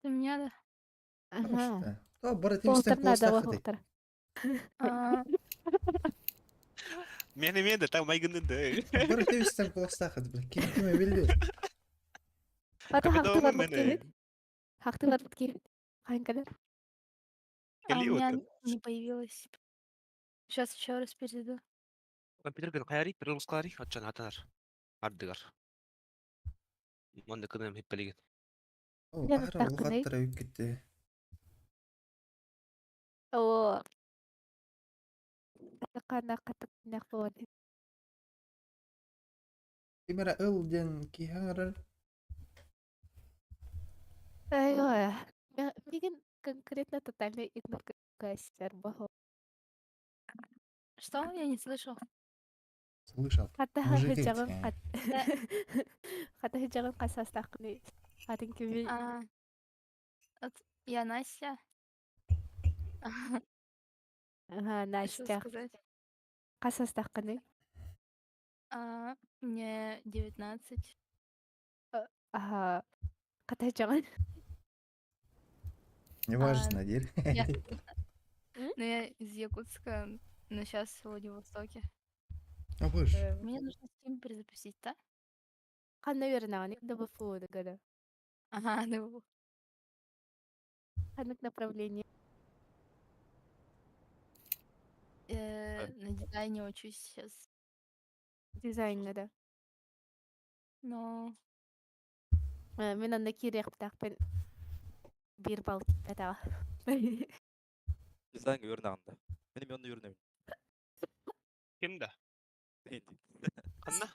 Ты меня да? Ага. То бары тимистен Уолтар наада куостааххытый. уохтар. А, Мен эмиэ да там майгынын да. Бары тимистен куостааххыт, бля. Ким кими билбит. Ата Капиталымын хахты барбыт мен киһит. Хахты барбыт киһит. Хаһан кэлэр? а у Кэлии меня вот. не появилось. Сейчас еще раз перейду. Компьютер хайари, перелускари, отчан атар. Ардыгар. Манна кыным хиппелигин. Ол Дьэ, аһара баттаххыный? улахаттара үккүттэ. Оо. Ханна хатык буолан. Ким эрэ ыл диэн киһи аҥарар. Ой, Мигин конкретно тотальный игнор бохо. Что? Я не слышал. Слышал. Хата Мужики. хыджагын хат. Хата хыджагын хасастахны. Хатын кими А, от- я Настя. Ага, Что Настя. сказать? Хасастахны. А, мне 19. Ага. Хата хыджагын. Неважно, диир. Я, М? ну, я из Якутска, но сейчас в Владивостоке. А вы ж. Мне нужно Steam перезапустить, да? Ханна вернаны ДБФУ дагада. Ага, да. Ханнык направление. На дизайне учусь сейчас. Дизайнга да. Но Мин онно киириэхтэхпин биир балл киирбэтэҕэ. Дизайнга үөрэнэҕин да? Мин эмиэ онно үөрэнэбин. Ким да? Ханна?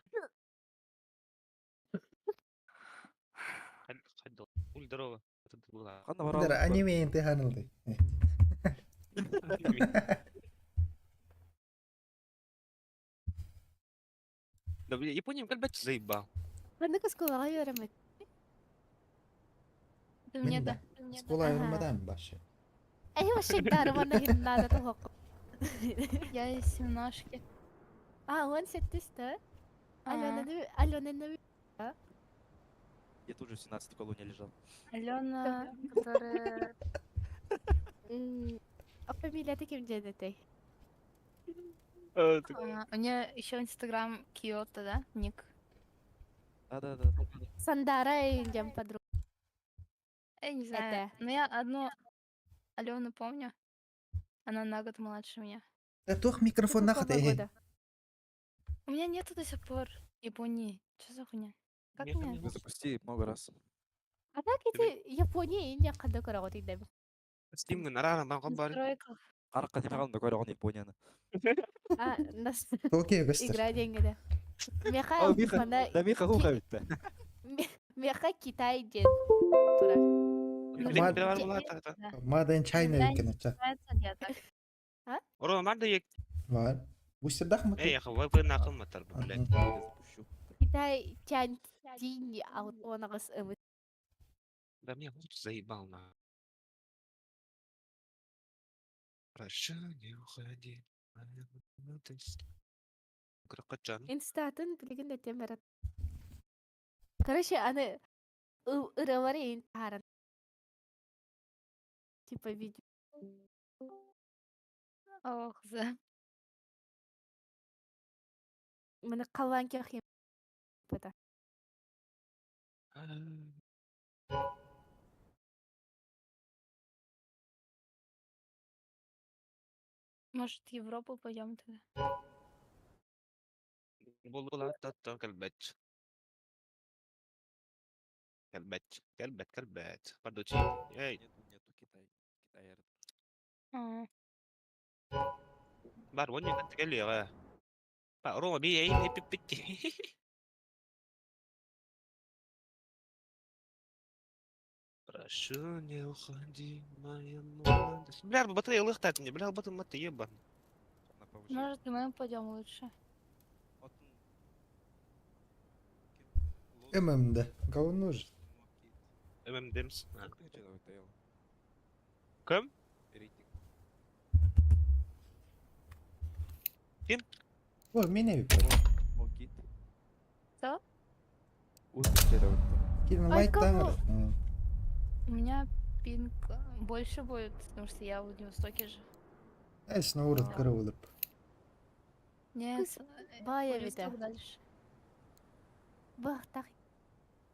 Уль здорово. Ханна Дара бараалык аниме интиханылды. Да, бля, Япония кэлбэт заебал. Ханнык оскуолаҕа үөрэммит? ты мне Мин да. да. Ты мне да. Скола Ага. юрмадан башы. Эһи вообще дарымана хиннаада туһокку. Я из семнашки. А, он сеттиста. А, Алена Алена Я тоже в 17 колонии лежал. Алена, которая... А фамилията ким диэн этэй? А, у нее еще Инстаграм Киото, да? Ник. Да-да-да. Сандара диэн подруга. Я не знаю. Это. Но я одну Алену помню. Она на год младше меня. Э, туох микрофон Какого нахат э. года? У меня нету до сих пор Японии. Что за хуйня? Как Нет, мне? нет. Запусти много раз. А так эти Япония Индия ханна көрөҕүт идэбин. Стимгын арара бан В кабар. настройках. Арка тимаҕын да көрөҕүн Японияны. А, нас Токио көстөр. игра диэҥҥэ Меха О, Миха, мана да Миха хуха бүтте. Меха Китай диэн турар. Ма- Да. Маден China Да, үккен ача. Нравится я так. Оро манда ек. Var. Bu сырдах mı? Эй, яха вай накыл матар, блядь. Я запущу. Китай Чан Тинь аутонаҕыс ымыт. Да мне вот заебал на. Прошу, не уходи. Крокочан. Инстатын билигин да темерат. Короче, аны ыралары ин тааран. Типа видео. Ох, за. Маны халлаан киэх бата. Может, в Европу пойдем тогда? Була татта кэлбэт. Кэлбэт. Кэлбэт, кэлбэт. Пардучи. Эй, Нету, нету Китай. Китай эрэ. А, бар вон не кэлиэҕэ. Па, Рома би эй пиппитти. Прошу, не уходи, моя молодость. Бля, батарея лыхтат мне, бля, батын маты ебан. На повышение. Может, и мы пойдем лучше. Отун. ММД. Говно же. ММДМС. Рейтинг. Кым? Рейтинг. Ой, меня випер. Мокит. Что? Утча Кирин Ай, лайт кого? таңыр. У меня Пинг больше будет, потому что я в Владивостоке же. Эс наурат кыра булып. Нет, Бая эбитэ. Владивосток дальше. Бахтах.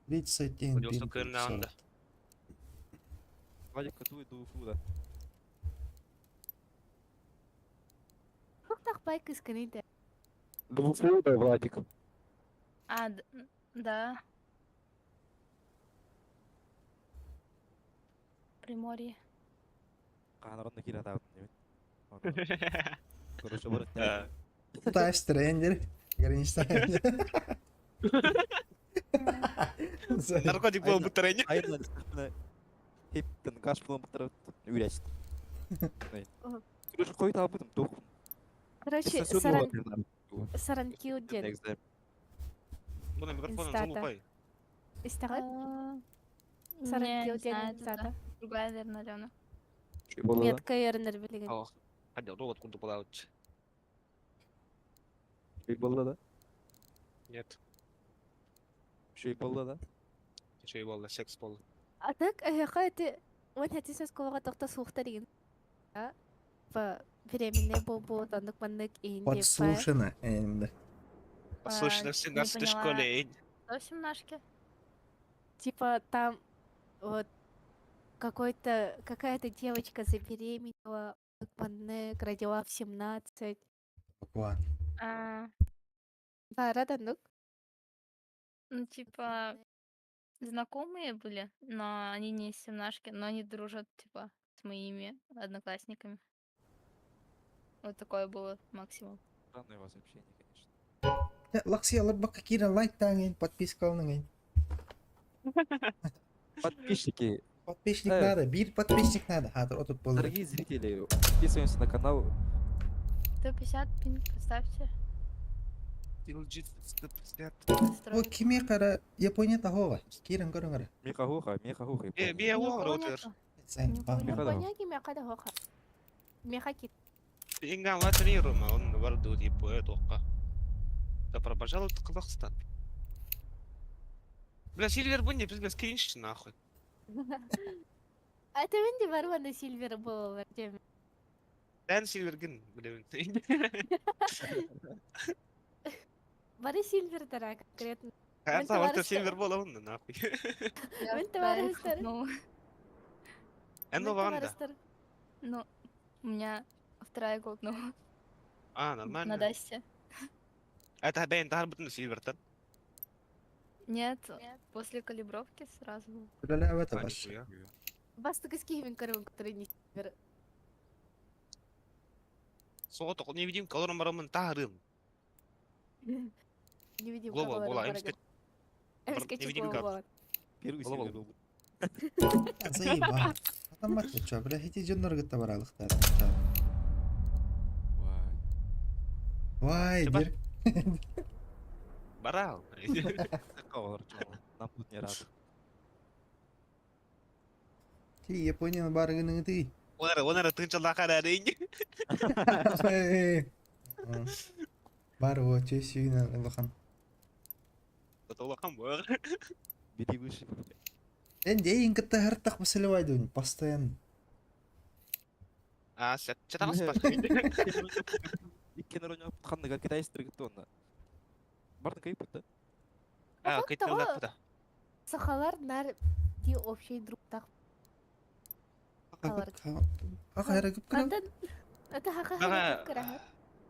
31 Владивосток пинг кырнаанда. 40. Вадик, катуй до Уфуда. Бахтах бай кысканыйда. До Уфуда, Владик. А, да. Приморье. Хаанарон киирэ атаабытын диэбит. Короче, барыт Э, Таш трендер. Граничная. Наркотик был бутырын. Айран хептен гаш булан бутырып үрәчт. Короче, кой табытым тух. Короче, саран саранкил ден. Буна микрофоном Инстата. залупай. Истаҕыт? А, Не, Саранкил не ден знаю, это инстата. другая, наверное, Алена. Метка эрнер билигин. О, Хадя, робот курду балаучы. Шүй болла да? Нет, Шүй болла да? еще и болла, секс болла. А так, эһэхэ ити уон хэтис оскуолаҕа тохто суохтар игин. А? По беременный буолбут, оннук маннык иһин диэппэ. Подслушано. Энди. Послушно в не 17 поняла. школе. эй. Что в семнашке? Типа там вот какой-то какая-то девочка забеременела, оннук маннык, родила в 17. Буквально. А, Баара да оннук. ну, типа, знакомые были, но они не из семнашки, но они дружат, типа, с моими одноклассниками. Вот такое было максимум. Странное у вас общение, конечно. Лаксиялар бакка киирэн лайктааҥ, подпискаланыҥ. Подписчики, Подписчик Э. надо, биир подписчик надо. Хатыр отут буолар. дорогие зрители, подписываемся на канал. 150 пинг, поставьте. LG 150. О, Настрой. кими кара Япония тахова. Киирэн көрүҥ эрэ. Меха-хуха, меха-хуха. Э, Япония. бия Ни у уох кого роутер. нету? Сен, Ни у ба. кого Меха- Япония кимиэхэ да хоха. Меха кит. Инган латрирума, он варду типа этоққа. Добро пожаловать в Казахстан. Бля, Сильвер Бунни, пиздец, скриншит нахуй. А это мен де бар манна Сильвер буолар диэм. Дэн Сильверген, бля. Бары Сильвер дара конкретно. Карта, вот товарищ- Сильвер бола он нахуй. Я Мен вторая товарищтар. Ну, Энно Ванда. ну, у меня вторая голднула А, на нормально. Дасте. Это бэйн тахар бутын Сильвертон. Нет, после калибровки сразу. Үлэлээбэт А, абас. нихуя. Бастакы киһибин көрөбүн, который не Сильвер. Соҕотох невидимка олорон бараммын таһарым. Невидимка Глобал буолар буола, барыгын. эмискэ Эмискэ невидимка. буолар. Первый Глобал. Сильвер был. Заебал. Атаммат чё, бля, хити дьоннор кытта баралыктар. Вай. Вай, Чаба. дир. Барал. Такого, Артёма, Нам тут не рады. Ти Японияны барыгының ты. Онара, онара тынчаллаха эрэ. Бар о, чё сүйүнэн улахан. Улахан буолар. Бери выше. Эн дейин кытта хартах басылыбай постоянно. А, сет. Чатагас бар. Икки народу ханныгар китайстер тонна. Бардын кайып да? А, А кыйтыллах того буда. сахалар нар ди общий другтах Алар. Ага, ярагып кырам. Антон это хаха Бага. кыраха.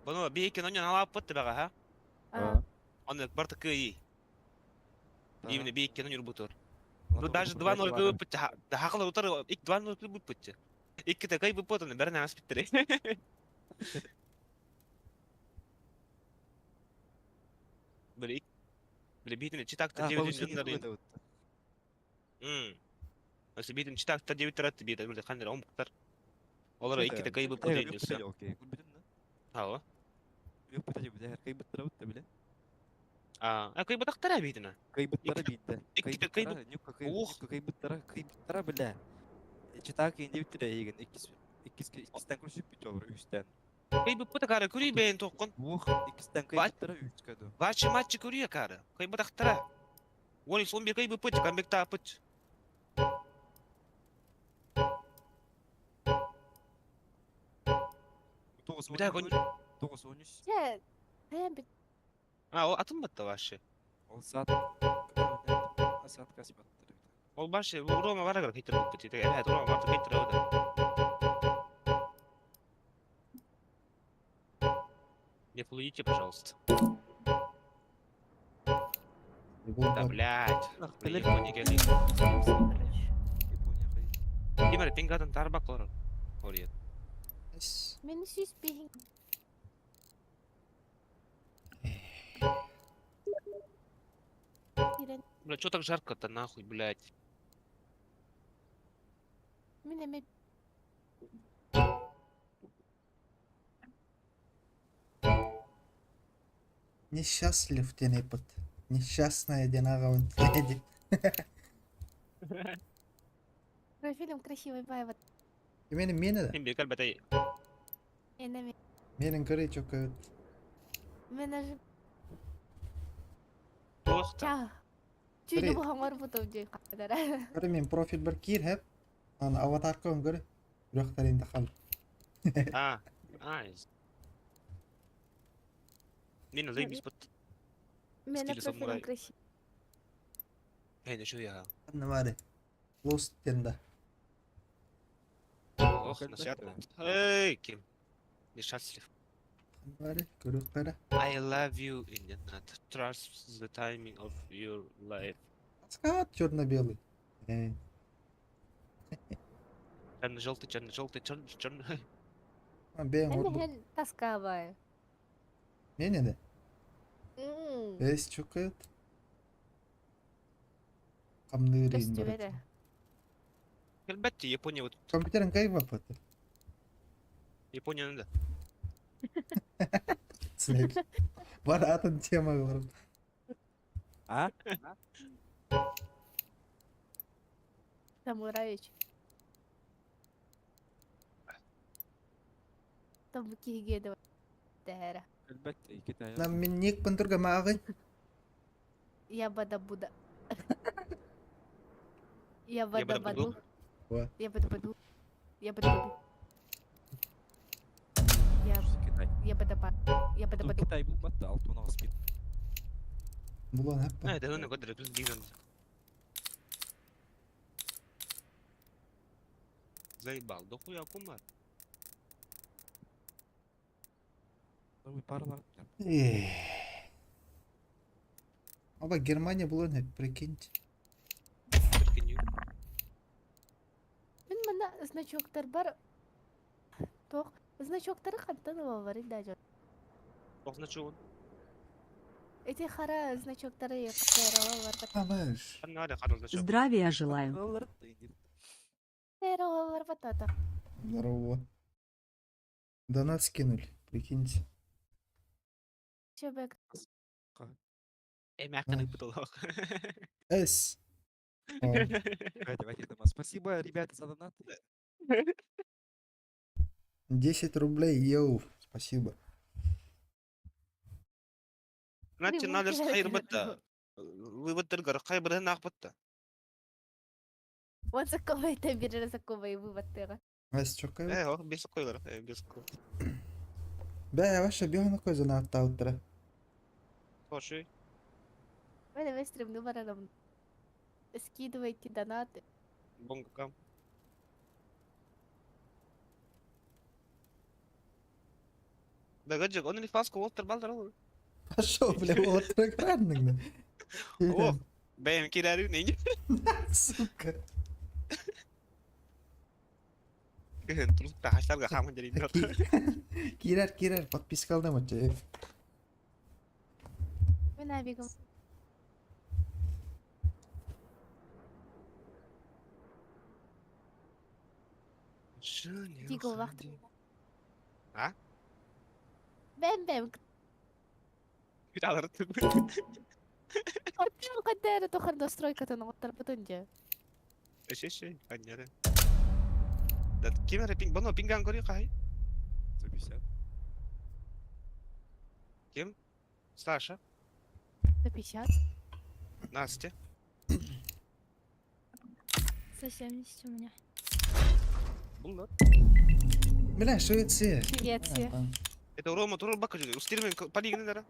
Бұны бейкен онен алап бутты бага, ха? А, Оны барты кыйы. Именно бейкен онен бутыр. Ну даже 2-0 кыйып бутты. Да хақылар утар, 2-0 кыйып бутты. Икки кыйып бутты, бәрін аңас биттер. Били били бейтін читакта 9 жындар. Осы бейтін читакта 9 таратты бейт, били қандай омықтар. Олар икки кыйып бутты дейсі. Ха. А, кыйып бутақтара бейтіні. Кайбыттара биитте. Икките кыйбыт- Ух. Ух. Кайбыттара, кайбыттара биле. Читак инде биттире еген иккис иккис иккистен көрсүп бит олар үстен. Кыйып бутта кары көрүй бейін тоққын. Ух, иккистен кайбыттара үчкә ду. Вачы матчы көрүйе кары. Кыйып бутақтара. Оны сон бир кыйып бут, камбек тапыт. Бля, 93, 93. Чэ, хайан бит. А, ол атын батта вообще. Ол саат саат касбаттыр. Ол баш Рома барагар хейтер болып кетеді. Evet, Рома барда хейтер oldu. Не плюйте, пожалуйста. Да, блядь. Япония келdi. Короче. Япония хай. Кимер пингадан тарбак олар. Ория. Мин сүүс биһин. Кирен. Бля, чё так жарко-то нахуй, блядь? Мин эми Несчастлив диэн ыйпыт. Несчастная диэн аҕабын диэн. Профилем красивый бай вот. Мени мени да. Мен бекер бәтэй. Энеми. Менин көрей чөкөт. Мен аж Туох та. ча. Чүлү бу хоңор бутум дии кадара. Көрө мен профиль бір киир хэп. Аны аватарка көрө. Үрөхтәрин тахал. А, а. Мен заебись бут. Мен Стиле самурай. профилем красивый. Эй, ну я. Анна бары. Лост тенда. Ох, насят. Эй, ким. Несчастлив. Бары, көрөх бары. I love you in the not trust the timing of your life. Аскат черно-белый. Э, Черно-желтый, черно-желтый, черно черно. бэйэн Эми ордук. хен таска бай. Мене де. М. Эс чөкөт. Камнырин бар. Көстүбэрэ. Elbette Япония вот Компьютерин кай бапыт. Японияны да. Снег. Бар атын тема бар. А? Самураевич. Там киһиге Тэра. Elbette Китай. Нам мен ник пантурга маагы. Я бада буда. Я бада баду. Ва. Я бада баду. Я бада баду. Я Китай. я бада ба. Я бада Тут баду. Китай был батта, алтын спин. Булан хаппа. Evet, onu kadar biz gidelim. Заебал, да хуя кумар. Ну, паралар. Эх. Оба Германия булан хеп, прикиньте. Прикинь. Мин мана значоктар бар. Тох значоктары хантан бар даже. Бог значок. Эти хара значоктары кайрала бар. Амаш. Надо хара значок. Здравия желаю. Кайрала бар батата. Здорово. Донат скинули, прикиньте. Чебек. Эй, мягко не потолок. Эс. О, Давайте, давайте, Спасибо, ребята, за донат. 10 рублей, йоу. Спасибо. Значит, надо хайр бытта. Вывод хайр бытта нах бытта. Он заковай та бирер заковай вывод тыга. Эс чөкөт. Э, ох, без койгар, без кой. Бә, ваша бьёна кой занат аутра. Слушай. Мен эме стримну барарым. Скидывайте донаты. Бонга кам. Да гаджик, он или фаску Уолтер Балдер ол. Пошел, бля, вот экранный. О, бэм кирәрү не. Сука. Трус таһаштарга хамын дерин. Кирер, кирер, подписка алдым өтө. Мен абигым. Дигл вахт. А? Бэм бэм. Бит алыр. Ортон кадары тохар настройкатын оттар бутунжа. Эше эше, аннары. Да кимер пинг, боно пинган кори кай. 150. Ким? Саша, 150. Настя. 170 у меня. Буллар. Бля, Швеция. Швеция. Это Рома турар бакка жүгө. Устирмен полигнелere.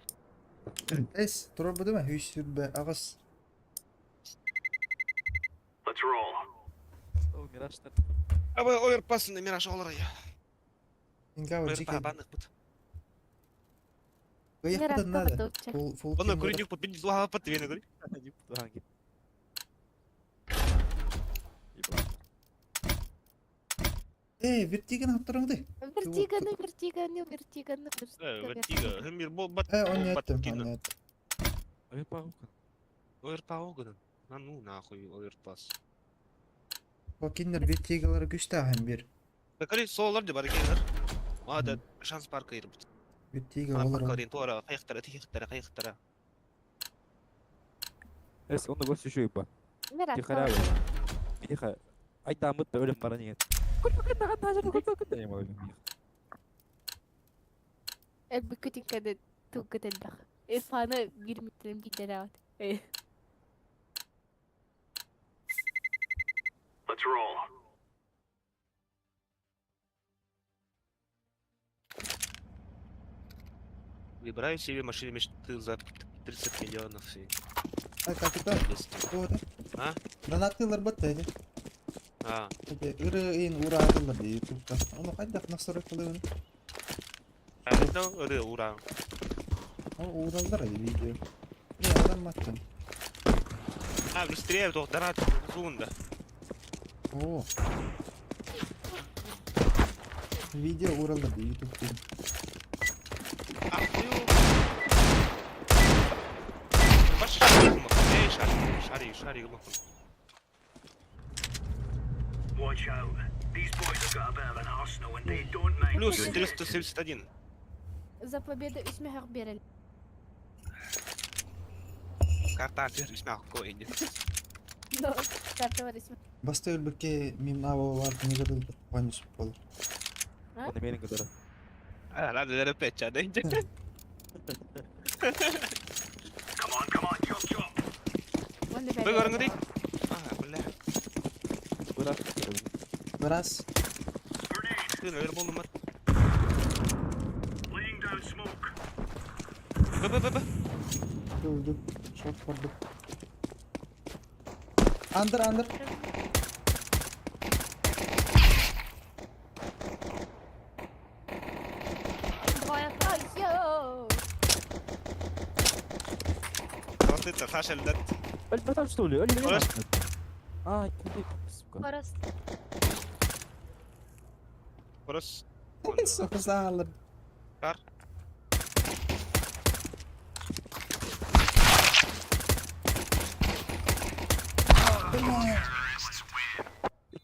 Эс, турар бу деме? Үс сүрбэ аҕыс. О, Мираж-тар. Аба оверпас Мираж олар я. Инга Оверпас банных бут. Кыйахпытын надо. Фул фул Оны көрүнүк бут бин злага пат вене көрү. Эй, вертиганы аттырыңды. Вертиганы, вертиганы, вертиганы, Вертига. Хым бир бол бат. Э, он еттим, он еттим. Оверпас. Оверпас огын. На ну нахуй оверпас. О киндер вертигалары күчтә һәм бир. Көрү солар да бар экенлер. Ада шанс бар кайыр бут. Вертига олар. Парка туара кайыктара тихтара кайыктара. Эс, оны көрсө үшөй ба. Мираж. Тихаря. Тихо. Айтамыт да өлөм баран еген. Элбүкүтүккәдэ туггытэлбэх. Ифаны бир метрен битераат. Выбираю себе машину мечты за 30 миллионов и Ай, капитан. 200. Doğru. А? Гранатылар бат эди. А, Эти ыры ураатылар ди ютубта. Оны кайдах настройкалыгын? это ыры ура. О, уралдар эди видео. Не, адам маттым. А, быстрее, то донат зунда. О. Видео уралдар ди ютубта. Ах ты. Баш шарик, эй, шарик, шарик, шарик, Плюс 371. За победу үсмэхэх берел. Карта весьма коин. Но карта бар үсмэ. Баста өлбекке мим авалар негедил панис бол. Оны менин кыдыры. А, надо наверное, пять чада. Оны Вы говорите? А, бля. Бырак. Раз. Ты, наверное, был номер. Б, Б, Б, Б. Öldü. Çok vurdu. Under under. Двое. Йоу! Вот это, Саша льдет. Өлбөтөм что ли? Өлбөтөм. Орас. А, кимди, сука. Форест. Просто. Sağlar. Кар.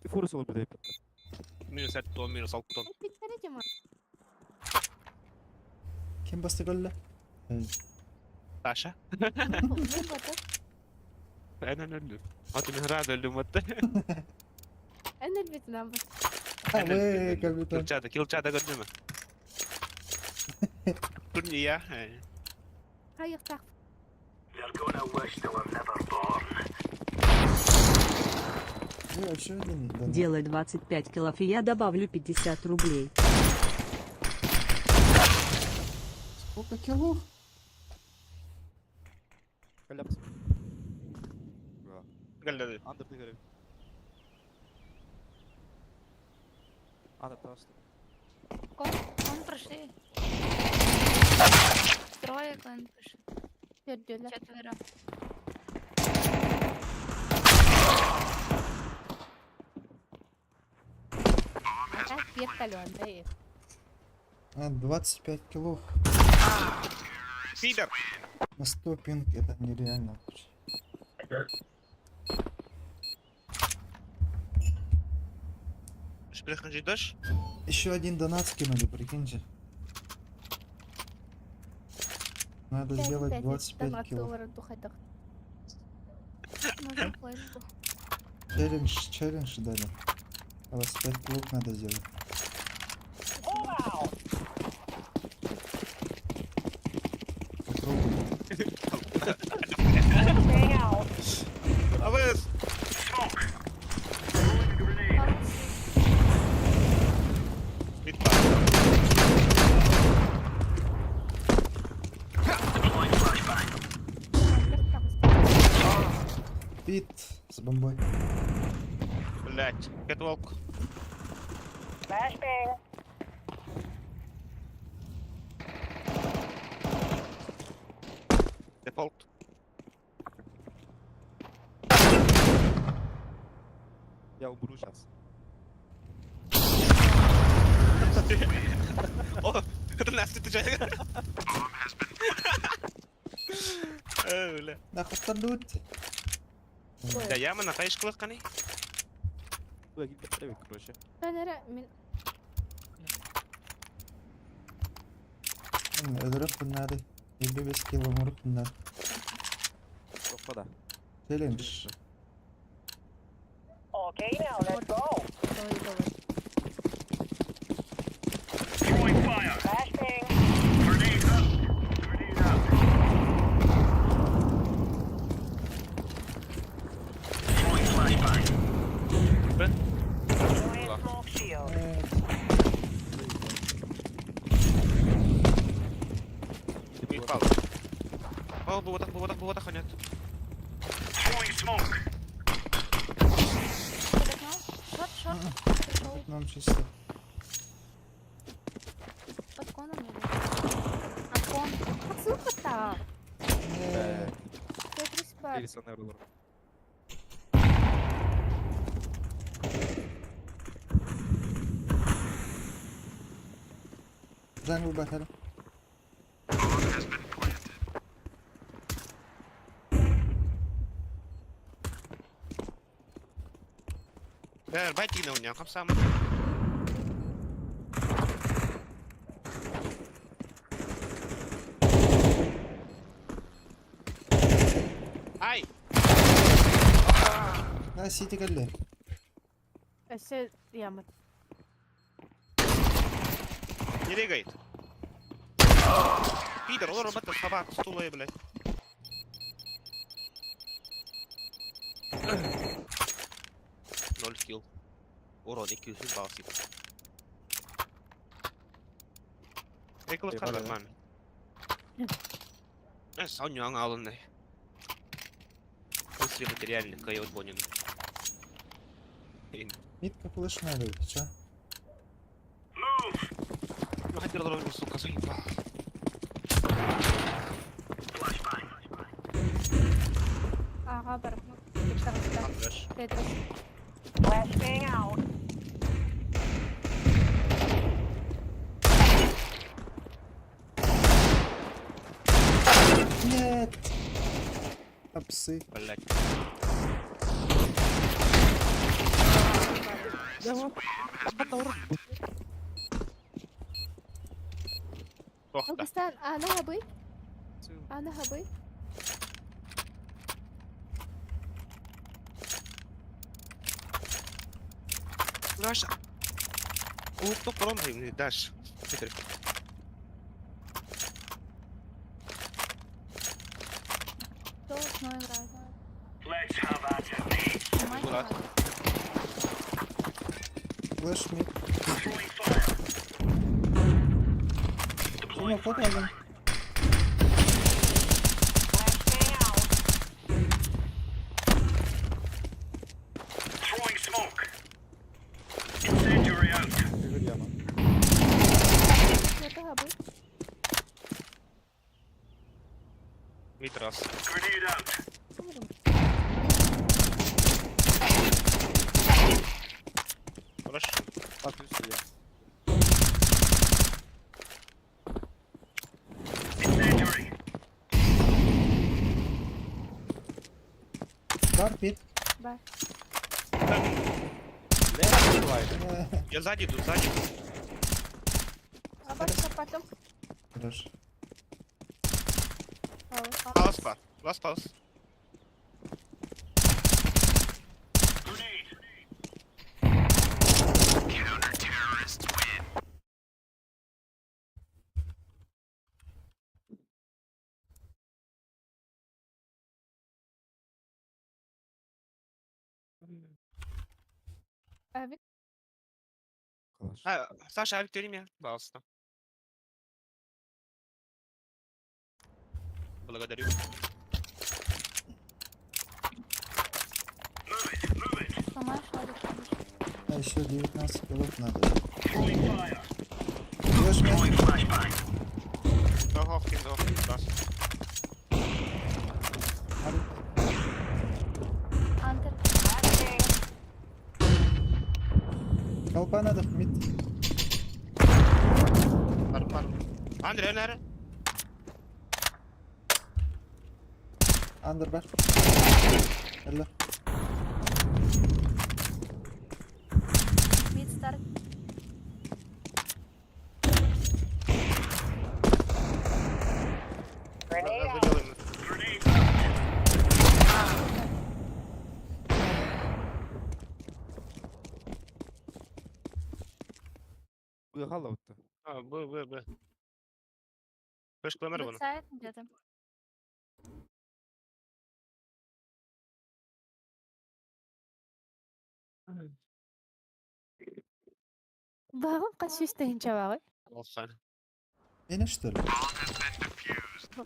Фурус ол бит. Минус 7, минус 6. Битере жама. Kim bastı golle? Саша. Мен бата. Aynen öldü. Atın herhalde öldüm hatta. Эн элбитинен бас. Ave kapitan. Kılçada, kılçada gördün mü? Dur ya. Хайыктак. Еще один донат. Делай 25 килов, и я добавлю 50 рублей. Сколько килов? Коляпс. Gel Андер ты Андер просто. Кон, кон прошли. Трое кон прошли. Төрдөлөр. Четверо. Ага, бир талон да. А, 25 килов. Пидор. На 100 пинг это нереально. вообще. Sprechen Sie Deutsch? Еще один донат скинули, прикиньте. Надо сделать 25 килов. Можно флешку. Челлендж, челлендж дали. 25 килов надо сделать. Попробуй. А вы Mid Давай. Блять, catwalk. Default. Я умру сейчас. О, это нас ты же. Бля. Нахуй дуть. Да я на таишкалах каны. Бля, гиб короче. Мен эрэ мин Öldürüp bunları. 55 kilo vurup bunlar. Тохха да. Söyleymiş. Давай, давай. Б. Evet. Упал. О, бывотах, бывотах, бывотах, нет. Под окном? Short, short. Пришел Нам чисто. под коном или? А кон. Сука-то! Нет. Тетрис бар. Пересонный рулер. Jungle bakalım. Э, байтигна у меня, кам сам. Ай! Ha city geldi. Өссө ямыт. Не регает. Пидор, он работает собак, стула, блядь. Ноль килл. Урон, 200 балл. Эколог Ебать, да? нормально. Сонюан алынды. Быстрый материальный, кайот бонин. Mid kapılış nerede bitçe? Ну хотел роль, сука, заебал. Ага бар. Тагыста. Флэш. Тетрис. Нет. Апсы. Блять. Ох, да. Алгыстан ана хабый. Ана хабый. Даша. О, кто пром, Даш. Питер. Кто с мной играет? Мурат. Flash mid. Bunu kod aldım. Это хабый. Митрас. Хорошо. А, плюс я. Var mid. Бар. Бля, открывай. Я сзади иду, сзади. Абашка потом. Хорошо. Паус, па. Лас паус. Авик. Калаш. А, Саша, а Виктория меня? Пожалуйста. Благодарю. Еще 19 голов надо. Бьешь меня? Ох, ким да, бас. Антер. Колпа надо в мид. Бар, бар. Андрей, нere? Андер бар. Элла. Мид старт. Выделаем. Быхала вот. А, Б, Б, Б. Флеш кламер вон. Бэксайд где-то. Баҕым хас сүүс тыһыынча баҕай. Алхан. Меня что ли?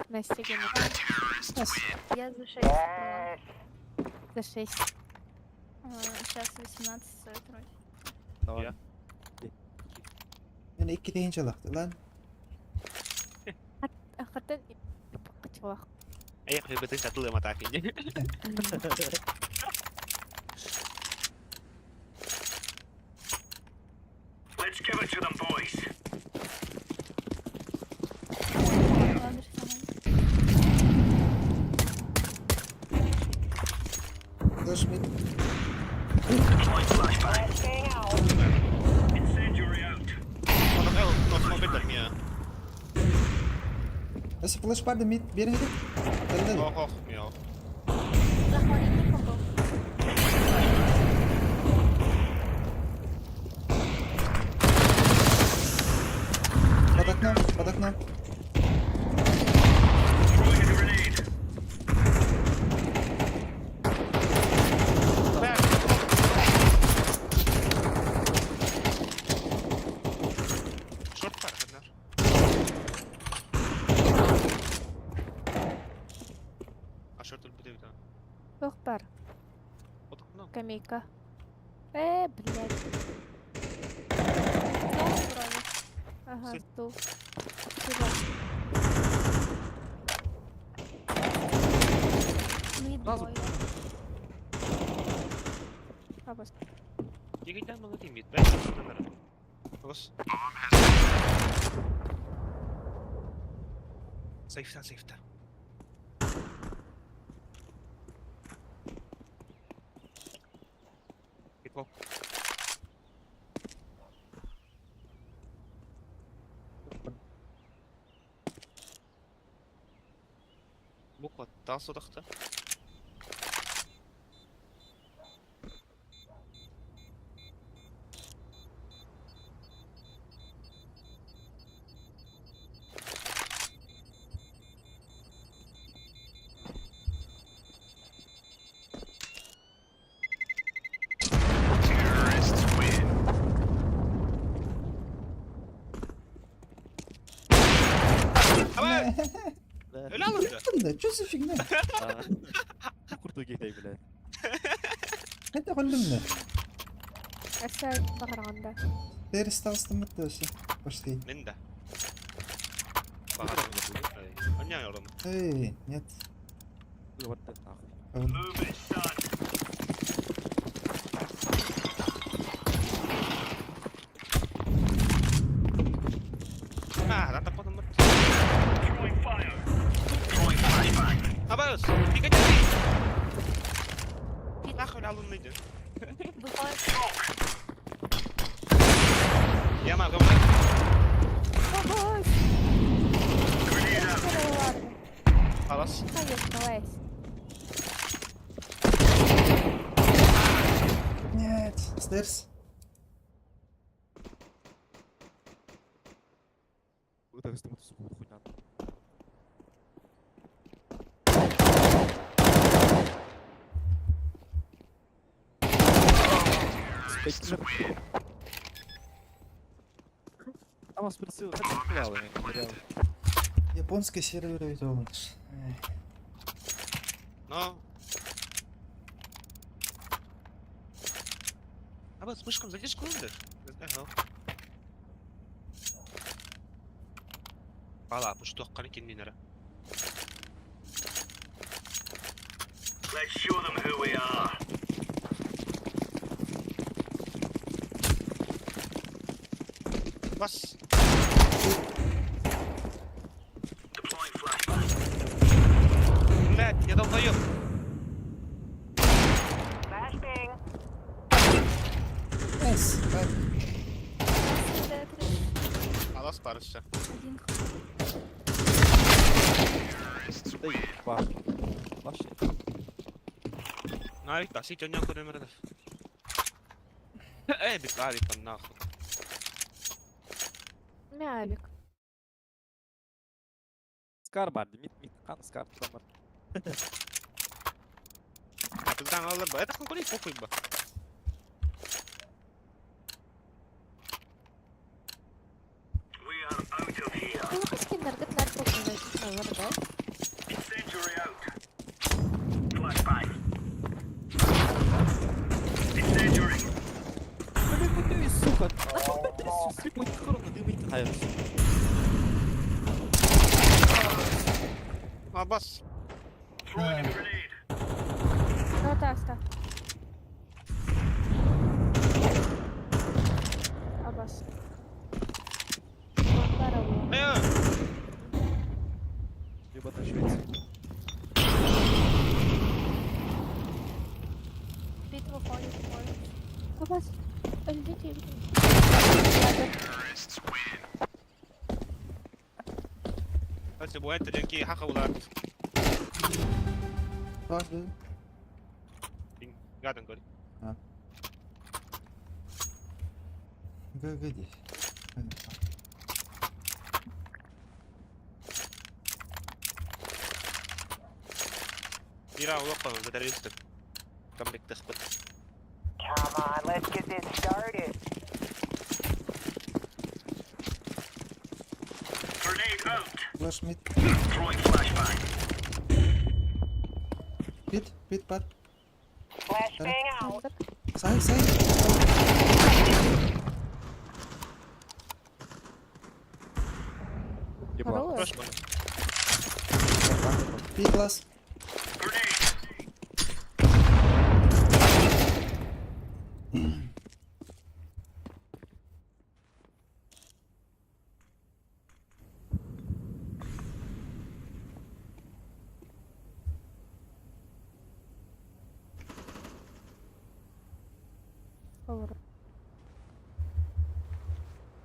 Настя генер. Нас. Я за 6 брала. За 6. Сейчас 18 стоит вроде. Давай. Я. Мен икки тыһыынчалаах lan. Хаттан чувак. Эх, бытын сатылы матаки. Ладно, самая. Флеш мид. Онох эл, нох мобилдер мия. Если флеш барды мид бериңди. Элла. Ох, ох, мия. Заходит на был. Под окном, под окном. Шорт пар, одна. А шорт будет да. Туох бар. Вот окно. Скамейка. Блядь. Стол вроде. Ага, Сы- стул. Спасибо. Мид Сразу. двое. Абас. Дигитен мала мид. Бэш шорт Голос. Сейфта, сейфта. Питвол. Буква тас одахта. Давай! Да. Öyle alındı. Да, что за фигня? Курту гейтай, блядь. Это голымны. Әсә бағарғанда. Перестал вообще. Пошли. Мен де. Аня yorум. Эй, нет. Вот это нахуй. Вот. А, надо потом. Абас, пикати. Нахуй алынды. Выходит. Я могу. Ого! Алас. Конечно, Лесь. Нет. Стерс. Вот это хуйня. Спектр. Там спросил, как ты Японский сервер это лучше. Эй. Но. А вот слишком задержка oldu. Ага. Бала, бу туохханы киннинere. Бас. Блядь, я долбоёб. Найс. Бай. Алас барыша. Один х- Да ебать. Вообще. Навик, да, сидь, он не Эй, бит, авик, нахуй. Мявик. Скар бар, мит мит қан скар там бар. А ты там алла, это хуй похуй ба. Туох скиннаргыт нар болсун да? Блин, ну ты, сука. Слепой хорон, дымит хайр. А бас. Ну да, ста. Абас. Бара Э, Либо на Швеции. Бит выходит, выходит. Абас. Өлдү дейм. Кстати, бывает, деньги хака улар. Бар, да. Гадан говорит. ГГ здесь. Мира улаппа, батареистик. Там бек тахпыт. Come on, let's get this started. Флеш мид. Пит, пит, пар. Flashbang out. Сай, сай. Ебать. Хорош. Прошу, бана. Пит класс. Olur.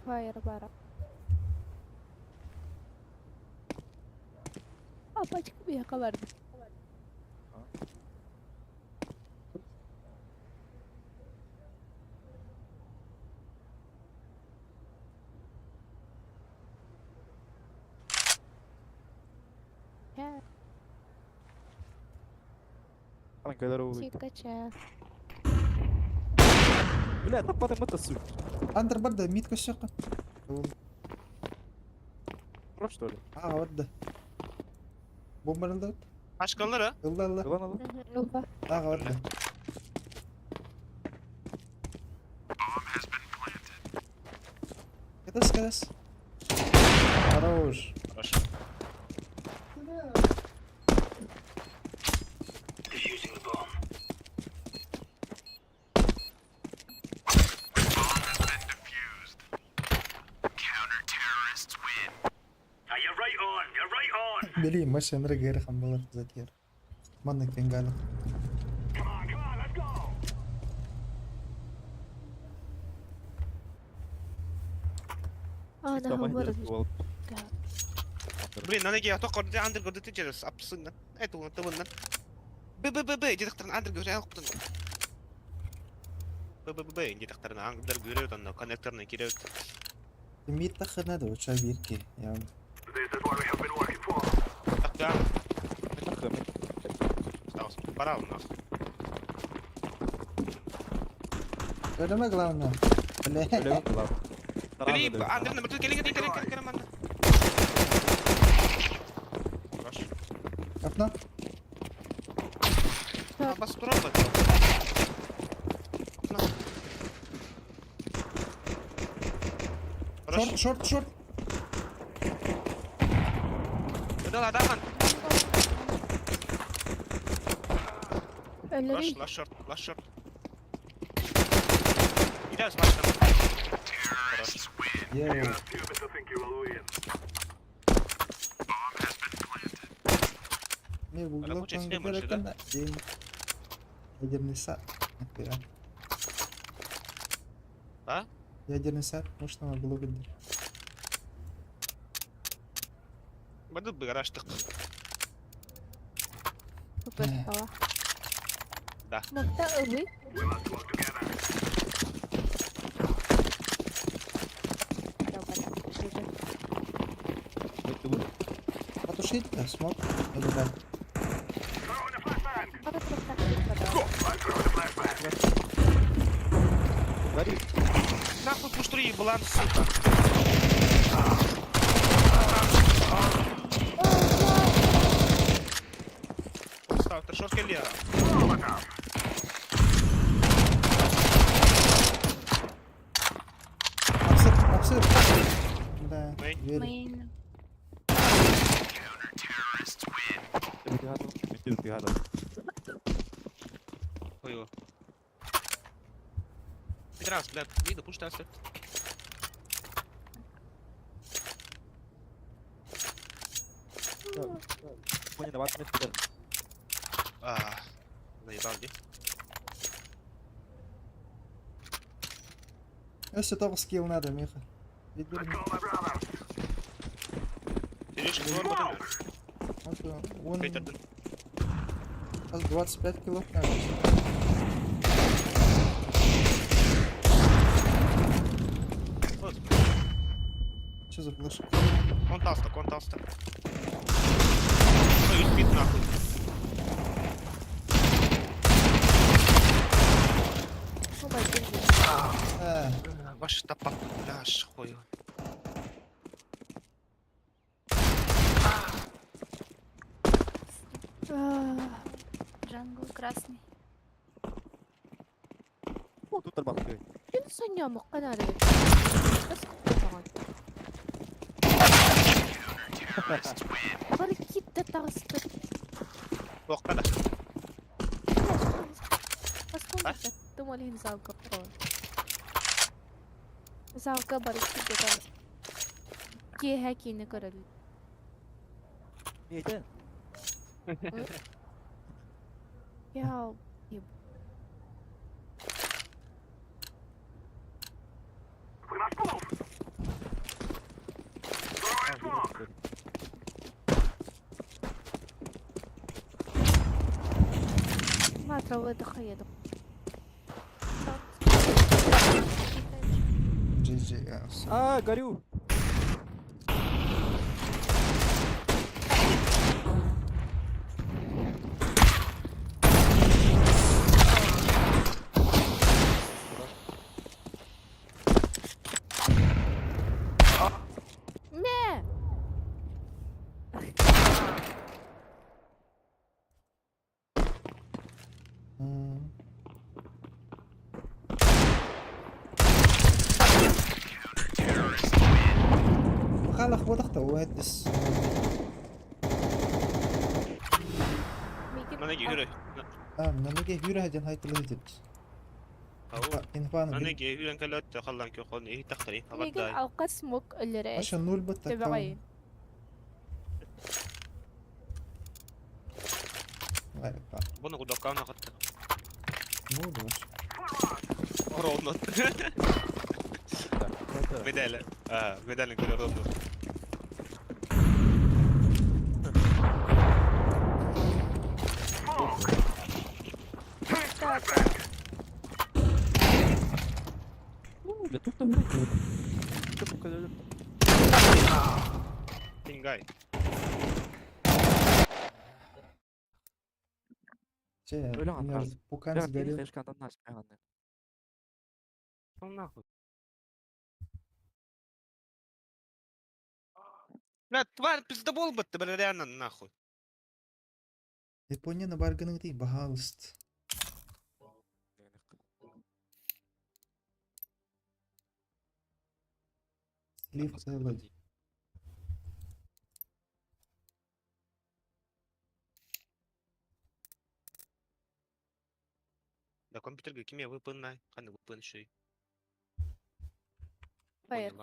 Фаер бара. Апачка бияка барды. Я Қан здоровый. чикача. Бля, там потом это сука. Андер бар да, мид көшөккө. Про что ли? А, вот да. Бомбарылды. Başkaları. Ылла, ылла. Ылан ылан. Опа. А, вот да. Кадас, кадас. Хорош. Хорошо. Били, машина гэр хамбалар затер. Манна кенгала. А, на хабар. Блин, на ноге, а то корды андер горды ты через апсына. Это он, ты вон. Б Б Б Б, где доктор андер говорит, я потом. Б Б Б Б, где доктор андер говорит, он коннекторный кидает. Мид тахына да, уча бирки. Я Так, да. Остался. Пора у нас. Ödeme главное. Бля. Бери, андер номер, ты келин, келин, келин, келин, андер. Хорошо. Окно. А, бас тура ба. Окно. Хорош. Шорт, шорт, шорт. Ыдал адаман. Өлөрүй. Лаш, лаш шорт, лаш шорт. Иде лаш там. Хорош. Йоу. Не, в углу Рабочая там схема же, да? День. Ядерный сад. Нахуя. А? Ядерный сад, может, нам было бы. Баду быгараштык. Супер. Да. Мыкта ылый. Потушить, да, смог. Или да. Гори. Нахуй пуштури еблан, сука. Став, шорт келия. Апсыр, апсыр. Да, Мейн. верю. Мейн. Бігадом. Ой, Раз, бля, видно, пусть там Понял, давай метр. А, заебал, где? Өссө тоҕус скилл надо, Миха. Видбирин. Сережка, вот Вот он. он. Сейчас 25 килов надо. Вот. Что за флешка? Он толсток, он толсток. Ой, спит нахуй. А, Ваша топа, бля, хуй. Jungle красный. О, тут тарбахты. Ким сонньоомукка наада Бас куттаҕын. Бары китте таҕыспыт. Тоқта да. А? Тым ол иһин залга буолан. Залга бары китте таҕыс. Киэһэ киинэ көрөллөр. Не, это? Я Матравы дыхаедым. GG, а, всё. А, горю. Мэ! М. Махалах бодохто уэдис. Мигин Нанаги хүрэ. А, нанаги хүрэ хадин хайтылы дит. Инфан. Нанаги хүрэн калат халлан кёхон и тахтари. Мигин Абаддай. алқас мук өлөрө. Аша нуль бат Төбөҕөйүн. Буну кудаккан ахатта. Ну, да. Ровно. Медаль. А, медаль көрө ровно. Бля, тут там горю. Тингай. Че, Өлө антарс. Пукан сгорел. Ну нахуй. Бля, тварь пиздобол бы ты, бля, реально нахуй. Япония на барганың ти бахалыст. Лифт ылы. Да компьютерга ким VPN ханна VPN шей. Фаер.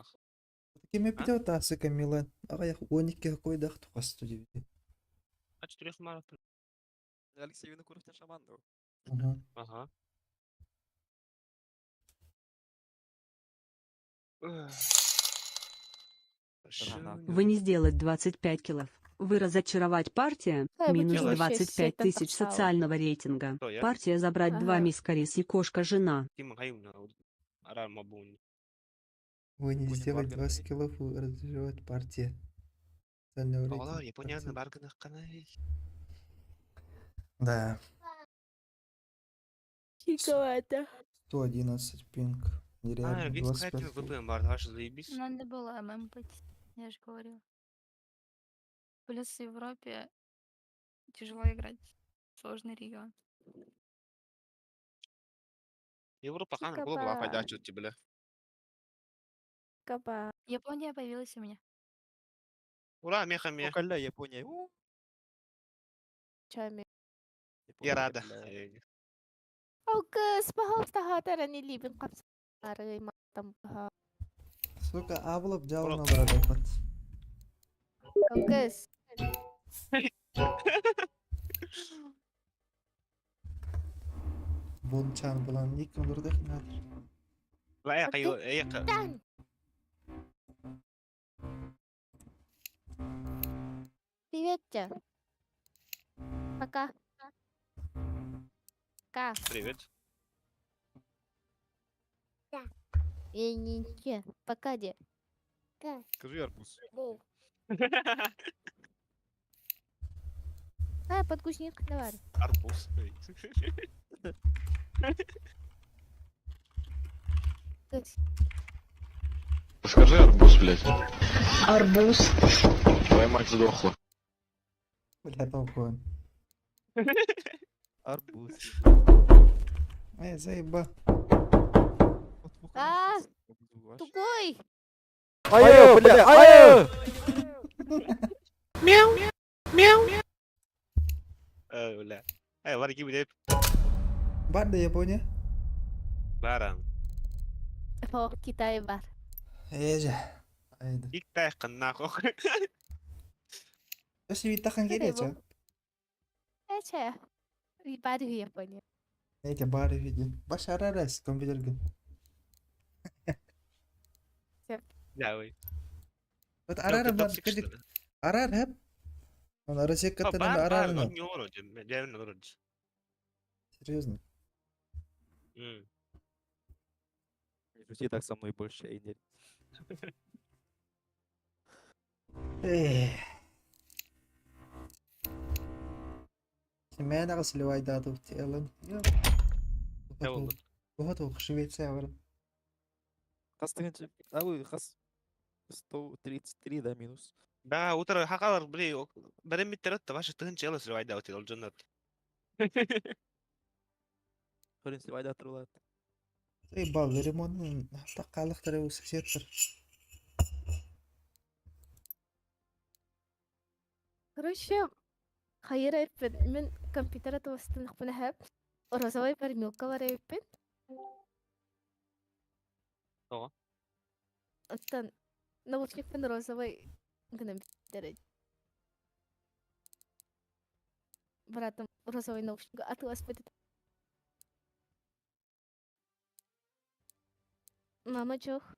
Ким эппитэ таасы Камила аҕыйах 12 какой-дах тухасту диэбитэ. А четырех марта. Алексей Винокуров шаман был. Ага. Ага. Вы не сделать 25 килов. Вы разочаровать партия, Хай, минус делаешь. 25 тысяч социального рейтинга. Что, я? Партия забрать два Ага. миска рис и кошка-жена. Тима Гаюна, Арар Мабун. Вы не Будем сделать барган 20 килов, вы разочаровать партия. Социального Оҕолор рейтинга Японияны партия. баргыныхханай. Да. Чиковато. 111 пинг. А, Нереально. вид 25 скайпе VPN бар, ваш заебись. Надо было ММ быть, я же говорила. Плюс в Европе тяжело играть. Сложный регион. Европа хана было была пайдачу тебе. Каба. Япония появилась у меня. Ура, меха ме. Калля, Япония. У, Чами. Я Япония, рада. бля. Алгыс, пожалуйста, хатара не либин капсары матам. Сука, аблап жалын алар опыт. Алгыс. Бончан булан ник олордох надыр. Ла яка яка. Дан. Привет тебе. Пока. Пока. Привет. Я ничего. Пока, де. Скажи арбуз. А, подгузник, давай. Арбуз. Кыс. Скажи арбуз, блядь. Арбуз. Твоя мать сдохла. Бля, толкуем. Арбуз. Эй, заеба. А, Тугой. Айо, бля, айо! Бля. Эй, варги блядь. Бар да Япония? Баран. О, Китай бар. Эже. Айда. Ик тайкын нахуй. Өсі витахан келечі. Эче. Бар Япония. Эте бар видео. Баш арарас компьютерге. Давай. Вот арара бар кедик. Арар хеп. Он розеткаттан Бар, бар, арарны. не вроде, реально вроде. Серьезно. М. Не шути так со мной больше, Эйнель. Эх. Семена сливай дату в тело. Не oldu? Вот Швеция бар. Хас тыгынчы, а вы хас 133, да, минус. Да, утро хакалар бли, берем миттерет ваша тыгынчы эле сливай дат ол жонот. Хөрін сливайда атырылат. Эй, бал, ремонт таққалықтары сектор. Короче, хайыр айыппын. Мен компьютер атыбастын хәп. Розовый пармилка бар айыппын. Ого. Оттан наушникпен розовый гына биттер. Братым розовый наушник атылас бит. Мама чох.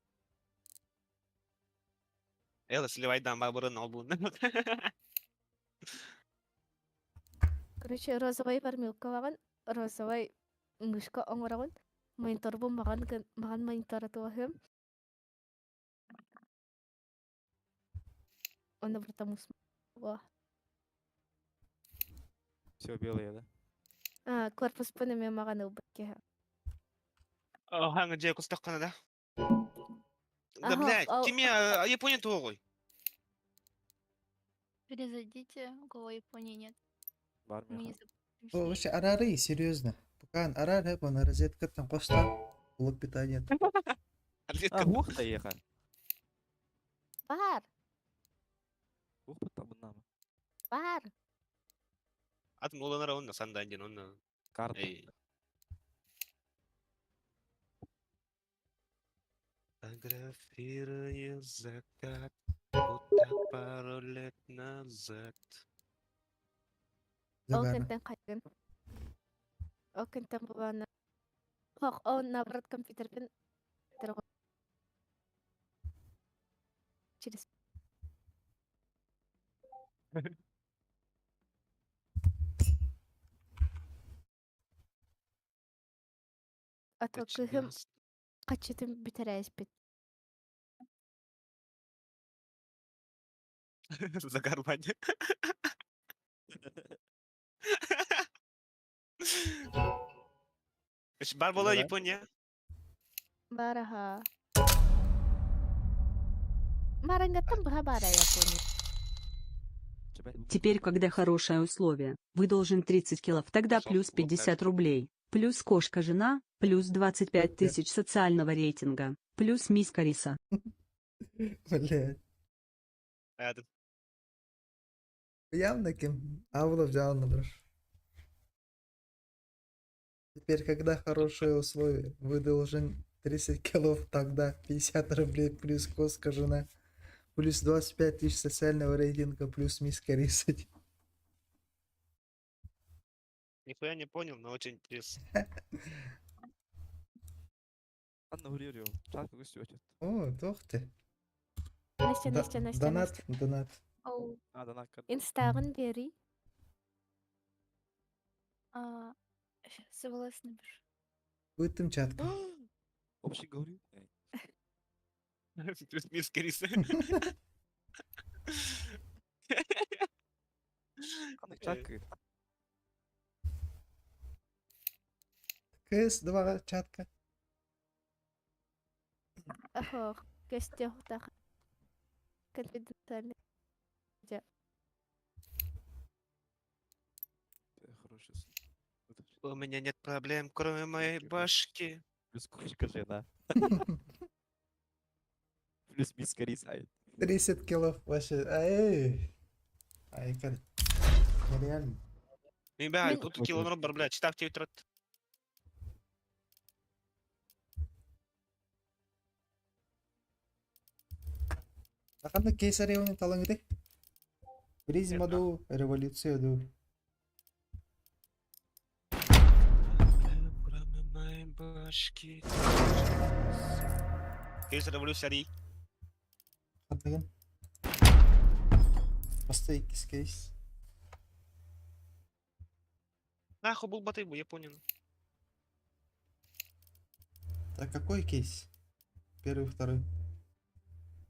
Эле сливайдан бабырын албун. Короче, розовый бармилка баган, розовый мышка оңораган. Монитор бу маган маган монитор атылахым. Оны братам усма. Все белое, да? А, корпус пынымен маған ылбыт Хаңы же кустаккана да. Да, Ага, блядь, ал- киме Япония тугой. Перезайдите, у кого Японии нет. Бар Мы не меха. запустимся. О, вообще арары, серьезно. Пока арар хеп, он розеткаттан қоста. Блок питания. А, ух та еха. Баар, Туох баттабыннаама? баар. Атын уоланара онно сандаан диэн онно. Карта. Эй. Фотографирую закат, будто пару лет назад. Ол Загара. кэнтэн хайгын. Ол кэнтэн булаана. Хох, ол наоборот компьютербин через А то кыһым хаччытын бүтэрээспит. Загар Ваня. Бар була Да. Япония. Баар аһаа. Марангаттан быһа баара Япония. Теперь, когда хорошее условие, вы должен 30 килов, тогда плюс 50 рублей, плюс кошка-жена, плюс 25 тысяч социального рейтинга, плюс миска риса. Блядь. Этот. Явно кем? Авлов взял набраш. Теперь, когда хорошие условия, вы должен 30 килов, тогда 50 рублей плюс коска жена, плюс 25 тысяч социального рейтинга, плюс миска риса. Нихуя не понял, но очень интересно. Анна Гурьерова. Чат көстүбэт. О, туох ты. Настя, Настя, Настя, Донат, Настя. донат. Оу. А, донат. Инстагын бери. А, сейчас ВЛС напишу. Быттым чатка. Общий говорю. Плюс миска риса. Анна чатка. КС-2 чатка. Ох, көстүөхтах. Конфиденциальный. Хороший. У меня нет проблем, кроме моей башки. Плюс кошка жена. Плюс миска риса. 30 килов вообще. Ай. Ай, как. Нереально. Ребят, Мин- тут кило бар, блядь, читав тебе трот. Аханда кейсаревны талаңыды. Призма ду, революция ду. Кроме моей башки. Кейс революция ри. Хаттагын. Баста иккис кейс. Нахуй был баты, я понял. Так какой кейс? Первый, второй.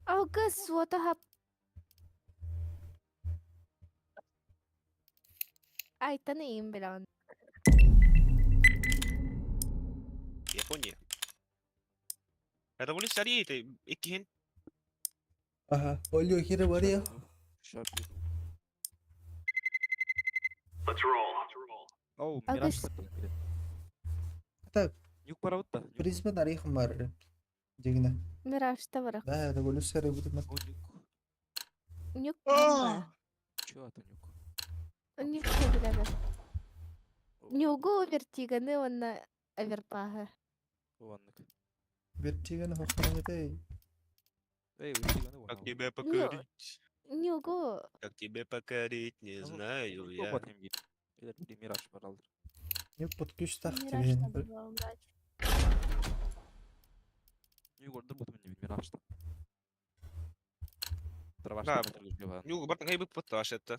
Алгыс суотаһап. Айтан иим билэҕин. Япония. Революция ри, это иккиһин. Ага. Олю хире вария. Оу, А Мираж. вы Так, Нюк парабытта. призма нарихым бар. Дегине. Миражта барах. Да, революция ребутым. О, нюк. Нюк. Чё это нюк? Нюк билэбэ. Нюгу вертиганы уонна аверпаһы. Ованнык. Вертиганы хохманытай. Эй, вертиганы Как тебя покорить? Нюгу Как тебя покорить, не знаю я. Мираж баралдыр. Не подкүш тах Мираж тебе. надо было убрать. Нюк ордыр бутым не Миражта. Да, Нюк, бартан хай бы поташ это.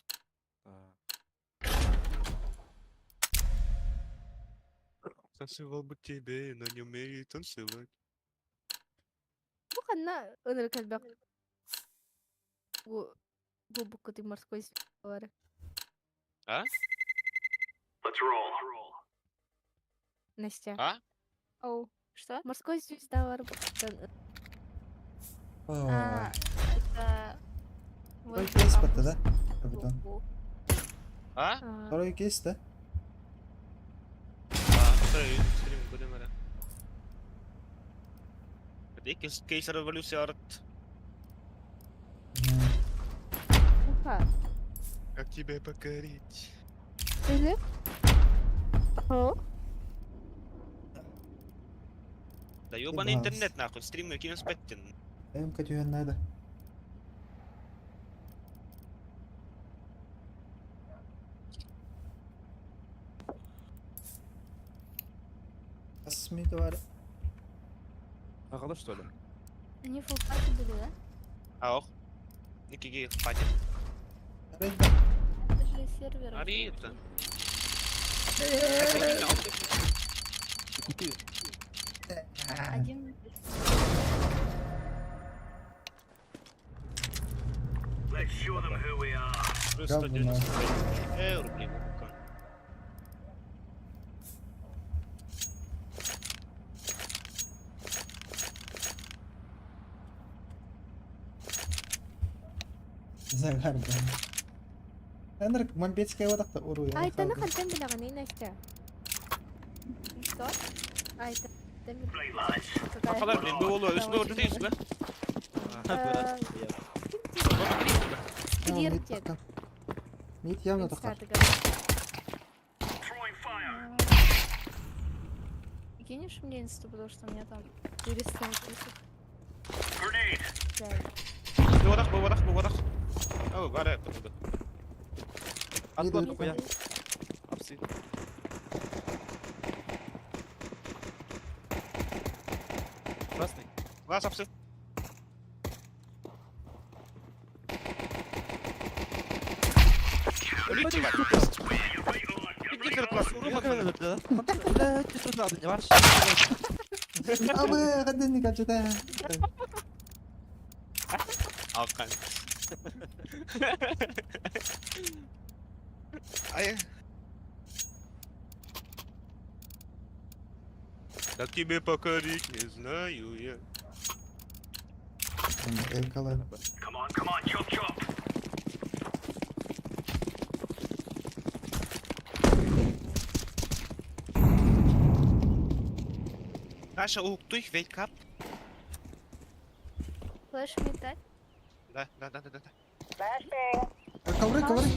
Танцевал бы тебе, но не умею танцевать. бу ханна ынырык элбэх бу бу буккутуй морской бар. А? Настя. А? Оу. Что? Морской звезда бар буттан. А, это... Второй Вот кейс кампус батта, да? Капитан. Бу. А? А, Второй кейс, да? А, второй стрим будем это. Это иккис кейс революция арт. Суха. Как тебя покорить? Или? О, Да ёбаный Ебас. интернет нахуй, стримы кинем спать. Эмка түһэн надо. Асмит бар. Ағала что ли? Они фулпати были, да? Ах. Никиги хватит. Это же сервер. Арита. Купи. Один. Плюс Говно. 195 рублей выкупка. Загар бан. Энрик Мамбетская одақта уру. Айтаны хантан билэҕиний, Настя? Что? Айтаны Какая? Пахалар, блин, было, Да, үс было очень ты да? Клир диэн. Мит явно тохтар. Кинешь мне инсту, потому что у меня там 400 тысяч. Бу одақ, бу одақ. Ау, бара, буду. Атла Иду. нахуя. Апсы. Красный. Вас апсы. Улетел. Иди, класс, Бля, ты тут надо, не варишь. Абы, гадын качыта. Алқан. Ай. Как тебе покорить, не знаю я. Экала. Наша уктуй, wake up. Флэш метать? Да, да, да, да, да. Flashbang. Ковры, ковры.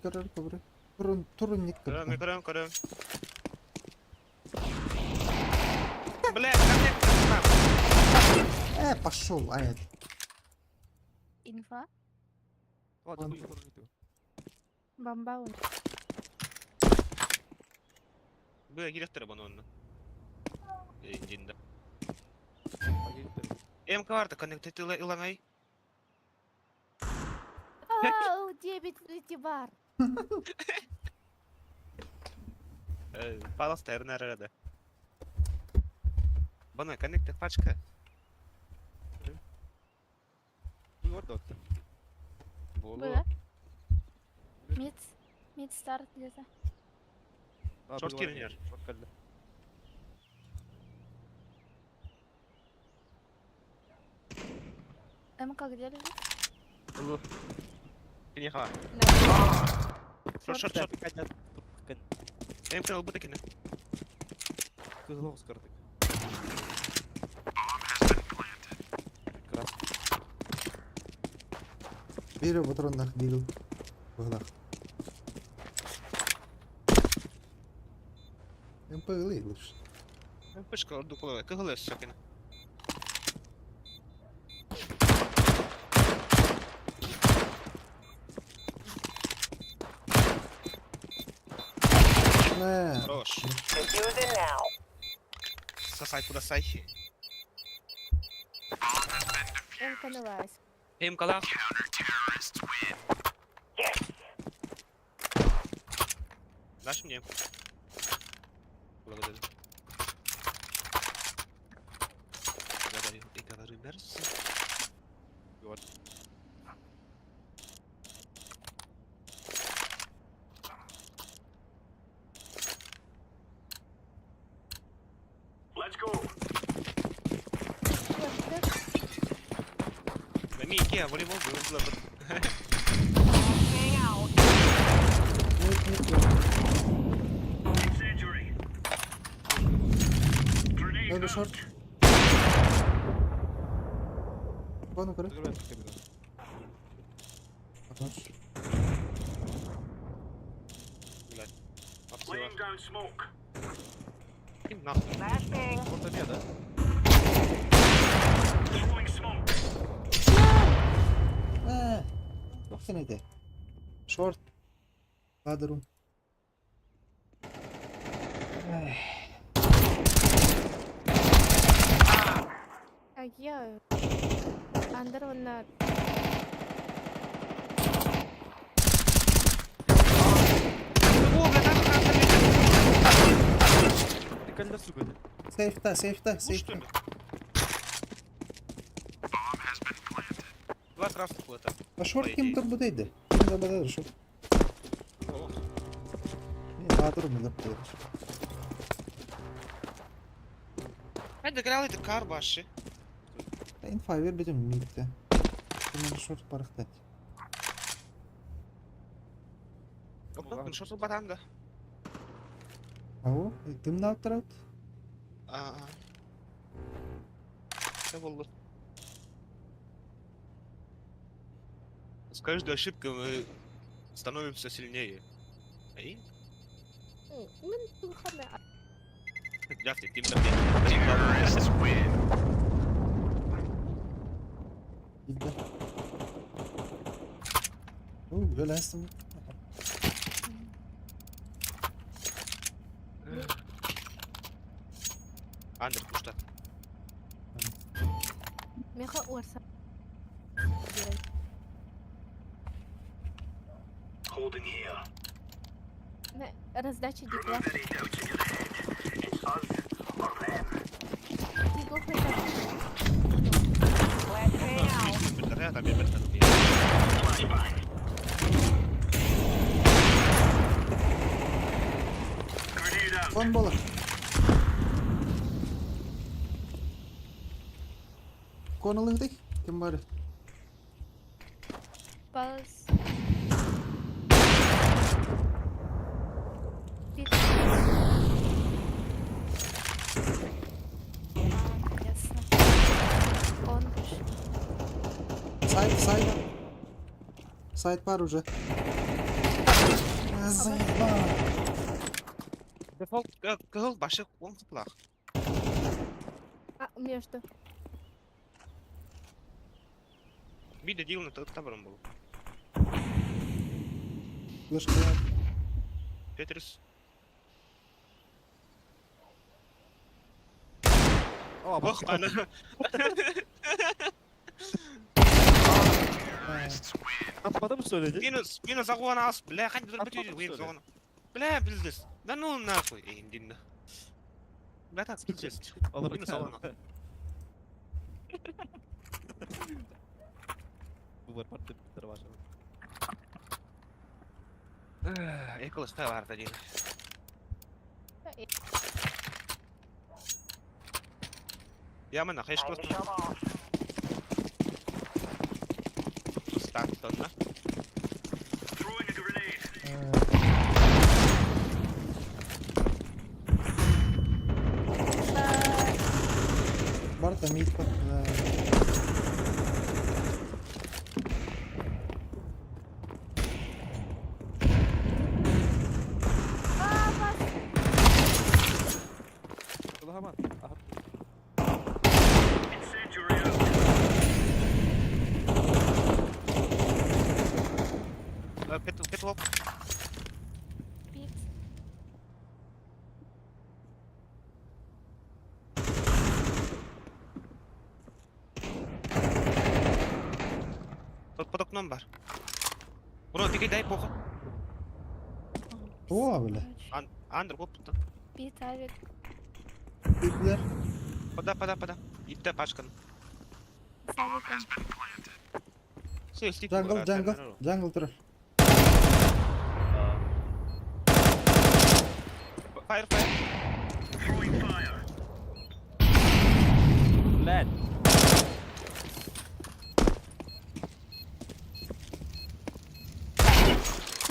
Ковры, ковры. Турун, турун ник. Көрөм, көрөм, көрөм. Бля, коннект. Пошел, ай. Инфа? Ладно, хуй, хуй, хуй. Бомба он. Бля, директор банонна. Динда. Погиб. МК варта коннект илаңай. Ау, 9 бар. Паласта РНР. Бана коннект пачка. Хуй, вот, вот. Болу. Было? Мид. Мид старт где-то. А, Шорт было, киллер. Шорт киллер. МК где лежит? Лу. Кинеха. Шорт, шорт, шорт. МК албыта кине. Кызыл скардык. Красный. Бире патроннах дигл. Быгнах. МП лучше. Пышка орду кулава. Кыгылы сокина. Не. Хорош. Defusing now. Сосай куда сай. МК налазь. МК лах. Дашь мне? Благодарю. Благодарю. И говорю, мерси. Вот. Ми Икеа, волейбол, было. Hang out. Нет, нет, нет. Надо шорт. Вон укры. Хорош. Блядь. Апсила. Им нахуй. Flashbang. Orta bir да? Э, Тохтен эти. Шорт. Ладеру. А я... Андер онна... О, бля, там, там, там, Ты кальда, сука. Сейфта, сейфта, Ну что сейфта. ли? Два красных лота. А шорт По ким идее. турбудейді? Ким забадады шорт? Ладеру мы западыр. Hadi gel hadi kar başı. Инфа бер бітім мидті. Мен шорт барықтат. Yok şortu batanda. Ау, дымны алып тұрады. Aa. Ne oldu? С каждой ошибкой мы становимся сильнее. Эй, Мен тухана. Jaft ettiğim tabii. Bildi. Оо, өләсің. Андер кушта. Меха орса. На раздача дикла. Дикла хотя Flashbang out. Вон бола. Конылыңды ким бар? Палас. Пит. А, ясно. Он. Сайт, сайт. Сайт бар уже. А, Заебал. Дефолт кыл башы он кыплах. А, между. Bir de değil ne табырым был. Флешка. Петрис. О, Ох, ана. Atmadı mı söyledi? Минус, минус агуан ас, бля, хань бир Atmadı бит mı уйын söyledi? соғын. Бля, билдис. Да ну нахуй, эй, динна. Бля, так, пиздец. Olur. Минус агуан. Bu var partı bir var. Эколос та бар да дин. Я мен хайш Time класс to shove off. стартонна. Бар там мид бар. Allah aman. Aha. Пет пет лок. Пит. Под под окном бар. Бро, ты дай похуй. О, бля. Ан Андер гоп тут. Пит, авик. Битлер. Пода, пода, пода. Итте пачкан. С авиком. Джангл, джангл, джангл тұр. Фаер, фаер. Lan.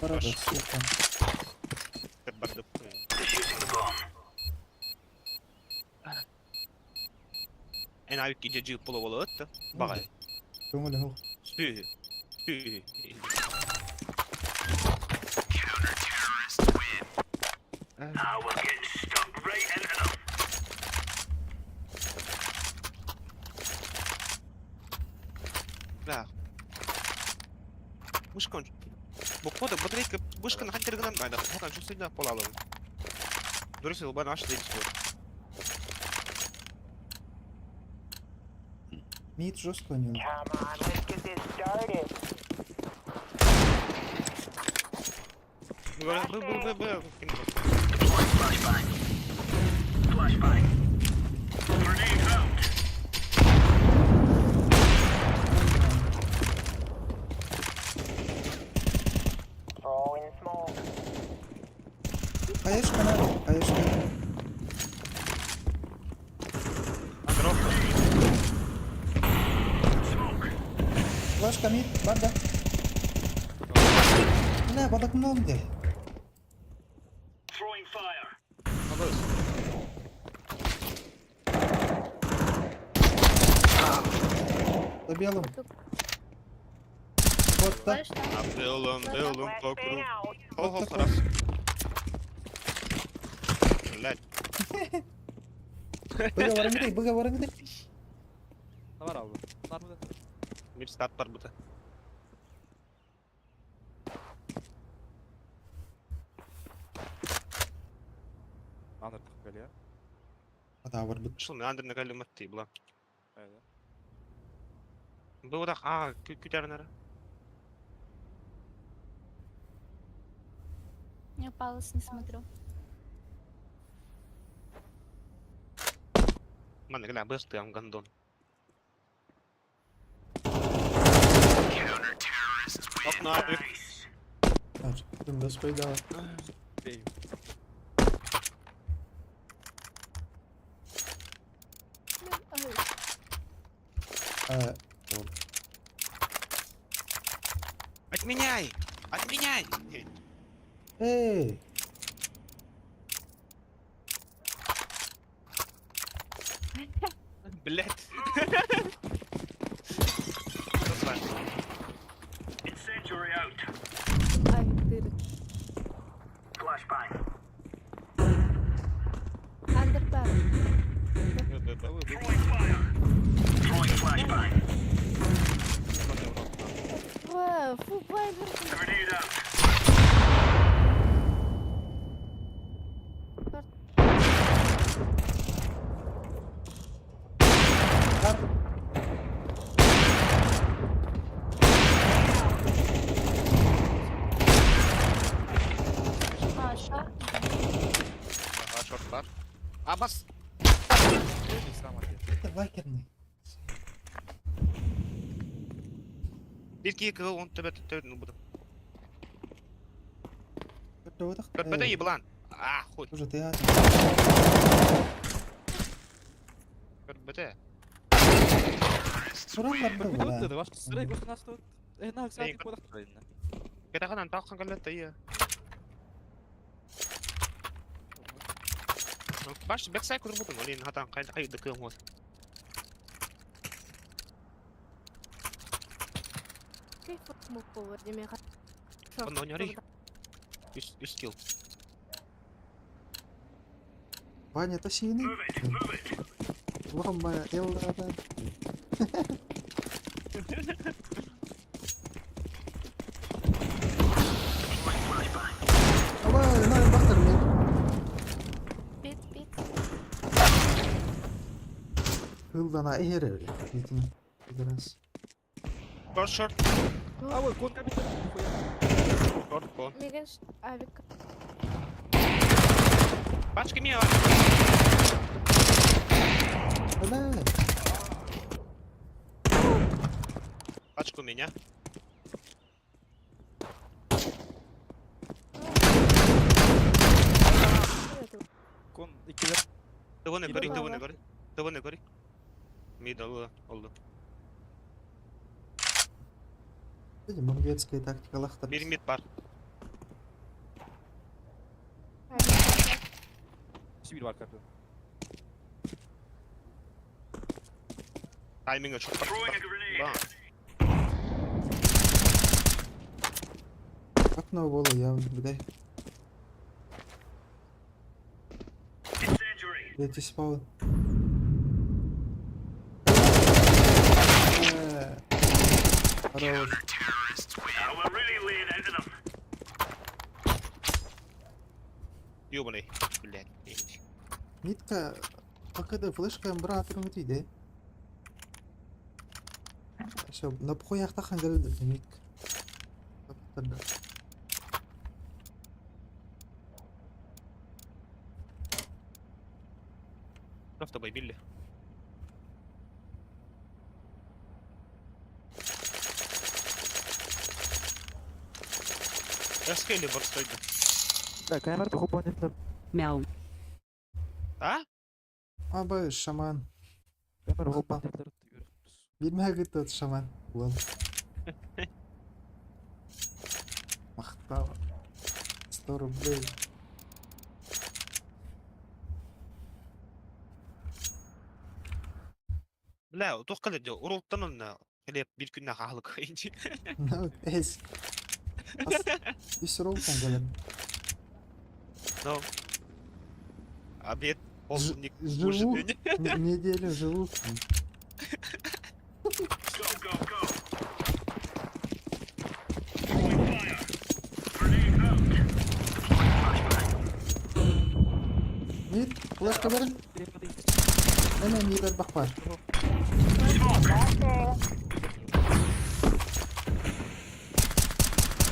Барады, сука. Бардып. Эн авик иже жиып боло болот да. Багай. Көҥүл оһох. Сүүһү. Сүүһү. Да. Мышка он. Бу батарейка мышка на хантергынан айда. Хотан şu сыйда полалым. Дурыс ылбан аш дейбис көр. Мид жестко у него. Come on, let's get this started. Б б б б б. Throwing smoke. Хаешка надо, хаешка. Дроп. Флешка мид, банда. Не, бодокном де. Алыс. За белым. Вот так. Флеш там. Белым, белым по Flashbang кругу. out. Хо-хо, раз. Блять. Быга барыңгыдай, быга барыңгыдай. Ne var abi? Bunlar mı? Bir start var burada. Anladık böyle ya. Ата бар бит. Шул мен андырны калым атты була. Öyle. Бу да а күтәрнәр. Я палас не смотрю. Мана гля быстый гандон. Окна. Дым спайдала. Beyim. А, Отменяй! Отменяй! Эй! Блять. Что с вами? Ай, дыры. Андер бар. Ва, фу, бай, Ар. А, шорт. Ага, шорт бар. А, бас! Это лакерный. Бір екі он төбе төбе ну буду. Көрдө Көрбөтө еблан. А, хуй. Уже ты ат. Көрбөтө. Суралар Көрбөтө да. да башка сырай көрсө насты. Э, на саат кодак турайын. Кетахан таққан каллет ия. Баш бексай көрүп бутун, олин хатан кайда кайда кыым вот. Кайф смок болор деме. Онно ойнори. Үс үс килл. Ваня, это синий. Ломба, эллада. Ала, на, бахтар мен. Бит, бит. Хылдана эхер öyle. Битин. Раз. Шорт, шорт, А, ой, кон капитан. шорт, кон. Меген авик. Пачка мия. Бля. Пачку меня. Кон икилер. Тывыны Мид гори, бар. тывыны гори. Тывыны гори. Мид алды, oldu. Мургетская тактика лахтар. Bir mid бар. Bir var kapı. Тайминга çok бар. Ба. Окно было явно, блядь. Третий спаун. Э, Хорош. Ёбаный, блядь. Митка, пока да флешка брат иде. Все, на похуях тахан Митка. Просто били. Раскрыли борстойду. Да, камера туху понятно. Мяу. А? Аба шаман. Камера туху понятно. Билмәгит тот шаман. Вон. Махтава. 100 рублей. Бля, туох кэлэр дьэ, уруттан онно кэлиэп биир күннээх аһылык инчи. Ну, эс. Үс ролтан кэлэр. Ну. Обед, полдник, Живу, ужин. неделю живу. Мит, флешка бер. Эме мидер бак бар. Flashbang.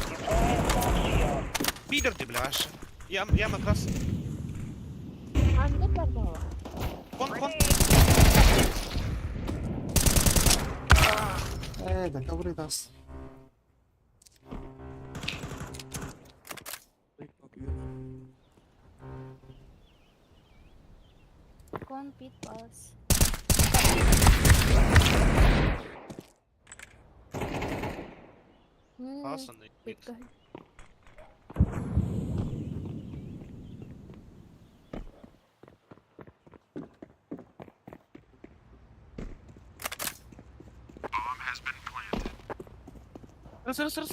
Deploying smoke shield. Пидор ты, бля, аж. Я как раз. Анны барбала. Кон, кон. Э, да ковры даст. Кон пит палас. Классно. Битка. Раз, раз, раз.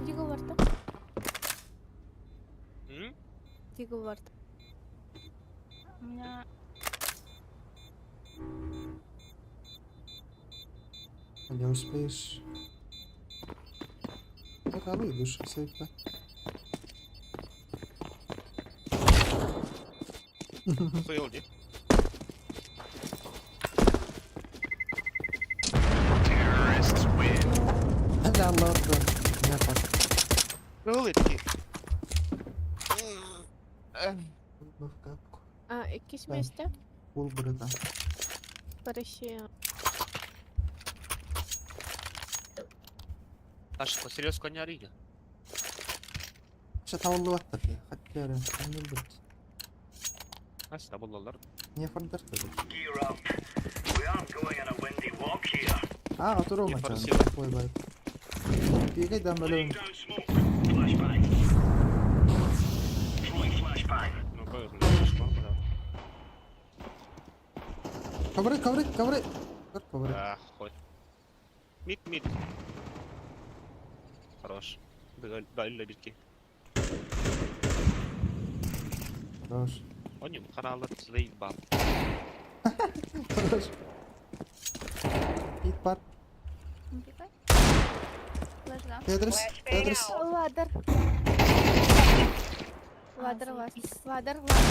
Диго барта. М? Диго барта. У меня Не успеешь. Так, а выйдешь, сейфа. Хуел, где? Да ладно. Я так. Рулетки. В капку. А, иккис Да. месте. Пул брата. Парашия. Саша, посерьез коня рига. Что там луаттар я? Хотя не будет. Аса буллалар. Не фордер А, вот Рома Не там. форсируй. Ой, бай. Бегай там, блин. Ну, поехали. Ковры, ковры, ковры. Ковры. Да, хоть. Мид, мид. Хорош. Дали битки. Хорош. Они харалар заебал. Хорош. Пит пар. Не пикай. Флеш, да? Тетрис, Тетрис. Ладер. Ладер ласт. заебись. Ладер ласт.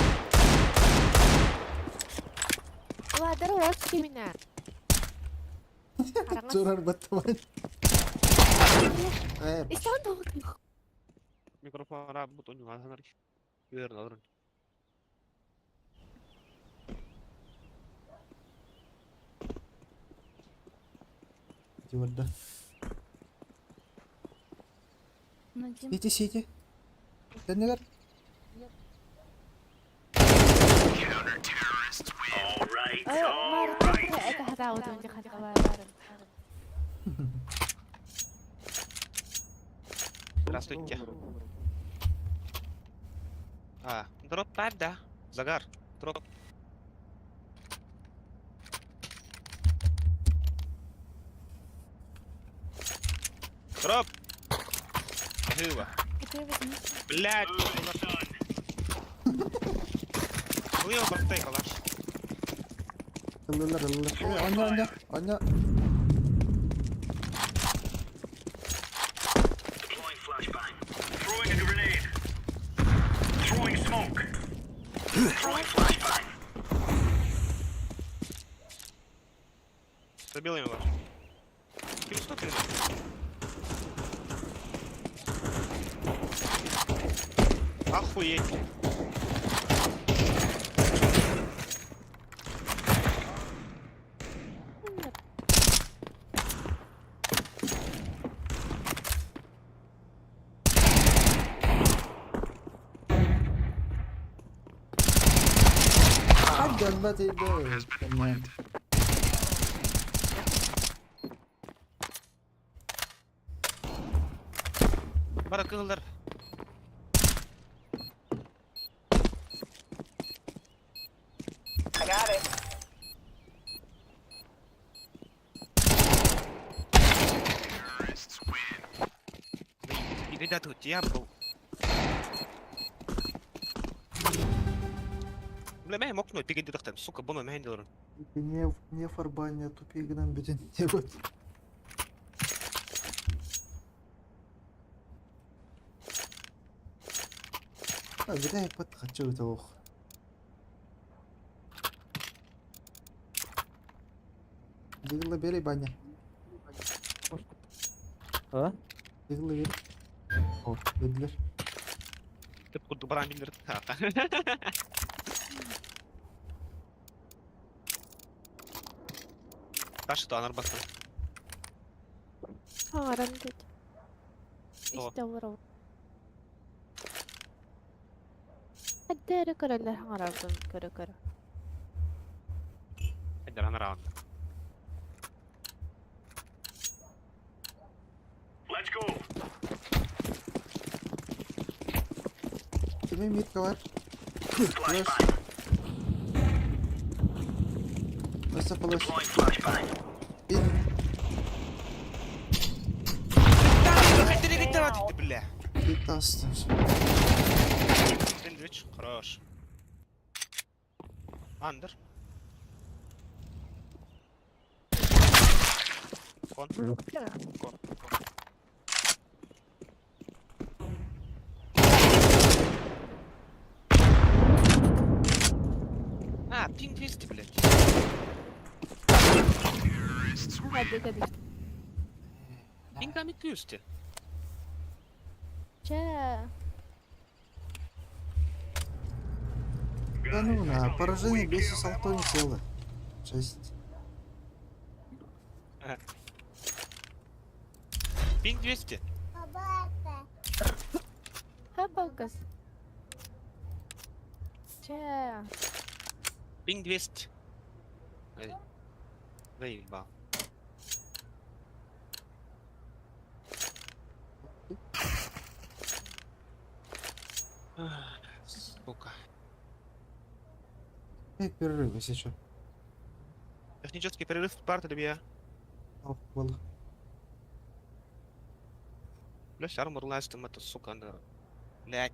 Ладер ласт меня. Чурар баттаман. Э, Истан долго. Микрофон работу не надо. Верно, Диварда. Надим. Сити, сити. Теннер. Это хата вот у них хата. Здравствуйте. А, Дроп баар да? Загар. Дроп. Дроп! Живо. Это я возьму. Блядь! Ылыа бартай калаш. Ыллылар ыллылар. Э, Онно онно онно. Забил его. Ким что ты? Охуеть. Хаддан бат Бара кыһыллар. I got it. Ребята, тут я был. Бля, мэ мокну, пигеди тахтам, сука, бону мэ хендилер. Не, не фарбаня, тупигнам бүтүн дебут. А, бля, пат хочу это ох. Дигла бери баня. А? Дигла бери. О, бедлер. Деп курду баран билер. Ташы да анар бастым. Хаҥаран дед. Тоҕо? Истэ олоробун. Эрдэ эрэ көрөллөр хаҥарарбын көрө-көрө. Эдер анар аан. Кими митка бар? Флеш. Өссө флеш. Ин. Бля. Бит астыр. Сэндвич, хорош. Андер. Кон. Кон. Кон. А, пинг 200, блядь. Хадды кэбис. Пинг там 200. Чэ. Да ну на, поражение без салто не целое. Шесть. Пинг 200. Хабалкас. Чэ. Пинг 200. Эй. Заебал. Ах, Сука. Эй, перерыв, если что. Технический перерыв парта я. Ох, было. Бля, армор ластом это, сука, да. Блядь.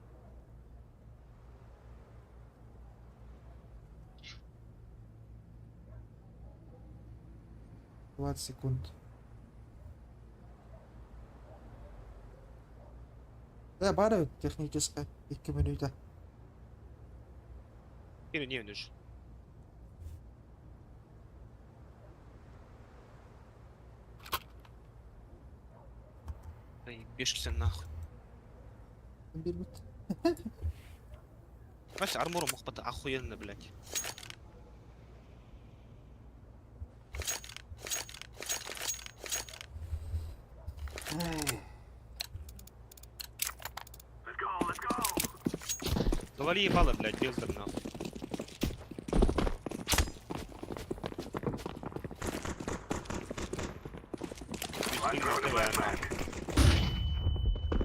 20 секунд. Да, бары техническая. 2 минута. Или не видишь. Да ебешься нахуй. Бирбит. Вася, армору мог под охуенно, блядь. Завали ебало, блядь, бездар нахуй.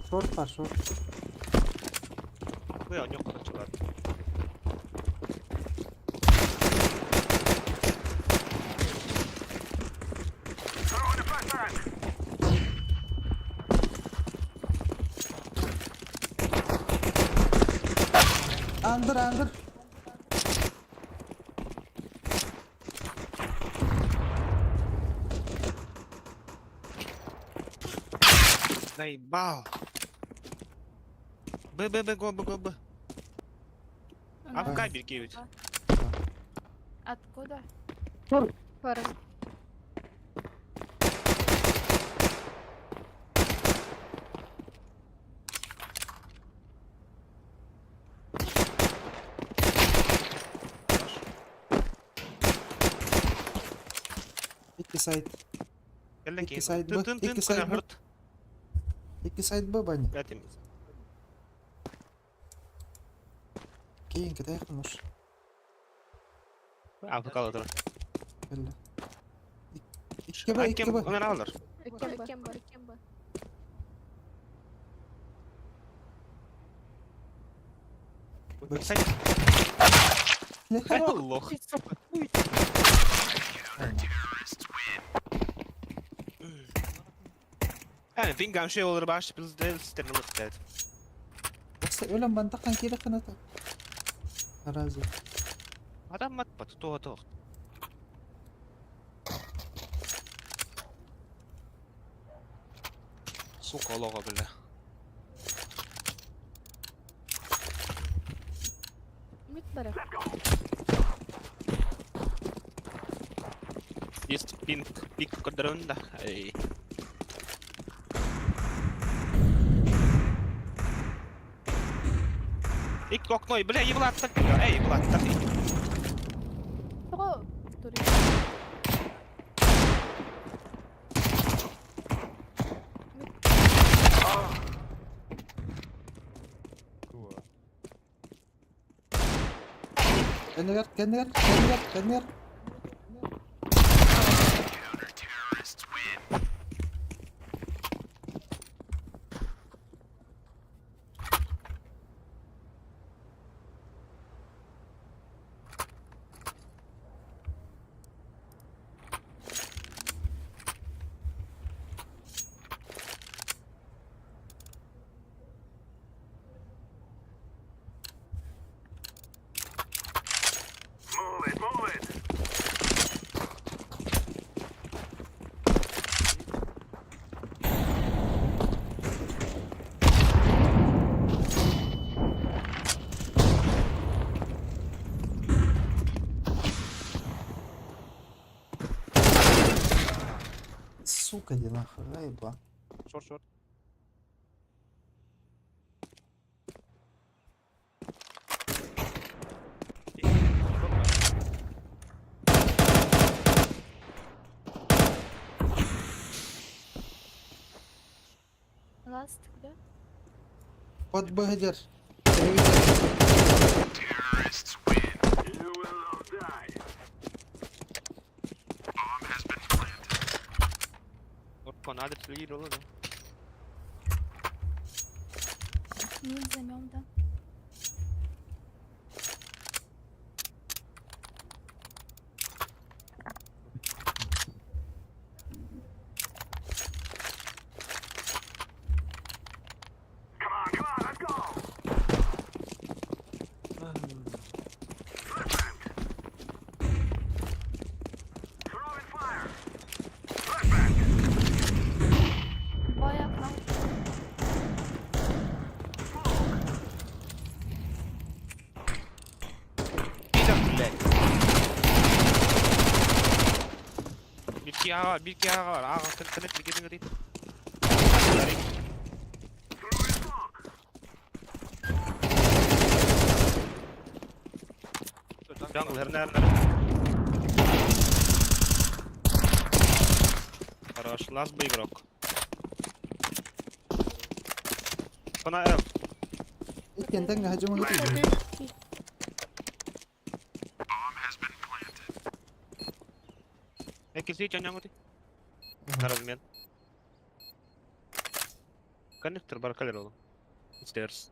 Шорт бар, шорт. Бля, у него короче, ладно. Заебал. Б, Б, Б, го, Б, го, Б. У нас АФК Биркевич. Откуда? Форум. Икки сайт. Кэллэ Икки киһи. сайт Тын Б, тын тын икки сайт Б. хырт. Икки сайт Б, Баня. Пятым. Кейин кытайхын уж. АФК алар. Кэллэ. Икки Б, икки Кем Б. онан алар. Кем Б? Кем Б? Б. Сайт. Лох. Yani pingam şey olur baş biz de sistemli dedi. Бакса өлөн бантахан кире кыната. Аразы. Адам матпат тоға тоқ. Сука лоға бля. Мид бара. Есть пинг, пик кадрында. Эй. Ик окной, бля, еблаттак. Эй, еблаттак. Тоҕо тури. Кэннигэр, кэннигэр, кэннигэр, кэннигэр. Сука, иди нахуй, заебал. Шорт, шорт. Ласт, да? Под Б держ. Надо следить, да. Мид займем, да. Ой, окно. Пидор, блядь. Bir iki A var, bir iki A var. A var, kırık bir gidin gidin. Jungle, her nerede? Хорош, last бы игрок. Фона F. Иккиэн тэҥҥэ хадьымы гытый. Экиси чаняңути. На размен. Коннектор бар калер олу. Stairs.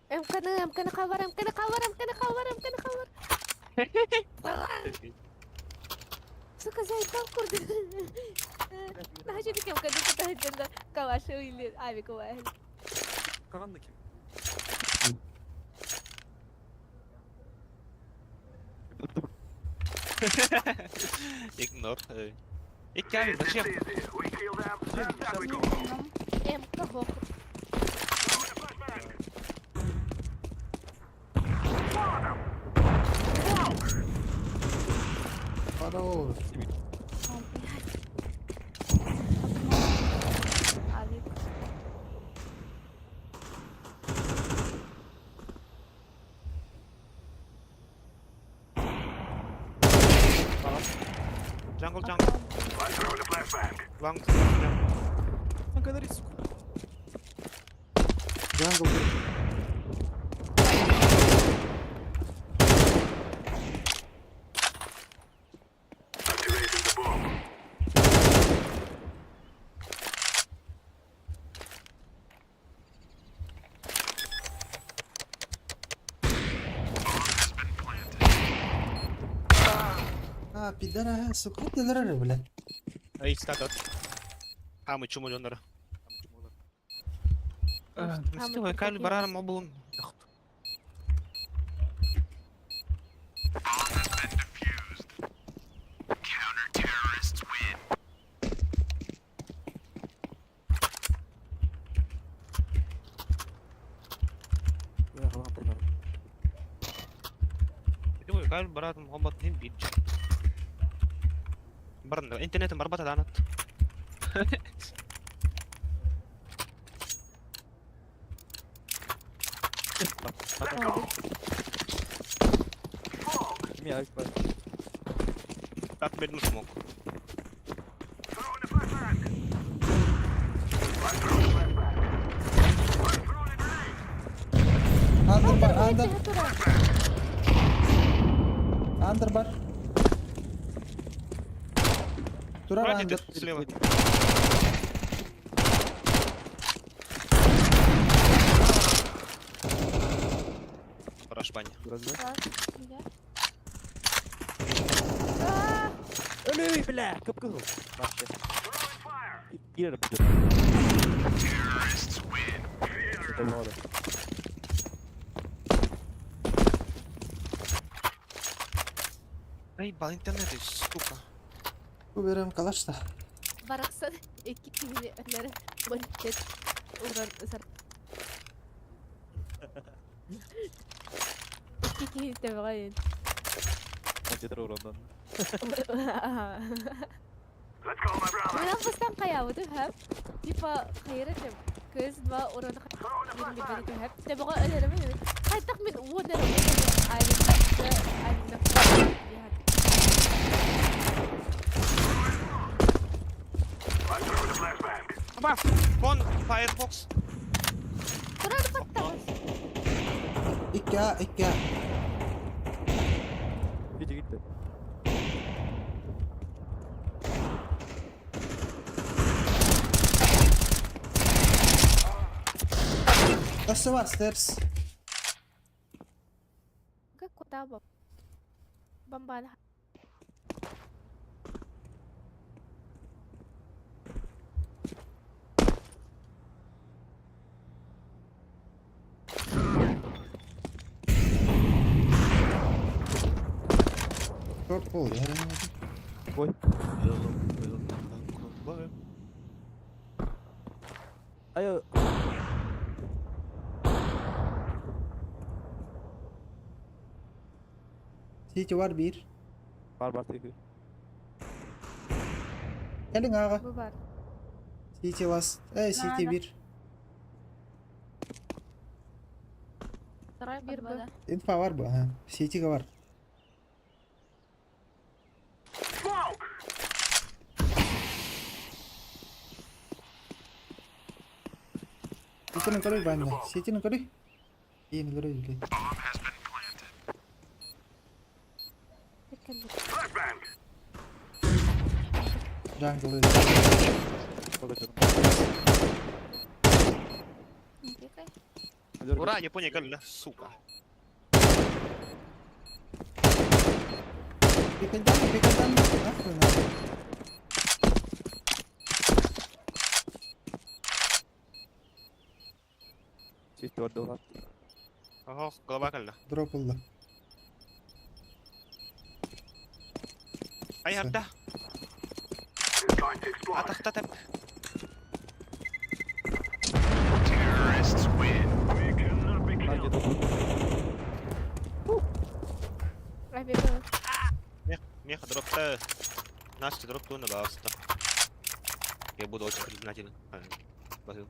МКны, МКны хабар, МКны хабар, МКны хабар, МКны хабар. Сука, заебал курды. Нахажу дик МКны кутаһыттан калашы или авик уай. Каганды ким? Игнор. Икки зачем? М-ка хох. Хорош. А, блядь. Окно. Авик. Jungle, jungle. Окно. Long, jungle. Говори, сука. Jungle. А, пидора, сука, пидора, бля. Эй, статут. А, мы чуму донора. Хамы Каль барар мобулун. Я голова Каль барар мобат ним бич. Баран интернет марбата данат. Меня Так бедну смог. Under бар, under. Under бар. Турар Вроде under. ты слева. Хорош, баня. Так, я. Өлүй, бля, кып-кызыл. Вообще. Кирер будет. Это надо. Эй, бал интернет, сука. Уберем калаш-то. Барахсан икки киһини өллөрө бөлтет уран ысар. Икки киһини тэбэҕэ Где-то урондан. Мен бастан каябыты хэп. Типа хайыр этим. Кыз два уран бир бир хэп. Тэбэҕэ өлөрөмүн. Хайтак мин уоннар айры Аба, вон Firefox. Турар паттабас. Икки А, икки А. Gitti gitti. Өссө бар, stairs. Как куда бом? Бомбан. Short ball, я Ой. Айо. City var bir. Бар бар тихо. Gelin ağa. Бу бар. City last. Эй, City Надо. bir. Второй Бир под Б. Б, да. Инфа var bu. Ha. City'ge var. City'nin көрүй bende. City'nin көрүй. Yeni көрүй bile. Jungle. Не пикай. Ура, Япония галля, сука. Пикайдан, пикайдан. Нахуй надо. Чисто орда Ого, голова галля. Дроп oldu. Айарда. Атахта тэп. А, где-то тут. Побегала. Меха дропта. Настя дроп на пожалуйста. Я буду очень признателен. А, Базил.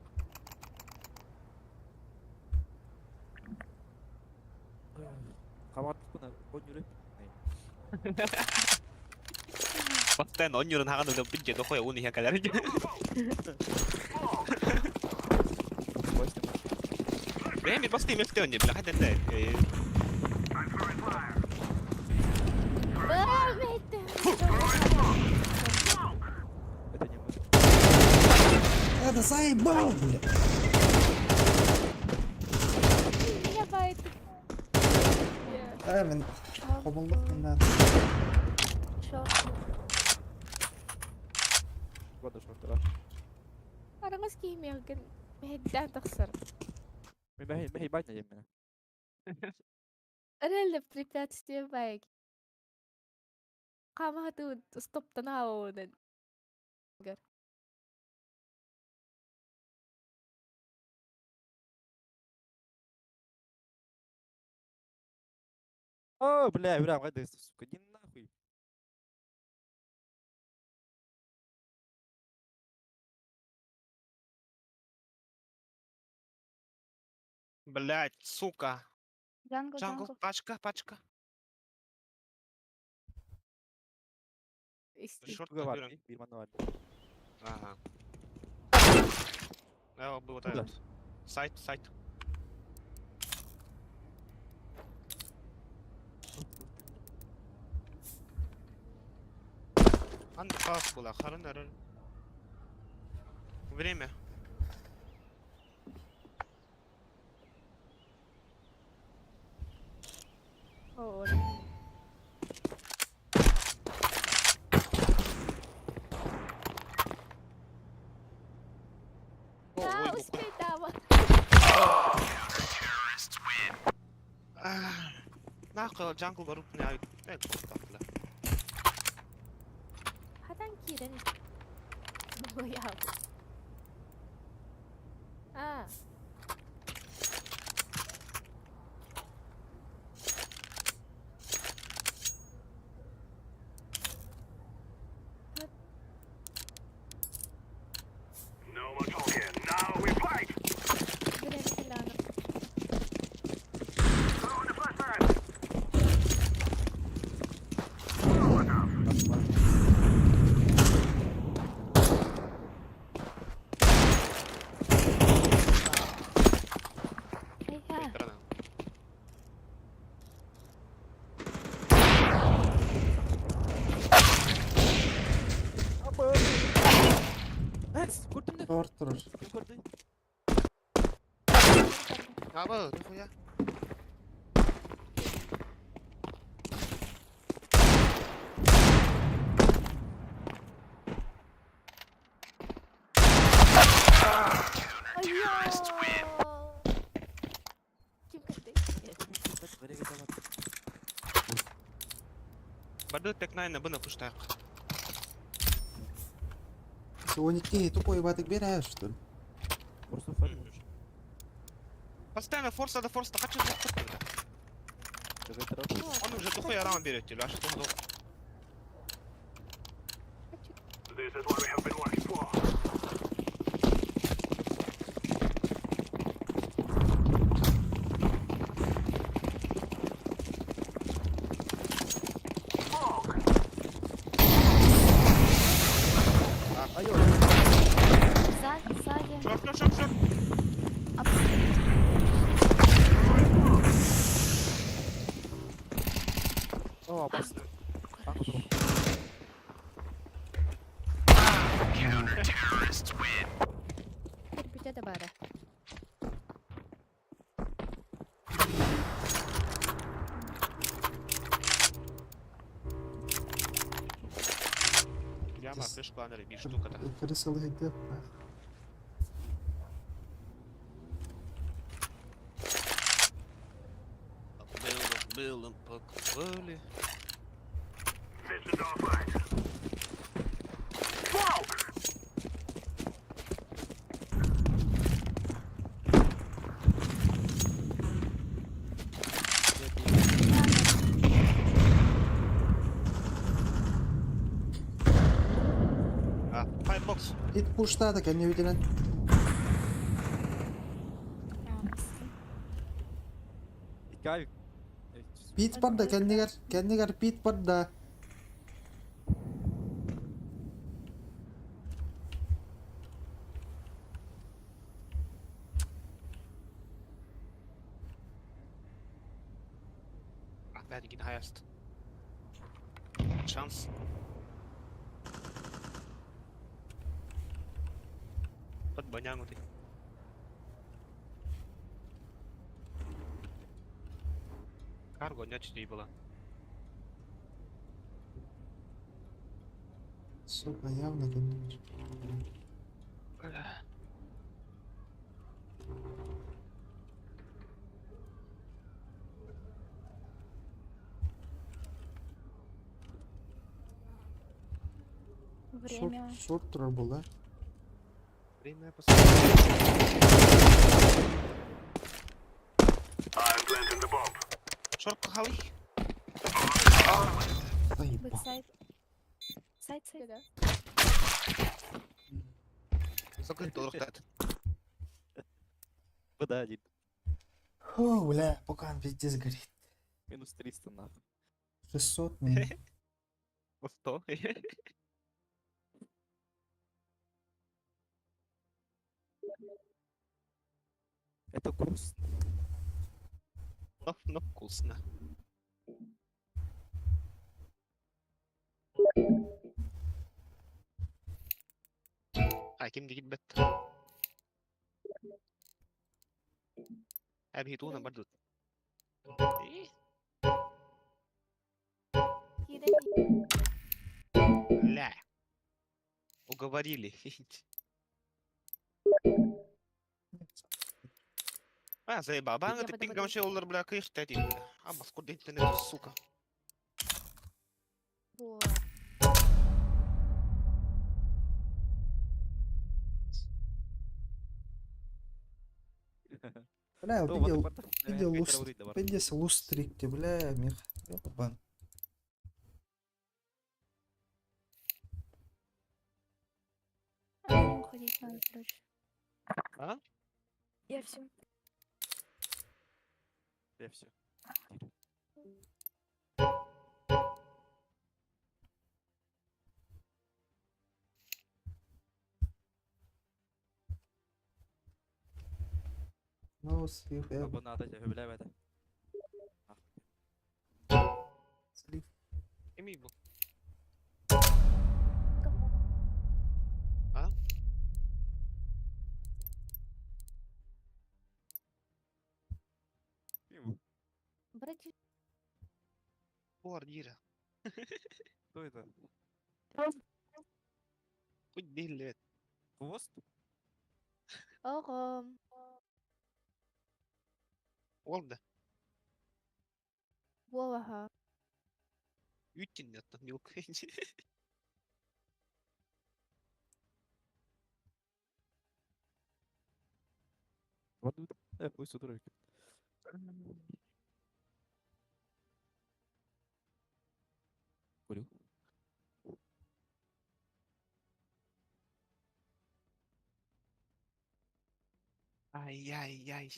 Хаматтык он жүрүп. Постоянно он юрын хаган өлөп бит жеде хуя уны хякалар. Бэми просто имел не бля хаден да. А, это. Это не мы. Это заебал, бля! Меня байт. А, мен хобулдук мындан. Чё? Вот шорттара. Араңыз киймеген. Мehден тахсар. Мен мехи байтна дем мен. Реально препятствие байк. Камату стоптана оонен. О, бля, бля, гайда, сука, иди нахуй. Блять, сука. Jungle, Jungle, jungle. пачка, пачка. Исти. Шорт Туга бар, берем. бир мана бар. Ага. Да, был вот Куда? этот. Сайт, сайт. Ан пас была, харын арын. Время. Оон. О, Да, ой, буква. успей дава. Нахуй, jungle барып не ай. Э, бля. Хадан кирен. Моя. А. Время гляну. Ай-я. Сторона. Эс, көрдүм да. Торт турар. Көрдүм. Аба, нихуя. Айо! Ким кытты? Барды тек найна бына пуштайк. 12 тупой батык берешь, что ли? Просто фан. Постоянно форс, да форс, хочу Он уже дохуя раунд берет, а что он Сзади, сзади. Шорт, шорт, шорт, шорт. О, опасно. Кирпича да бара. Яма, флешку анары, би штука-то. Крысыл гидеп. Было, было, покупали. Ит пуштаата кэннибитинэн. Икки Пит барда кэннигэр, кэннигэр Пит барда. Опять highest. Шанс. Подбанян ты. Карго не было. Сука, явно кэннигэр. Время. Шорт турар буолла. Время посмотреть. Шорт халы. Заебал. Бэксайд. Сайд, сайд. Да. Закрыт доллар. Б один. О, бля, пока он пиздец горит. Минус 300 нахуй. 600 минут. 100. Это грустно. Но вкусно. А ким дигит бет. Әби туна бардут. Киирэн Ля. Уговорили. А, заебал. Бан, Я ты подумала, пингом шел, бля, кыш ты один, бля. А, баску интернет, сука. Во. Бля, То, видел, вот, вот, видел э, луст, Петр Уридов. видел лустрик, бля, мех. Ёбан. А, мне уходить надо, короче. А? Я все. Я все. No sleep, Абонат, бля, это. sleep. Ими бу. Братиш. Буар дира. Кто это? Хоть билет. Хвост? Ого. Олда. Вова. Үттин аттан yok. Вот, пусть утром. Курю. Ай-яй-яй.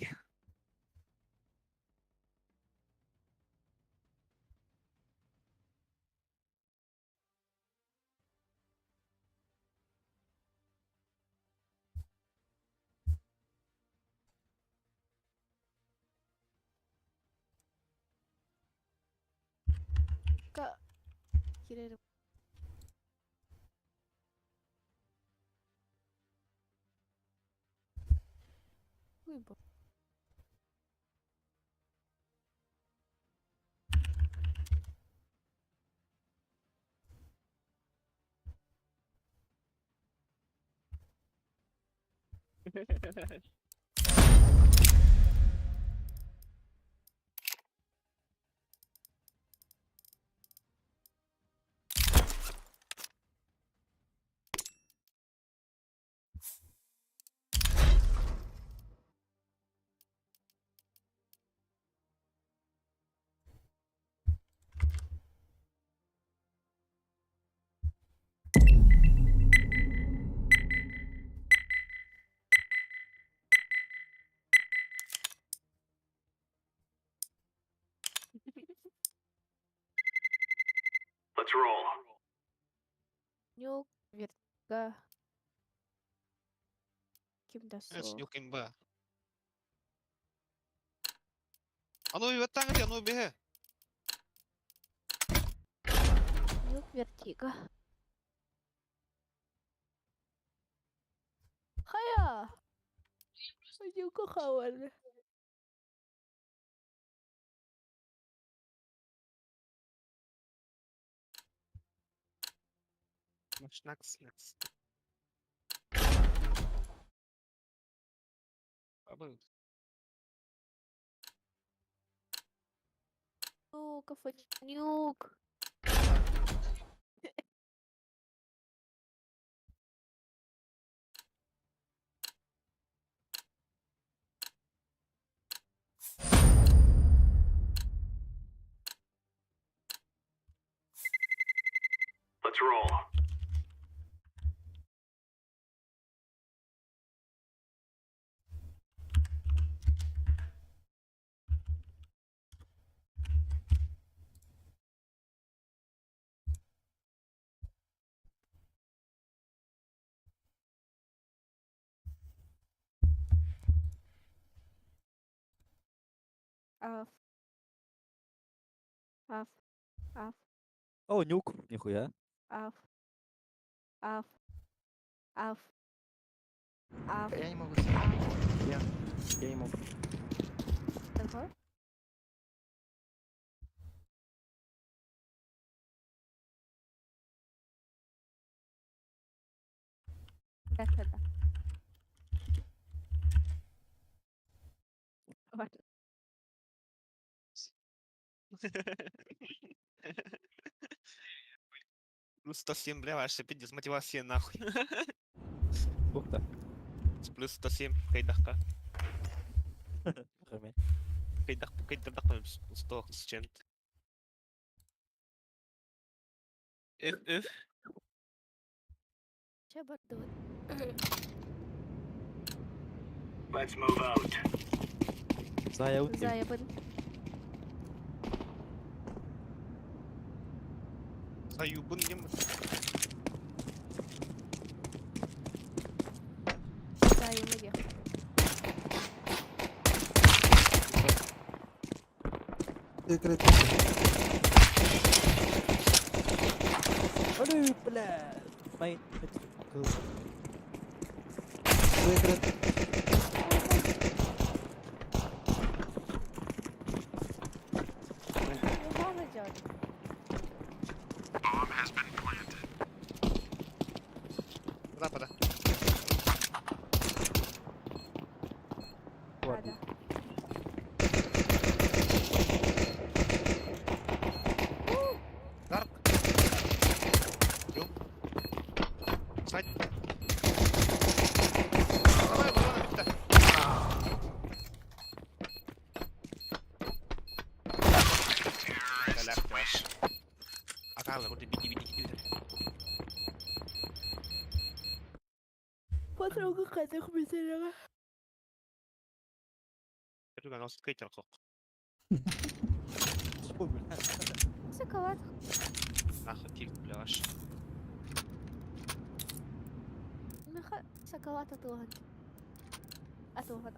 Ка. Киирэр. Уй, бо. Нюк, вертка. Ким да суох. Нюк имба. Аны уйбаттаҥ ити, аны бэһэ. Нюк, вертига. Хайа! Нюка хавар. Шнакс, шнакс. Абы. Нюк, нюк. Аф. Аф. Аф. О, нюк, нихуя. Аф. Аф. Аф. Аф. Я не могу. Я не могу. Того? Да, да, да. Ладно. Плюс 107, бля, вообще пиздец, мотивация нахуй. Ух ты. Плюс 107, кайдахка. Рами. Кайдах, кайдахка, 100 с чем-то. Эф, эф. Че бардыбыт? Зая утим. Заябын. Заюбын нем. Заябын диэх. Секрет. Али, бля. Май. Секрет. Юбана дьон. Запада. Ада. Дарк. Ю. Сайт. Давай, давай, битте. Бля, флеш. Аталар, вот беги, беги, беги. Подруга хатых бителеге. Туган ос кейтер кок. Что, бля? Шоколад. Нахуй тильт, бля, ваш. Миха шоколад атылган. Атылган.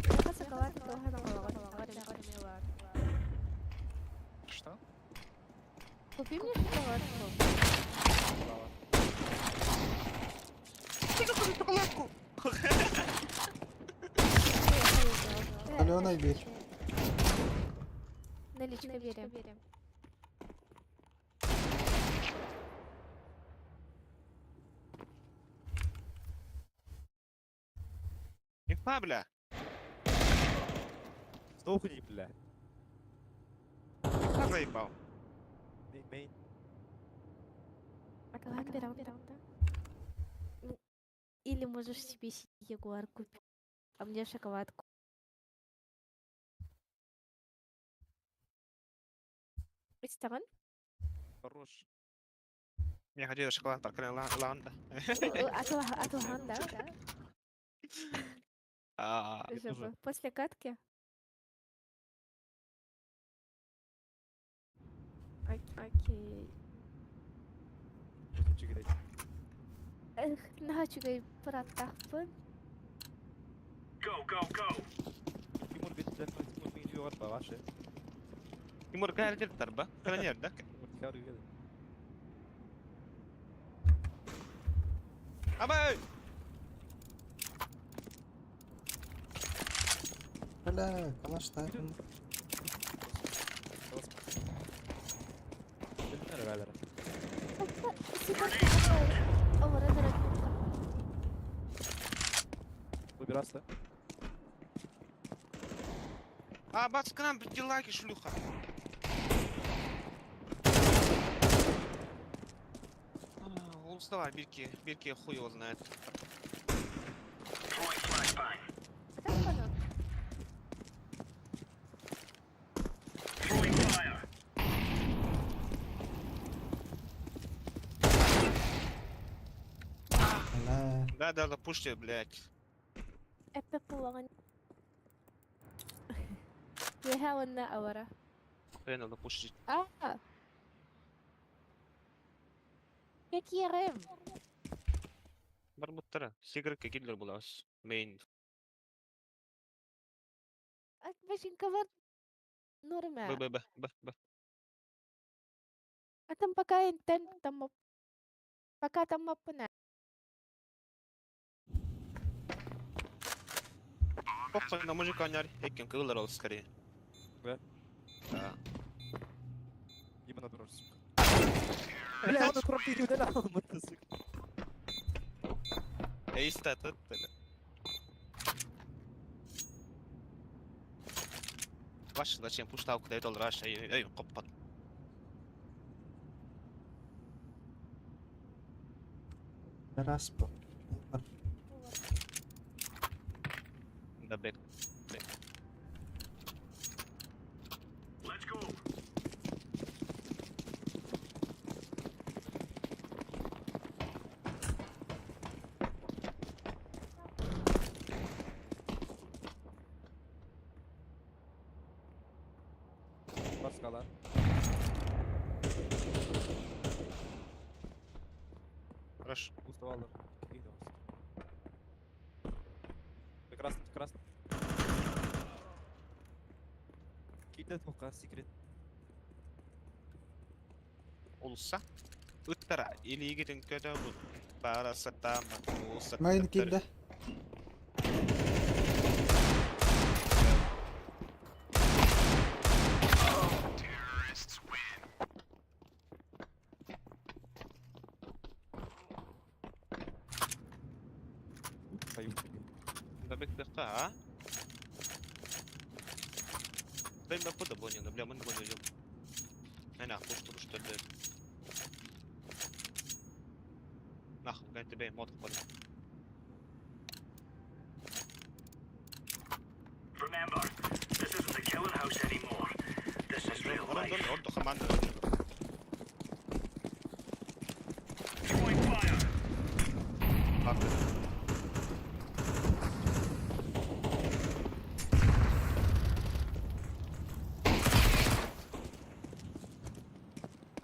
Миха шоколад атылган алган. Что? Купи мне шоколадку. Шоколадку. Алена, бери. Наличка берем. Инфа, бля. Сдохни, бля. Инфа заебал. Мейн, мейн. Шоколад берем, берем, да? Ну, Или можешь себе ягуар купить, а мне шоколадку. Истаган? Хорош. Я хотел шоколад, так ланда. Атылган, да? А, Я тоже. ЖБ. После катки? Окей. Үчүгэй. Эх, наһаа үчүгэй бырааттаахпын. Тимур бит Тимур мин югар ба ваше. Тимур кайра дер ба? Кайра да? Тимур тикар үйгә. Абай! Бля, калаш тайм. Выбираться. А, бац к нам, приди лайки, шлюха. А, Ол давай, бирки, бирки хуй его знает. Атак Бля. Да, да, да, пушьте, блядь. Эппе пулаҕын. Үөһэ уонна авара. Хрен надо пушить. А. Какие Барбуттара. Сигар киллер булас. Мейн. Башинка бар норма. Б, Б, Б, Б, Б. Атам пока интен там пока там маппына. Похуй на мужика няр. Экин кыллар ол скорее. Да? Да. Ебана дрожь, сука. Бля, он кроме не удалял, сука. Эй, стат, Ваш зачем пуштал, куда это раш, эй, эй, коппат. Раз по. Да бек. Баскала. Хорошо. Уставалар. Прекрасно, прекрасно. Кидет тока секрет. Olsa. Ыттара илигитин көтөбүт. Парасатама. Улса. Майн килде. Пою. Да бек а? Дай мне пода боня, бля, мы боня идем. Ана, пуш что ли. Нахуй, блядь, тебе мод пода. Remember, this isn't the killing house anymore. This is real Орон, life. орон, команда. Throwing fire.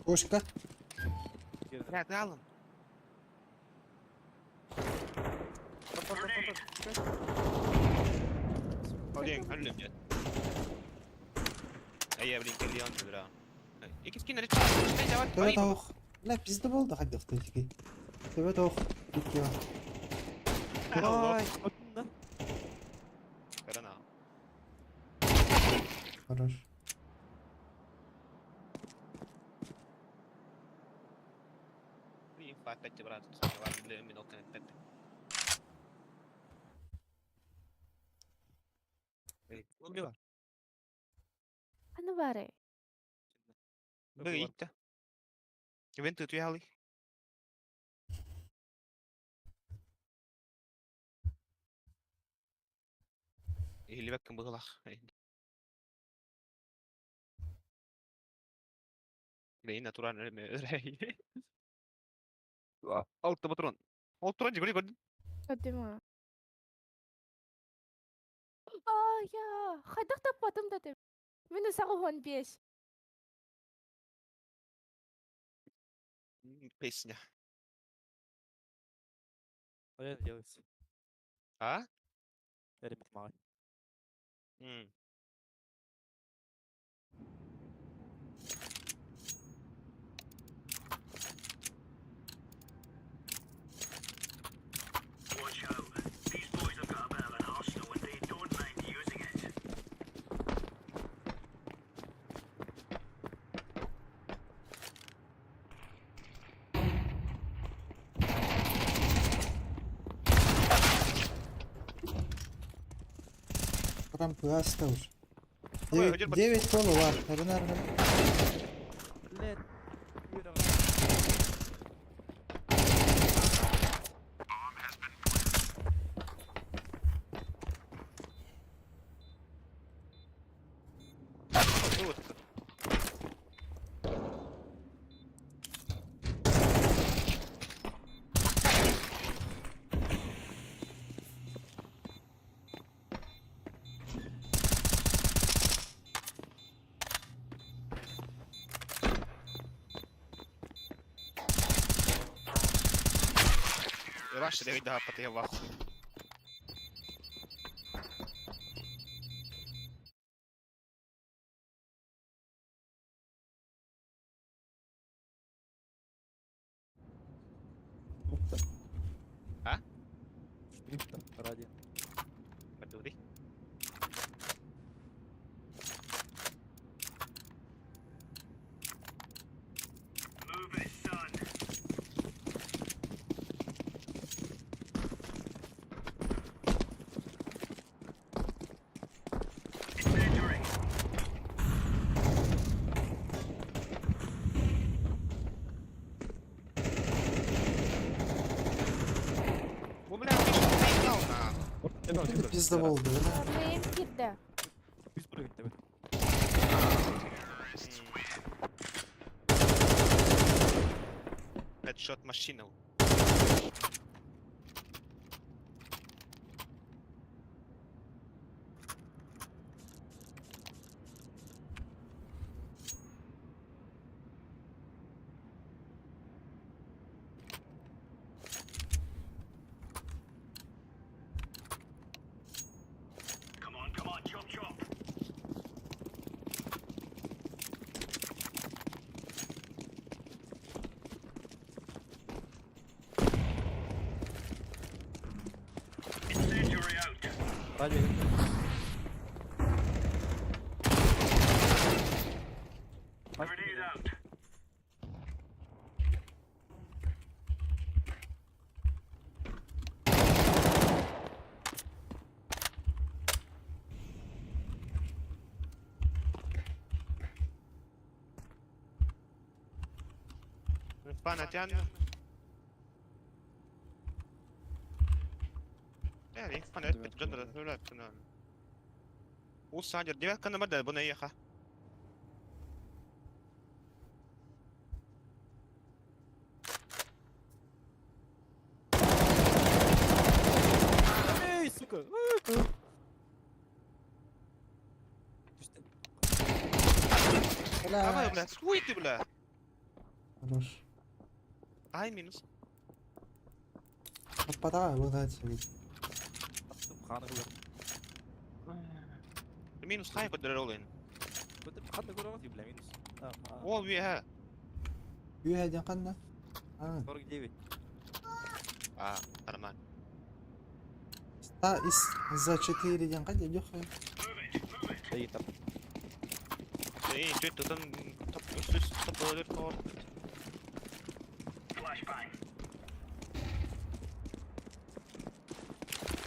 Кошка. Бля, ты Алан. Один, алле, блядь. А я, блин, кальян, бля. Икки скин, Төбө тоох. Бля, пизде болды хайдах тики. Төбө тоох. Икки Ай, да. Корона. Хорош. Блин, опять, брат, ладно, бля, минутка, опять. Эй, убила. Аны бары. Б, Венты туяли. Или бэккэн быгалах. Блин, натурально Алты патрон. Ол туран жигули көрдүм. Көрдүм. Ая, хайдах таппатым да этим. Мин усаҕа 15. Песня. А я делается. А? Эрим май. Watch out. These boys have got a bit of an arsenal and they don't mind using it. Прям пласта уж. Ой, один 9 полу, ладно. Ренар, Блядь. Вот. Ваш ревень да, я в ахуе. А? Ради. Подури. Move it, son. Incendiary. О, бля, он еще наиграл на. Пиздовол, да? Мэйм кирде. Үс прыгать тебе. Headshot машина. Come on, come on, chop chop. Incendiary out. Ради. Grenade out. Фанатян. Фанат Усадер, девятка на модель, бу наеха. Эй, сука. Давай, бля, хуй ты, бля. Хорош. Ай, минус. Отпадаю, вот эти. Хана гулар. Минус хай под роллин. Хана гулар бля минус. О, вия. Юхэ қанна? А, 49. А, нормально. ста из за 4 ден қайда юхэ. Эй, там. Эй, ты тут там топ топ топ Flashbang.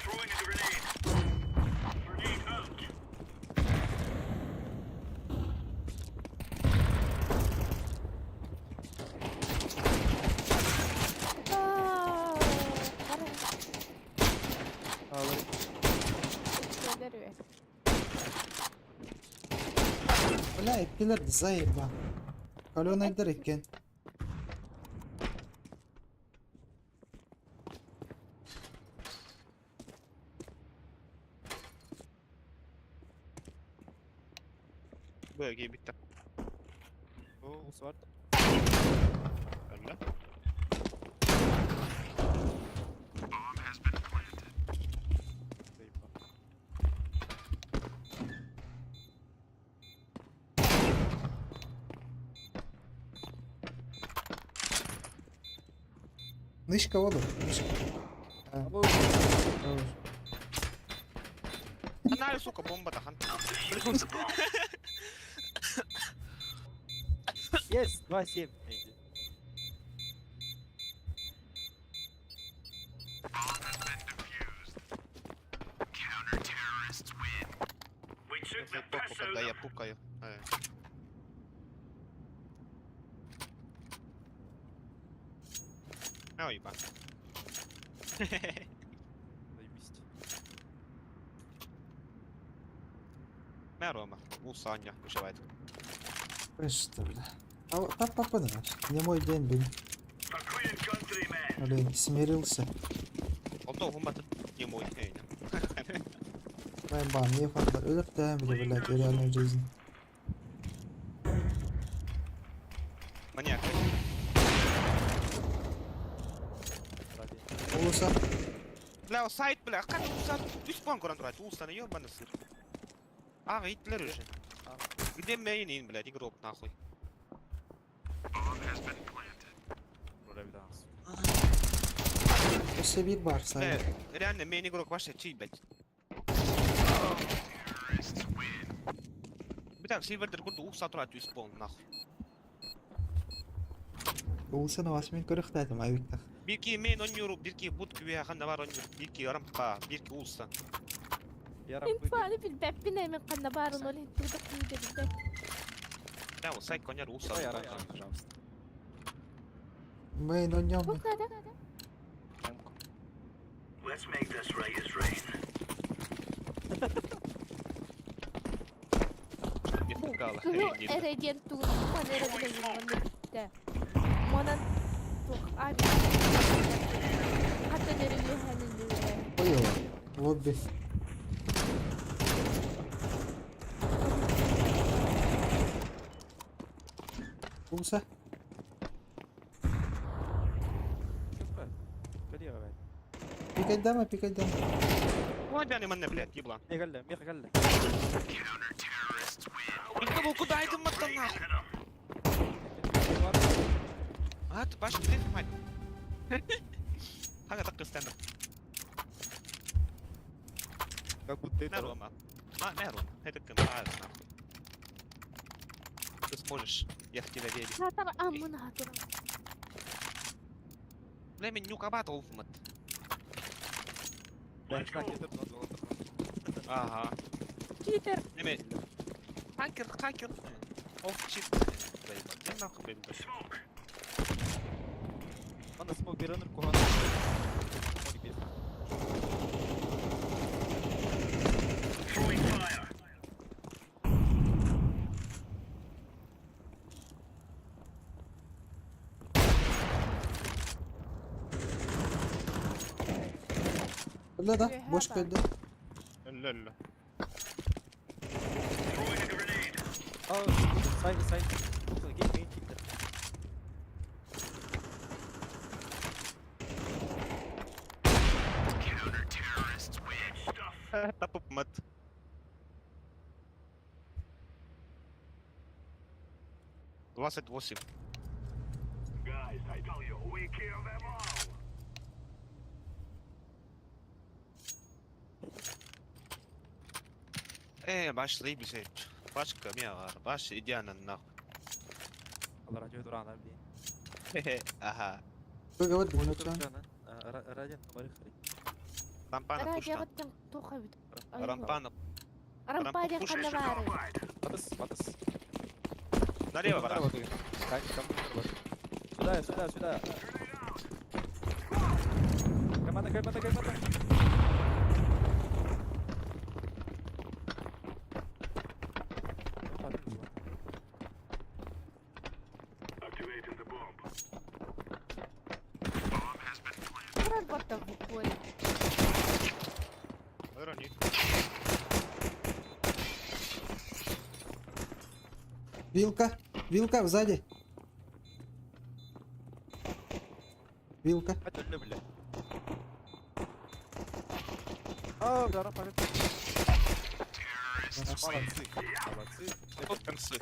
Throwing a grenade. Grenade out. Аа, бары. Алый. Көдөрү. Бля, эккилер заеба. Каленайдар екен. киирбиттэр. О, сварт. Өллө. Нычка воду. Нычка. А, хорош. Анаа, сука, бомба тахан. Yes, 2-7. Эйди. We took the Мне похуй, piss когда out я of пукаю. Э. Ой, ебать. Заебись. Мэ Рома, у Саня выживает. Что, бля. А вот так попадаешь. Не мой день, блин. For Queen and country, men. Блин, смирился. Онто уһумматын не мой. Бам, не факт. Өлөр бля, блядь, в реальной жизни. Маньяк. Ради. Улуса. Бля, сайт, бля, как улуса? Үс пуан көрөн турат, улусаны ебаный сыр. А, итлер уже. Где мейн, блядь, игрок нахуй. Вроде да. Өссө бир бар Бля, сайт. реально мейн игрок вообще чей, блядь. Бля, Сильвердер курду улуса турат үс пуан нахуй. Улусаны вас мен көрөхтәдім айбектах. Бирки мейн онюру, бирки бут күбе ханда бар онюру, бирки рампа, бирки улуса. Я рампы. Инфаны билбэппин эми ханна баарын ол иттигдик кийде билбэт. Бля, ол сайт коняр улуса. Давай я рампу, пожалуйста. Мейн оньом. Туох наада? Рамку. Let's make this right as rain. Не пукала. Кыһыл эрэ диэн тугун ман эрэ билэбин манна бүттэ. Манан туох аби. Хаттан эрэ үөһэнин үөрэ. Ой, лобби. Улуса. Чё Калево, блядь. Пикать дама, пикать дама. Ой, бля, не блядь, еблан. Меха меха галля. Никого куда иди маттан нахуй? А, ты баш ты мать. Хага так стендер. Как будто это... На Рома. На, на Рома. Это контракт, нахуй. Ты сможешь. Я в тебя верю. Саатар аммын хатыр. Бля, мен нюкабат олфмат. Да, так, это было, было, было. Ага. Читер. Неме. Хакер, хакер. Оф, чит. Я нахуй, блин. Smoke. Анда смог беренер кухан. Throwing fire. Бля, да, бошка да. Ля-ля. Throwing a grenade. А, сайт, сайт. Гейм, мейн, киллер. Stuff. Тапып мат. 28. Guys, I tell you, we kill them all. Баш заебись. Башка мне баш идеально нахуй. Allah радио дурана, блин. Ага. Вы говорите, ну чё? Радио, номер Рампана пушта. Радиоҕыттан туох эбит. Рампана. Рампа диэн ханна баары. Батыс, батыс. Налево, брат. Сюда, сюда, сюда. Команда, команда, команда. Activating the bomb. Турар батта буквально. Вероник. Вилка, вилка сзади. Вилка. Hadi önüne bile. А, бля, рампа, Молодцы, молодцы. Вот концы.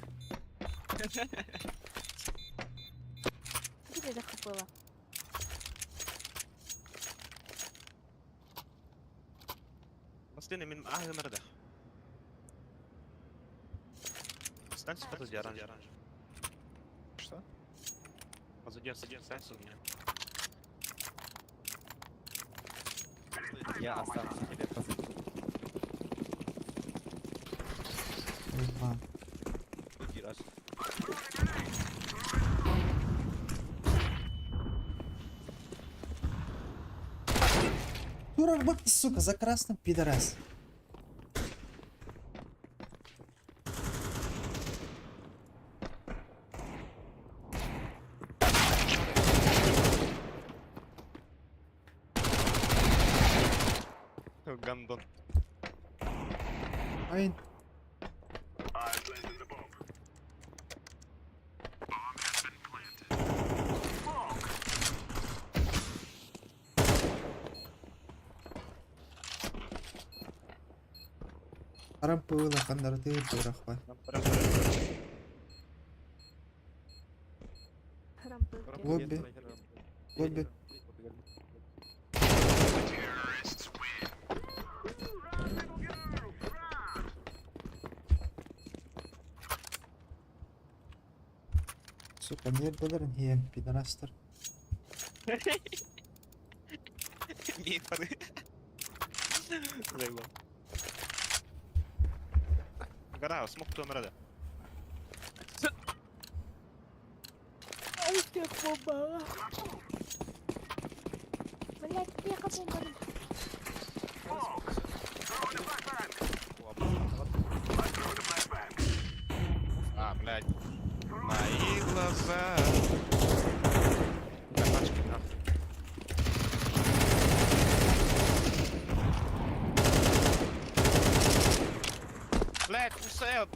Где захопила? Последний мин а мэрда. Станьте позади оранжевый. Что? Позади, позади, станьте у меня. Я останусь тебе позади. Ебан. Иди, Раш. Дурак, бак, сука, за красным, пидорас. Гандон. Айн. Рампы ханнарды дурахва. Рампы. Лобби. Лобби. Сука, не доллар не пидорастер. Не, пары. Заебал. Гора, смог кто мрада. Ай, ты бомба. Блять, я бомба. А, блядь. Мои глаза. Да, пачки, нахуй. Блядь, усел,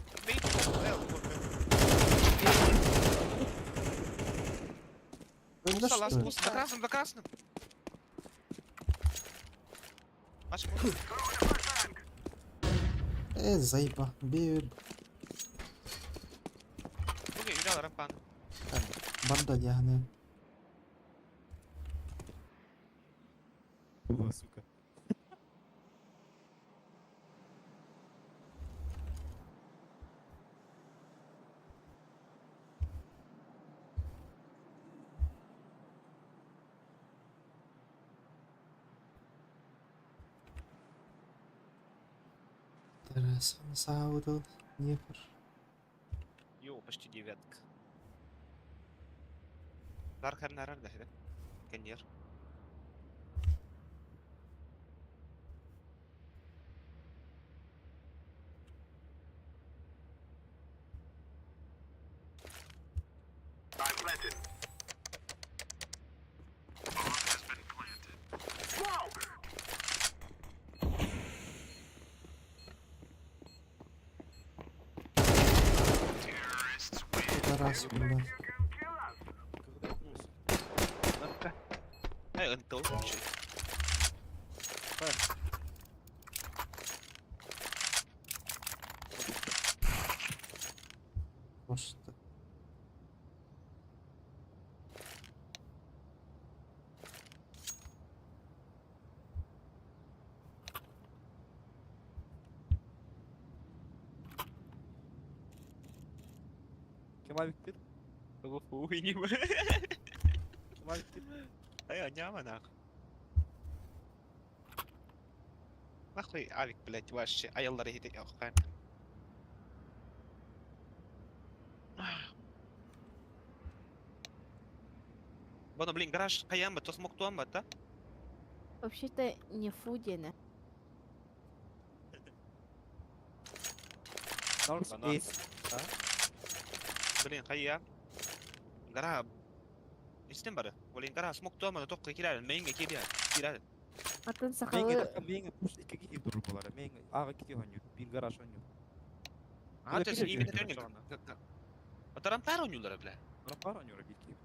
Ну Пусто, что? ласт, пусто, за красным, за красным. Пачка, Заеба. Бей, Окей, видел рампан. банда дягне. О, сука. Тарас, Саудов, Днепр. Йо, почти девятка. Дарк Арнарар, да, да? Конер. Тарас, блядь. Эй, он толком чуть. Просто. Kemal bitti. Хуй не Kemal bitti. Эй, няма нахуй. Нахуй авик, блядь, вообще. Аяллары хитек оххан. Боно, блин, гараж каямба, то смог туамба, та? Вообще-то не фудина. North Банан. East. Блин, хайя. Гара. Истен бары. Блин, гара смог туамба, то кирәр, мейнге кирәр. Кирәр. Атын Меңе сахалы меңе пуш iki kişi durur bunlara. Меңе ağa kişi oynuyor. Bin garaj oynuyor. А, то есть кирәк именно кирәк төрнек. Тарампаар оонньуулара, бля. Тарампаар оонньуура биир киһи.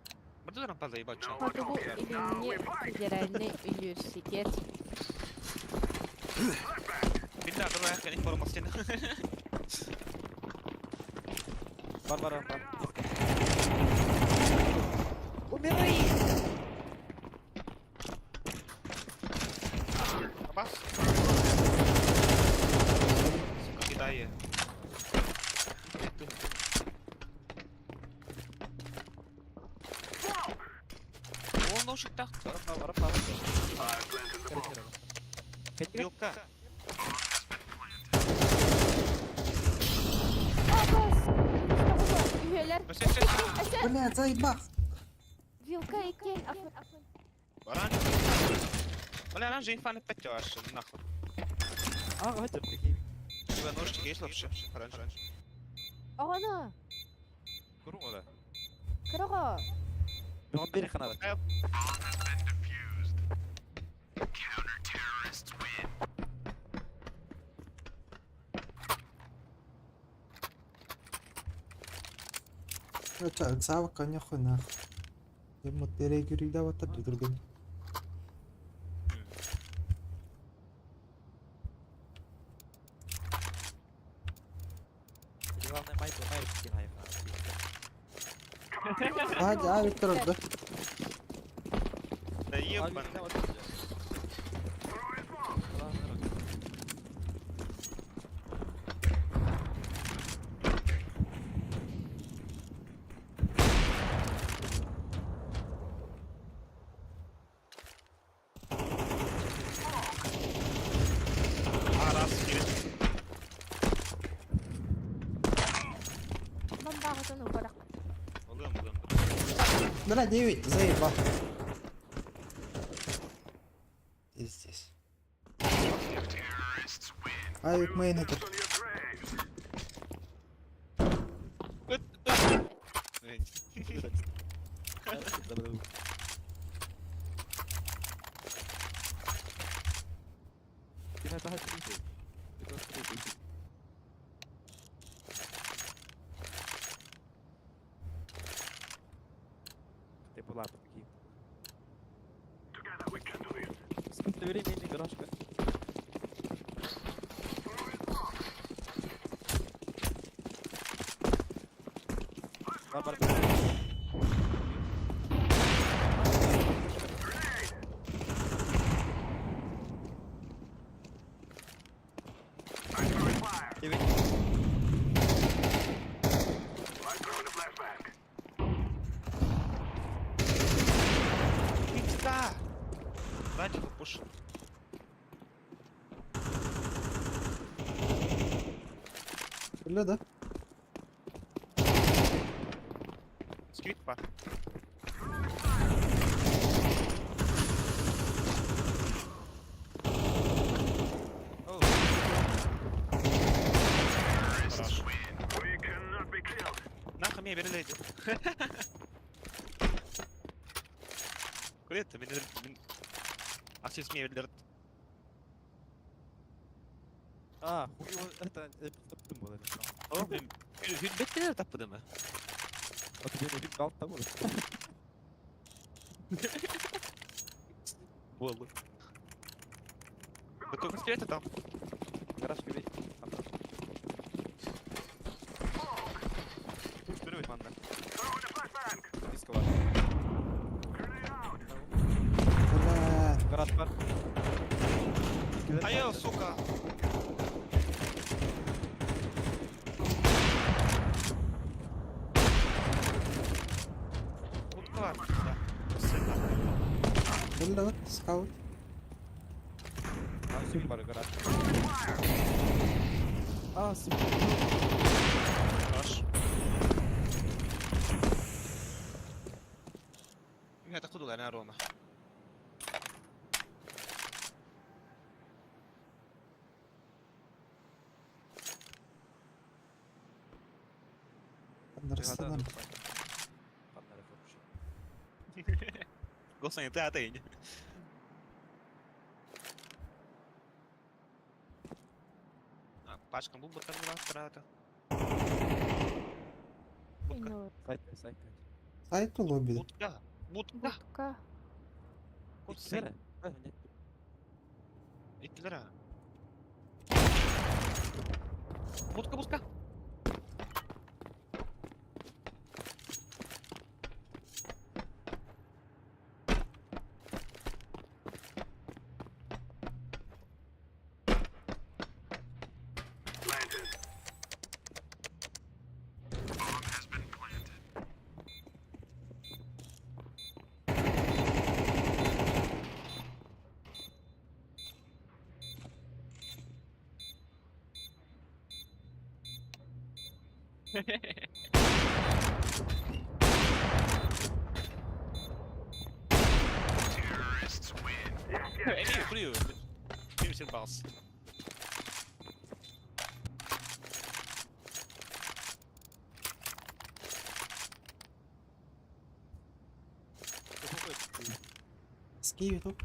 Барды тарампаар заебать чё. Хотугу Илиҥҥи федеральнай университет. Мин да атырайах кэлин формация. Бар бар бар. Умирай! Бас. Сука, кидає. Ол ношиктах. Вилка. Үһүөлэр. Бля, заебал. Вилка икки. Баран. Бля, оранжевый инфа на пятёрш, нахуй. А, это прикинь. У тебя ножички есть вообще? Оранжевый. Оҕону. Куру да. Кыраҕа. Бөҕөн бери ханада. Это Сава конюху нах. Ему терегюригда вот так другим. Главное, Майкл, Майкл кинай. А, Виктор, да. Да ебаный. А, раз, через. Бомбаҕытын убарах. Алым, алым. Бля, 9, заебал. Здесь. Авик мейн этот. Ты была такие. Сколько времени гаражка? Бар бар. Девять. Пизда! Дайте попушил. Бля, да? Сквит па. Хорош. Нахуй мне берелейди. Куда это? Асис мне берелерд. А, хуй его, это, таптым был, это. О, блин. Беттелер таппыдымы? А тебе не видал того? Болу. Такой это там? Гараж кири. Вперед, манда. Диско бар. Бля. Гараж бар. Айо, сука! Утка бар, да. Бля, вот, скаут. А, сюр бар, гараж. А, сука. Хорош. Я так худу, на Рома. Understand. Госан, ты атень. Пачка был бы там была страта. Будка. Сайт, сайт. Сайт лобби. Будка. Будка. Будка. Кут Иккилэр. А, нет. Иккилэр а. Будка, будка. Эмиэ курю. Ким сир баас. Ски ютуб.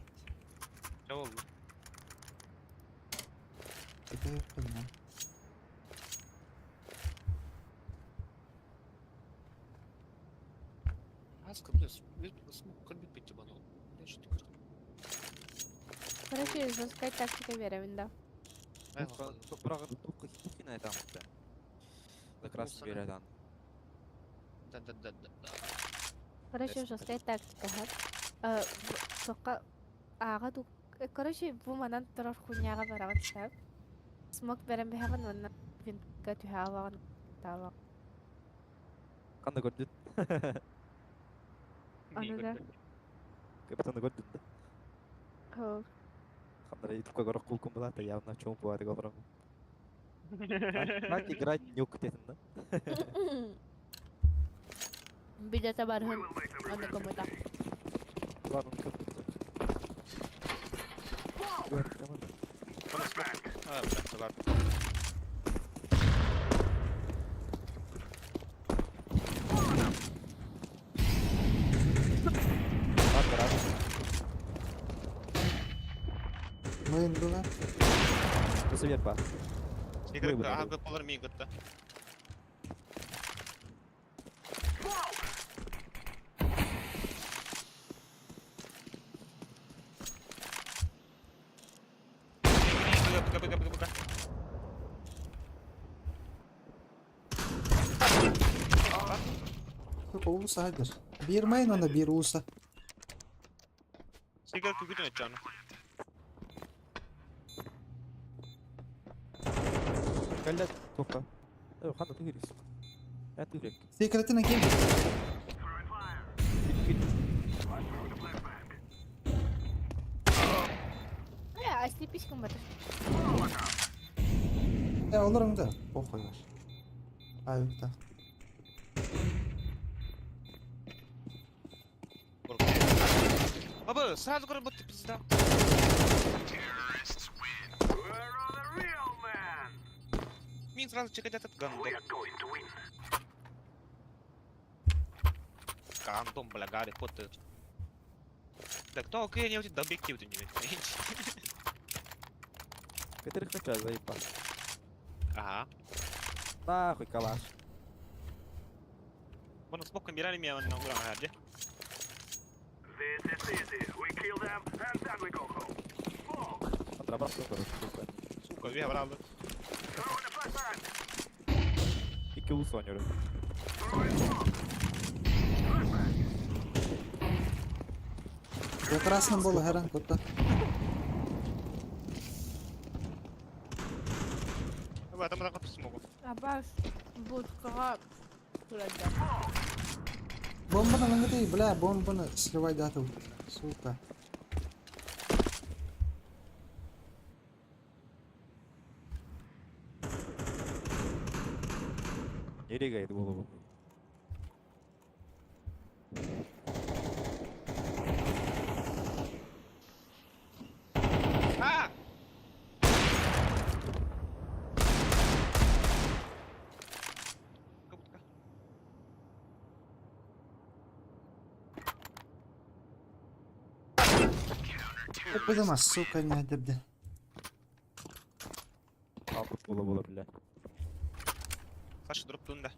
Чэ буолла? Это я понимаю. Аска, блядь, смог кырбит бана. Короче, жесткая тактика верим, да. Быраҕын тух там да. За красный берет Да да да да. Короче, жесткая тактика, ха. Тока ага ду. Короче, бу манан турар хуйняга барагын сап. Смок берен бэхэгэн онна винтка түһэ таава. Ханна көрдүн? Аны да. Капитаны көрдүн да. Хо. Ханна ютубка көрө кулкун булата явно чоң буары говором. Как играть нюк дедим да? Билета бархын. Аны комута. Ладно, как А, блядь, ладно. Ладно, рад. Мейн была. Посовет ба. Игры, Выбор. ага, полар мигатта. Быга, быга, быга, быга. Сука, ууса хайдер. Биир мейн она биир ууса. Сигар күгүтүн өтчөөнү. Кэллэ тоқта. Э, ханна тыгырыс. Э, тыгырек. Секретина ким? Бля, ослепись батыр. Э, олар да. Похуй ваш. Авикта. Баба, сразу говорю, будто пизда. Мин сразу чекать этот гандон. Гандон, бля, Гарри Поттер. Так, то окей, не вот объектив ты не Который хотя заебал. Ага. Нахуй калаш. Bueno, смог комбинировать меня на ура, Отрабатывал, короче, сука. Сука, я брал. Икки улус ойнууру. Я красным был, Геран, куда? Там так смогу. Абаш будкага турада. Бомбаны лангаты, бля, бомбаны сливай дату. Сука. Не регает голову. А! Будка. Подама, сука, не дебде. Алпыс голову, бля. Саша дроптун да.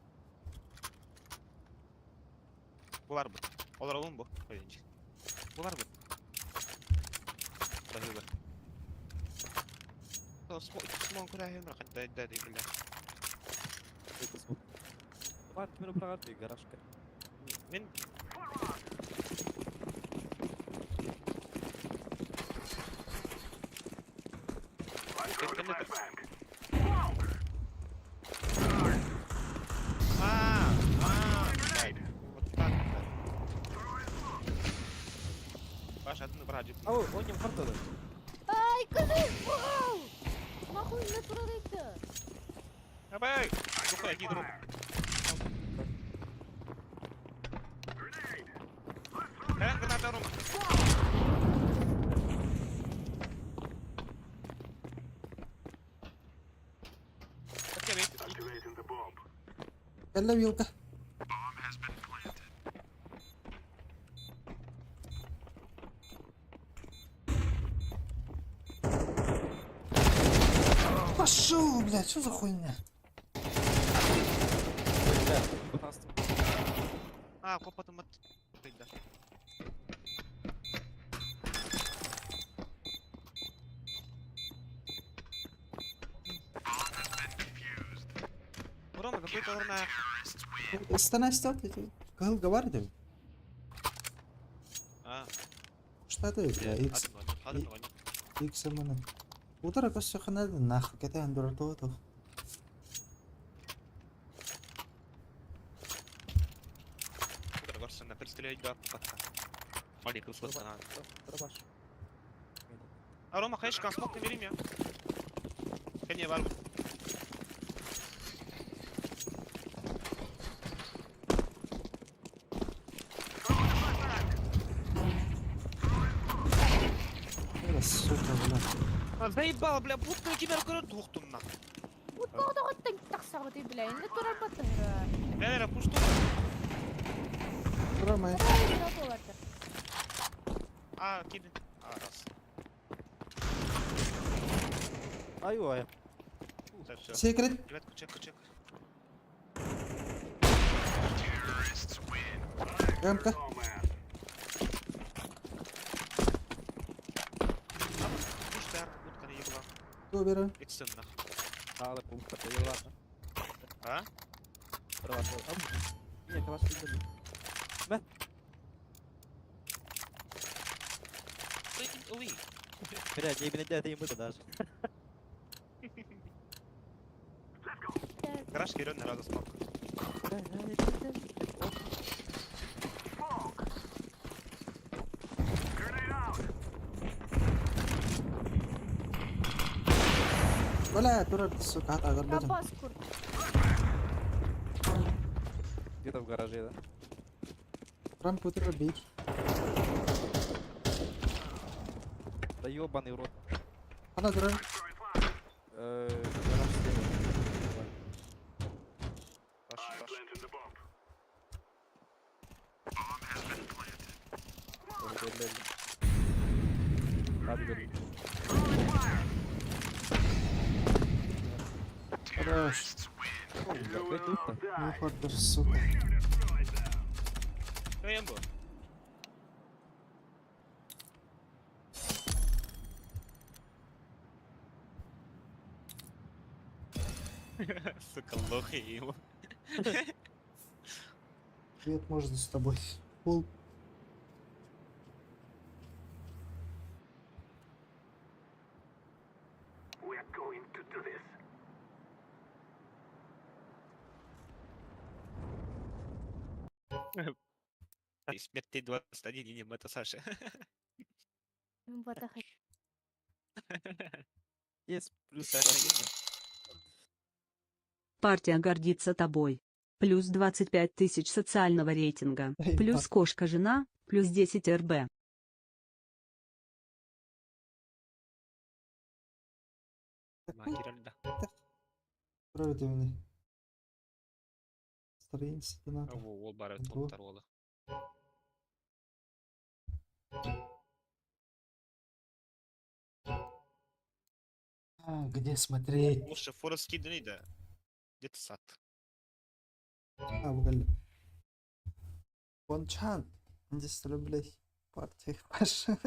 Буларбыт. Олоробун бу. Буларбыт. Баһыыба. Смон курааһын да бля. Бар, кимин быраҕар дии гаражка. Мин А, а, вот так. Паша, атын быраҕа Ау, он картада. Ай, кызым! Вау! Нахуй не турарыйды. Абай! Духай, гидро. Кэлэн граната Рома. Кэллэ вилка. Пошел, блядь, что за хуйня? А, копатым от. Да. Рома, какой-то на... Станась Кыл говорит. А, Что ты, бля, X, атын атын X маны. Утара көссө ханады нах, кете андура то. Утара көрсөн, пристрелять да патка. Маленький условно. А Рома, конечно, смог ты меня. Кене бар. Бля, сука, бля. А, заебал, бля, будто тебя көрөр тухтум на. Утоҕоттон тахсаҕыты бля, инне турар баттыр. Бля, бля, пушту. Рома, А, киди. А, раз. Ай, ой. Так, все. секрет. Ребятку, чек, чек. МК. Пуштар, будка не ебла. Добера. Иксен нах. Хаалы пункта поела. А? Не, калаш билдим. Ты уи. Бля, не билде это им даже. Гараж кирен раза смог. Бля, турар, сука, ата горбатым. Рабас кур. Где-то в гараже, да? Рампу утра бить. Да ёбаный в рот. Ана турар. Гараж слева. Паш, паш. Ой, бля, бля. Надо говорить. Хорош. О, бля, какой тут-то? Ну, хордер, сука. Кем бу? Сука, лохи ему. Привет, можно с тобой. Пол. We are going to do this. Смертей 21 и не это Саша. Мин батах. Есть плюс Саша Саша. Партия гордится тобой. Плюс 25 тысяч социального рейтинга. Эй, Плюс кошка-жена, плюс 10 РБ. Кирилл, да. Турар дивни. Страница надо. Ол бары Бу. топтар олы. А, где смотреть? Лучше Форест кидни да. Где-то сад. А, угол. Бончан, 10 рублей. Партия пошла.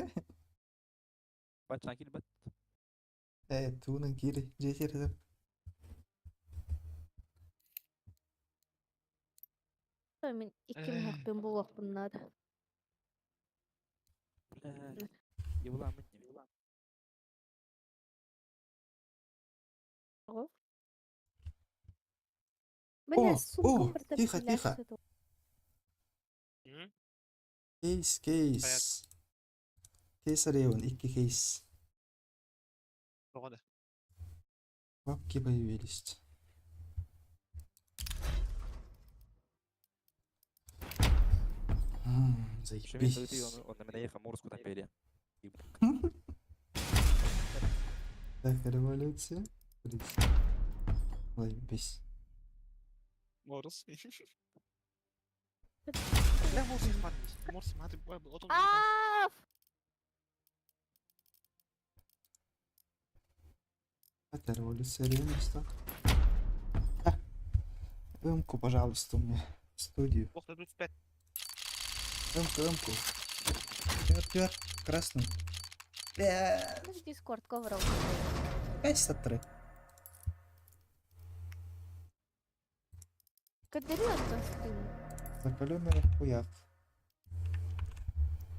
Баччаан киирбэт. Э, туунан киири, дьиэ киирдим. Мин икки мөһөхпүн булуохпун наада. Бля, ебаламын не. О. О, Бля, о, сумкам барыта тихо, тихо. пляж М? Кейс, кейс. Кейс арыйабын, икки кейс. Тоҕо да. Бабки появились. М, Шемин Заебись. он, он на меня ехал, Мурску там пели. Так, революция. Блин. Заебись. Морус. Бля, Морс их Морс, маты, отон. Аа! Это революция реальности. А, Эмку, пожалуйста, мне в студию. Ох, 35. Эмку, эмку. Тёр, тёр, красный. Бля, Ну, Дискорд ковров. 53. Кадарю антон стрим. Закаленный хуяк.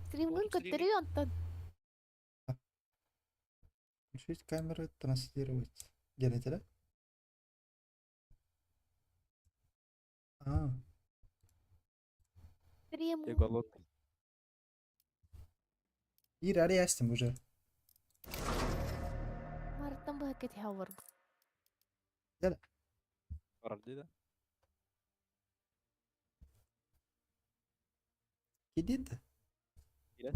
Стримгын Ох, стрим. кадарю антон. Включить камеру, транслировать. Делайте, да? А, Стрим. Я голодный. Ира, ариястим уже. Марттан быһа хавар. Барарды да. Кидит? Кирет.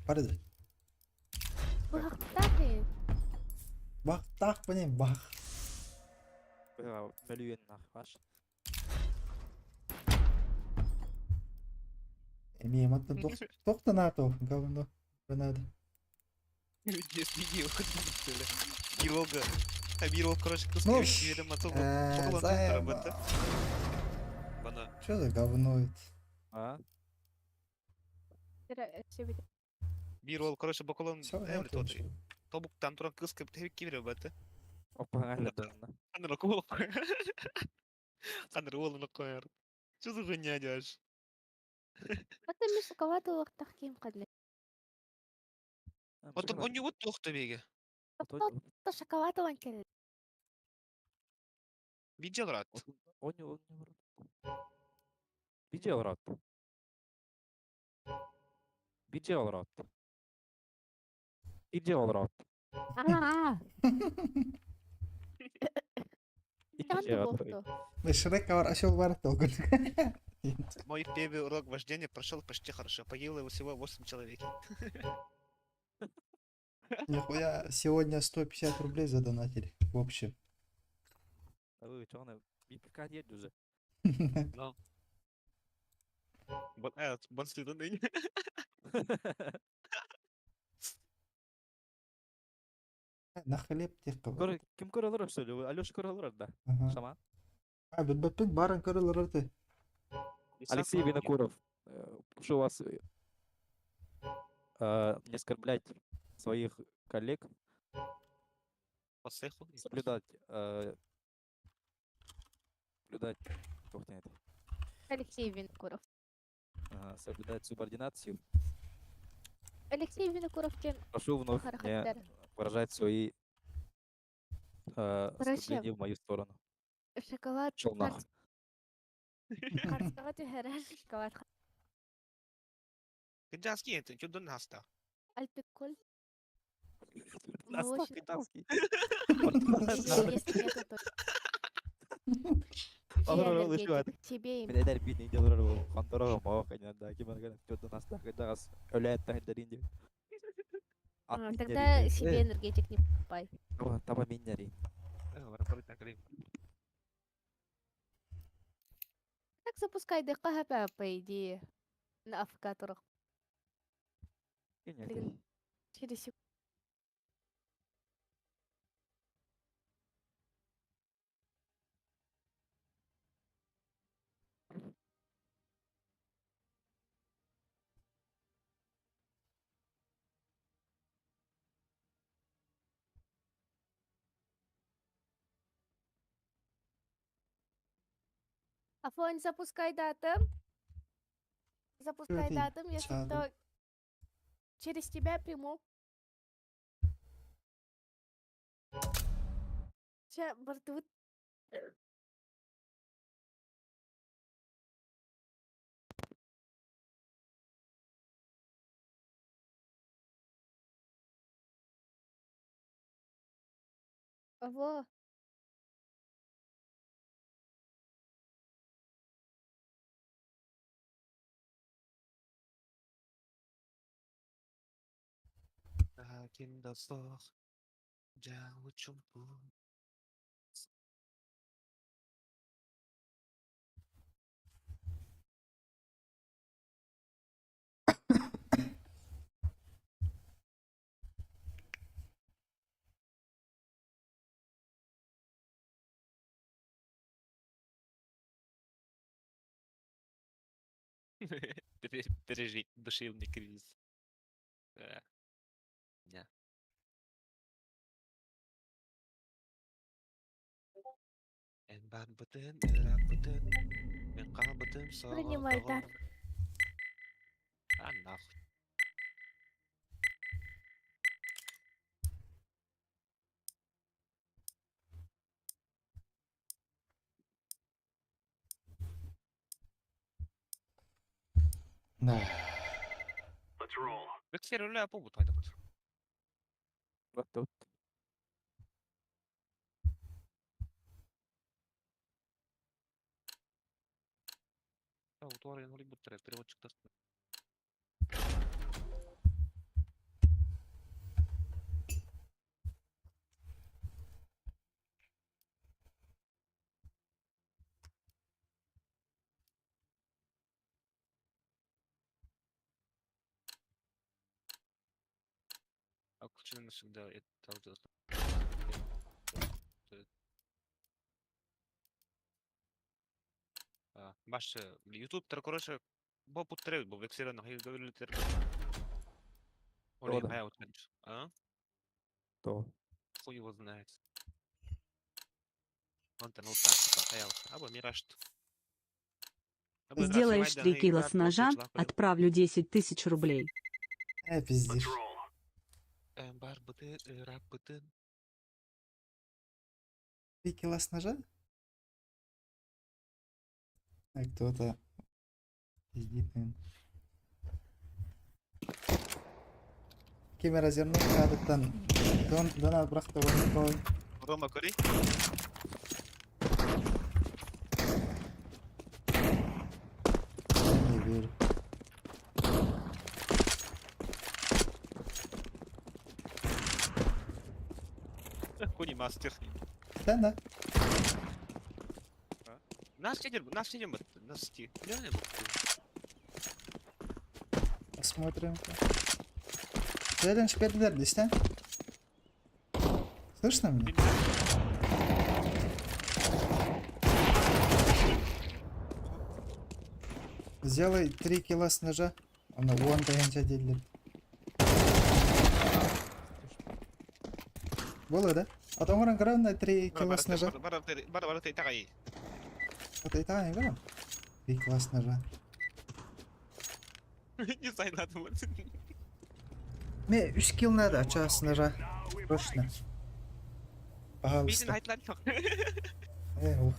Барды. Быһахтаахы. Бах, так, блин, бах. Мөлүйен нах, ваш. Эми маттан тох, тохта НАТО, говно. Надо. Видео, Биролга. А Бирол, короче, кыз Ну, кебек матыл. Э, заебал. Бана. Что за говно это? А? Бирол, короче, боколон Всё, я эври тоты. кончил. Тобуктан туран кыз кебек тебик кибер баты. Опа, аңладым. Кандыр кол. Кандыр олын кояр. Что за хуйня делаешь? Ата ми шоколад улахтах ким кадли. Отон он не вот тохта беге. Та шоколад улан кел. Видел рат. Он не Видел рот. Видел рот. Видел рот. Аа. Видел рот. Шрек бар, осел бар, толкун. Мой первый урок вождения прошел почти хорошо. Погибло всего 8 человек. Нихуя, сегодня 150 рублей задонатили. В общем. Вы чё, он БПК едет уже. Бон, бон следын. На хлеб тех кого. Ким көрөлөр что ли? Алёша көрөлөр да. Ага. Шаман. А, бит барын көрөлөр ты. Алексей Винокуров, прошу вас не оскорблять своих коллег, По цеху. соблюдать, соблюдать, ух ты, это, Алексей Винокуров. соблюдать субординацию. Алексей Винокуров тем Прошу вновь не харахаттар. выражать свои Короче, оскорбления в мою сторону. Шоколад. Шел нахуй. Карцага түһәрәр шоколад. Кыджанский это, что до нас то Альпиколь. Настолько Молочный. китайский. Если нету, то Алло, алло, энергетик. Тебе им. Мен эдер бит нидер ол контора моо кайна да ким ана чөдө наста кайдагас өлөт тахдарин деп. А, Тогда себе энергетик не покупай. Таба миннери. Так запускай ДКХП, по идее. На АФК-турах. Через секунду. Афонь, запускай датым. Запускай Ты датым, если чадо. что, через тебя приму. Чэ, бардыбыт. Во. Ким да суох, дьэ чумпу. Пережить душевный кризис. Не. Эн барбытын, ырааппытын, мин хаалбытым Принимай, да. соҕотоҕун. А нахуй. Да. Let's roll. Бексер үлэ апу бутайдык. Вот тут. Утуар ен буттара переводчик таст. Включена всегда это Баш YouTube тер короче бо путтеребит бу вексера нахи гөвлүтер. Оле Да. хая утмеш. А? То. Хуй его знает. Он-то ну так, типа, хая Або мирашт. Сделаешь 3 кило с ножа, отправлю 10 тысяч рублей. Пиздишь. Бар быты, рап быты. 3 кило с ножа? А кто-то пиздит, наверное. Кем развернул кадыттан дон донат бырахты ғой. Рома көрей. Я не верю. Хуни мастер. Да, да. Нас сидим, нас сидим, нас сти. Посмотрим. Челлендж 5 здесь, да? Слышно меня? Сделай 3 кило с ножа. Он вон дилер. Было, да? А то он на 3 кило с ножа. Бар бар бар тагай. Вот это не было. 3 кило с ножа. Не знаю, надо вот. Мне 3 кило надо, а час ножа. Срочно. Пожалуйста. Ух.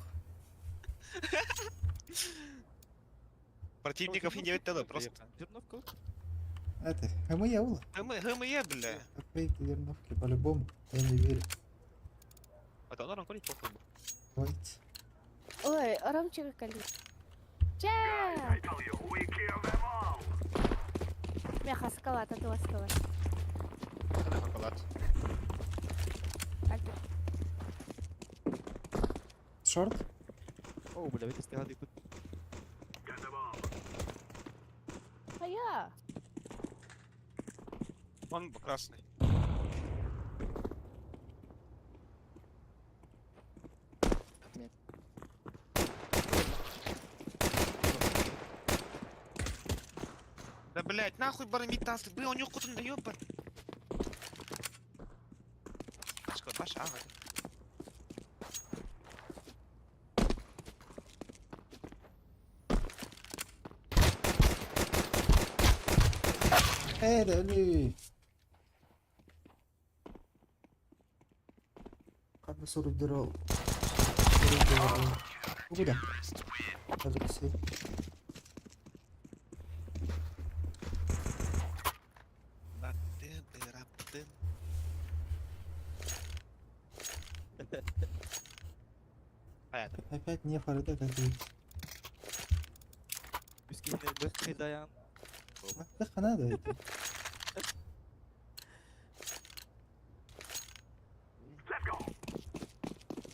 Противников и не это просто. Зерновка? Это, ХМЕ ула. ХМЕ, бля. Фейки зерновки, по-любому. Я не верю. А то он похуй. Давайте. Ой, Ромчик кали. Ча! I tell you, we kill them all. Меха скалата туаскала. Шоколад. Шорт? О, бля, видишь, ты тут. Get them all. А я. Он красный. Да блять, нахуй барамитасы, бы он нюхутун да ёпар. Башка, баш, ага. Эй, өлүү. Ханна суруйдара ол? Суруйдара. Куда? Алексей. Баттым, ыраптым. Хайа. Опять не фарда какие-то. Үс киһини бөх кыдайан. Да надо это.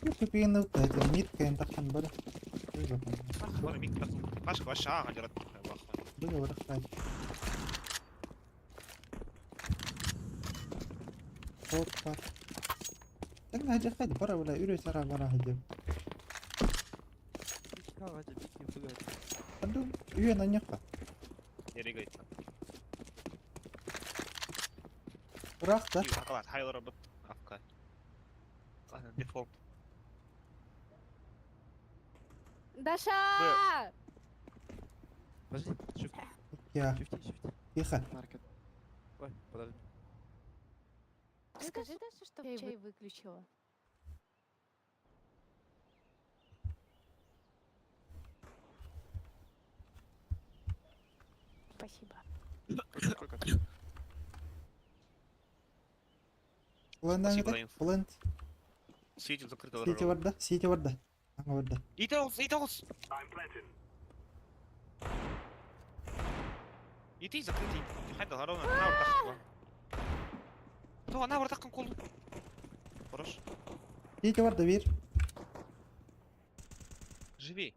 Ну, купи, ну, это митка, эн таххан бар. Бары мик Пашка вообще ага дерет. Было врахать. Опа. Так надо хать, бара бара, үрө сара бара хадым. Аду, үйө на ньяха. Нерегайт. Рах да. Хайлор робот. Афка. Дефолт. Даша! Подожди, shift, Я. shift, shift. Тихо. Маркет. Ой, подожди. Скажи Даше, что чай выключила. Спасибо. Сколько? Плент Спасибо за инфу. Плент. Светил закрытого Сити барда, сити барда. Аңа барда. Италс, Италс! I'm planting. Ити закрытый. Хайда гарона, на ортақ. То, на ортақ кол. Хорош. Сити барда бир. Живи.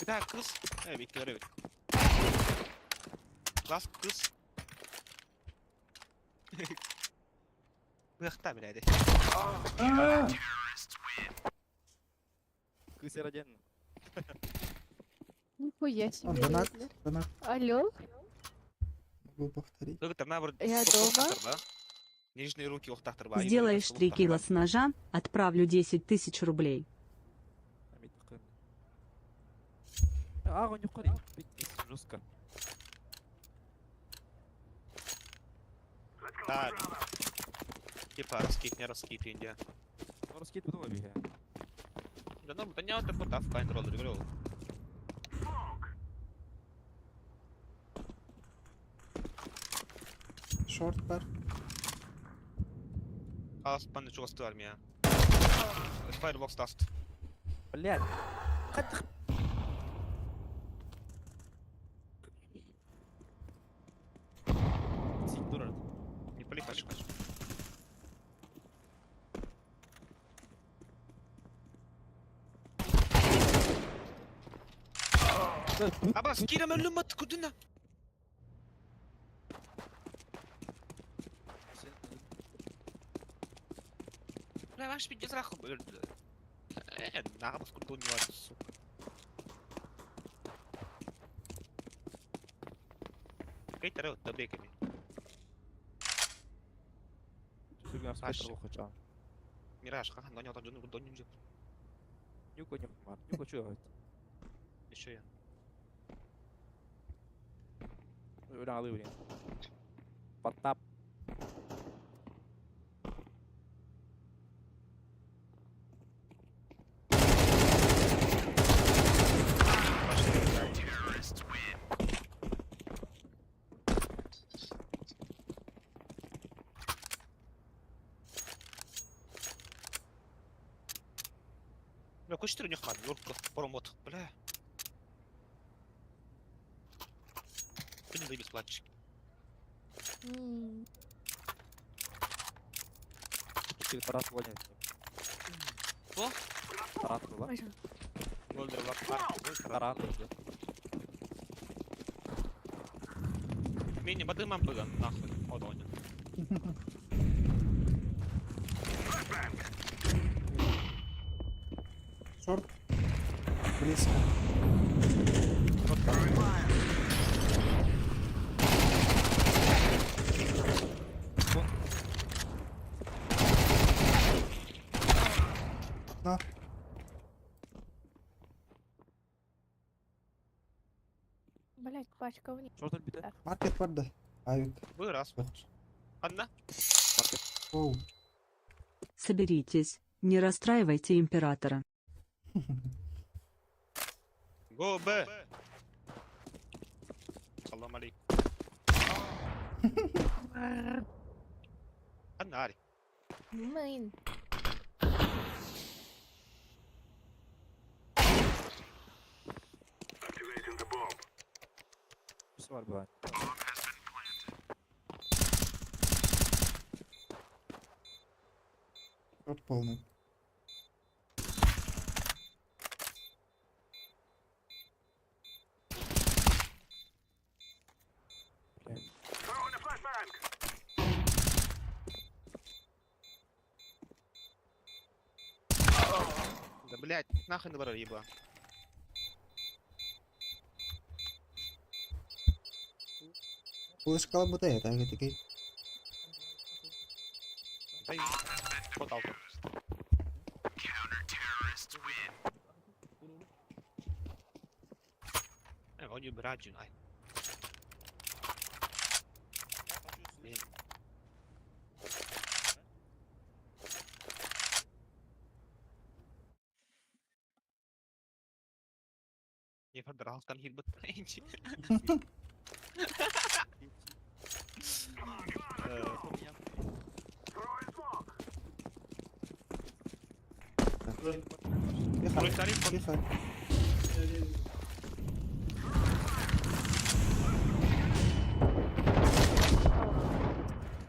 Bir daha kız. Evet bekliyor evet. Last kız. Быхта, блядь. Кыс один. Нихуя себе. Донат, Резнер. донат. Алло, Могу повторить. Только там наоборот. Я дома. Да? Нижние руки охтахтар ба. Сделаешь 3 кило с ножа, отправлю 10 тысяч рублей. А, он не уходит. Жестко. Да. Типа раскид, не раскид, Индия. Ну, раскид потом объезжай. Да ну, да не вот такой таф контроллер, говорю. Шорт бар. Ас панды чугасты армия. Firebox даст. Блядь. Сик дурак. Не пали пачку. Абас, кирем өлүм ат күдүнө. Бля, ваш пиздец раху. Нагабас курдун не вар, сука. Кайтара табеками. Аш. Мираж, ха, но не отожду, доню. Нюко не мар. Нюко чё? Еще я. Ура, Потап. Бля, көчтөр не хан, юрка, промот, бля. Ты не бесплатчик. Тарас владеет. Что? Тарас была. Тарас. Мини, бады мам быган, нахуй. Одоня. Шорт. Близко. На. Пачка у Шорт өлбүтэ. Маркет бар да. Авик. Бу раз. Ханна? Маркет. Оу. Соберитесь, не расстраивайте императора. Go B. Салам алейкум. Ханна ари. Мин. Activating the bomb. Үс бар баар. Рот полный. Throwing a flashbang. Да блять, нахрен барар еба. Флешка бутая, так это такой. Дай. Потал. Voglio braccio, dai. Bene. Я дралтан хилбыт. Throwing smoke. Тихо, тихо.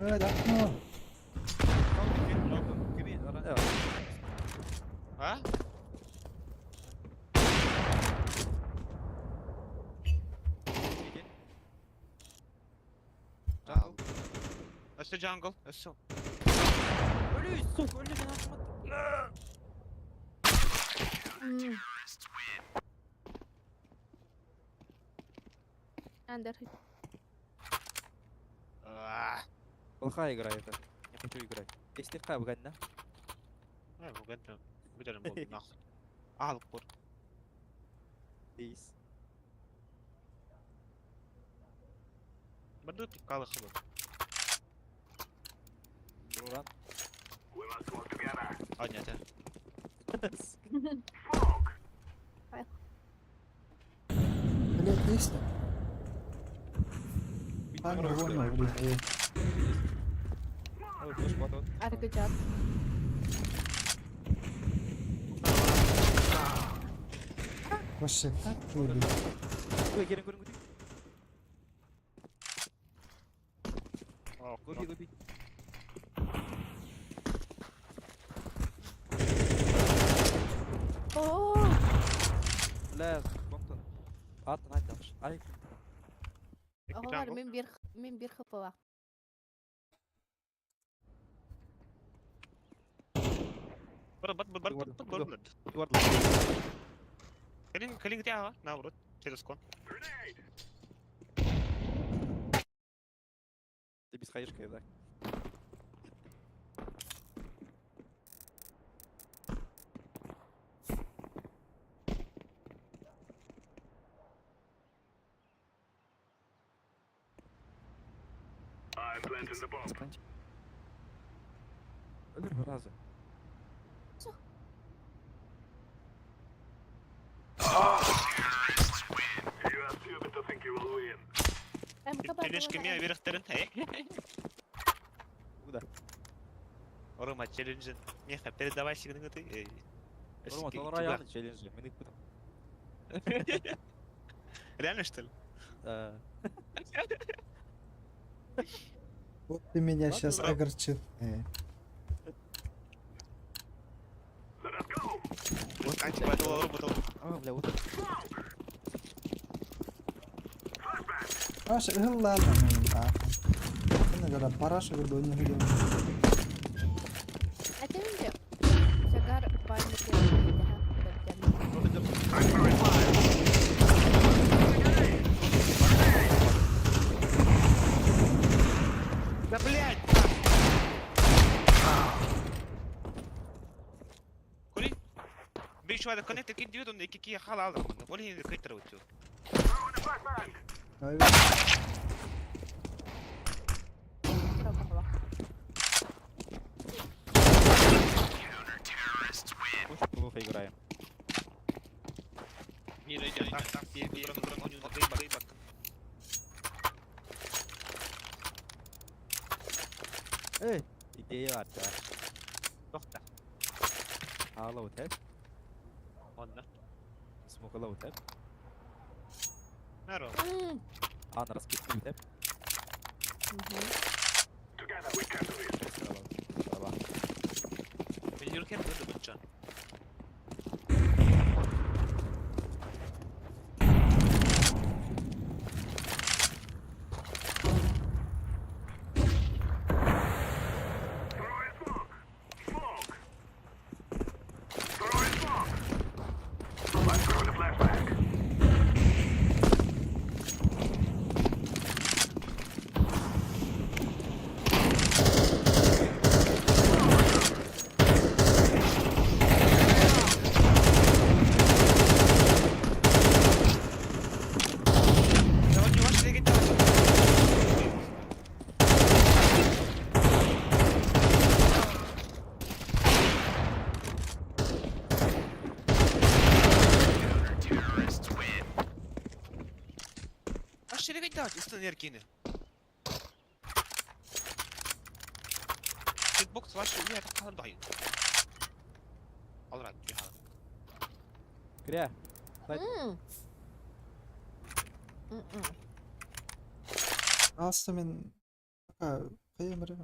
Э, да, ну. А? Jungle. Өссө jungle, өссө. Өлүү, сук, өлүү мен атмат. Андер. Аа. Плохая игра это. Не хочу играть. Если ты бгань, да? Э, бүгін бүтәрім болды нахуй. Алып көр. Дейс. Бірді пиккалы хыбы. Уран. We must work together. А, нет, э. Smoke. Блядь, есть? А, ну, вон, ну, блин, э. Ой, флешку атат. Аргыжат. Вообще, как вы, Ой, келин көрүн күтүң. Гоби, гоби. Оо. Бля, бомтон. Аттан айт Ай, Оҕолор мин бир мин бир хыпылах. Бір, бір, бір, бір, бір, бір, бір. Дуар. Кэлин, кэлин где, ага? Наоборот, через кон. Grenade. Ты без хаешка, да? I'm planting the bomb. Өлөр разы. You are stupid to think you will win. Челлендж кеме беректерин. Куда? Рома, челленджи. Меха, передавай сигналы ты. Рома, толор аягын челленджи. Мен ыппытым. Реально, что ли? Да. Вот ты меня Ладно, сейчас бро. огорчил. Э. Let us go. Вот А, типа, это робота. А, бля, вот это. Паша, э, ладно, ну, да. Это параша, говорю, не видел. Этим Загар памяти. I'm throwing fire. Да блять! Кури? Бей şu anda connected ki diyordum da iki iki hala aldım. Onu yine kayıtları uçuyor. Throwing a flashbang. Авик. Пусть плохо играем. Так, так, bir bir bir oyun bak bak. Эй, идея бар да. Тохта. Хаала утеп, Онна. смокала утеп, Наро. ан раскидка утеп. Together we can win. Сраба. Миллион кер бұрды бұнчан. Throwing smoke. Smoke. Throwing smoke. I'm throwing a flashbang. Давай, не ваш легенда. Ваш легенда, истин эркини. Hitbox ваш уя таққалар дайын. Алрат, жиһала. Кря. Аста мен... Пока... Қайым бір...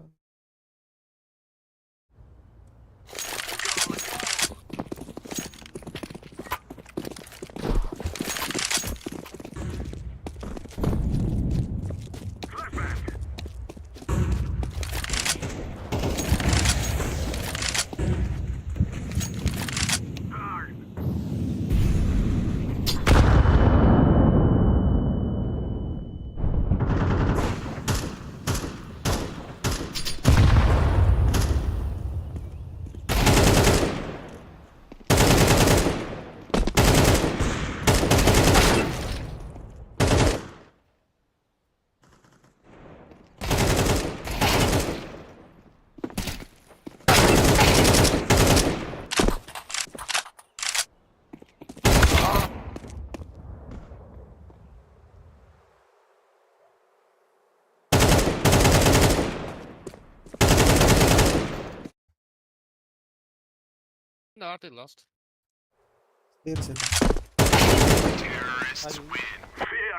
No, they lost. Терсет. Fear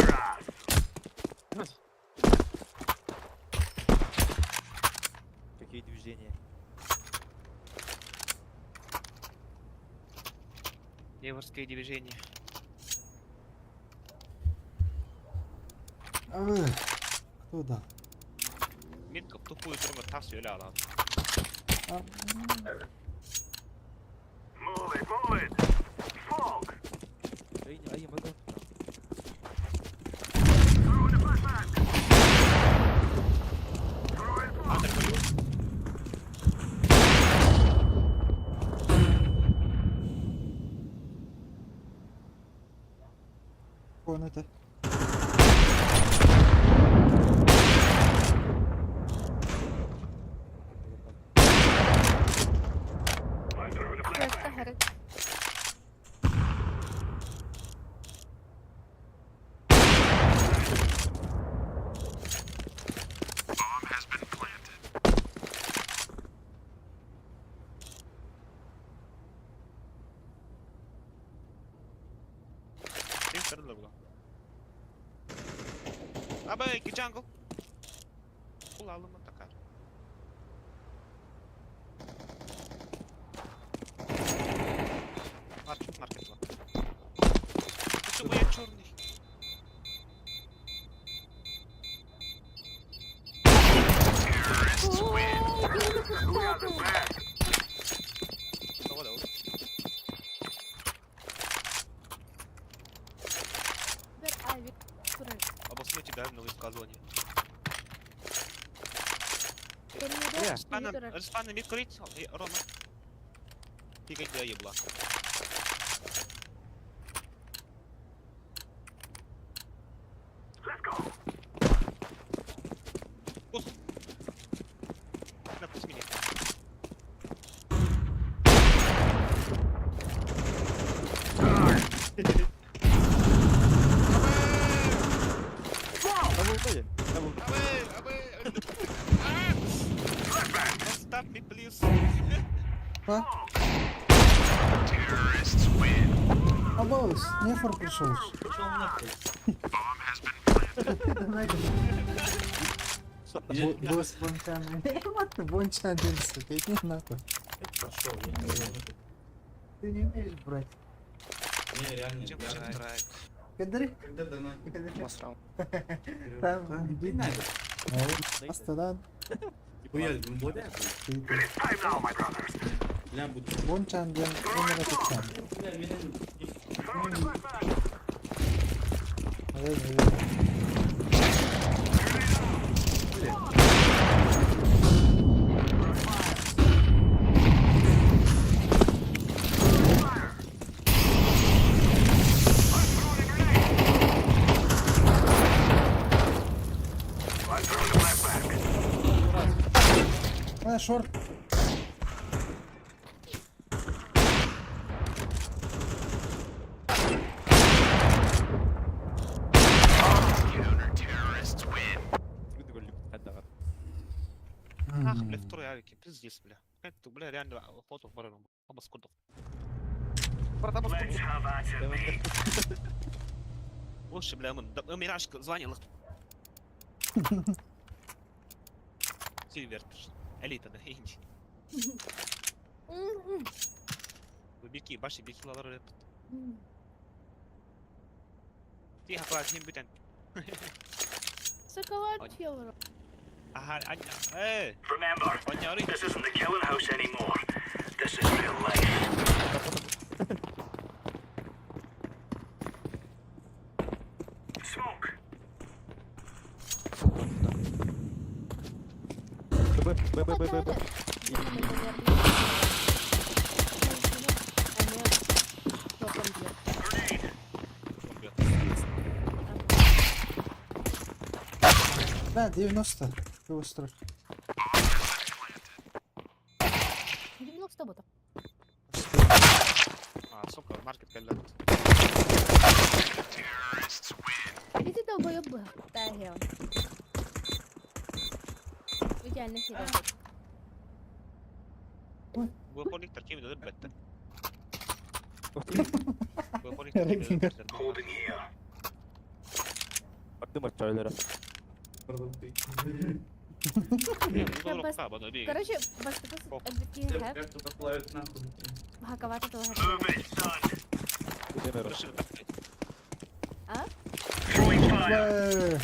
us. Какие движения? Леворское движение. Кто дал? Митка в тупую турма тас юля алан. А, Move it, move it. Smoke. Эй, ай, могу. Throwing a flashbang. Throwing smoke. Андер болю. он это. I'm throwing a flashbang. Bomb has been planted. Ты второй была. Аба, ики джангл. Улалыма такар. Маркет, маркет ла. Почему я черный? We are the best. Давай, давай. Обоснуй тебя на высказывание. Кря. Спана, спана микрит, Рома. Пикать да ебла. Let's go. Абы, абы. Абы, абы. Stop me, please. А? Абаус, нефор пришел. Пошел нахуй. Босс Бончан. Вот ты Бончан, сука, иди нахуй. Пошел, я не знаю. Ты не умеешь брать. Не, реально. Чем я- чем нравится? Кадри. Когда донат? Там, Иди нафиг. Астадан. Хуя, бля, бля, буду. Бончан диэн номер тутсан. Бля, меня А, шорт. Ах, бля, второй авики, пиздец, бля. Это, бля, реально, фото в барону. Оба скудов. Брат, оба Let's скудов. have at it, mate. Лучше, бля, мы, да, Мираж звонил. Сильвер, элита, да, инди. Бики, баши, бики, лалары. Тихо, аккуратно, не бүтән. Шоколад чел. Ага, Аня, Remember, Аня, ары. this isn't the killing house anymore. This is real life. Smoke. Б, Б, Б, Б, Б, Б. Да, 90. Его строк. 90 ботов. А, сука, маркет кэллэ. Иди долбоёб был. Да, я. Идеально херня. Бу коннектор ким деді бітті. Бу коннектор ким деді бітті. Holding here. Бактым арчайлара. Короче, бастыкы әлбетке хэп, Как кто-то плавит нахуй. хаковата того Move it, son. А? Throwing fire.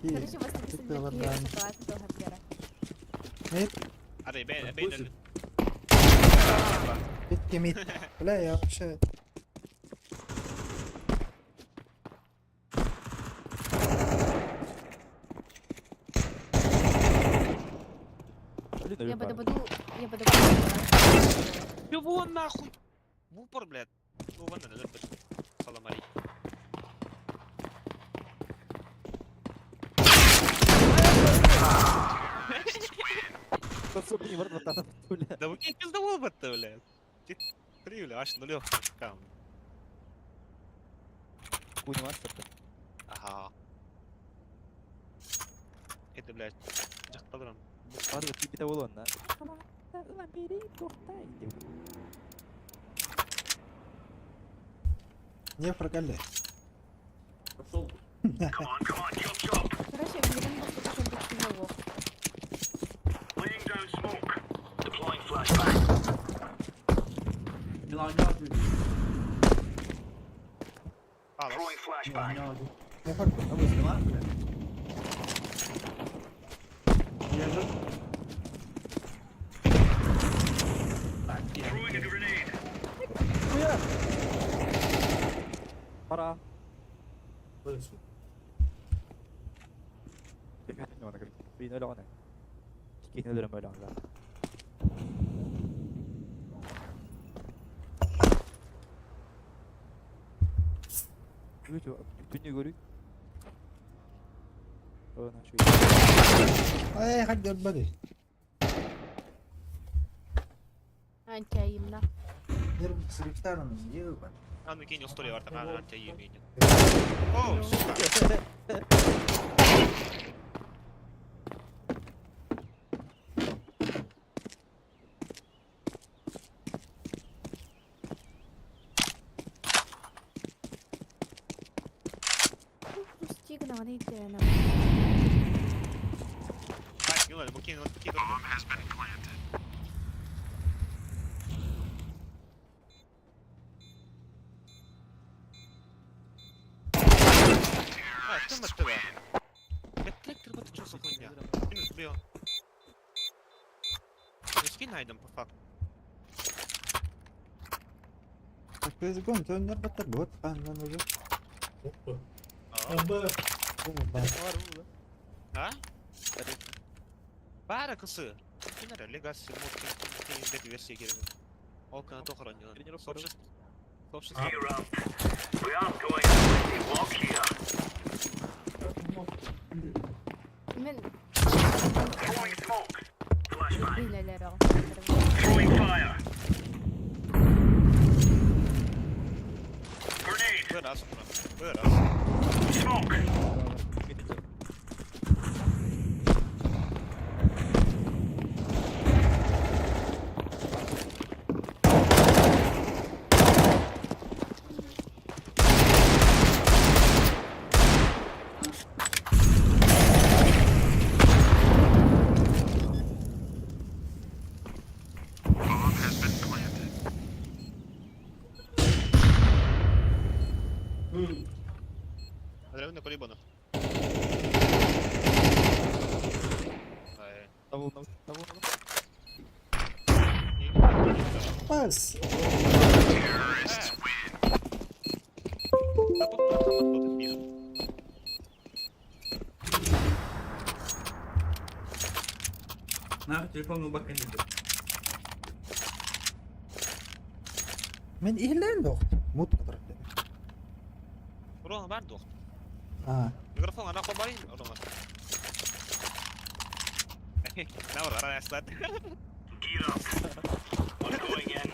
Короче, бастыкы әлбетке шоколад того хапера. Мид, Адай, бей, бей, бей. мид, мид. Бля, я вообще... Я буду, я буду. Чего нахуй? В упор, блядь. Ну, вон, надо, Салам алейкум. Да вы не пиздовол бы ты, блядь. Три, бля, аж нулев. Ага. Это, блядь, жақталырам. Не прокали. Пошел. Come on, come on, chop chop. Короче, блин, бастыкы әлбетке его. Laying down smoke. Deploying flashbang. Милан, не надо. Throwing flashbang. Не надо. Не фар. А вы Милан, бля? Я же... Throwing a grenade. Пора. Слышу. Ай, хадди отбади. Антиаимна. Нервы с рефтаром ебать. А ну кинь история варта, на тебя ебень. О, сука. Хрустик гынаҕын ииттэрэн Так, Милан, бу кинь, вот кинь. А, ты мать Трактор вот что за хуйня? Минус бил. Скинь найдем по факту. Так ты изгон, то нервы вот, а, нам уже. Опа. А? Аба. А? Бара кысы. Кинер Легаси мод кинь бет версия керек. Ол кана тохран. Сообщество. Сообщество. Gear up. We aren't going on a walk here. Мин Throwing smoke. Flashbang. билэлэр Throwing fire. Grenade. Бір раз, бір раз. Smoke. Древно полибона. Ай. Того, того, того. Пас! Да тут тут мир. На, телефон глубоко не идет. Мен иһиллээн дох. Мут которых. Урон бар дох. А, Микрофон ана кобай, урон. Навр, ара яслат. Gear up. We're going in.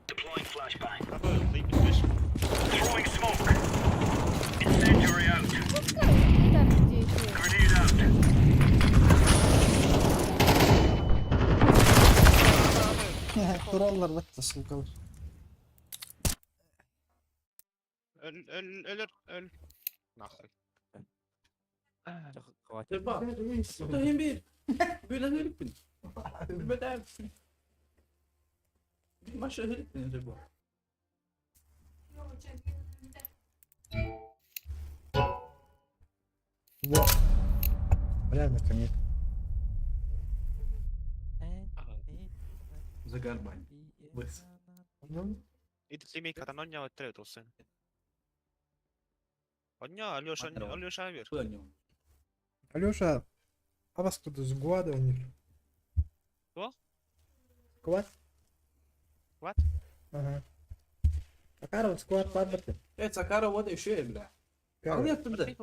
Deploying flashbang. Throwing smoke. Incendiary out. Grenade out. Тураллар батта сулкалар. Öl, öl, ölür, öl. Нахуй. Хватит. Типа. Что имбирь? Бля, гриппин. Бля, Маша гриппин, типа. Во. Бля, наконец. Загорбань. Лыс. Ну, Ити семейка там оння оттретился. Оння, Алёша, Здорово. Алёша Авер. Куда не Алёша, а вас кто-то с Гуада у них? Кто? Сквад? Сквад? Ага. Акаров, сквад, падбарты. Э, Цакара, вот еще, бля. А нет, бля.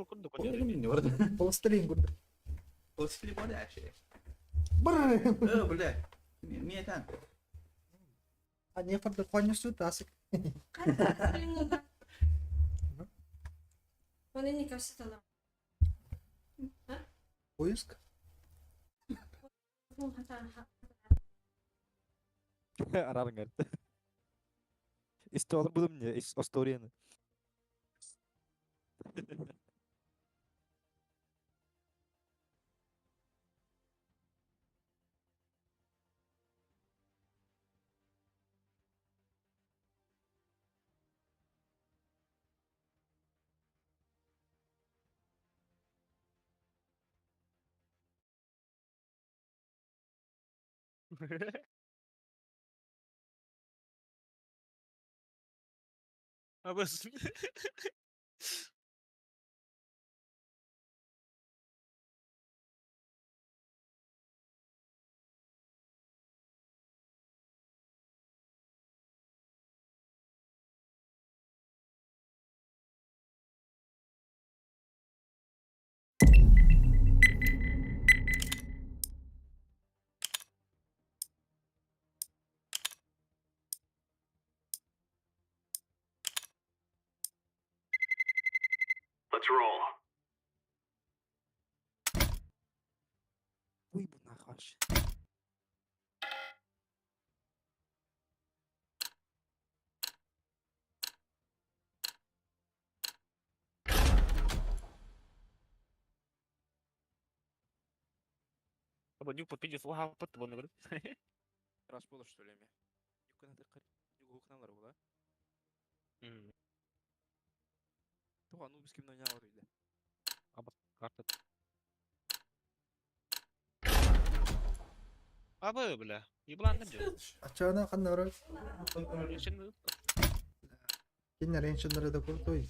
Пластилин, гуд. Пластилин, бля, еще. Бррр. Э, бля. Мне там. А не фордохоню сутасик. Поиск? Арарың говорит. История буду мне, история. Абыс. Let's roll. Уйбу нахуй вообще. Раз было что ли ми? Абы, бля. Ебланным дьэ. Аччаҕына ханна барар? Кинилэр энчиннэрэ да крутой.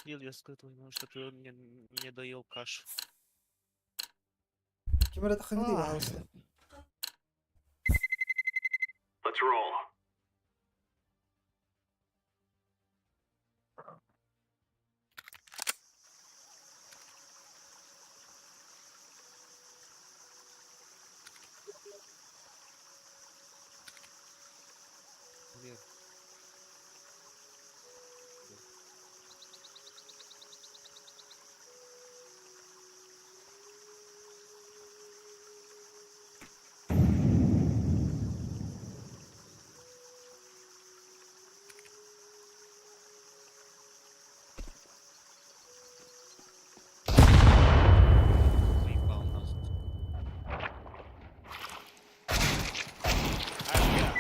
Ел я скрытый, чтобы он мне не доел кашу. Ким эрэ таххаҥый баҕаласта. Let's roll. Блин. Заебал нас. А, бля.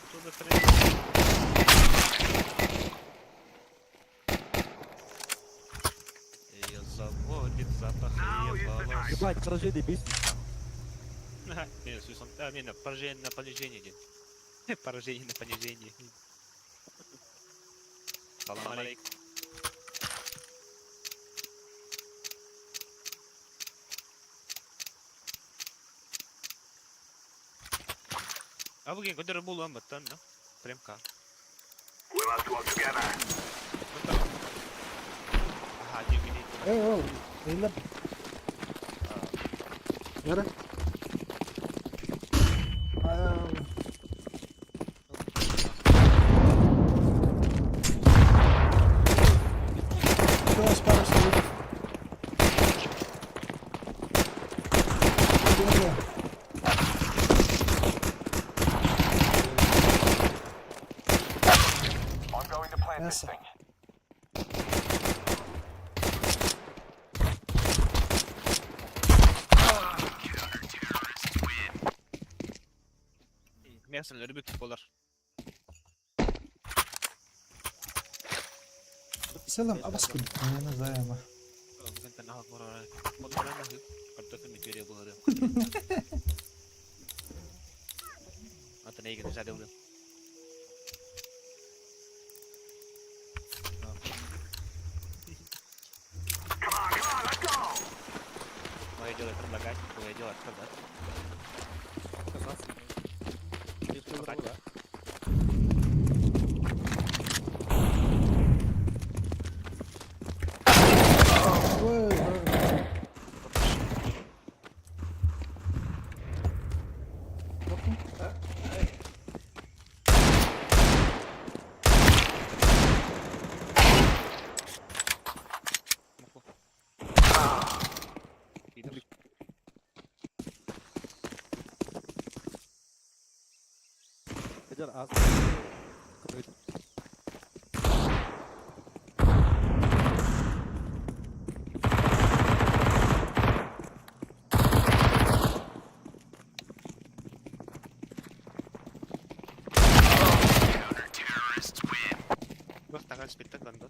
Что за хрень? Ее заводит запах ее волос. Ебать, поражение бесит. Не, слушай, а, не, на поражение на понижение, дед. Поражение на понижение. Салам алейкум. А вы көтөр булуан баттан, да? Премка. We must work together. Ага, не Эй, ол, эйлеп. Yara. Аа, Что у вас пару стоит? Где? I'm going to plant this Мясо. thing. Мясо любит болар. В целом, абаскун. Не называемо. Come on, come on, let's go. Мое дело предлагать, твое дело отказать. Отказаться. Ты что, да? Ой, ой. Пидор. Пойдет, а... Какой-то. Бах, таган спектакль, да?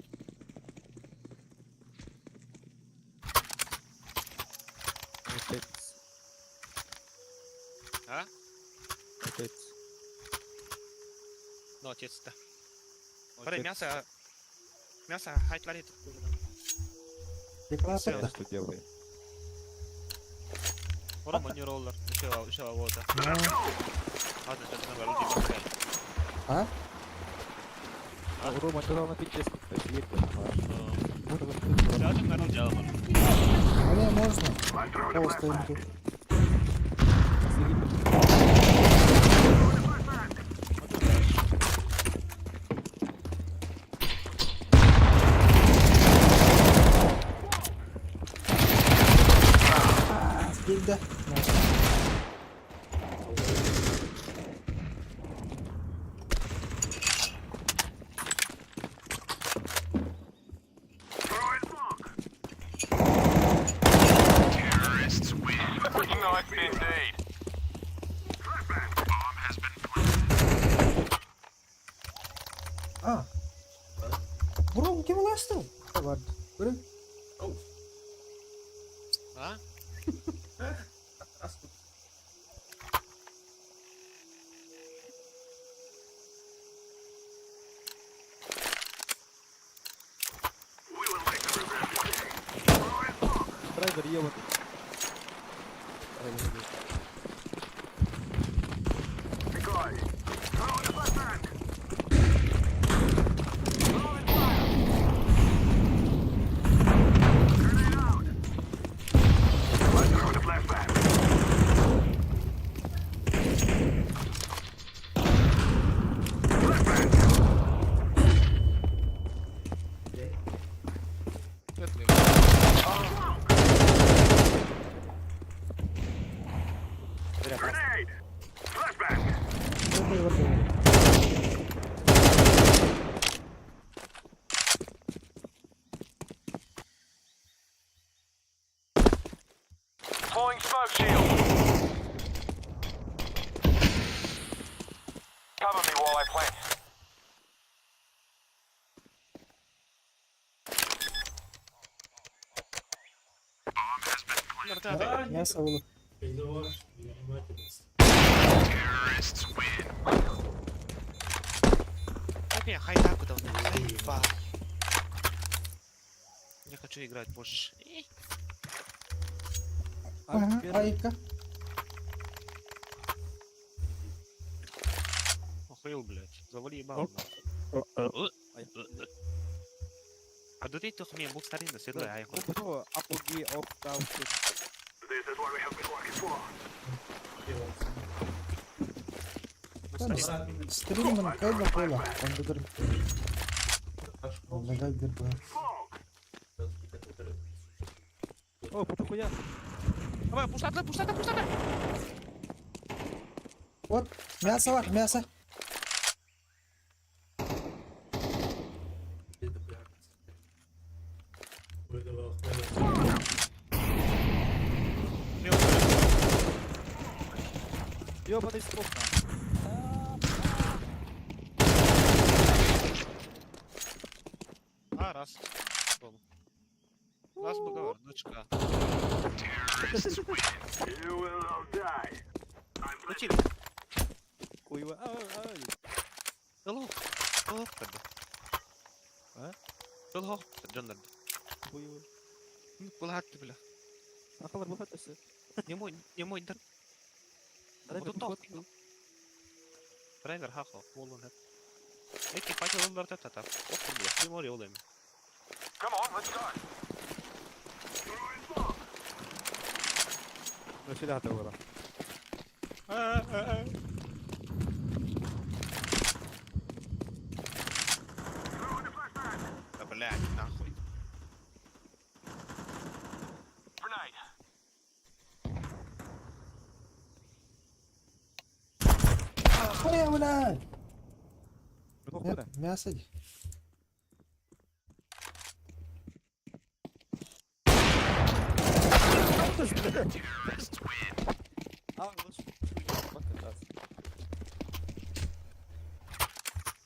Отец. А? Отец. Ну, отец-то. Парень, Отец. мясо... Мясо, хайтларит. Декларация. Что делает? Рома не роллер. Еще, еще вот. Ну, Ладно, сейчас на люди. А? А, Рома, ты на пить честно, А не, можно. I'm throwing a Кого flashbang. стоим тут? Последний. Киирдэ. А. Бро, ким улаастың? Бар. Көрүн. А? Драйвер ебаный. Бля, Мясо было. Не хочу играть больше. Ага, айка. Охуел, блядь. Завали ебало. А до ты тухми мог старин седлай ай ход. Апогей оптаут. Стриман кайда кола. Компьютер. Лагай дербе. О, похуя. Давай, пустата, пустата, пустата. Вот, мясо бар, мясо. Ебаный смок на. А, раз. Бом. Раз боговор, дочка. Учили. Хуево. Ай, Долго. Долго тогда. А? Долго. Джондар. Хуево. Кулак ты, бля. Ахалар бухат өсө. Не мой, не мой дар. Драйвер Вот тут бухат. Драйвер хахо, волун хеп. Эки пача лар та та та. Ох, бля, не море олем. Ну сюда ты ура. Да блядь, нахуй. Ой, блядь. Ну хуя. Мясо. А, ну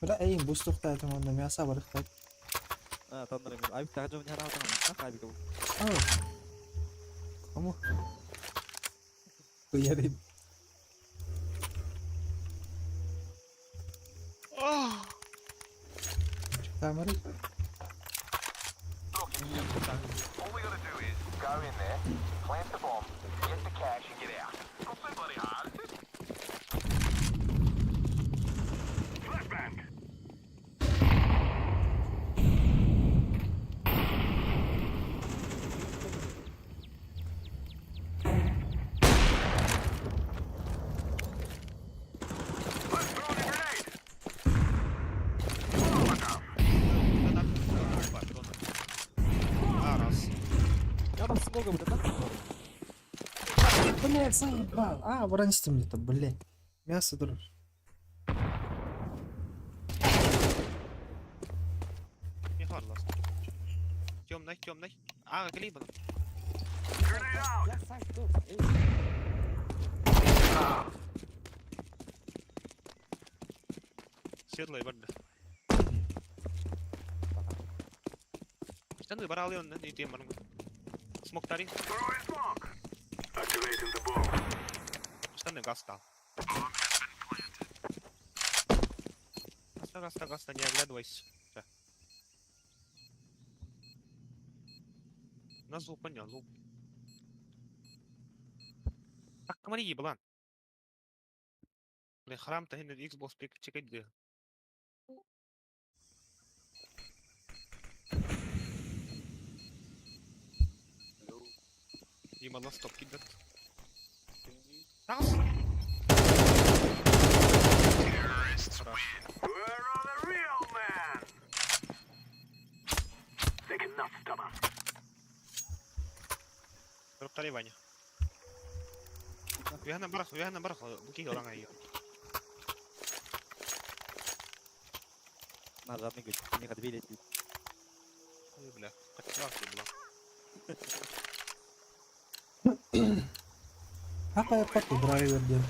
Бля, эй, бустук та это онда мясо бар ихтат. А, таннар мен. Айб тагы жон яра там. Айб кабы. Кому? Хуярим. Камеры. А, раз. Я там смога будет, да? Блядь, заебал. А, бронистым где-то, блядь. Мясо друж. Не харлас. Темный, темный. А, клей был. Светлый барда. Штаны барал он, не тем барам. Смок тари. Штаны газ стал. Гаста, гаста, гаста, не оглядывайся. Всё. На звук понял, звук. Так, комари еблан. Блин, храм-то Xbox чекать где. Дима на стоп кидает. Раз! Дроптали Ваня. Вяна барах, буки голана ее. Назад не не отвели. Ой, бля, хотела была. Какая папа драйвер дел.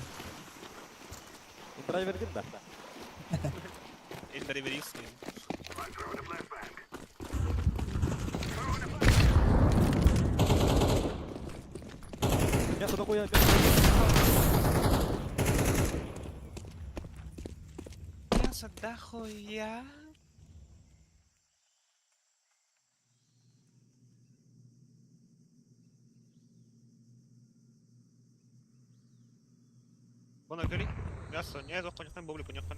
Драйвер дим да. Или драйверист. Мясо такое, Мясо да хуя. Вон говори. Мясо, не, зохонь, бобли, понятно.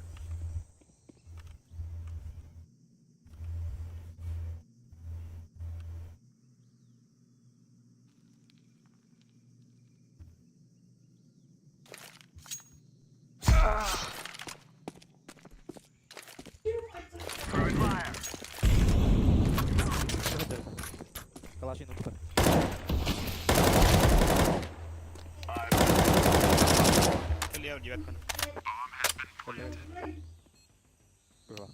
Калашин утар. Лев, девятка. Было.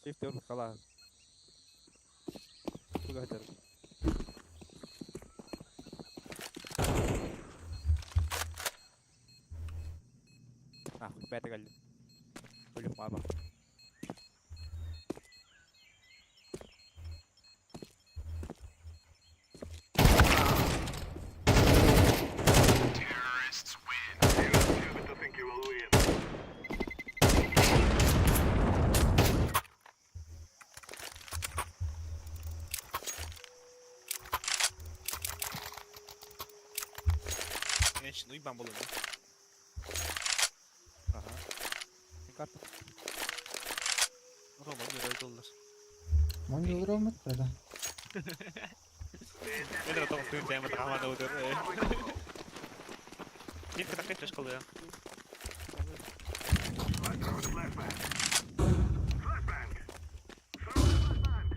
Shift يربط خلاص. شو قاعد Ah, bete قال لي. مع بعض. Женщину и бамбулу. Ага. Карта. Рома, не доллар. Он не Рома, тогда. Это том, что ты тема на удар. Нитка такая школа.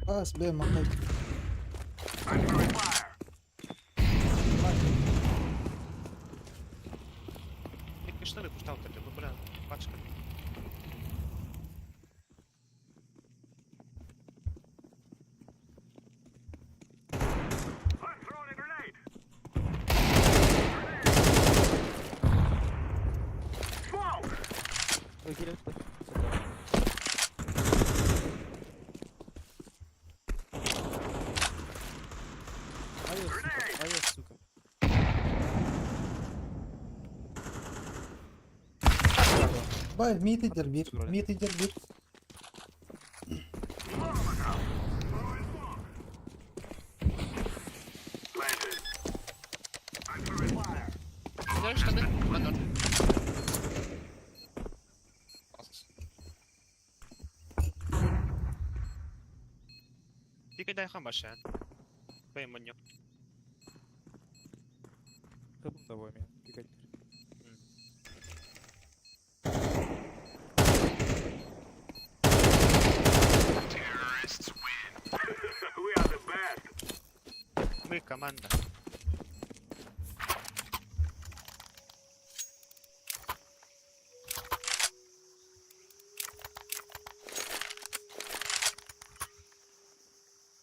Ас, Б, махай. Икки штаны пустал, так, бля, пачка. Ой, кирилл, Ай, сука, ай, сука. Бай, мид идер бир, мид идер бир. Знаешь, штаны? Банан. Ты когда хамашан? Пойманю. Хабым давай меня, пикать. Мы команда.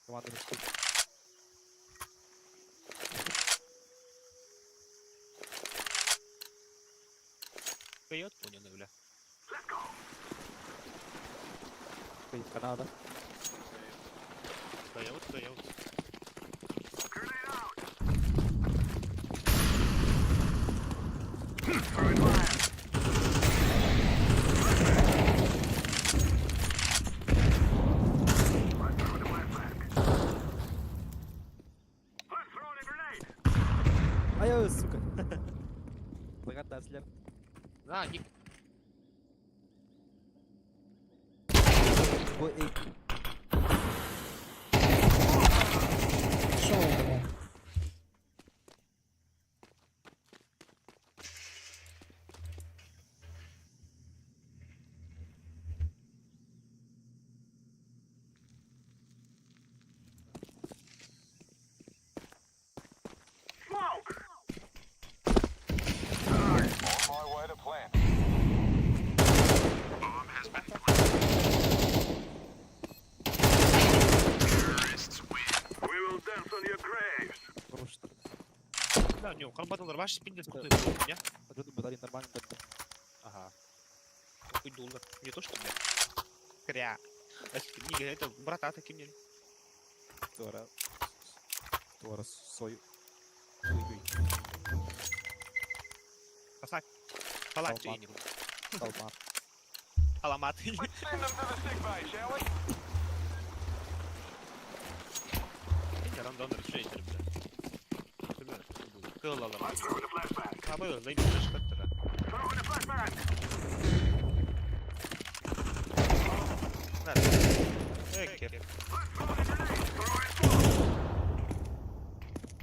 Команда мечты. Кыйот понял, бля. Канада. Кыйот, кыйот. Ай, ой, сука. Благодарен. Да, не Ой, эй. Шел, бля. On my way to plant. We will dance on your graves. Просто. Да, у него карбаталар ваш пиздец крутой был, не? А что ты нормально как-то? Ага. Какой доллар. Не то что, блядь. Кря. А Не, это брата таким не. Тора. Тора сой. Ой, ой. Пасак. Палат Алмат. не Алмат. Аламат. Let's send them to the sick bay, shall we? Рандом решитель, бля. Кылалар. Абы, зайди, шкаттера. Эке.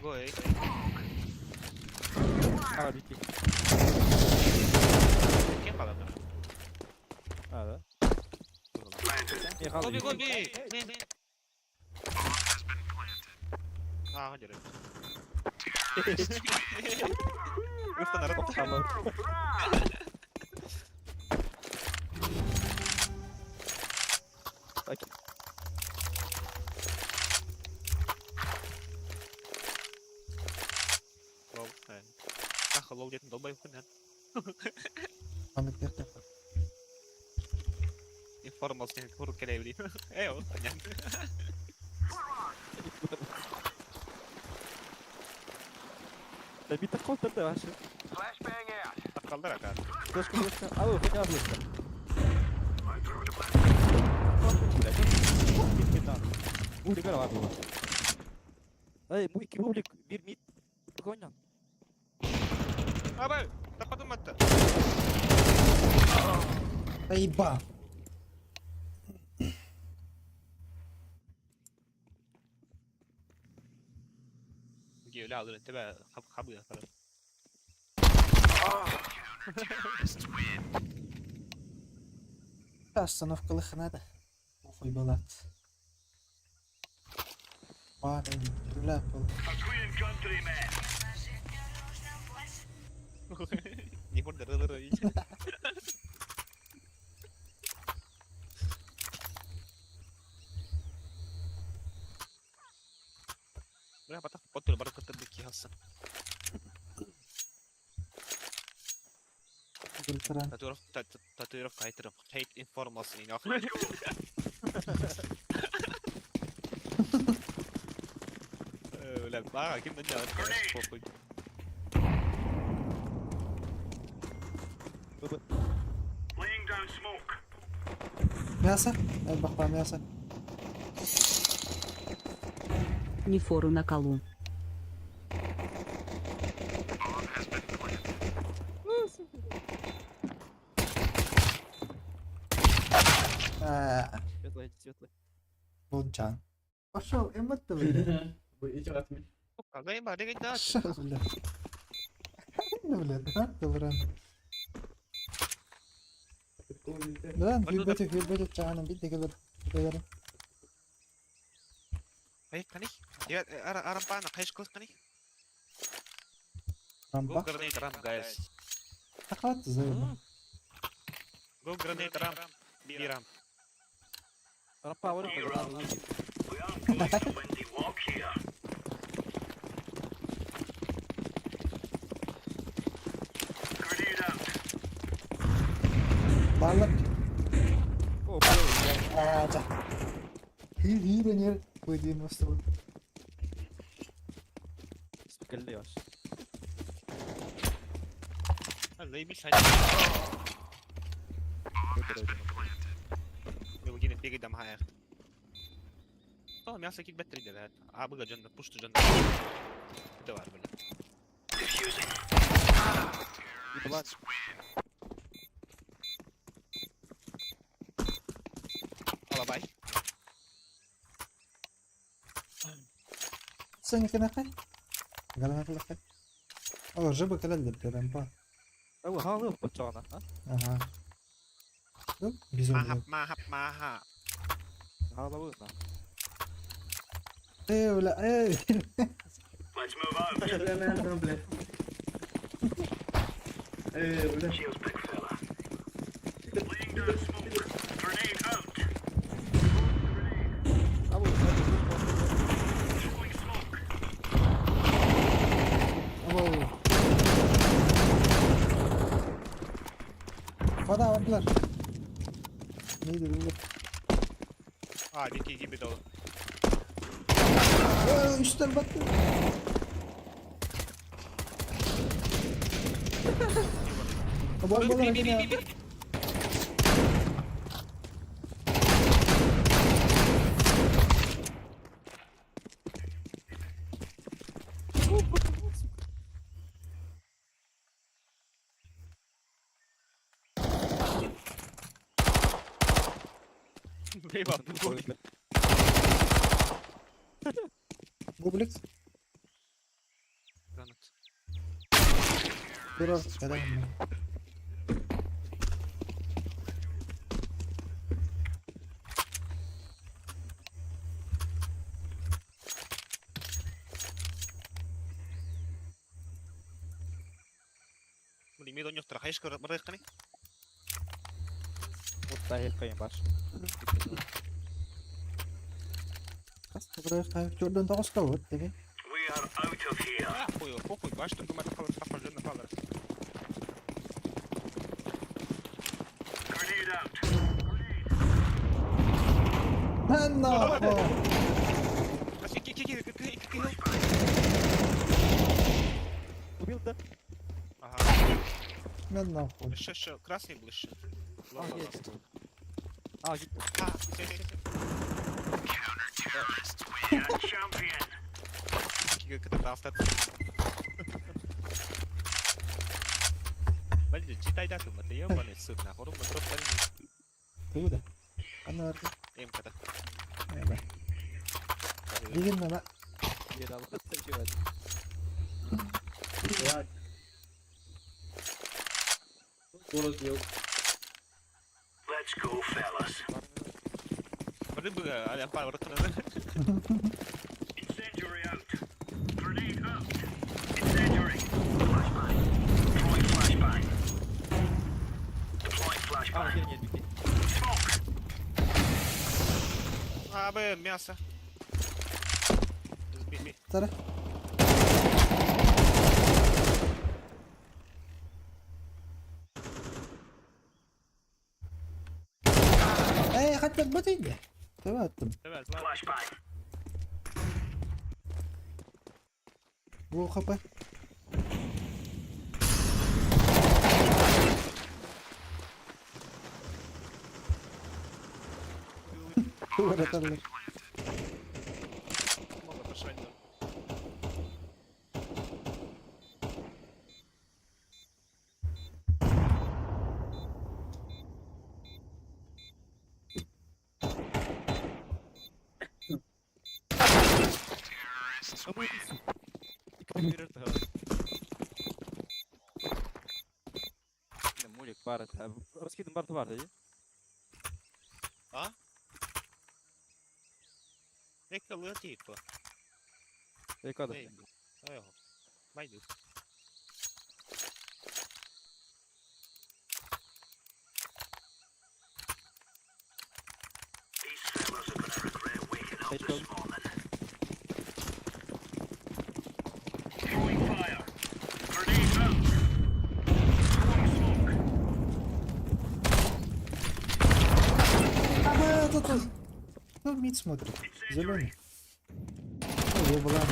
Гой. А, бики. Кем баладыр? А, да? Не, хал, Гоби, бики. гоби! Мен. А, где Алло. Так. Лол. Ах, лол где-то долбай хуйня. Аны где-то. Информал с ним куру келевли. Эй, вот, понятно. Да бит такой тогда вообще. Flashbang out. Акалдар ака. Флешка, флешка. Алло, хуйня флешка. Бублик var bu. Ey bu iki bublik bir mid. Koyun. Абай, тападым атты. Да еба. Ге, ля, алыр, тебе хаб хабы ясары. Остановка лыха надо. Похуй была. Парень, бля, пол. A queen countryman. Не бурда, ры, ры, Бля, батах потур бар кытыр бики хасан. Ультран. Татуировка, татуировка айтырым. Hate informals не Бля, ба, ким дня, похуй. Laying down smoke. Мясо? Бахла мясо. Не фору на колу. А, Светлый, светлый. Волчан. Пошел, эмот бля. Заеба, дегенде. Пошел, бля. Ну, бля, да, Долран. Да, вибетик, вибетик, чаганым, бит дегелер. Дегелер. Эй, каних. Арампана, хайш кылыкканый? Go Рампа. grenade ramp, guys. Да хватит заебал. Go grenade ramp. B ramp. Рампа var We aren't going for windy walk here. Grenade out. Баллар. О, А, да. Хир-хир, P90. Спекалли ваш. Заебись, они. Мелгина бегает хаях. О, мясо кит беттри дед. А быга жанда, пушту жанда. Это var бля. Diffusing. Ебать. Алабай. Сен кенақай? Галана кылақай. О, жыба калалдыр рампа. Ау, халы бачана, а? Ага. Ну, бизон. Махап, махап, маха. Халы на. Эй, бля, эй. Let's move out. Бля, бля. Э, бля. Cheers, big fella. Laying down smoke. Grenade out. Ау, Throwing smoke. Воу. Вода, бардылар. Neydi bu? А, бики gibi dolu. Aa, üstten battı. Bombalar Би, би, би, yine. би. Eyvah, bu Bublik. Granat. Dur artık adam. Блин, ми донёс трахаешь, барыхканы? Вот кайын бар. Kas buraya Jordan тоғыз калып деге. We are out of here. А, хуй, похуй, баш тут думать, халар, хапар, жена, халар. Grenade out. Lan нахуй. Ки, ки, ки, ки, ки, ки, Убил, да? Ага. Мен нахуй. Еще, еще, красный был еще. А, есть. А, гит. А, все, все, все. We are champion. Блин, читай дату, это ебаный суд, нахуй, мы просто Тугу да. Ана бар. Эм ката. Эбе. Деген мана. Yer aldı. Taşı Блядь. Город ел. Let's go, fellas. Рыба, а пар, Incendiary out. Grenade out. Incendiary. Flashbang. Throwing flashbang. Deploying А, flashbang. gel gel bir. Smoke. А, б, мясо. Би, би. Tara. Эй, хатта бутыйды. Давай аттым. Давай, ладно. Flashbang. Бу хп. Тугураталлар. Мало пошла. Мулик бар. Раскидым бар бар, да? А? Эколы типа. Экада. Эй, ой, Майду. These fellas are gonna regret waking up this morning. Throwing fire. Grenade out. Throwing smoke. Ага, тут, тут. Кто мид смотрит? Зеленый. О, еблан.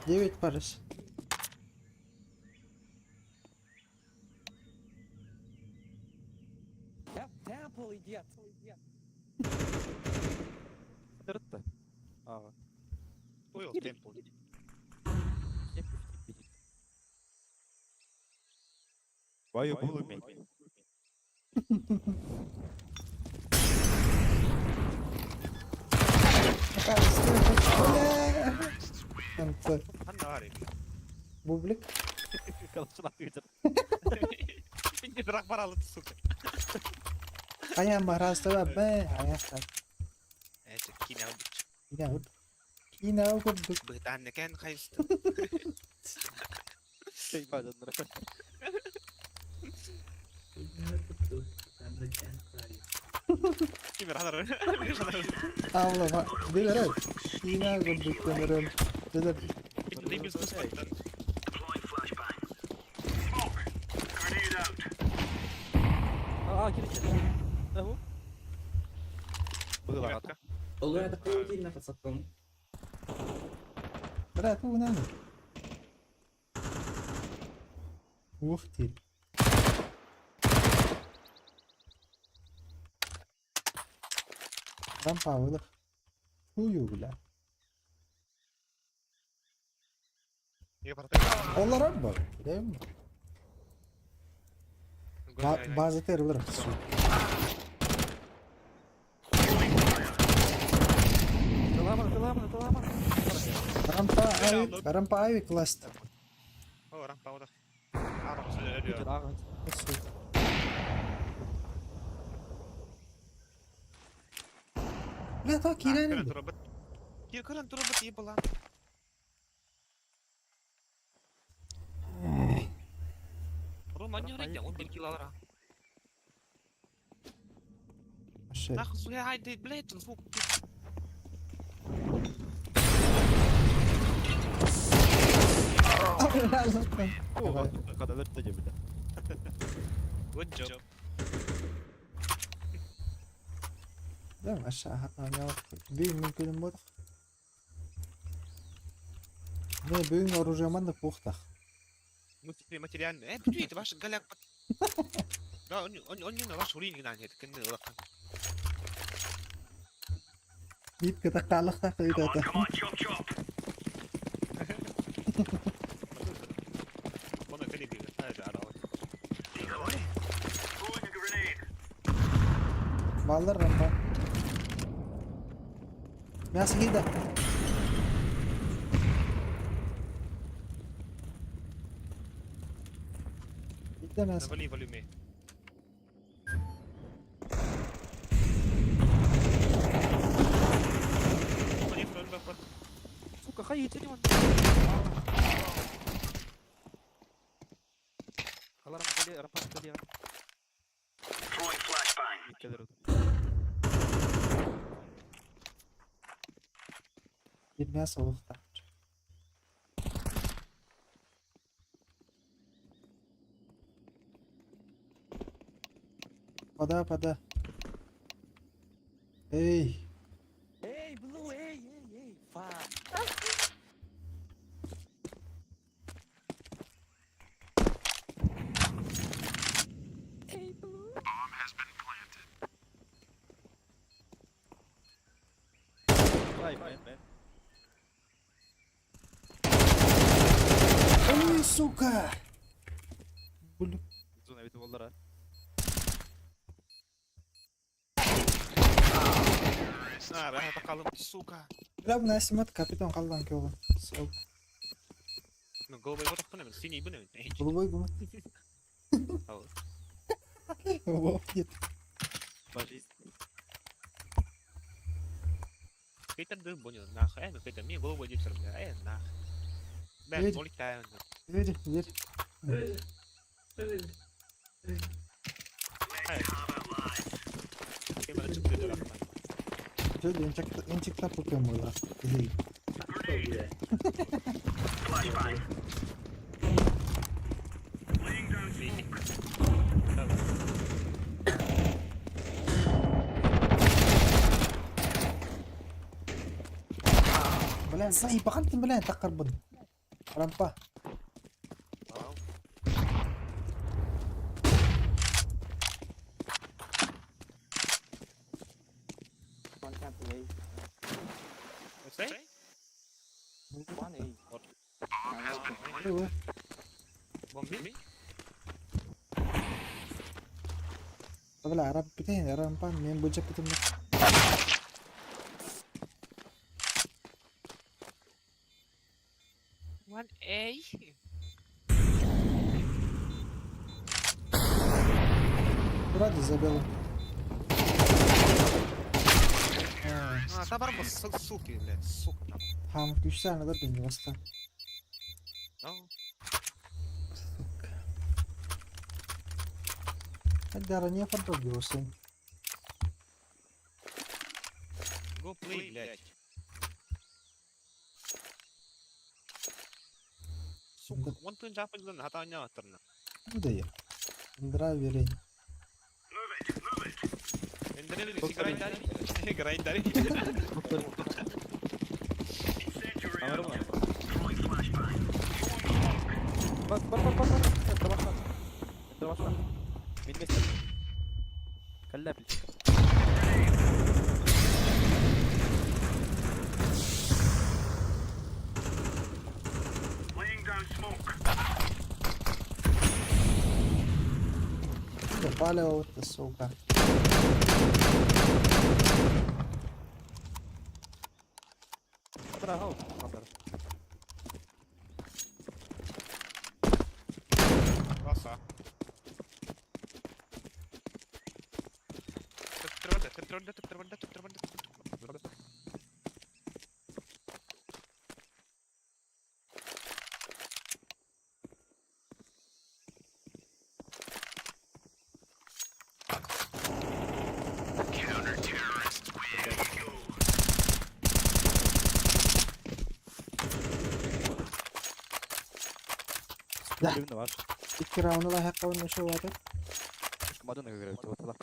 Девять парис. Тырытта. Ага. Ой, ол темпл. Why you bully me? Бля. Конце. Ханна бар Бублик. Калашын атып Инде бірақ бар алып, сука. А я мараста б, а я так. Это кине алып. Кине алып. Кине алып. Бытан екен қайсты. Şey бадандыр. Кимер ханар. Алла, билер. Кине алып көмөрөм. Билер. Deploying flashbang. Smoke. Grenade out. Аа, кире кире. Ne bu? Быгылар ата. Олар да nefes attım. Брат, ну надо. Ух ты. Рампа выдох. Хую, бля. Олар бар. Değil mi? Bazı terörler. Тыламан, тыламан, тыламан. Рампа авик, рампа авик ласт. О, рампа выдох. Ага. Бля, то кирен. Киркырын турбат ебала. Рома не вредя, он бил килалара. Нахуй, ай, блядь, звук. Kadar ötte бля. Good job. Да, маша, би мүмкін болдық. Не, бүгін оружие манда пухтах. Ну теперь материально. Э, это ваш голяк. Да, он не на ваш уровень на нет, кенде лака. Битка так талықта Come on, қойдаты. come on, chop chop. Он это любит, это арал. Decoy. Throwing a grenade. Балдар рампа. Мясо киді. Киді мясо. Навали волюме. Сука, хай итини он. Халар магали, рампа магали. Throwing flashbang. Келер. Bir мясо ұлықта. Пода, пода. Эй, Эй, Blue, эй, эй, эй, fuck. Эй, Blue. Ай, мен, мен. ой, сука! Блин. Зона битip oldular ha. А, bakalım, сука. Бля, Насимат капитан қалдан кеуған. Сол. Ну, голубой вот так мен, синий бұны. Голубой гума. Ал. Воп, нет. По жизни. Хейтер да понял, нахуй. Эй, ну хейтер, мне голову идет, бля. Эй, нахуй. Бля, Верь. улетаю, нахуй. Верь, верь. Кем это чупты, да, нахуй. Инчикта пукемула. Эй. Бля, заебал ты, бля, так карбон. Рампа. One tap A. Say? One A. Ой, Бомби? Бля, рампа, рампа, мен буча потом. One A. Ради забил. А, та барбос, суки, блядь, сука, нахуй. Хам, ключа надо 90. Ну, Сука. Дара не фантогиосы. go play, блядь. Сука, он тын жапы дын, хата аня аттырна. Ну да я. Драйвери. Эндерели, грайндари. Грайндари. Камера mı? Bak bak bak bak bak. Enter başla. Enter başla. Bilmesin. Kalla bil. Laying down smoke. Да палево ты, сука. Bırak al. Kamera. Баса. Да. Birimde var. İki round'u da hakkı şu vardı. Madonna göre ortalık.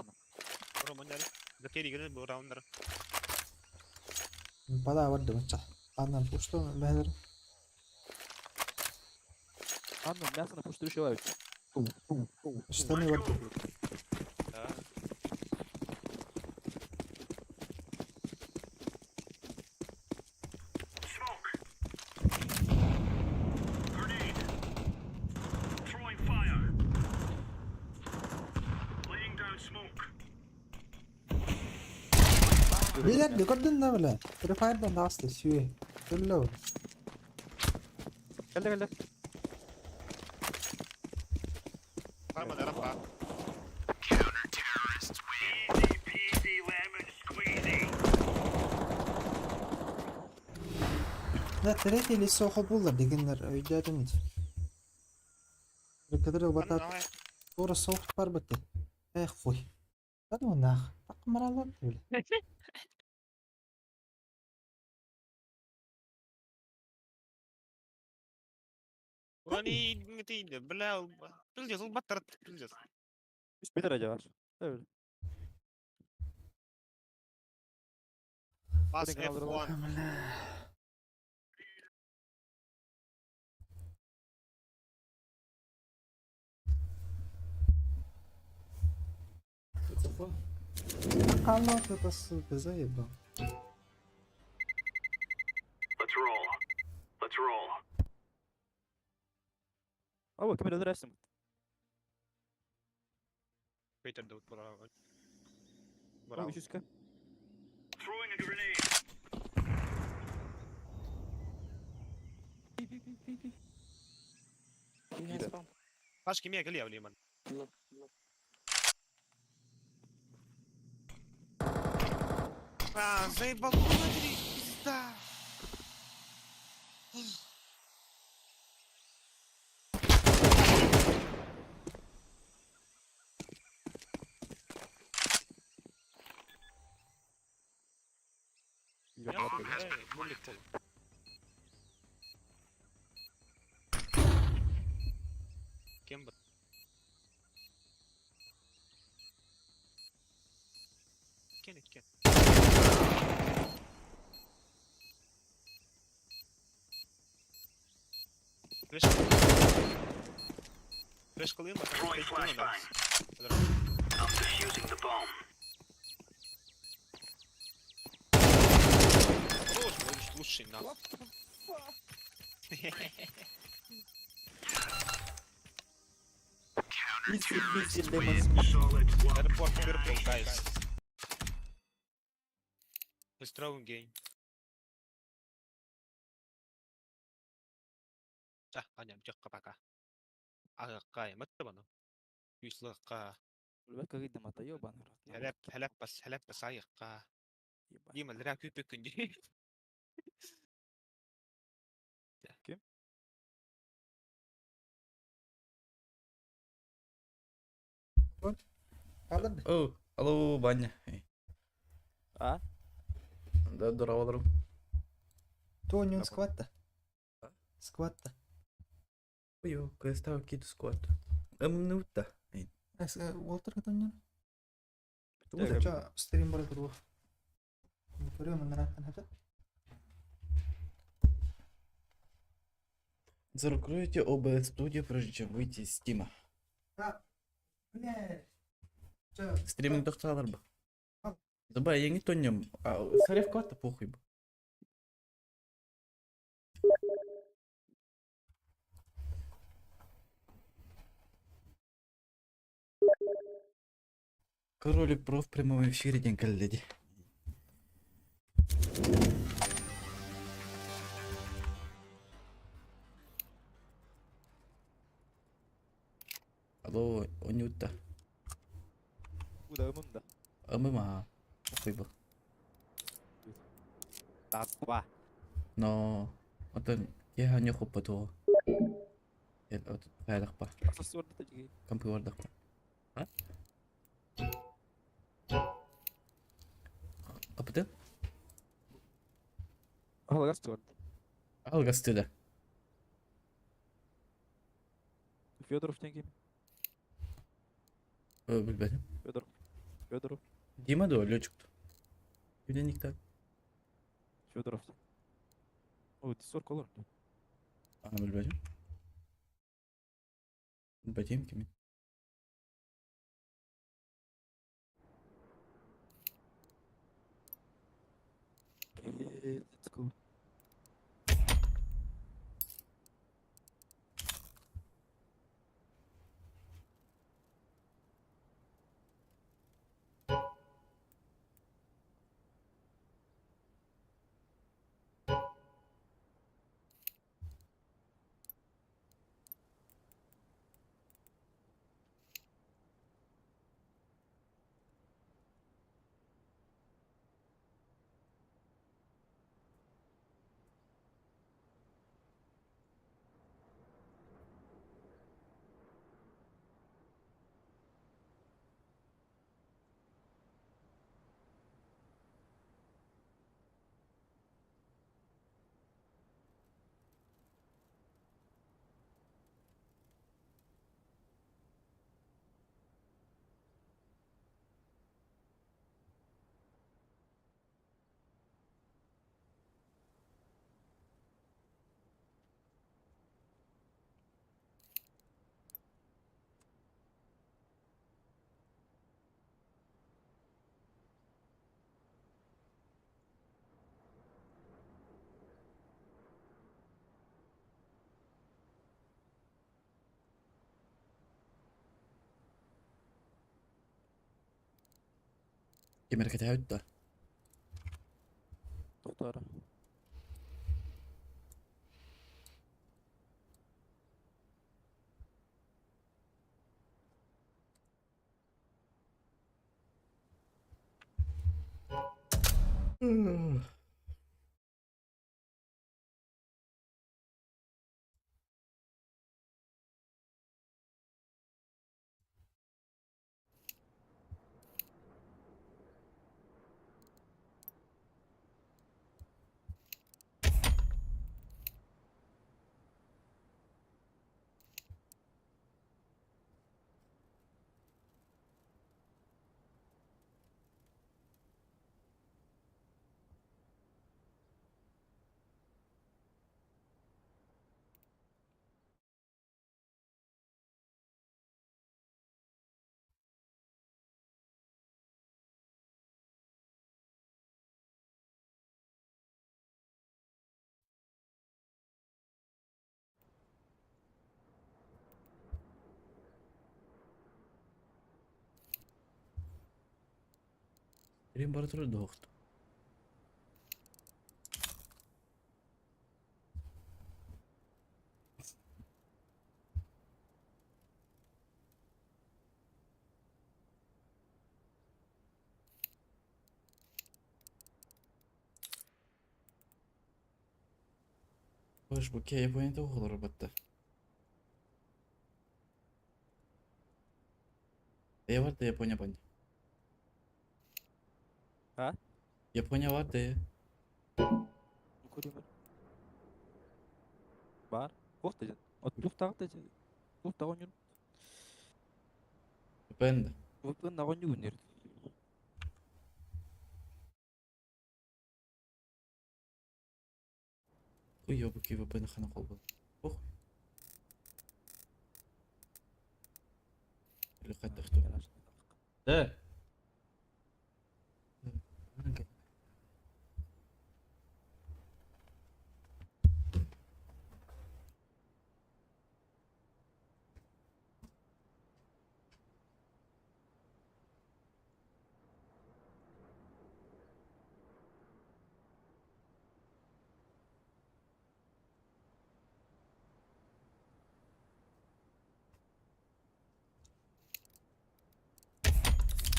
Бада vardı maça. Anlam uçtu ben Anladım ben sana push duruşu var. Штаны vardı. Smoke. Grenade. Throwing fire. Laying down smoke. Beyler gördün ne böyle? Free Fire'dan da hasta sü. Bello. Geldi geldi. Easy peasy lemon squeezy. Да, третий лицо хобула дегенер өйдәдем. Рекадыр батат тура софт бар бит. Эх хуй. Да ну нах. Так маралат бля. Бля, пиздец, ол баттырды, пиздец. Bir derece var. Evet. Бас Hadi kaldıralım. F1. Бля. Алло, это сука, заебал. Let's roll. Let's roll. Ama kamera dersin. Хейтер дают браво. Браво. Браво. 300 Throwing a grenade. B, B, B, B. B İyi has de. bomb. Паш кемия галия влиман. Look, look. А, заебал, смотри, пизда. Кем бар? Кен, кен. Флеш. Флеш кылыйм ба? Throwing flashbang. I'm defusing the bomb. Хорош, лучший, нахуй. Easy peasy lemon squeezy. Solid work. Airport purple, guys. He's throwing game. Ah, аня, жакка пока. Ага, маттабана. Юслакка. Өлбөт кагыйда мата ёбаный рот. Хәләп, хәләп бас, хәләп бас айыкка. Дима, лера күпе күнди. Ким? Алыр О, алло, Ваня. А? Да, здорово, Тони скватта. Скватта. Ой, кыстау кит скват. Эмнута. Уолтер кытаннар. Ча стрим бар турух. Көрөм нараттан хата. Закройте OBS студию, прежде чем выйти из Стима. А, бля. Ча. Стриминг тохталар бы. Забай, я не тонем. А, сарев квата похуй бы. Король про в прямом эфире день коллеги. Алло, Онюта. Куда мында? Амыма. Похуй бы. Таква. Но... Отон... Я не хоппа Па. Асасы тажиги. Компьютер па. А? Капыты? Алгас туорда. Алгастыда. Федоров тен ким? Билбедим. Федоров. Федоров. Дима да летчик. Юленикта. Федоров. О, ты сор колор. А, билбедим. Билбедим кими. Let's go. Кемер кәтәүтті. Тоқтара. Стрим бара турар дуоһуохтук. Хош, бу Японияда оҕолоро батта. Э бар да Япония бань. А? Япония бар да. Бар. Туох да От туох да туох да оонньуур. VPN да. VPN оонньуур нэр. Уёбуки VPN хана холбон. Похуй. Или хайдах Да.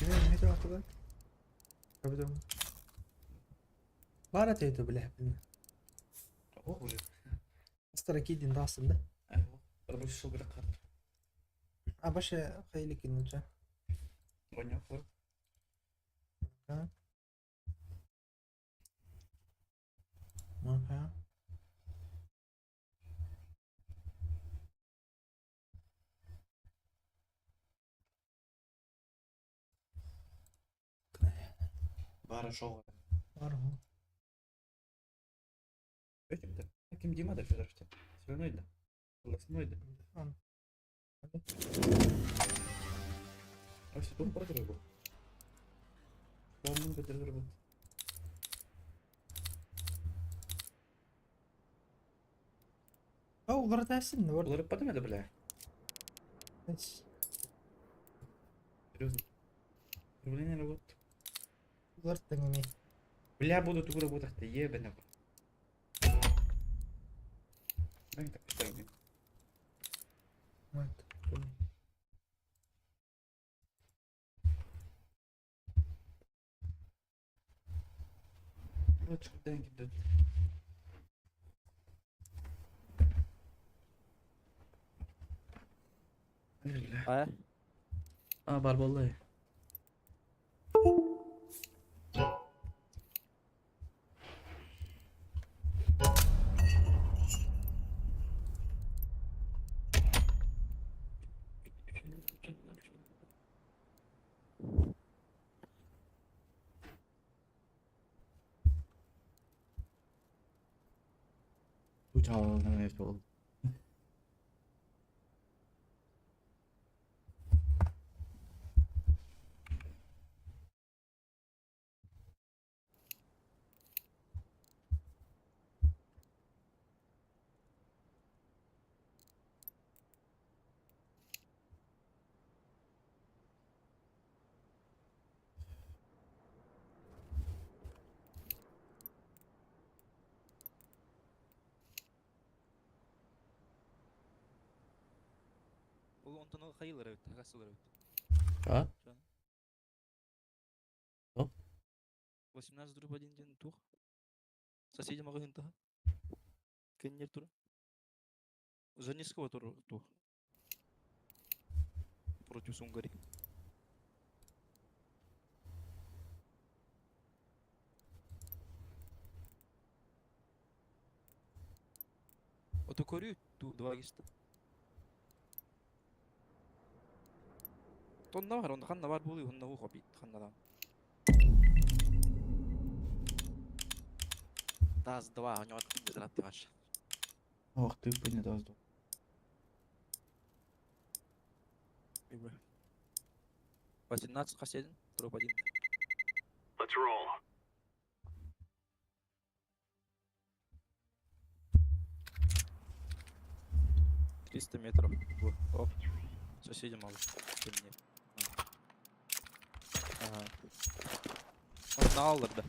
Кими это автода? Кабидом. Бара тейді біле. О, уже. Астара кидин дасында. Рабочий шел бір карт. А баше хайли кинуча. Понял. Окей. Бара шоу. Бар. Этим да. Ким Дима да Федор что? Все да. Согласной да. А все тут продали был. Главным был. А улар тәсін, бар. Улар подумай бля. Серьезно. Управление работает. Улар теңеме. Бля, буду тугу работать, ебаный. Дай так, что Мат. Лучше деньги дадут. А? А, бар боллай. Чао, Ол онтон хайылар эбит, хагас олар эбит. А? О? 18 дробь 1 диэн туох? Соседи маҕаһыын таһа. Кэннир тура. Занискова тур туох. Против Сунгари. Ото көрүү ту два гиста. Тонна бар, онно ханна бар буолуй, онно уу хобит, ханнадан. Таз два, у него ты Ох ты, не даст. 18 хаседин, дроп 1. Let's roll. 300 метров. Оп. Соседи мало. Нет. Ага. Он на Алларда.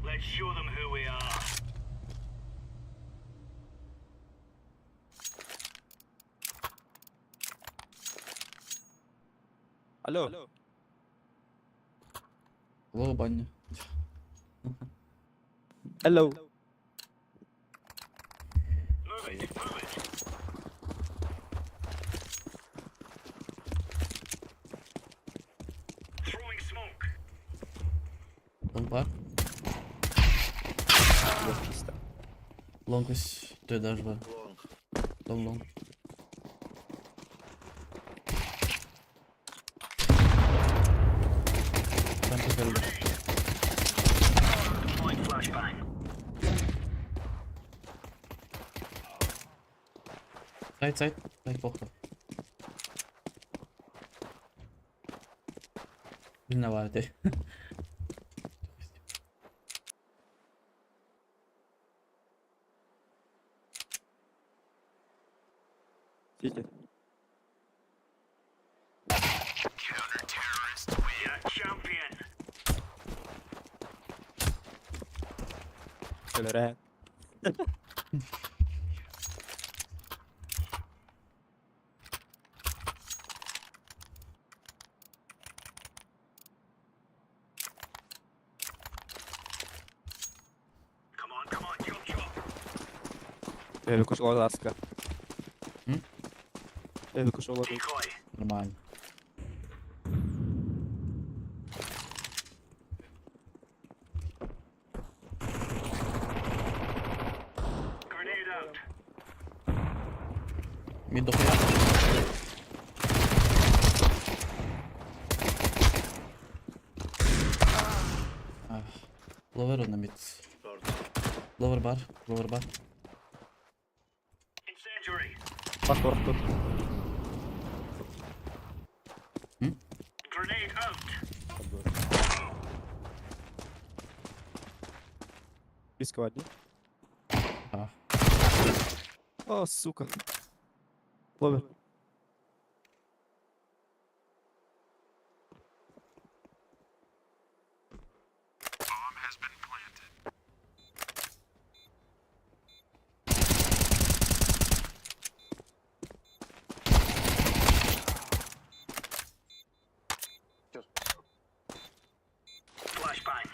Let's show them who we are. Алло. Алло, баня. Hello. Move it, move it. Throwing smoke. Long бар. Чисто. Long is ты даже бар. Long long. Там теперь. Deploying flashbang. Сайт, сайт, сайт плохо. Виноваты. Сити. Counter-terrorists win. Champion. Өлөрө. Come on, come on, chop chop. Эбі көш олар аска. М? Эбі көш олар. Decoy. Нормально. Grenade out. Мид дохуя. Ах, Ловер на мид. Ловер бар, ловер бар. Incendiary. Бас тут. М? Grenade out. Близко одни. А, О, сука. Ловер. Bomb has been planted. Flashbang.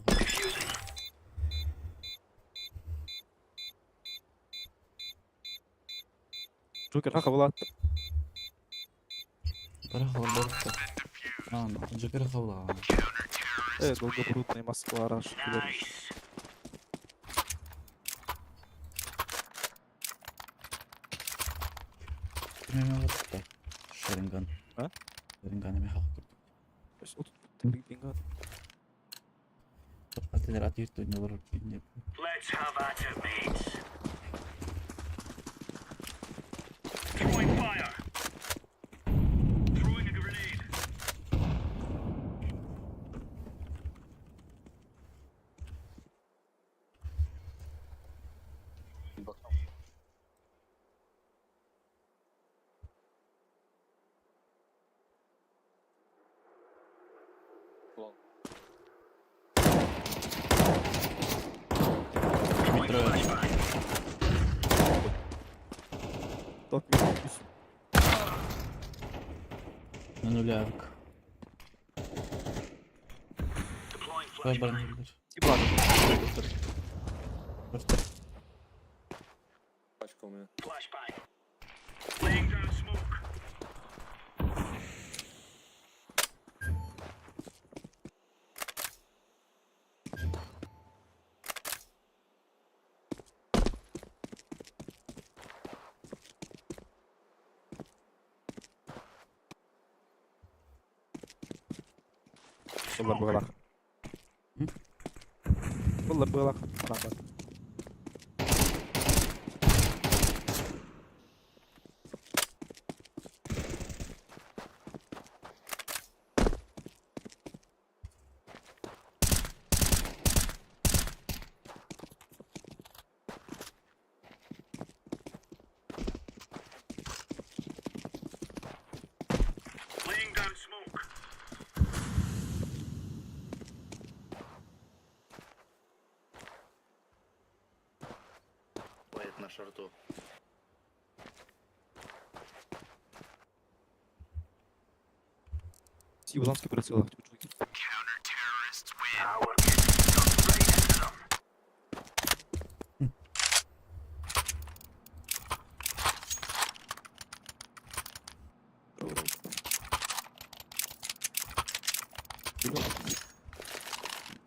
Defusing. Джокер хаха была. Барахала, барахала. А, ну, Джокер хавла. Долгопрудный Москва, Раш. Nice. Примерно вот так. Шаринган. А? Шаринган эми хак Бинго. Атылар атыр не бар. Let's have at it, mates. Throwing fire. Бля. Баран иһэллэр. Барта. Пачка у меня. Буллар быгалах. Буллар быгалах. Баран Поэт на шарту. Сибуланский прицел.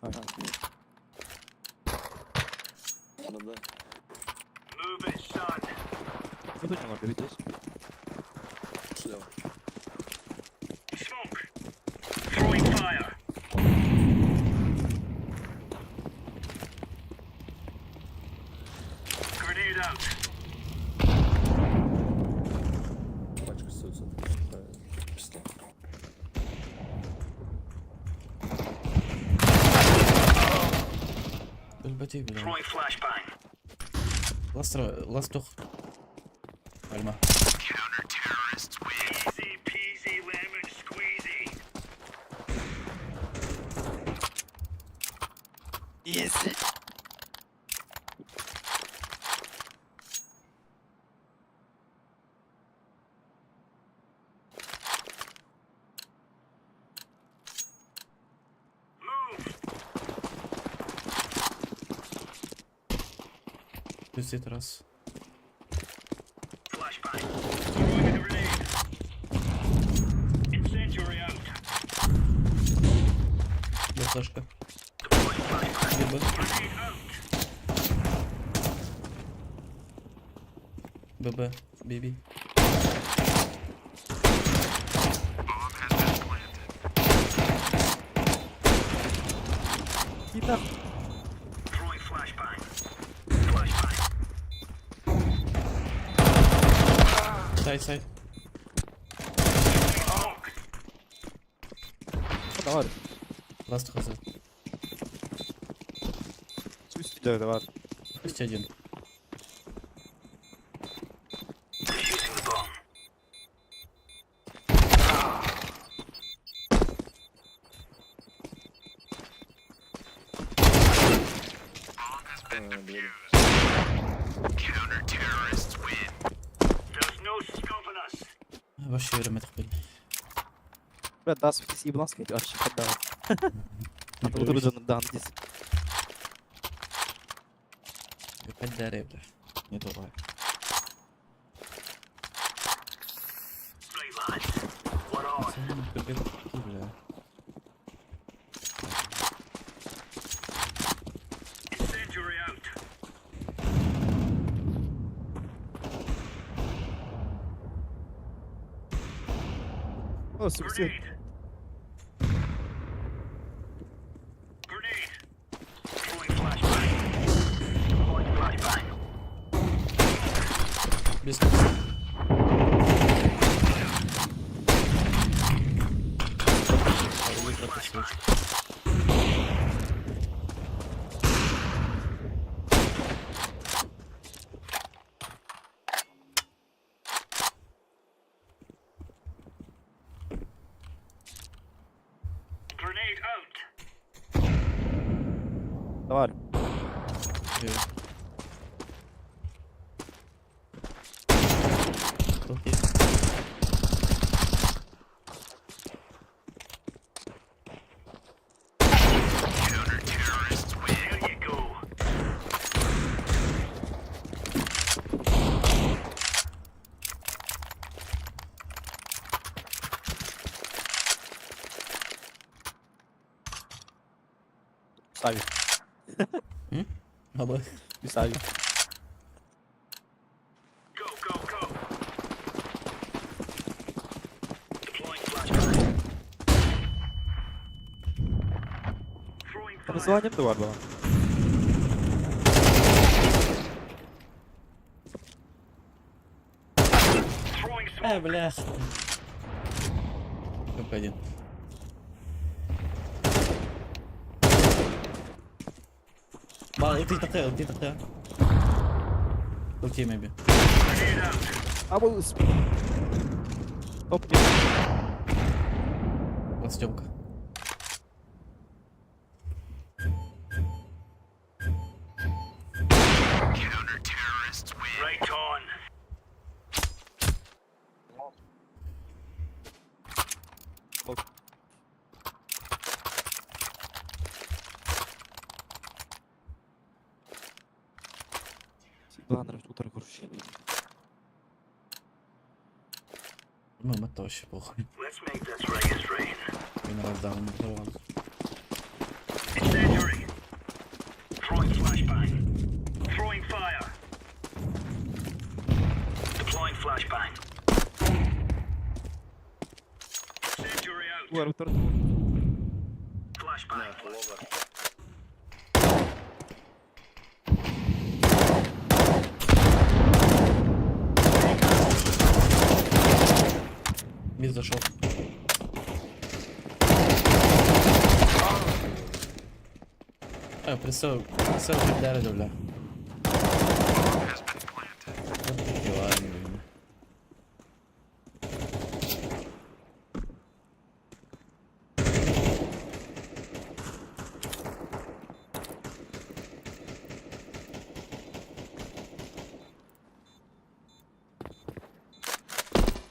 Ага. На Б. Ну точно надо здесь. Слева. Пачка суицид. Пистолет. Өлбөтүй бля. Ластра, ластух. Альма. Easy. Плюс раз. Да, флешка. ББ. ББ, Биби. Кита. Сай, сай. Давай. Ласт хз. Суицид давай. Пусть один. А, двери. Вообще вермет хуй. Бля, да, Сибуланский вообще поддавай. Надо вот да, здесь. Поддаре, бля. Не то бля. Бля. О, суицид. Без Давай. Окей. Сави. М? Аба. Сави. Go, go, go. Deploying flashbang. Throwing fire. Название да бар было. Throwing Э, smoke. бля. Топ один. Ба, ылтый такая, ылтый такая. Окей, maybe. Grenade out. А был спин. Топ 5. Вот Стёпка. Right on. Топ. Планер утро, короче. Ну, это вообще похуй. Let's make this right as rain. Він раз даун взорвал. Incendiary. Throwing flashbang. Throwing fire. Deploying flashbang. Incendiary out. Уар, утро. Flashbang. Мид зашел. Э, прицел бля, бля. Вот такие ладно, блин.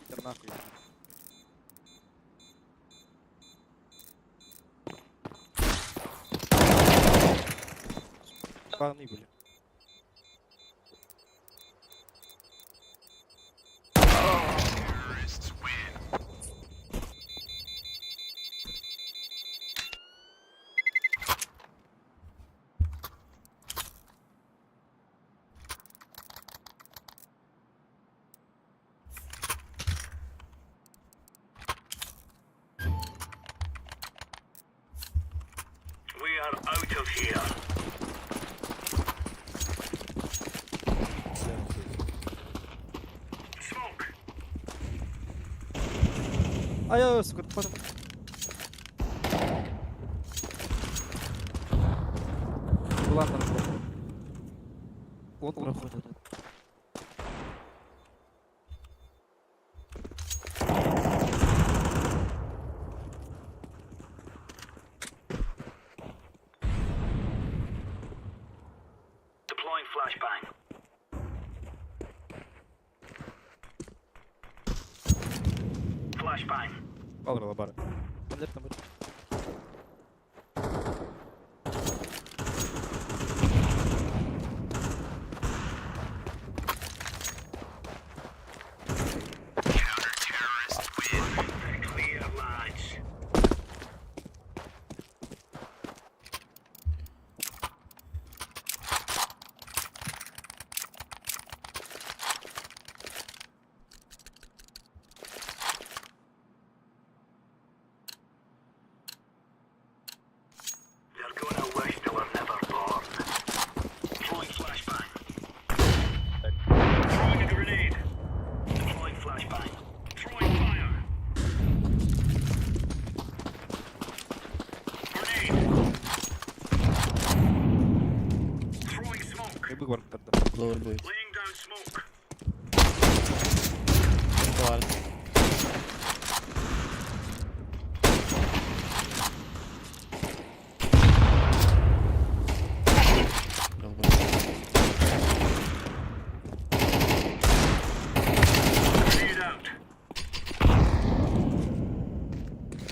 Питер нахуй. Паны были. We are out of here. Smoke. А я, сука, потом. Ладно, вот проходит. Deploying flashbang. Flashbang. Алла бара. Там там. Clear, lads. They're gonna wish they were never born. Throwing flashbang. Throwing a grenade. Deploying flashbang. Throwing fire. Grenade. Throwing smoke. Я бы тогда. Lower будет. Laying down smoke. Товар. Долбоёб. Grenade out.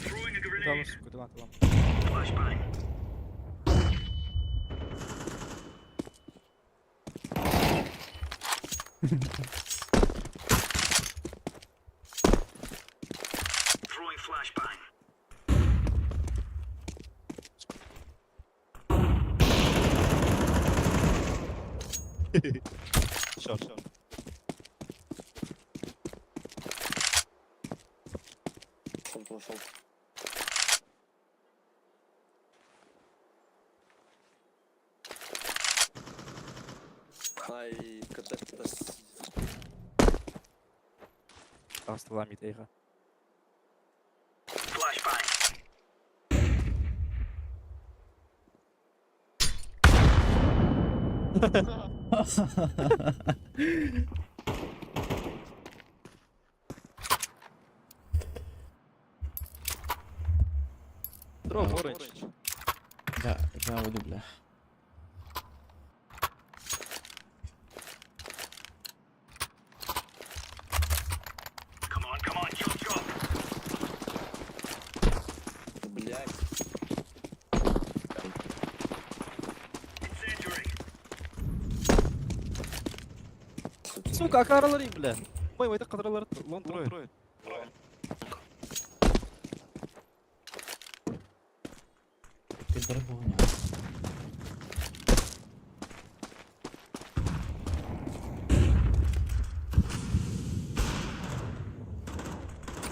Throwing a Да, grenade. сука, да, да. Flashbang. Throwing flashbang. Short, short. Шорт вошел. Ай, КТ Таҕыстылаа мид эйиэхэ. Flashbang. Drop orange. Я, я уйду, бля. Come on, come on, chop, chop. Блять. Incendiary. Сука, акаралары, бля. Ой, ой, кадралар, лон трое. Ты дорогой.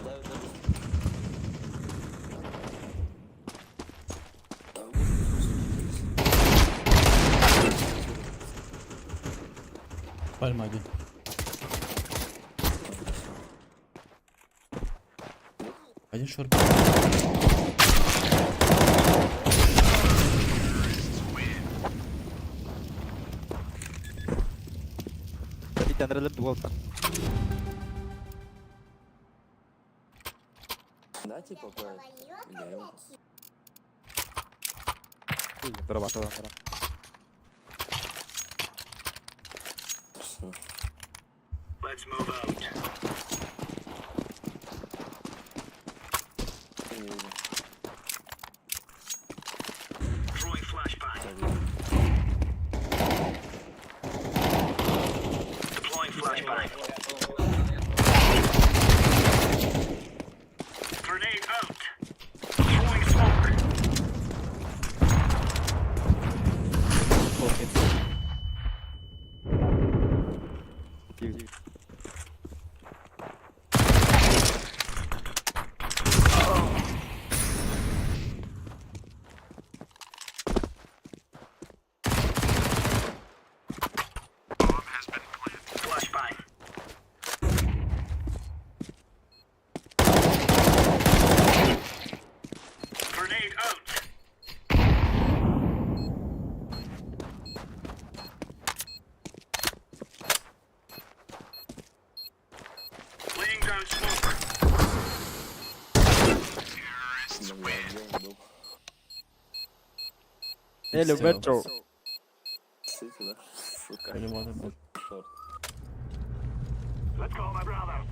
Да, да. Пальма один. Один шорт. Итәнрелеп дуалта. Да, типа, по... Или я Дорабатываем, дора. Всё. Let's move out. Не вижу. Throwing flashbang. Deploying flashbang. Grenade out. Throwing smoke. Тихо. Flashbang. Grenade out. Laying down smoke. Бля, где он был? Эле, метро. Сити, да? Сука. По-любому был. Шорт. Let's go, my brothers.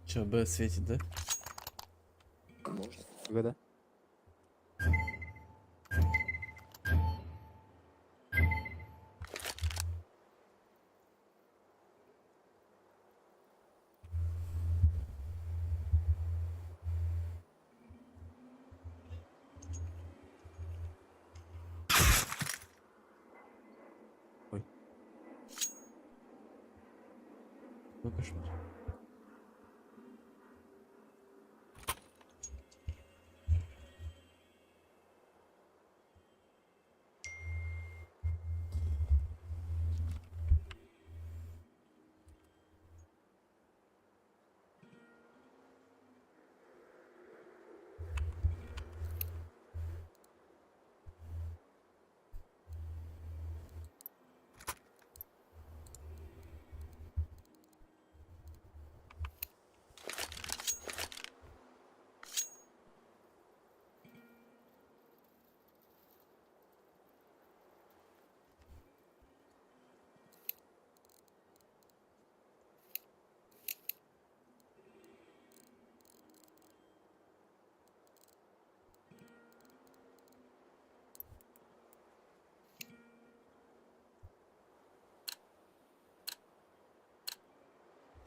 Че, Б светит, да? Может? Да. Какой кошмар.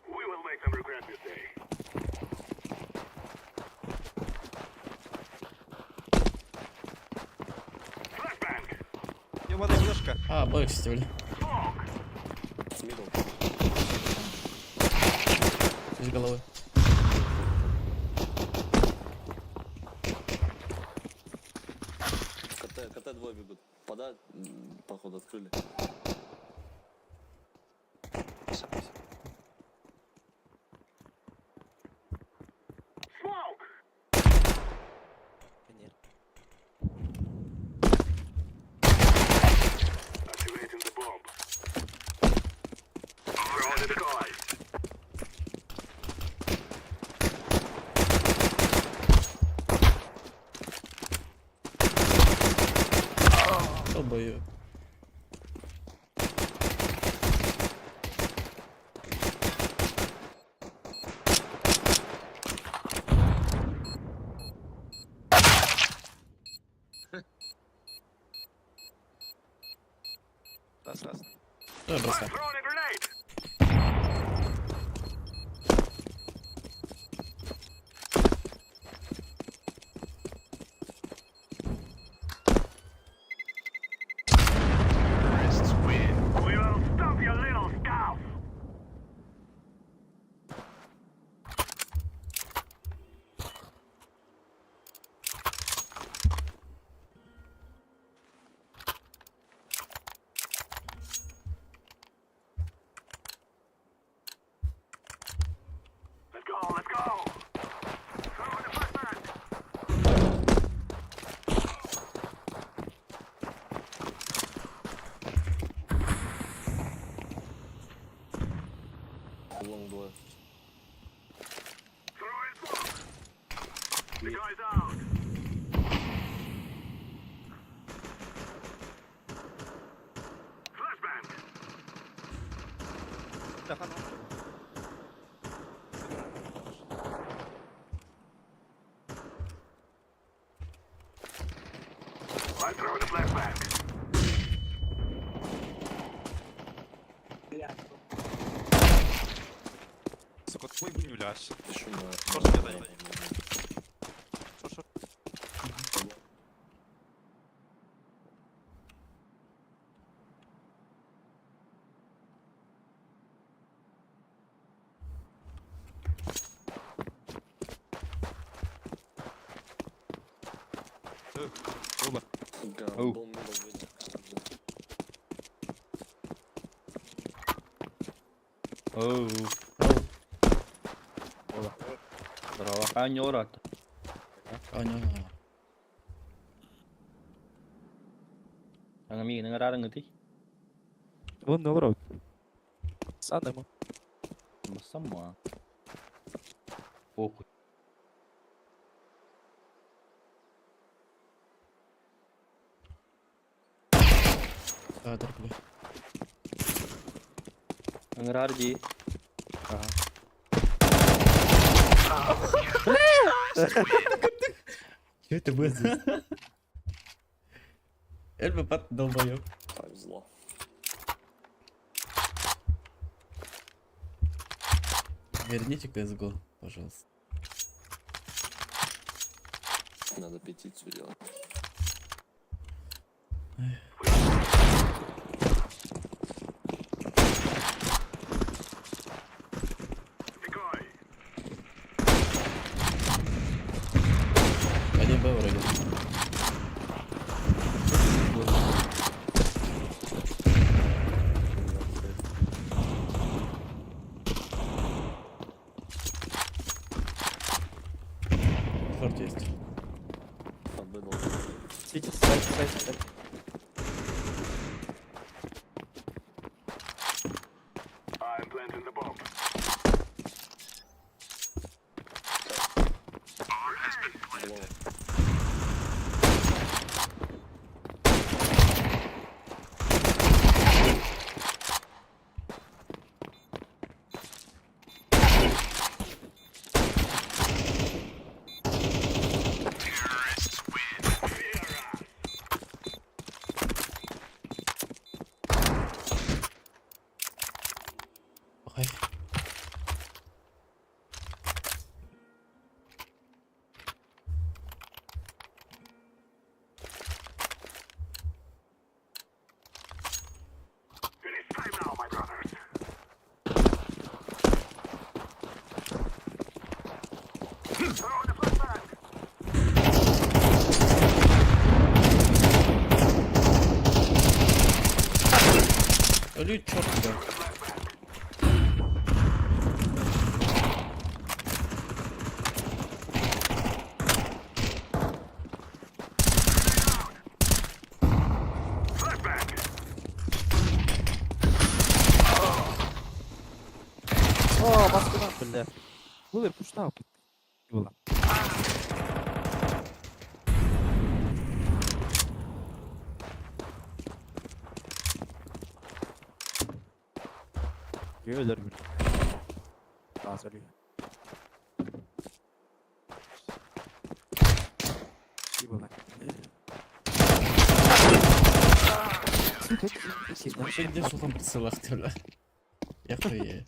We will make them regret this day. Флешка. А, бокс, бля. Middle. Из головы. КТ, КТ двое бегут. Пода, походу, открыли. Нет. Activating the bomb. Throwing the decoys. Долбоёб. Раз, раз. Давай бросай. Throwing a grenade. Terrorists win. We will stop your little scoff. Let's go, let's go. Throw in the flashbang. Long двое. Throw in smoke. The guy's out. Flashbang. Да, ну. I throw the flashbang. Сука, твой блюляш. Еще на... Шорт мне дай, дай. Шорт, шорт. Гам, дом middle выйдет. Оу. А, не, не. Вон наоборот. Санемо. Сама. Похуй. Да, дорогой. Анграрди. Что это было здесь? ЛБП долбоёб. Повезло. Верните CSGO, пожалуйста. Надо петицию делать. Decoy. Один Б вроде. Шорт есть. Подбыдал. Сити, сайт, сайт, сайт. I'm planting the bomb. Long. Terrorists win. Fear us. Ой. Өлүү черт да. О, баскынан, бля. Ловер пуштау. Было. Өлөр бил. Таас өлүү. Была. Вообще где шулхан прицелах бля. Я хуею.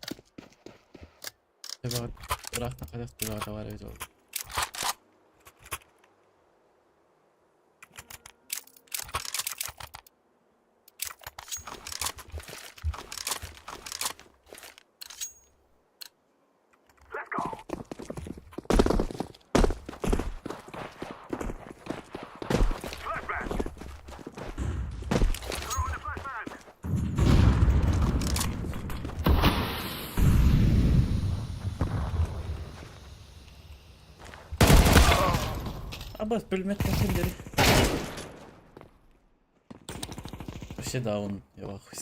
Тебе ыраахтан хайдах төбөҕө табар эбит ол. Абас пулемет кәсендері. Вообще даун, я в ахуе.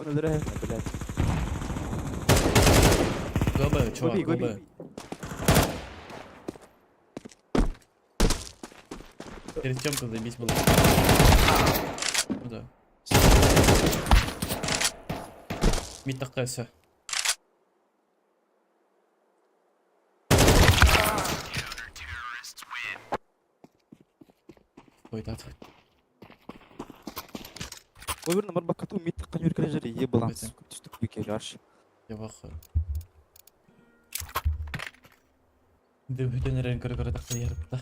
Өлөрө, блядь. ГБ, чувак, Гоби, гоби. ГБ. Перед тем, как забить было. Ну да. Мид такая все. Ой, да. Ловер номер бакату мид канюр крежери ебалан. Это. Түстүк бикер арш. Я в ахуе. Дөбүтөн көрө көрө такта ярытта.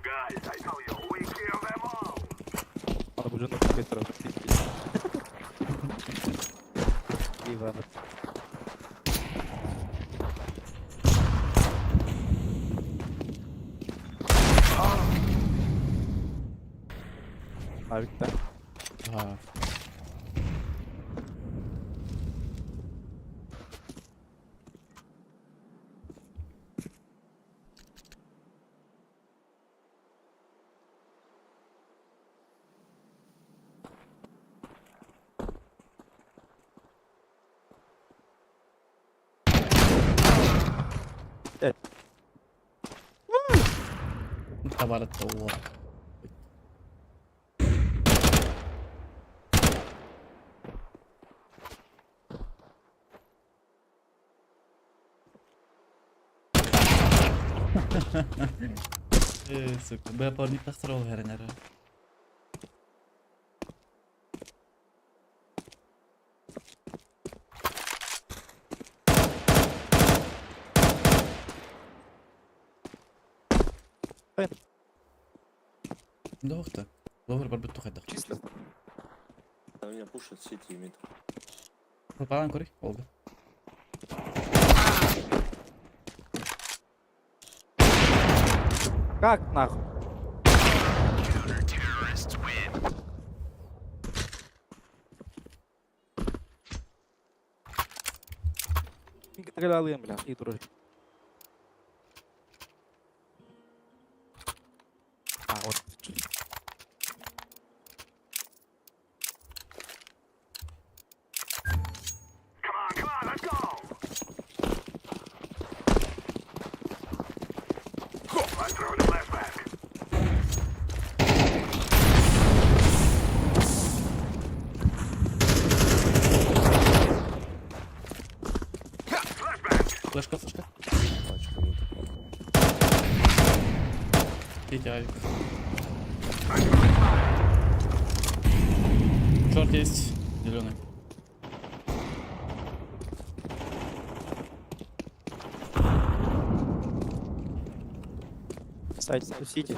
Guys, I tell you, we kill them all. Ана бу жонно кетер. Иван. Авикта. Ага. Табарат о. Э, сука, б парник тахсыр ол хәренәре. Да ух ты. Ловер бар бит тухайдак. Чисто. На меня пушат сити и мид. Пропалан кори, oldu. Как нахуй? Мин алыйм, бля, и турар. А, вот. Come on, come on, let's go. I'm throwing a flashbang. Flashbang. Флешка, флешка. Пачка мид. Петя авик. Шорт есть. Зеленый. Сайт Сити.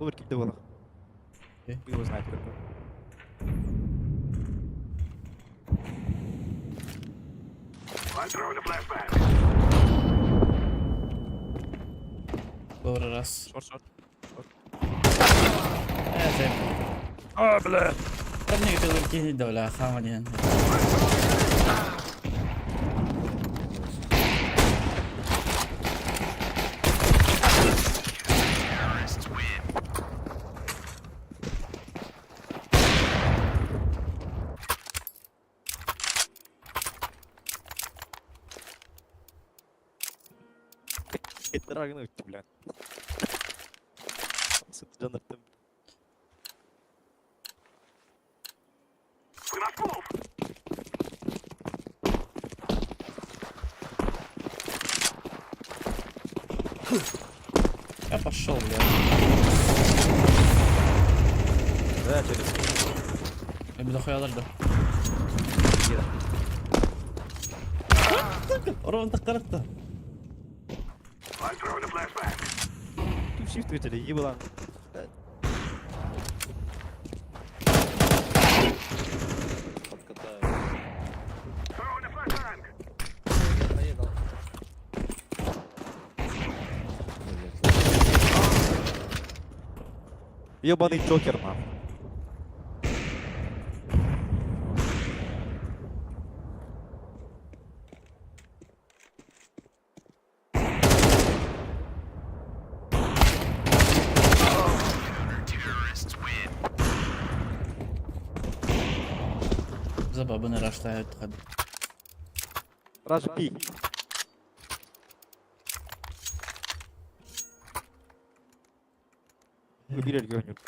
Ловер киирдэ буолар. Вы его знаете какой. Lower раз. Short, short. А, бля. Там не хотел кинуть, да, бля, хама не. Это бля. Сыт Я пошел, бля. Да, через. Я буду хуялар да. Ровно так коротко. Тут shift вытяли, ебала. Подкатаю. Ебаный Джокер, нахуй. За бабы не раштают. Rush B. Выбери регионик.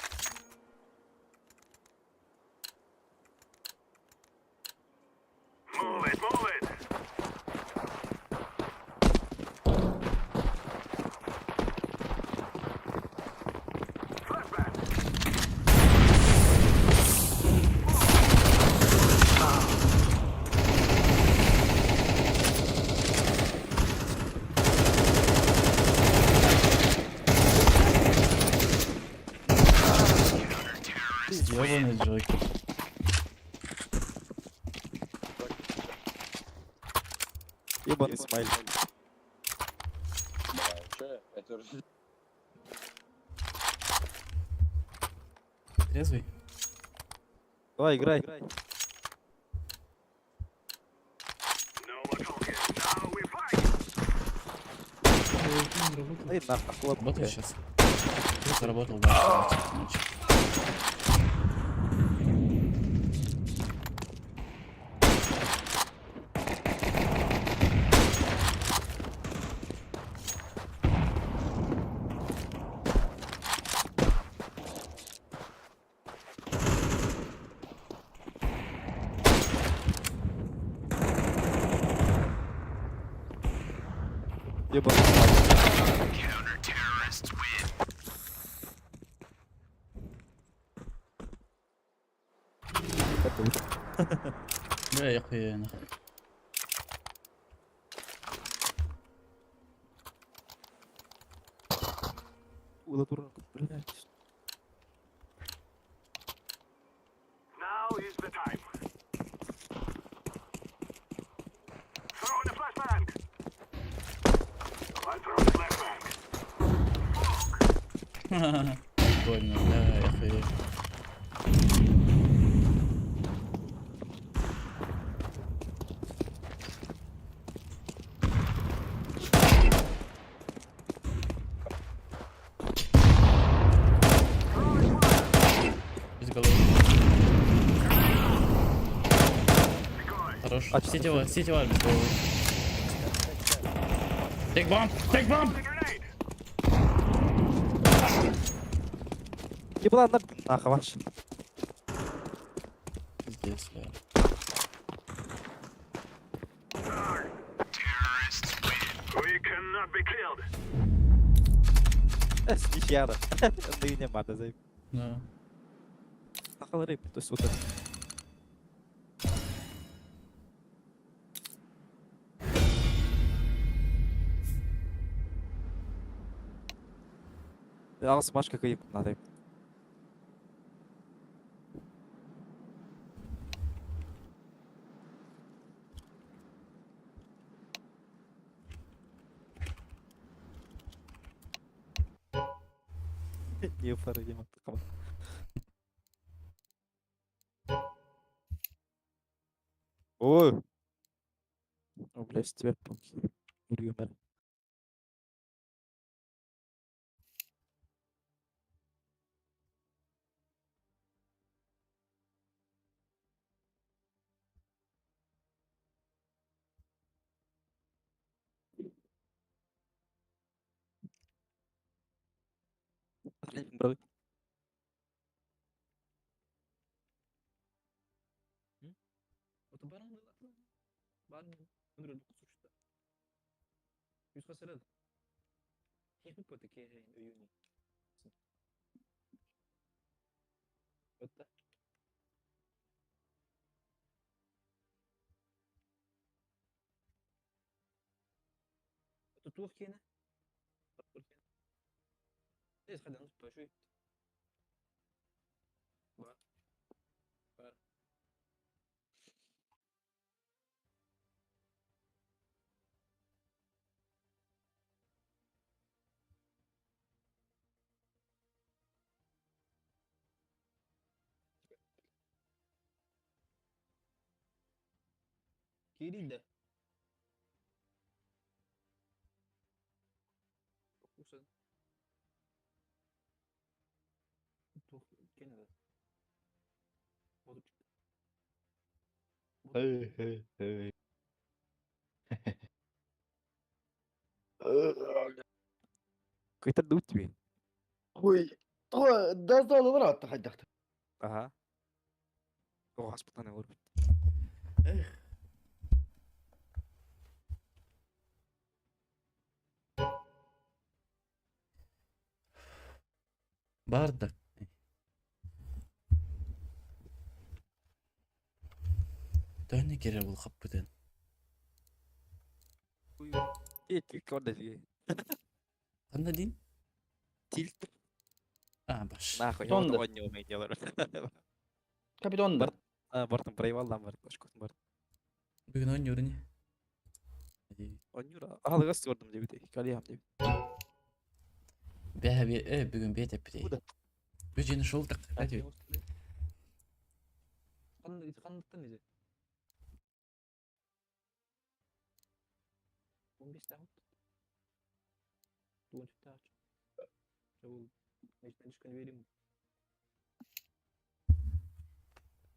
Ёбаный Джокер. Ебаный смайл. Трезвый? Давай, играй. Да и нахуй, Работает сейчас? Заработал, да. Ночью. Ебаный смайл. Это уж. Бля, я хуею нахуй. Ула дурак, блядь. Прикольно, бля, я хуею. Без головы. Хорош. А, Сетевая, сетевая без головы. Take bomb! Take bomb! Ебландар нахаваш. Пиздец, бля. Нихера. Ныне мата займ. Да. Нахалары, то есть вот это. Аҕыс машка кыйып надо. Не пора, Дима. Ой. О, блядь, тебя Үргүмэр. Бро. Hey hey hey. Кайтар да үтпей. Ой, да хайдахта. Ага. О, госпитальный уровень. Эх. Барда. Төһөнү кере бұл хаппытын. Тильт көрдө. Қанда дейін? Тильт. А, баш. Нахуй, я Тонда. вот не умею делать. Капитан Бар. А, бартым проебал там бар. Башкотун бар. Бүгін ойын өріне. Онюра. Алыгас көрдүм деп Калиям деп. Бәһә бе, э, бүгін бет әппі. Куда? Бүжені шол тақ. Әді.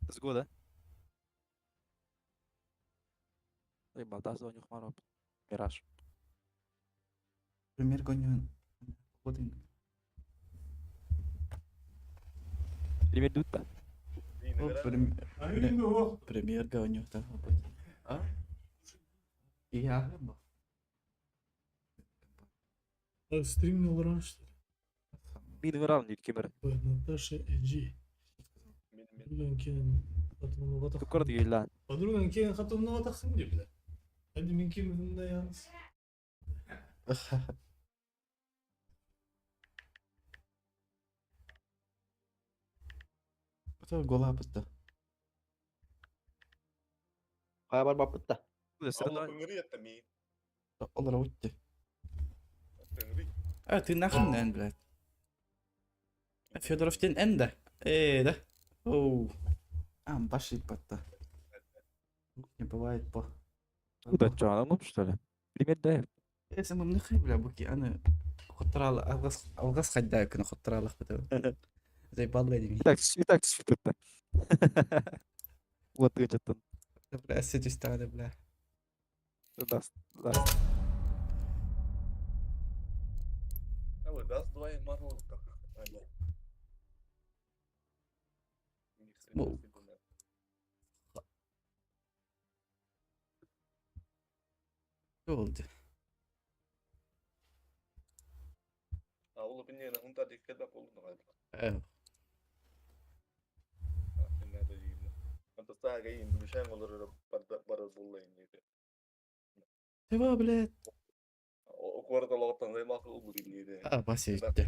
Let's go да. Ой, балдас ойнух мароп. Мираж. Пример гонюн. Ходин. Пример дутта. Премьер гоню. А? Я. Стримнул раньше, что ли? Мин раунд дит кемер. Наташа Эджи. Подруган кийин катымына батак. Көрдү гейлан. Подруган кийин катымына батаксың деп бля. Hadi min kim yalnız. Это гола бытты. Кая бар бапытта. Олар өтті. А, ты нахрен, наверное, блядь. Федоров ден энді. Э, да. Оу. А, баши батта. Не бывает по. Куда чоғанам что ли? Пример да. Эсі мымны бля, буки, аны хоттыралы, алғас, алғас қайда күні хоттыралық бітіп. Зай балла деймін. Так, и так тут. Вот ты что-то. Бля, сидись бля. Даст, даст. Даст 2 мороза. Бу oldu? Evet. Тыва, блядь. А, Вася иттэ.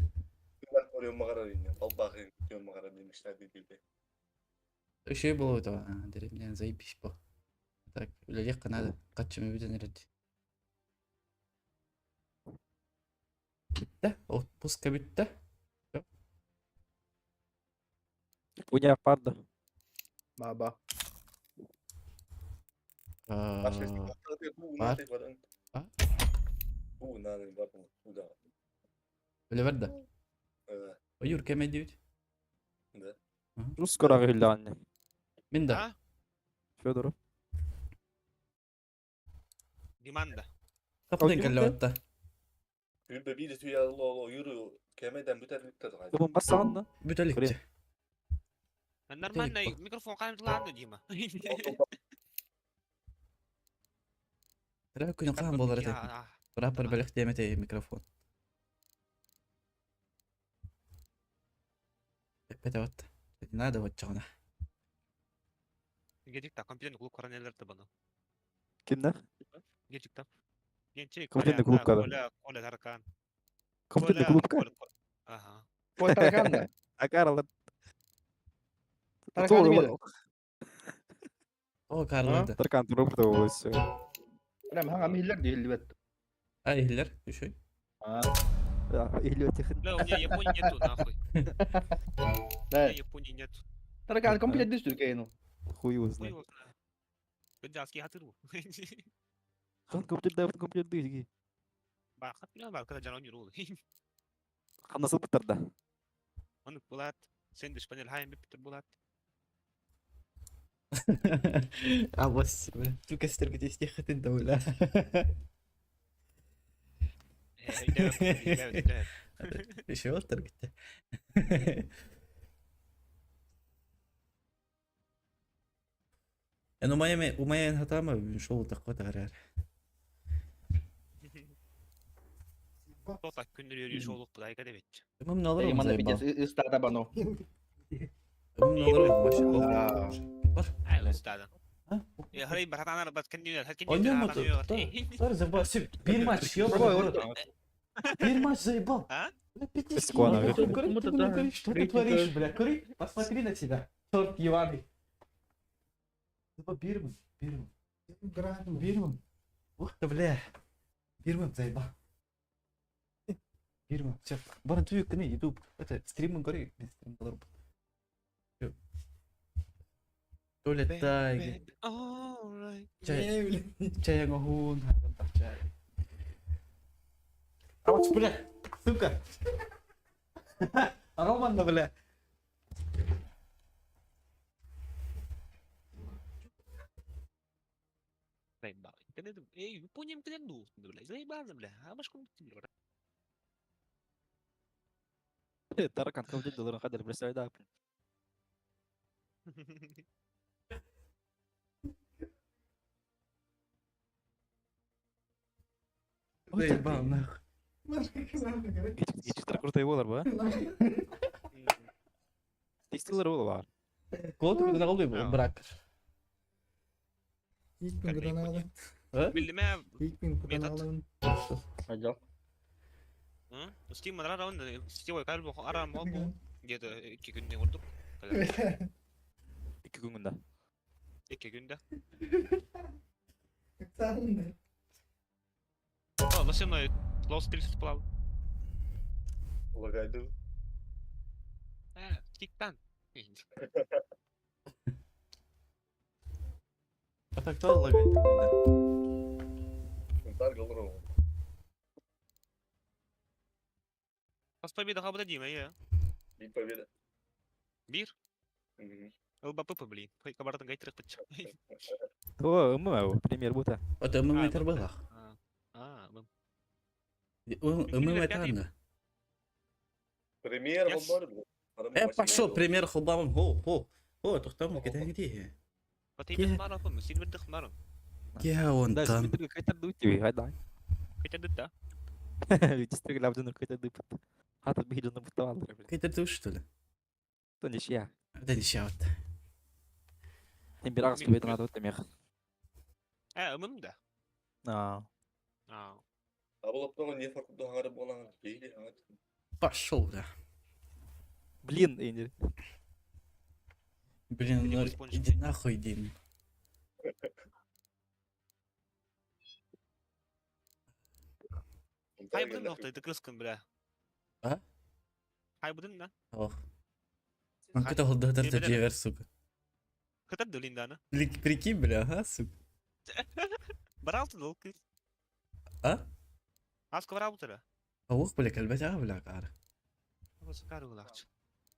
Еще и было этого. А, деревня, заебись по. Так, үлэлиэх надо. Каччымы бүтэн эрэр. Бүттэ. Отпуска бүттэ. Уня парда. Баба. А, Бар. А? Үлэ барда. Ойур кеме диют. Рус скоро выглядит. Мин да. А? Федоров. Диманда. Капытын кэллэбэтта. Бу бассаан да. Бүтэликче. Нормально, микрофон кайымтылаанды Дима. Тра күн хаан болар этэ. Прапор бэлэх диэмэтэ микрофон. Эппете вот. Не надо вот чоҕуна. Гедикта, компьютерный клуб коронелерді бұны. Кимнә? Гедикта. Генче, Компьютерный клуб када. Коля, Коля Таркан. Компьютерный Коля, клубка. Коля, Коля. Ага. Ой, таракан да. Акаралар. Таракан мида. О, Карлы да. Таркан туруп да болсу. Прям хага миллер дейилбет. А, ихлер, еще. А. Бля, у меня Японии нету, нахуй. У Да. меня Японии нету. Таракан компьютер дистүр кейну. Хуй его Хуй знает. его знает. Бенджаски хатыру. Хан компьютер да, компьютер дыги. Бақыт, мен бар, когда жанон юру. Хан насыл бутарда. Оны булат. Сен дüşпанел хайм бит булат. А вот бля. Тука стерге стихатын да бля. Еще вот таргетте. Эн умайя умайя хатама шоу такой тагарар. Тота күндүр yürüyüş олук будай кадебет. Мым налар Эй, мана пиздец, ыстата бано. Мым налар баш. Бар. Ай, устадан. Я харай братанар бат кендинер, хат Ойнем кендинер. вот. Сори, забыл. Bir maç, ёбаный в рот. Bir maç заебал. А? Бля, пиздец, Скоро, ты наверное. куры, ты, бля, куры, Что ты творишь, бля? Куры, посмотри на себя. Черт ебаный. Заебал, Бирман, Бирман. Бирман. Ух ты, бля. Бирман заебал. Бирман, все. Баран твою кны, YouTube. Это стрим горы, стрим доллар. Туалет тайги. Чай, чай гохун, чай. А вот, бля, сука. Роман, да, бля. Заебал. Эй, Япония мкненду, бля. Заебал, бля. А башку бля. Таркан компьютер доллар хадер бля да. Заебал, нахуй. Гечтер крутой болар ба. Текстилер болар. Код куда голды был брак. Ilk min granada. Билдиме İlk min granada. Ажал. Steam мадара раунд, сетевой кабель ара мобу где-то 2 күнден урдук. 2 күнгүндө. 2 күндө. Sen О, лосиной лос 30 плав. Лагайды. Э, тиктан. А так кто лагает? Таргал Пас победа хабда Дима, я. Bir победа. Бир? ЛБП, блин. Хой кабартын гайтрых пытча. То ММ премьер бута. Это ММ это было. А, ММ это Анна. Премьер Yes. холбоору. Э, пошел, премьер холбамым. Хо, хо. Хо, тохтом, кете где? Батыйбыт марапым, син бирдих марым. Ке он Да, там. Дмитрий, какая-то дуть, хайда. Кете дытта. Дмитрий, лабдын какая-то дыпыт. Хата бихидун бутавал. Кете ты что ли? То не я. Да не ща вот. Тембирагс кебет надо темех. Э, ымым да. А. А. Абылаптан не факультет хаңары болан кейли хаңар. Пошел, бля. Блин, Энди. Блин, ну иди нахуй, Дим. Хай будын нокта, кыскын бля. А? Хай будын да. Ох. Он кете холдатар тажевер, сука. Кытар дөлинданы. Прикинь, бля, ага, сука. Баралты дол кыз. А? Аска баралты. Ох, бля, калбет ага, бля, кар.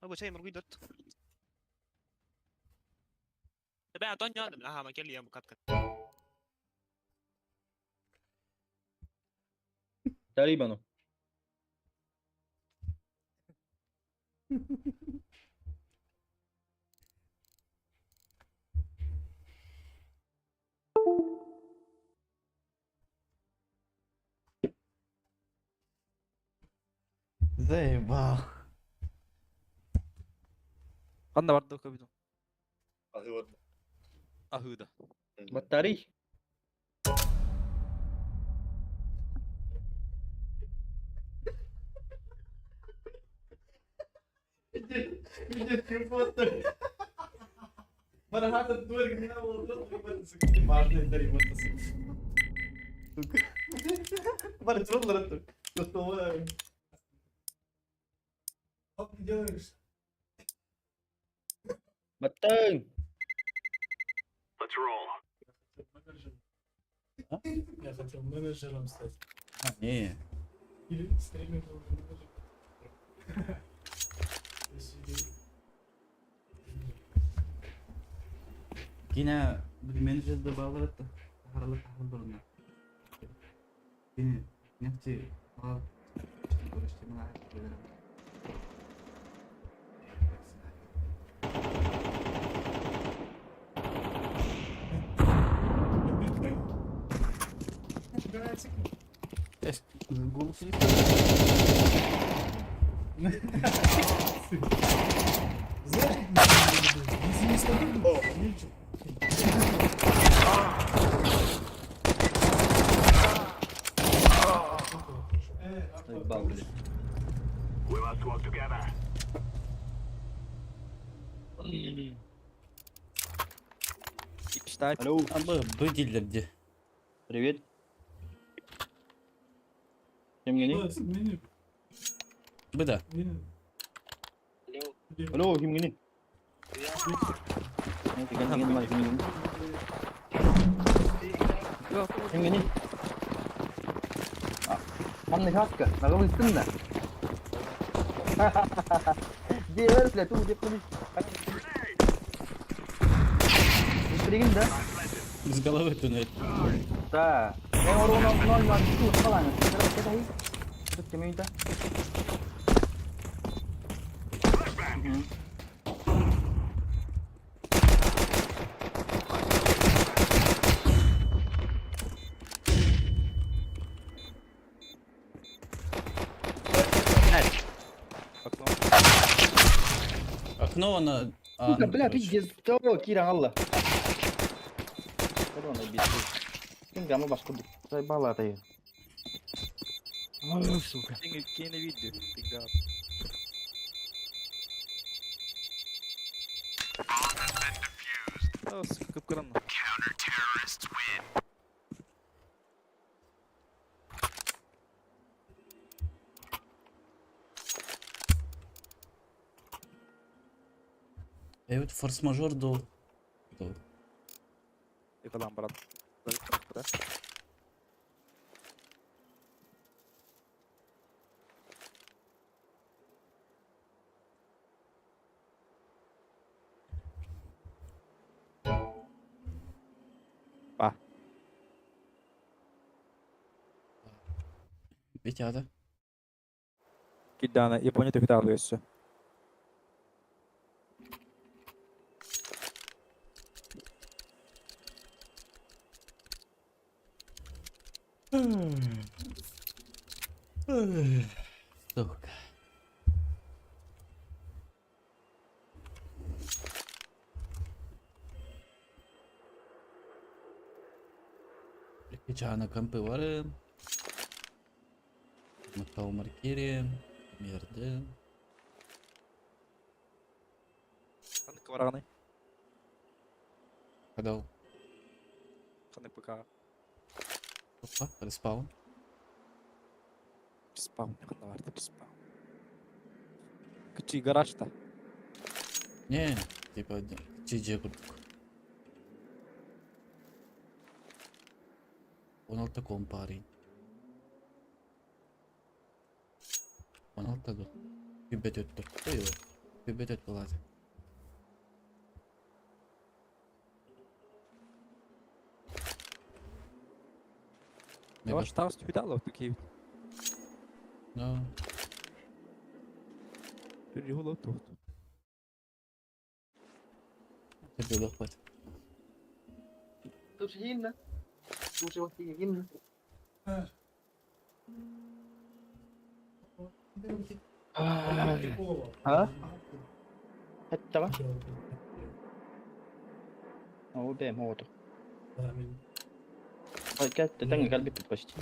Абы чай мургуй дот. Бә, тон яндым. Аха, ма келли ям катка. Тарибану. Заебал. Канда барды көбүдү. Ахы Ахыда. Батарей. Что ты делаешь? Батарей. Let's roll. Я хотел менеджером стать. А, не. Или стримером менеджером. Yine bir менеджер de bağlar da. Haralı tahıl durumda. Yine nefti al. Голос Знаешь, если не с тобой, ничего. Заебал, блядь. We must work together. Алло. А бы бы Привет. Кимгини? Быда. Алло, кимгини? Кимгини? Кимгини? Манны хаска, нагылыстым да. Дер, бля, ту деп кылыш. Пригин, да? С головы туннель. Да. Мен орун 0 0 2 қаланы. Тут кемейді. Окно она... А, Сука, ну, бля, короче. пиздец, того, Кира, Алла. Корона бит. Ким гамы башка заебала это. Ой, сука. Кейне видео. Пинга. О, сука, капкаран. Я вот форс-мажор до... До. Икалам, брат. Па. Витя, да? Кирдаана Япония төһүтэ аҕалыа өссө. Сука. Чаана компы бары. Михаил Маркири, Мерде. Ханнык бараҕыный? Когда Ханнык ПК? Опа, респаун. Респаун, ханна баар респаун. Кычый гаражта. Не, типа GG курдук. 16 компарий. 16 ду. Күббет өттө. Ой, күббет өт болады. Ваш таус түбүтэ такие. Да. Перегуло тут. Тебе хватит. А? Хэттава? Оо, бэм, оҕото. Кэлтэ тэҥҥэ кэлбиппит почти.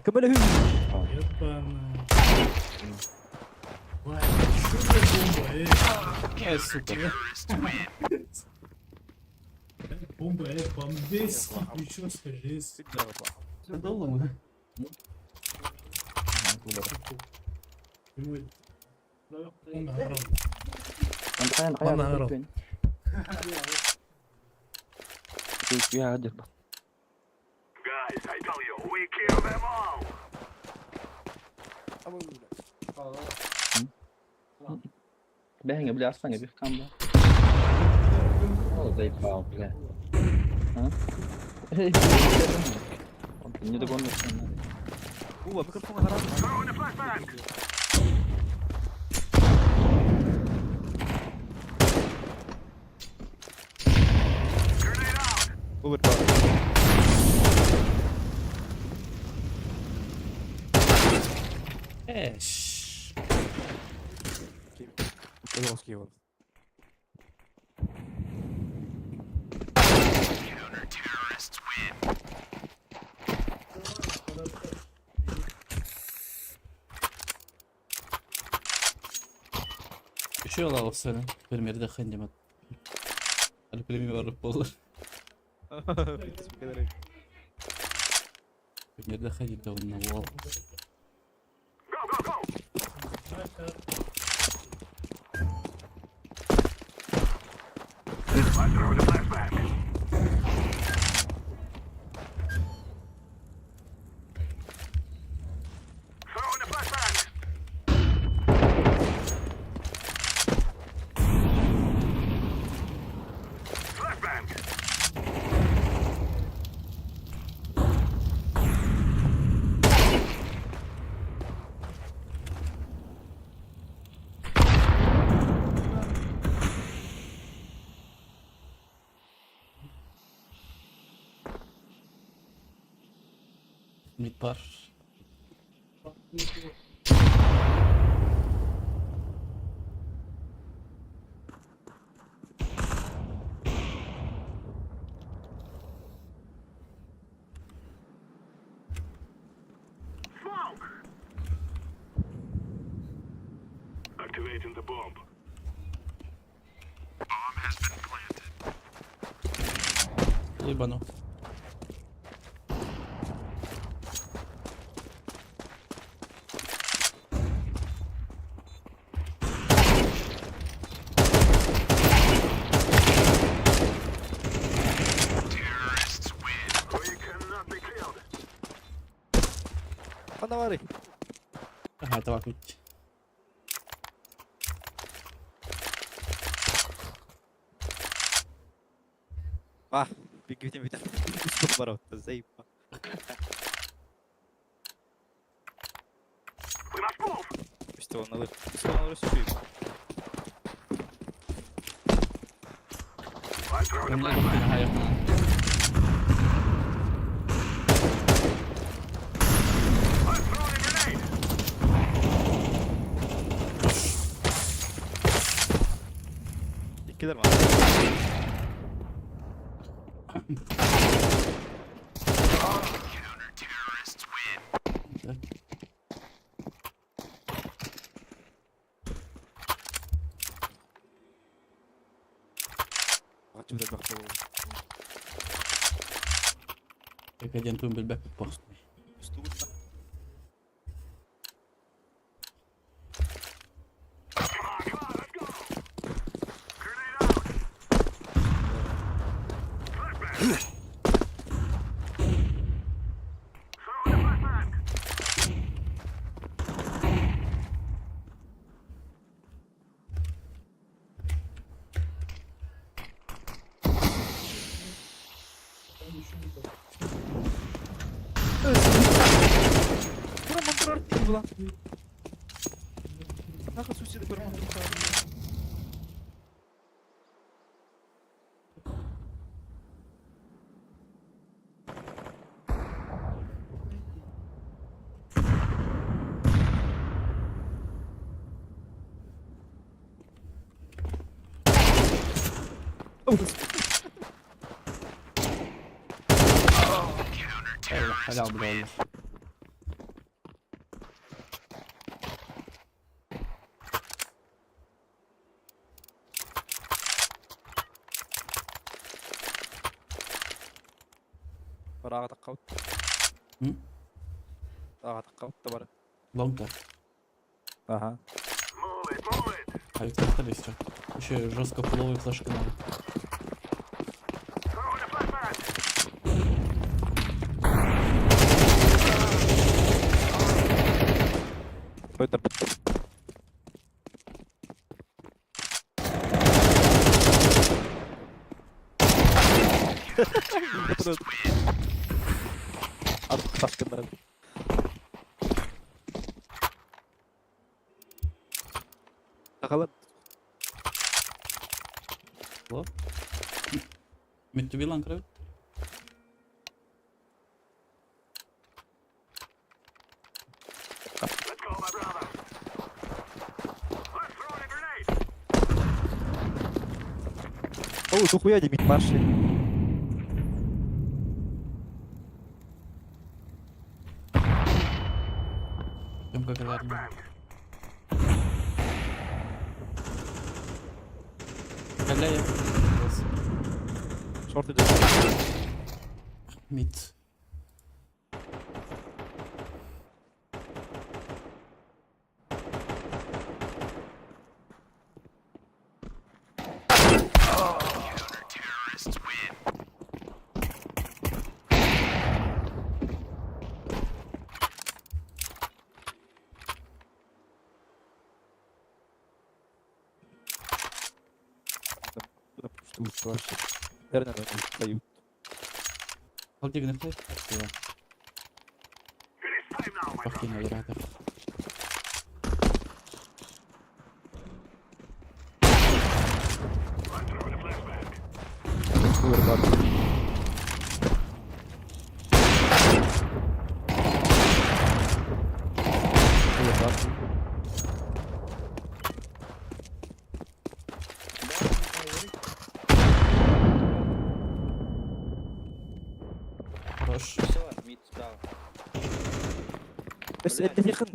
Көмөлөһү. Э, сука. Бомба, бомбейский прическа, жесть. Долго мы? Guys, I tell you, we kill them all. Бэһэҥэ бля астаҥа бих камба. Ол заебал, бля. А? Не догонишь. Ула, микрофон гараж. Throwing a flashbang. Grenade out. Увер бар. Эш. Пожалуйста, вот. Еще алалықсаны. Примерде хандемат. Али премьер барып болар. Примерде хандемат ол. Go, go, go. I'm throwing a flashbang. Throwing a flashbang. Flashbang. Mid бар. Smoke. Activating the bomb. Bomb has been planted. Ебану. Terrorists win. We cannot be killed. Ханна баарый? Ага, это вакуйте. А, бигибитин бүтэн. Үс барабыт, заебал. Үстэ онналар. Үстэ онналар үстэ. Иккилэр ма? Как один тумбель бэк пост. Халял, бля. Бараға таққабыт. Таға таққабыт та бары. Лонг-то. Ага. А ведь как все. Еще жестко фуловый флешка надо. Это Артық ташкындар. Тақалар. Вот. Мид кровь. О, дохуя де мид марши. Прям как рядом. Когда я... Шорт идет. Мид. Что вообще? Наверное, дают. Алдик на флеш. Спасибо. Пахтина, вероятно. Хорош. Все, мид справа. Бес это yakın.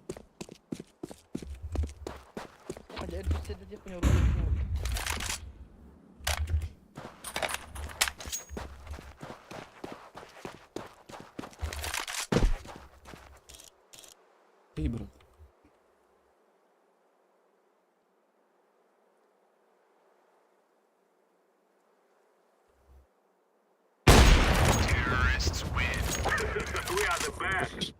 Ты, брат. We are the best.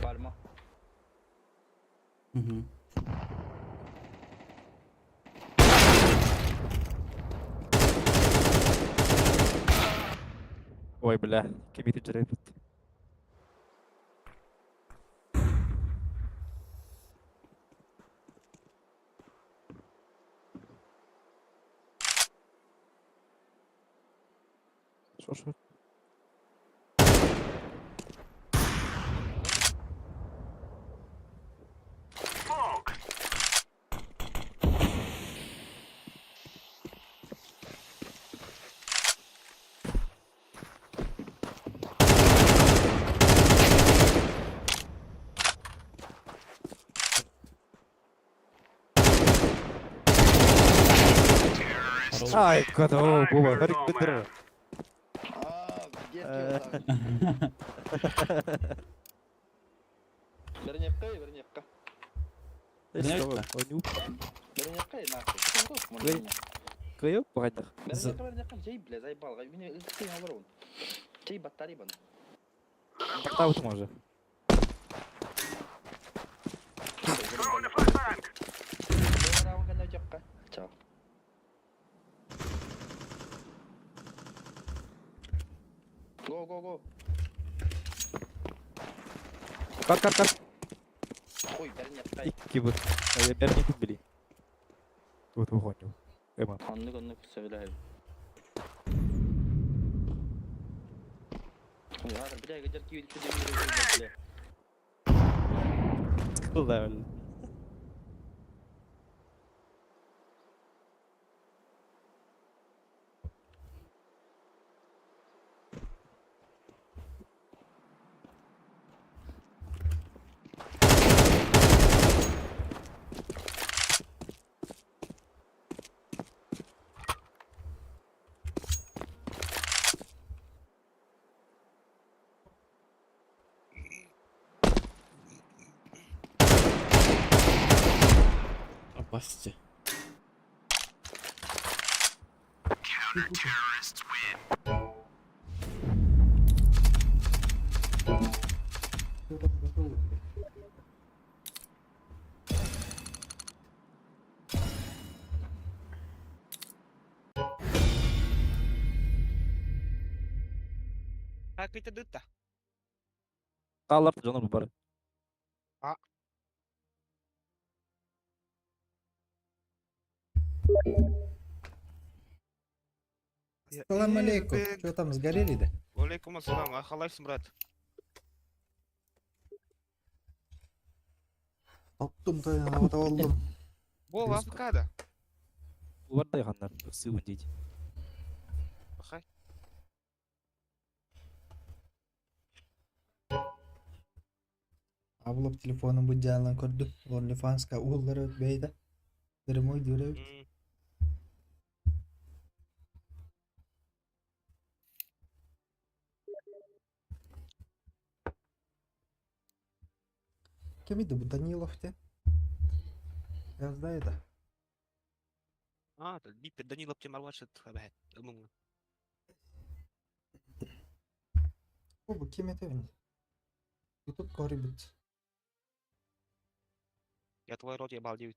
Пальма. Угу. Ой, бля, кемити джерепит. Шо, шо? Ай, када, буба, харик бедр. А, детский Вернепка, вернепка. Вернепка, нахуй. Кыйып багайдах. Вернепка, вернепка, жей, бля, заебал. Меня ты говорил. Жей батарея бан. Тактаут може. Чао. Го, го, го. Кар, кар, кар. Ой, вернепка. Икки бут. Я берни били. Тут выгоню. Эма. Оннук, оннук, сөйләйм. Ладно, бля, где киви бля. Левел. Опасти. Все там готово у тебя. А кыйта дытта. Талар жаным бар. А. Салам алейкум. Что там, сгорели, да? Алейкум ассалам. Ахалайсың, брат. Топтум, болдум. Бол, авокадо. Булар да ганнар. Сывын дейт. Бахай. Абылап телефону бу жаалан көрдүм. Орлифанска ууллары өтбөйдө. Дырмой дүрөбүт. Кем иди бу Данилов те? Я знаю да. А, бипер Данилов тем арвашит хабат. Муңа. Бу ким этебин? Ютуб көрүбүт. Я твой рот ебал девять.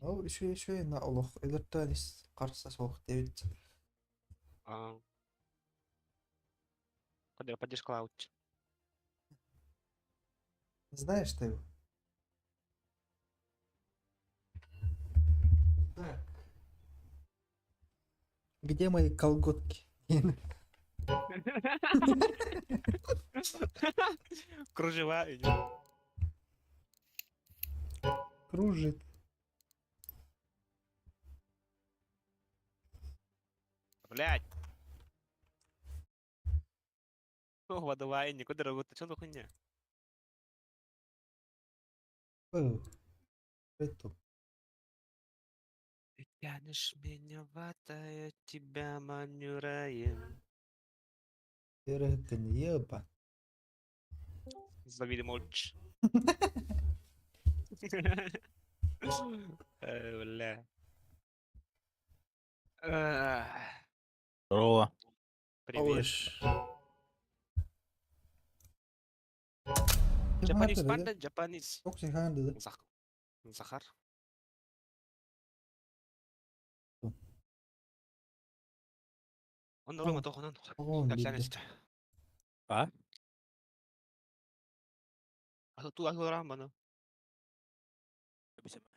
Ол еще еще на олох электронис карса соох дебит. А. Куда поддержка лаут. Знаешь ты его? Так. Где мои колготки? Кружева. Кружит. Блять. Ого, давай, никуда работать, что за хуйня? Это. Ты тянешь меня вата, я тебя маню раем. Өрөһүттэн еба. Завидим молч. Бля. Здорово. Привет. Japanese panda, Japanese. Захар. Захар. Онно Рома тохонон. Капсанест. А? А ту ахлорам бано.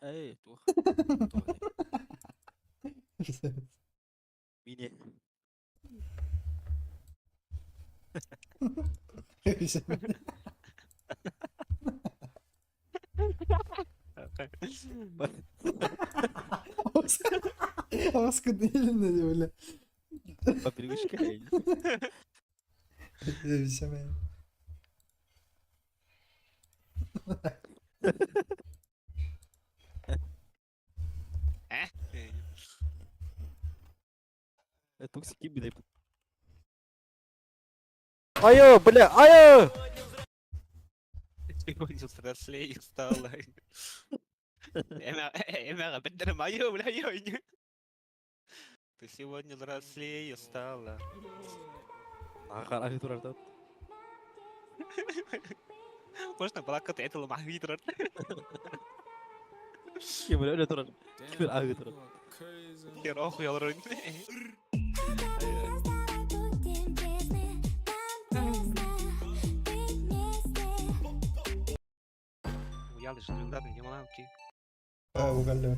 Эй, туох. Мине. Оскудилин бля. По привычке. Э? Токсики, блядь. Айо, бля, айо! Сегодня взрослее стало. Эмера, бедер мою, бля, ой. Ты сегодня взрослее стала. Нахар турар Можно плакать, это ломах витрар. Ким өлө турар. Ким агы турар. Хер охуел рун. Уялыш, ладно, ямаланки. А, угаллы.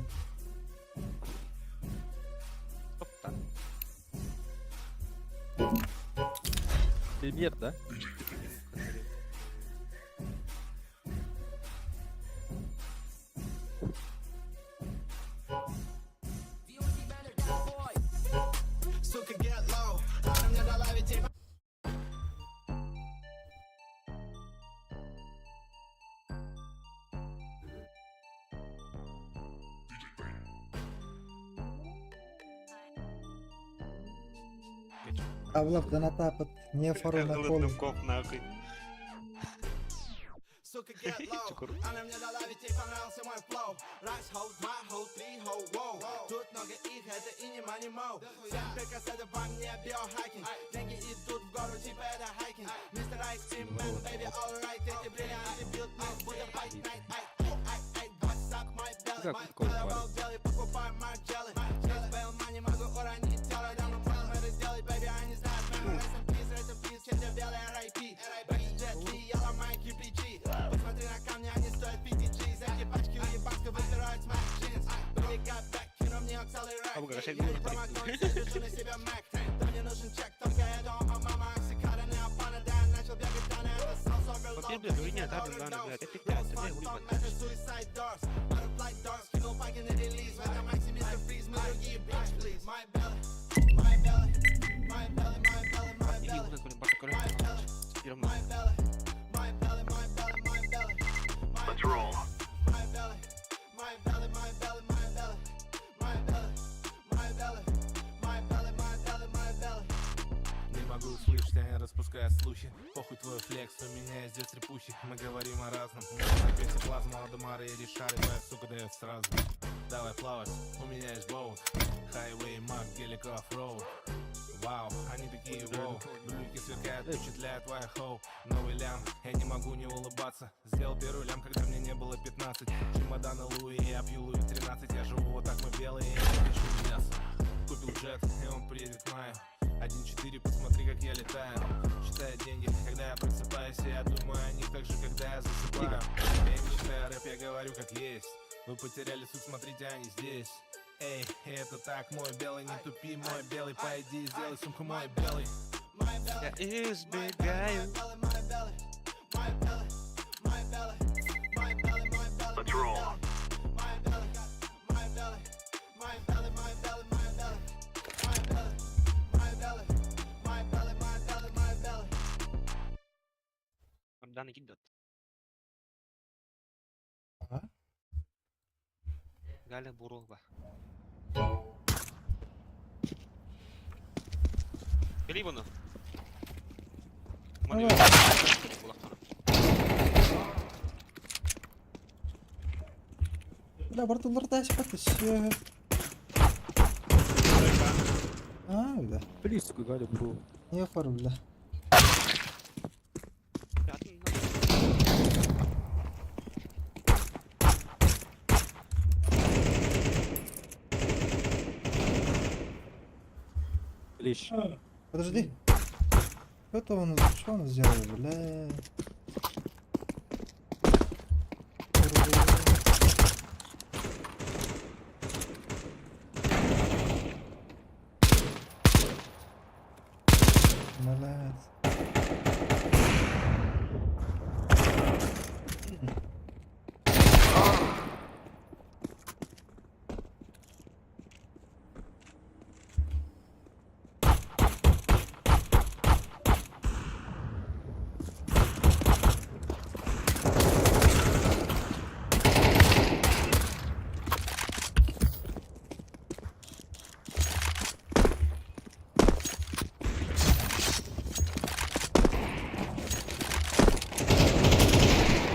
Опта. Премьер, да? Авлап да натапат, не фору на поле. Коп нахуй. Сука, get low. Она мне дала, ведь ей понравился мой флоу. Раз, хоу, два, хоу, три, хоу, воу. Тут много их, это и не мани моу. Всем прикасается во мне биохакинг. Деньги идут в гору, типа это хайкинг. Мистер Райт, Тим, man, baby, alright. Эти бриллианты бьют, мы будем fight night. Ай, ай, ай, ай, what's up, my belly? Как такой Мой белый, покупаю Марджелы. Через Bell Money могу уронить тело. Да, мы можем это сделать, baby, они знают. Rest in peace, rest in peace, я белый R.I.P. Jet Li, я ломаю QPG. Посмотри на камни, они стоят 50 G's. Эти пачки уебанска выбирают с моих джинс. Baby got back, кино мне целый рэк. Абы Я не промахнусь, я держу на себя Mac. Да мне нужен чек, только я дома, мама оксикодон и опана, да, я начал бегать, да, на это sauce overload. Во бля, хуйня, да, блин, ладно, блядь, это пять, это хуй, Это suicide doors, butterfly doors, кинул паки на релиз. В этом Макси мистер Фриз, мы другие, bitch, please. My belly, my belly, my belly, my belly, my belly. My belly, my belly, my belly, my belly, my belly. Let's roll. My belly, my belly, my belly, my belly, my belly, my belly, my belly, my belly, my belly. Не могу услышать, они распускают слухи. Похуй твой флекс, у меня здесь трепухи. Мы говорим о разном. На пете плазма, Адамара и Ришары. Твоя сука дает сразу. Давай плавать, у меня есть boat. Highway, мак, гелик, off-road. Вау, они такие воу. Брюки сверкают, впечатляют твоя hoe. Новый лям, я не могу не улыбаться. Сделал первый лям, когда мне не было 15. Чемоданы Луи, я пью Луи 13. Я живу вот так, мы белые, я не хочу меняться. Купил джет, и он приедет к маю. 1.4, посмотри, как я летаю. Считаю деньги, когда я просыпаюсь, и я думаю о них так же, когда я засыпаю. Я не читаю рэп, я говорю как есть. Вы потеряли суть, смотрите, они здесь. Эй, это так, мой белый, не тупи, мой белый, пойди, сделай сумку, мой белый. Я избегаю. Let's roll. Дан идет. А? Галя Бурова. Бери воно. Маны Давай. Бля, бартулар таспат все. А, бля. Близко, Галя, бро. Не оформля. Лещ. Подожди. Что он, что он сделал, бля? Блядь.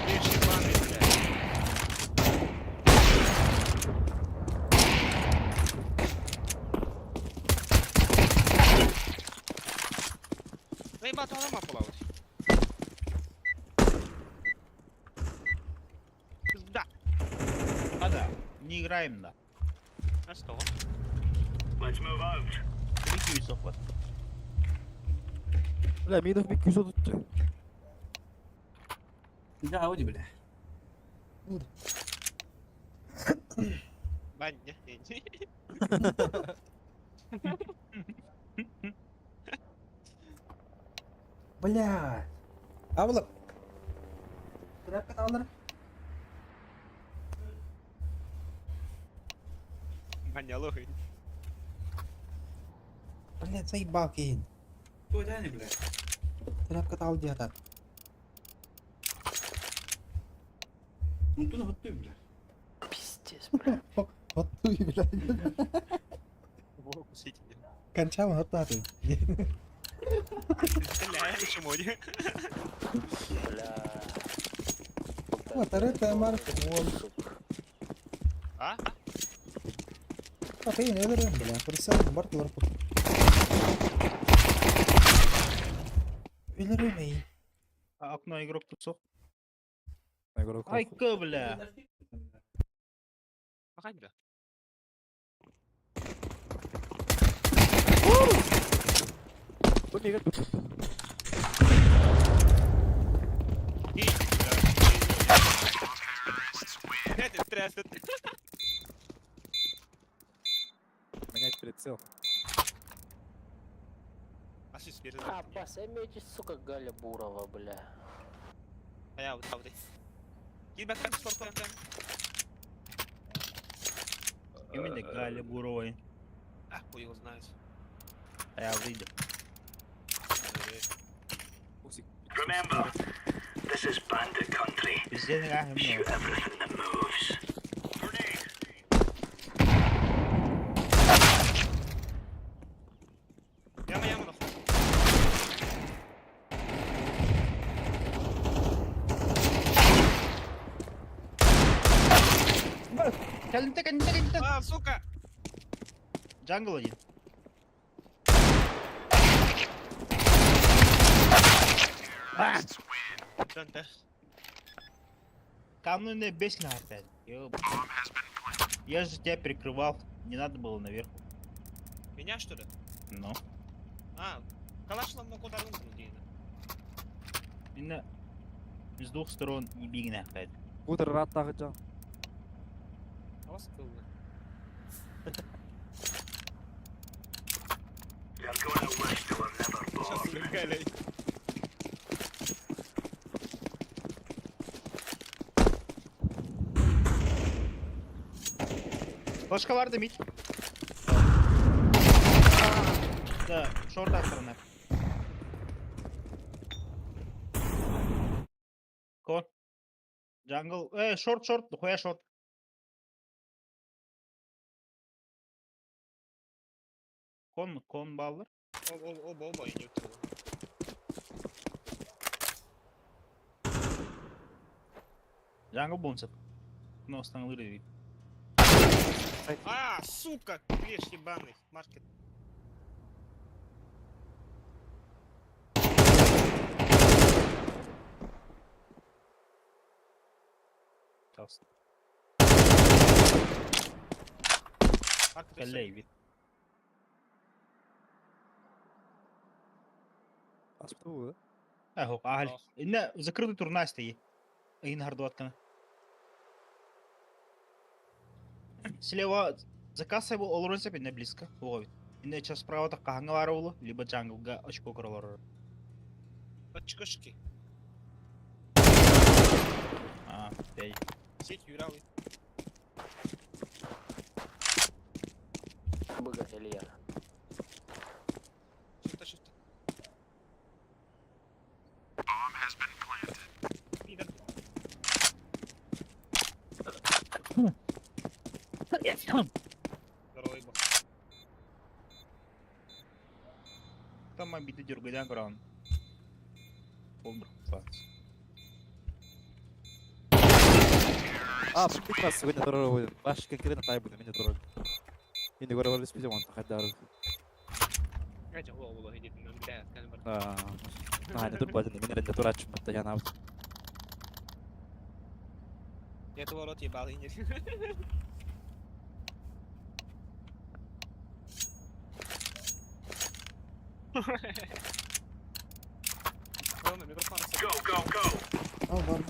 Лещ ебаный, блядь. Заебал, она мапала вот. Пизда. А да, не играем, да. А что? Let's move out. Прикинь, вот. Бля, минов бик 130. Да, Ауди, бля. Баня. Бля. Абла. Тряпка алыр. Баня лохай. Бля, заебал кейн. Кто тянет, бля? Тряпка тал где-то. Ну ты вот ты, бля. Пиздец, бля. Вот ты, бля. Кончал, вот на ты. Бля, почему не? Бля. Вот, это марка. Вон. А? Окей, не верим, бля. Присел, бартулар. Өлөрөмей. А окно игрок тут Игрок. Айка, бля. Махай, бля. Это стресс. Менять прицел. А что теперь? А, пас, сука, Галя Бурова, бля. А я вот, а вот. Кидбэк, там, шорт, там. Именно Галя Буровой. А, хуй его знает. А я выйду. Remember, this is bandit country. Пиздец, нахуй, Shoot много. everything that moves. Grenade. Яма, яма, нахуй. Калинте, калинте, калинте. А, сука! Jungle один. А! Да. Камну не бесит опять. Ёб. Я же тебя прикрывал. Не надо было наверх. Меня, что ли? Ну. А, калаш лам куда Именно с двух сторон не беги опять. Утро рад тағыжан. А вас было. They're gonna wish they were never born. Галяй. Флешка варда мид. Да, шорта сторона. Кон. Jungle. Шорт, шорт, дохуя шорт. Кон, кон баллар. Оба, оба, оба, я не утрал. Jungle буолуон сөп. Ну, останылыр эбит. А, сука, клеш ебаный, маркет. Тас. Маркет Кэллэ эбит. Аспытыбы. Аһок, аһал. Инне закрытый турнир стоит. Ыйын хардуаткана. Слева за кассой был олорон сөп, инне близко. Оҕо Инне сейчас справа так хаһаҥҥа баар буолу, либо джанглга очко көрө олорор. Очкошки. А, бэй. Сеть юралы. Быга Илья. Шифта, шифта. Пидор. Здорово, ебал. Там обиды дергайдан көрөҕүн. Ол бір А, прекрасно, сегодня турар Ваш конкретно тай будет, меня турар. И не говорили спидем, он хайдар. Гача, о, о, иди, нам бля, кан бар. Да. А, не тут будет, меня не турач, я на. Я этого рот ебал и не. Рома, микрофон. Go, go, go! А, бар.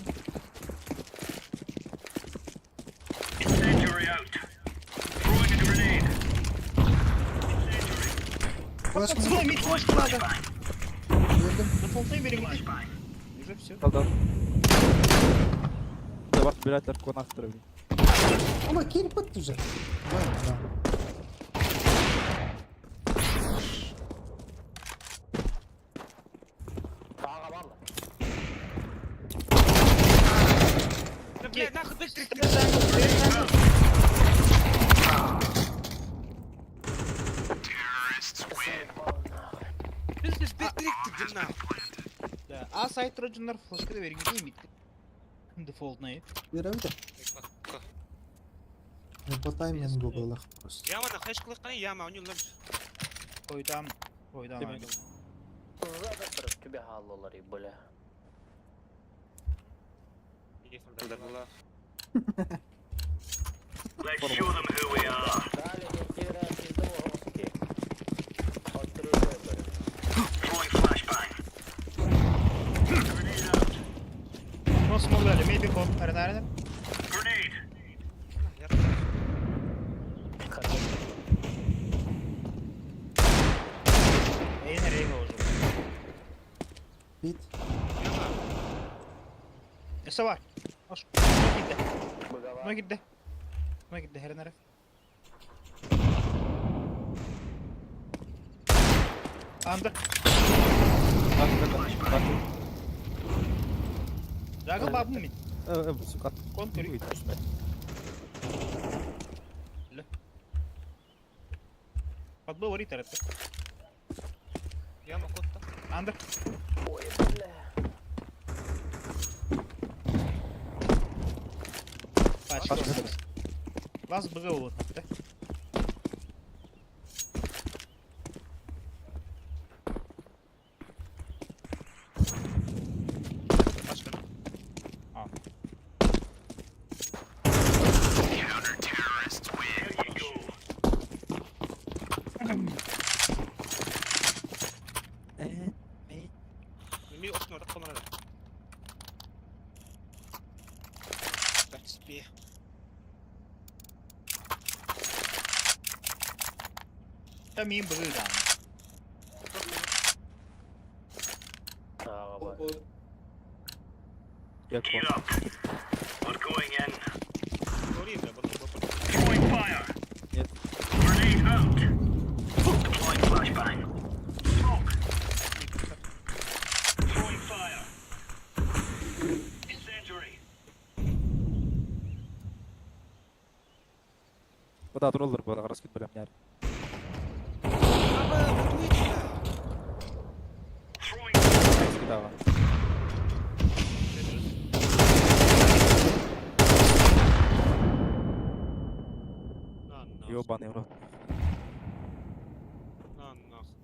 Incendiary out. Throwing a grenade. Флешка. Стой, мид флешку надо! Бердим. Дефолтный бери, Уже все. Талдан. Давай, блядь, коннектор. Ама киир бат уже. Да, да. Аға Да, блядь, нахуй быстрый. Бизнес быстрый, ты нахуй. Да. А сайт роджунар флешка да берген мид. Дефолтный. Берем де. Не по таймингу было просто. Яма на хэш клыканы, яма, у него нам. Койдам. Койдам. Түбе халлолар бля. Была. Let's show them who we are. Throwing flashbang. Grenade out. Ну, смог дали, maybe кон. Арена, арена. Grenade. Эйн рейга уже. Бит. Эссе бар. Аш. Гидде. Ну гидде. Ну гидде, херен аре. Андыр. Жагыл бабын мид. Сука. Кон көрүй. Ле. Подбыл варит арет. Яма котта. Андыр. Ой, бля. Пачка. Лас БГ вот, да? Пачка. А. Counter-terrorists win. There you go. Ми окна так понравилось. Так спи. Там им БГ да. Аға бар. Я Gear up. We're going in. Говори, бля, потом потом. Throwing fire. Нет. Grenade out. Deploying flashbang. Smoke. Throwing fire. Incendiary. Куда роллер был, раскид прям няр. Throwing Скидала. Ёбаный в рот. На нахуй.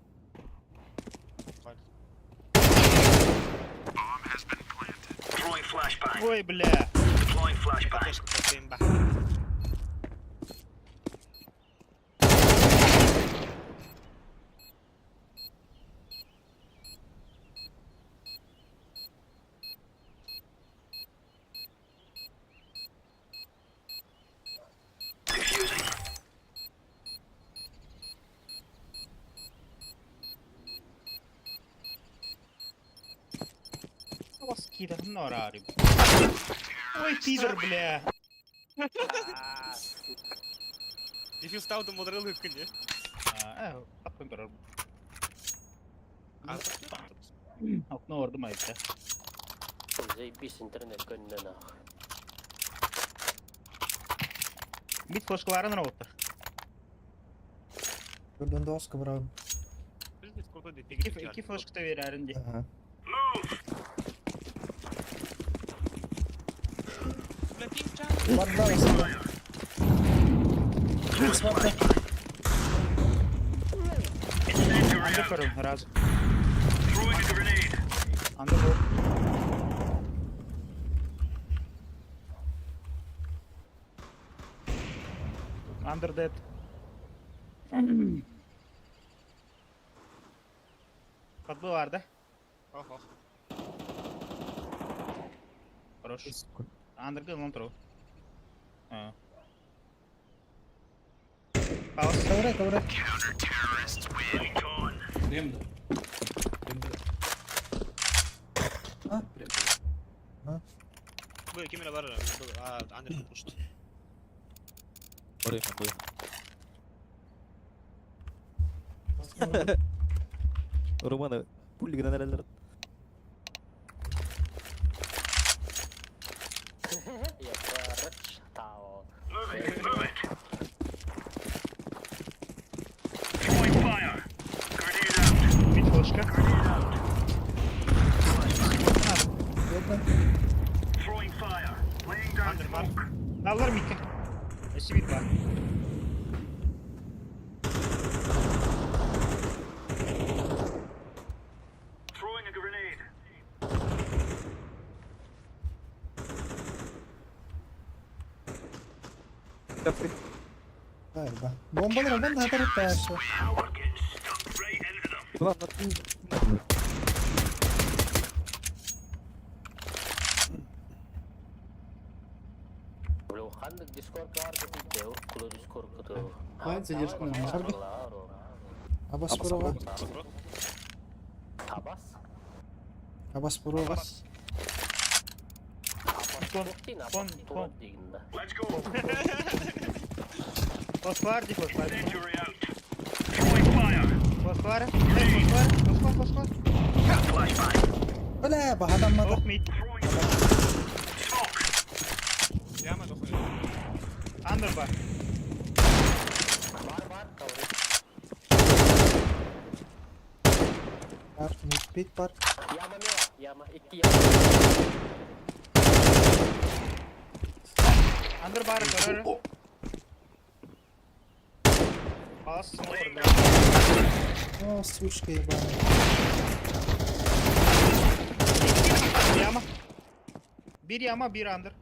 Ой, бля. Скида, ну рарib. Ой, пидор, бля. Дефьюз стал мудрый не? А, таппын көрөр. Окно ордум айта. Заебись интернет көннө нах. Бит флешкаларын работа. Донdoска брал. Iki флешката верәрин ди. Ага. Поддался. Смотри. Анда көрөм, раз. Анда бу. Under dead. Подбыл бар, да? Охо. Хорош. Андерга он тру. А. Паус. Ковры, ковры. Прям да. Прям да. А? Прям. А? Бу кемера бар. А, Андер пушт. Барыйм, бу. Романа, пули гранат. Я прочитал. Бит флешка. Андер бар. Алар микке. Эси бит бар. Да, да. Бомба на бомба на тарапаша. Ладно, ты... Бля, ханнык дискорд бар бит кулу дискорд куту. Хватит задержку на Харби. Абас Пурова. Абас? Абас Пурова. Кон, кон, кон. Флешкалар ди флешкалар. Флешкалар. Эй, флешкалар. Флешкалар, флешкалар. Бля, бахадам мата. Ох, мид. Прямо дохуй. Андер бар. Бар бар, ковры. Бар, мид, пит бар. Яма мела, яма, икки яма. Андер бар, көрөр. Пас, смотр, О, сушка ебаная. Яма. Bir яма, bir андер.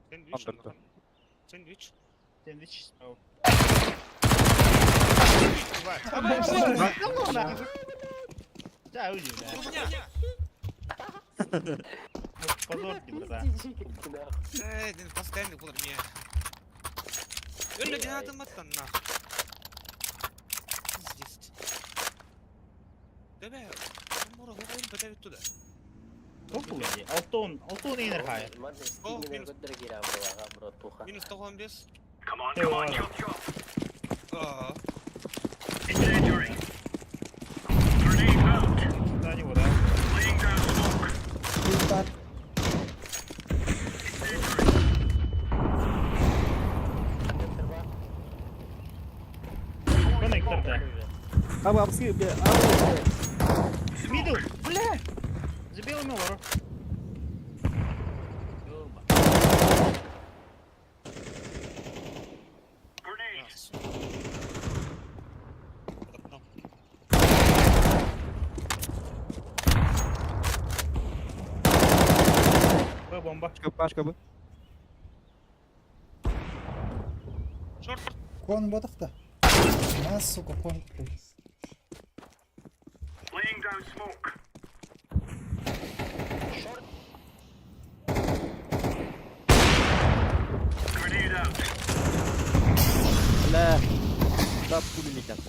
Сэндвич. Андер, Сэндвич. Сэндвич справа. Давай. Ну, нахуй. Да, уйди, да. Ну, позор тебе, да. Эй, постоянно буду мне. Öyle гранатометтан нахуй. Здесь. Тебе, мура, говорим, бетевит туда. Сколько людей? Алтон, Алтон Эйнерхай. О, минус. Көтөр кирәм бро, братуха. Минус 95. Ага. А, Да, не вода. Пит бар. Коннектор, да. Аба, абсы, бля, аба. Мидл, бля! Забил ему вору. бомба. Пашка бы. Шорт. Кон ботах-то. На, сука, кон, блядь. Laying down smoke. Grenade out. Бля. Да, пули летят.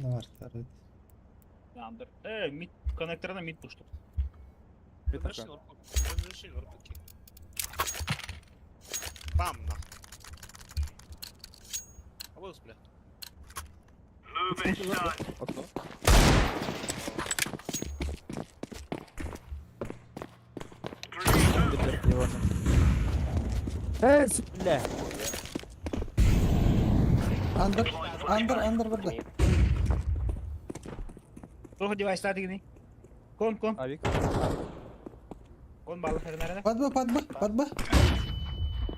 Ну, второй. Under. Mid коннекторна mid pushtu. Разрешили РПК. Бам, нахуй. А вот, бля. Move it, son. Окно. Бля. Андер, андер, андер, бұрды. Туох девайс тадыгыный? Кон, кон. Авик. Кон балы хернерine. Под Б, под Б, под Б.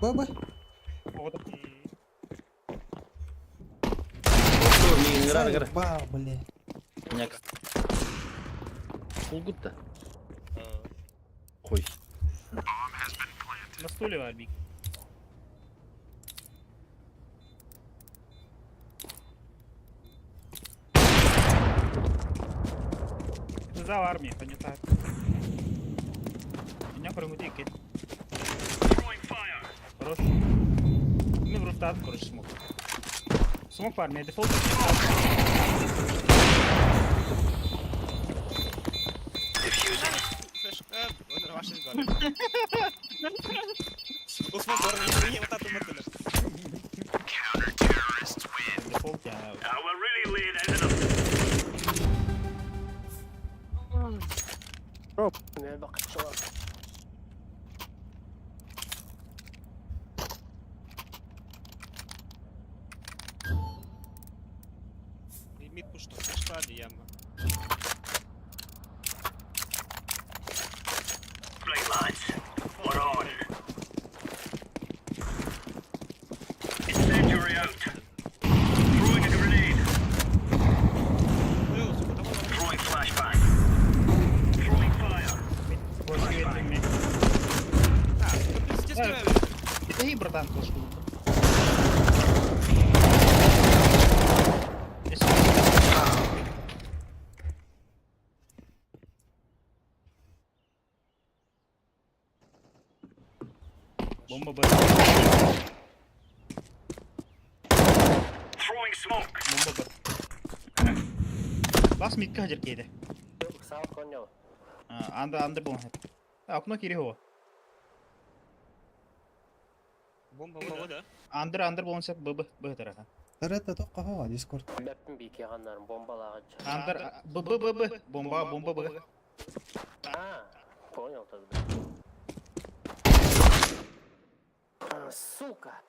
Б, Б. Заебал, бля. Кулгут-то. Хуй. На стуле варбик. За армия, понятно. Меня прыгнуть Хорош. Мы в рустат, короче, смог. Смог парни, дефолт. Флешка, он ваши сгорел. Усман горный, не вот это мартынер. Дефолт я. We're really laying into them. Мид пушто, флешка, яма. Right, lads. We're on. Incendiary out. Throwing a grenade. Throwing flashbang. Throwing fire. Это и братан тоже. Бомба Б. Throwing smoke. Бомба Б. Бас мидка хажыр кейде. Сау конял. Анда анда болған. Окно кири хо. Бомба, бомба, да? Андыр андыр болған сәт Б Б Б тарафа. Это только хова, дискорд. Бәппін бейке ғаннарын бомбалағыч. Андыр Б Б Б Б бомба бомба Б. А, понял тогда. А, сука.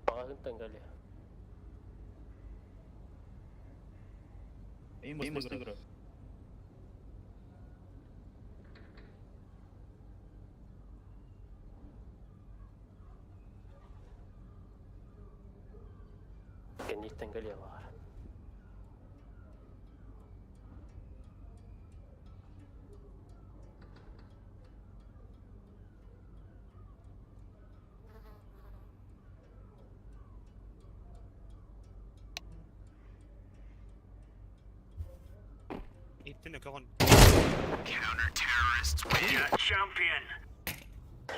Бағын таңгали. Им быстро. Кенниттен кэлиэ баар. Иттин кагон. Counter-terrorists win. Champion.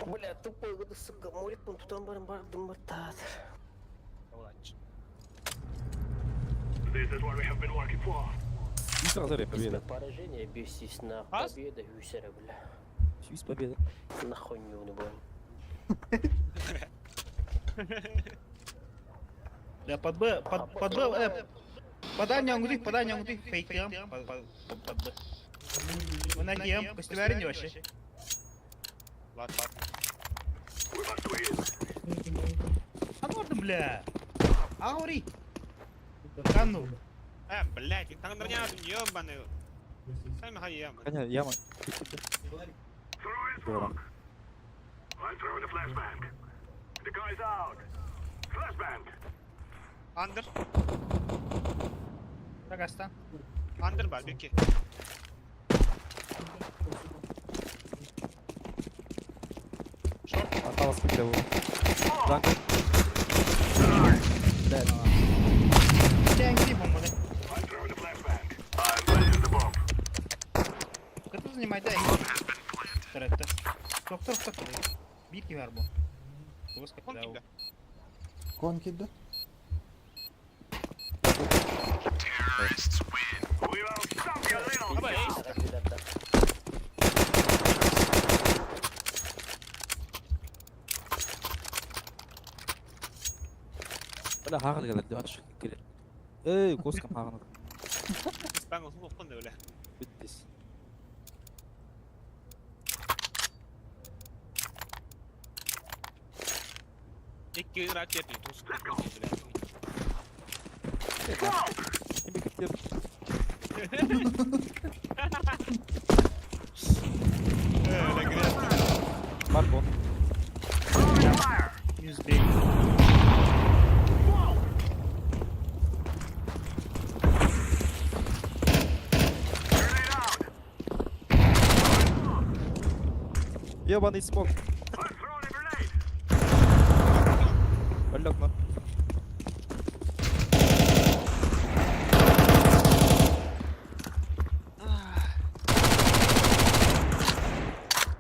Бля, тупой году, сука, молит, он тутан барым бар дымбартат. This is what we have been working for. Победа. Поражение бесись на победа гусера, бля. Свист победа. Нахуй не убиваем. Да, под Б, под, под Б, подай мне ангуды, подай мне ангуды, фейк под, под, под Б. Вы на ГМ, костюмярни вообще. Ладно, ладно. А ну бля. Аури. Кану. Блядь, там нерняду, ёбаный. Коня, яма. Здорово. Under. Дагастан. Under бар, беки. Осталось сколько его? Jungle. Блядь. Тяньки бомбаны. Кто занимает, да? Торетто. Доктор, доктор. Бир ким бар бу. Кон кимде? Кон кидді. Аба, эй. Бля, хаган келер, деп атыш келер. Эй, коскам хаган. Бang olsun okun da öyle. Биттис. Икки rahat yapayım. Tosun. Эми киттеп. Öyle girer. Балкон. Yüzde. Ебаный смок. Алло, окно.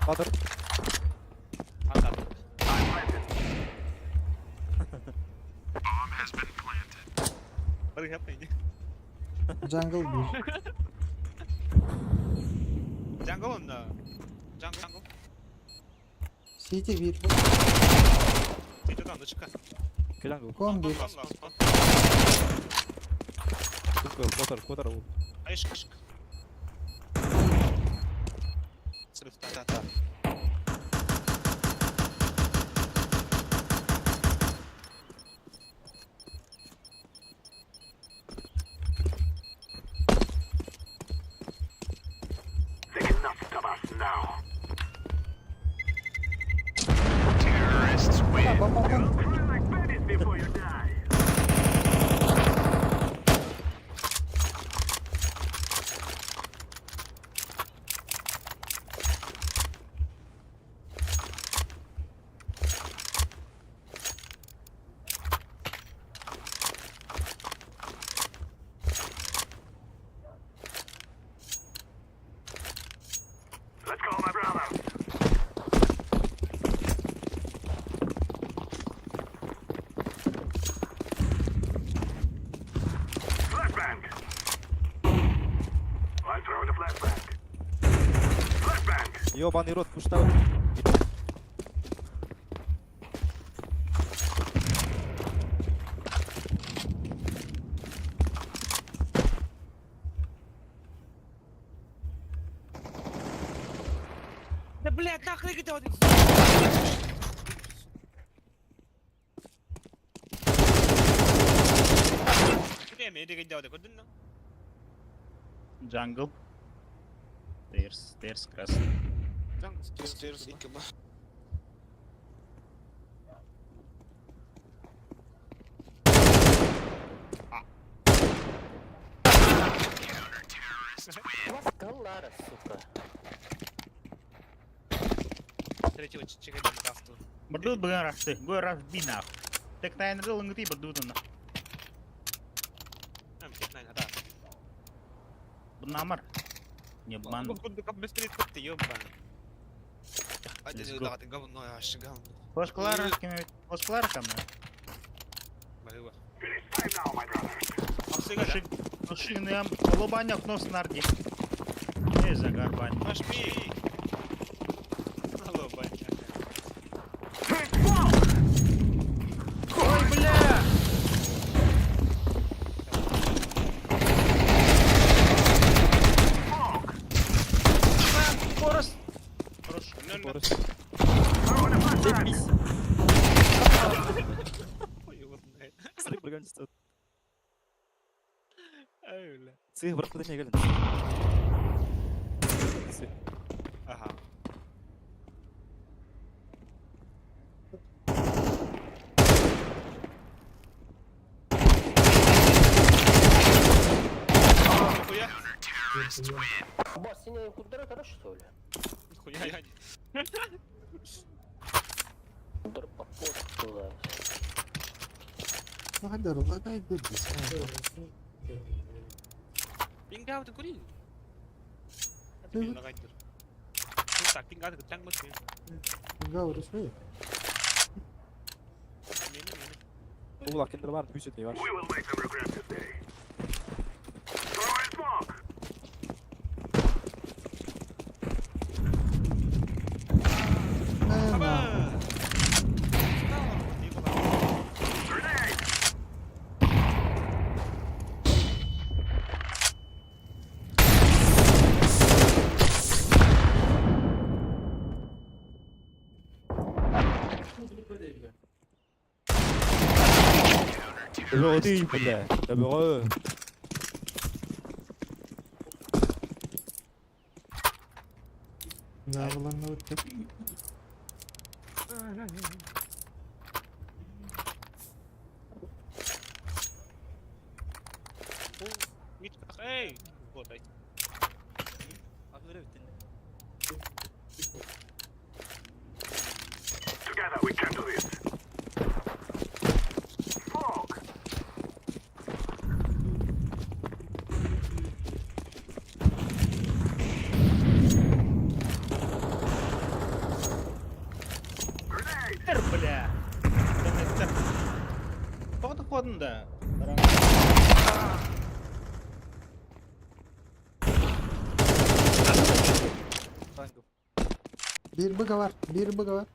Падр. Anladım. Barış yapmayın. Jungle bir. Jungle onda. Jungle. Jungle. City bir. City'den da çıkar. Jungle. Кон bir. Kon kon. Котор, котор. Ay şık şık. Sırf ta ta ta. Бомба, бомба. Ебаный рот, пуштау. Да блядь, нахрен gidiyor. Buraya mı? Nereye gidiyor? Gördün mü? Jungle. Stairs, stairs красный. Jungle. Stairs iki bu. Клара, сука. Третьего чекай там касту. Бардут быган рашты. Гой раш би нах. Тек тайн рыл нгти бардут на. Там 15 да. Бнамар. Не обман. Куда быстрее ты ёбаный. Let's Hadi go. да, ты говно, аж говно. Флеш Клара, кем Флеш Клара ко мне. Барыва. Апсыга, Слушай, Лобаня окно с нарди. Эй, загар, бань. Пошли. Алло, баня. Ой, бля! Форест! Хорош. Форест. Заебись. Срыв программиста. Ай, бля. Сых, брат, куда не галин. Бас, сине кудара хорошо, что ли? Хуя я не. Удар по туда. Ну, хайдар, лагай бирдис. Пинг-аут кури. Лагайдыр. Так, пинг-аут кытаң бот. Гау, рисуй. Мени мени. Улак киндер бар, үс өтей бар. Ты, бля, добро. Да, булан өттүк. Мит, эй, вот ай. Эр, бля. Төр. Тоғды қодын да. Bir bıga var, bir bıga var.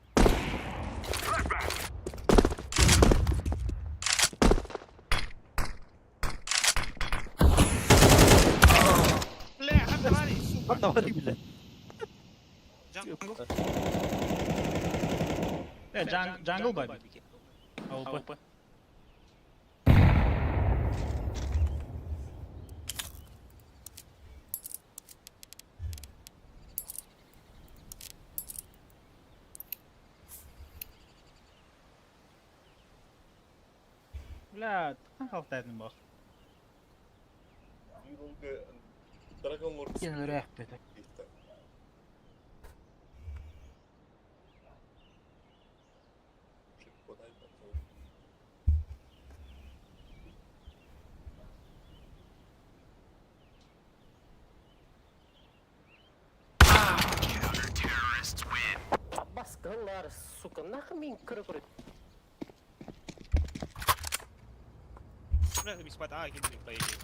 Бля, хатавари. Хатавари, бля. Джангл. Э, джангл бар. АВП. Бля, қалтайдың бақ. Сен үрәк беді. Баскалар, сука, нахуй мен кірі Бля, ми спать, а, кидали, по идее.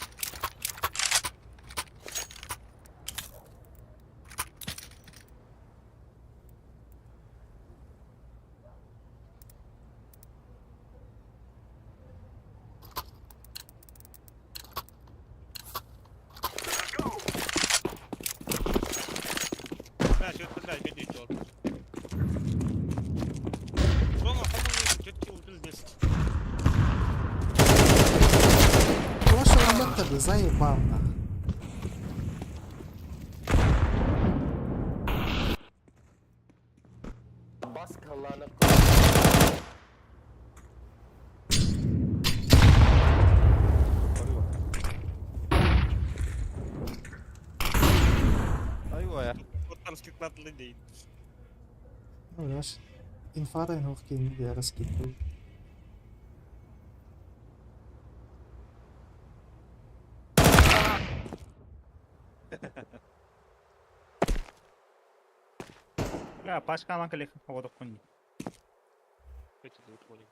Бля, чё бля, бедный чёрт. Рома, по-моему, чё-то убил здесь. Прошу методы, заебал нах. Баскаланы. Айва. Вот там скидкатлы дейт. Ну, знаешь, инфа nog geen weer skip. Бля, пачкалан келек қодық күн. Эти тут понял.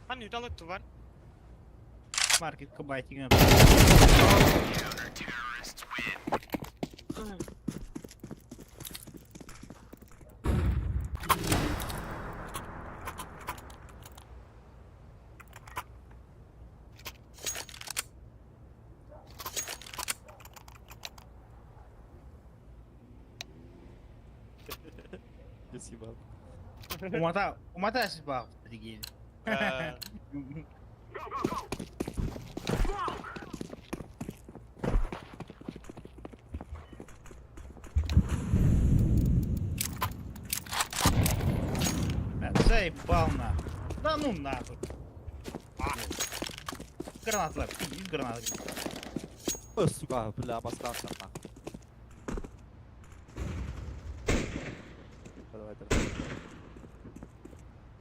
Hani üdalık var. Маркет кабайтиген. Я съебал. Умата, умата сипа деген. Заебал нахуй. Да ну нахуй. А. Граната, пиздец, граната. Ой, сука, бля, обосрался нахуй. Давай, давай.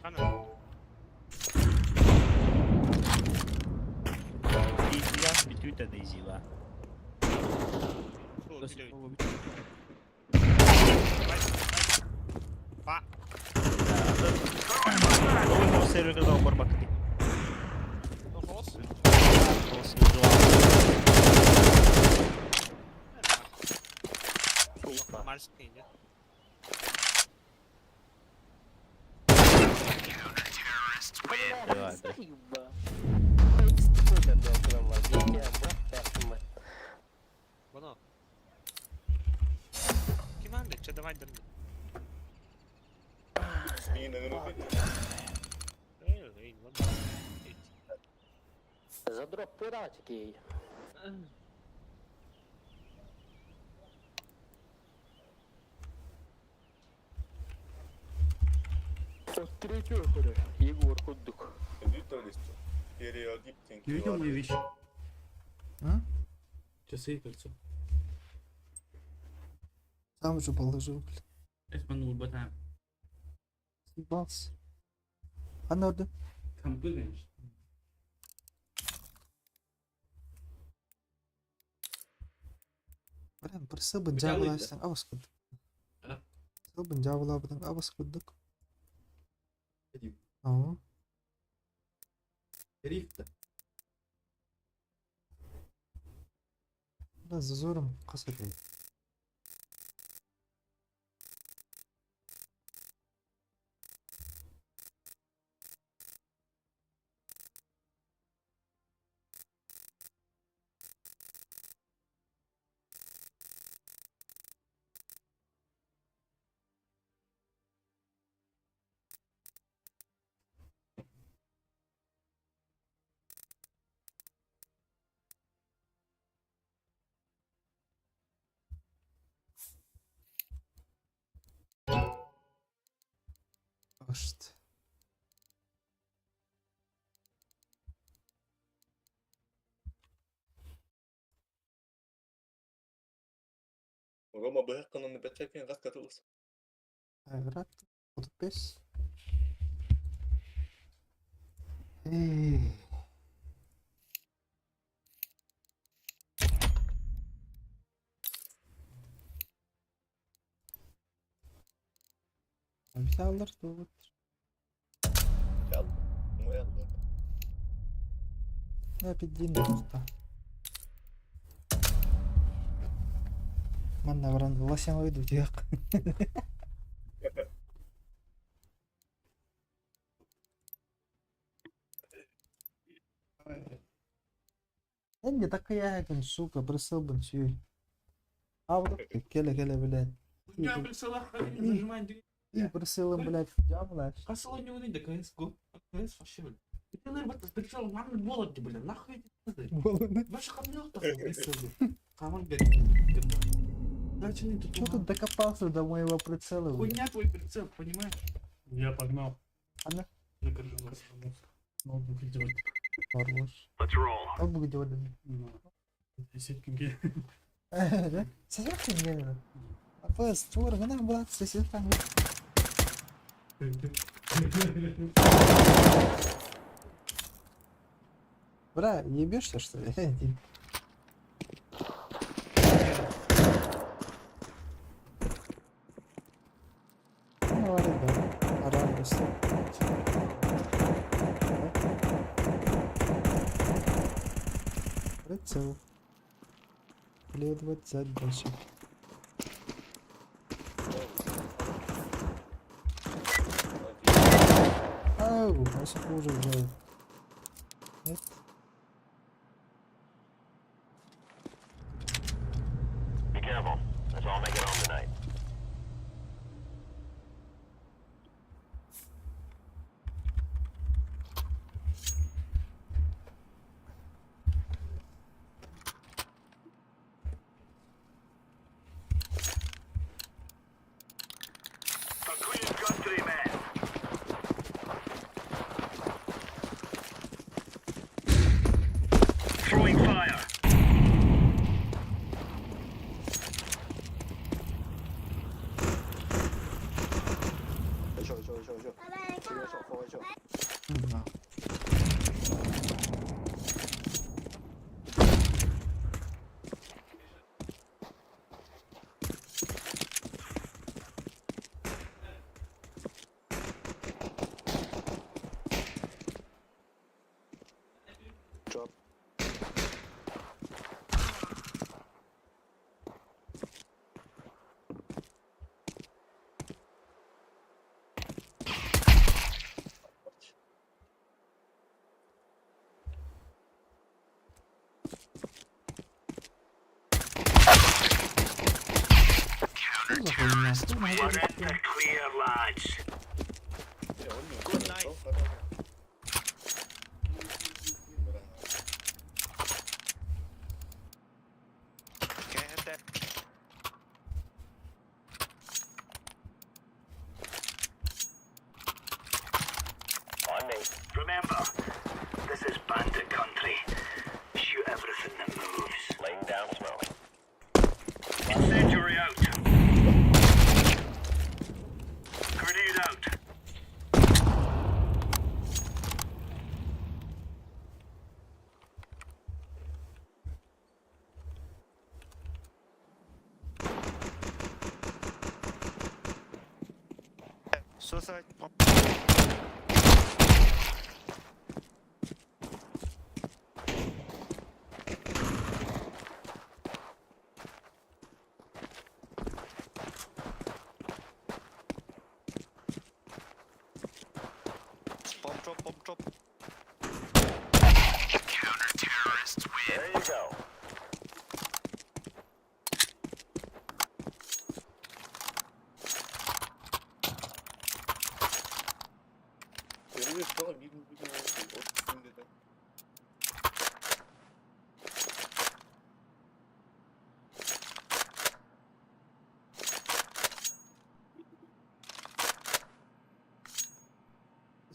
Ана. Изила, битүүтэ да изила. До седьмого Па. Ой, сервер да барбакты. Хос. Хос выживал. Марский, да? Давай, да. Воно. Кіманди, чи давай дерни. Эй, эй, воно. Задроп пиратики. Егор Кудук. Ты видел мои вещи? А? Часы и кольцо. Сам же положил, блядь. Это батаем. Съебался. А надо. Компы, конечно. Блин, присылбын Бля, дьявола абас курдук. А? Сылбын дьявола абас курдук. Ага. Рифта. Да, зазором касатый. Ашт. Рома быһакканын бәчәкен газ катылыс. Айрат. Подпись. Эй. Взялар тут. Я піддін просто. Манна баран лосям выйду тияк. Энди такая, сука, бросил сюй. А вот келе келе, блядь. Я присылал, нажимай дверь. И бросил им, блядь, дьявола. Касало не уйди, КС, го. КС вообще, блядь. Ты наверное, пришел, нам молот, блин, нахуй эти пизды. Молоды. Ваша хамлёк там, присыл. Хамон горит. Дальше тут. Что тут докопался до моего прицела? блядь? Хуйня твой прицел, понимаешь? Я погнал. Она? На коржевоск. Ноутбук идет. Хорош. Ноутбук идет. Десять кенге. Да? Сосед кенге. Апс, тур, гына брат, сосед там. Бра, ебешься что ли? Дим? Ну, ладно, да. Пора быстро. Прицел. Следовать задачи. Ау, а если хуже уже. Нет. Be careful. Let's all make it home tonight. A clean country, man. Throwing fire. Еще, еще, еще, еще. Еще, еще, еще. Drop. Что за хуйня? Что We're надо in the clear, lads. Good night. On me. Remember, this is bandit country. Shoot everything that moves. Laying down smoke. Incendiary out. Grenade out. Suicide. Bomb drop, bomb drop. Counter-terrorists win. There you go.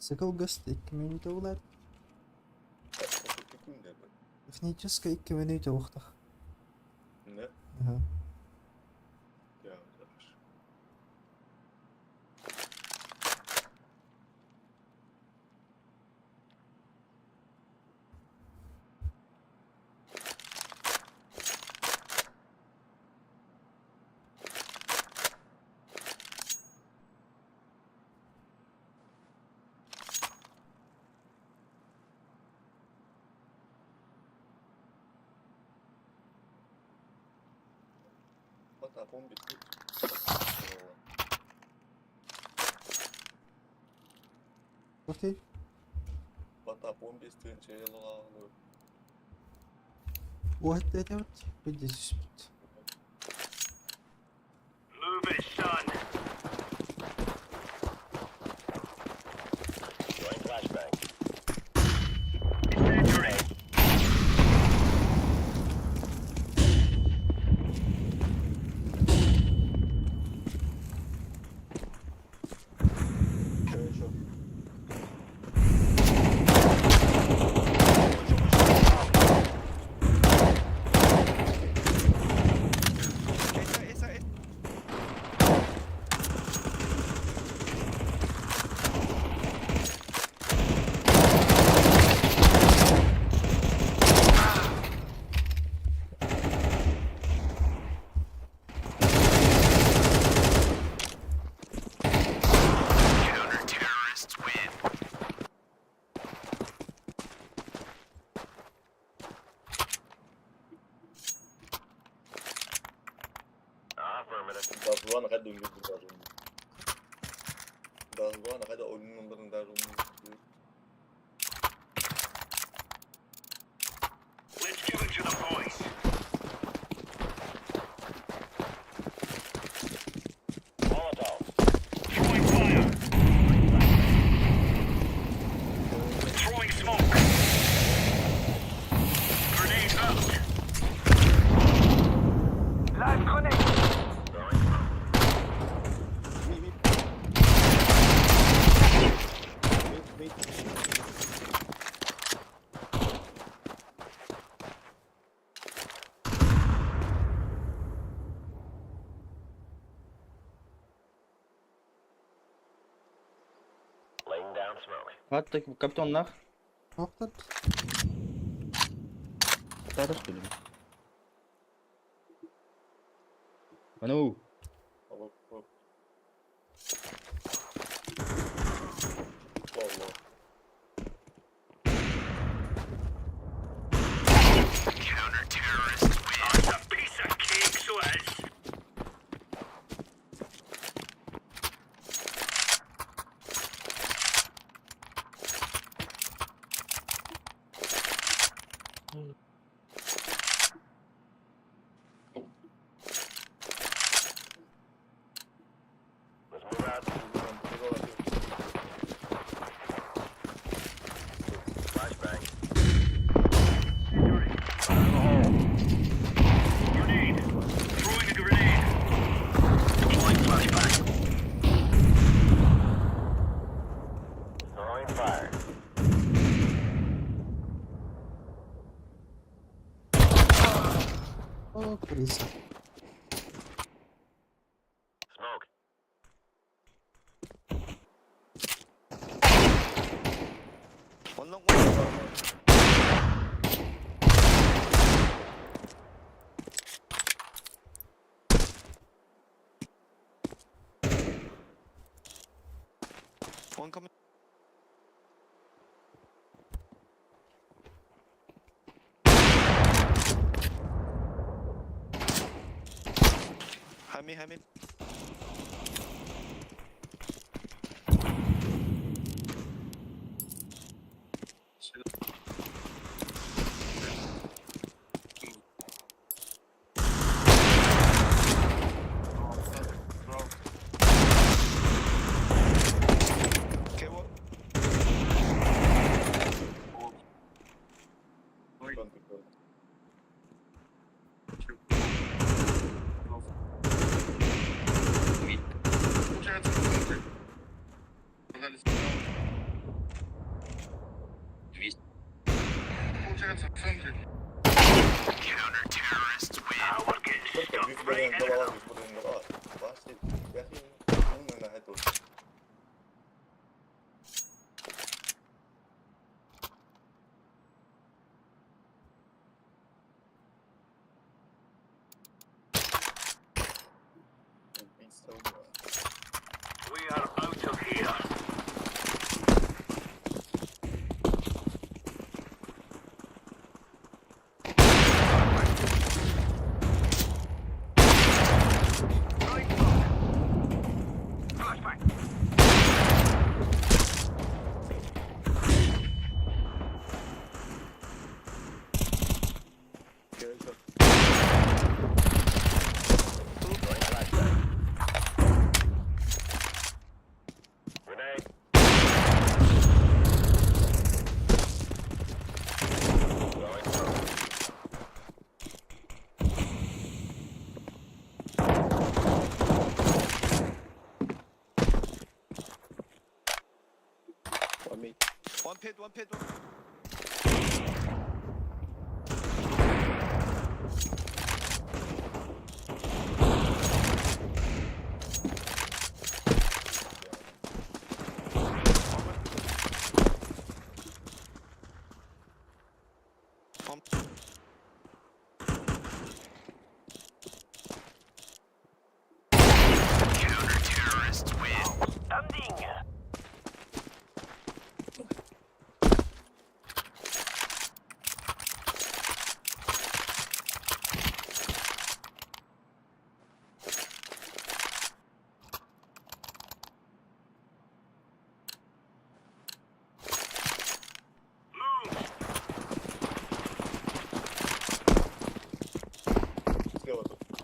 Сыкылгас 2 минута улар. Технически 2 минута ухтах. Ne? Ага. Ya güzelmiş. Hatta bomb bitti. Eyvallah. Окей. Hatta bomb bitti. Şey yalan. Вот это вот. Здесь. Move it, son. Throwing flashbang. Incendiary. Şöyle şu. Counter-terrorists win. Gazluana kadar oyunun dar Gazluana kadar oyunun dar Let's give it to the boys. Molotov. Throwing fire. Throwing smoke. Grenade out. Live grenade. Hatta капитаннах. Тоқтат. Татар что ли? А ну. О, крыса. One coming. Hami, Hami. Okay, what? We are out of here. One me. One pit, one pit, one. Standing.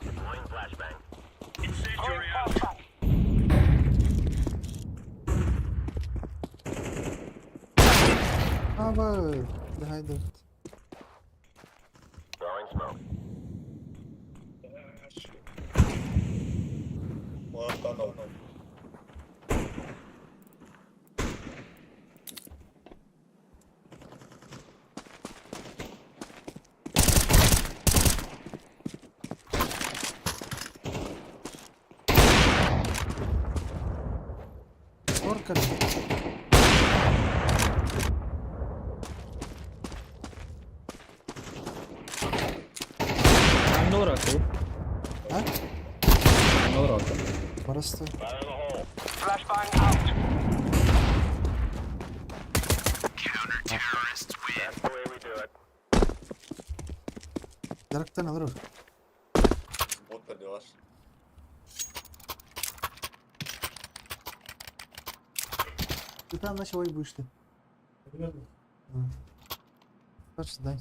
Deploying flashbang. Incendiary out. Ава, behind it. Throwing smoke. One tunnel. Оркали. Олорор А? Олорор. Просто. Дарктан олорор. Бот делаш. Ты там начал будешь ты. Хочешь, дай.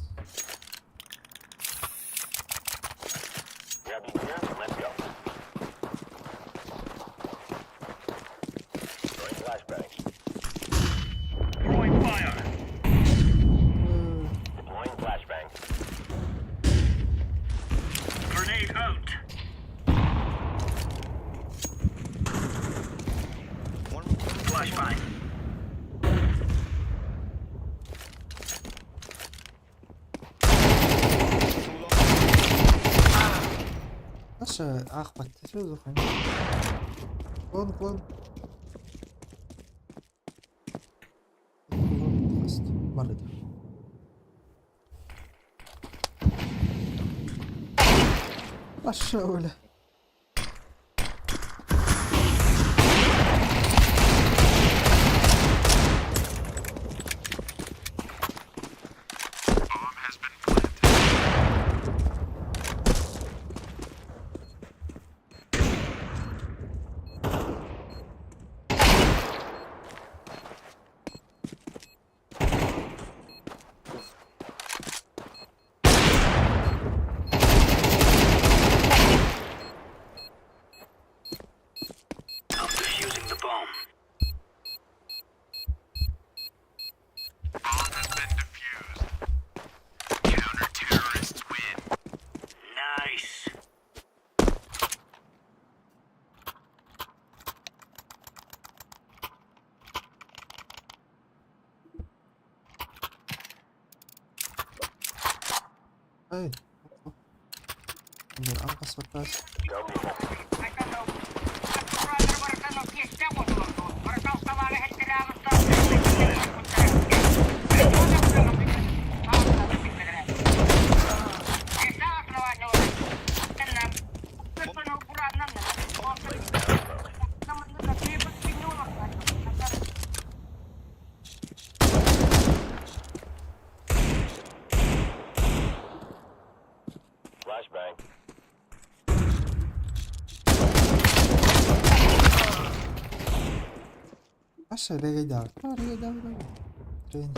Наша ахпат. Все захуй. Клон, клон. Барыт. Пошел, бля. Эй. Алгас батас. Аша регайдар. Регайдар. Трень.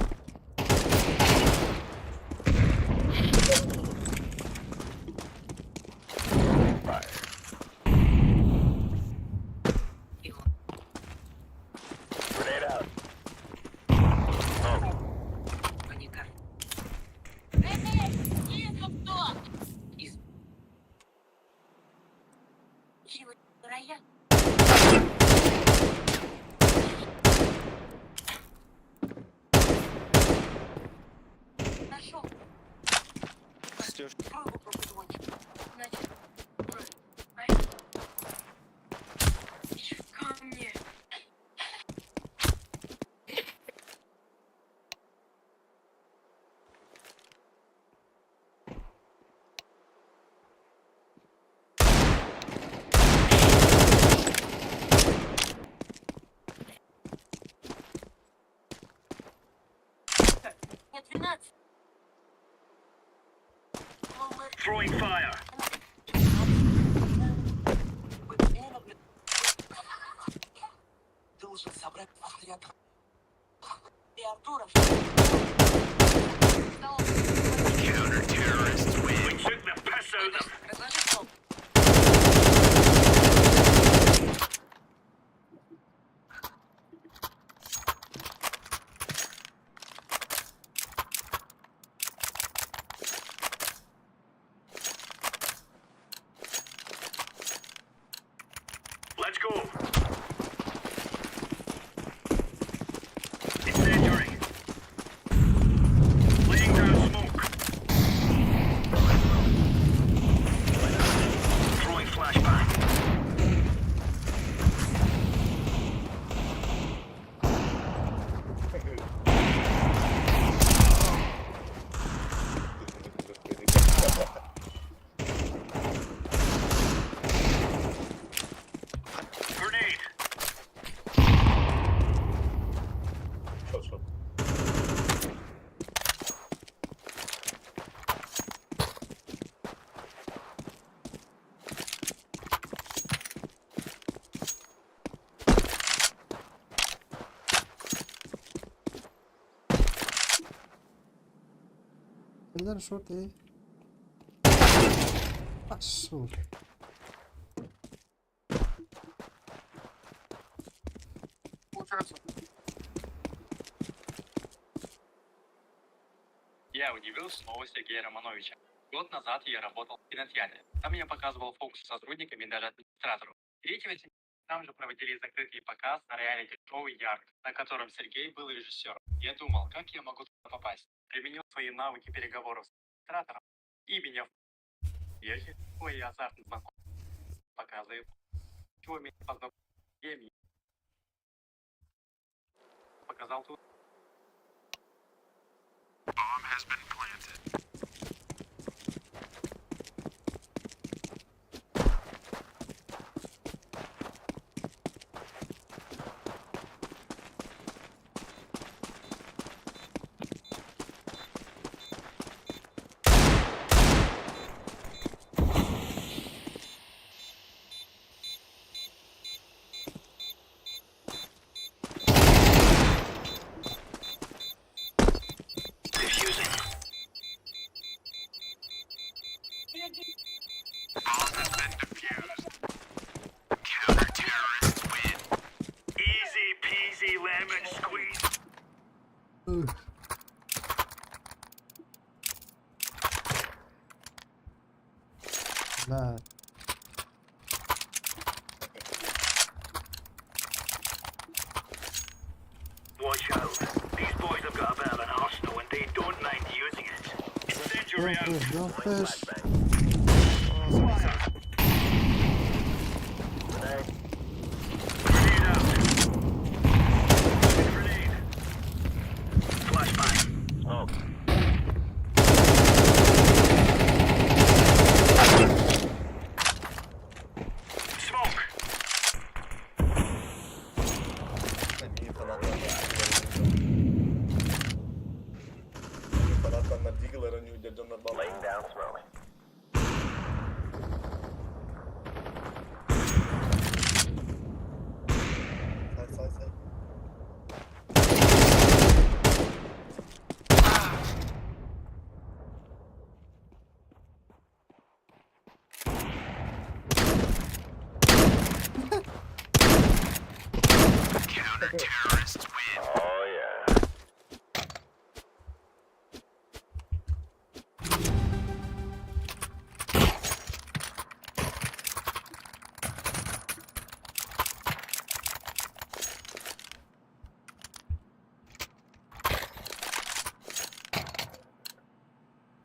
Кэллэр шорт и. Пошел. Я удивился снова Сергея Романовича. Год назад я работал в кинотеатре. Там я показывал фокусы сотрудникам и даже администратору. 3 сентября там же проводили закрытый показ на реалити-шоу «Ярк», на котором Сергей был режиссером. Я думал, как я могу туда попасть. Применил свои навыки переговоров с администратором, и меня в... Я и азартный звонок показывает, чего меня познакомили. Показал тут. Easy peasy lemon squeeze. Да. Watch out. These boys have got a bit of an arsenal and they don't mind using it. Incendiary Don't out. push, don't push. Grenade out. Grenade. Flashbang. Smoke. Smoke. Laying down smoke. Counter-terrorists win. Oh yeah.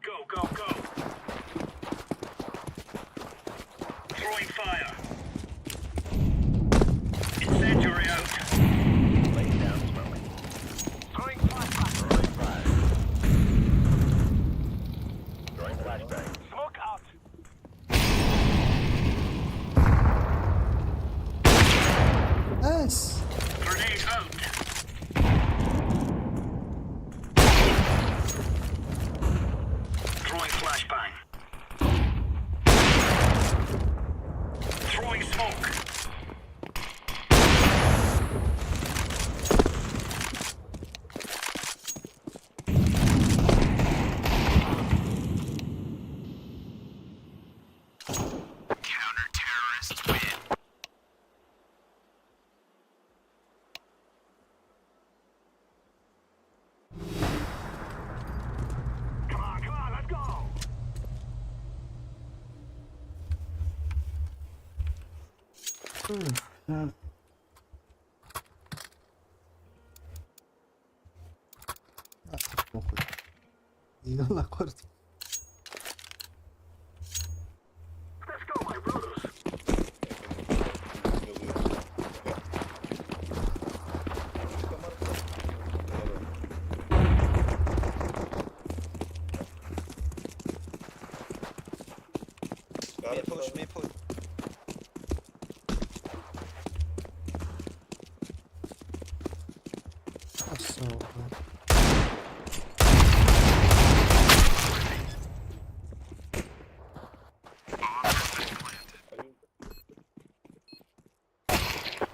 Go, go, go. Throwing fire. Incendiary out. Laying down smoke. Throwing flashbang. Throwing fire. Throwing flashbang. Smoke out. Nice. Grenade out. Throwing flashbang. Throwing smoke. Counter-terrorists win. Come on, come on, let's go! А, похуй. Иду на корт. Let's go, my brothers! May push, may push. Пошел, блядь.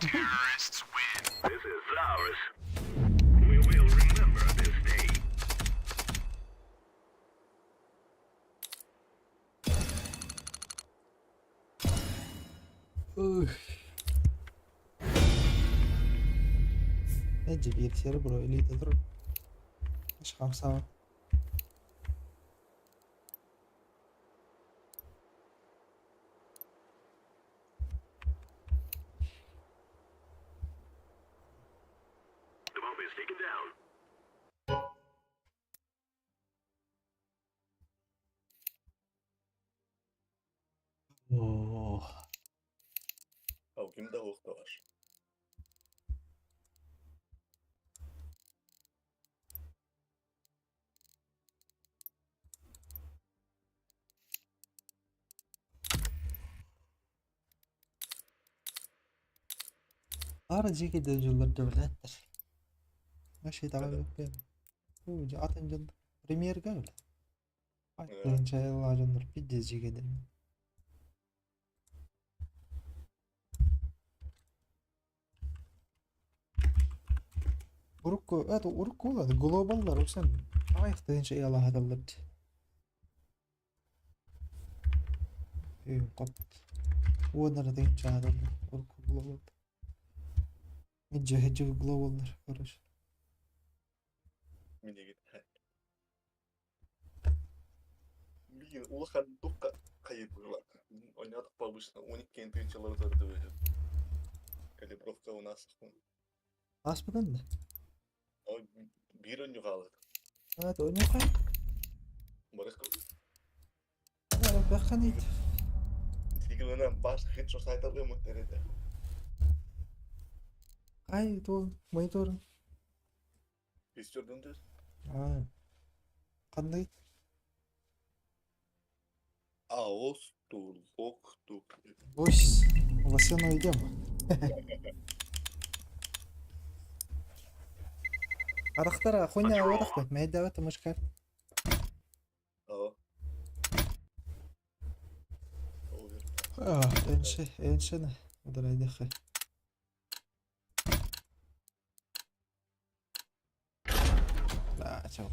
Terrorists win. This is ours. We will remember this day. Эдьи биир серебро илиитэ турар. Хамсаабат. Оо. Ау, ким да уохтаҕар. Аара дьиэ кэргэн дьоннор дөбүлээттэр. Вообще итэҕэйбэппин. Уу, дьэ атын дьон премьерга бile. Тыһыынча айыллаах дьоннор пиздец дьиэ кэргэн. Урукку, это урукку буолла, глобаллар уксан аҕыйах тыһыынча ыалаһаталлар дии. Өйүм хоппут. Уоннара тыһыынча аһаталлар урукку глобал. Дьэ, глобаллар, короче. Минигит. Блин, улахан дукка хайыпыла. Онят обычно 12 тысячалар тардыбы. Калибровка у нас. Ааспытын да? Биир онньу хаалыт. А, то онньу Барых Бэхханит. Тигилена баш хит шо сайталыы муттерете. Ай, то монитор. Истерден төс. А. Қандай? Аос тур лок тук. Ось, Васяна идем. Арахтара, хуйня, арахта. Мәйдәвә тымышкар. Aa. А, энши, эншини. Ударайдыхы. Да, чау.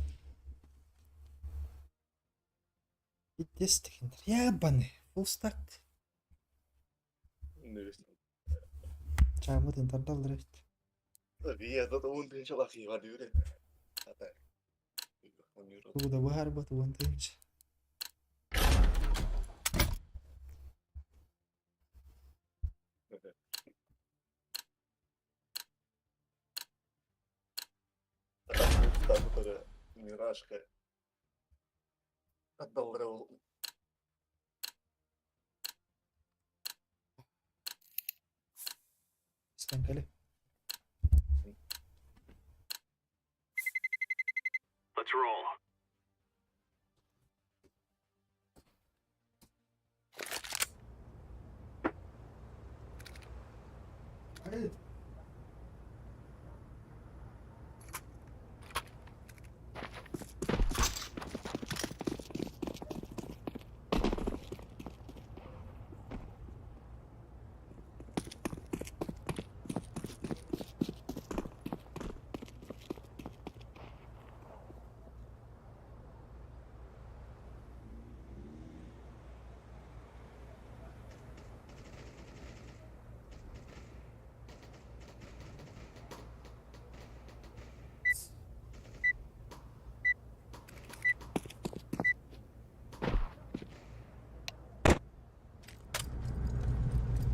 Иттестик. Ябаны. Full stack. Чаамытын тардаллар эбит. Вие, это он тынчалах и вадюре. Тугу да быһаарбат уон тыһыынча. Миражка. Отдал Станкали. Let's roll.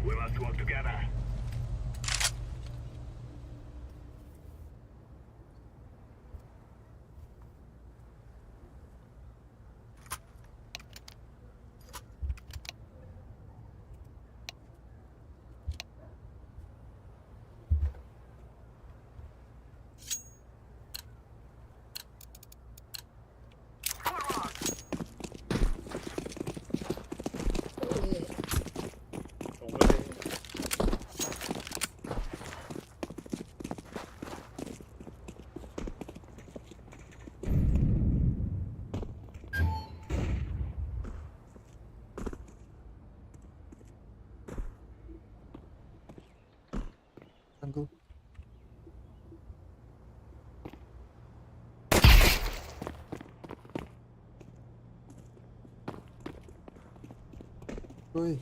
We must work together. Jungle. Ой.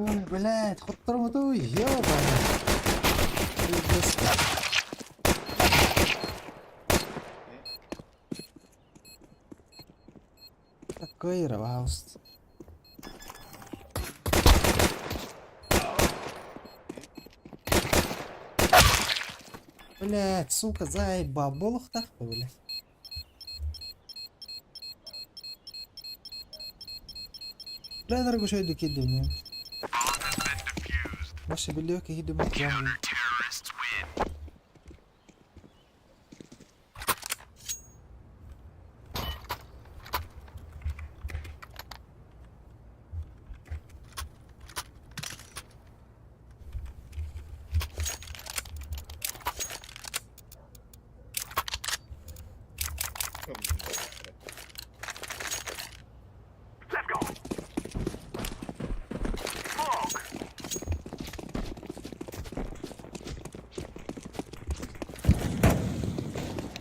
Ой, блядь, хоттормотуй, ёбаный. Пиздец. Такой пожалуйста. Блядь, сука, заебал буолуохтаах блядь. Бля, дорогой, что кидываю? Ваше белье кидываю. Let's go. Smoke.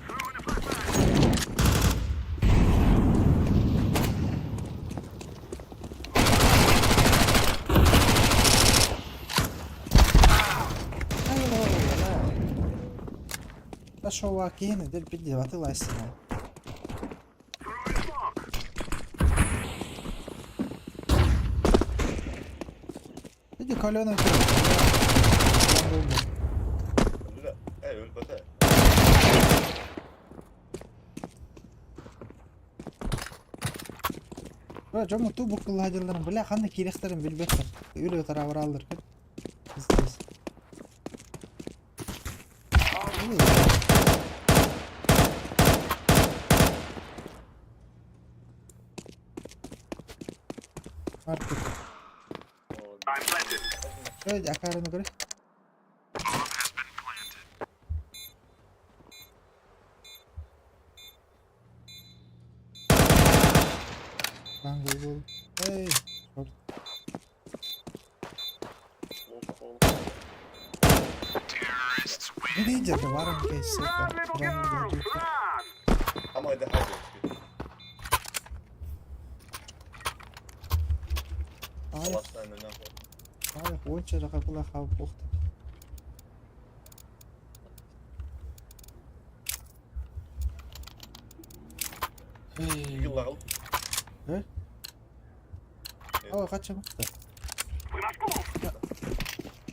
Throwing a flashbang. Пошел киһини дэлби атыылаһына. Throwing smoke. Иди каленый Өллө. Ээ, өлбөтө. Бля, дьомо ту буккулаһадылларын, бля, ханна киириэхтэрин билбэттэр. Үлэ тарабараллар. Пиздец. Ой. Маркет. I'm planted. Эй, акарыны көрө. Bomb has been planted. Bangol bol. Эй, short. Terrorists win. Видите, варен кейс, сука. Run, little Jungle girls, дьюка. run! Ama hadi hadi. Ай, Allah'tan önemli. ай, онча жақа хабып оқты. Yıllar Э? Ой, қанша мықты. We must move.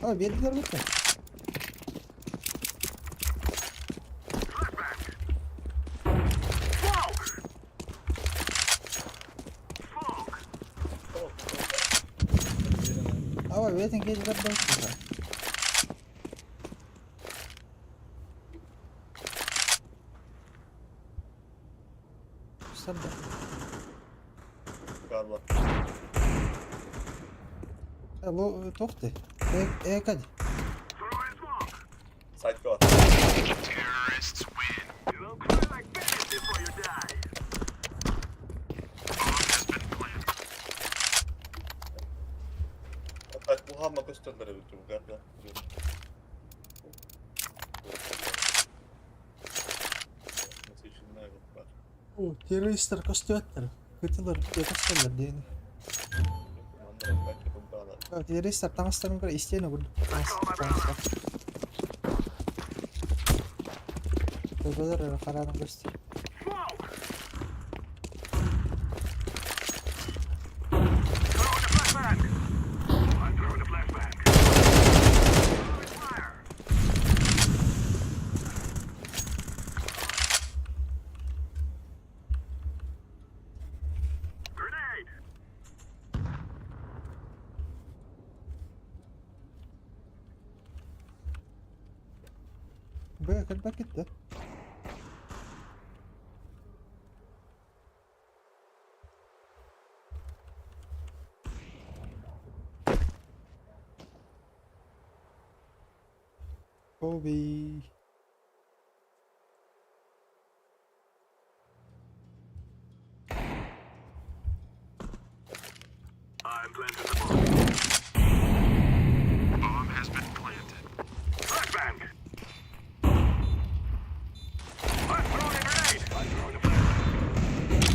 Ой, берділер бітті. Flashbang. Smoke. Smoke. Ой, бетін кейс берді. Сабда. Galiba. Ло, тохты. Э, кади. Throwing smoke. Side go. Terrorists win. You will cry like babies before you die. Bomb has been planted. Hatta bu hamma gösterdiler bütün galiba. Nasıl için ne var? О, террористтер көстүөттер. Кытылар, көстөлөр дейін. Террористтер таҥастарын көрө истиэнэ курдук. Таҥастар. Төбөлөр харарын көстөр. Smoke. Throwing a flashbang. I'm throwing a flashbang. Throwing fire. Grenade. Б, кэлбэт кетти. Kobe. I'm planting the bomb. Bomb has been planted. Flashbang. I'm throwing a grenade. I'm throwing a flashbang.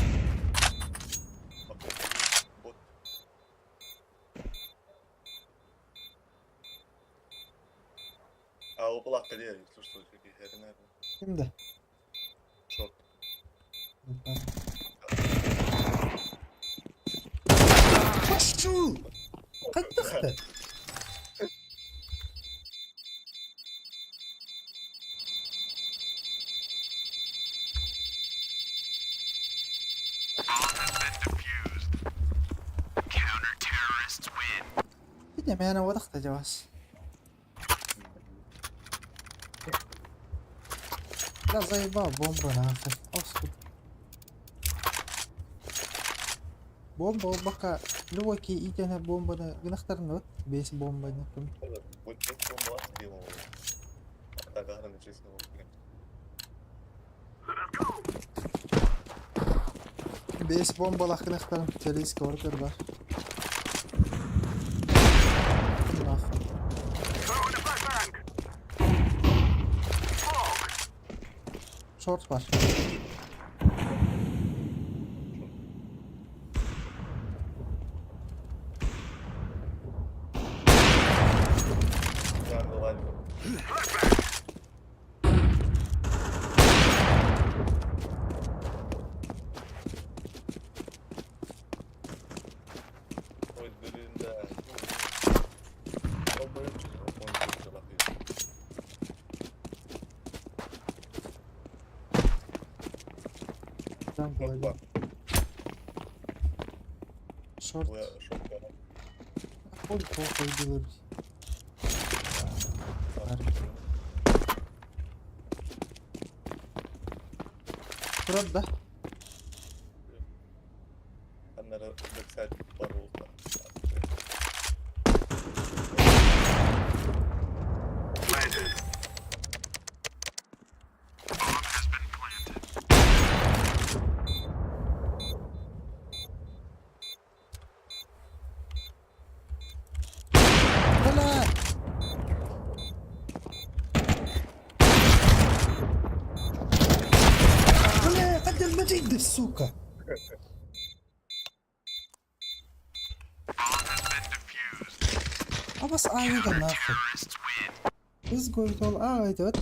Bot. Алпылаах кэлиэ, если что, киһи Ким да? Шорт. Пошел! Хайдах? Видно, меня на водах جواز. لا заебал бомба нахуй. Осуд. Бомба бака любой итene бомбаны гынахтарын вот бес бомбаны. Вот бомба сделал. Так, ага, честно. Бес бомбалах гынахтарын челийский ордер бар. Нахуй. Short var. Jungle line. Ой, блин, да. Jungle один. Short. Хуй похуй делать. Правда? Аннары backside бар болса. Бля! Бля, قد المجيد сука! بس آية нахуй. This going all out, вот.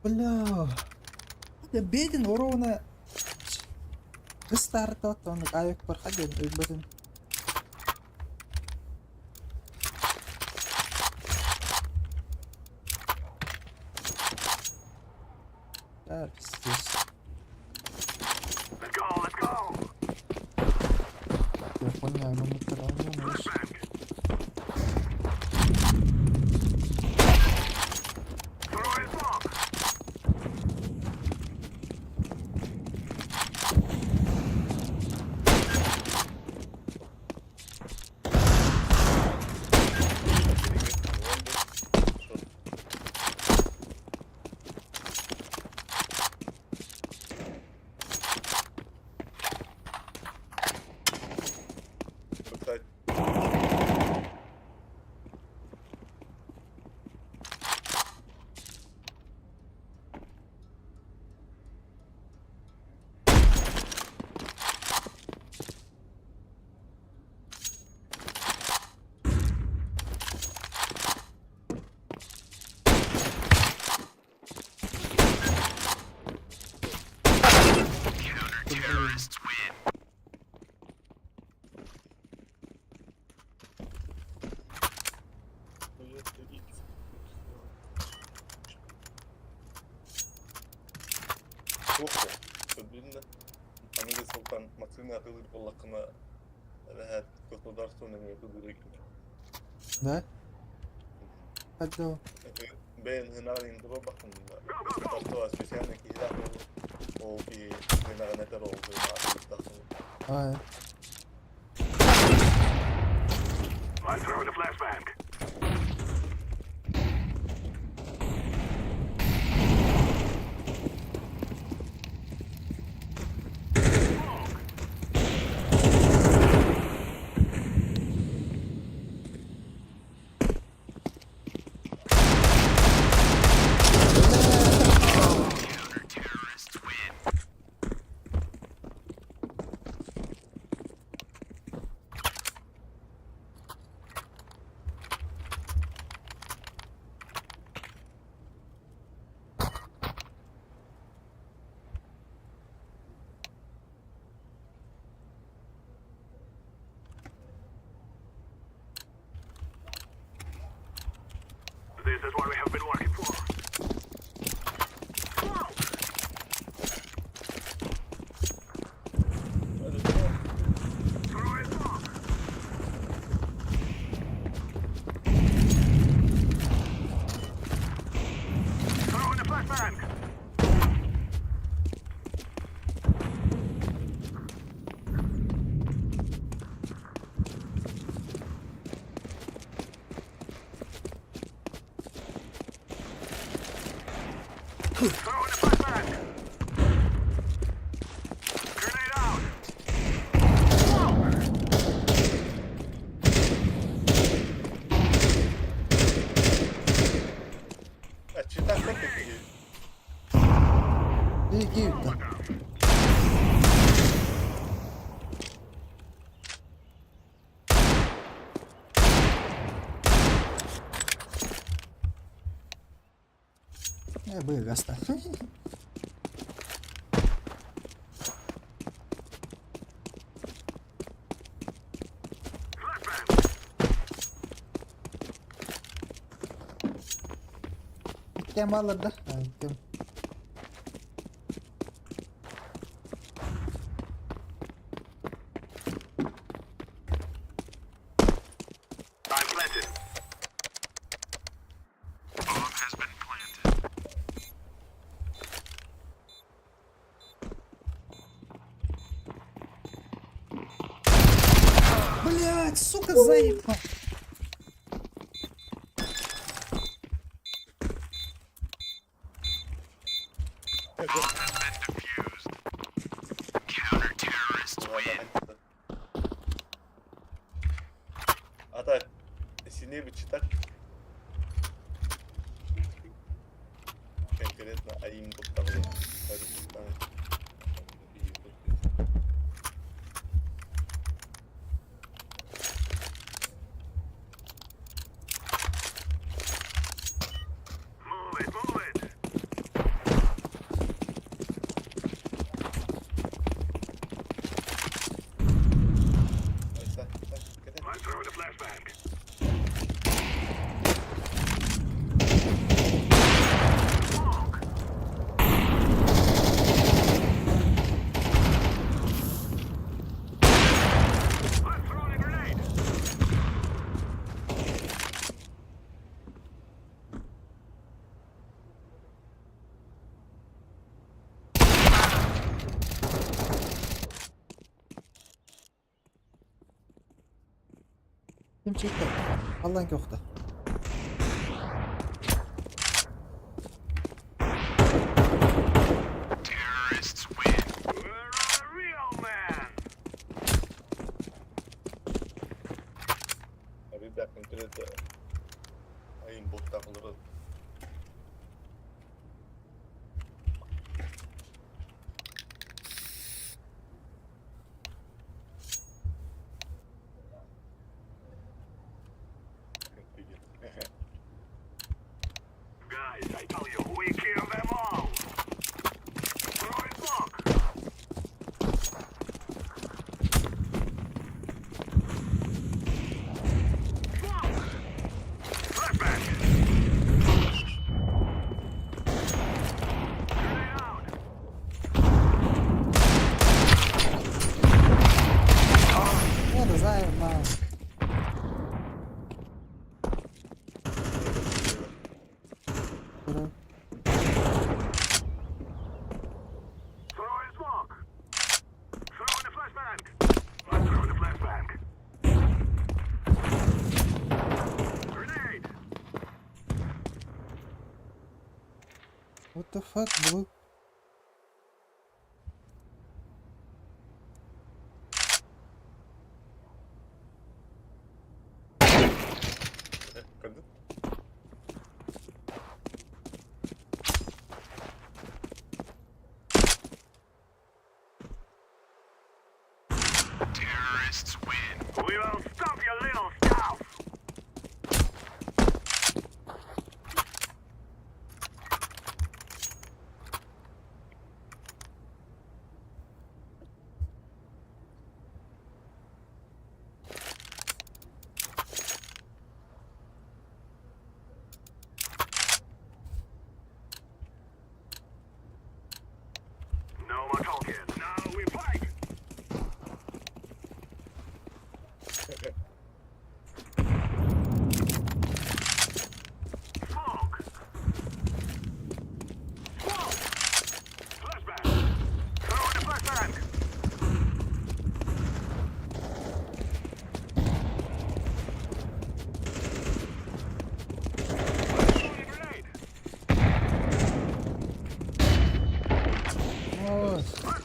Бля. Это беден ровно. Старт он авик проходил, блин. Да, пиздец. Let's go, let's go. Я понял, ну мы знаешь. Throwing smoke. Backside. Туох Билинне. Аныгы сылтан машина атылыр боллакына эбэһээт государственный атылыр Да? Хотел. Бэйэн хынаҕын интро бахын Государство специально киһилээх ол ки хынаҕын этэр ол хынаҕын А, I'm throwing a flashbang. Киирдэ. Э, быгаста. Кем балларда? Кем? Блять, сука, заебал. Ата сильнее бы читать. Конкретно айым топтағылы. Ким чыкты? Аллан көхтө. Ребят, конкретно айым боттағылары. Это заебал. Ура. What the fuck, bro? Көрдүң? Хорош.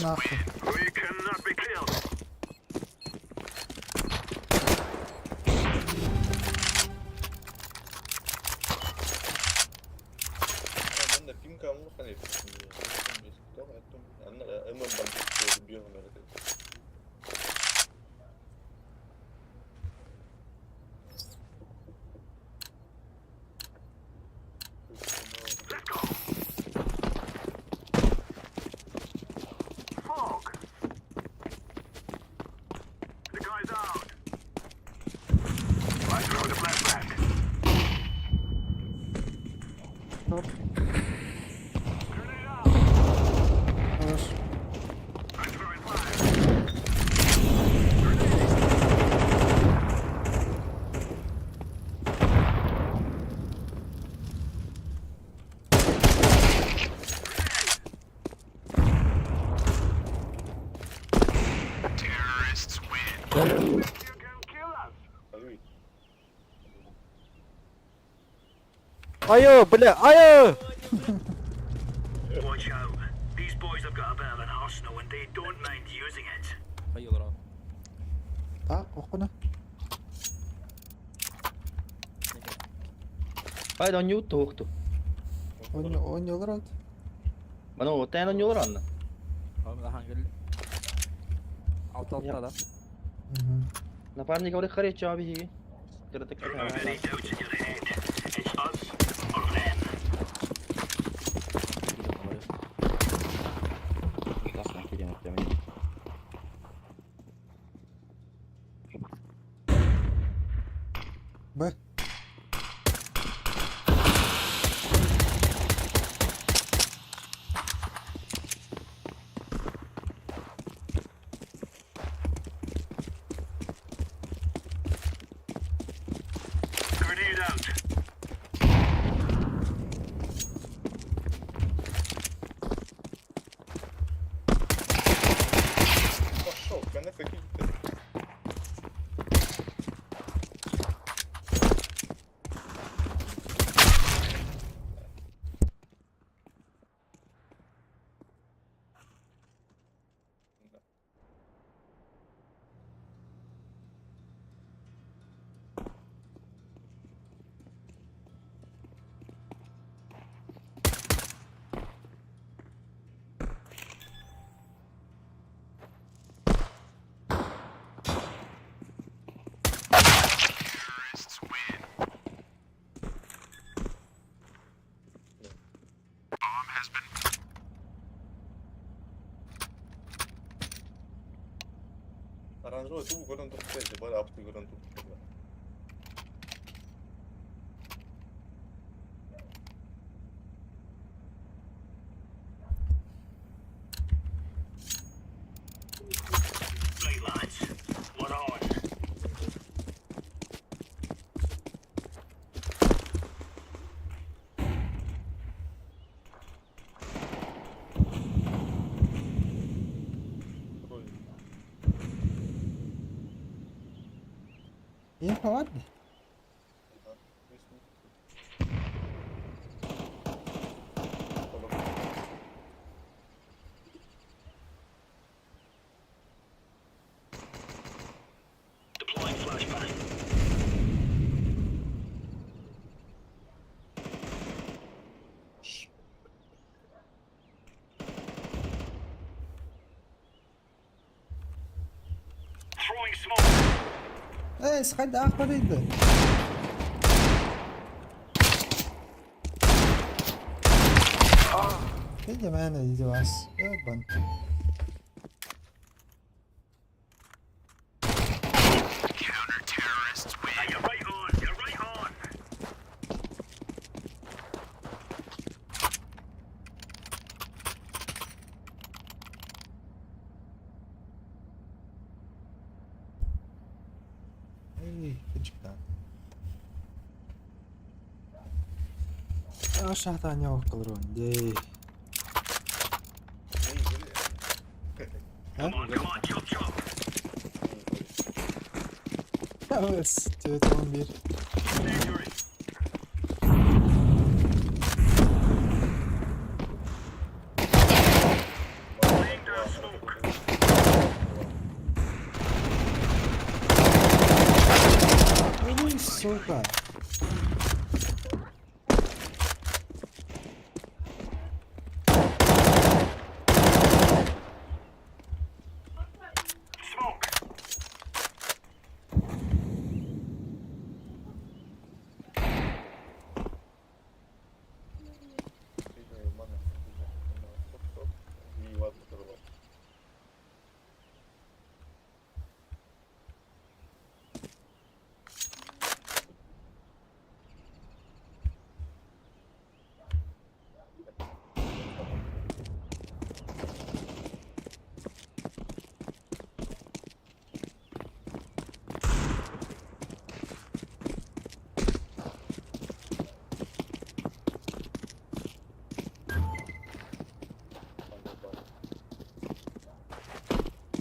Нахуй. Хорош. Айо, бля, айо! Watch out. These boys have got a bit of an arsenal and they don't mind using it. Хайылар. Так, охуна. Хайда онньуу туохту. Онньолор от. Мана отайан онньуулар анна. Алта алта да. Напарник говорит, харечу чаби хиги. Б. Пошел, конец какие-то. Аранжировать тубу көрөн туруп же бар апты көрөн туруп. Right, lads. We're on. Е, ладно. Deploying flashbang. Throwing smoke. Эй, сходи, ах, подойди. Иди, мен, иди вас. Ебан. You're right on. You're right on. Кырдьык да. Aşağıdan yok kalır дей. Evet, evet 11. Ой, сука.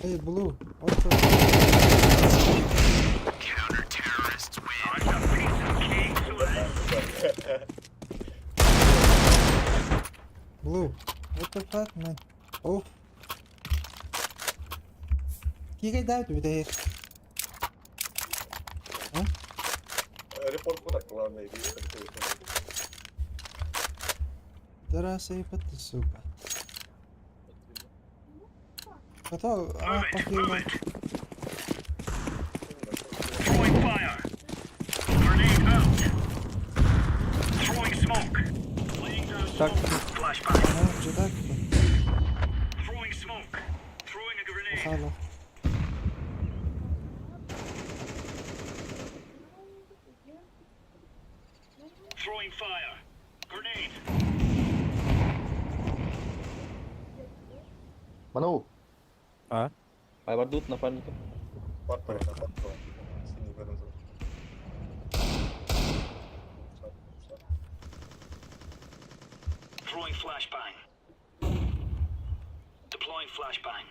Hey Blue, what the? Blue, what the fuck, man? Oh. Кигай да бүтэйр. Репорт куда главное, Здравствуй, сука. Готов? А, похуй. Так. Ага, уже так. Хала. Ману. А? Айбардут напарника. Throwing flashbang. Deploying flashbang.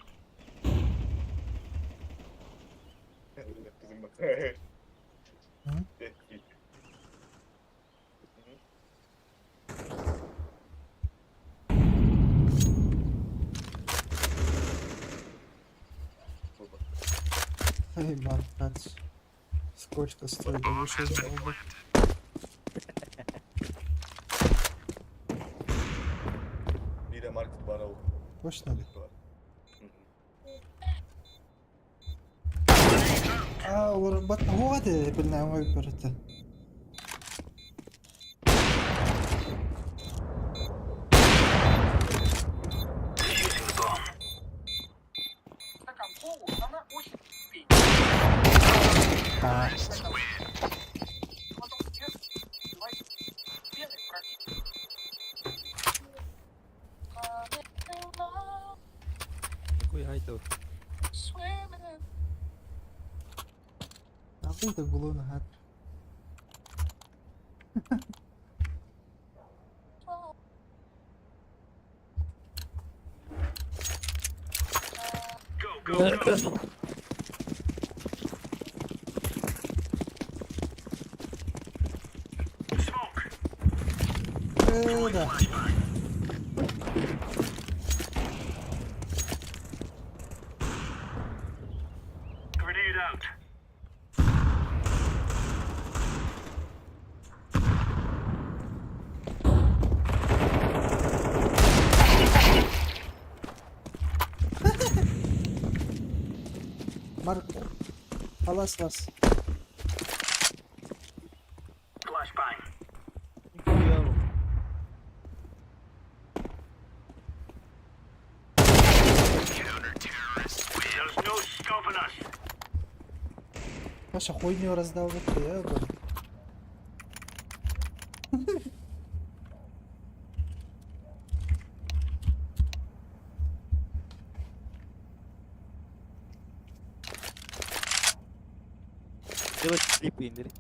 Эй, бат, Сколько стоит вышел Бире маркет бар ол. Точно ли? А, олар бат, вот это, блин, ой, это. А. Какой айтыл? А ты это было на хат. Go, go, go. Да. Grenade out. Марк, Халас вас. Flashbang. There's no stopping us. Паша хуйню раздал вот я бы. Делать клипы индери.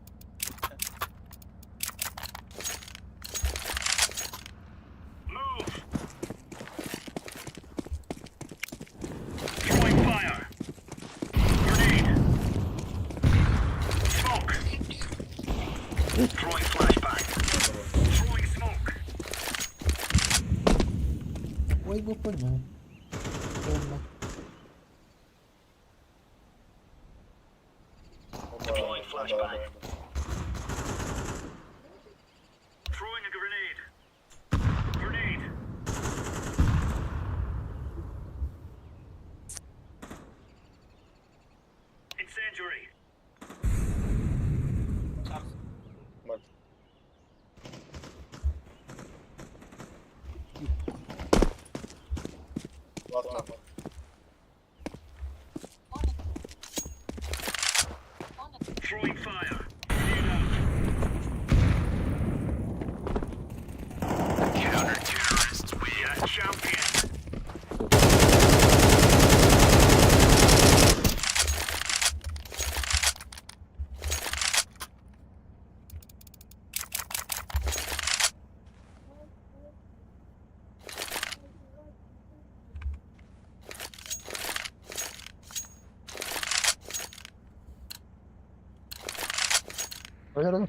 Ой, бу понял.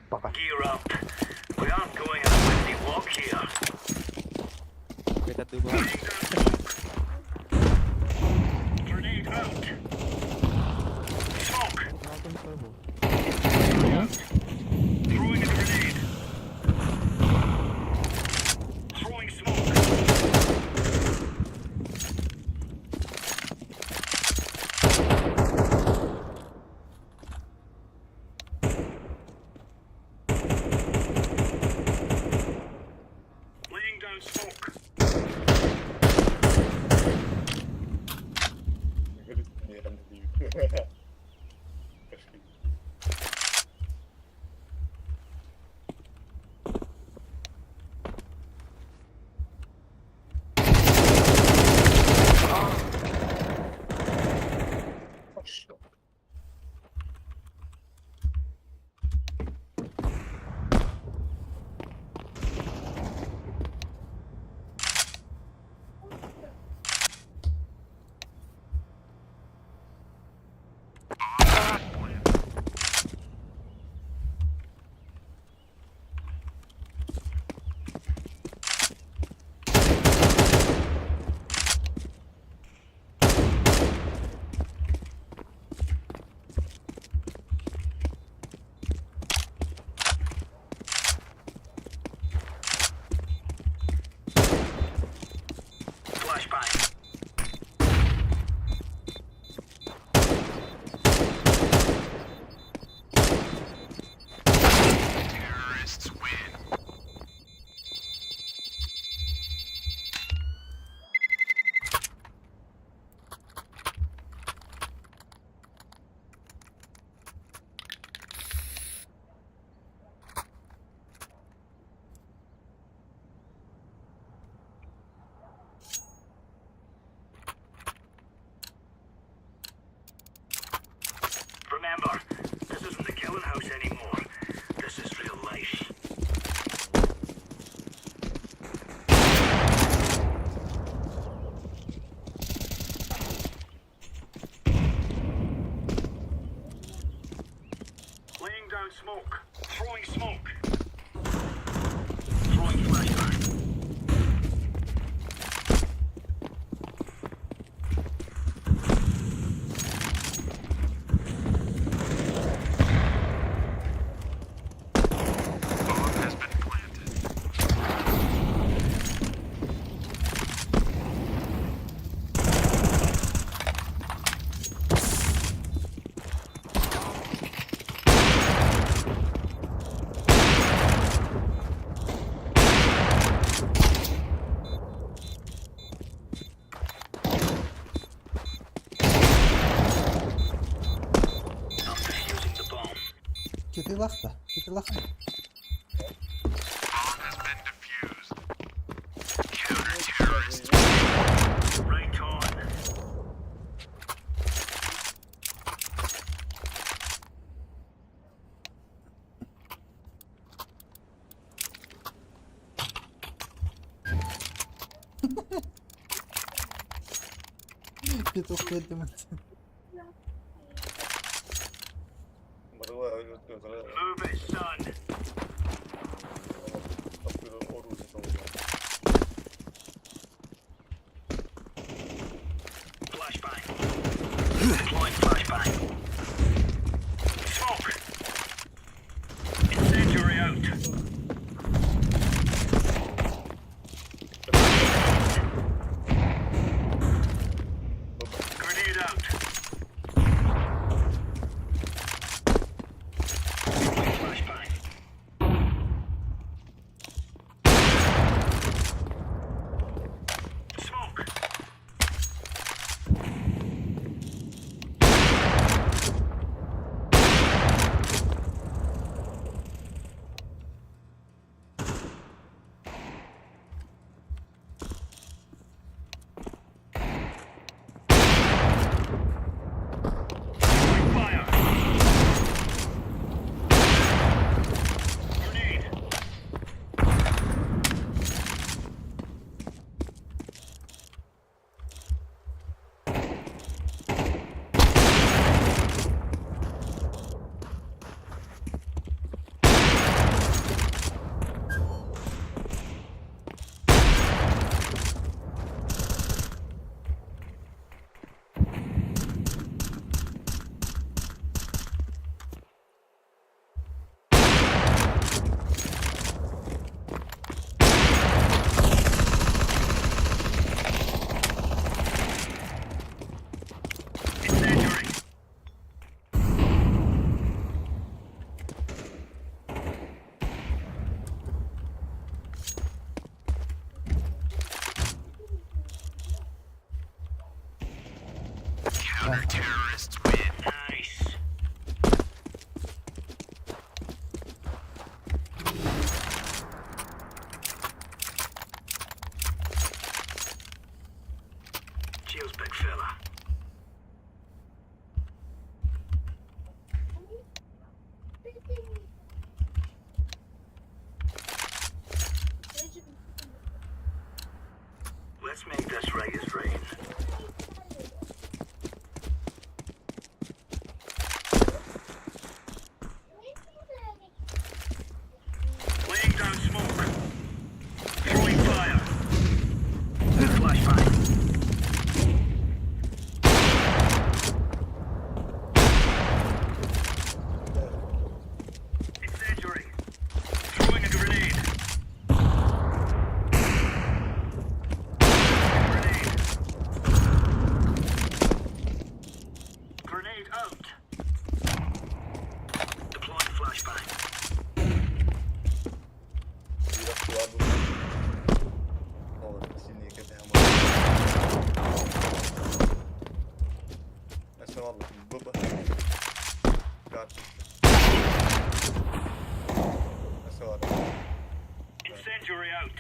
Пока. Это ты был. Кити лахта, кити лахта. Петух бердим. Move it, son. Flashbang. Deploying flashbang. Smoke. Incendiary out. Grenade out. Deploying flashbang. Smoke. Throwing fire. Grenade. Incendiary. Counter-terrorists win. Nice. Cheers, big fella. Let's make this right as rain. Laying down smoke. Throwing fire. Flashbang. Incendiary. Throwing a grenade. Grenade. Grenade out. Deploying flashbang. Биир актуал. О, сильнее КДМ. Основал Б. Карта. Основал. Incendiary out.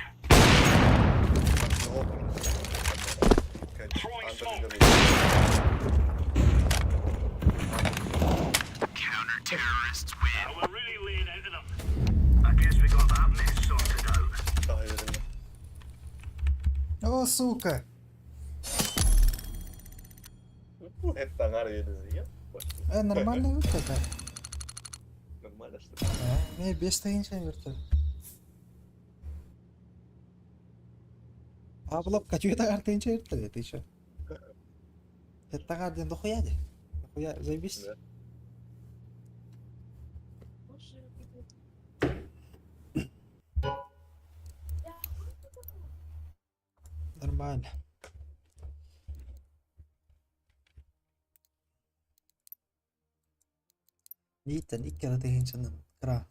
Throwing smoke. Counter-terrorists win. We're really laying into them. I guess we got that mess sorted out. О, сука! Это Нормально вот это? Нормально, что ли? Не, без тыһыынча вертолет. Павлов, хочу это тыһыынча вертолет, ты чё? Это гарден дохуя де? Дохуя, заебись. Да. Нормально. Бииртэн икки эрэ тыһыынчанан кыра.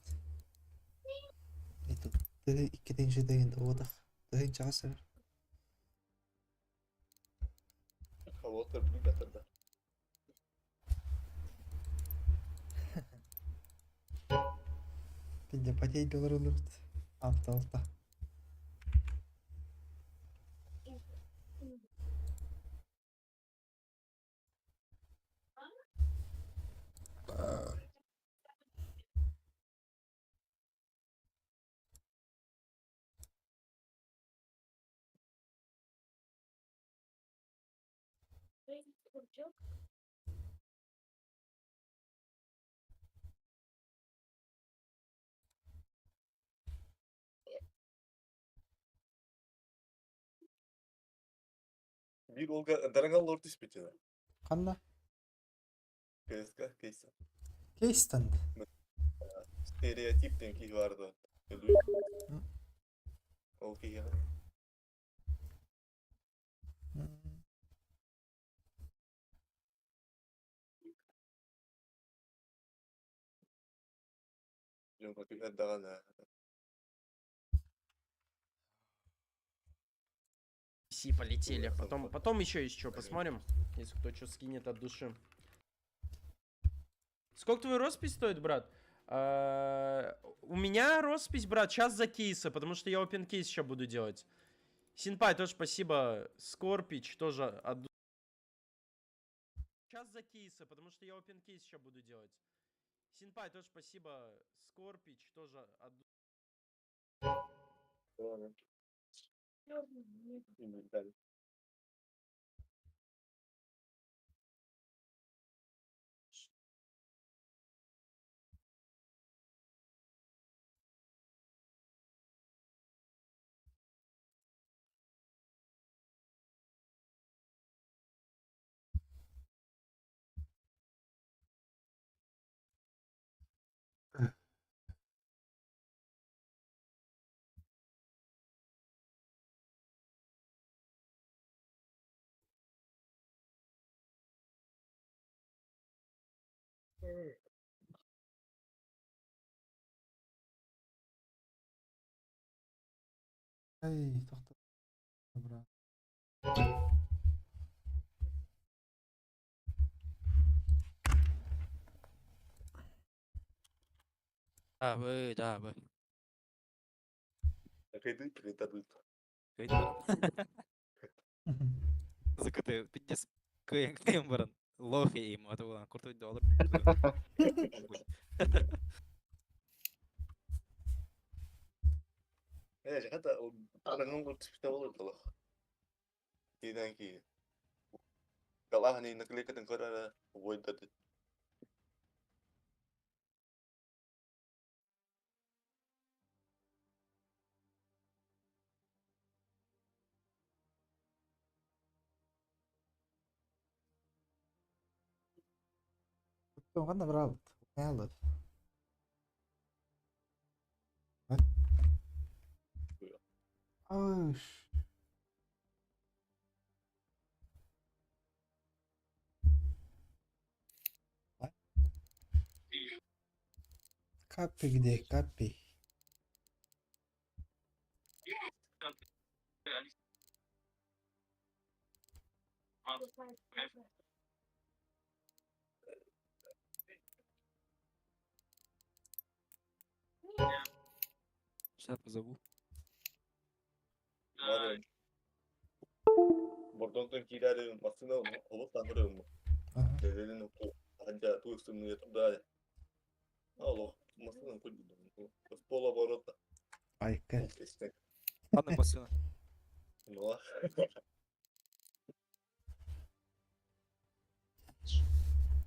Это икки тыһыынча тыһыынча буолбатах. Тыһыынчаҕа сыр. Кого-то блюдо тогда. Пиздец, потей доллар Алта алта. Биир уолга дараҥал лор түспүтэ. Ханна? КСК кейс. Кейстан. Стереотип диэн киһи баар дуо? Өлүү. Ол киһиэхэ. Дьоҥҥо түһэр даҕаны. Си полетели. Потом, потом еще еще посмотрим, если кто что скинет от души. Сколько твой роспись стоит, брат? А, У меня роспись, брат, сейчас за кейса, потому что я open кейс еще буду делать. Синпай, тоже спасибо. Скорпич тоже от Сейчас за кейса, потому что я open кейс еще буду делать. Синпай, тоже спасибо. Скорпич тоже от Инвентарь. Ай, тохто. Брат. Да, вы, да, вы. Кыйдыт, кыйтадыт. Закаты, пиздец, кыйын кыйын баран. Лохи им, а то ладно, крутой доллар. Э, хата араҥан түспүтэ буолар олох. Киинэн кии. Галаһын наклейкатын көрө уойдады. Ханна брат? Мэлэт. Аш. Капи где? Капи. Сейчас позову. Бары. Бордонтон киирээри массыына олус таҥырыым. Дэрэлин ханжа туйсумну туда. Алло, массыына кудду. С полоборота. Айка. Ладно, машина. Ну.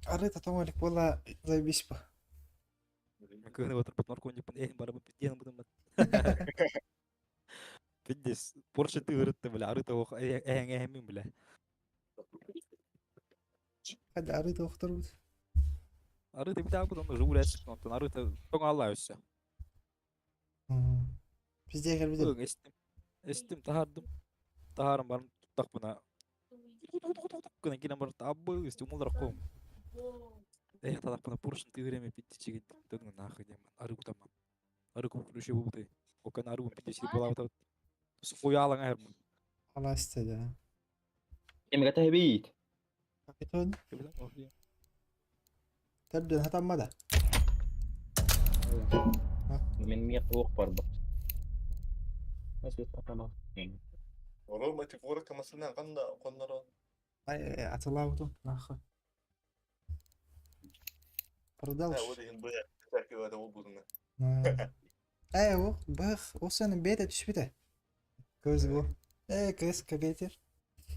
Арыта тоҥолик буола заебись по. Кыһыны батырбыт наркотик эһин барабын пизден бутым. Пиздец, Порше ты ырытты, бля, арыта ох, эһэн эһэмин, бля. Хадя арыта охторбут. Арыта битаа бутон жулес, онтон арыта тоң алла өссө. Пиздец кэлбитим. Ылың эстим. Эстим таһардым. Таһарым барым туттахпына. Гына килен бар табы, истим улар ком. Эх, талахпына Порше ты время пиздец төгнө нахуй дейм. Ары кутамам. Ары күп бу Окан ары пиздец була Суяалаң аһармын. Аласты да. Эмигэ тэбиит. Капитан. Төрдүн хатаммада. Мен миэх туох барбыт. Рома тигорка массыына канда конноро. Ай, атылаабытым, нахуй. Продал. Э, вот иһин быа. Всякого ол будуна. Э, о, бах, осаны бете түспүтэ. Көз бу. Э, көз кабетер.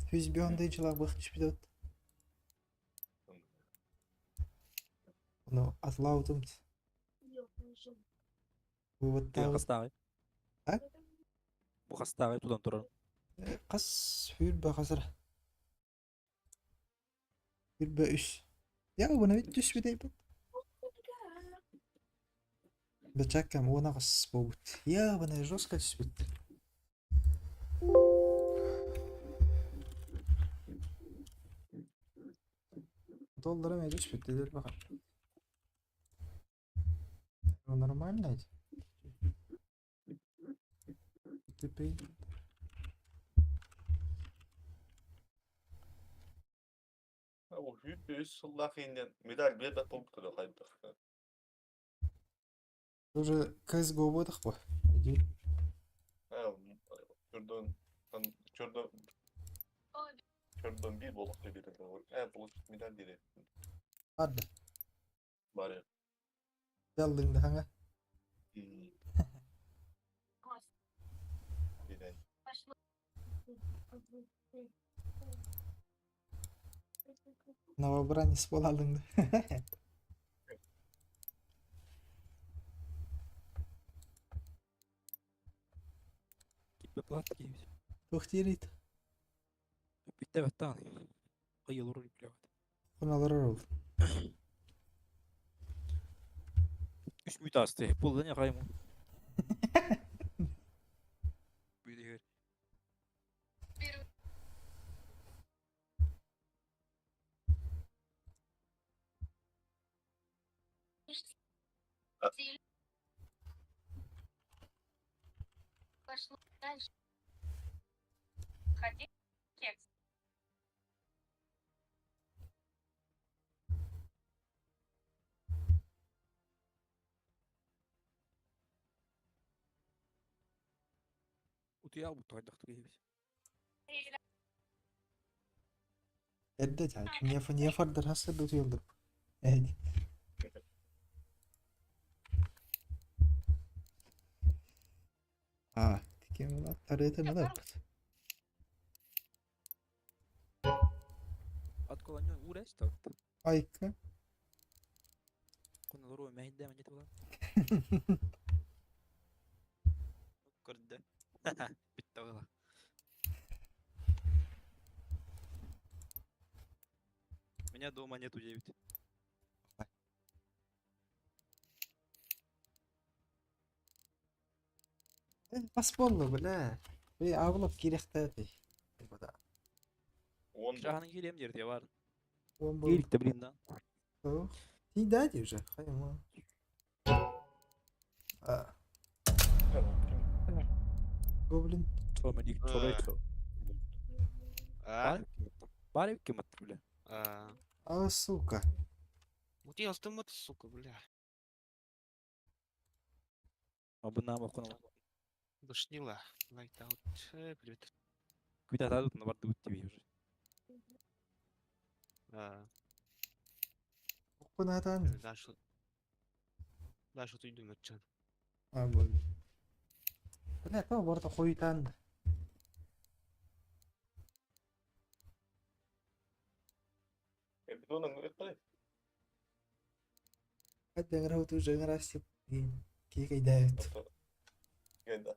Хүз бионды жыла бах түспүтэ. Ну, атлаутум. Тыа Выводтаабыт. хастааҕый? А? Бу хастааҕый тутан турар? Хас сүүрбэ хасара. Сүүрбэ үс. Я уна бит түспүт Бачаккам уон аҕыс буолбут. Ябана жестко түспүт. Долларым эмиэ түспүт диир баҕар. Нормально эти? Теперь Үс сыллаах иһинэн медаль биэрбэт буолбуттара хайдах. Уже CSGO буотах бу. Иди. Чордон чордон чордон биир буолуохта биэрэллэр. Ээ, получить медаль диэри. Арды. Бары. Яллыҥ да хаҥа. Билэн. Новобранец буолалыҥ да. Киппе плат киһибит. Туох диирий? Бүттэ баттаан. Ый олорор билэбит. Хоналар ол. Үс мүт асты. Буолла не хаймын. Бүдүгэр. Утуйа бут хайдах киһибит. Эрдэ не фардар хасса да утуйаллар. Эһи. А, кем була? Тарыта надо. Отколонен урес так. Айка. Куна лору мэйдэ мен була. Көрдө. Битте була. Меня дома нету 9. Паспорт бля. Би абылап кириэхтээтий. Он Шаханын кирием дерде бар. Он был. Киирикте блин да. Тиийдээти уже. Хайма. А. Гоблин. Томаник Торетто. А? Бары ким атты бля. А. А, сука. Вот я автомат, сука, бля. Абына бакына. Душнила. Лайт аут. Привет. Күтә тут на барды үтте уже. А. Укпунатан. Дальше. Дальше тут думать, чан. А, бол. Бля, то борта хуйтан. Эпизодын ыңырык Хәтта грау уже грасти. Кикайдают. Гайда.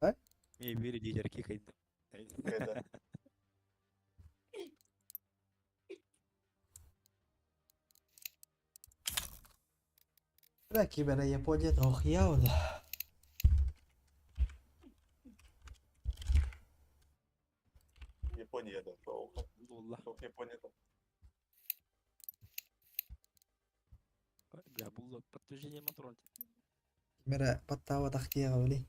А? Мен бери лидер кикайда. Гайда. Бля, кибера Япония ох явно. Японияда. Лолла. Японияда. Бля, булла подтверждение мотрон. Мера паттава тахтияга били.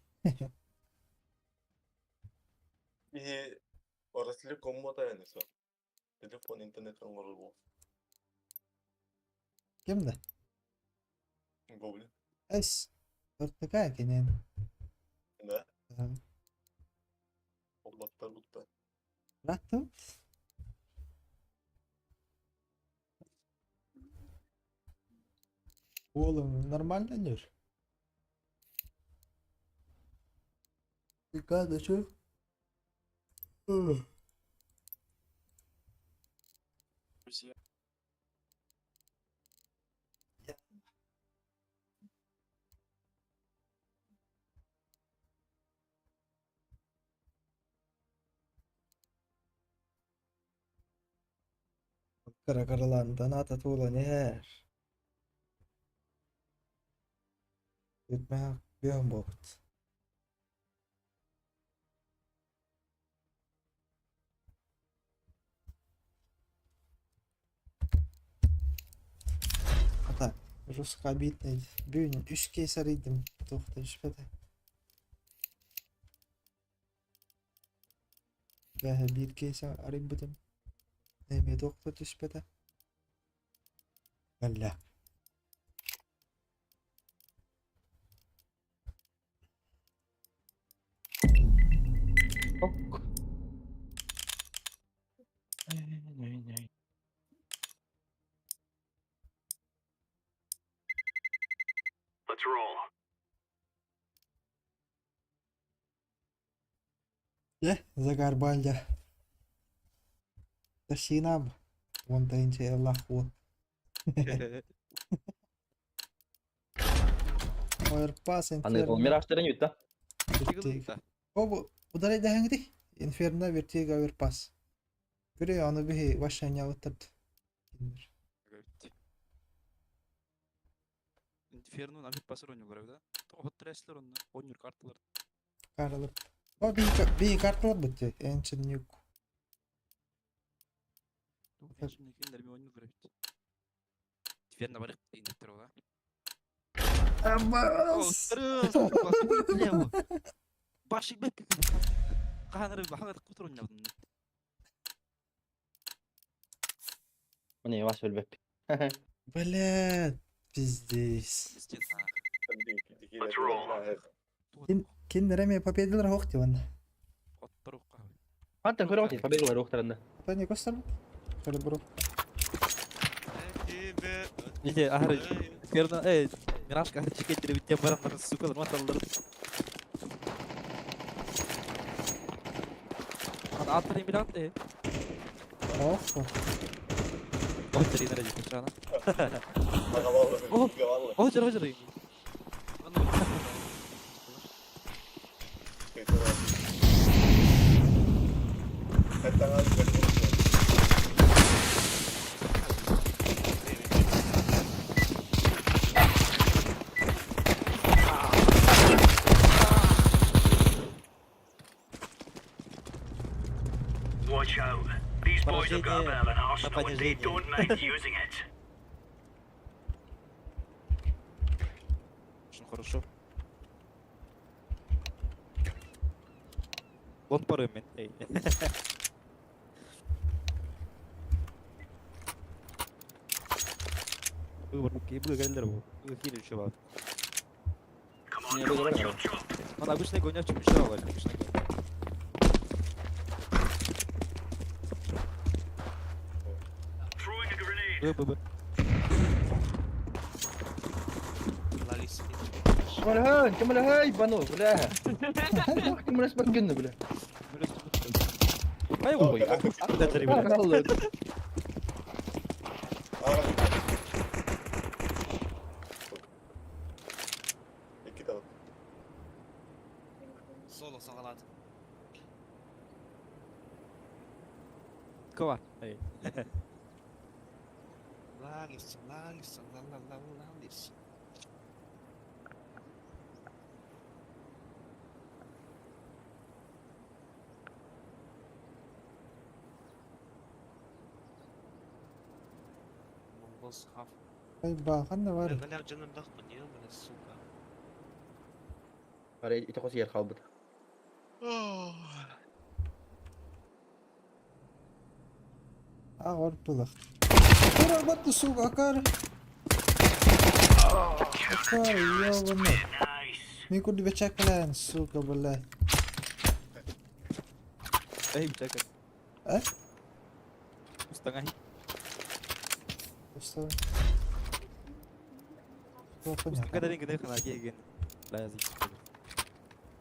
И Оросли коммота энесо. Телефон интернет оңору. Кимде? Гоблин. Эс. Төртүкә кенен. Да. Оллаттар бутта. Раттым. Oğlum нормально нер? Ты чё? Друзья. Кыра-кыралаан доната туолан иһэр. Бүтмээх бүөн буолбут. Ата, жестко обидно. Бүгүн үс кейс арыйдым, туох да түспэтэ. Бэһэ биир кейс арыйбытым. Эмиэ туох да түспэтэ. Кэллэ. Ок. Let's roll. Дьэ, Загарбалья. Тащинам. Вон тайынча Аллах уол. Ойрпас Аны инферно. миражтарын юта. Вертиго. О, ударай дэһэҥити. Инферно, вертиго, оверпас. Көрө, аны биһи вашанялыттард. Инферно намит басыр ойнуулар да. Тоҕо онно ойнуур карталар. Карлар. О, би карталар бутте. Ancient Nuke. Кинилер ми ойнуулар эбит. Инферно барык дейдиктер ола. Абас! Башик бек. Каханыр баханыр кутур ойнадым. Міне вас өлбөп. Бля, пиздец. Let's roll. Кинилэр эмиэ победилар хоох диван. Антон көрө победилар уохтарында. Это не костар? Көрө Ите ахыр Инферно э Миражка ахыр чекеттери биттен баран сука маталлар. Ан аттарын билат э. Ох. Охтар инер дии чана. Охтар охтар. Watch out. These boys have got a bit of an arsenal and they Понижение. don't mind using it. Очень хорошо. Вон пары мен. Эй. Выбор был галлер был. Хили еще бар. Come on, come on, chop chop. Ана обычный гоняч еще бар, обычный. Throwing a grenade. Б Б Б. Лалис. Кемалһын, кемалһын, бану, бля. Кемалс баккын, бля. Ай ой. Алла. Икки тал. Соло сагалат. Кова. Эй. Лалис, лалис, ла ла ла лалис. Монгол схав. Ай, бахан да бар. Бля, жаным дахпын, ебаный, сука. Ара ите қос ер қалбыт. А, орпылах. Кара, вот сука, акар. Акар, ёбаный. Мен курды бечак сука, бля. Эй, чекай. Э? Setengah. Что? Что понятно. Setengah dari gede kan lagi again. Lah sih.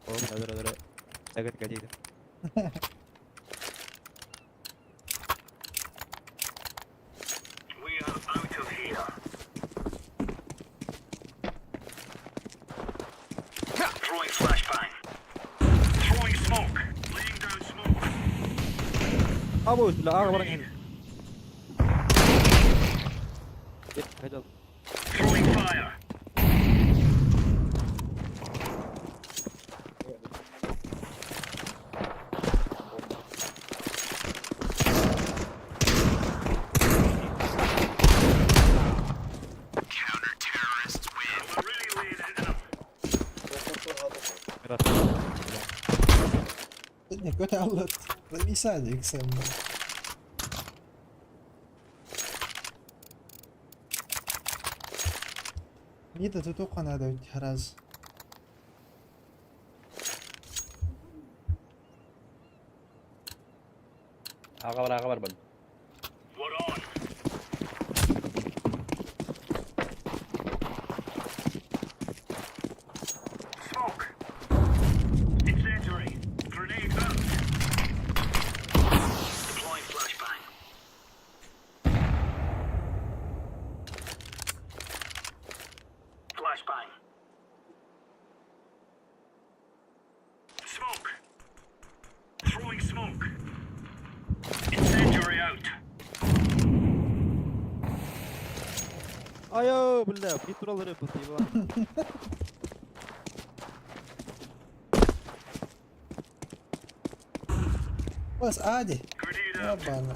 Oh, benar benar. Jaga gaji itu. We are out of here. Throwing flashbang. Throwing smoke. Laying down smoke. Abu, lah orang ini. Кайда? Kötü anlat. Bir saniye sen. Niye تتوقع هذا الحراز؟ Аҕа бар бан. Айо, бля, притурал рыбу, ты его. بس عادي يابا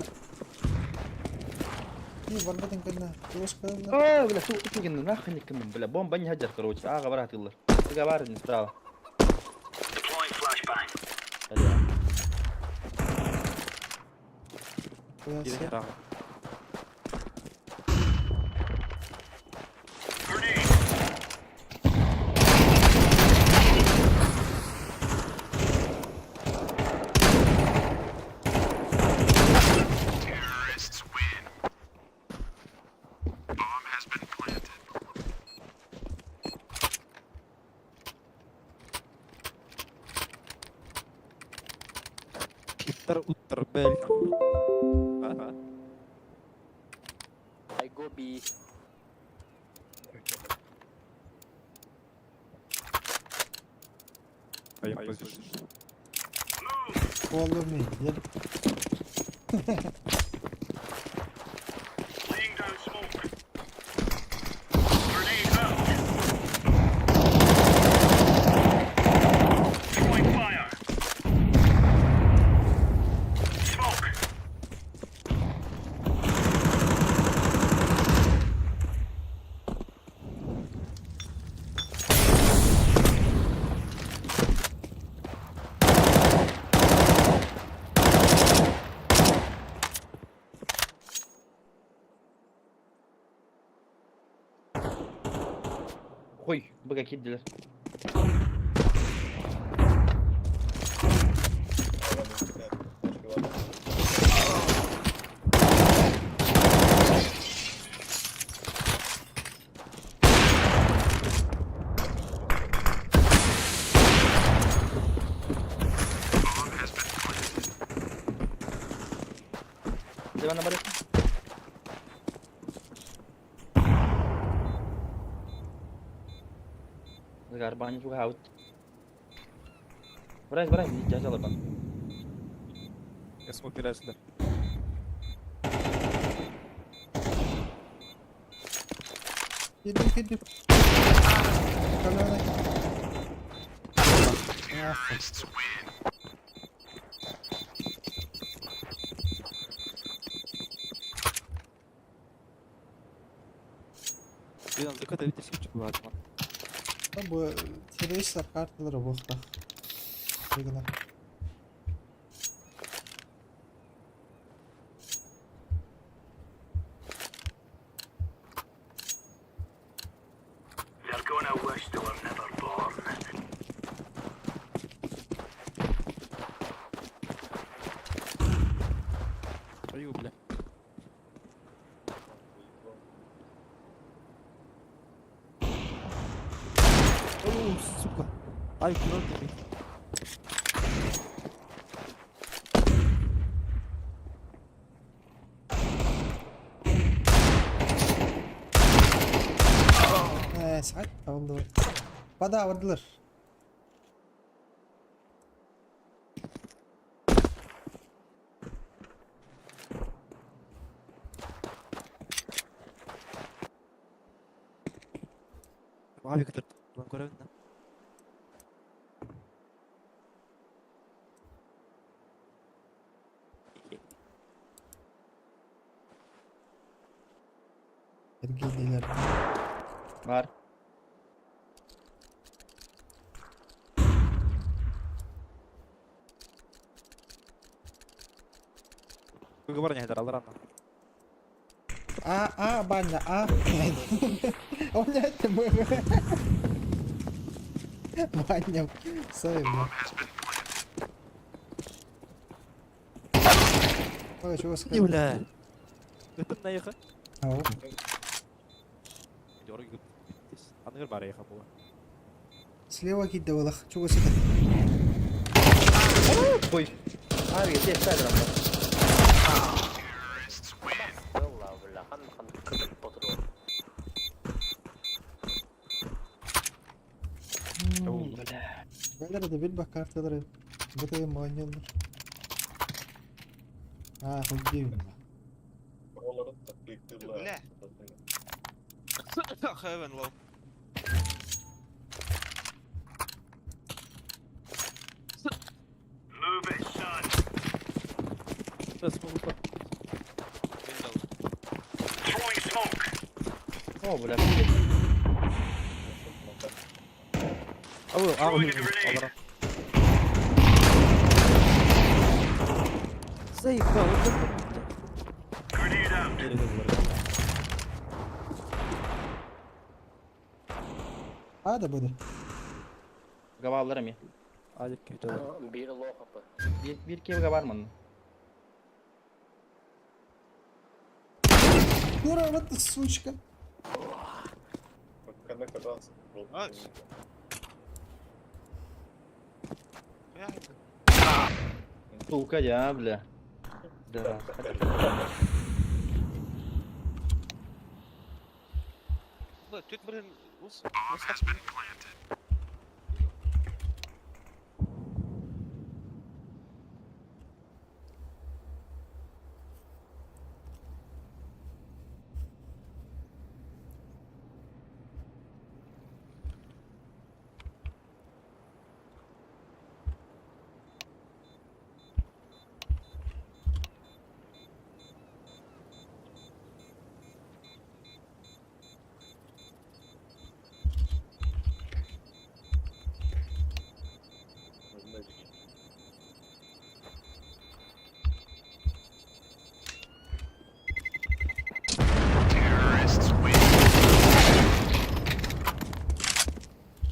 في بربطن كنا توس كنا Оо, бля, ту ту гинна нахуй никем, бля, бомба не хаджар, короче. Аҕа бар атыллар. Ыга бар не справа. Уттар, уттар, бэль. Ага. I go B. А я position. Follow me. Yep. Хуй, быга киддилер. Дивана барыта. Гарбани out. Брать, брать, не тяжело бан. Я смог сюда. Иди, иди. Блин, заката видите, сколько бывает. Бу террористлар карталары буохтах. Выгодно. They're gonna wish they were never born. Аю, бля. Оу, сука. Ай, куда ты? Сәт oldu. Бада бардылар. Авик ытыр. Көрөбүн да. Эргийдилэр. Бар. Выговор не алар анна. А, А, баня, А. У меня это мы. Баня. Сайма. Ой, чего Не, бля. Ытым наеха. Ау. Дёргай. Аныгыр бар еха була. Слева кидде олах. Чего сюда? Ой. Ави, здесь ставим. Бля. Бәлер де бил бак карталары. Бу маньялар. А, хуйдим. Олорун такликтыла. Бля. Heaven low. Move it, son. Сейчас могу под... Window. Throwing smoke. О, бля. Ау, ау, алар. Заебал, вот это. Grenade out. А, да буду. Гаваллар ми. Алик күйді. Бир лохапы. Bir, bir кевге бар мын. Дура, вот ты сучка. Когда казался. Nice. Сука, я, бля. Да. Бля, тут, блин, ус.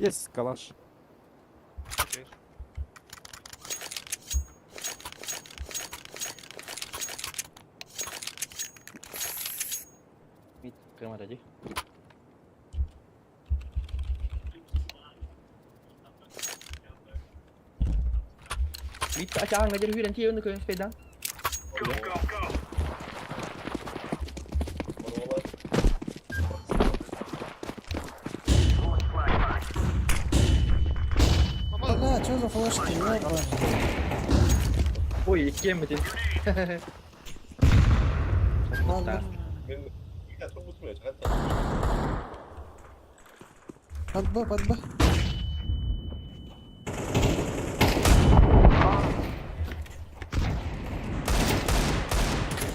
Yes, калаш. Мит, камера, иди. Мит, а чаң, где хүрен тиен көйн спейдан. Go, go, go. Бля, что за флешки? Ёбаный. Ой, кем это? Ладно. Под Б, под Б.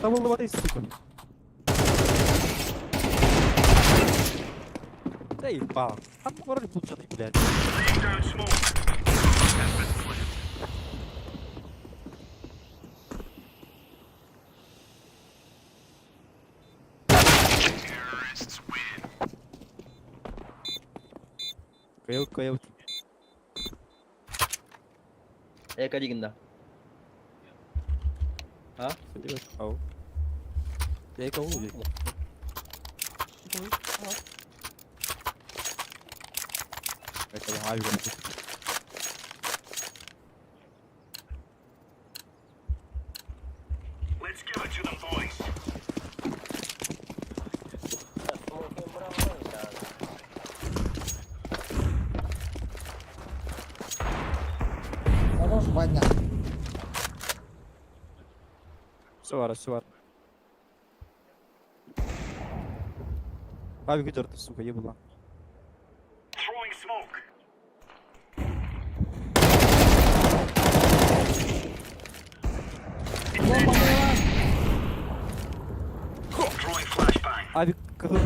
Там был сука. Заебал. А ну вроде пучаный, блядь. Laying down smoke. Terrorists win. Каял, каял. Э, кадигинда. А? Ау. Я кого увидел? Это авиа. Let's give it to them, boys. Хорош, Ваня. Все бар, все бар. Авик идет, сука, ебала. Авик кыһыл.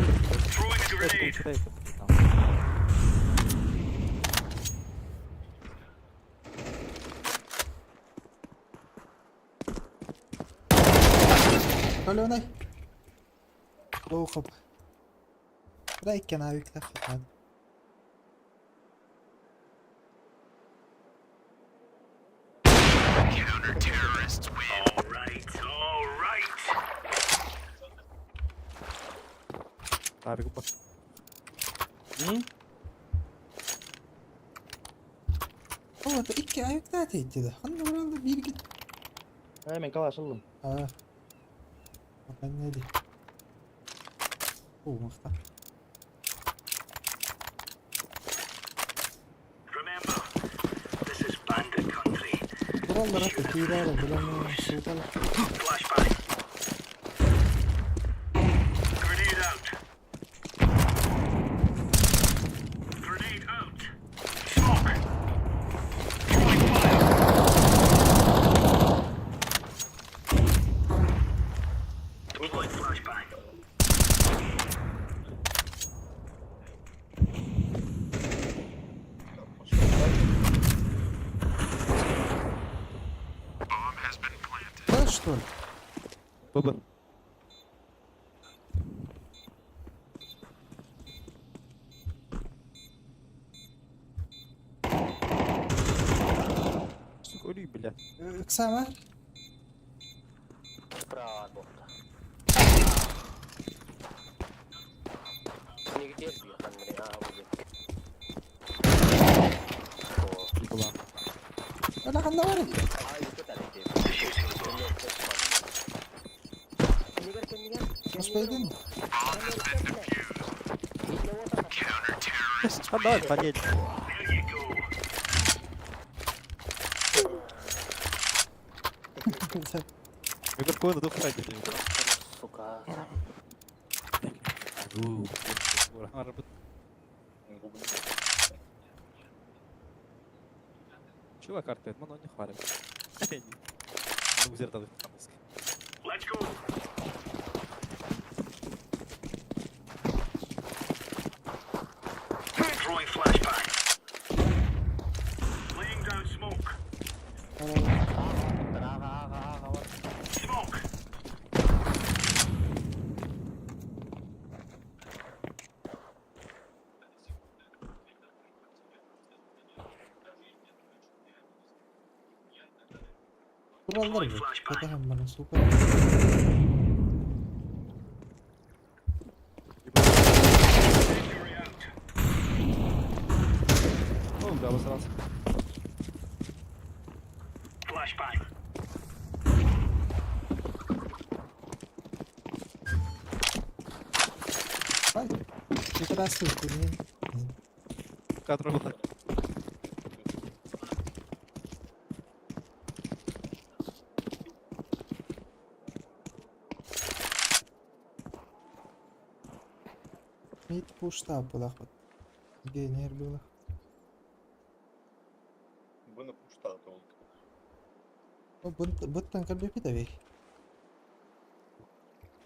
Көлөнөй. Лоухап. Да иккен авиктах хатан. Авик бар. О, это икки авиктах тейттиде. Ханна баралда бир гит. Э, мен калаш ылдым. А. Ben ne di? О, махта. Buralara da kirara bilemem. Sultan. Да, что ли? ББ. Сука, uri, бля. Ыкса var. Справа от борта. Нигде Андрей, а, будет. Öyle kanda var ya. Успейдин? А давай, понять. Микрофон на двух радио. Сука. Чего карта? Это не хвалит. Ну, зеркало. Buralar bu. Katahan bana super. Ну, да, обосрался. Bak. Красивый турнир. Который так. Mid push tap булах бит. Генер булах. Бұны пуштаты ол. О, буттан кірбепи да бей.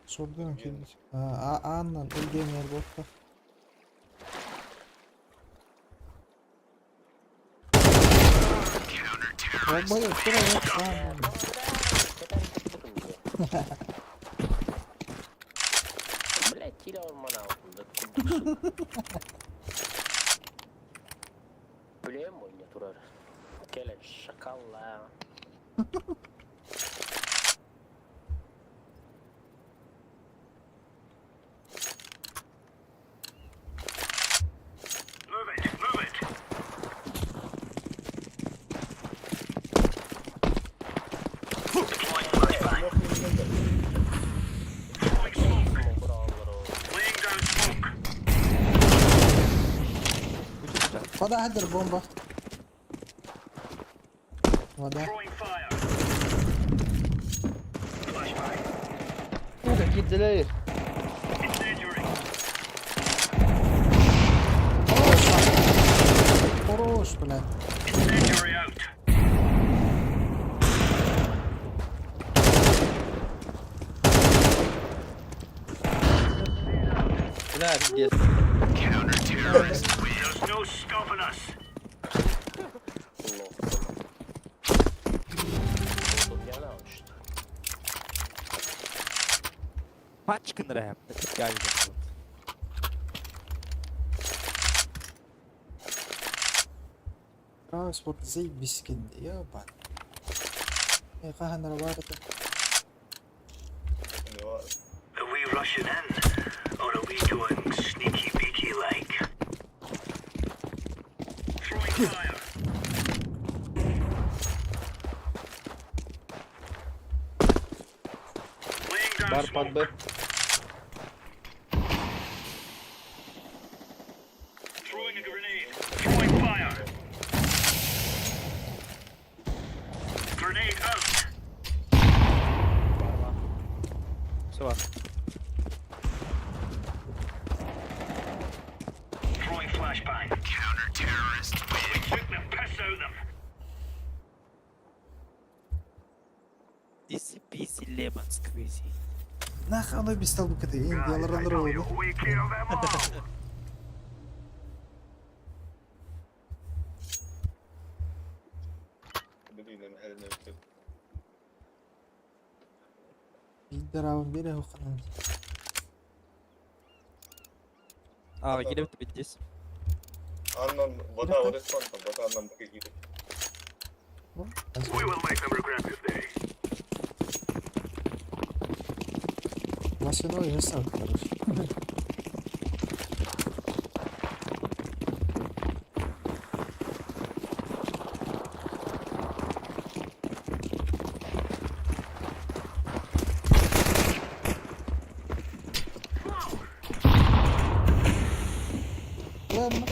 Сордун кирбит. А, аннан Евгений Ботта. Долбоёб, тура вот Блять, тиля ормана алтында. Билем ойна турар. Келе шакалла. Вода хадр бомба. Вода. Сука, кидали. Хорош, бля. Бля, пиздец. There's no stopping us. Пачкын рэп. Транспорт заебись кэннэ, ёбан. Э, хаһан эрэ баар этэ. Are we rushing in, or are we going sneaky beaky like? Throwing fire. Laying down Бар под smoke. Б. Throwing a grenade. Throwing fire. Grenade out. Все бар. Throwing flashbang. Counter terrorists win. We took the piss out of them. Easy peasy lemon squeezy. Нах оно бистал бу кете, индиялар алар oldu. We kill them all. Биир бире хуканан. А, килеп пиздец. Аннан вода орестан, вода аннан бакы киирик. We will make them regret this day. Машина ясак, короче. Ладно.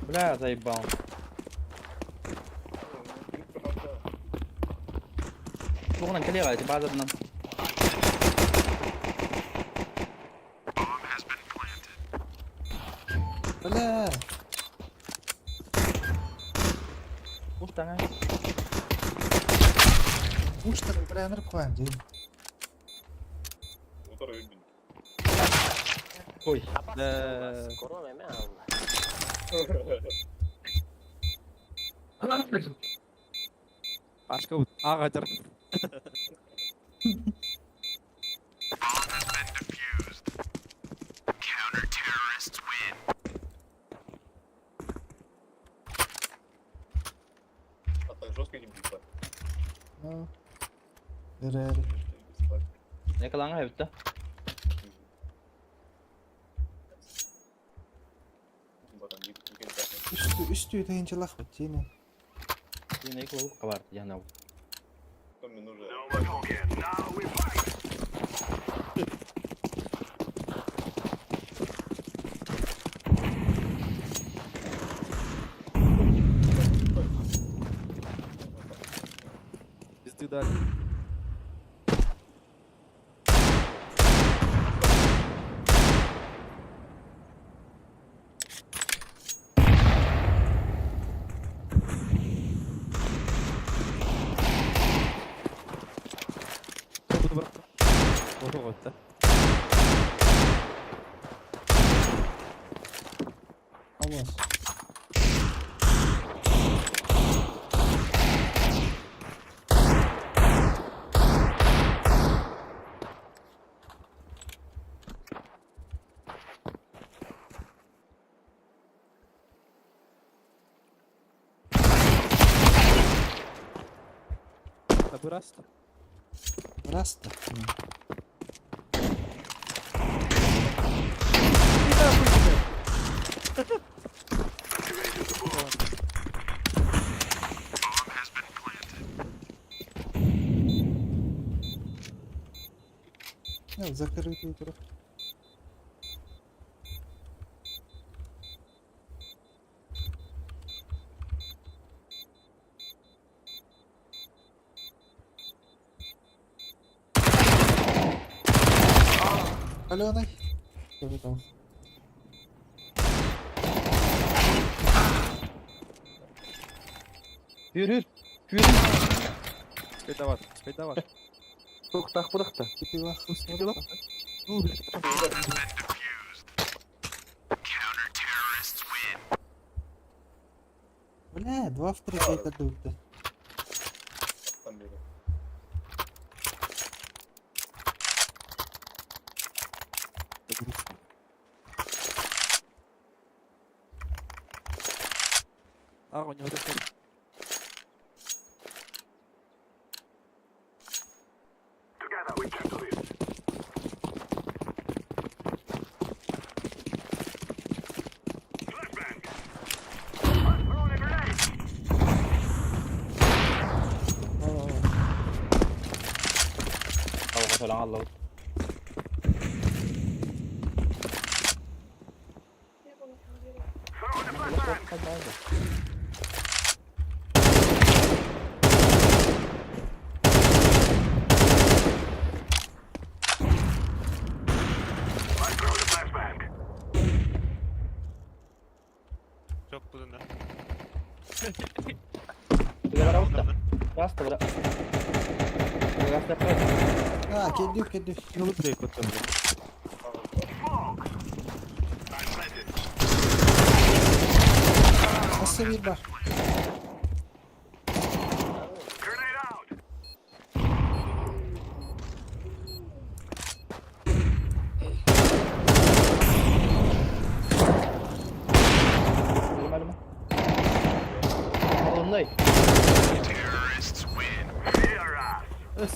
Бля, заебал. Туғынан келе ғай, базарынан. Бля. Уштаңа. Уштар бля ныр коем дейм. Утар өйбүн. Ой. Да. Корона эме алла. Башка вот ага Counter-terrorists win. А так жестко не бит. Ну. Эрер. Якалаңа бітті. Үстү үстү тайынчылах бит тине. Yine екі лук бар, яна. No more talking. Now we fight. Пизды дали. Буду брат. Вот да. Алас. Да выраста. Раста. Ну, закрытый тур. Аленой. Что там? Yürü. Yürü. Спайдават, спайдават. Туохтаах бырахта. Бля, 2 в 3 это дупта. А, у него такой. Алла. Çok bulundu. Раз, два. А, кедю, кедю. Ну, брейк вот там. Nasıl bir var? Алыннай.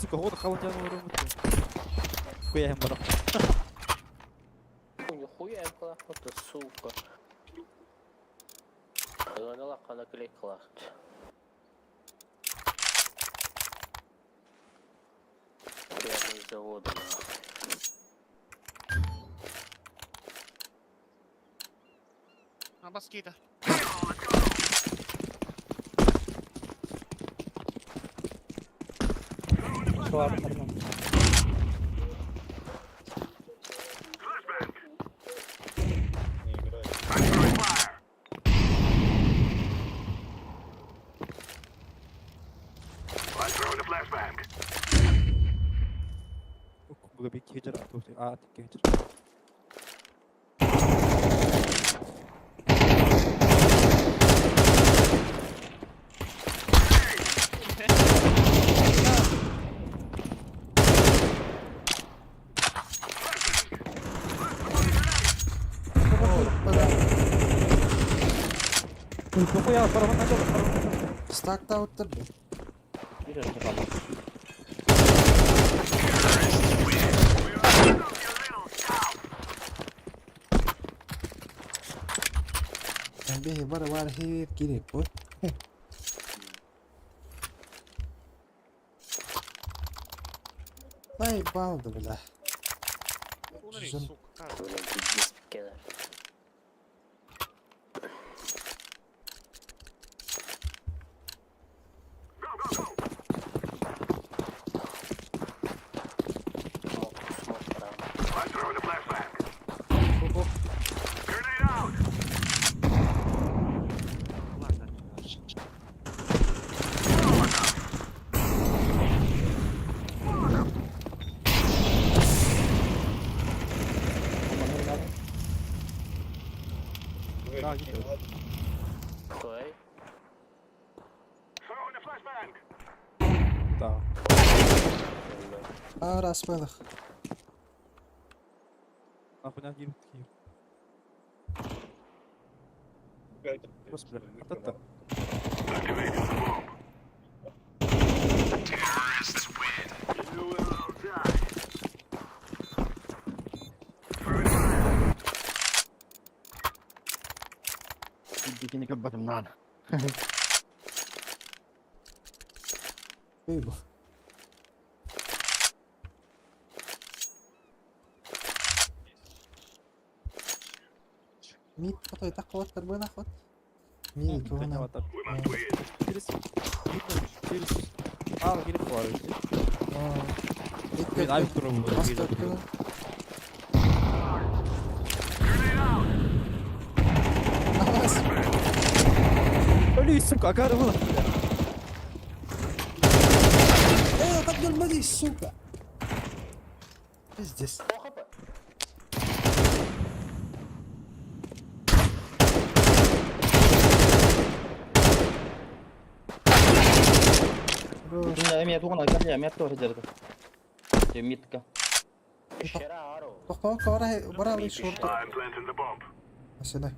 Сука, вот холодян Хуя им Нихуя ты, сука. Ылана клей класс. Прямо из завода, нахуй. А баскита. А, ты Стак ауттар. Беги бар бар хир кире по. Заебал да бля. Жен... Сука, Блин, пиздец, кедр. Ой. Да. А, раз вылах. Нахуй на гир такие. Господи, а это. Кини кабатым нан. Бейбо. Мид фото это хват карбона хват. Мид туна. Через. Через. А, кири хуар. Блин, авик турбо. Блин, сука, агар было. Нормали, сука! Пиздец. Эмиэ тугун кэллэ, эмиэ туох дьарыта. Митка. Тохтоо, бара бара алый шорт. Асына.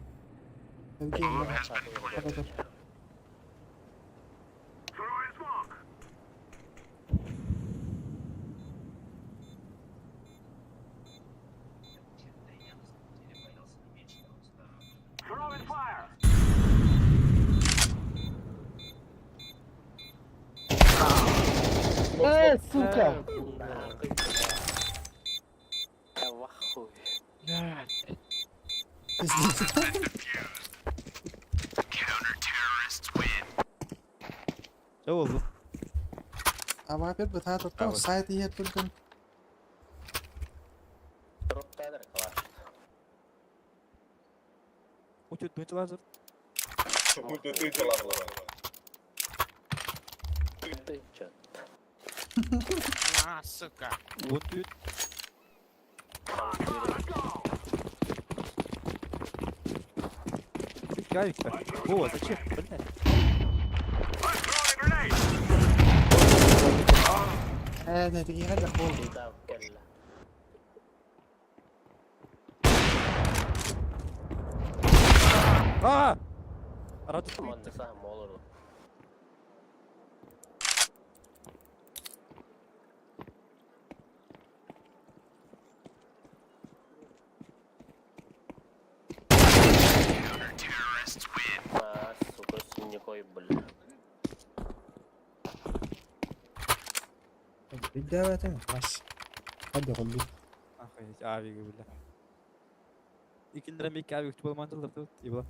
Э, сука! Я в ахуе. Ne oldu? Ama bir bıta tuttu. Сайт иһэр түргэн. Uçut duyuncalar. А, сука. Вот тут. Авик-то. О, зачем? Блядь. Э, не тигиһэр да болду. А! Рад А, сука, синякой, бля. Биддээбэтим бас. Hadi oldu. Охуеть, авик, бля. Иккиннэрэ микки авик тупал мантылдар тут, ебла.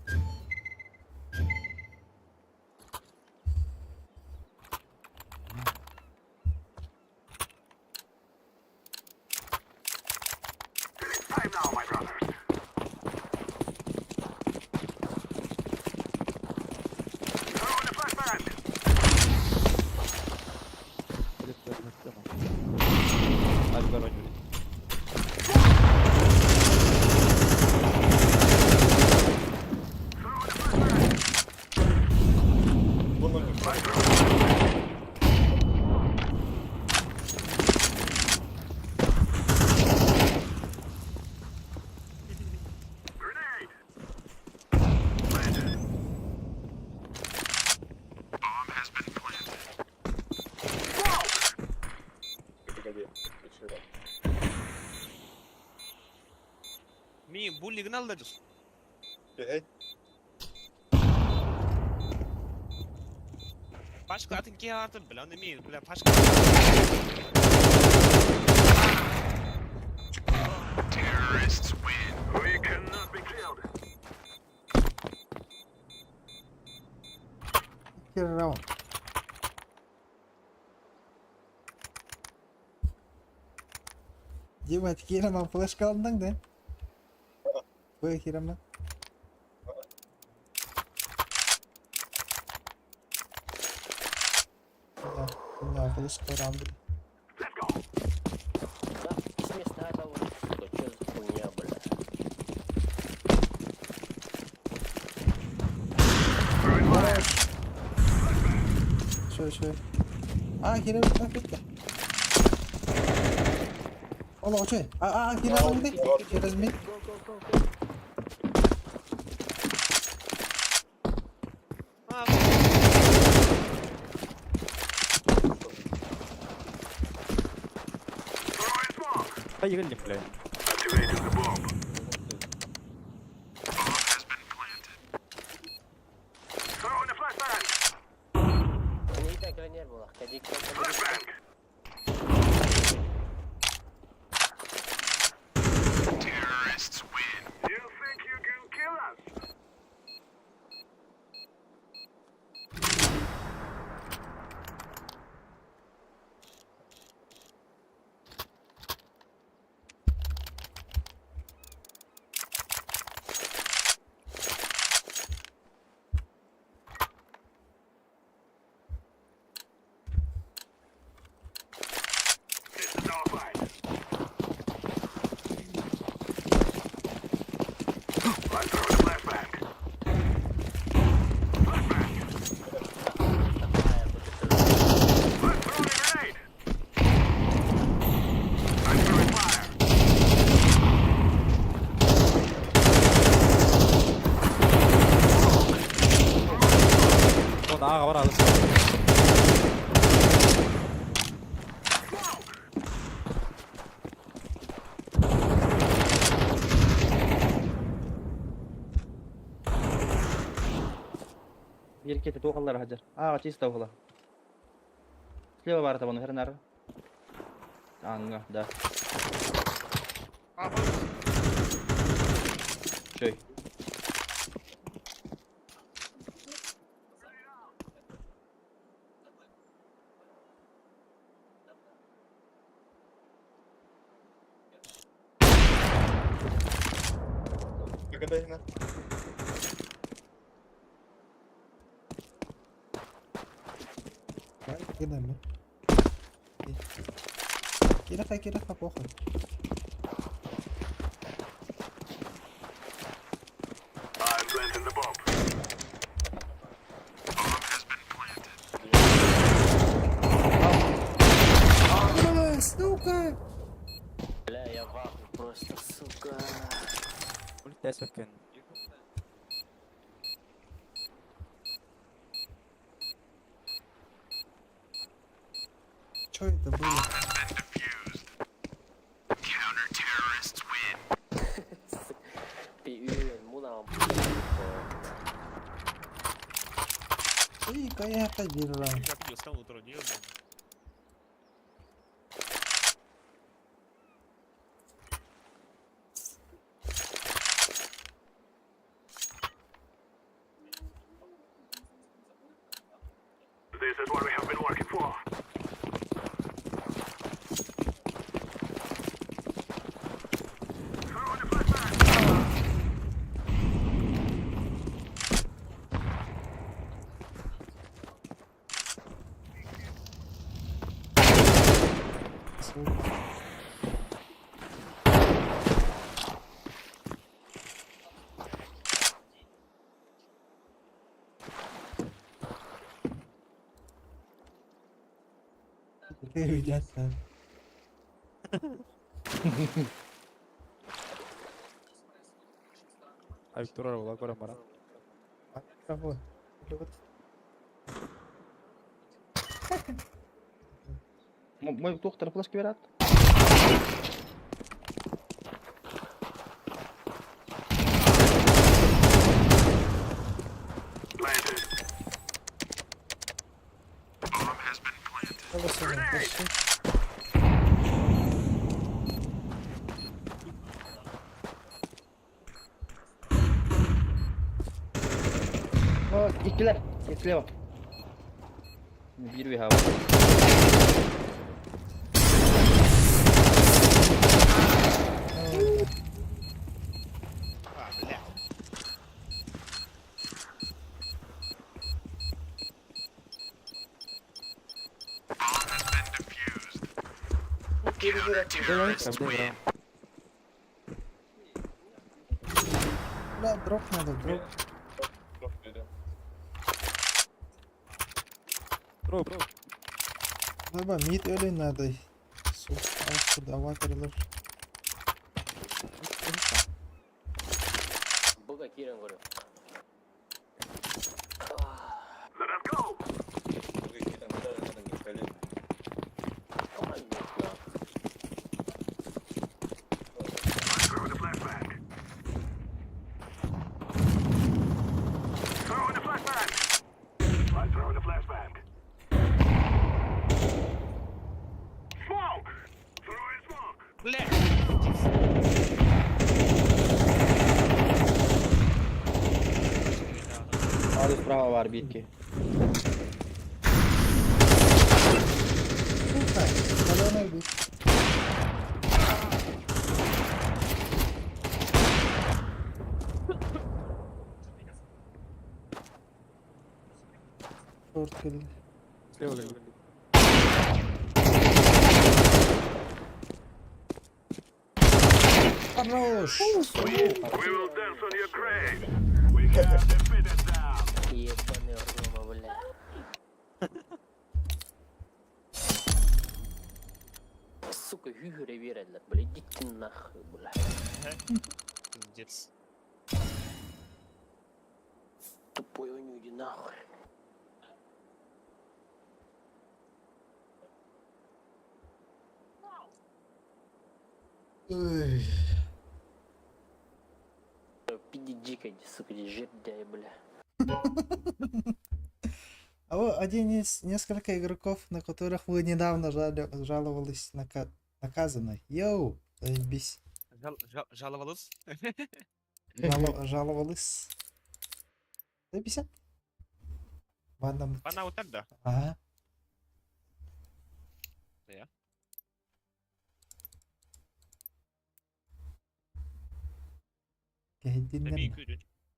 Авик воронь, блядь. Погоди, вечера. Ми буллигин алды. Эй, Пашка атын ки атын, бля, оны ми, бля, пашка. Икки раунд. Дима, киирэн флешка алындаң да? Бу киирэн Да, да, флешка раунд. Да, смешно это вот, сука, чё за хуйня, бля. Хорош. Шой, шой. А, киирэн, а, китте. Ола, очой. А, а, киирэн алынды. Через мид. Поехали, блядь. Не так не было, ходи к Аҕа бар алыс. Биир киһи туох аллара сылдьар. Ааҕа чисто уһула. Слева баар табаны хернар. Ааҥҥа, да. Чөй. Когда Кидай мы. Кидаха, кидаха, похуй. Бля, сука! Бля, я в ахуе просто, сука. Улетать Что это было? Эй, каяка дела. This is what we have been working for. Сука. Ты ведется. А Виктория була көрөн баран. Кого? Мой доктор флешки берет. О, иккилэр, слева. Биир үөһэ бар. А, бля. Бля, дроп надо, дроп. Дроп берем. Дроп. Давай, мид или надо. Сука, давай, перелож. Быга киирэн көрүө. Бля! Адрес справа бар биирки. Сука, зеленый бит. Шорт келди. Слева лево. Хорош! Ебаный Рома, бля. Сука, хүйрэ биэрэллэр, бля, идите нахуй, бля. Пиздец. Тупой он иди нахуй. Ой. Пиди дикой, сука, жердяй, бля. А вот один из несколько игроков, на которых вы недавно жаловались, наказаны. Йоу, заебись. Жаловалась? Жаловались. Заебись. Ладно. Она вот тогда. Ага. Я.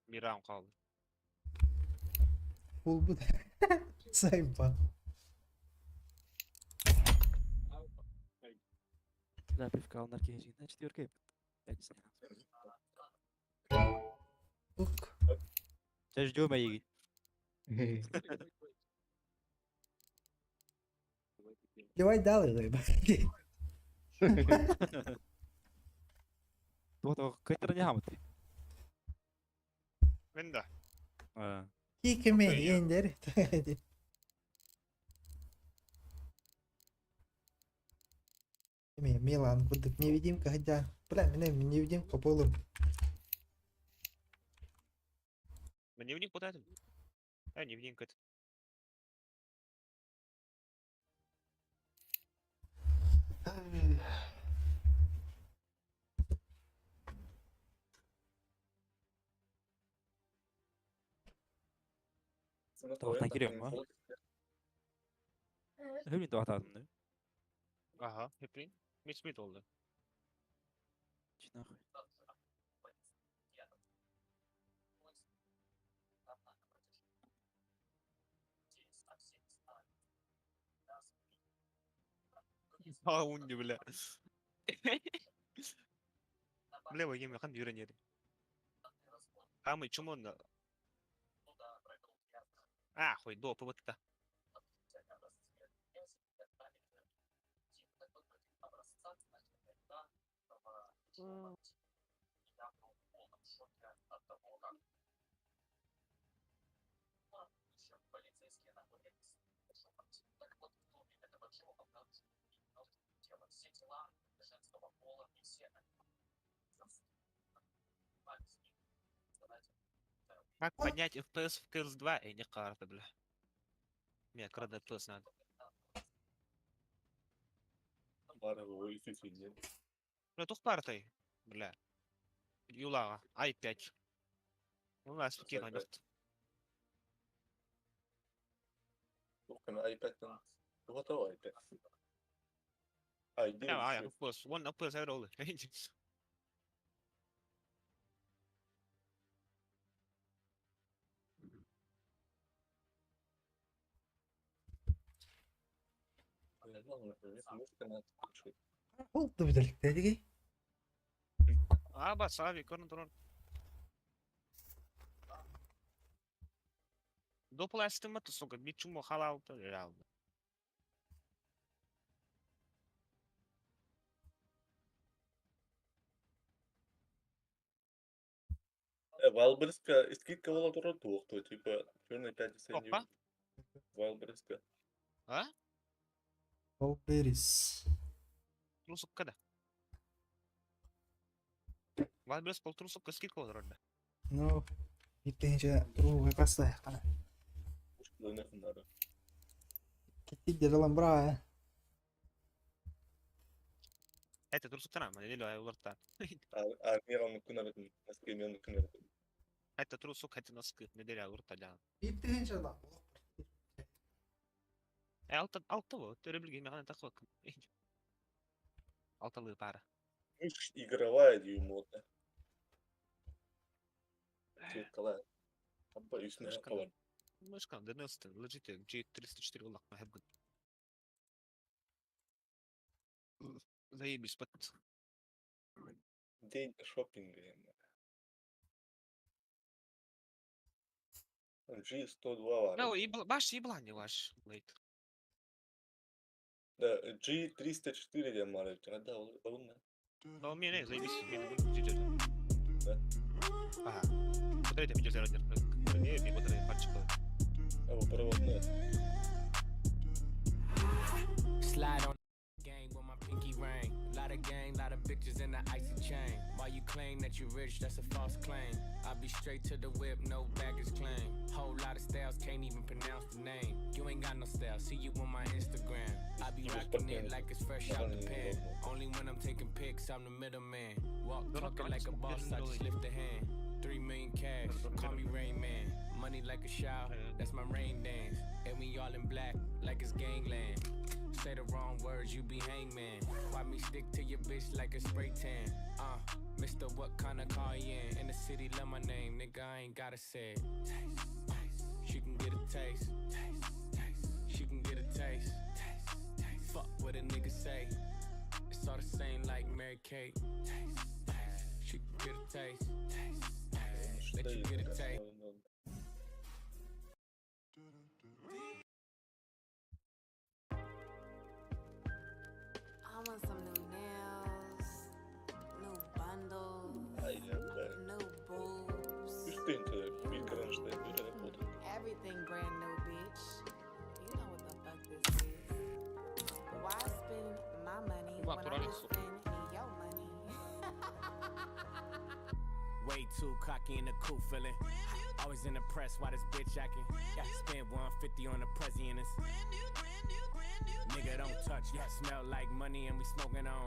Bir round kaldı. Full bu. Заебал. Да, пивка на на четверка. Пять. Ук. Сейчас ждем, а Давай далы, заебал. Туох кайтар не хамты. Мен да. Кикеме ендер. Милан, кудык невидимка, хотя... Бля, меня невидимка полым. Невидимка куда это? А, невидимка это. Тоқтан кирием ма? Хөрүн тоқтадым. Ага, хеприн. Мич oldu. Нахуй. А, унни, бля. Бля, вы хан үйренеді. Хамы чумон. А, хуй, допы вот это. Как поднять FPS в CS2? Эй, не карта, бля. Мне крада FPS надо. Бля, тух партой, бля. Юлага, i5. У нас такие найдет. iPad'den. What iPad? I Yeah, I of course. One of course all. Oldu bir delik dedi. А, бас, ави, корн турар. Допластым это, сука, бичумо халал, реально. Вайлберска скидка была тоже туох, типа, черный 5 Опа. Вайлберска. А? Вайлберис. Трусок когда? Вайлберис полтрусок скидка была вроде. Ну, итинче руга касай кана. Китти делам бра. Это трусок тана, мы неделю уларта. Это трусок, это носки, неделя уларта да. Итинче да. Алта, алта вот, төрөбүлгө мага такок. Алталы пара. Мышь игровая дюймота. Мышка, мышка, 90, Logitech G304 улак, have Заебись, под... День шопинга. G102. Ну, и баш еблан ваш, лейт. Да, G304 я мары. Да, он. Но у меня заебись, мне Да. Ага. Вот это видео заради. Не, вот это пальчик. А, проводной. Slide on gang with my pinky ring. Lot of gang, lot of bitches. Riches in the icy chain. While you claim that you rich, that's a false claim. I be straight to the whip, no baggage claim. Whole lot of styles, can't even pronounce the name. You ain't got no style, see you on my Instagram. I be rocking it like it's fresh out the pan. Only when I'm taking pics, I'm the middleman. Walk talking like a boss, I just lift a hand. 3 million cash, call me Rain Man. Money like a shower, that's my rain dance. And we all in black, like it's gangland. Say the wrong words, you be hangman. Why me stick to your bitch like a spray tan? Mister, what kind of car you in? In the city, love my name, nigga, I ain't gotta say it. Taste, taste. She can get a taste. Taste, taste. She can get a taste. Taste, taste. Fuck what a nigga say. It's all the same like Mary Kate. Taste, taste. She can get a taste. Taste, taste. Let you get a taste. I want some new nails, new bundles, Ай, бля. new boobs, Үс тыһыынча биир кронштейн биир эрэ буолуо. Everything brand new, bitch. You know what the fuck this is. Why spend my money when I can spend your money? Way too cocky in the coupe feeling. Always in the press, why this bitch acting? Spent 150 on the prezi in this. Nigga, don't touch. Yeah, smell like money and we smoking on.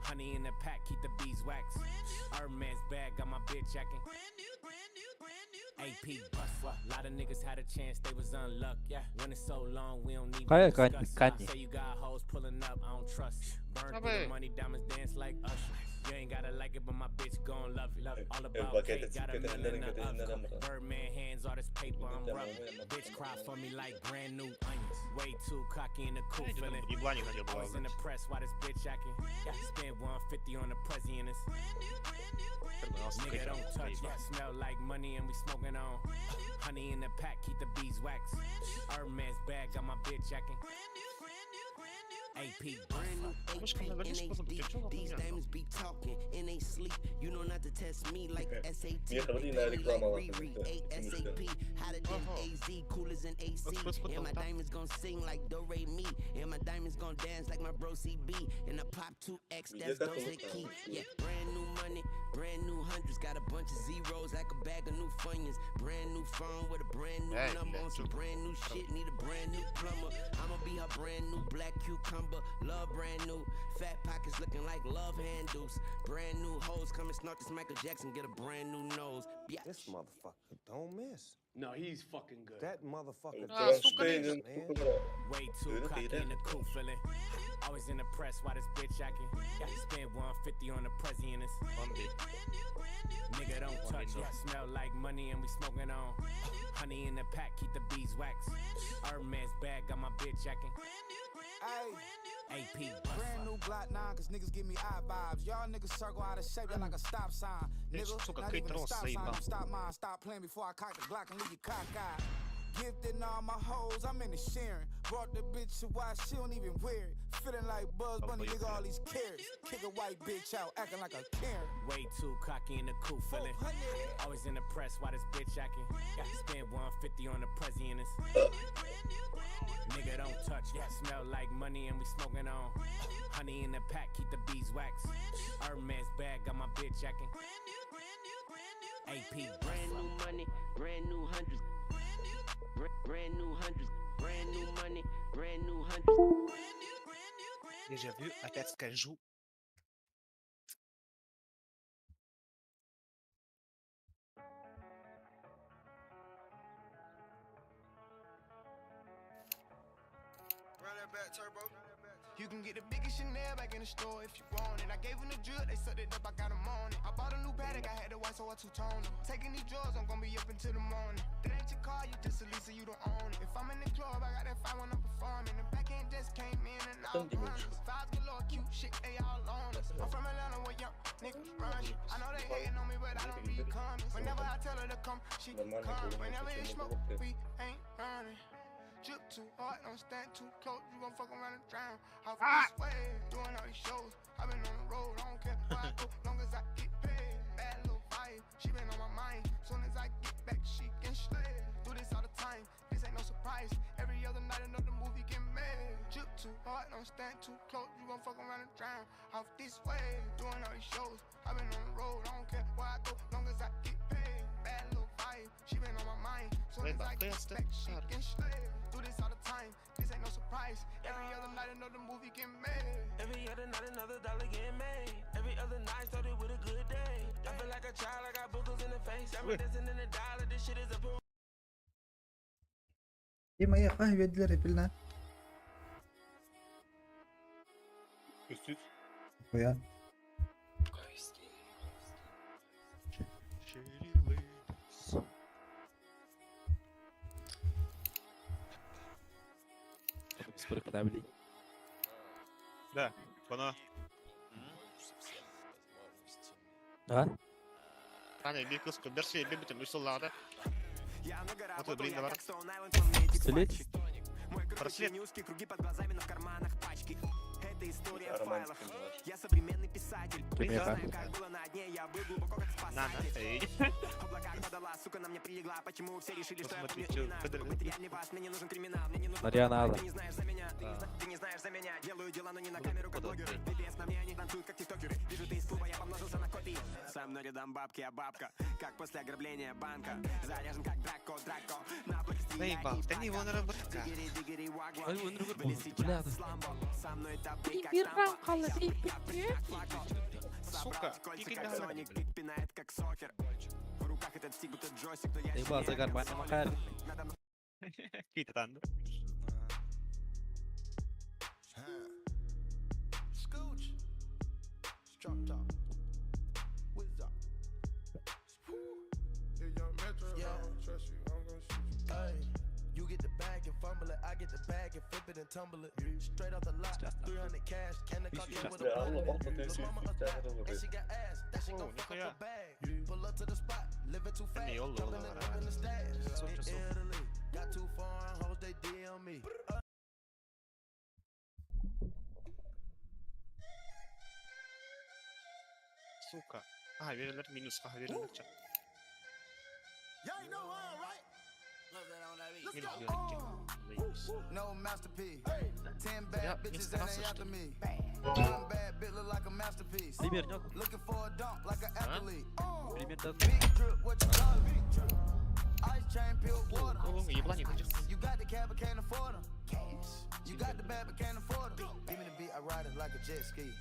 Honey in the pack, keep the beeswax. Hermes bag, got my bitch acting. AP bust. Lot of niggas had a chance, they was unlucky. Yeah, when it's so long, we don't need Хайа to Кани- discuss. Кани. Say you got hoes pulling up, I don't trust. Burn through the Абы. money, diamonds dance like Usher. You ain't gotta like it, but my bitch gon' love it. All about Бакет cake, got a million in the oven. Birdman hands, all this paper, I'm rubbing. Bitch cry for me like brand new onions. Way too cocky in the coupe feeling. Ебланик хотел бы Always in the press, why this bitch acting? Spent 150 on the prezi in this. Nigga, don't touch. Yeah, smell like money and we smoking on. Honey in the pack, keep the beeswax. Hermes bag, got my bitch acting. AP Brand new AP NHD. These diamonds be talking and they sleep. You know not to test me like SAT. Миэхэ They билигин pay me like реклама Riri, ASAP. Hotter than AZ, cool as an AC. And my diamonds gon' sing like Do Re Mi. And my diamonds gon' dance like my bro CB. And I pop 2X, that's Dose Key. Yeah, brand new money, brand new hundreds. Got a bunch of zeros like a bag of new funyuns. Brand new phone with a brand new Hey, number on some brand new shit. Need a brand new plumber. I'ma be her brand new black cucumber. Love brand new. Fat pockets looking like love handles. Brand new hoes come and snort this Michael Jackson. Get a brand new nose. Biatch. This motherfucker don't miss. No, he's fucking good. That motherfucker Ah, don't сука, miss, Лейнин, man. Way too cocky in the coupe feeling. Always in the press, why this bitch acting? Spent 150 on the prezi in this. Nigga, don't touch. Yeah, smell like money and we smoking on. Honey in the pack, keep the beeswax. Hermes bag, got my bitch acting. AP Brand new Glock 9, cause niggas give me eye vibes. Y'all niggas circle out of shape, y'all like a stop sign. Ты, Nigga, сука, not Кейт even a Росс stop sign, заебал. don't stop mine. Stop playing before I cock the Glock and leave you cockeyed. Gifting all my hoes, I'm in the sharing. Brought the bitch to why she don't even wear it. Feeling like Bugs Bunny, nigga, all these carrots. Kick a white bitch out, acting like a Karen. Way too cocky in the coupe feeling. Always in the press, why this bitch acting? Spent 150 on the prezi in this. Nigga, don't touch. Yeah, smell like money and we smoking on. Honey in the pack, keep the beeswax. Hermes bag, got my bitch acting. AP Brand new money, brand new hundreds. Brand new hundreds. Brand new money, brand new hundreds. Déjà vu, опять скажу. Run that back, turbo. You can get the biggest Chanel back in the store if you want it. I gave them the drill, they sucked it up, I got 'em on it. I bought a new paddock, I had the white, so I two-toned it. Taking these drugs, I'm gonna be up until the morning. That ain't your car, you just a Lisa, you don't own it. If I'm in the club, I got that fire when I'm performing. The back end just came in and all runners. Vibes galore, cute shit, they all on us. I'm from Atlanta where young niggas run shit. I know they hating on me, but I don't read comments. Whenever I tell her to come, she come. Whenever it's smoke, we ain't running. Drip too hard, don't stand too close. You gon' fuck around and drown. Off this way, doing all these shows. I been on the road, I don't care where I go, long as I get paid. Bad little vibe, she been on my mind. Soon as I get back, she can slay. Do this all the time, this ain't no surprise. Every other night, another movie get made. Drip too hard, don't stand too close. You gon' fuck around and drown. Off this way, doing all these shows. i been on the road, I don't care where I go, long as I get paid. Bad little vibe, she been on my mind. Soon as I get back, she can slay. Do this all the time, this ain't no surprise. Every other night, another movie getting made. Every other night, another dollar getting made. Every other night started with a good day. I feel like a child, I got boogers in the face. I'm dancing in the dollar, this shit is a parade. Дима, я ведлер пилна. Үстүт. Хуя. Споркнабли. Да, бана. А? Таня, bir kız bir şey bir bütün usullarda. Вот блин, давай. Пистолет? Браслет. Я современный писатель. Примета. Знаю, как было на дне, я был глубоко как На, на. спасатель. Эй. Облака подала, сука, на мне прилегла. Почему все решили, что я Посмотри, помню чё, имена? Чтобы подожди. быть реальнее вас, мне не нужен криминал, мне не нужен Марьяна Алла. Ты не знаешь за меня, ты не, ты не знаешь за меня. Делаю дела, но не на камеру, как блогеры. VVS на мне, они танцуют, как тиктокеры. Вижу, ты из клуба, я помножился на копии. Со мной рядом бабки, а бабка, как после ограбления банка. Заряжен, как Драко, Драко. На блоке стреляй Заебал. и Да не, пока. вон работка. Диггери, диггери, вагван. Ой, он другой Были был. сейчас Бля, с ламбо. Со мной топы, как штампа. Сука, Кольца, пикай как давай, Соник, блин. пик пинает, как сокер. В руках этот стик, будто джойстик, но я Заебал, сильнее, Загар, как баня Соник. Макар. Надо мной Какие-то там. Scooch. Drop top. Whiz up. If young Metro, Yeah. I don't trust you, I'm gonna shoot you. Ay, you get the bag and fumble it, I get the bag and flip it and tumble it. Straight off the lot, 300 cash, and the car came with a Ja, blunt alla in it. valtat Lil' mama a thot, and she got ass, that she О, gon' fuck up нихуя. her bag. Pull up to the spot, living too fast, Не, ёлла, jumping ёлла, and up in the stash. Сор, In часов. Italy, got two foreign hoes, they DM me. Сука. А, верилер минус, ага, верилер ча. Y'all ain't know who I am, right? Минус верилки. Заебись. No masterpiece. Ten Я bad не bitches and старался, they что after ли? me. One bad bitch look like a masterpiece. Пример нет? Looking for a dunk like an athlete. Пример да. Big drip, what you call it? Ice chain, pure water. О, еблани, хоть. You got the cab, but can't afford 'em. You got the bad, but can't afford 'em. Give me the beat, I ride it like a jet ski.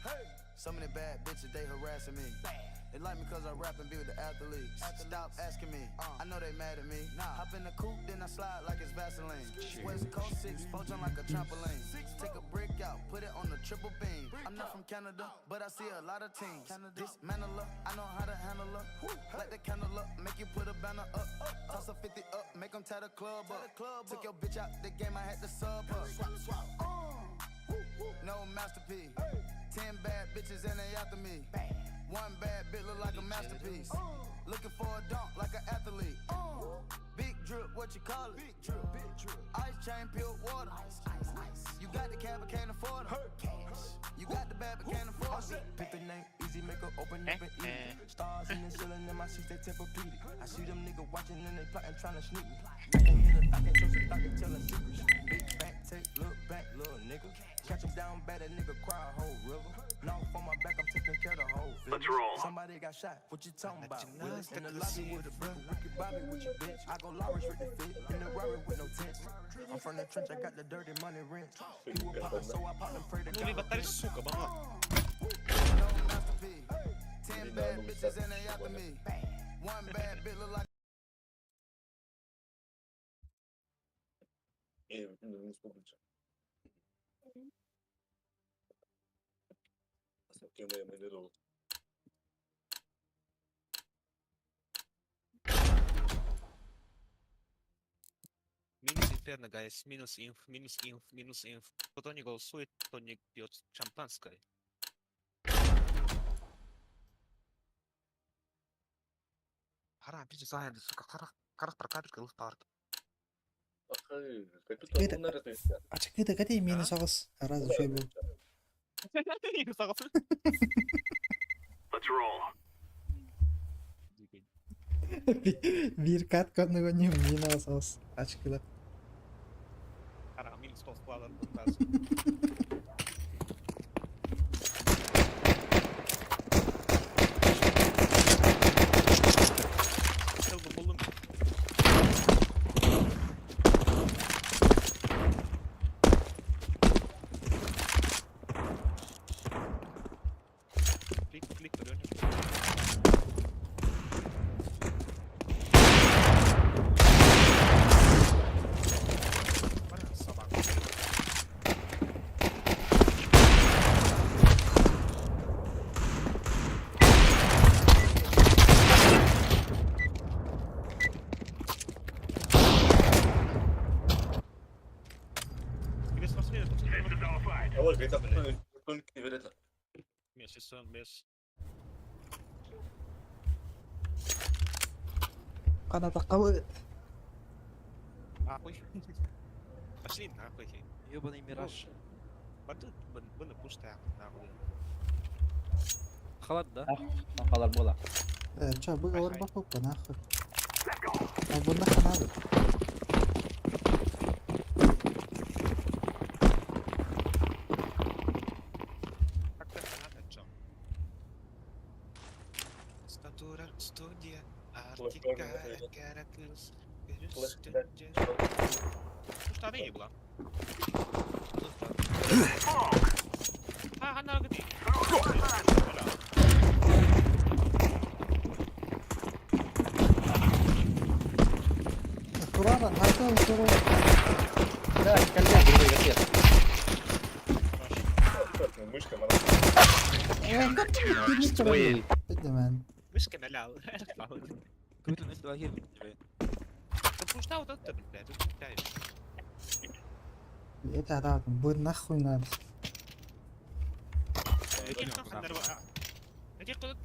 Some of the bad bitches, they harassing me. They like me cause I rap and be with the athletes. Stop asking me, I know they mad at me. Hop in the coupe, then I slide like it's Vaseline. West Coast 6, four jump like a trampoline. Take a brick out, put it on the triple beam. I'm not from Canada, but I see a lot of teams. Dismantle her, I know how to handle her. Light the candle up, make you put a banner up. Toss a 50 up, make 'em tie the club up. Took your bitch out the game, I had to sub her. No masterpiece. 10 bad bitches and they after me. One bad bitch look like a masterpiece. Looking for a dunk like an athlete. Big drip, what you call it? Big drip, big drip. Ice chain, pure water. Ice, ice, ice. You got the cab, but can't afford 'em. Cash. You got the bad, but can't afford 'em. Pick the name, easy, make her open up and eat it. Stars in the ceiling in my seats, they Tempur-Pedic. I see them niggas watching and they plotting, trying to sneak me. I can hit a, I can trust a thought, telling secrets. Big back, take, look back, little nigga. Catch him down bad, that nigga cry a whole river. Now on my back, I'm taking care of the whole village. Let's roll. Somebody got shot, what you talking about? Willis in the lobby with a brick, Ricky Bobby with your bitch. I go Lawrence with the fit, in the Rari with no tents. I'm from the trench, I got the dirty money rent. He was poppin', so I popped and pray to Ну, God. либо тарь, сука, бана. No masterpiece. 10 bad bitches and they after me. One bad bitch look like Э, минус публича. Кем я ролл. Минус инферно, guys. Минус инф, минус инф, минус инф. Кто не голосует, кто не пьет шампанское. Харам, пиздец, заняли, сука, харах, харах прокапит, кылых парт. Ахай, капитан нарытыйся. Ачыкыта кати минус агыс. Раз еще был. Let's roll. Бир кат конного не минус агыс. Ачыкыла. Харам, минус 100 склад. Канатакка Нахуй. Пошли нахуй. Ёбаный мираж. Баны пустая нахуй. Халат, да? Халар була. Ча, бу олар бакыппа нахуй. А бу нахуй надо. Студия Артика Каракус. Что не было? Турара, хайда тура. Да, кальян, грубый капец. Мышка, Ой. Мышка налял. Круто, начал агент. Пушта вот это, блядь, Это да, бу нахуй надо. Это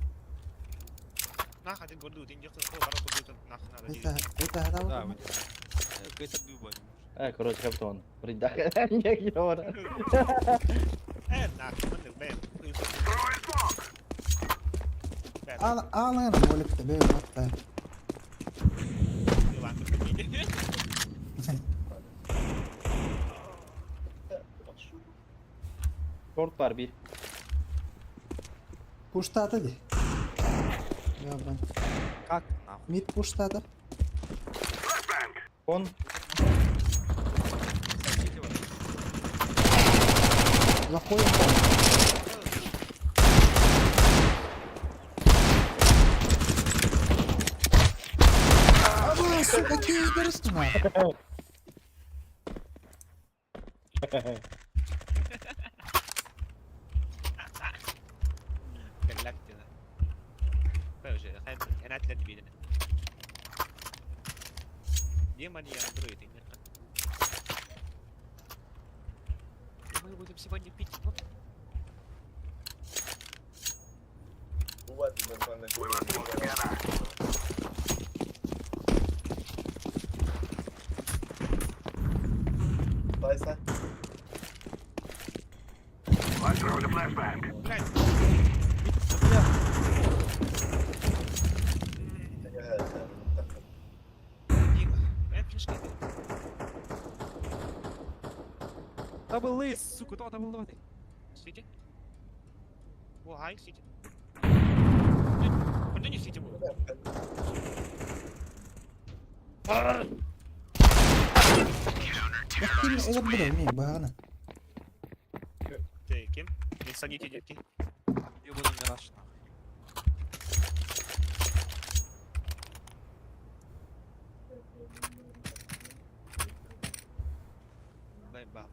Да, Короче, каптон. Придах. Не, ёра. Алын болик тебе вот. Short var bir. Пуштады ди. Я ben. Как нахуй? Mid пуштады. Он. Заходим. А, сука, какие игры нахуй. Мы будем сегодня пить. Дабл лейс, сука, то дабл давай. Сити? О, хай, сити. Куда не сити был? Ким олар билер мен бағана. Ты кем? Не садите, детки. Ёбаный мираж, нахуй. Дай баб.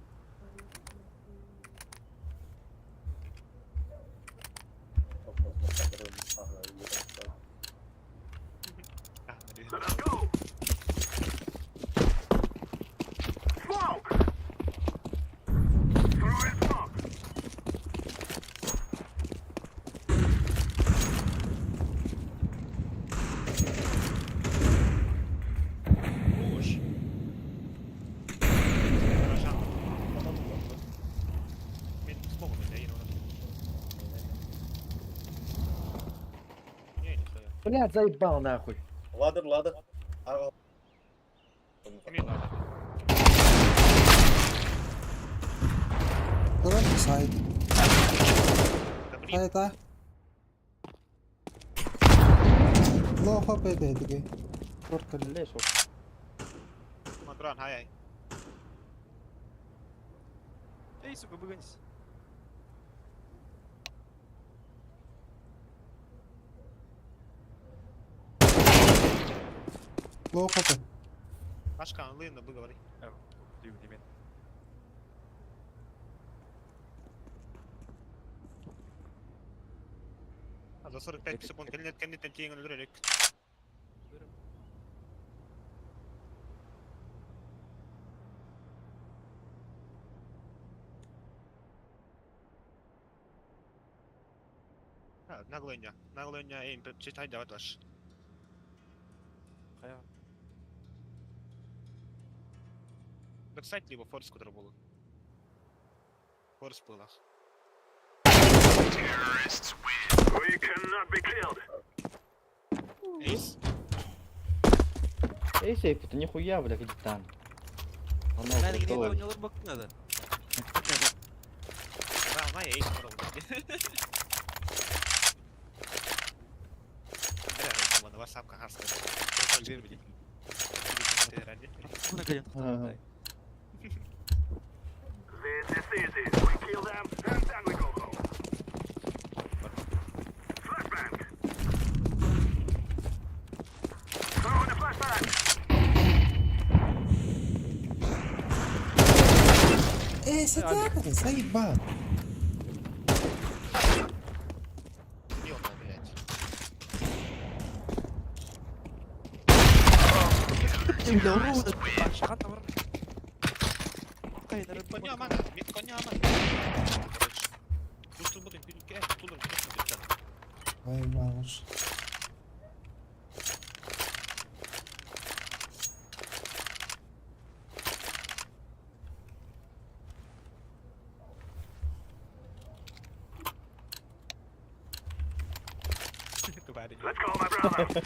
Блядь, заебал нахуй. Ладер, ладер. Давай сайт. Сайт а. Low HP дедиги. Short Ле шорт. Матран, хай. Эй, сука, выгонись. Low HP. Пашка, лына, выговори. А за 45 секунд кэллет кэнниттэн тиэҥ өлөрөр. Наглыня, наглыня, эйм, читай давай ваш. Хайа. Бэксайт либо форс, который был. Форс был. Terrorists win. We cannot be killed. Эйс. Эй, сейф, это нихуя, бля, где там. Оно Надо где крутое. не лорбак надо. Да, она эйс был. Бля, на WhatsApp хаска. Ага. This is easy. We kill them and then we go home. Flashbang. Throw in the flashbang. Эй, садяка, заебал. Где он, блядь? Мид коня, ман, мид коня, ман. Короче. Пусть будем перекать, туда, Заебал уж. Let's go, my brother.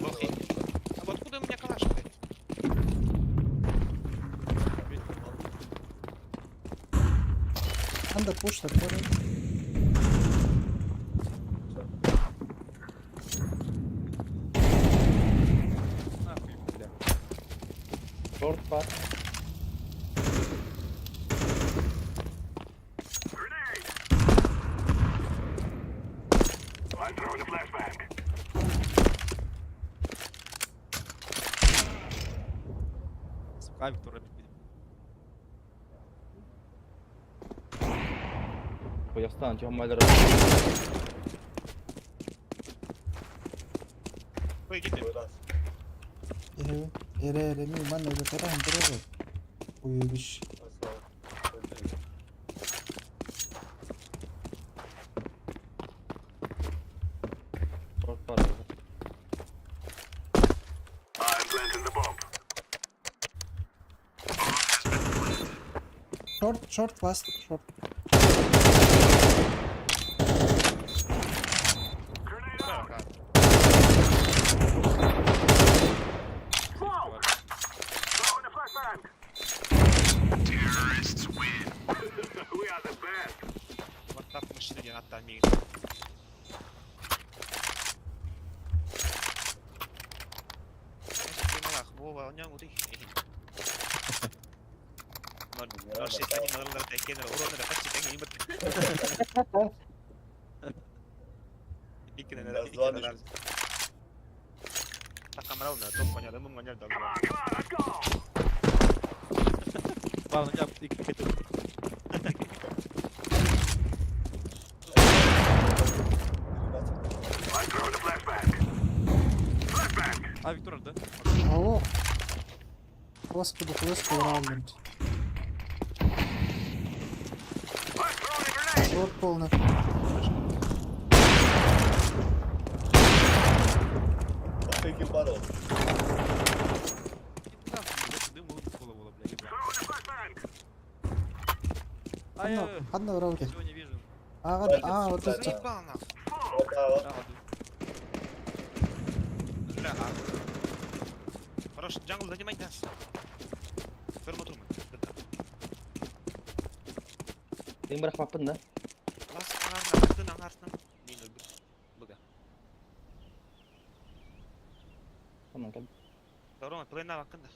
Лохи. А вот откуда у меня калаш, блядь? Анда пуш такой. Нахуй, бля. Шорт пар. Grenade. I'm throwing a flashbang. Сука, авик тоже будем. Хуя встану, чего малера. Ой, иди ты. Эре, эре, ми, манна, это таран, таран. Уебищ. Шорт пар. I'm planting the bomb. Short, short, last, short. Grenade out. Smoke. Throwing a flashbang. Terrorists win. We are the best. WhatsApp машина диэн аттаан миигин. Вова, онян утый. Ноль шесть один, ноль ноль пять, кеннер, урон, это почти так, не бат. Икки Раз, два, икки Такамрал на топ коня, да мы гоняли Come on, come on, let's go. Ладно, я икки хотел. I'm throwing a flashbang. Flashbang. Авик тоже, да? Алло. Господи, флешку раунд. I'm throwing a grenade. Шорт полный. Thank you, battle. Дым было, бля, ебать. Throwing a flashbang. А я Одна в раунде. ничего не вижу. А, а, вот это. Заебал нахуй. Да, Да, ладно. Бля, а. Хорош, джангл занимай нас. Ферму трумы. Дым бырахпаппын да. Лас аҥаарынан, атын аҥаарынан мин өлбүт. Быга. Онон кэл. Рома, плейнаабаккын да.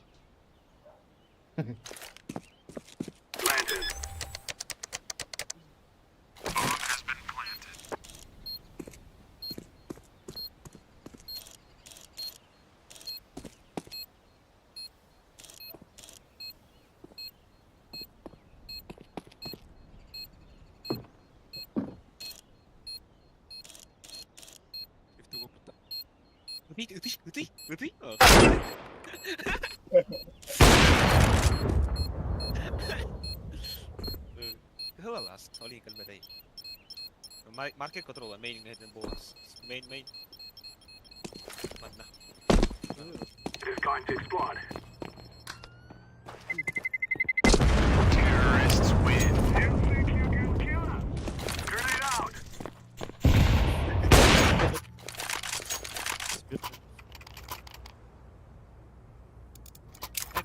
Ытый, ытый, ытый, ытый. Кыһыл ол иһин кэлбэтэй. Маркет контрола, мейн буолас. Мейн, мейн. Манна. Time to explode. Terrorists win. Grenade out.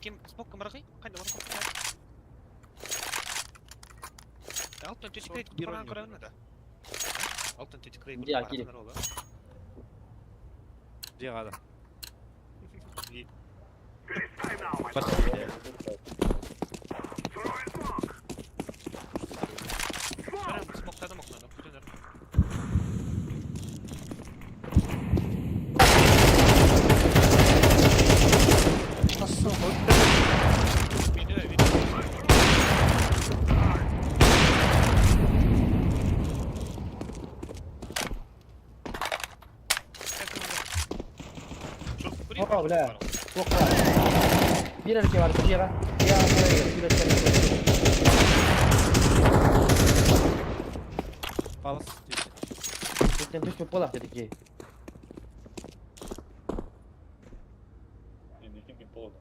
Ким смок кымыргый? Кайда бар? Алтын төчүк куран көрөбүн да. Алтын төчүк Дьэ, кири. Дьиэ хаада. Смоктадым окнада. Күтөнөр. Видео, видео. О, бля. Плохо. Биир эрке бар, дьиэҕэ. Дьиэҕэ биир эрке. Палас. Сен түспүт буолах дедики. Инники bir болду.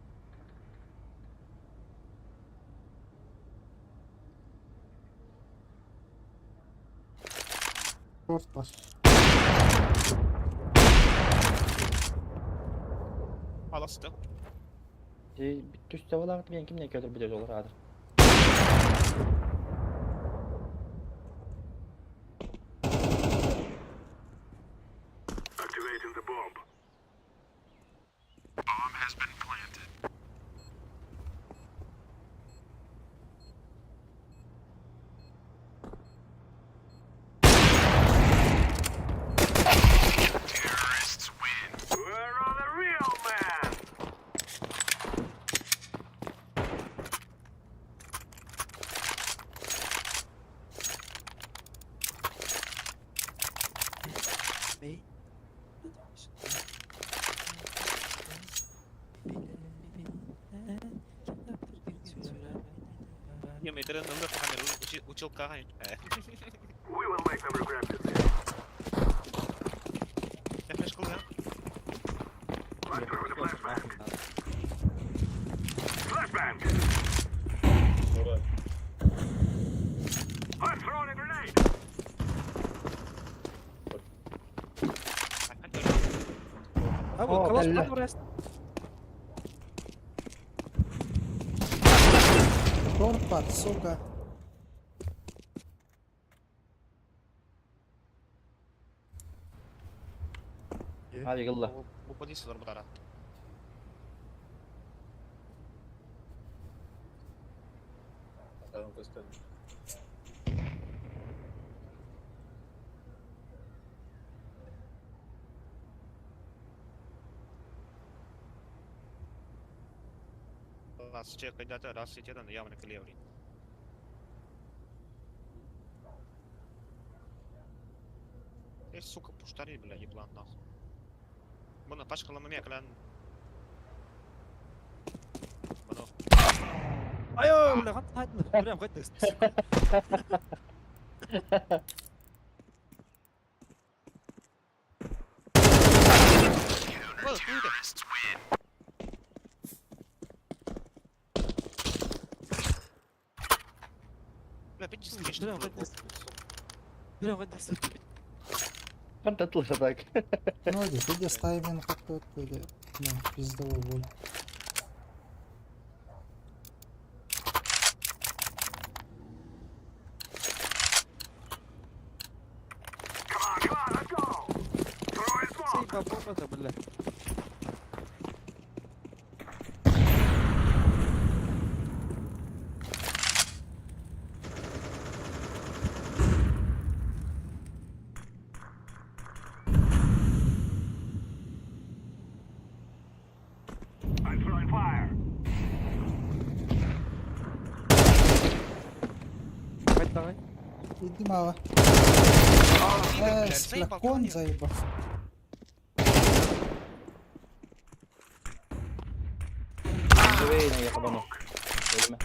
Шорт бас. Аласты. Түстэ буолаҕыт мен кимнен көтөр билер олор аадыр. Activating the bomb. Bomb has been planted. Terrorists win. Where are the real men? Метрен номер камеру училка. We will make them regret this. Я флешку, да? Let's throw in the flashbang. Flashbang. Ура. I'm throwing a grenade. О, Калаш кэллэ. бар Шорт бар, сука. Hadi gылла. Бу позициялар бутара. Саған көстөн. Раз че когда-то раз сетедан явно клеври. Эй, сука, пуштари, бля, еблан, нахуй. Бұны пачкаламы клян. Бұны. Айо, бля, қант айтты. Прям қайтты. Вот, круто. Бля, опять дискреш. Прям қайтты. Прям қайтты. Ханта тылса так. Ну, иди, иди ставим как-то или, ну, пиздовой боль. Сука, бомба-то, бля. I'm throwing fire. Давай, давай. Иди мало. Пидор, Э, блядь, заебал, флакон нет. заебал. Живей, я кабану. Ölüme.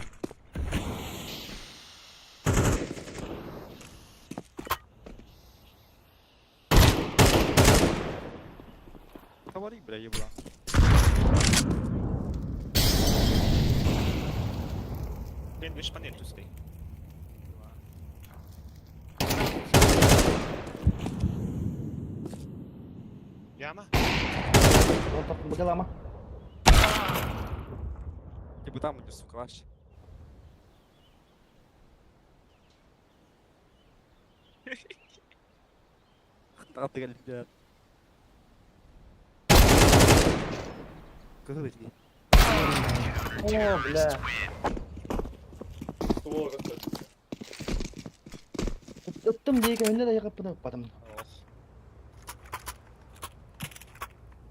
Говори, бля, еблан. Блин, видишь, панель тут стоит. Яма? Бакалама. Типа там у сука, вообще. Блядь. Кызыл О, бля. Ыттым дейге önüne de yakıp bunu.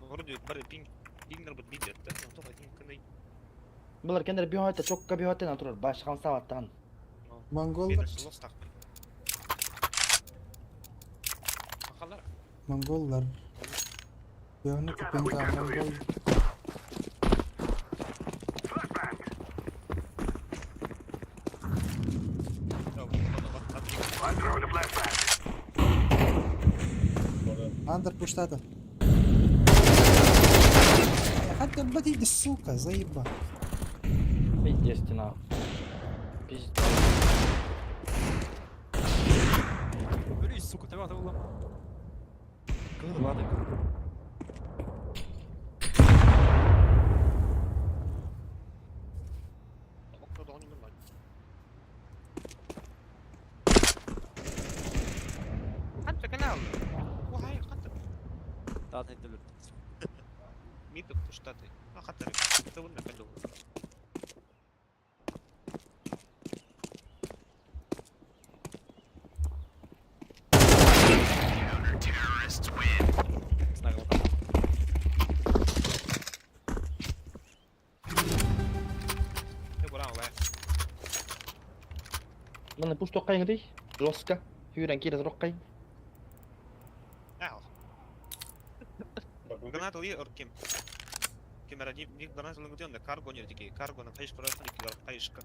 Вроде бары пинг пингер бут видео, да? Ну, только один кыный. Булар кендер bir hayata çok bir hayata turur. Başkan savattan. Монголлар. Монголлар. Бөөнү купенга монгол. Андер пуштата. Хотя, блядь, сука, заеба. Пиздец стена. Пиздец. Бери, сука, тебя улама. Кызыл, ладно. Хатта канал. Вай, хатта. Да, это Миток пуштаты. А хатта. Это вон на канал. Маны пуш тоққайың дей. Жестко. Хүрен кире тоққайың. Ау. Граната ли орким? Кемера не не граната ли где карго не такие. Карго на кайшка раз не кайшка.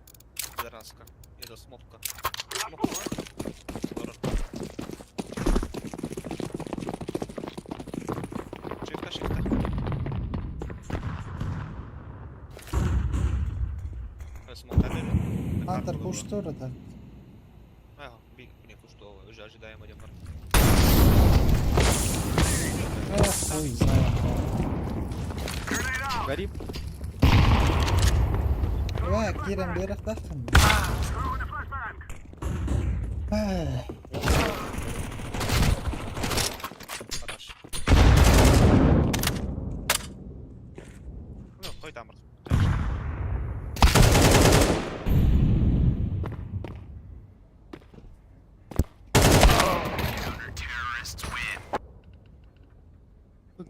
Пидораска. Это смокка. Смокка. Шифта, шифта. Смокка. Андер пуштора так. А, би, не пушто, уже ожидаемо демар. Э, хуй знает. Горим. Э, кирен берег тахын. Эх, Хорош. Ну, кой тамыр.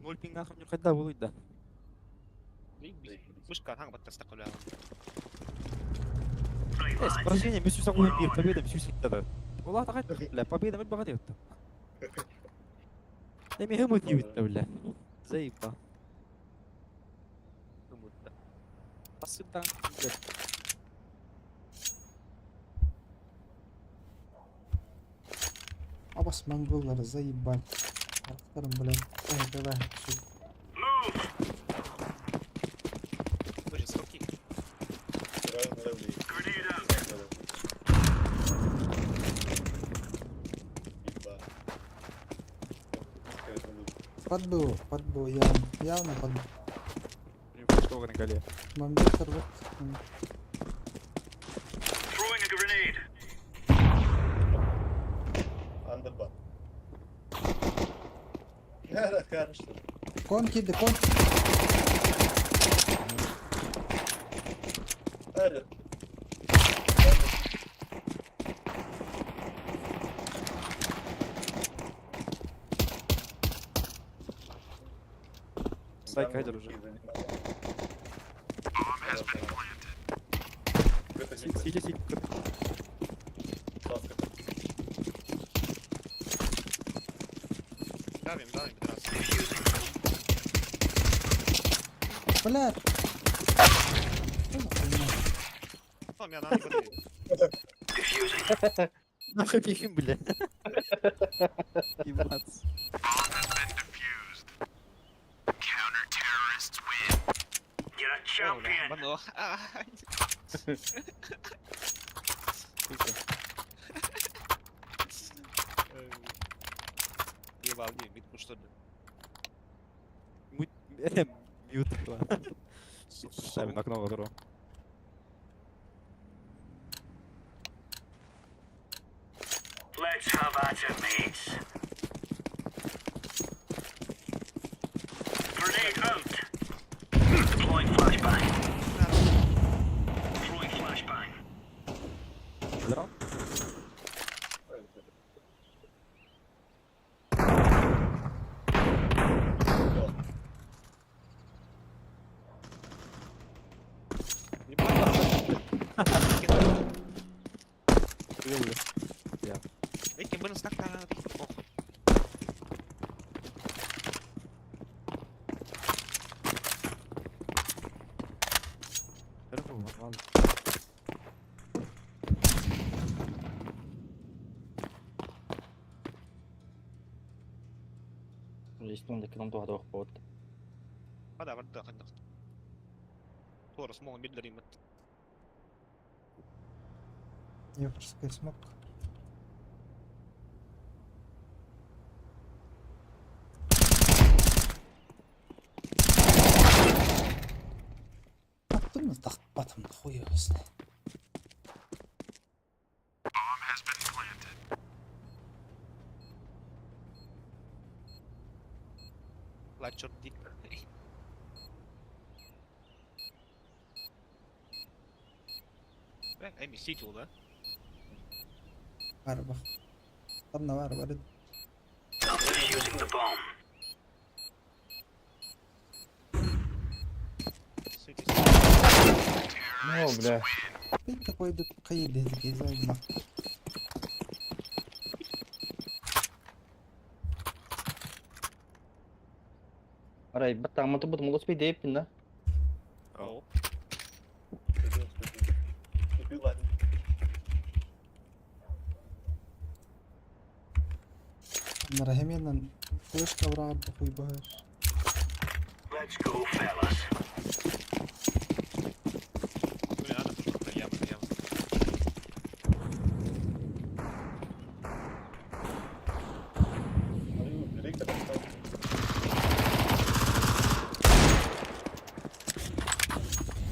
Ноль пинг нахуй не хотя бы да. Вышка, ханг баттаста куля. Поражение, мы сюда будем победа, мы сюда. والله تغير бля, победа من بغداد. لم يهمه бля. Заеба. Посыпка. Абас монголлары заебали. Арттарым, блядь. Ой, давай, сука. Боже, сколько? Подбыл, подбыл, явно, явно подбыл. Что на голе? Бомбектор вот. Throwing a grenade. Андербат. Да, хорошо. Кон киирдэ, кон. Сайк хайдер уже. Сити, сити. Давим, давим, раз. Блядь. Ну, меня надо не Нахуй бегим, бля. Ебаться. You're a champion. Мано. Ебал, не, мид что ли? Мут... Мют. Ставим окно которого. Let's have at it, mates. Grenade out. Deploying flashbang. Throwing flashbang. Да? Vilken börjar snacka похуй. Истон килом туһата охпот. Hada барда ханна. Туора смол биллер имат. Ёпрская смок. Аттым тахпатым хуй его знает. Лачор дик. Эми ситил, да? Арба. Одна арба. Defusing the bomb. Ну, бля. Ты такой да каиле займа. Арай, баттааматы бут молос бей дейппин да. О. Рахименан флешка враг хуй баешь. Let's go, fellas. Блин, надо тоже яму, яму.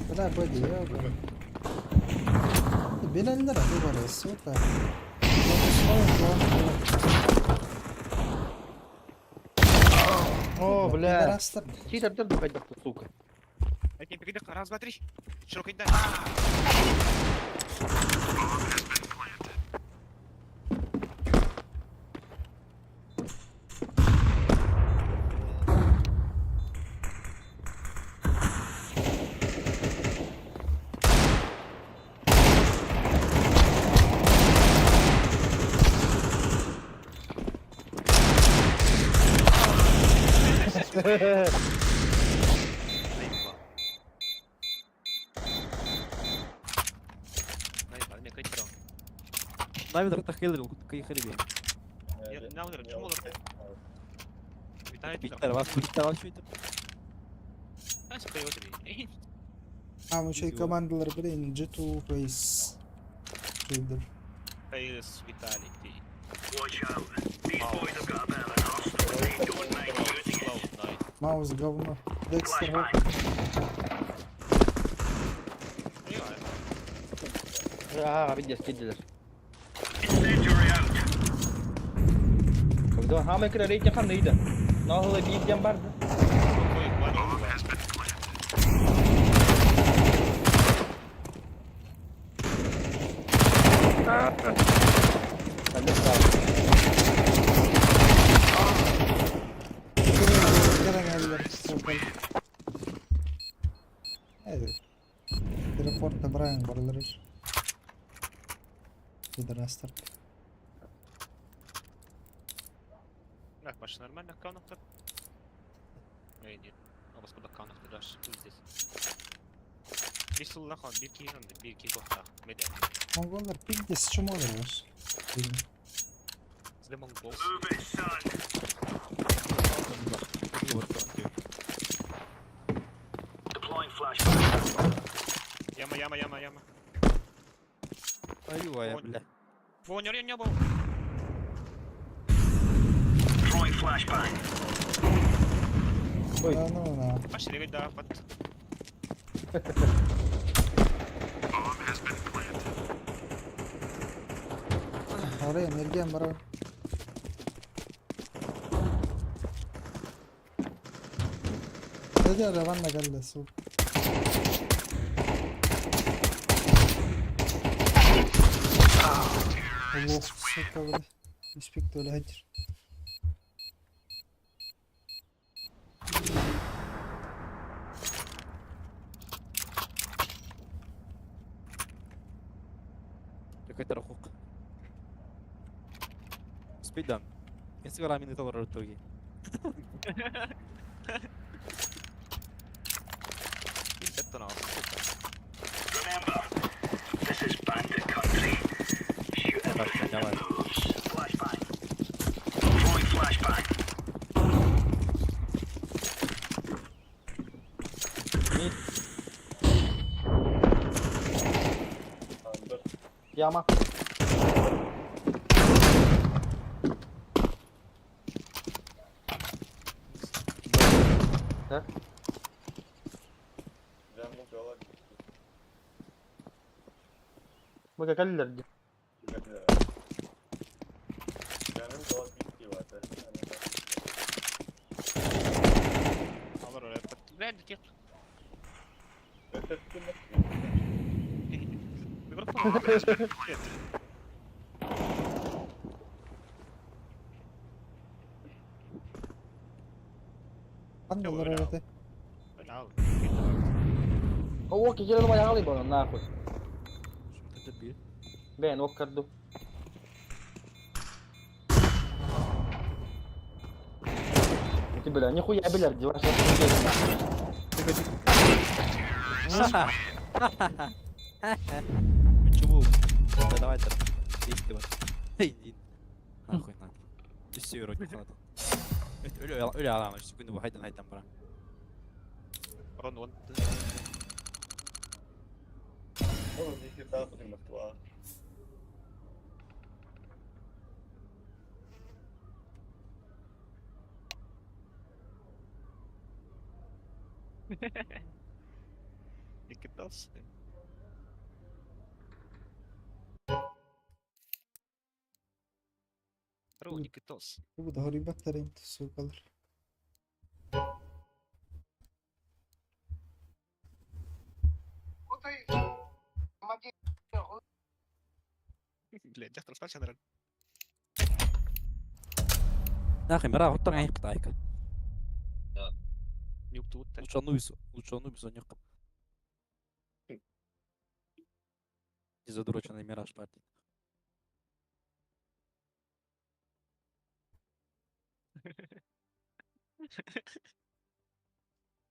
Бля, бэди, я Билэллэр бары, сука. О, бля. Читер дыр хайдах сука. Эти перейдёт, раз, два, три. Широкий дай. Навіть тахилерил, каїхарі. А, мы еще и командалар, блин, G2 Face. Трейдер. Face Vitality. Watch out. These boys have got a bit of an arsenal and they don't mind using it. Маус говно. Декстер. Аа, видишь, киддилер. Incendiary out. Когда хамы кира рейтинг хан нейді. Нахылы бейден барды. Телепорт Брайан барылар. Пидорастар. Так, Паша, нормально аккаунтов? Эй, нет. А господа аккаунтов дашь здесь. Bir сылла хон, bir киһи онда, bir киһи туохтаах, медэ. Монголлар пиздец чумолар. Сде монгол. Яма, яма, яма, яма. Аю, бля. Вонер я не был. Ой. Да ну на. Пошли, да, под. Oraya энергия бар. Dedi Revan da geldi su. Allah сука, бля. Успек öyle hadir. Какой-то рахук. Спидан. Инстаграм не толор итоги. Remember, this is bandit country. Shoot everything that moves. Flashbang. Throwing flashbang. Яма. Да? Бу кэллэр дии. Ханналар öyle. О, кикер баягы бо нахуй. Бен оккарду. Ты, бля, нихуя, бля, где ваша Почему? Да давай так. Иди. Иди. Нахуй надо. Все, вроде надо. Ölü ölü alamam. Şimdi bu haydan haydan bırak. Рон, вон. Не кидался. Ру, не кидался. Bu da horibaklar inti сукалар. Блядь, дьахтар спачан Нахуй, мира, вот там кытайка. Нюк тут. Лучше Анубис, лучше Анубис, а нюк. Не задроченный мираж партии.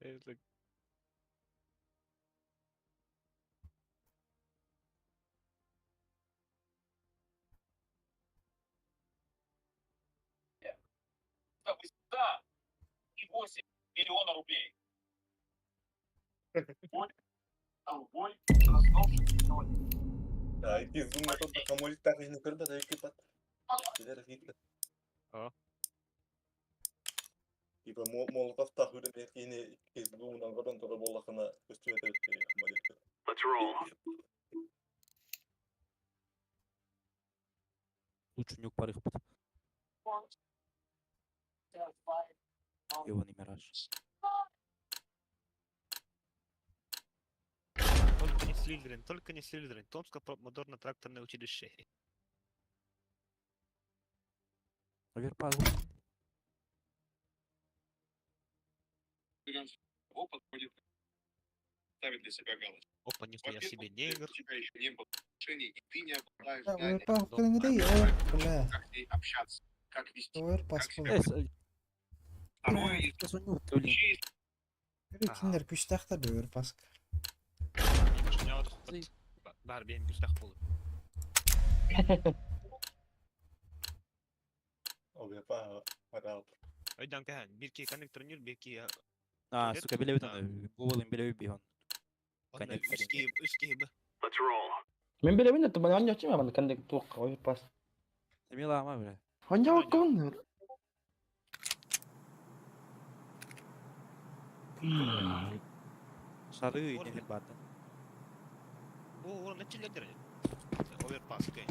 Это миллиона рублей. А. Типа Молотов тахыры мекини зумунан гадан тора боллахына көстүбөт Let's roll. Лучше нюк парых пут. Ебаный мираж. Он не Слизерин, только не Слизерин. Томское моторно-тракторное училище. Оверпас. Его подходит ставит для себя галочку. Опа, нихуя себе негр. У тебя еще не было отношений, и ты не обладаешь Да, знанием, оверпас кылыңыday, овер, бля. как с ней общаться, как вести. Оверпас Э, был. Второе, если вообще есть Кинилэр күстээхтэр да оверпаска. Бар бэйэм күстэх буолуп. Оверпас барал. Өйдөөн кэһэн, биир киһи коннекторнүүр, биир киһи А, сука, билэбит аны. Бу болын билэбит биһон. Онно үс киһи, үс киһи бу. Let's roll. Мен билэбин да мен онньоччу мен кандек туох оверпас. Мила ама бля. Онньоккун. Шары не бата. Бу орун нечилердер. Оверпас кэй.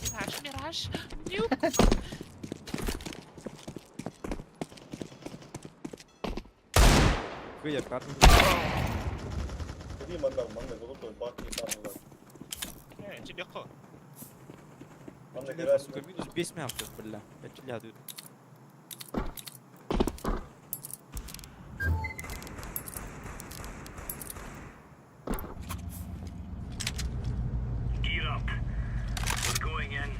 Мираж, мираж, нюк. Кыйа карту. Кыди манна манна голото бак и там. Э, тебе хо. Манна кера Сука, минус 5 мявков, бля. Я челядую. Gear up. We're going in.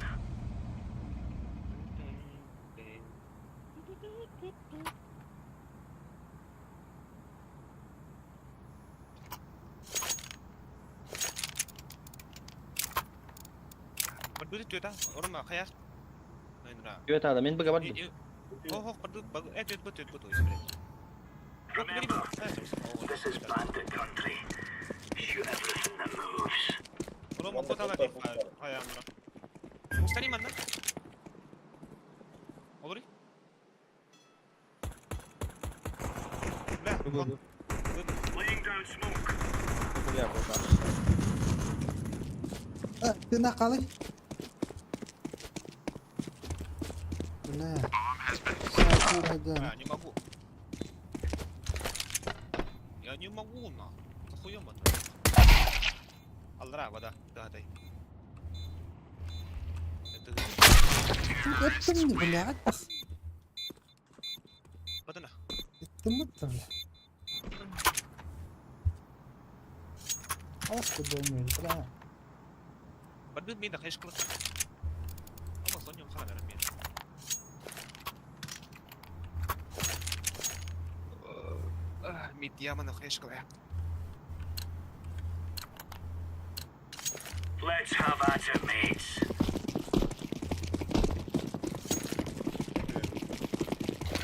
Бардуди төта, орма хаяс. Найнра. Төт ада мен бага бардым. Хо хо барду баг э төт бу төт бу то блядь. Remember, this is bandit country. Shoot everything that moves. Рома котала ди хаямра. Устани манна. Олори. Бля, Laying down smoke. Бля, бля. А, ты накалы. Бля. Бля, не могу. Я не могу, на. Нахуем это? Алра, вода, да, дай. Это... Это блядь. Вот она. Это мы-то, бля. Аласка думаю, бля. Бардыт мейда хайш класс. Ама соньом хана мен. Мит ямана хайш класс. Let's have at it, mates.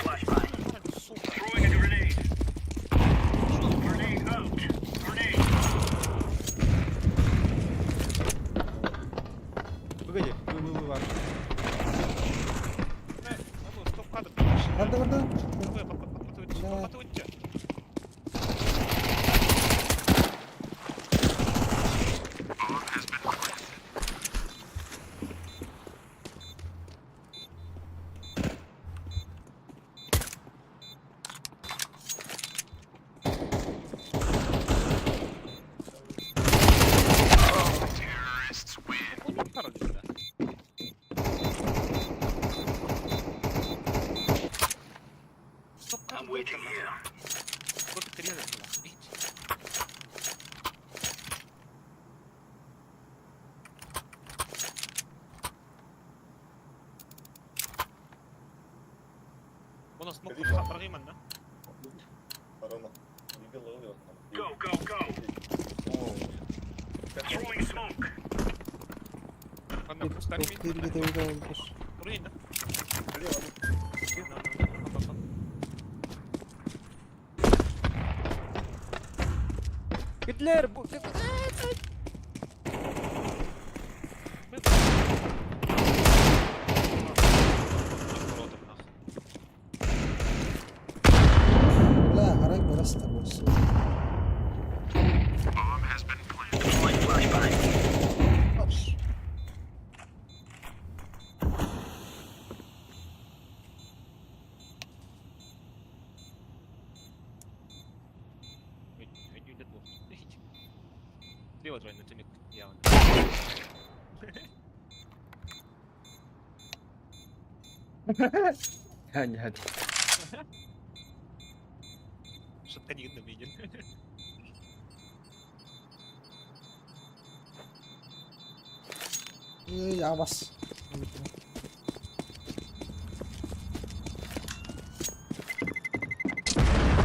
Flashbang. Throwing a grenade. Grenade out. Grenade. Погоди, вы, вы, Стоп кадр. Барды, барды. Бля. I'm waiting here. Воно смок прагиман, да? Рома, видел его. Go, go, go. Throwing smoke. Ладно, пустали Бирге де oldu. Руин, да? Гитлер! Бля, арай барастар болсун. Deploying flashbang. Слева твой на тюмик явно. Нет. Что-то не видно виден. Эй, абас.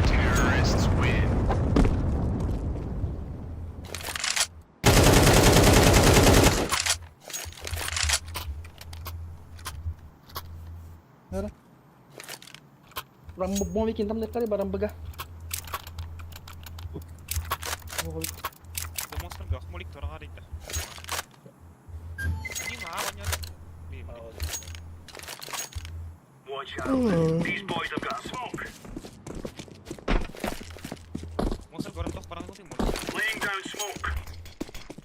Terrorists win. Nere? Rambo bikin tam nekare baram baga. Монстр гахмолик торгарит. Не Watch out. These boys have got smoke. Монстр город тох баран гутын. Laying down smoke.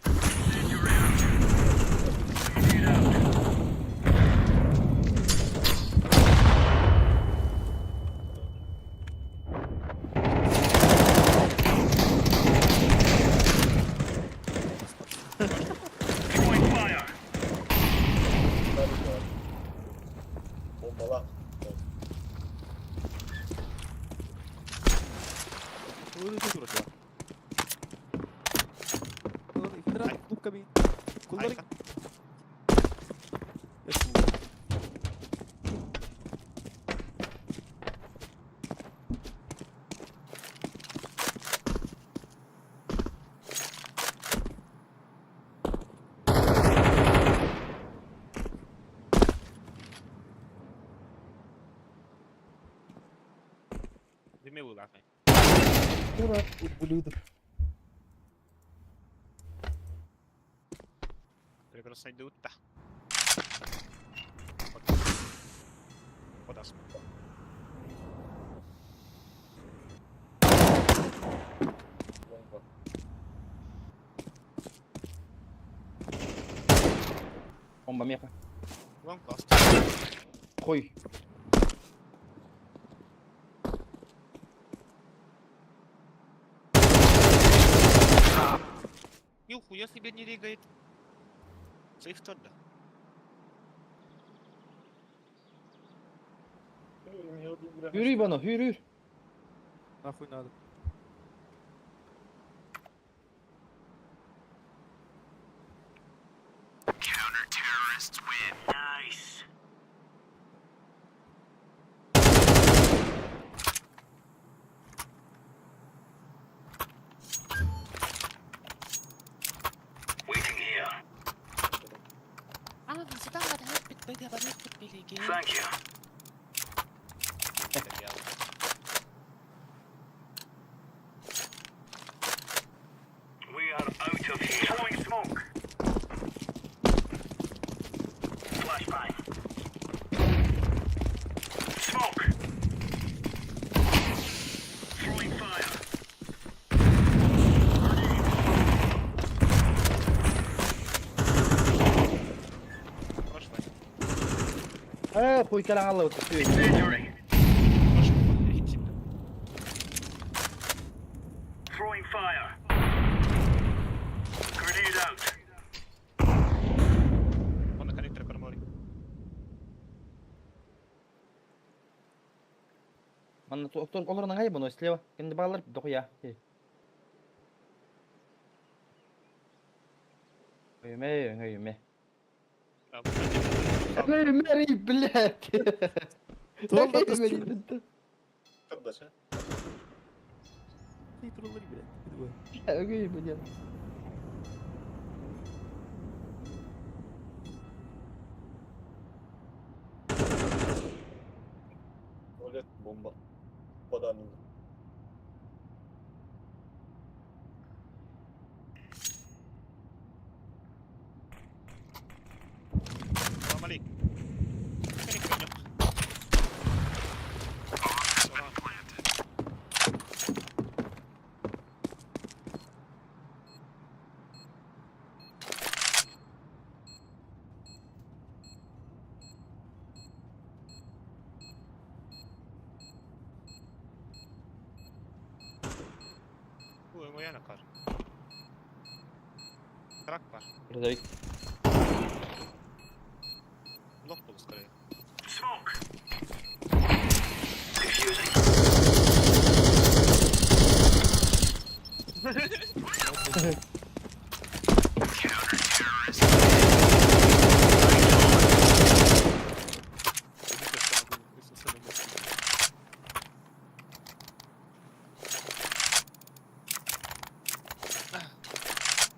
Incendiary out. Grenade out. Throwing fire. Bombala. Дурак, ублюдок. Прекрасно идут. Да. Подас. Bomba. Bomba меха. Лонг ласт. Хуй. Нихуя себе не регает. Сейф да. Yürü bana yürü. Нахуй надо. Counter-terrorists win. Nice. Waiting here. Thank you. We are out of here. Throwing smoke. Flashbang. Smoke. Throwing fire. Прошлое. Хуй кэлэн алла Incendiary. Throwing fire. Grenade out. Он на коннекторе промолик. Манна олорун аңай бұны слева. Кенди балар дохуя. Өймө, өймө. Өймө, блядь. Kardeş ha. Өймө, блядь. Tuvalet bomba. Badanın. Салам алейкум. Ой, моя накар. Крак бар. Грузовик. Блок был скорее.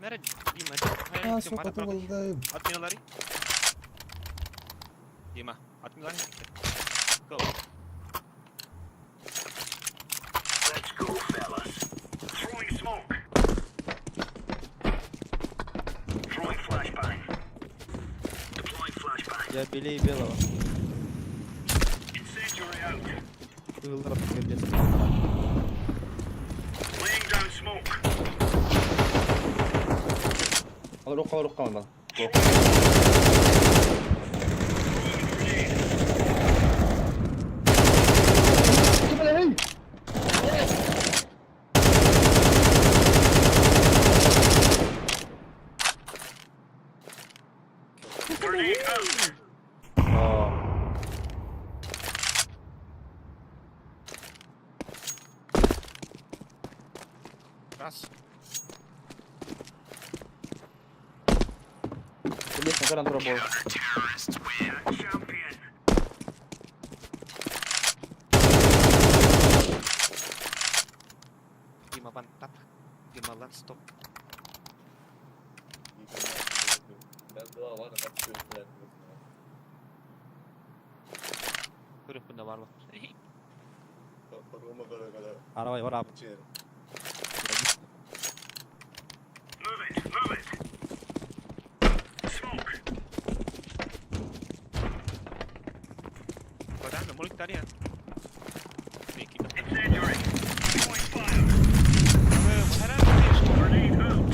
Мәрі, Дима, А, сука, тубылдым. Отмелари. Дима, отмелари. Go. Let's go, fellas. Throwing smoke. Throwing flashbang. Deploying flashbang. Я белее белого. Incendiary out. Кыыллар кирдес. Laying down smoke. Алыр оққа, алыр оққа бал. Grenade out. А. Раз. Лестница көрөн тура бол. Champion. Дима, one tap. Дима, one stop. Ben daha var ya bak Көріп бұнда бар ба? Koruma göre göre. Арабай бар abi. İçeri. Move it. Move it. Smoke. Богдан, молик тария. Incendiary. Throwing fire. Grenade out.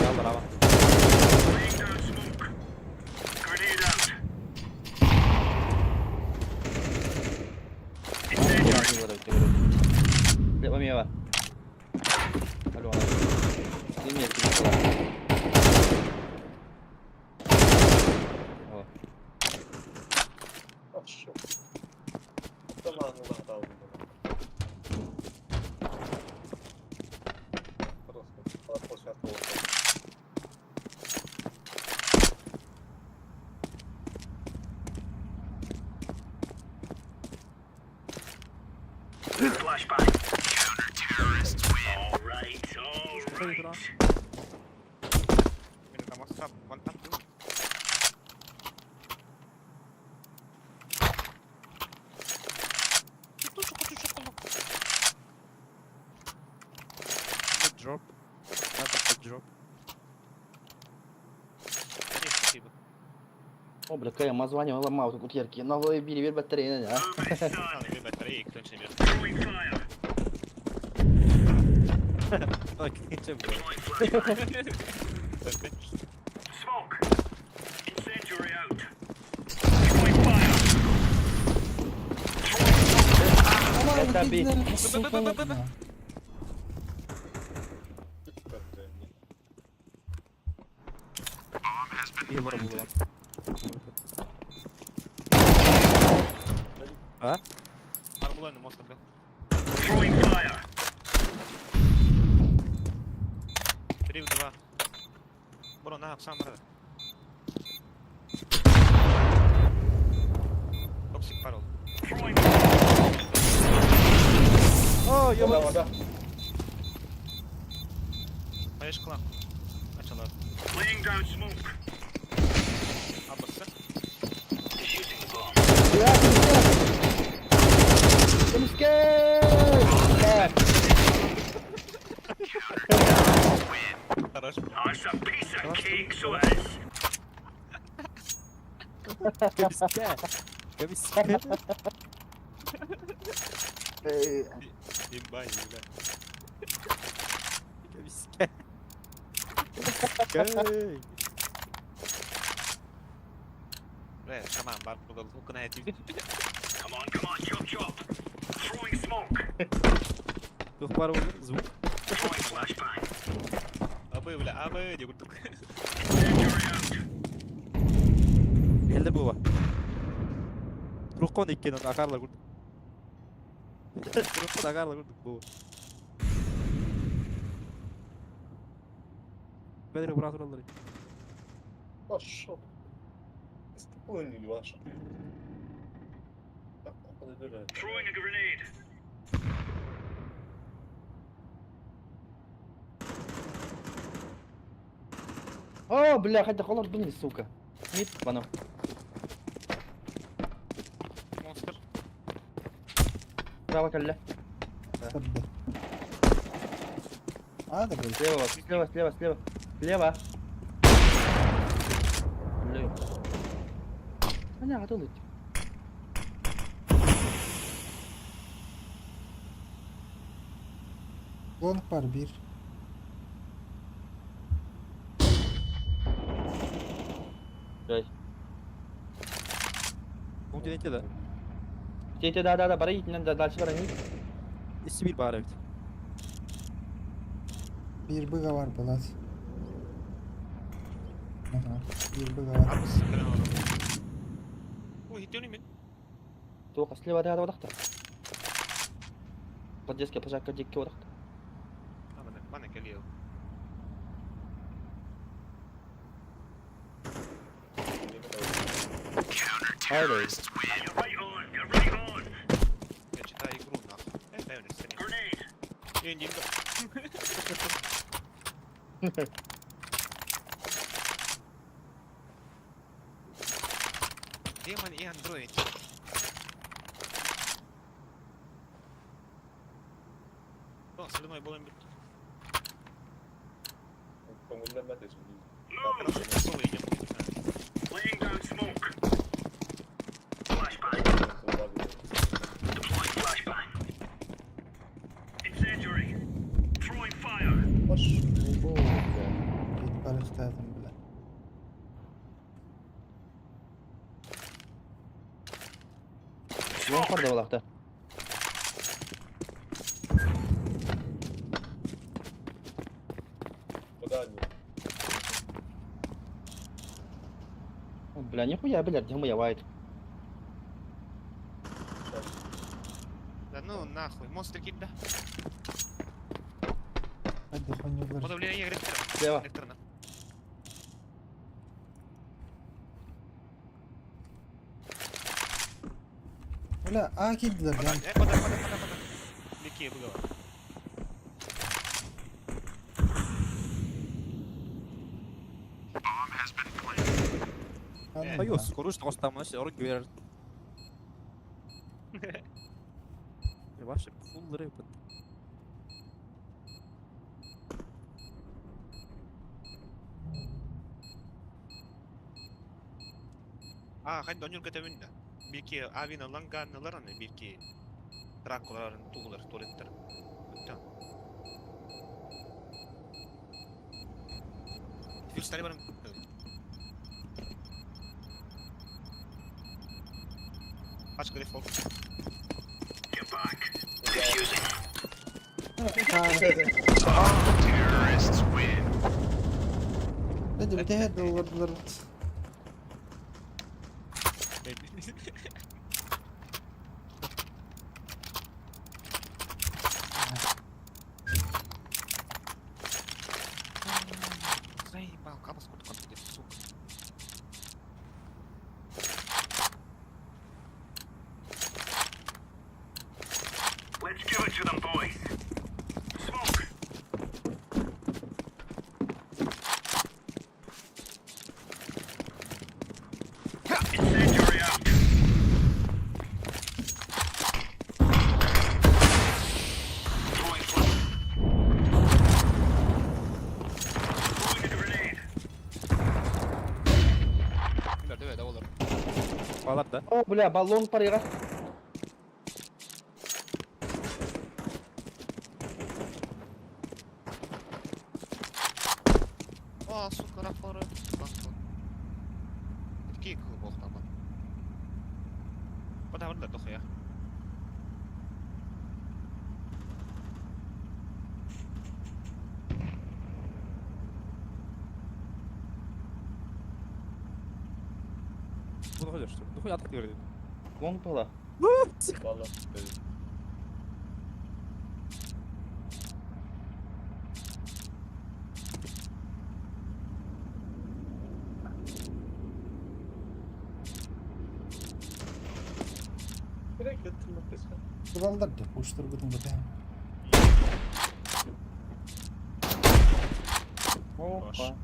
Яллар аба. Laying down smoke. Grenade out. Леп эмиэ бар. Алло. Неме О. Aşağı. Tamam, tamam, tamam. Flashbang. Counter-terrorists win. All right, all right. One tap. Drop. Надо drop. Спасибо. О, бля, кая название ломал тут яркие. Новые били бер батарея, да? Бери батареи, кто не Throwing fire. Так, чем Smoke. Incendiary out. Throwing fire. Это би. А? Арбулайны мост бля. Throwing fire. 3 в 2. Бро, на, сам рада. Токсик парол. Throwing О, Вода, вода. Поешь клан. Начало. Laying down smoke. Аббаса. Defusing the bomb. Хорош. That's a piece of cake, so it is. Комиссия. Имба, бля. Комиссия. Бля, шаман бар, бугал, укына этим. Come on, come on, chop chop. Throwing smoke. Тух бар звук. Throwing flashbang. Абы Абы, бля, абы, диye курдук. Элдер буба. Рукон иккен акарлар курдук. Рукон акарлар курдук бу. Бедре брат ураллар. Пошел. Поняли ваша. Throwing a grenade. О, бля, хотя холор блин, сука. Мид, вано. Монстр. Право калля. А, да, блядь. Слева, слева, слева, слева. Слева. Бля. Аня, готов идти. Long var bir. Дай. Он тебе да? Те, да, да, да, бары, надо дальше бары. Сибирь бар evet. Bir bıga var Polat. Aha, bir bıga var. Абы, сикерен oğlum. Ой, хитён мен. Тоқа слева да, да, да. Под детский пожарка дикки одахта. Мана келио. Haydi. Я читаю игру нахуй. Дай мне стрим. Не, не, Демон и андроид. О, соляной баллон бит. Хорошо, идем. Laying down smoke. Flashbang. Deploying flashbang. Incendiary. Throwing fire. Bir barıştaydım bile. Long var da olakta. Бля, нихуя, блядь, где моя вайт? Да ну нахуй, монстр кит, да? Hadi хуйню Подавление электро. Слева. Электроно. Бля, а киддилер lan. Подай, подай, подай, подай. Беки, было. Айо, скоро что там орг берер. Вообще фул рэп. А, хань донюр көтөмүн да. Бирки авина ланганнылар аны, бирки тракуларын тугулар, туалеттер. Өттөн. Фюрстали барым. Пачка дефолт. Get back. Defusing. Terrorists win. Hadi bir de doldurdular. Заебал, кабас куртка, сука. Let's give it to them, boys. Smoke. Incendiary out. Throwing flash. Throwing a grenade. Да, да, olur. Балар да. О, бля, баллон парыга. О, сука, рафоры. Какие бог там? Подай, дохуя. Буну ходишь, что ли? Ну хуй атак говорит. Вон была. Valla. Direkt yatırmak desem. Kurallar da koştur bütün bu da. Опа.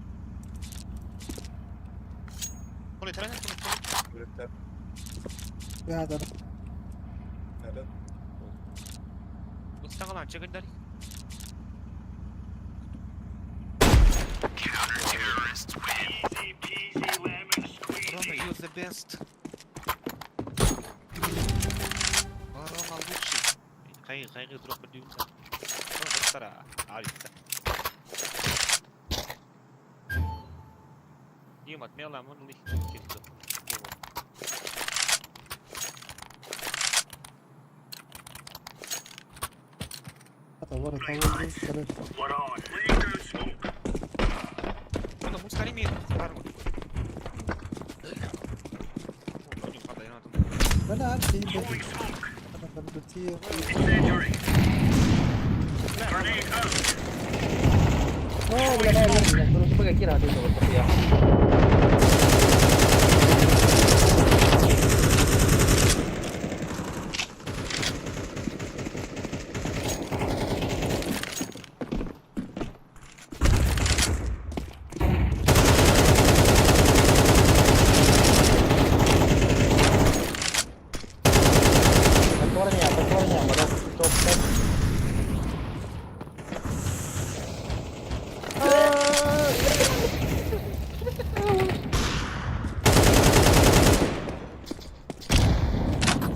Коли тренер, коли Üretler. Ya da Nerede? Устагалан чыгындар. Рома, you're the best. Рома лучший. Кай кайгы дроп дүйүм. Рома достара, алиста. Дим отмела, мон лих кирду. Tavara tavara tavara. Ono мускали ми Bana her şeyi dedim. Bana No, бля, бля, бля, бля, сука, кира, ты вот я. Подворня, подворня, потом топ-топ.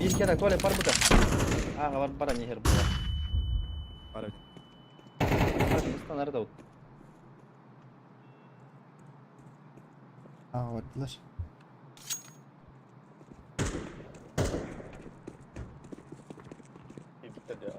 Bir kere tuvalet var burada. Aa var bara nehir burada. Бара. Nerede o? Aa vardılar. İptal ya.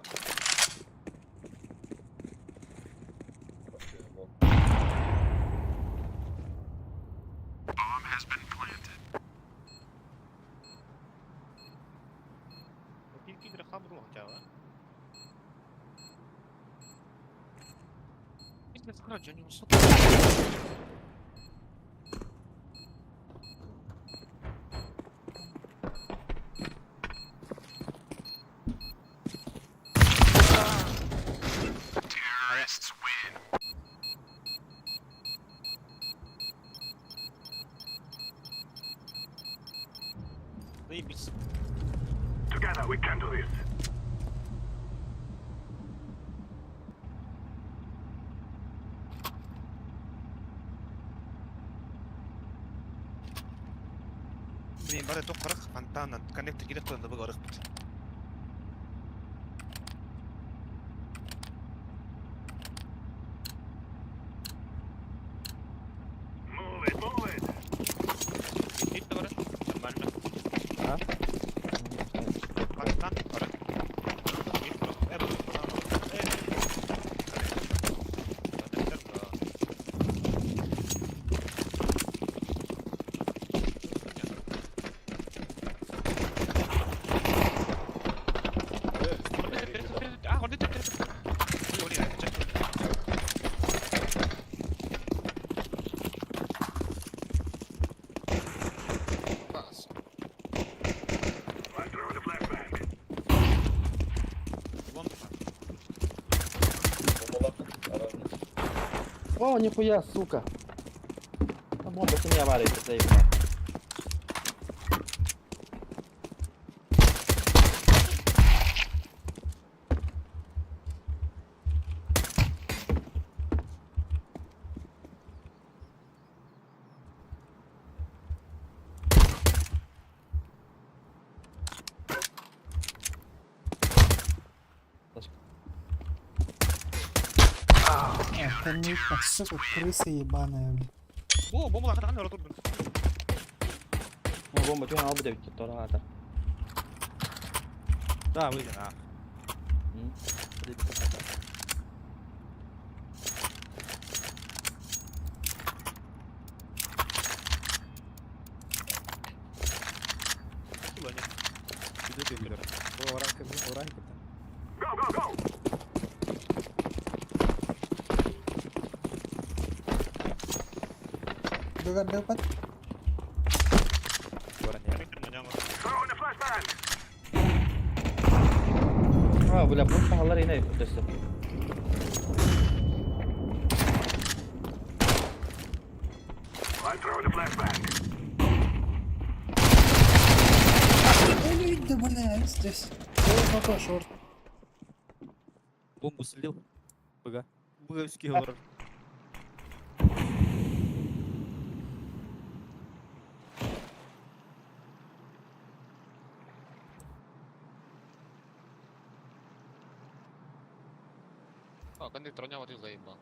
Заебись. Together we can do this. Блин, бары тоқ қырық фонтаннан коннектор керек қойында бұл арық бит. Move it, move it. Бит бары. Нормально. А? Фонтан бары. I'm throwing a flashbang. О, нихуя, сука. А бомба семья варится, заебала. Конечно, сука, крыса ебаная, блядь. О, бомба лақырған ұры тұрдым. Ну, бомба, ты на обе тут Да, выйди на. Дугар dapat. А, бля, бұл сағалар ене өтөсі. Ой, да бля, здесь. Ой, пока шорт. Бомбу слил. Бага. Бага үске олар. А, кондуктор, у ты заебал.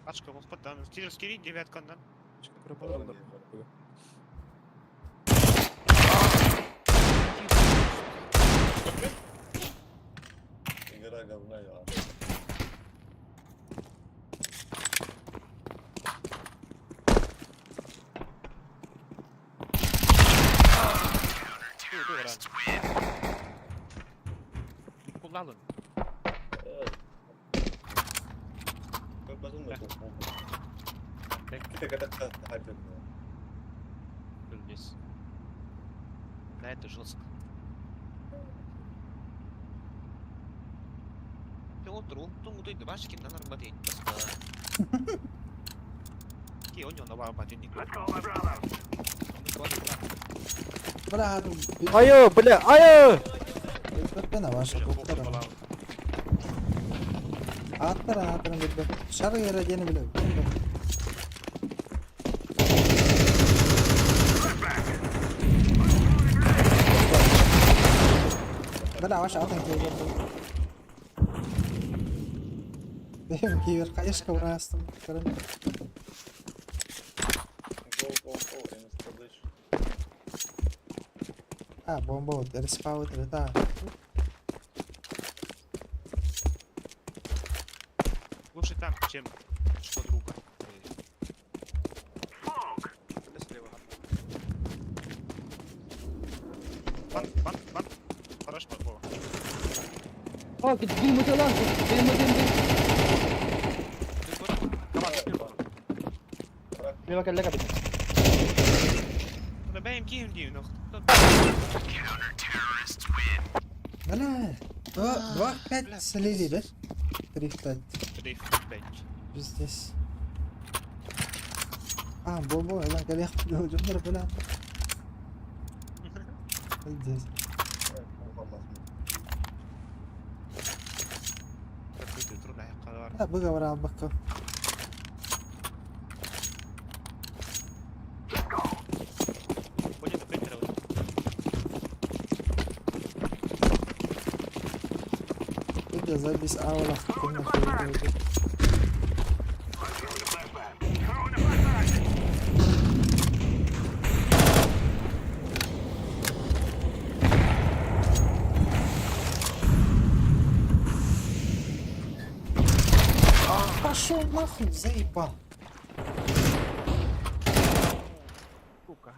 Ачка, господа, скири девяткандан. Игра говна я. Kullanın. Здесь. Да, это жестко. Петр, он тут башки на норматив. Бля, Айо, бля, айо! Аттар, аттар, бля. Шар yere gene bile. Бля, ваш атын киер. Бэм киер, кайышка урастым. Көрін. Go, go, go, installation. А, бомба вот, респаут, это. Лучше так, чем что друга. Это слева. Бан, бан, бан. Хорошо, Вова. О, бил мытылан, бил мытын, бил. Бил кэллэ кабин. Да бэм киим дию, ну. Бля, 2-5 слили, да? 3-5. 3-5. Здесь. А, бомба, я кэлэх жондар бля. Здесь. А, быга бара бакка. Понял, принтер. Это запись аула. Пошел нахуй, заебал. Сука.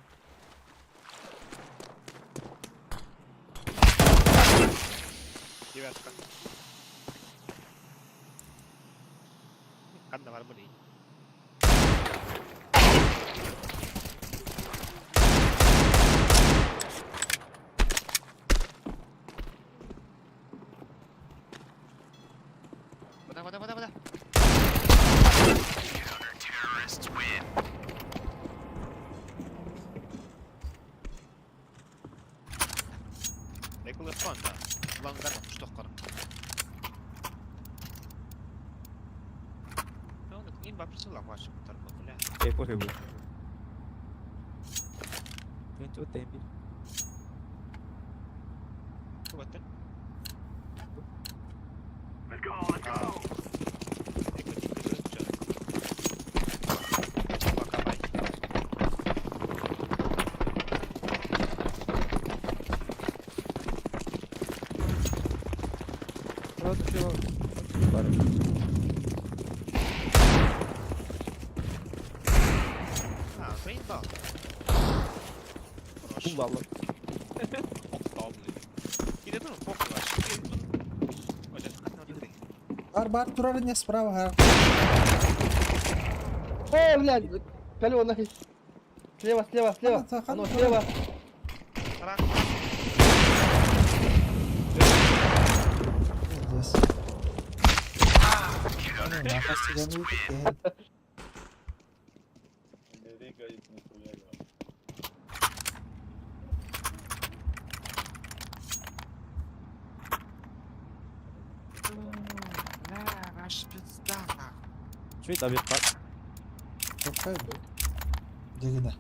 Девятка. Ханна var mı değil? Вода, вода, вода, вода. Дай кулы фон, да. Лангана, что қара. Ну, не вообще ломашек, бля. Эй, пофиг будет. Ты темпи. Вот это. Let's go, let's go. А, заебал. Булалар. Охтал, блин. Кире ну, похуй вообще. Бар, бар, турар не справа. Эй, блядь, колё нахуй. Слева, слева, слева. Оно слева. Здесь. Бля, ваш пизда, нахуй. Чуй да бит так. Какая Дегида.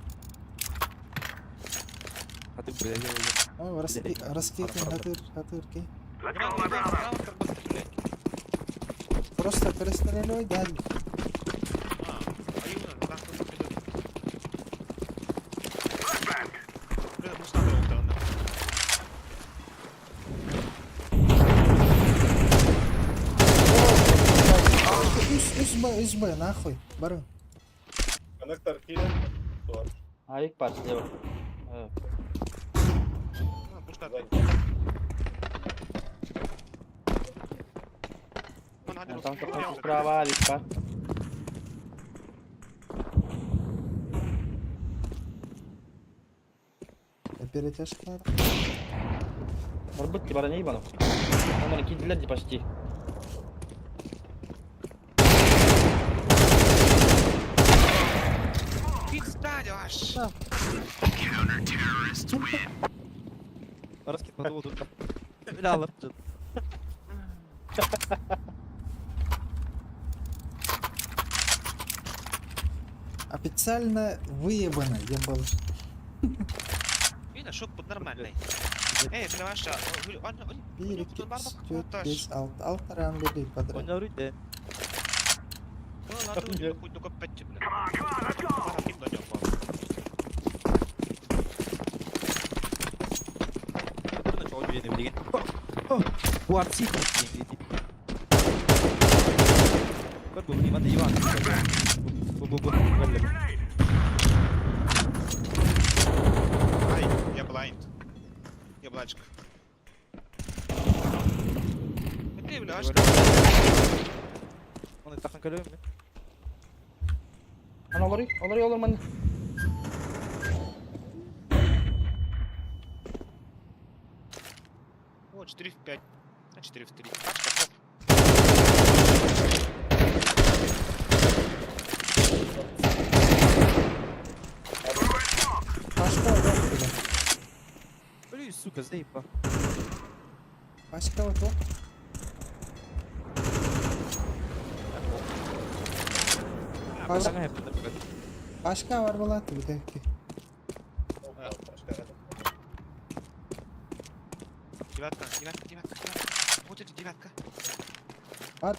Хаты бля. О, раскидки, хатыр, хатырки. Просто перестреливай, да. Үс Б, үс Б, нахуй. Бары. Коннектор кирен. Авик бар слева. Там только справа авик бар. Перетяжка надо. Может быть, бара не ебану. Он кидли почти. Пизда, ваш. Раскид подводу. Бля, алар. Официально выебано, ебал. Видно, шок под нормальный. Эй, бля, ваша. Bir, iki, üç, dört, beş, altı. Altı round değil подряд. Oynar de. Ну, ладно, хуй только пять, бля. Пора ким донём, Guardi. Kör bu Ivan Ivan. Bu bu bu. Ай, я блайнд. Я блачка. Ты, бля, аж. Onu takın kalıyor mu? Ana olur, olur olur man. О, 4 в 5. А 4 в 3. Пачка, пох. Başka var bile. Ölüyor сука, заебал. Başka var o. Başka Başka var mı lan bir dakika. Девятка, девятка, девятка, девятка. Вот это девятка. Var.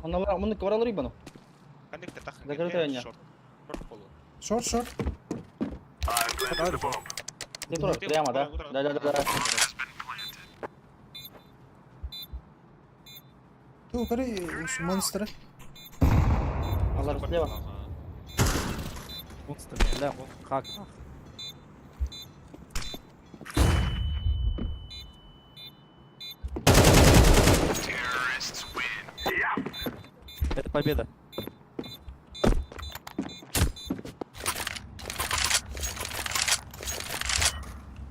Она вра, муну вра алыр ебану. Коннектор тахын. Закрытая не. Шорт. Шорт полу. Шорт, шорт. Где тоже? Прямо, да? Да, да, да, да. Ту, көрі, монстры. Алар слева. Монстр, бля, он как нах. Это победа.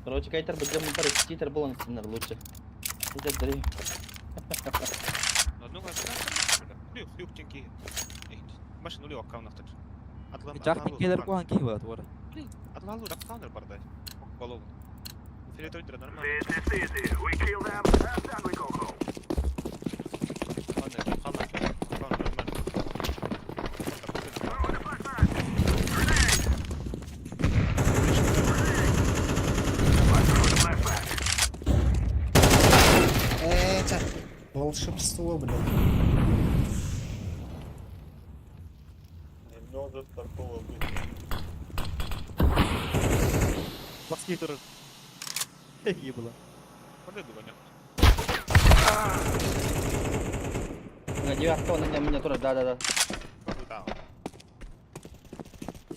Короче, кайтер бы где читер был он сильно лучше. Читер три. Одну Хлюх, хлюх, тенки. Машину лево аккаунт тут. Жахтин келер куан кийбат вора. Атлалу аккаунт бардай. Голову. Филетовый нормально. Ладно, хала, аккаунт нормально. Это волшебство, блядь. Не может такого быть. Баскетер. Ебало. Подойду, Ваня. На девятка он на меня тоже, да-да-да.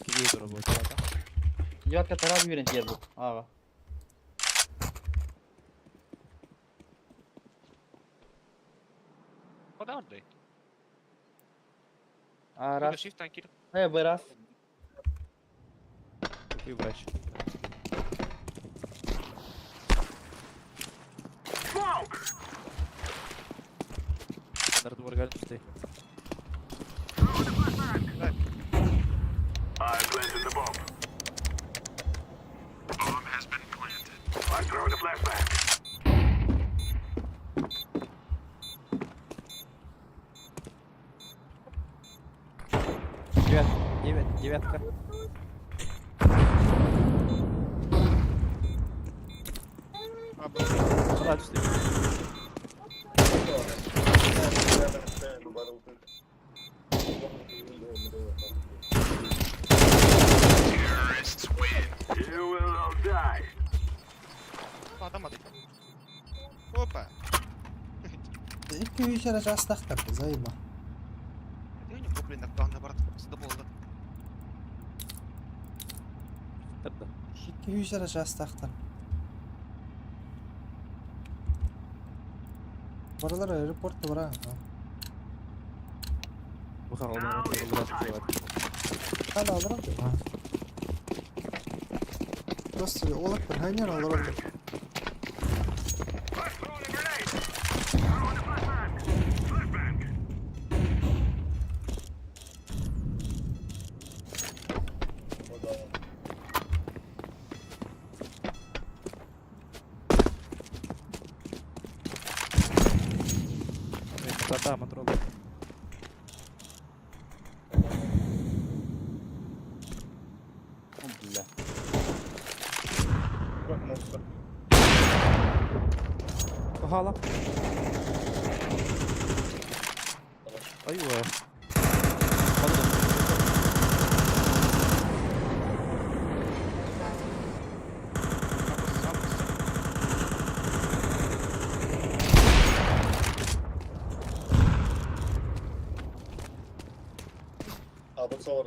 Киһи турар буолла. Девятка тарап yürен тиер бу. Ага. Куда ордой? А, раз. Shift танкер. Б раз. Ты врач. Нар дворгаль ты. I planted the bomb. Bomb has been planted. I'm throwing a flashbang. Девят, девять, девятка. Ладно, что Terrorists win. You will all die. Атамады. Опа. Икки үс жастахтар, заеба. Блин, наоборот, болды. Икки үс жастахтар. Баралар аэропортта бара. Хала алырам. Просто олар хайнер алырам. Тата, матрол. О, бля. Погала. Айуэ.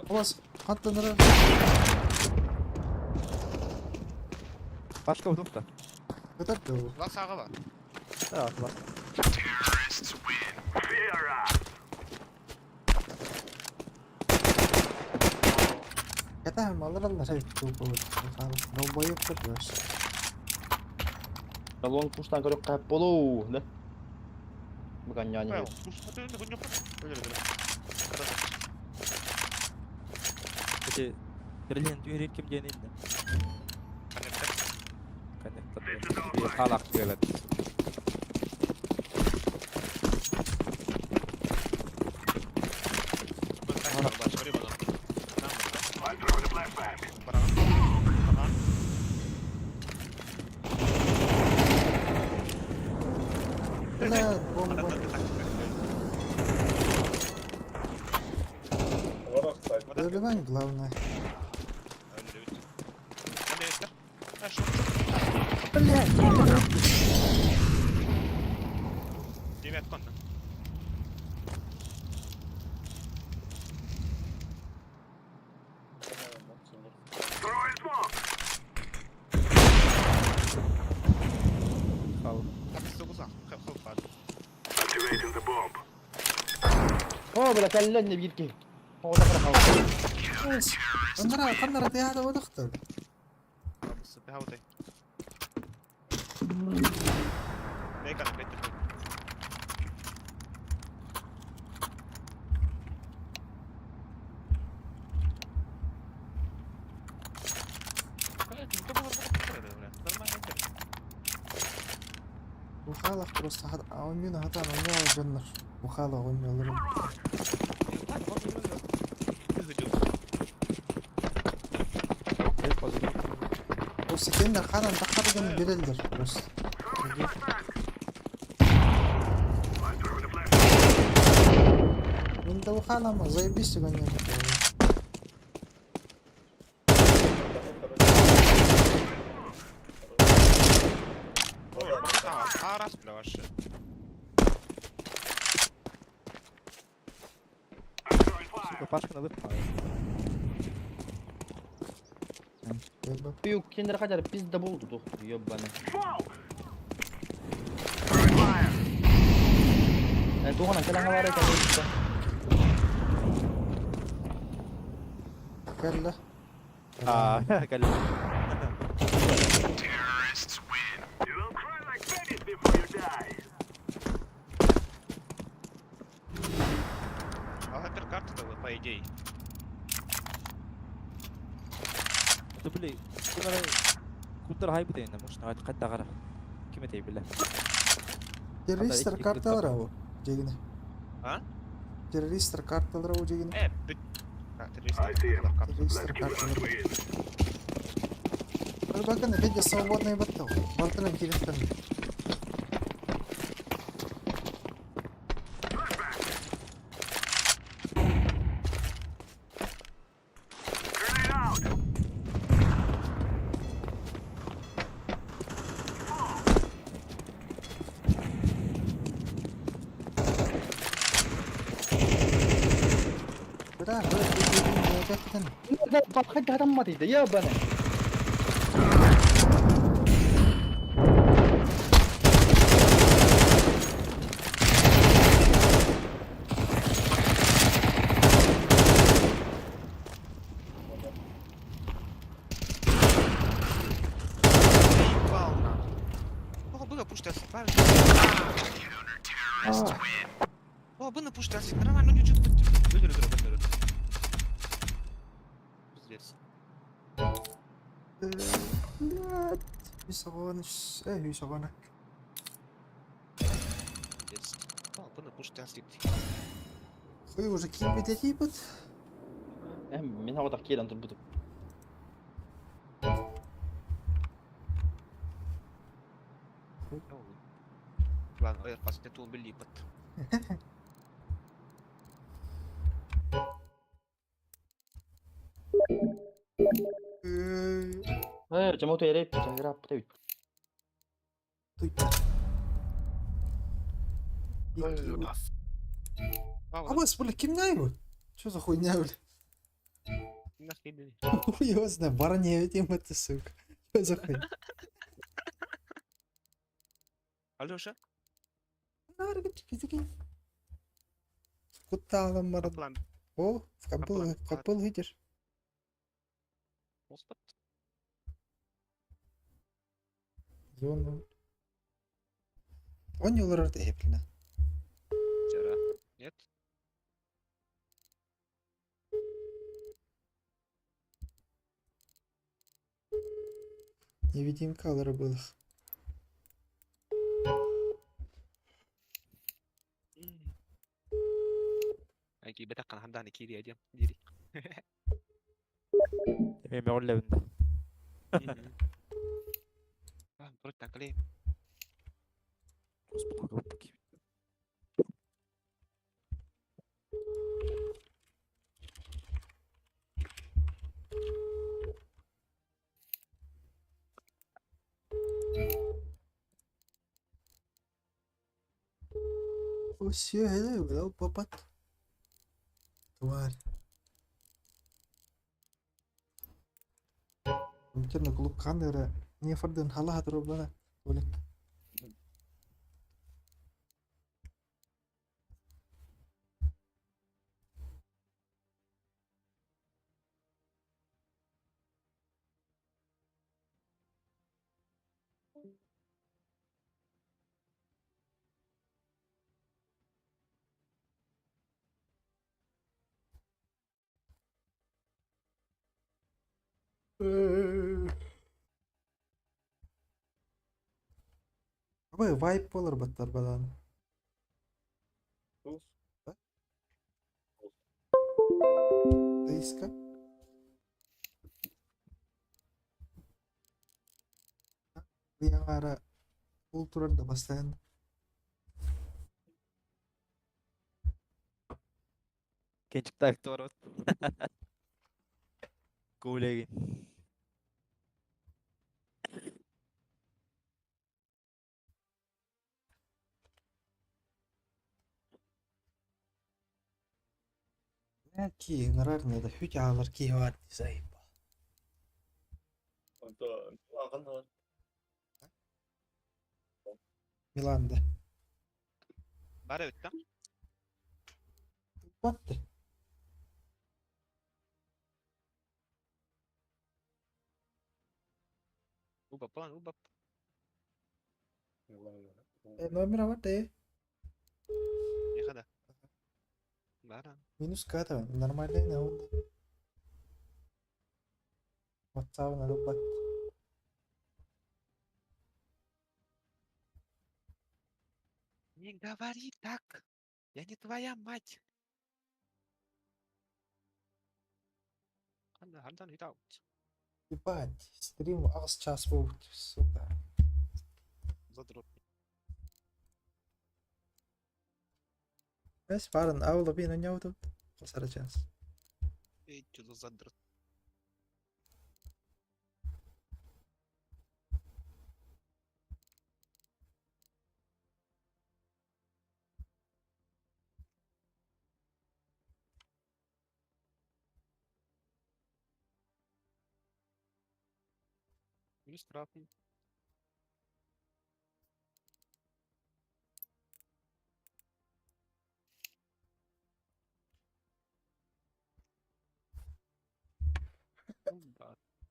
Хос, хаттанара. Пашка удобно. Это был. Ласаға ба. Да, класс. Terrorists win. Fear us. Это малыралар Долбоеб көрбөс. Лонг пуштан көрөк кап болу, да? Буган няня. Эти Берлин дүйрек ким диэн инде. Коннектор. Халак келет. I'm throwing a flashbang. Бля, бомба. Өлүмәң главное. Бля, Девятка онна. Throwing smoke. Хал. Activating the bomb. О, бля, кэллэн бир ки. О, да Ос. Андара, қандара тияда одақтыр. Ухалах просто ойнюна хатан ойноо жоннор. Ухалах ойнолорум. Просто кендер хадан тахардан берелдер просто. Мен да ухалама, заебись гоняю. Арас бля вообще. Пашканы ылып. Пью, киндер хотя пизда болду дух, ёбаный. Туғана кэлэн бар экен. Кэллэ. Аа, кэллэ. You will cry like babies before you die. А карта тогда, по идее. Это били, куттар хайбы дейин, может, кайта кара. Ким этей биле. Террористтер карталар абы. Жегине. А? Террористтер карталар абы жегине. Бүт. Террористтер Террористтер карталар. Bakın опять свободный баттал. Бартынан келеттен. Бра, бра, Хайда адамма дейді, ебаный. Заебал, нахуй. О, было пушта, правильно? О, было пушта, нормально, ничего. Выдеру, выдеру, выдеру. Пиздец. Блядь. Үс оҕон, үс оҕона. Пиздец. О, было пушта, Хуй уже киипит киипит. Мен ағадақ келен тұр бұдып. Ладно, ой, пас, тул билипот. Жамау ереп, жайрап, бітебит. Абас, бля, ким bu? Что за хуйня, бля? Хуй его знает, баранья тема ты, сука. Что за хуйня? Алёша? Куда марат? О, в капыл, в капыл видишь? Зону. Он не уларар блин. Вчера. Нет? Невидимка алары был. Айки бетаққан хамданы кири әдем. Дири. Мен орлабында. Вроде так ли. Все, это попад. Тварь. Мөмкин клуб камера не фардын хала хатыр бана. Олек. Абы вайп болар баттар балан. Иска. Яңара ул турар да постоянно. Кенчик так торот. Гулеген. Ки ыҥырар да хүч аалар киһи баар дии заебал. Онто Милан ханна Миланда. Бар эбит да? Батты. Убап lan убап. Номер бар да. Ехада. Бара. Минус ката нормальный на он. WhatsApp на бат. Не говори так. Я не твоя мать. Ханна хандан хитаут. Ебать, стрим аҕыс час буолбут, сука. Задрот. Бэс баарын аула бин онньообутут. Хосара час. Эй, что за задрот? Минус трапы.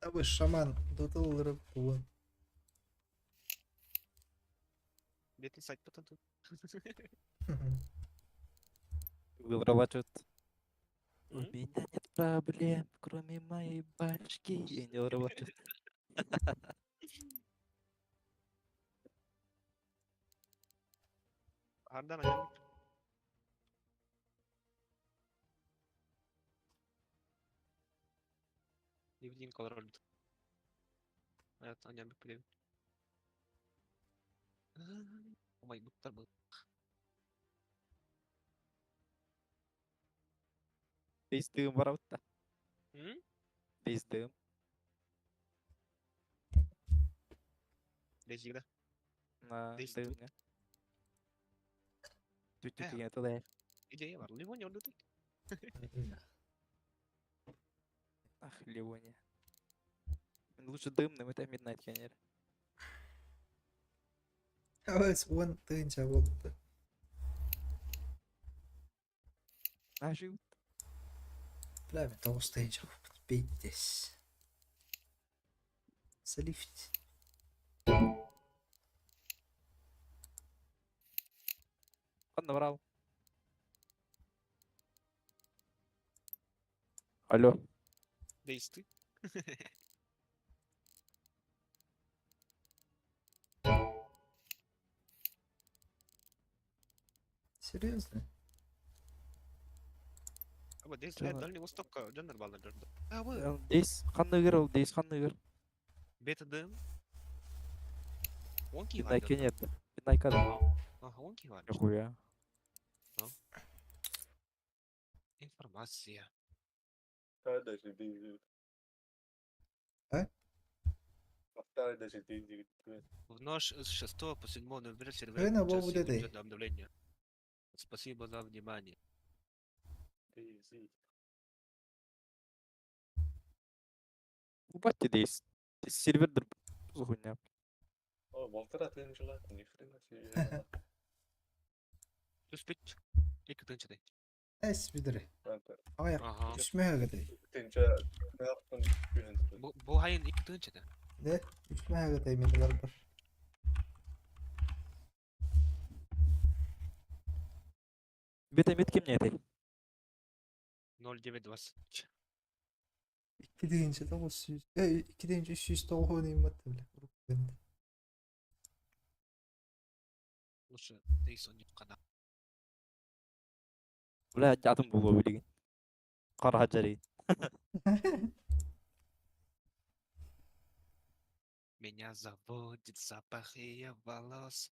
Абы шаман дотылырып буын. Бетін сайт потом тут. Вылрабатывает. У меня нет проблем, кроме моей башки. И не вырабатывает. Ардан аjan. Дивдин колороль. Evet, annem bir bilelim. Omay буттар был. Дейстігім бар ауытта. М? Дейстігім. Дезигда. На Дейстігім. дымня. Түт-түт деген тылай. Идея бар. Ливония орды тут. Ах, Ливония. Лучше дымным, это Midnight Canary. Абыс уон тыынча буолбут. Ажил. Бля, мен тоҕус тыынча буолбут. Пиздец. Салифт. Ладно, брал. Алло. Дейсты. Серьезно? Аба дейс Жаңа- Дальний Востокка жандар балдар жүрді. Абы. Дейс қандай ігер ол? Дейс қандай ігер? Бета дым. Он ки Midnight Canary. Midnight Canary. Ага, он ки бар. Нихуя. Информация. А? В ночь с 6 по 7 ноября сервер Хрена сейчас Богу дедей. идет обновление. Спасибо за внимание. Убать дейс. Сервердер хуйня. О, полтора тысячи ни хрена себе. Түспүт. Екі тынчыдай. Эс бидире. Аяқ Ага. үсмэһэгэтэй. Бу бу хайын екі тынчыда. Не? Үсмэһэгэтэй мен бар бар. Бета мет кем не этой? 0920. 2 deyince 900, 2 deyince 309 oynayayım бile. Bende. Лучше дейс он қана. Бля, атын болу билеген. Қара жари. Меня заводит запах ее волос.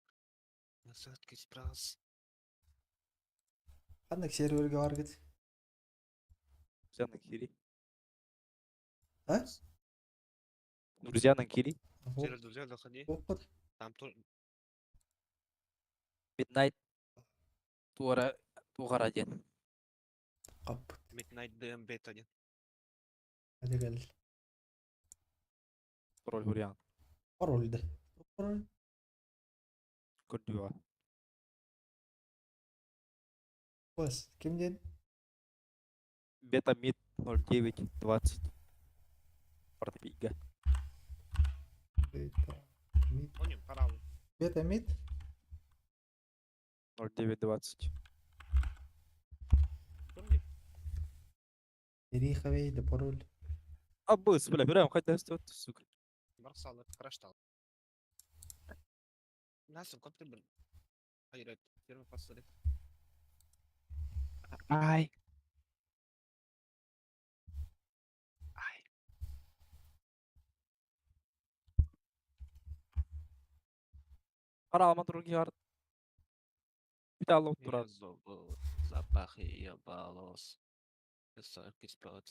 На сотки спрос. Қандай серверге бар кет? Друзья Кири. А? Друзья на Кири. Сервер друзья, заходи. Опыт. Там тоже. Midnight. Туара Туғара ден. Хаппыт. Midnight DM Beta диэн. Hadi кэл. Пароль хуриан. Пароль да. Пароль. Көрдүөҕэ. Бас, ким диэн? Бета мид 0920. Портпига. Бета мид. Онюм, харалы. Бета мид? 0920. Териховей да пароль. Абыс, бля, берем, хотя стоит, сука. Барсалы, краштал. Насым, компьютер. Hayır, первый посадок. Ай. Ай. Хара алман другие арт. Бүтэ турар. Я забыл запах ее волос. Высокий спот.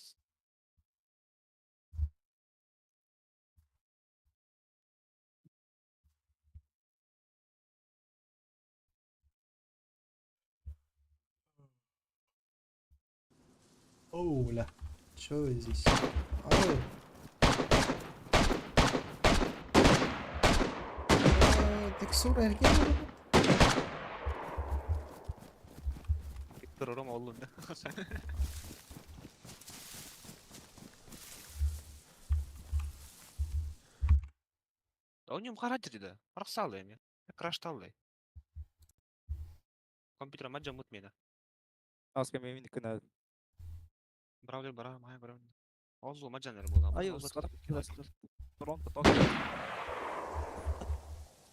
Оу, бля. Чё здесь? Ау. Текстура эрген. Виктор Рома oldu. Онюм характер да. Арсалы эми. Крашталлы. Компьютер маджа мут мена. Аска мен кына. Браузер бара, май бара. Озу маджанер була. Ай, сарап киластыр. Торонто, Токио.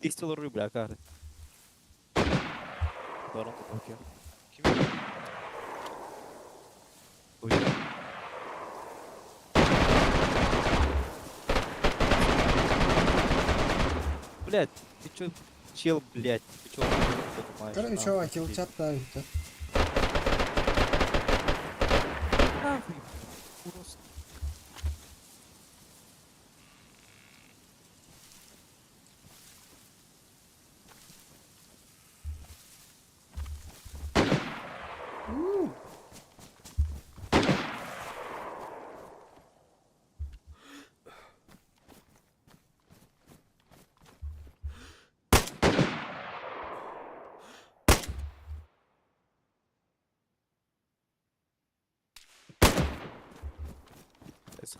200 рубля, кары. Торонто, Токио. Ой. Блять, ты чё, чел, блять, ты чё, не понимаешь? Короче, нахуй, чувак, ты. килчат давит. Нахуй, просто.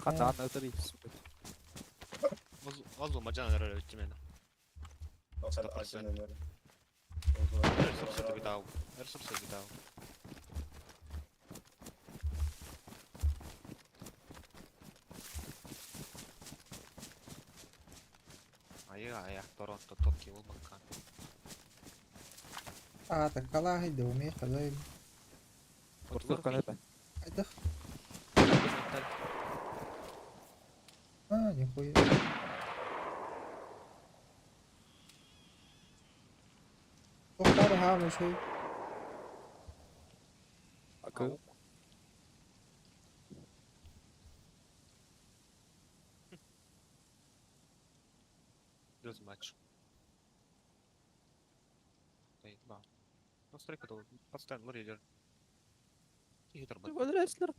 Хата на три, сука. Озу маджанер öyle мена. 100%. Сапсаты видал. Сапсаты видал. Айы, ая, Торонто, Токио, Бакан. А, так калахи да умеешь, хозяин. Ортор каната. Айдах. А, нихуя. Тохтар хаамы шүй. Акы. Плюс матч. Эй, два. Ну, стройка то постоянно лидер. Өлөрөсүлөр.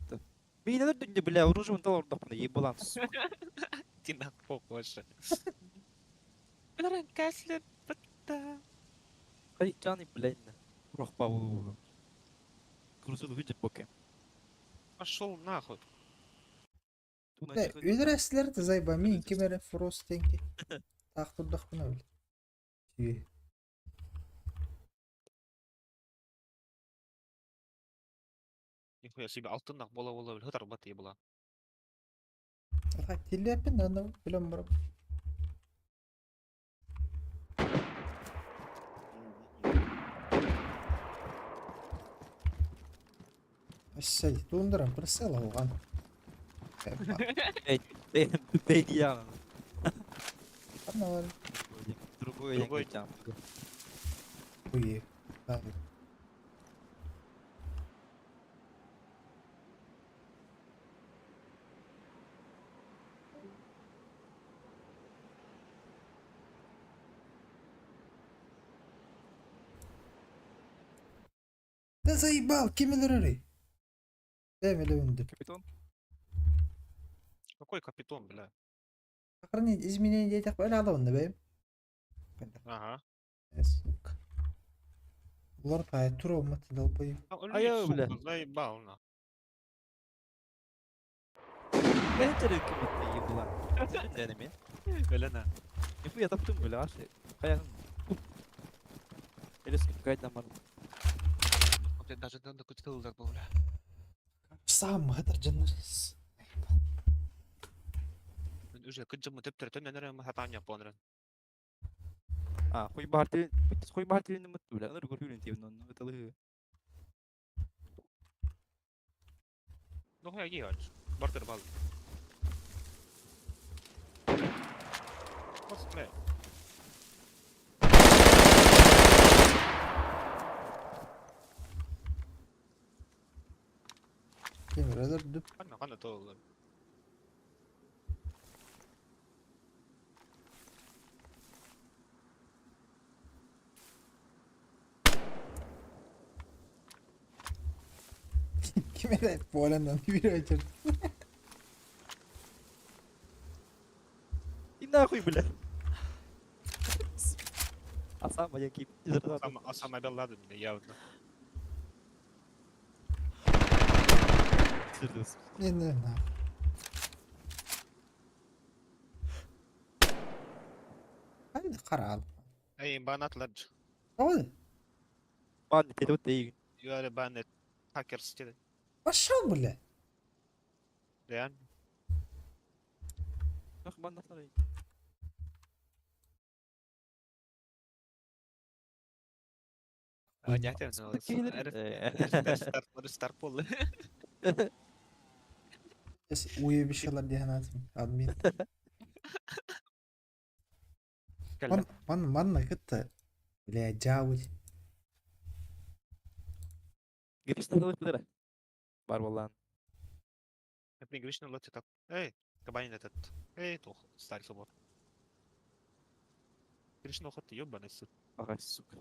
Бейнелер дүнде бля, оружие тал ордопна ебалан, сука. Ты на похоже. Каслер, бата. Ай, жаны, блядь. Рохпа болу. Крузу выйдет боке. Пошел нахуй. Бля, өлөрөсүлөр да зайба мин кимере фрост тенки. Таах турдахпына бил. Түй. Нихуя себе алтыннах бола бола бил хытар бат ебала. Ата тилепин аны билем барып. Ассай, тундра присела уган. Эй, эй, я. Анна Другой, Другой. я Хуй. Да. Да заебал, кем өлөрөрүй? Бэйэм эле Капитон? Какой капитон, бля? Сохранить изменения диэтэх бэйэ алабын да бэйэм. Ага. Сука. Улар пай тура уммат долбоеб. Айа, бля. Заебал на. Бэйэтэ ким еблан. Дэнеме. Өлена. Нихуя таптым, бля, аше. Хайаҕын. Элес кайдан бар. Блядь, даже на кутилдар был, бля. Сам хатар жыннар. Уже кыджымы төптөр төннөнөр хатаан японрын. А, хуй баар тилин, хуй баар тилин мыт, бля. Ыныр көрүрүн тиебин онно. Ытылы. Ну хуя гигач. Бартер бал. What's бля? Кемер өлөрдүм. Кана кана толы. Ким эле Полендан бир өчүрдү. И нахуй, бля. Осама який. Осама, Осама бен Ладен, бля, явно. Не, не, нахуй. Haydi карал. Эй, банат ладж. Ой, Бан перевод дейгин. You are a banned hacker still. пошел, бля. Реально. Ах, бан насарай. А, не, Старт пол. Уебищалар диэн атым. Админ. Ман ман манна кытта. Бля, жауль. Гришна тылыктыра. Бар боллан. Это Гришна лоти так. Эй, кабанин этот. Эй, тух, старый собор. Гришна уход ты ебаный сука. Ага, сука.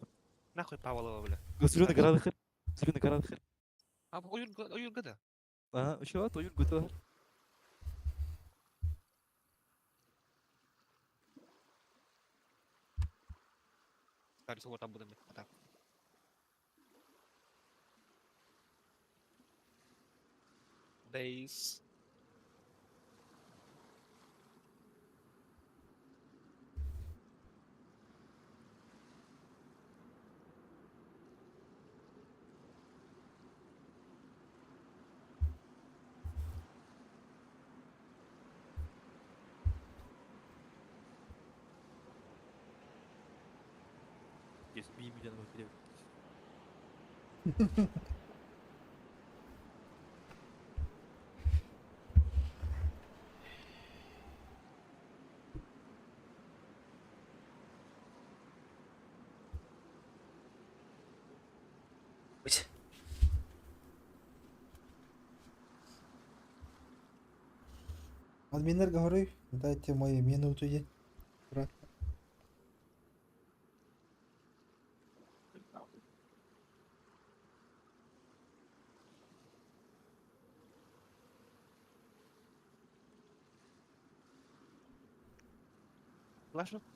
Нахуй Павлова, бля. Зеленый гора хыр. Зеленый гора хыр. А, ойур гада. Ага, еще ойур гыта. Старый собор там будем. Так. Days. Есть 1 миллион рублей. Админнер говорю, дайте мою минуту е. Обратно.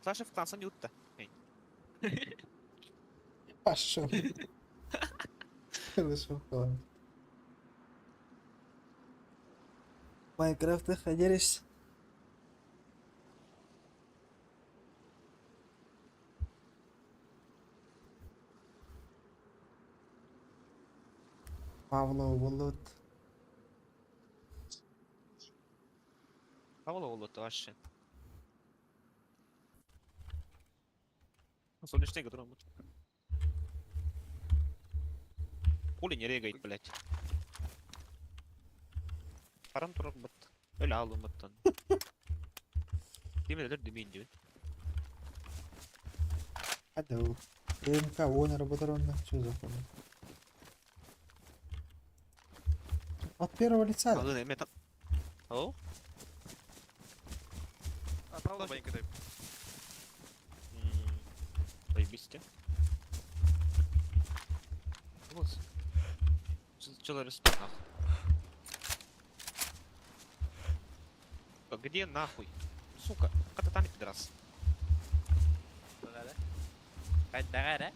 Clash of Clans ютта. Эй. Пошел. Хорошо, ладно. Майнкрафт ты ходишь? Павло Волод. Павло Волод вообще. Солнечный который Хули не регает, блядь. Парам турар бат. Öyle алымыттан. Ким элер димин диэн. Алло. МК Owner работал Что за хуйня? От первого лица. да? Алын эме там. О? А, Павло Банька Заебись те. Вот. Чылар нахуй. Где нахуй? Сука, кататан пидорас. Хайдаҕа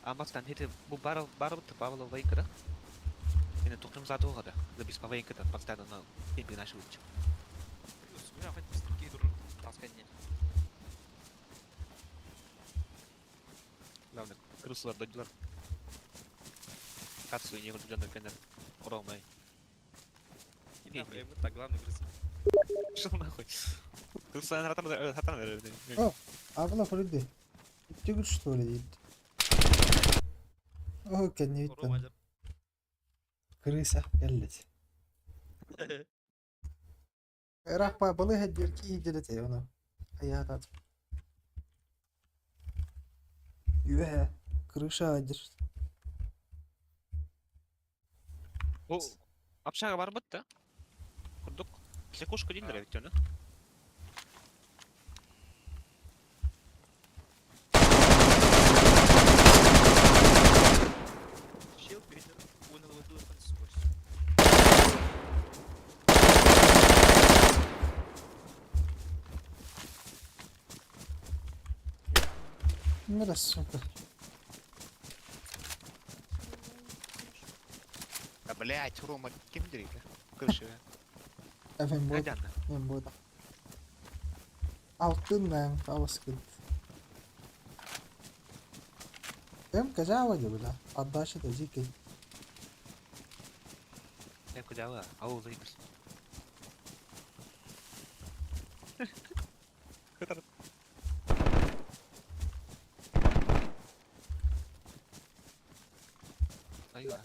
Амастан хити бу бар бар Павла Вейкера. Ини тухтым задугада. Забис по Вейкера постоянно на пимпи наши учат. Главное, крысалар дойдулар. Кацию не дьоннор кэннер оромай. Так, главный крыса. Что нахуй? Крыса хатан хатан. О, абла фрүдди. Түгүл что ли дейт. О, кэннибиттен. Крыса кэллит. Рахпа былы хәддер ки хиджелет оны. Аятат. Үе, крыша адыр. Бу общага бар бытта. Курдук. Секушка диндер ведь оны. Чел понял сквозь. Мира, сука. Да блять, Рома, кем дерит? Крыша. Эфем бот. Мен бот. Алтын мен табыс кыд. Эм кажава бля. Отдача да дикий. Эм кажава, ау заебись. Айва.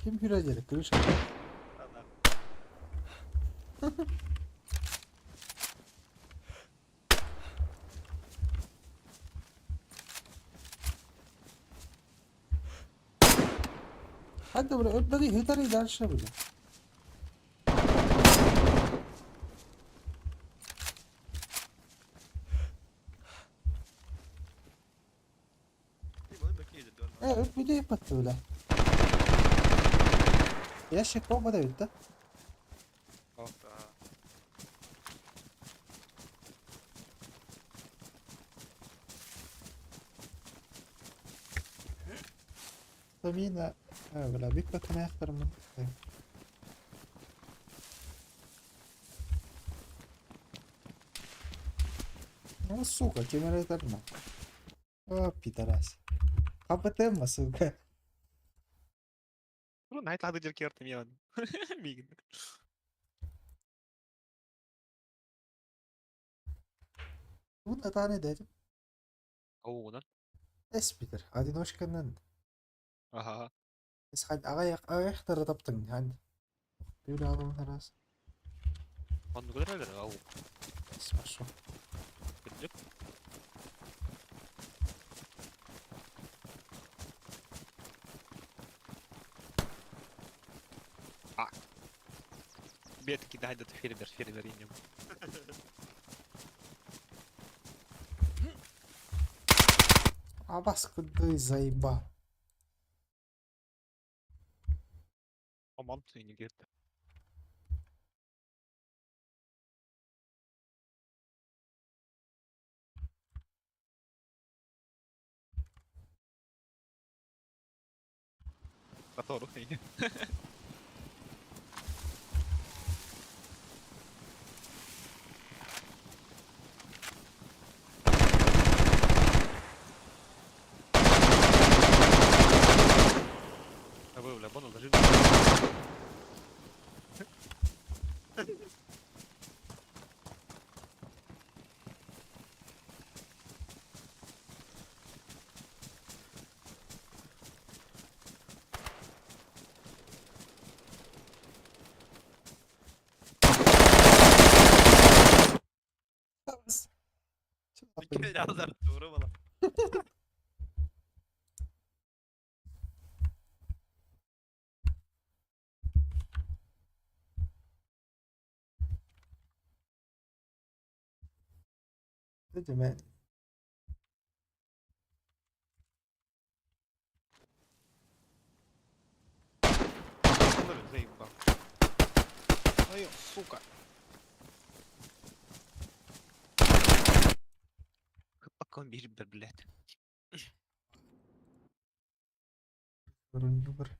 Ким хүрәдер, крыша. Hadi бля, бери, гитары дальше, бля. Э, видео бля. Ящик бомба да да? Тамина, бля, бик бакына Ну, сука, кемеретарна. О, пидорас. КПТ, сука. Ну, найт лады деркерты миан. Мигн. Bunu tane dedim. Оу, да? Эспитер, одиночканан. Ага. Эс хад агаяк аяктары таптың, ханд. Бир алым тарас. Он көрөлөр, ау. Спашу. Күндүк. А. Бетки дайдат фермер, фермер инем. Абас куды заеба. Амам не герді. Который. А вы, бля, бону даже. Doğru bala. Dedim ben. Сука. Хыппаккын биир блядь. Вроде бар.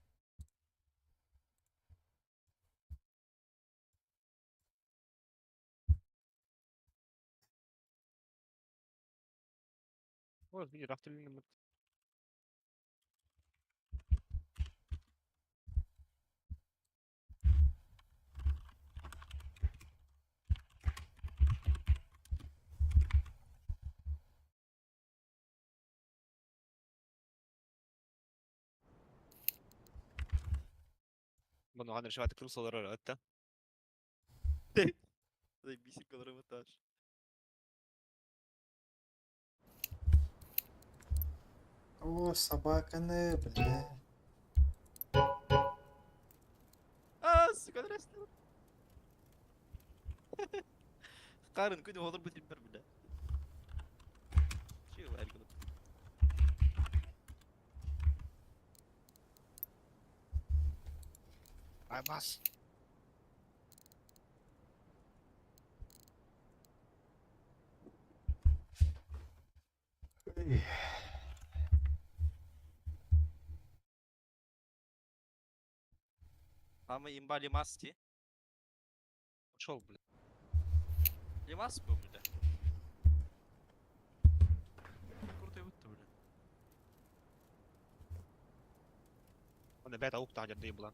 Вот, видишь, автомобильный. Bunu решивати крысалар это. Заебись, который этаж. О, собака не, бля. А, сука, здрасте. Қарын күні олар бітіп бір бля. Чего, әргі. Аймас. Ама имба лимас ти. Ушел, блядь. Лимас был, бля. Круто бля. Он опять аук таня была.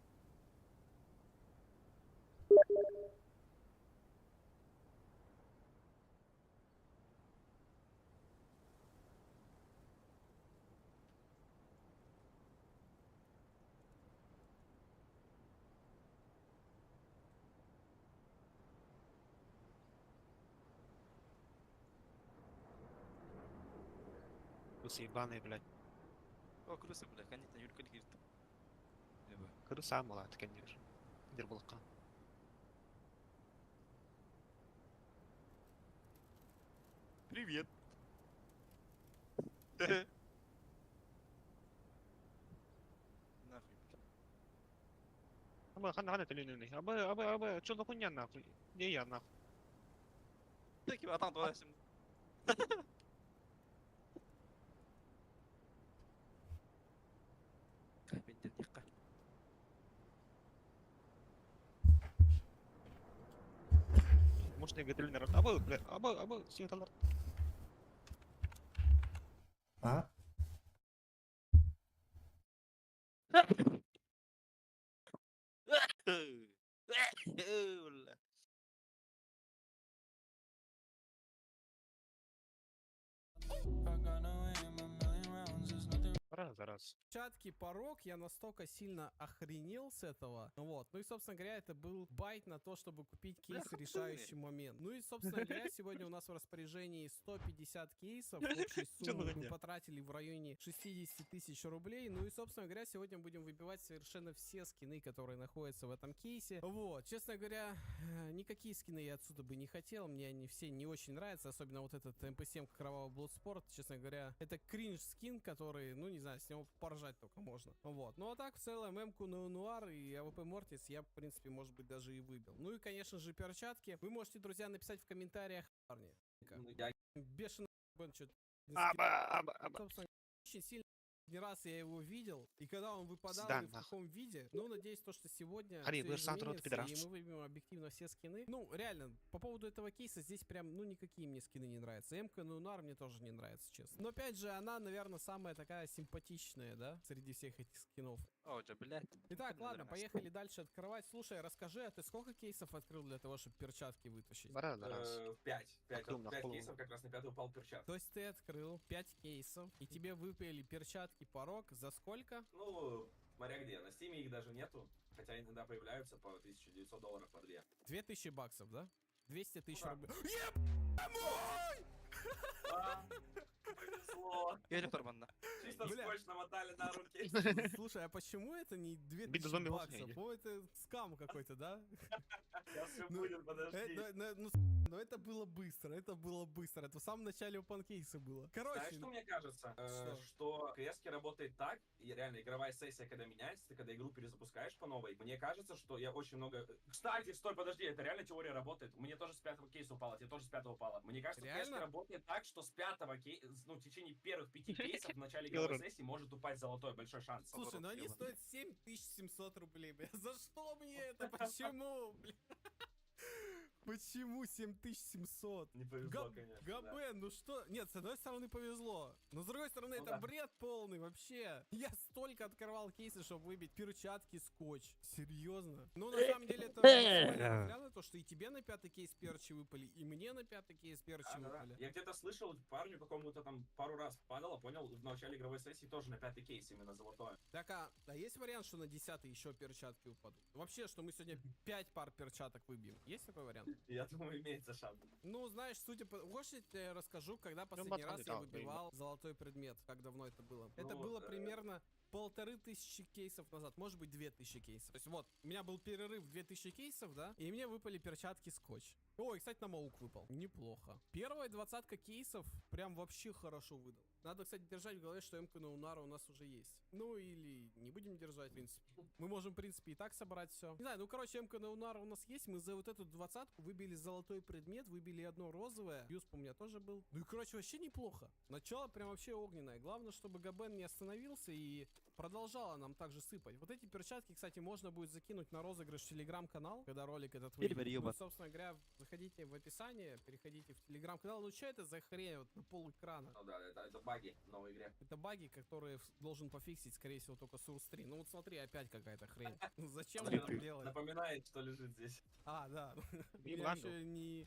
Крысы ебаные, блядь. О, крысы, бля, конечно, Юлька говорит. Крыса мала, конечно. Дербалка. Привет. Нахуй, бля. Аба, хана, хана, ты Аба, аба, аба, что за хуйня нахуй? Где я нахуй? Так, атан туда Может, я говорю, наверное, аба, бля, аба, аба, сигалар. А? Бля. Раз, раз. Перчатки порог, я настолько сильно охренел с этого. Вот. Ну и, собственно говоря, это был байт на то, чтобы купить кейс в решающий момент. Ну и, собственно говоря, сегодня у нас в распоряжении 150 кейсов. Общей суммы мы потратили в районе 60 тысяч рублей. Ну и, собственно говоря, сегодня будем выбивать совершенно все скины, которые находятся в этом кейсе. Вот. Честно говоря, никакие скины я отсюда бы не хотел. Мне они все не очень нравятся. Особенно вот этот MP7 Кровавый Bloodsport. Честно говоря, это кринж скин, который, ну не знаю, с него поржать только можно. Вот. Ну а так, в целом, М-ку Нуар и АВП Мортис я, в принципе, может быть, даже и выбил. Ну и, конечно же, перчатки. Вы можете, друзья, написать в комментариях, парни. Бешено, что-то. Аба, аба, аба. Собственно, очень сильно не раз я его видел, и когда он выпадал, Да, и в нахуй. каком виде. Ну, надеюсь, то, что сегодня Хари, всё вы Сандро, изменится, пидорас. и мы выберем объективно все скины. Ну, реально, по поводу этого кейса здесь прям, ну, никакие мне скины не нравятся. М-ка Нунар мне тоже не нравится, честно. Но, опять же, она, наверное, самая такая симпатичная, да, среди всех этих скинов. О, да, блядь. Итак, ладно, поехали дальше открывать. Слушай, расскажи, а ты сколько кейсов открыл для того, чтобы перчатки вытащить? Раз, раз. 5. 5, Открыл на 5 полу. кейсов, как раз на пятый упал перчатка. То есть ты открыл 5 кейсов, и тебе выпали перчатки порог за сколько? Ну, смотря где. На стиме их даже нету. Хотя иногда появляются по 1900 долларов по две. 2000 баксов, да? 200 тысяч да. рублей. Повезло. Еле торбанна. Чисто Бля. скотч намотали на руки. Слушай, а почему это не 2000 Бита зомби баксов? лохнее. О, это скам какой-то, да? Сейчас все Ну, будет, подожди. Ну, Но это было быстро, это было быстро. Это в самом начале open кейса было. Короче, Знаешь, что мне кажется? Что? Что КС работает так, и реально игровая сессия, когда меняется, ты когда игру перезапускаешь по новой, мне кажется, что я очень много... Кстати, стой, подожди, это реально теория работает. Мне тоже с пятого кейса упало, тебе тоже с пятого упало. Мне кажется, КС Реально? работает так, что с пятого кейса, ну, в течение первых пяти кейсов в начале игровой сессии может упасть золотой, большой шанс. Слушай, ну они стоят 7700 рублей, бля. За что мне это? Почему, бля? Почему 7700? Не повезло, конечно, да. Габен, ну что? Нет, с одной стороны повезло, но с другой стороны Ну это да. бред полный вообще. Я столько открывал кейсы, чтобы выбить перчатки, скотч. Серьезно? Ну, на самом деле это максимально наглядно, то, что и тебе на пятый кейс перчи выпали, и мне на пятый кейс перчи Да-да-да. выпали. Я где-то слышал, парню какому-то там пару раз падало, понял, в начале игровой сессии тоже на пятый кейс именно золотое. Так, а есть вариант, что на 10 еще перчатки упадут? Вообще, что мы сегодня 5 пар перчаток выбьем? Есть такой вариант? Я думаю, имеется шанс. Ну, знаешь, судя по... Хочешь, я тебе расскажу, когда последний раз я выбивал золотой предмет? Как давно это было? Это Ну, было примерно 1500 кейсов назад, может быть, 2000 кейсов. То есть вот, у меня был перерыв 2000 кейсов, да, и мне выпали перчатки скотч. Ой, кстати, на Маук выпал. Неплохо. Первая двадцатка кейсов прям вообще хорошо выдал. Надо, кстати, держать в голове, что МК на Унара у нас уже есть. Ну или не будем держать, в принципе. Мы можем, в принципе, и так собрать все. Не знаю, ну, короче, МК на Унара у нас есть. Мы за вот эту двадцатку выбили золотой предмет, выбили одно розовое. Юсп у меня тоже был. Ну и, короче, вообще неплохо. Начало прям вообще огненное. Главное, чтобы Габен не остановился и продолжала нам также сыпать. Вот эти перчатки, кстати, можно будет закинуть на розыгрыш в телеграм-канал, когда ролик этот выйдет. Перебери, Ну, собственно говоря, заходите в описание, переходите в телеграм-канал. Ну, что это за хрень вот на пол экрана? Ну да, это баги в новой игре. Это баги, которые должен пофиксить, скорее всего, только Source 3. Ну вот смотри, опять какая-то хрень. Ну зачем он это делает? Напоминает, что лежит здесь. А, да. Я Бандл. еще не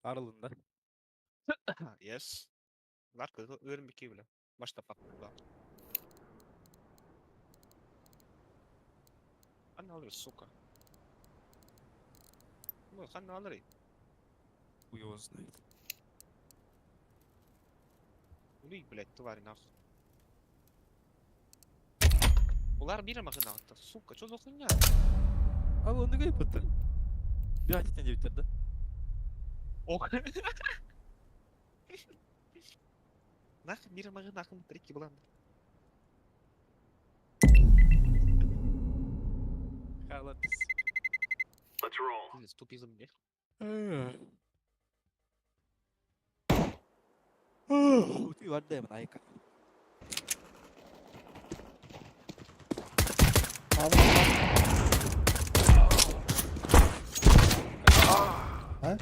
Арылында. Yes. Var kızı öğren bir bile. Başta patladı. Anne alır сука. Ну, хан алыр. Хуй его знает. Улей, блядь, тварь, нахуй. Улар бир махына атты. Сука, что за хуйня? А он не гайпыты. Бять не битер да? Ох. Нах бир махына ахын треки булан. Халатыс. Let's roll. Пиздец, тупизм, блядь. Ты вардем айка. А?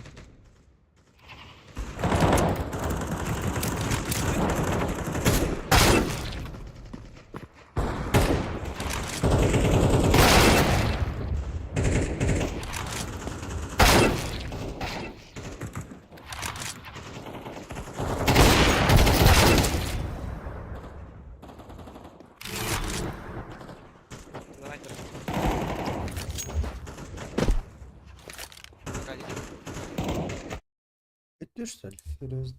Давай, давай. Это что ли? Серьезно?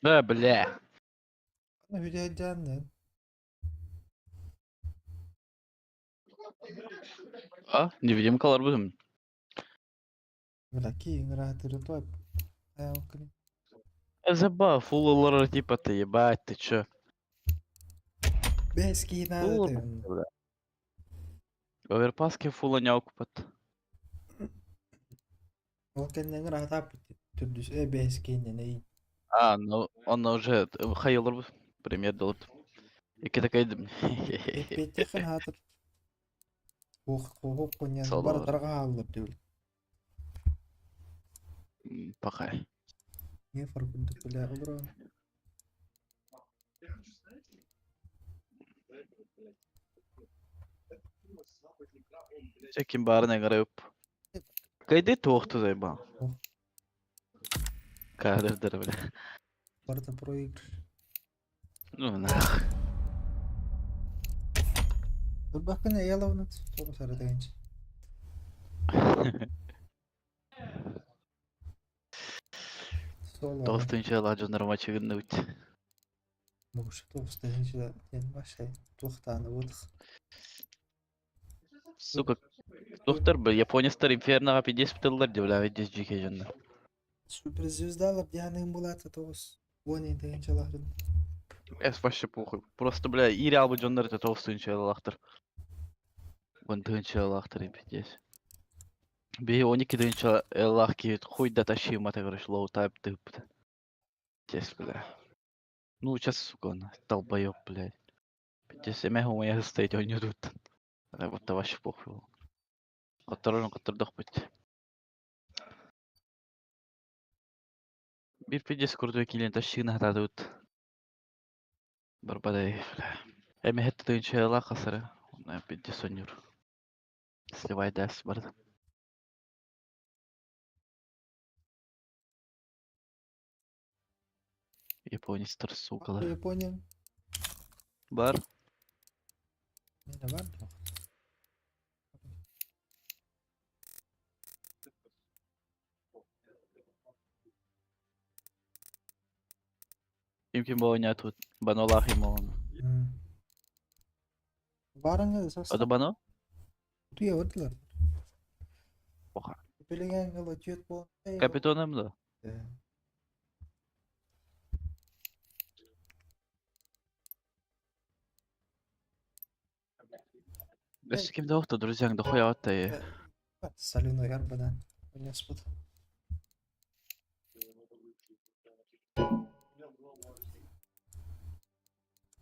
Да, бля. Аны хүдээддээн. А, невидимкалар будем. Бля, киин ыраатыры той. Аялкын. Заба, фул лор типа ты, ебать, ты чё? Бэс киин Фул, аады. бля. Оверпаски фула не окупат. Ол кэннен ыраатаап түрдүс э бэс кииннен эй. А, ну, он уже хайылыр премьер долут. Ики такайдым. Эппиэттиэххин хаатыр. Хуох хуох куньян Соло бары бар. тарга хааллар диብል. Пока. Не фаркундук бля олоро. Чекин барына гарып. Кайды тоқты зайба. Кадрдыр, бля. Барыта проигрыш. Ну нах. Турбаккын эялавнат тоҕус аратыгынчы. Соло. Толстынча ладжонар мачыгын үт. Муш тоҕус тыһыынча диэн башай туохтааны буотах. Сука. Доктор, бля, японецтар инферноға пидес бітілдер деп, бля, видес жеке жондар. Суперзвездалар дианыгын булаата тоҕус уон тыһыынчалаахтын. Эс вообще похуй. Просто, бля, ири албы жондар это толстынча лахтыр. Вон тыынча лахтыр им пидес. Би 12 тыынча лах ки хуй да тащи мата, короче, лоу тайп тып. Пиздец, бля. Ну, сейчас, сука, он долбоёб, блядь. Пиздец, я могу я стоять, он не тут. Да, вот вообще похуй. Которым, который быть. Bir пиздец крутой килен тащи на тут. Барбадай, бля. Эми хетте тыынча лах асары. Он пиздец онюр. Сливай дас бар. Японецтар, сукалар. Япония. Бар. Мене бар дуо? Ким ким болоня тут. Бано лах им он. Барыңа састап. Ада бано? Туя ордылар. Оха. Билеген кылы түйөт болон. Капитоном да. Бес ким да охта, друзья, да хуя отта и. Соляной арбадан. Ойнаспыт.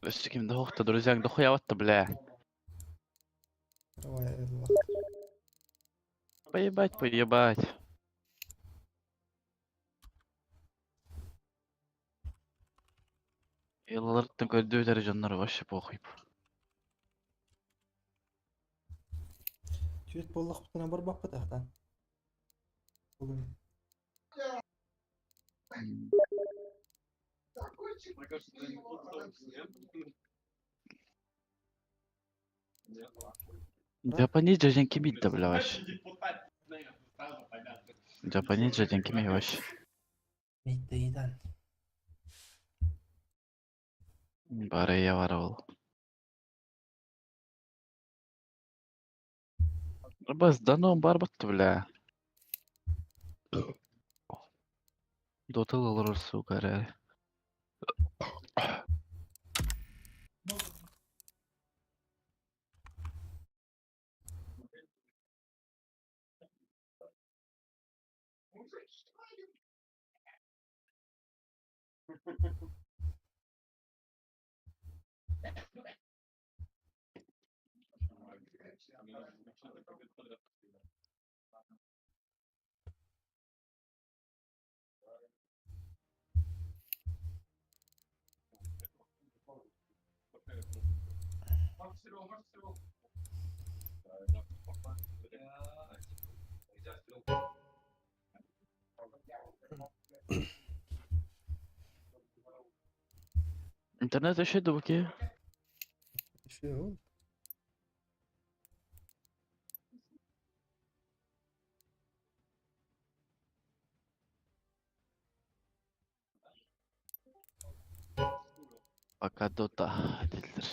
Бес ким да охта, друзья, да хуя отта, бля. Давай, Элла. Поебать, поебать. Yıllardan көрдү жоннор вообще похуй. Түйөт боллох бутuna бар баппыт ахтан. Бүгүн. Japanese жажен ким итті, бля, вообще. Japanese жажен ким вообще. Миттейдан. Бары бар ол. Бас дано бар батты, бля. Дотыл олор, сука, ре. Интернет еще дуки. Еще ол. Пока Дота дииллэр.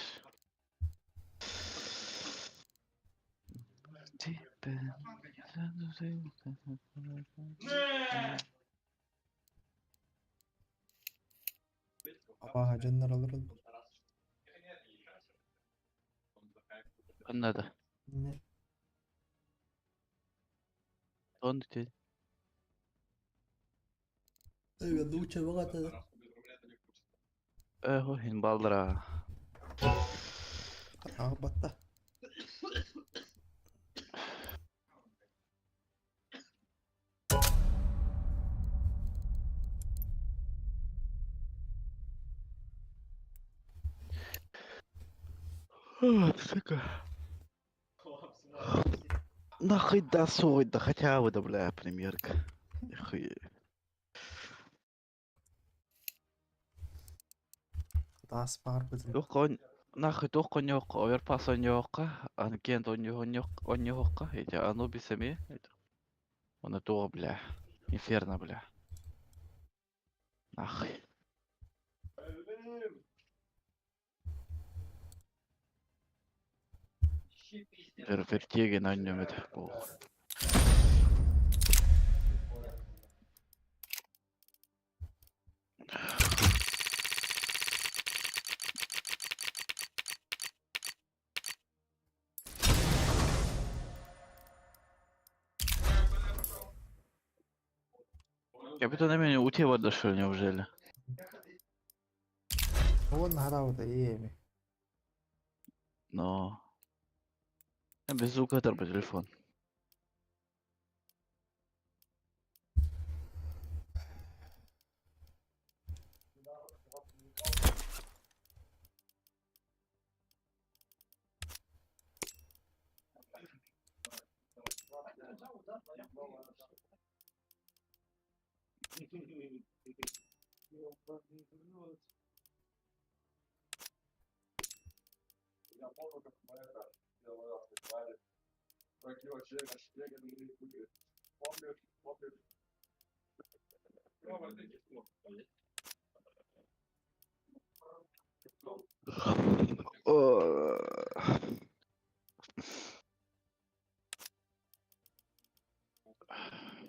Абааһы дьоннор олороллор. Ханна да? Не. Он ты. Лучше баҕата. Э, хин балдыра. Аҕабатта. Сука. Нахуй да сой, да хотя бы, да бля, премьерка. Хуй. Таас баар бытын. Туох нахуй туох коньок, оверпас оньокка, анкент оньок оньокка, эти Анубис эми. Он это бля. Инферно, бля. Нахуй. Вертеген аннемет. Похуй. Капитан Эмини у тебя дошел, неужели? Уон хараабыта иэми. Но. Я без звука по телефон.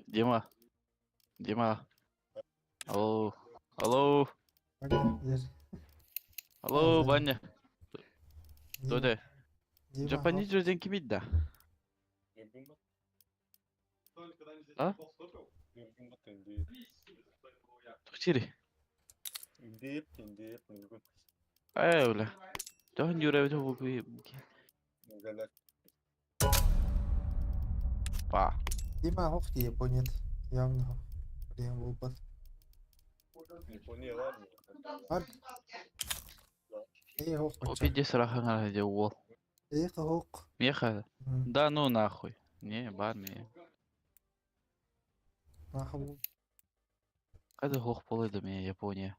Дима. Дима. Алло. Алло. Алло, Ваня. Доде. Жапани жерден ким да? А? Тохтири. Ай, бля. Тохын юрэ бу. Па. Дима хох дии Японият. Явно хох. Блин, буолбат. Бар. Ээ хох О, пиздец, рахана где уол. Ээ хох. Меха? Да ну нахуй. Не, бар не. Нахуй. Когда хох полыда меня Япония?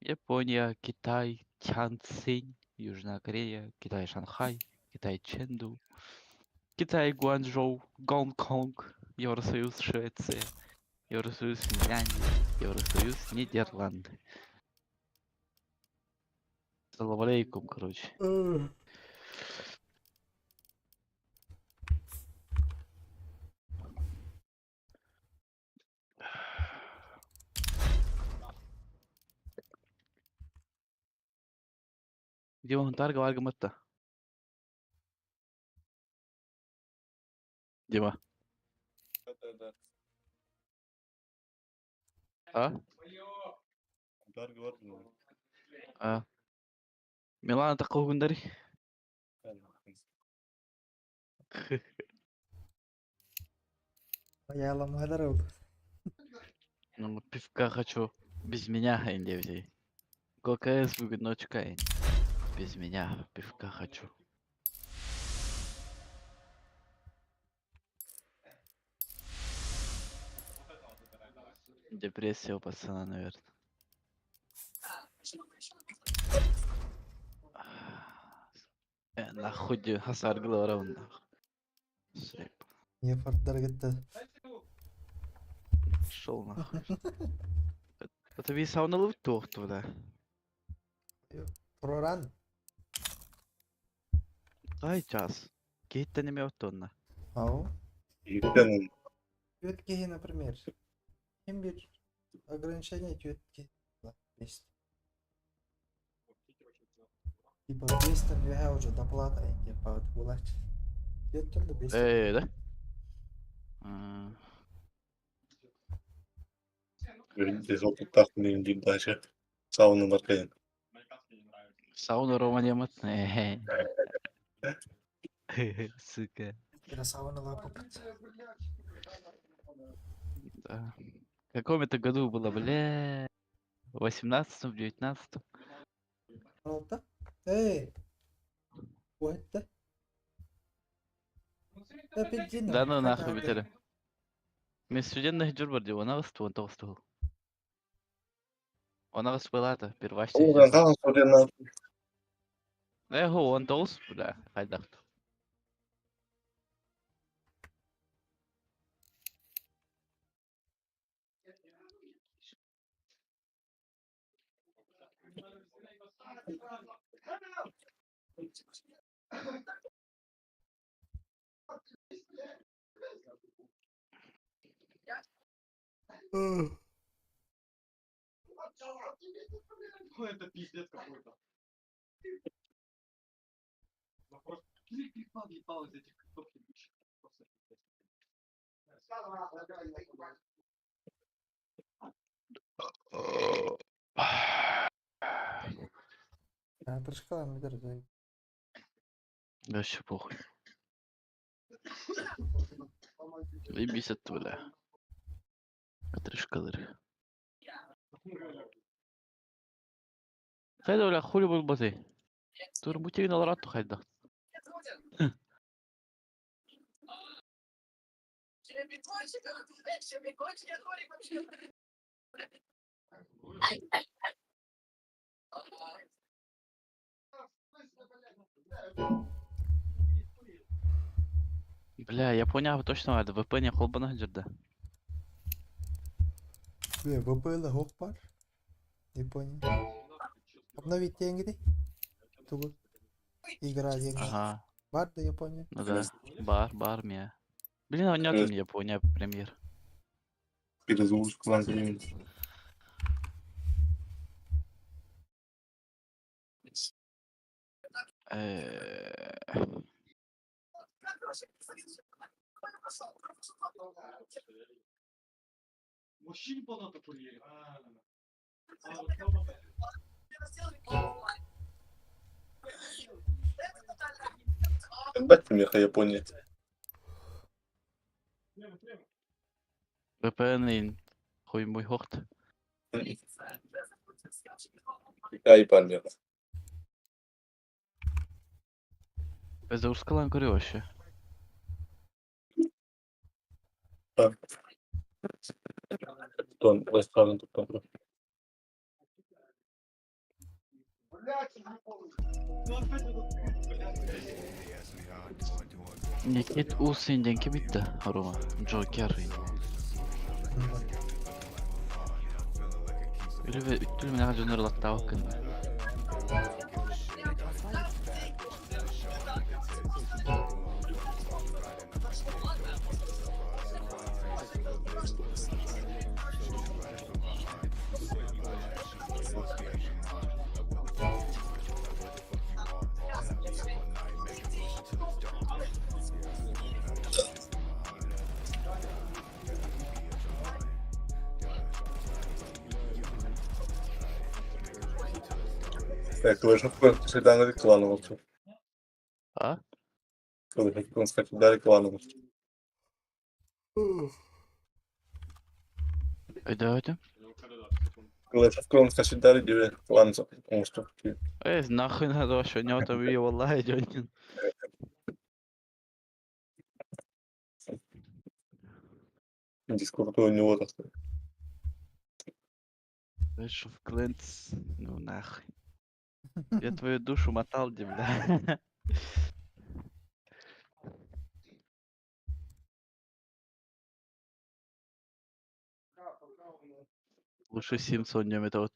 Япония, Китай, Тяньцзинь, Южная Корея, Китай, Шанхай, Китай, Ченду, Китай, Гуанчжоу, Гонконг, Евросоюз, Швеция, Евросоюз, Финляндия, Евросоюз, Нидерланды. Салам алейкум, короче. Дима, тарга варга мытта. Дима. Да. А? А. Милана такого гундари. Айаламадar oldu. Ну, пивка хочу. Без меня, индивзи. ГКС бүгүн ночка. Без меня пивка хочу. Депрессия у пацана, наверное. Нахуй хасар главрав нахуй. Не фардар gitti. Шел нахуй. Это би сауналып туохту да. Проран. Ай час. Кейттен эме оттонна. Ау. Иһиттэн Түөрт киһи, например. Ким bir ограничение түөрт киһи. Бес. Типа 200 үөһэ уже доплата типа вот булач. Түөрт турду бес. Э, да? Опыттаахпын диир дальше. Сауна кайын. Сауна Рома ямат. Сука. Красава на лапу. Да. В каком это году было, бля? В 18-м, в 19-м? Алта. Эй! What? Да пиздина. Да ну нахуй битері. Мен студент жүр бар деп, она ғысты, 19 туыл. Она ғыс была-то, первашты. Оған қаған студент Эхо, 19, бля, қайдақты. Ну это пиздец какой-то. Ну просто три клипа въебал из этих клипов ебучих. Просто пиздец. Отрышкалан битер. Вообще похуй. Заебись бля. Отрышкалар. Хайда, бля, хули был базы. Тур бутигин аларату хайда. Бля, я понял, точно это ВП не холбана жерде. Бля, ВПЛ хох бар. Не понял. Обновить деньги Тугу. Игра деньги. Ага. Бар, да, я понял. Ну да. Бар, бар мне. Блин, а у меня там Япония премьер. Перезагрузка lan Мужчине понадо курьере. Бать меха Япония. VPN in хуй мой хохт. Китай бар меха. Перезагрузкалан көрө вообще. Тон, ресторан тут. Никит Усин денки битти Рома. Джокер. Үлүбе үттүл менен жонор латтабак күн. Clash of Clans всегда рекламировался. А? Clash of Clans всегда рекламировался. Өйдө Clash of Clans всегда рекламировался. Потому что Эй, нахуй надо вообще, не там и валлахи жонин. Дискорд у него так. Clash of Clans, ну нахуй. Я твою душу мотал, где, бля. Лучше Симсон нөмөтөт.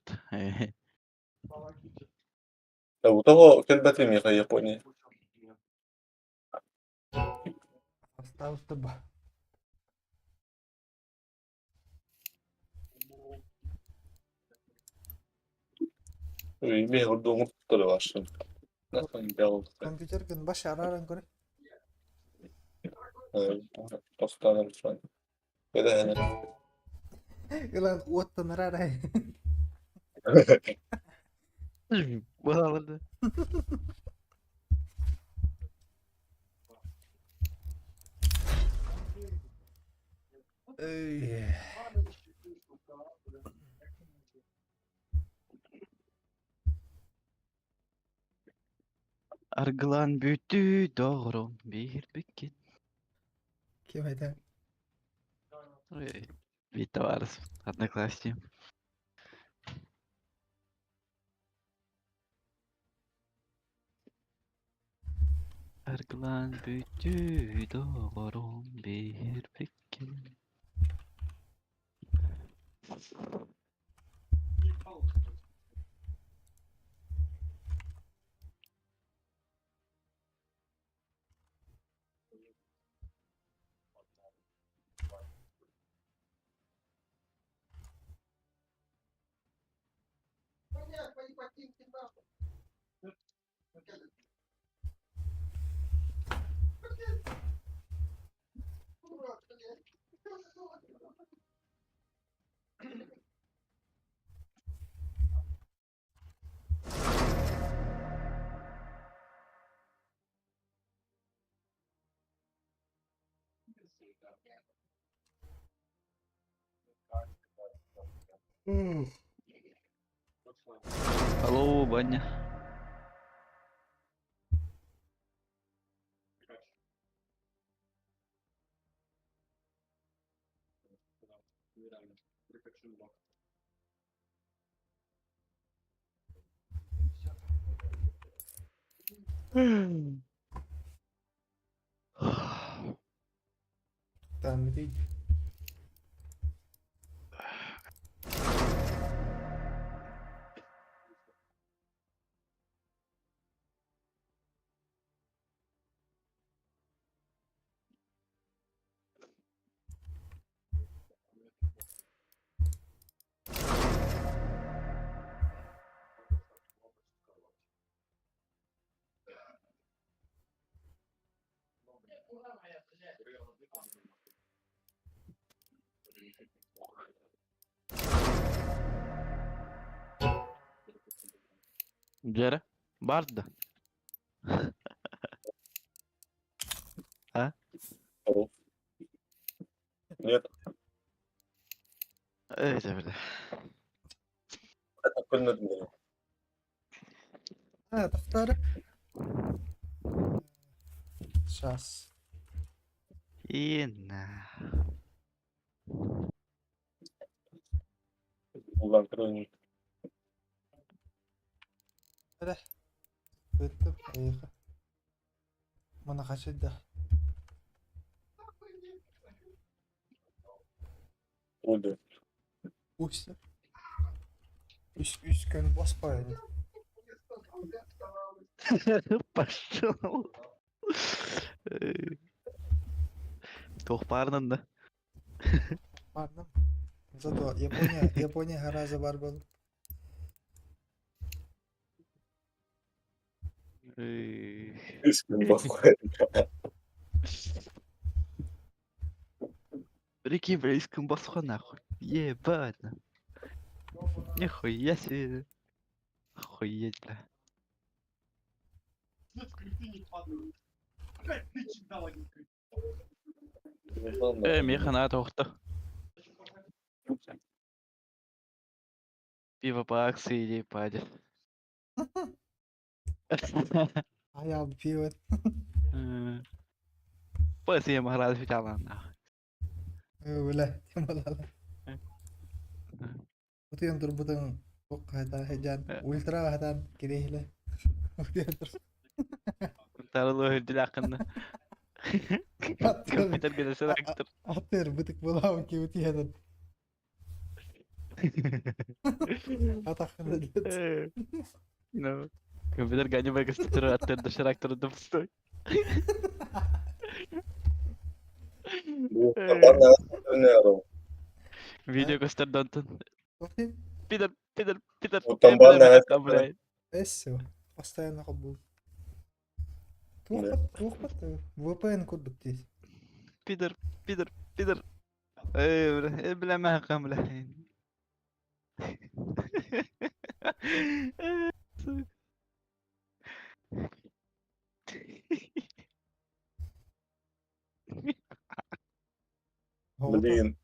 У того кэлбэтим миэхэ Япония. Осталось бы. Мин ордугун туттарылашын. Компьютер гын баш араран көрө. Тостаным сон. Эдэһэне. Ылан уоттан арарай. Балаларды. Эй. Аргылаан бүттү доҕорум биир бүккит. Ким это? Ой, Бит товарищ, одноклассник. Аргылаан бүттү доҕорум биир бүккит. Алло, Ваня. Там иди. Дьэрэ, бар да. А? Нет. Эй, бля. Көрмөдүм. А, тохтар. Сейчас. Инна. Улан көрөн. Эрэ. Бүттүм. Эйиэхэ. Мана хачайда. Өлдү. Үс. Үс үс күн боспой. Пошел. Туох баарынан да. Барным. Зато Япония, Япония хараза бар был. Үс күн боспой. Прикинь, бля, из босха нахуй. Ебать. Нихуя себе. Охуеть, бля. Э, меха на тоқта. Пиво по акции или паде. Аял пиво. Пас я могла отвечала нахуй. Бля, тем Утуйан турбутун хатан хеджан ультра хатан кирехле. Утуйан тур. Тарылы dilaqını. Компьютер келесе актер. Аттыр бытык булам ки утуйан. Атаххына диэт. Ну, компьютер ганимай көстөр аттар доширак турдум стой. Видео көстөр донтон. Пидор, пидор, пидор. Оттон Эссё. Постоянно холбуу. Туохпат, VPN курдук дии. Пидор, пидор, пидор. Эй, бля, бля, бля, бля. Сука. Блин.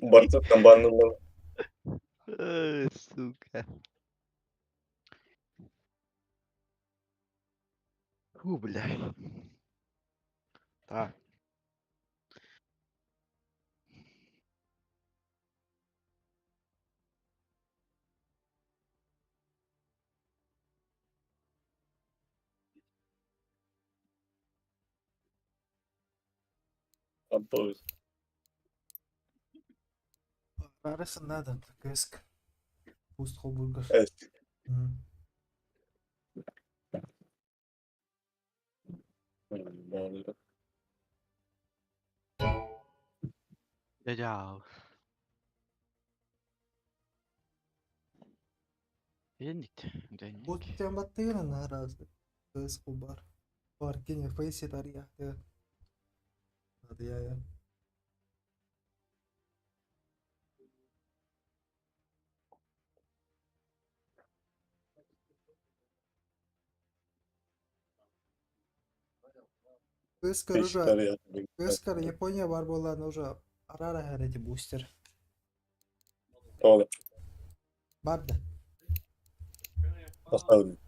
Борцов там баннуло. Эй, сука. Фу, бля. Так. Обоз. Арысын надо, КСК. Пусть холбургер. Дядя. Енник. Буттен баттыгына наразы. КСК бар. Бар кене фейси тария. Я я. КСК уже КСК Япония бар болан уже арара хәрети бустер. Тола. Бар да. Поставлю.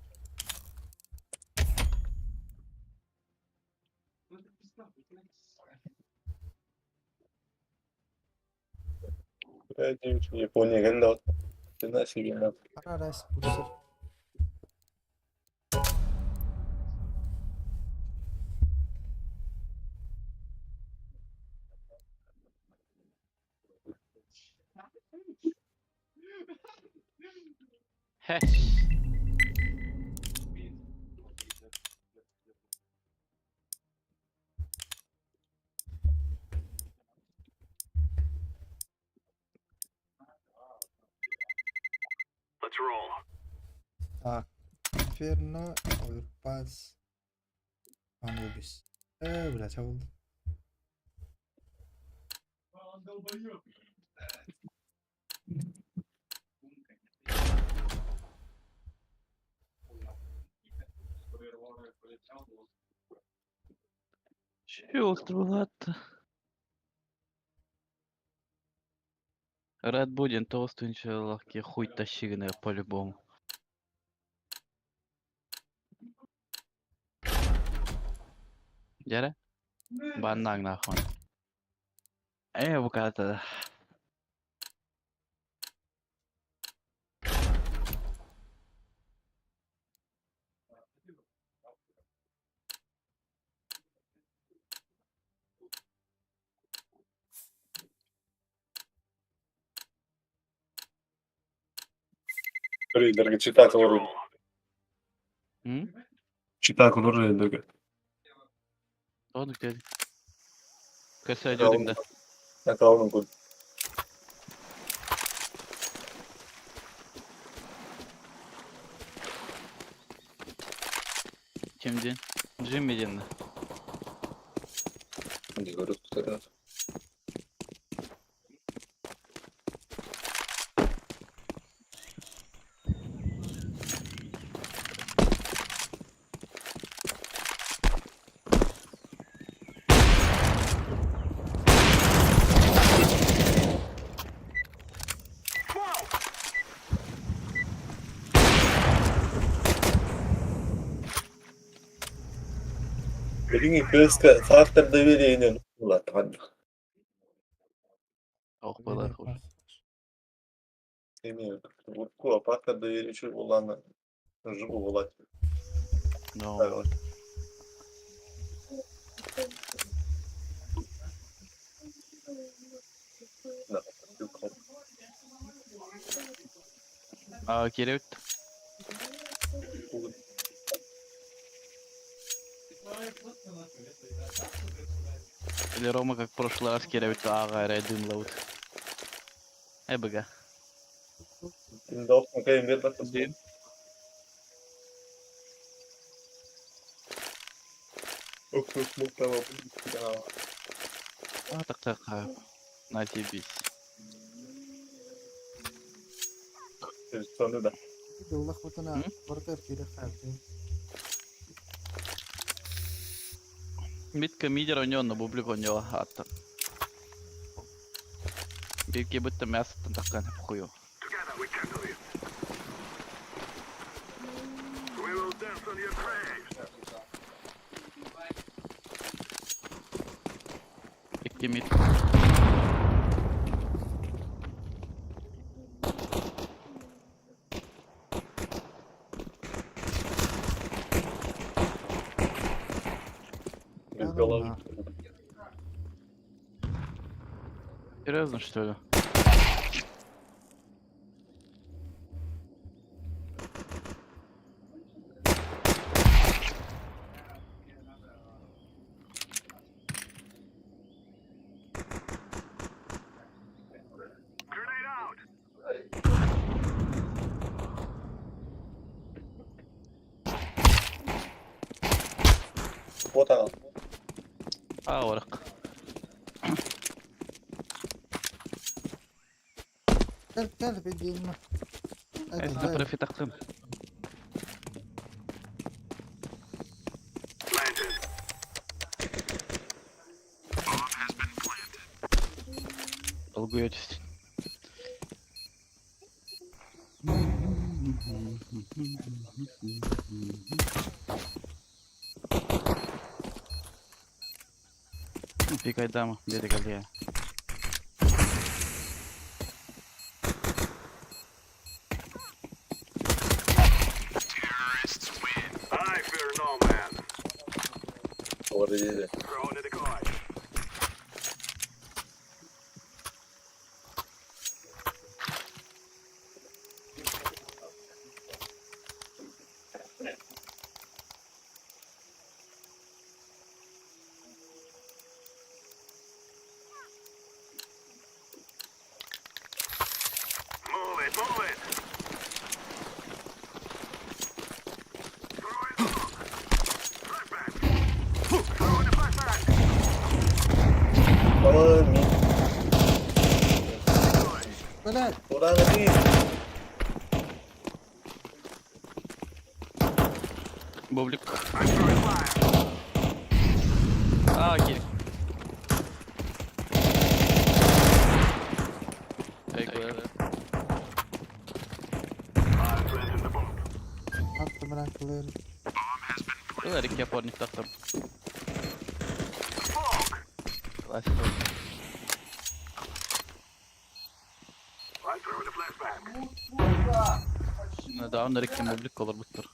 Япония кэллэ Ты себе Арара бустер. Let's roll. Так. Inferno, Overpass, Anubis. Блядь, а ол. Чё булатты? Рад будем толстый легкий хуй тащи по-любому. Дьэрэ? Баннаг нахуй. Буката. Рейдерге читать олору. М? Читать олору рейдерге. Тону кел. Көсө жодуң да. Накалын кul. Кимден? Джимми ден. Не говорю, кто это. Билиҥҥи кыыска фактор доверия улаатаҕын. Ох, была хуй. Эми урукку фактор доверия үчүн улаана живу булат. Но. Да. А, кииребит. Или Рома, как в прошлый раз кииребит ааҕа эрэ дымлабыт. Эбыга. Дым. А, так так, на тебе. Ыллахпытына барытыгар киирэ хаалбыт. Митка мидер онньо бублик онньо ааттан. Бииргэ бытта мясоттан таххан хую. Икки мид. Без головы. Серьезно, что ли? Вот она. А, орық. Кэл кэл билиим. Это профит тахтым. Долгуетесь. Пикай дама, где ты? Orada. Ой, ми. Блядь. Куда ты? Бублик. А, окей. Аттым ранкылыр. Ыларик япорник тахтым. Классика. Да, он рекке бублик колор буттур.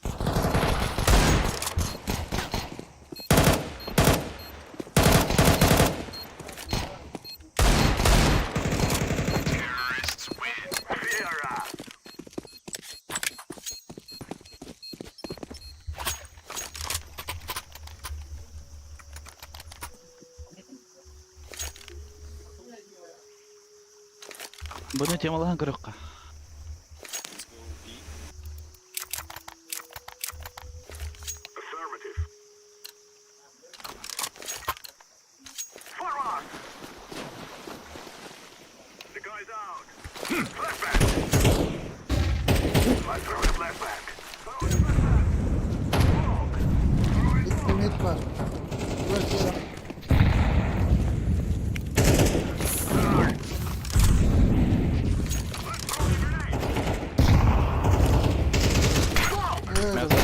Бұны темалаған көрөккө. Икки мид бар. Квартира. Мясо.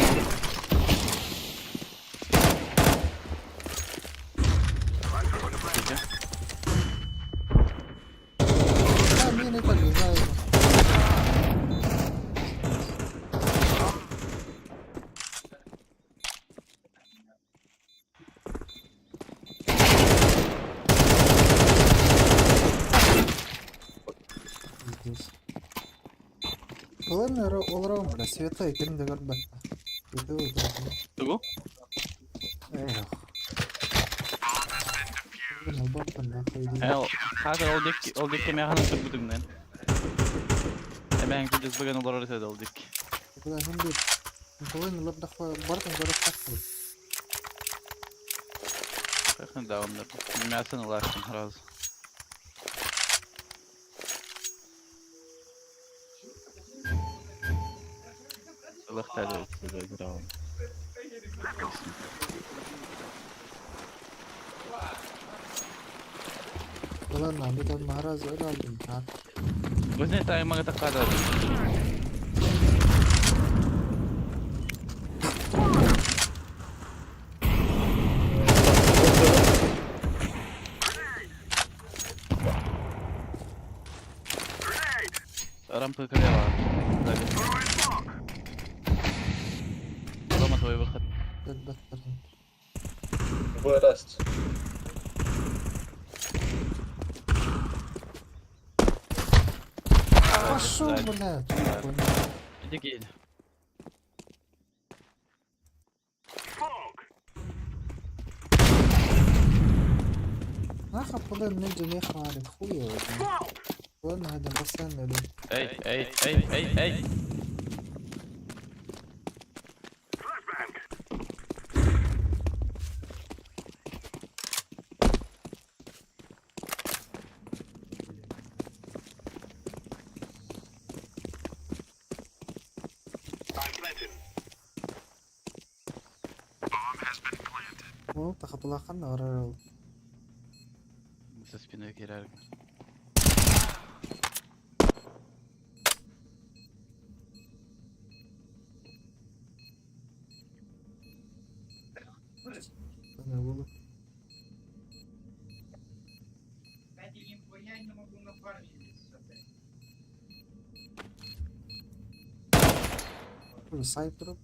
Да, мины подлезают. Половина олорон, бля, света ким да көрбөт. Itu Тугу? Эх. Эл, хазар ол дик ол дикке мяханын турбутуңнан. Эбәң күдес бөгөн олорор эсед ол дик. Куда хинди. Половина лордах бартын көрөп тахты. Кахын дауннар. Мясын улашын сразу. Лахтали даун. Ладно, бит махараз алдым. Өзіне таймага таккада. Рампы колева. Рома, твой выход. Выраст. Пошел, блядь. Иди гель. Нахуй полын не не хвалит, хуй его. Ладно, один постоянно. Эй, эй, эй, эй, эй. О, тахапалахан орал. За спиной кирар. Сайт дроп.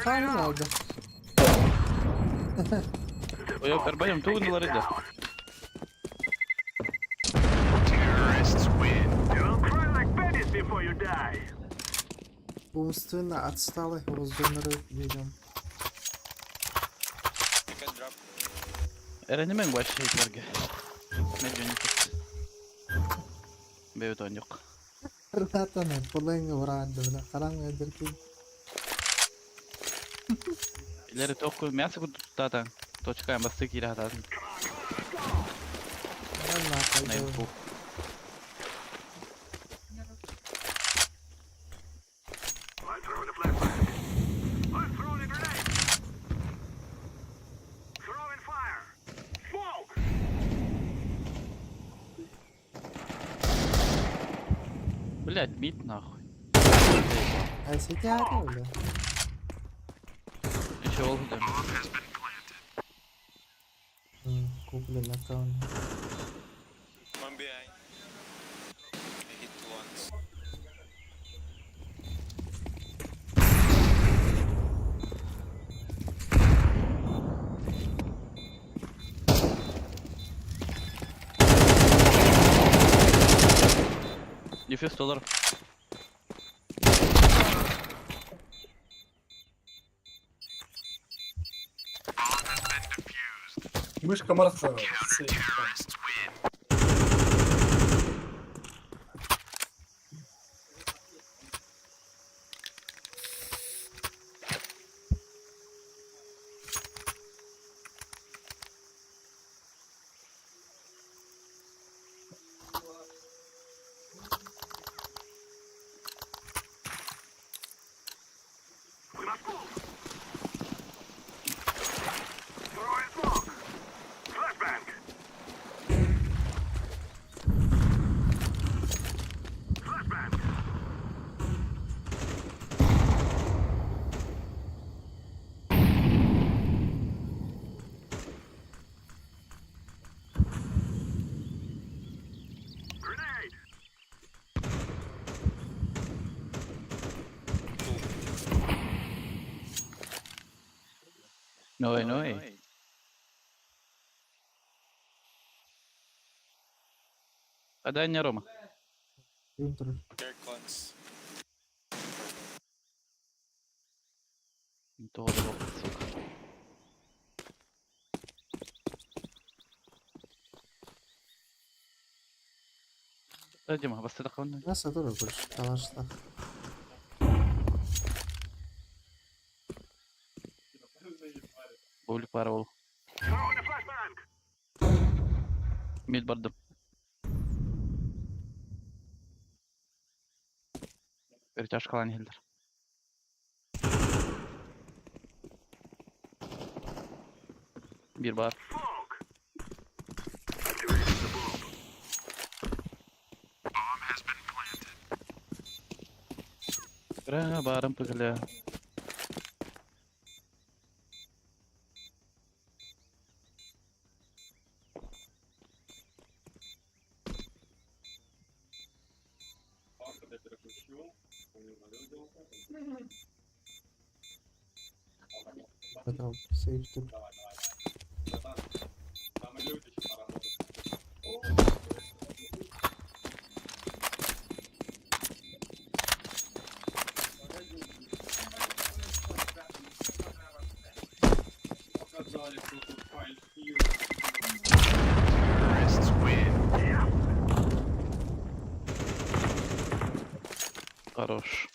Там алды. Ой, карбайым тугунулар иди. Умственно отсталых воздумеры видим. Эренемен башшыйларга. Мен жөнөтөт. Бебет ойнок. Ренатаны полынга уранды, бля, караңга дерки. Илери току мясо кутутатан. Точка басты кире хататын. Ладно, Блять, мид нахуй. А сетя, бля. Еще ол да. Куплен аккаунт. One behind. I hit once. Дефьюз доллар. Мышка Марса. No way, no way. Дай мне Рома. Күн турар. Aircons. Тоҕо да буолбут, сука. Да, Дима, бастатаххын. Мясо тоже больше. Калаштах. Бовлик пара ол. Мид бардым. Перетяжкалаан иһэллэр. Биир баар. Кыра баарым пыгыля. Потом сейф тут. Хорош.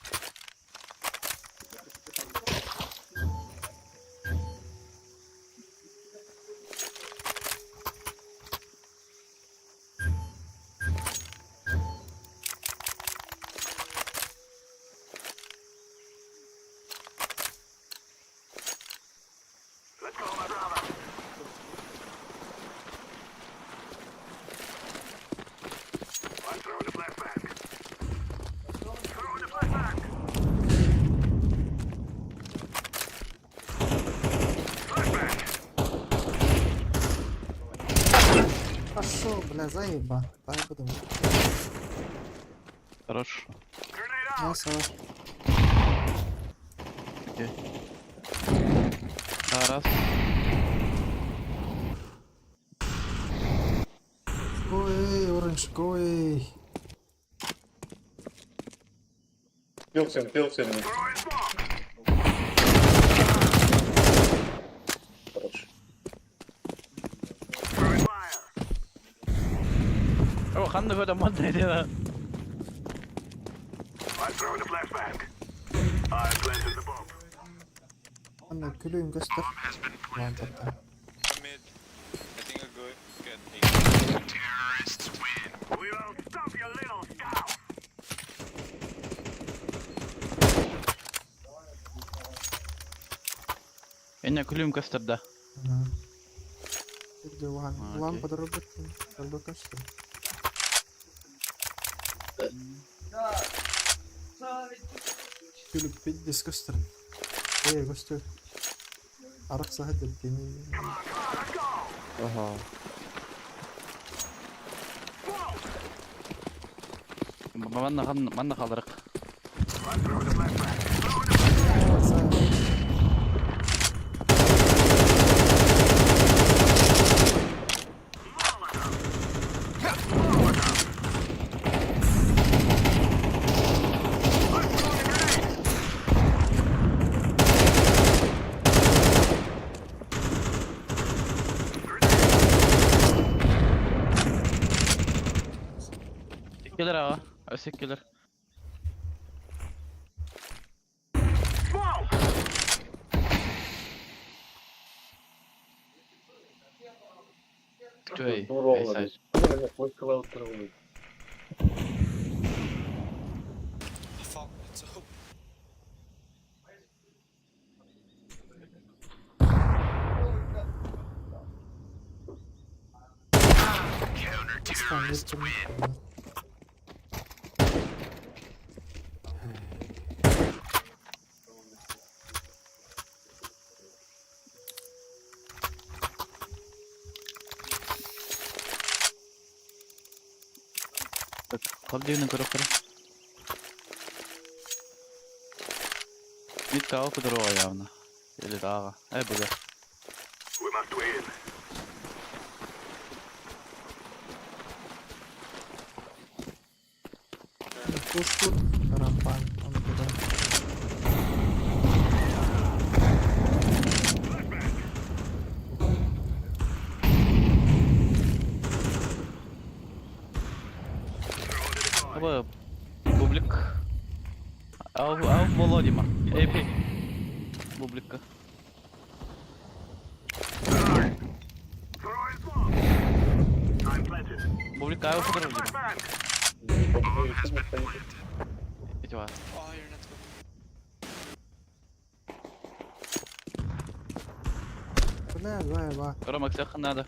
Пошел, бля, заеба. Дай буду. Хорош. Мясо. Окей. Да, раз. Ой, оранж, ой. Пилсен, пилсен. Хорош. О, ханна көтө модный дела. Анна, күлүм көстөр. Лан тапта. Mid. I think I'll go get A. Terrorists win. We will stop your little scout. Эне күлүм көстөр да. Ага. Где лан? А, Лан окей. подработки. Как качество. Күлүп пиздец көстөр. Эй, көстөр. Арак сахат деп дени. Ага. Манна манна халырык. Иккилер ага. Өс иккилер. Түей, Здорово. эй, Fuck, it's up. Астан, ертең. Қабдиінің көріп көрі. Мид као кудырова явно. Или дага. Эй, буга. We must win. Пушку рампан. Он туда. Аба, бублик. Ау, ау, Володима. Эй, бубликка. Бублик, ау, Володима. Эти вас. Бля, два, два. Рома, всех надо.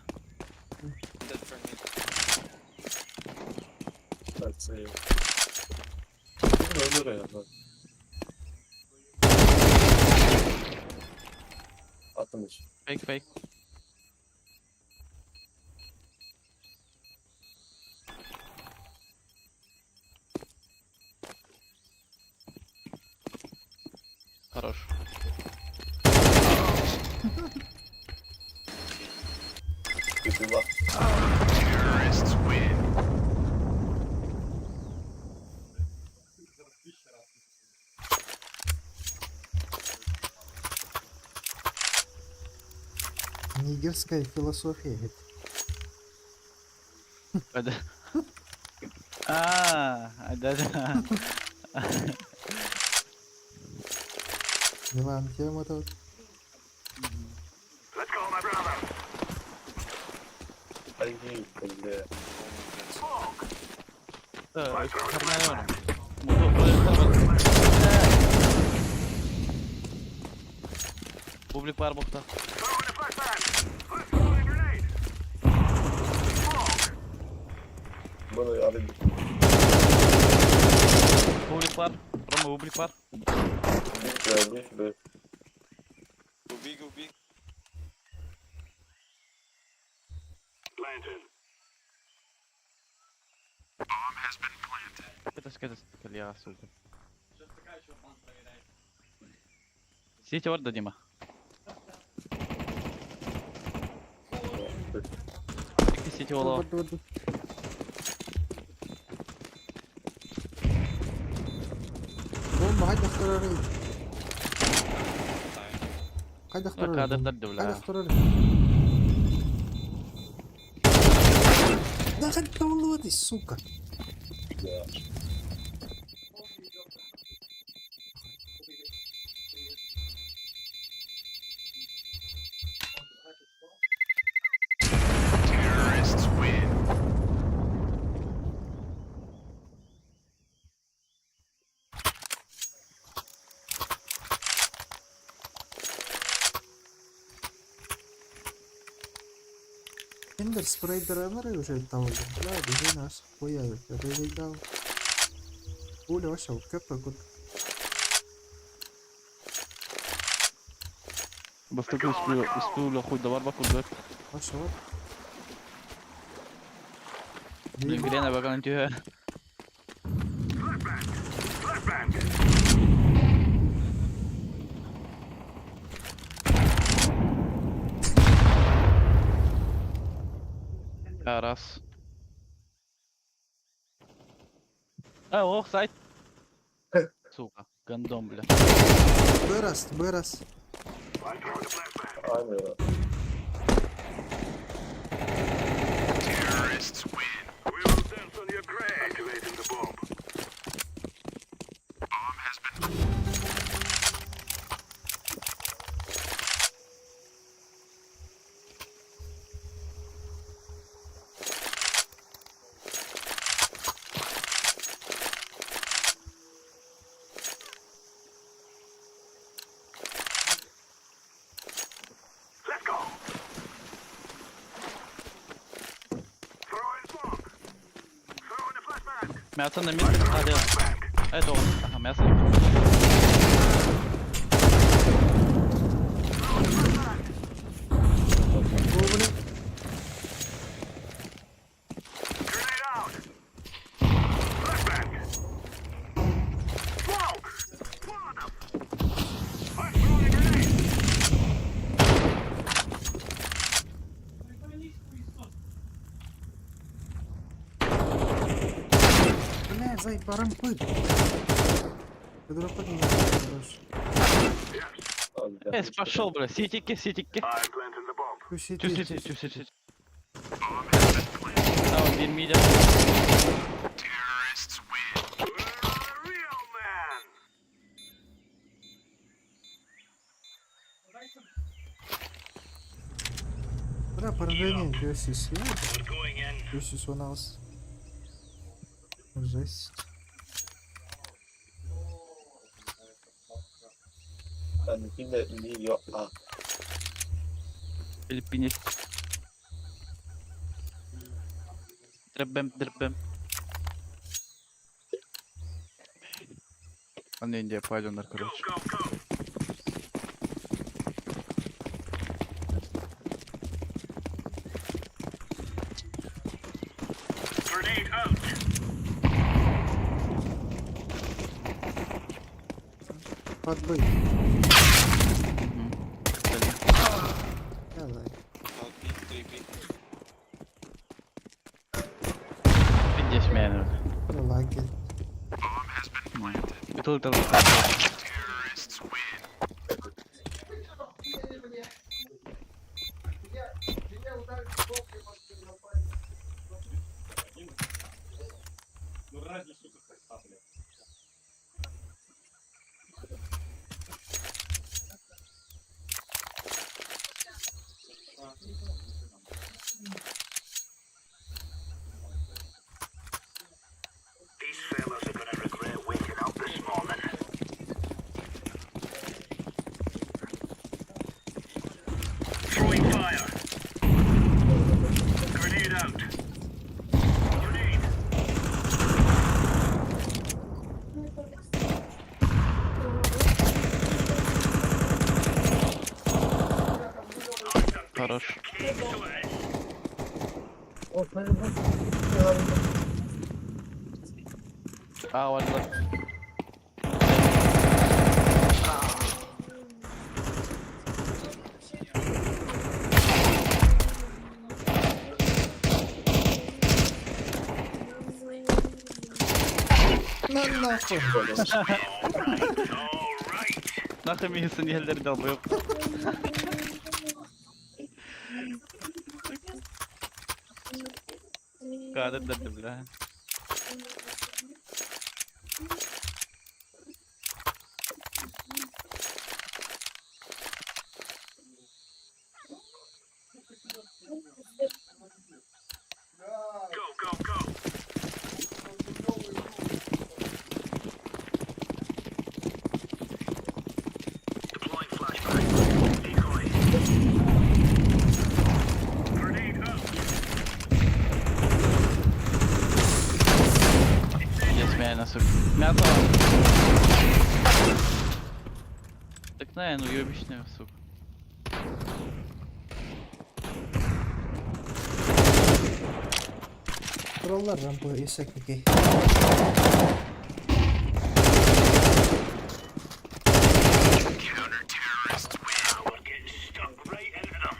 Attım hiç. Fake, fake. Хорош. Купила. Нигерская философия. Это. А, да, да. Милан, тема тут. Ай, бля. Публик бар бокта. Bunu alayım. Публик бар. Рома, публик бар. Bir, bir, bir. Go B, go B. Это скажи, я сука. Сити орда, Дима. Сити ола. Бомба, қайда второй? Қайда второй? Кадрдар дивля. Қайда второй? Да қайда болуады, сука. Киндер спрейдер уже того. Бля, где нас хуя, я выиграл. Пуля вообще, кэп Бастакы успел хуй давар бак курдук. Вообще. Грена баган тюхэ. Раз. А, ох, сайт. Сука, гандон, бля. Вырос, вырос. Aynen. Мясо на мид подходил. Это он. Ага, мясо. Бля, Заебарам пы. Дропа не хорош. Эс, пошел, бля, ситики, ситики. Ту Тю сити. сити, тю сити. Tamam bir mide. Бля, поражение Йосис. Йосис у нас. Жесть. Нихиле А. Филиппинец. Дрэбэм, дрэбэм. Аны Индия пойдёндар, короче. Подбой. Давай. 2B, 3B. Пиздец меня. Пролаги. Итал, итал. Ну разве, сука, Христа, блядь. These fellas are gonna regret waking up this morning. Throwing fire. Grenade out. Grenade. Хорош. А, ладно. На нахуй. Нахуй миһин иһэллэр долбоёб. Кадр да бля. Go, go, go. Deploying flashbang. Decoy. Grenade out. Пиздец меня, сука. Мясо. Так на, ну ёбичная, сука. Троллар рампы исек окей. We're getting stuck right into them.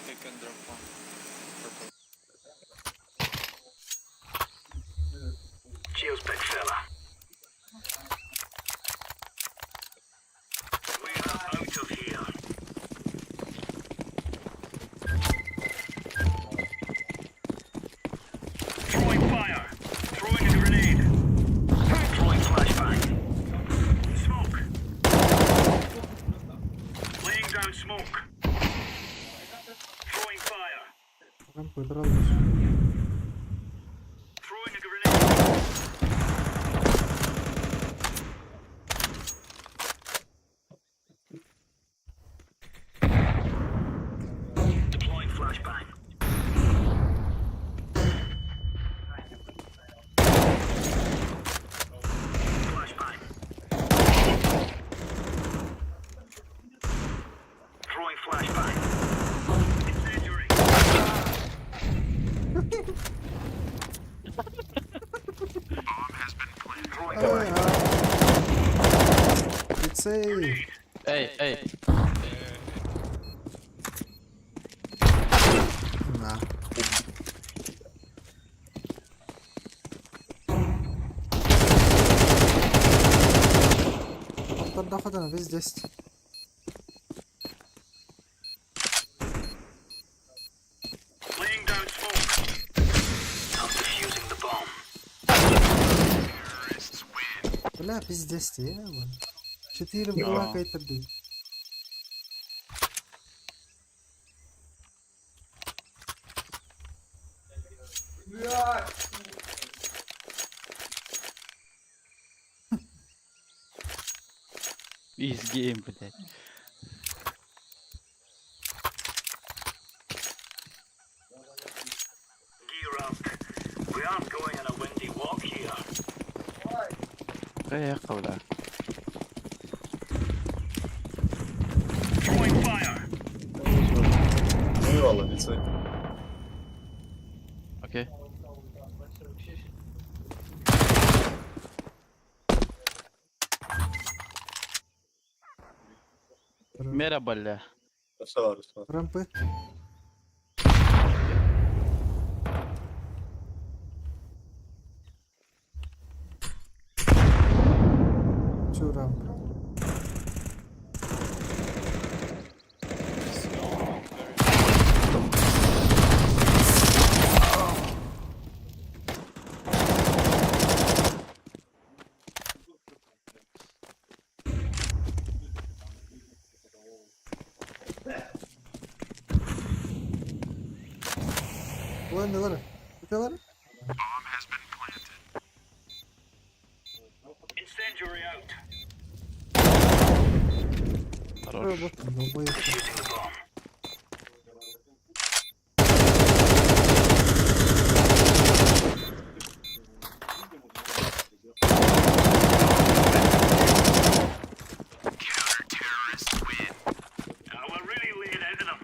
They can drop one. Purple. Cheers, big fella. We are out of here. Throwing fire. Throwing a grenade. Throwing flashbang. Smoke. Laying down smoke. Throwing fire. Рампы троллар. Throwing a grenade. Deploying flashbang. Flashbang. Throwing flashbang. Incendiary. Лицей! Эй, эй. На. Хоттордохотуна біз 10. Laying down smoke. I'm defusing the bomb. Бля, пиздец, я, Четыре в 2 это бить. Из гейм, блядь. Gear up. We aren't going on a windy walk here. Поехал, да. Throwing fire. Ну eyvallah лицей. Окей. Мера, бля. Өссө бар, өссө бар. Рампы. Чё рампы? Ulan ne var? Ne var? Incendiary out. Хорош. Долбоёб. Defusing the bomb. Counter-terrorists win. We're really laying into them.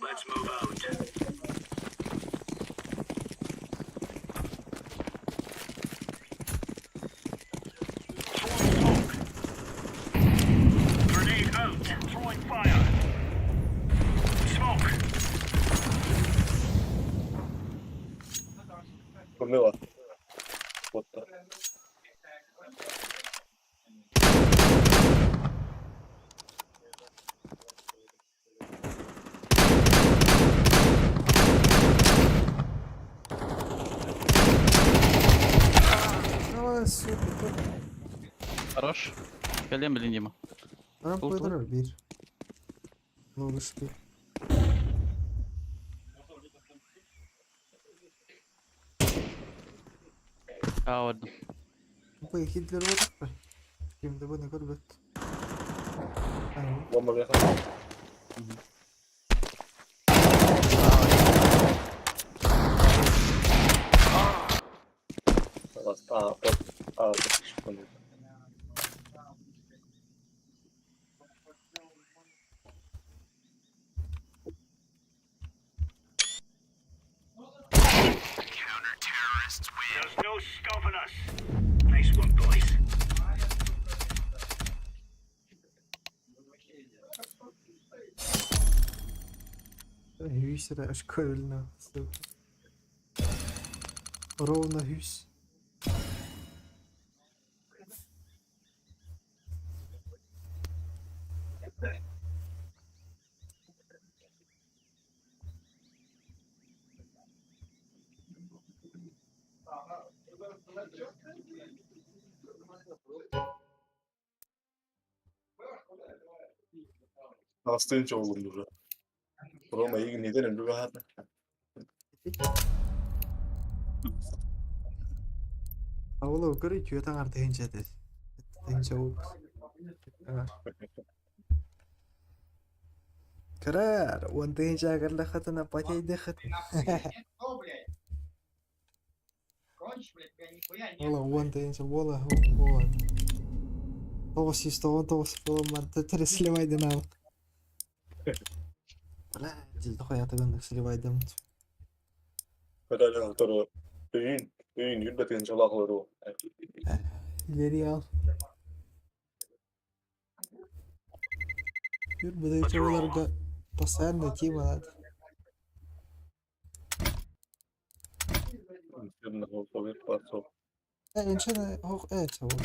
Let's move out. Throwing smoke. Grenade out. Throwing fire. Smoke. Көмө бар. Ботта. Ой, сука, тут Хорош. Кэлэн блин, Дима. рампы Тут, тут. дрор бир. Логыш бир. А, ладно. Бу Хитлер вот Кимде буну көрбөт. Бомба бияка. А, под, а, под, Counter-terrorists win. There's no stopping us. Nice work, boys. Hus är школьно. Ровно hus. Астынча болдум уже. Рома игин неден өлбү баһар. Аула көрі түйе таңар дегенше де. Дегенше ол. Карар, он дегенше агарлы хатына патейді хатын. Ола уон тыһыынча буола буолан. 999 буолан төттөрү сливайданаабыт. Бля, дохуя сливайдаммыт. Көрөр отору өйүн өйүн үрбэтин чолоохлору. Нереал. Үрбэтин постоянно тема надо. Иншалла хох это вот.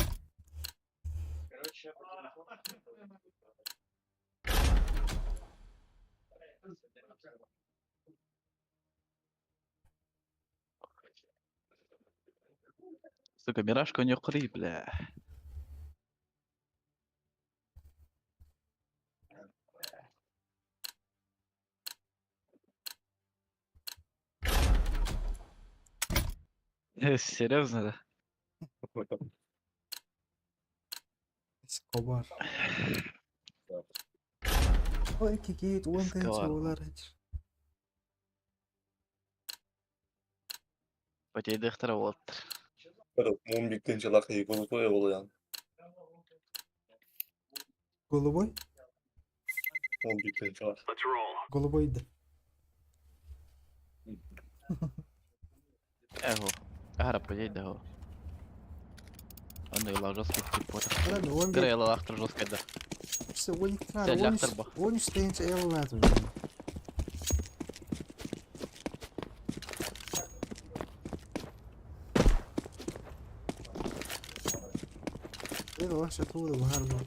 Сука, Миражка у нее кри, бля. Серьезно, да? Эскобар. Ой, какие он Эскобар. олар. Потейдехтер вот. 11 тыһыынчалаах киһи буолуйан. Голубой? 11 тыһыынчалаах. Голубой да. Эго. Ара потейдехо. Он ила жесткий тип вот. Ладно, он Кыра ила лахтар жесткий да. Все, он Сен лахтар ба. 13 тыһыынча еллар. ايه وحشة طول وهربة.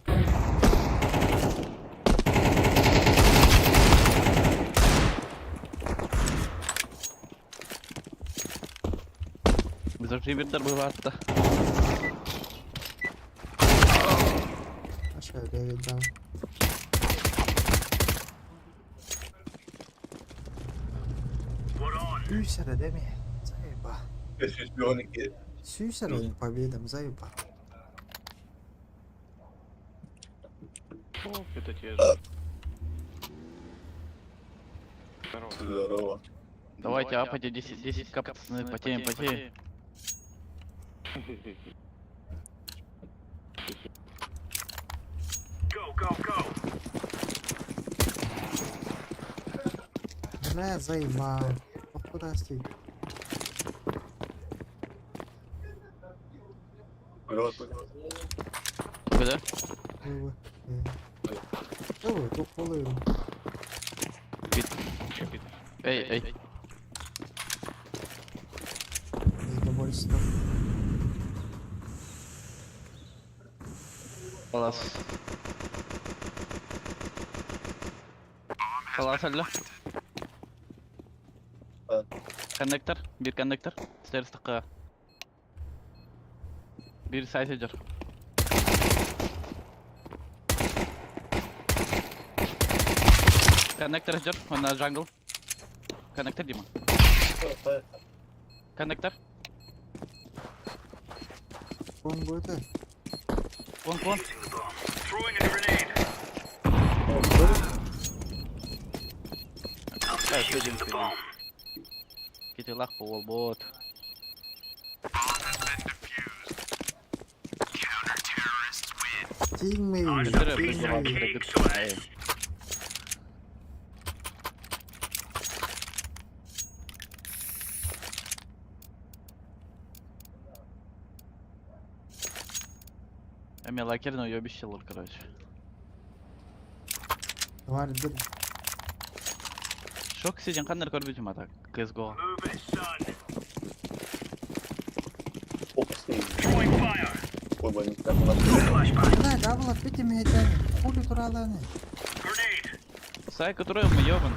Bizar bir darбы Aşağı قدام. Сүүсэрэ деми. Заеба. 512. Сүүсэрэ победам заеба. Это те же. Здорово. Давайте апайте 10 10 к, пацаны, потеем, потеем. Go, go, go. Бля, заебал. Куда стоит? Куда? Ой, тут полы. Эй, эй. Недовольство. Палас. Палас алла. Коннектор, бир коннектор. Stairs такка. Бир сайт жер. Коннектор жер, он на джангл. Коннектор, Дима. Коннектор. Он будет. Вон, вон. Кити лах по бот. Тиммейт. Эми лакерный уебище лор, короче. Вардыр. Шок сиден каннер көрбүтүм ата CSGO. Бля, дабла пити мehетени. Хули тураланы. Сай, который мы ебан.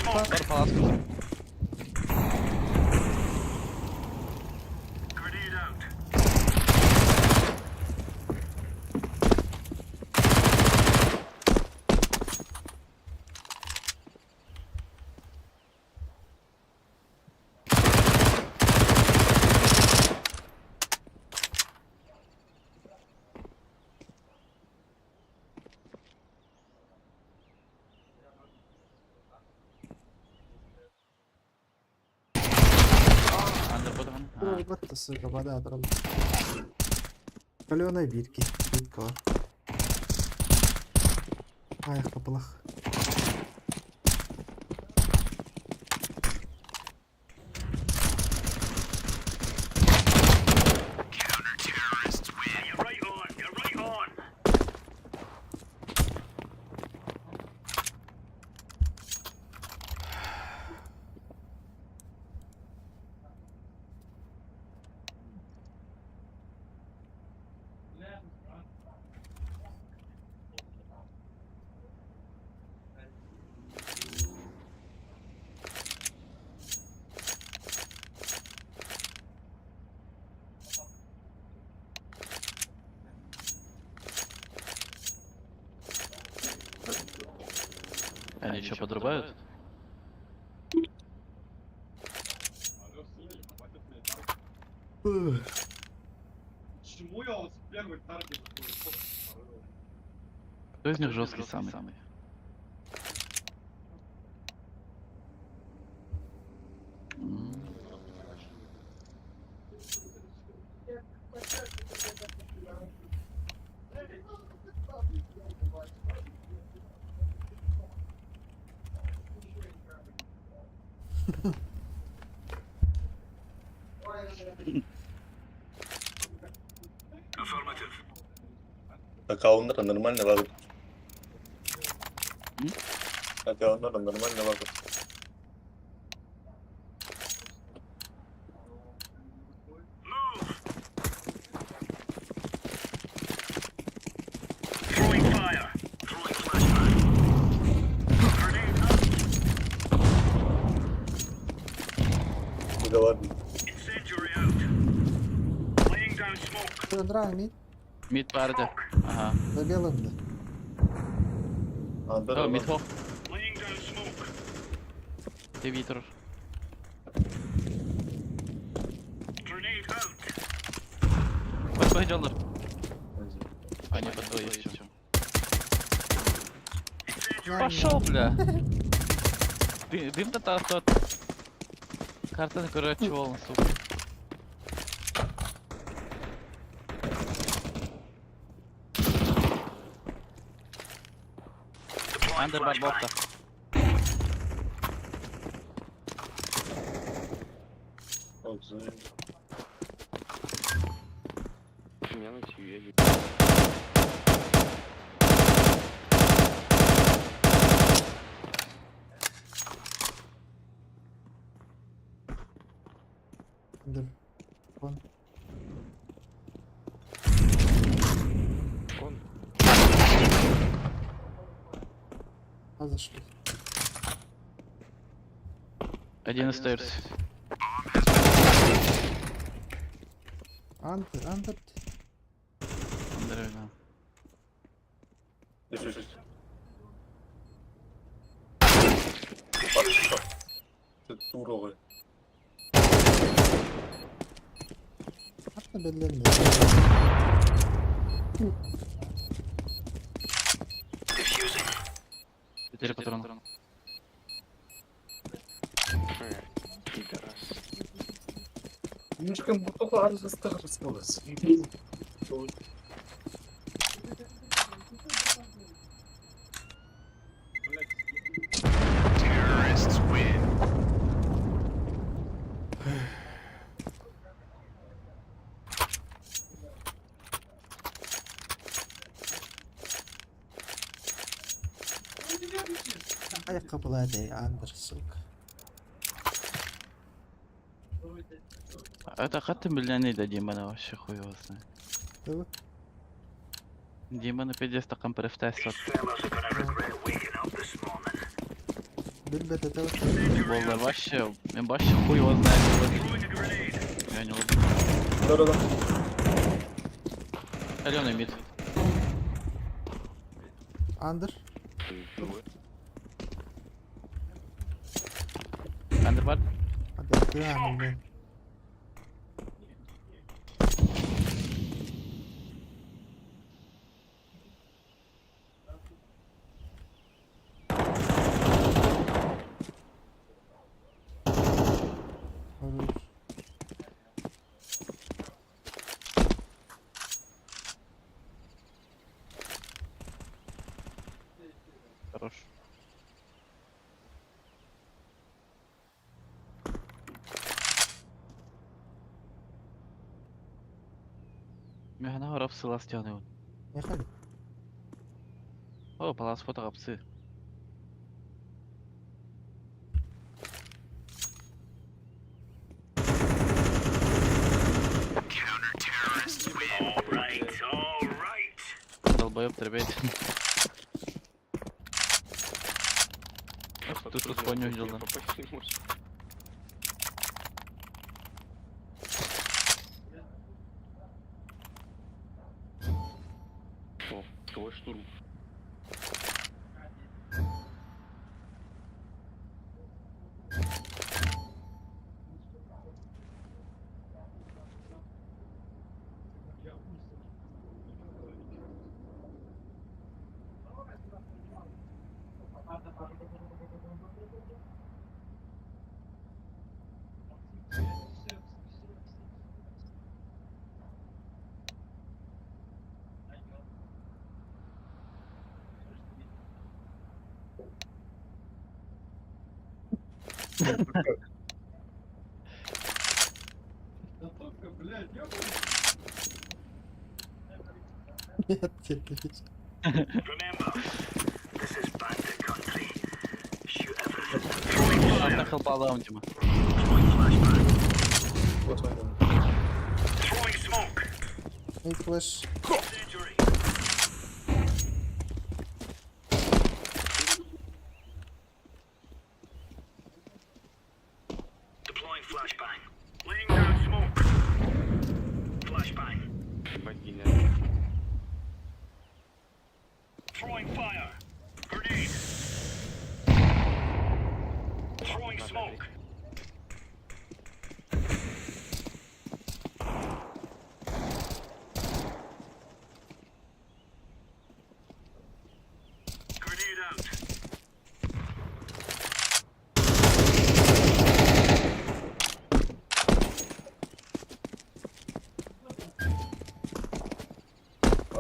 Бар паласку. Вот ты, сука, вода отруб. Каленой бирки. Битка бар. Аяқ капылах. Они что, подрубают? Почему я вот с первой тарги такой? Кто из них жесткий самый? Аккаунтера нормально вагут. Аккаунтера нормально вагут. Да ладно. Андра, мид. Мид парды. Ага. За белым, да. О, мид хох. Ты витр. Подбой, Джоллар. А, не подбой, есть всё. Пошел, бля. Дым-то тот. Карта, короче, волн, сука. Андер барбовка. Андер. Вон. А зашли. Один остается. Андер, андер. Андер, да. Туровый. Карта бедлерде. Четыре патрона. Слишком бутылка арзастырсыз. Ayakkabılar değil, Андер, сука. Это хаты бля да Димона вообще хуй его знает. Что? Димона пиздец таком префтесот. Билбет это Болдар вообще, мен вообще хуй его знает. Я не люблю. Да-да-да. Зеленый мид. Андер. Андербар. Андер, да, Хорош. Механа хорап сылас тяны. Ехали. О, палас фото капсы. Долбоёб требет. Тут тут хуйню сделал. Попасть не может. О, твой штурм. Нет, терпеть. Анда хелпалам, Дима. Эй, флеш. Ебать, гениально. Надо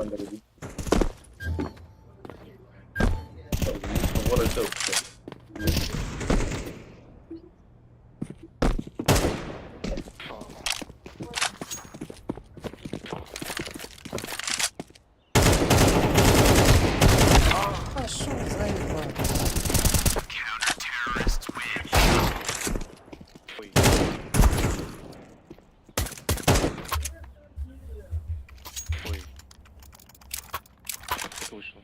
Under the What a joke. Пошел, заебал. Ой. Ой. Что вышло?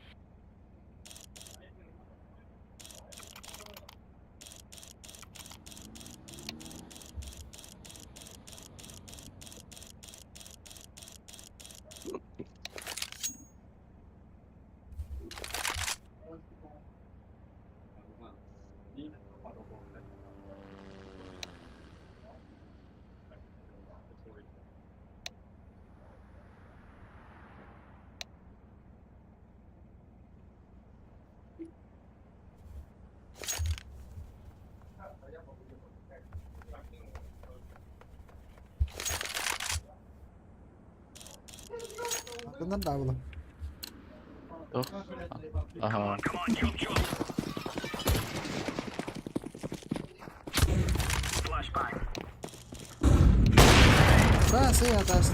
Артынан да было. Ага. Да, сей даст.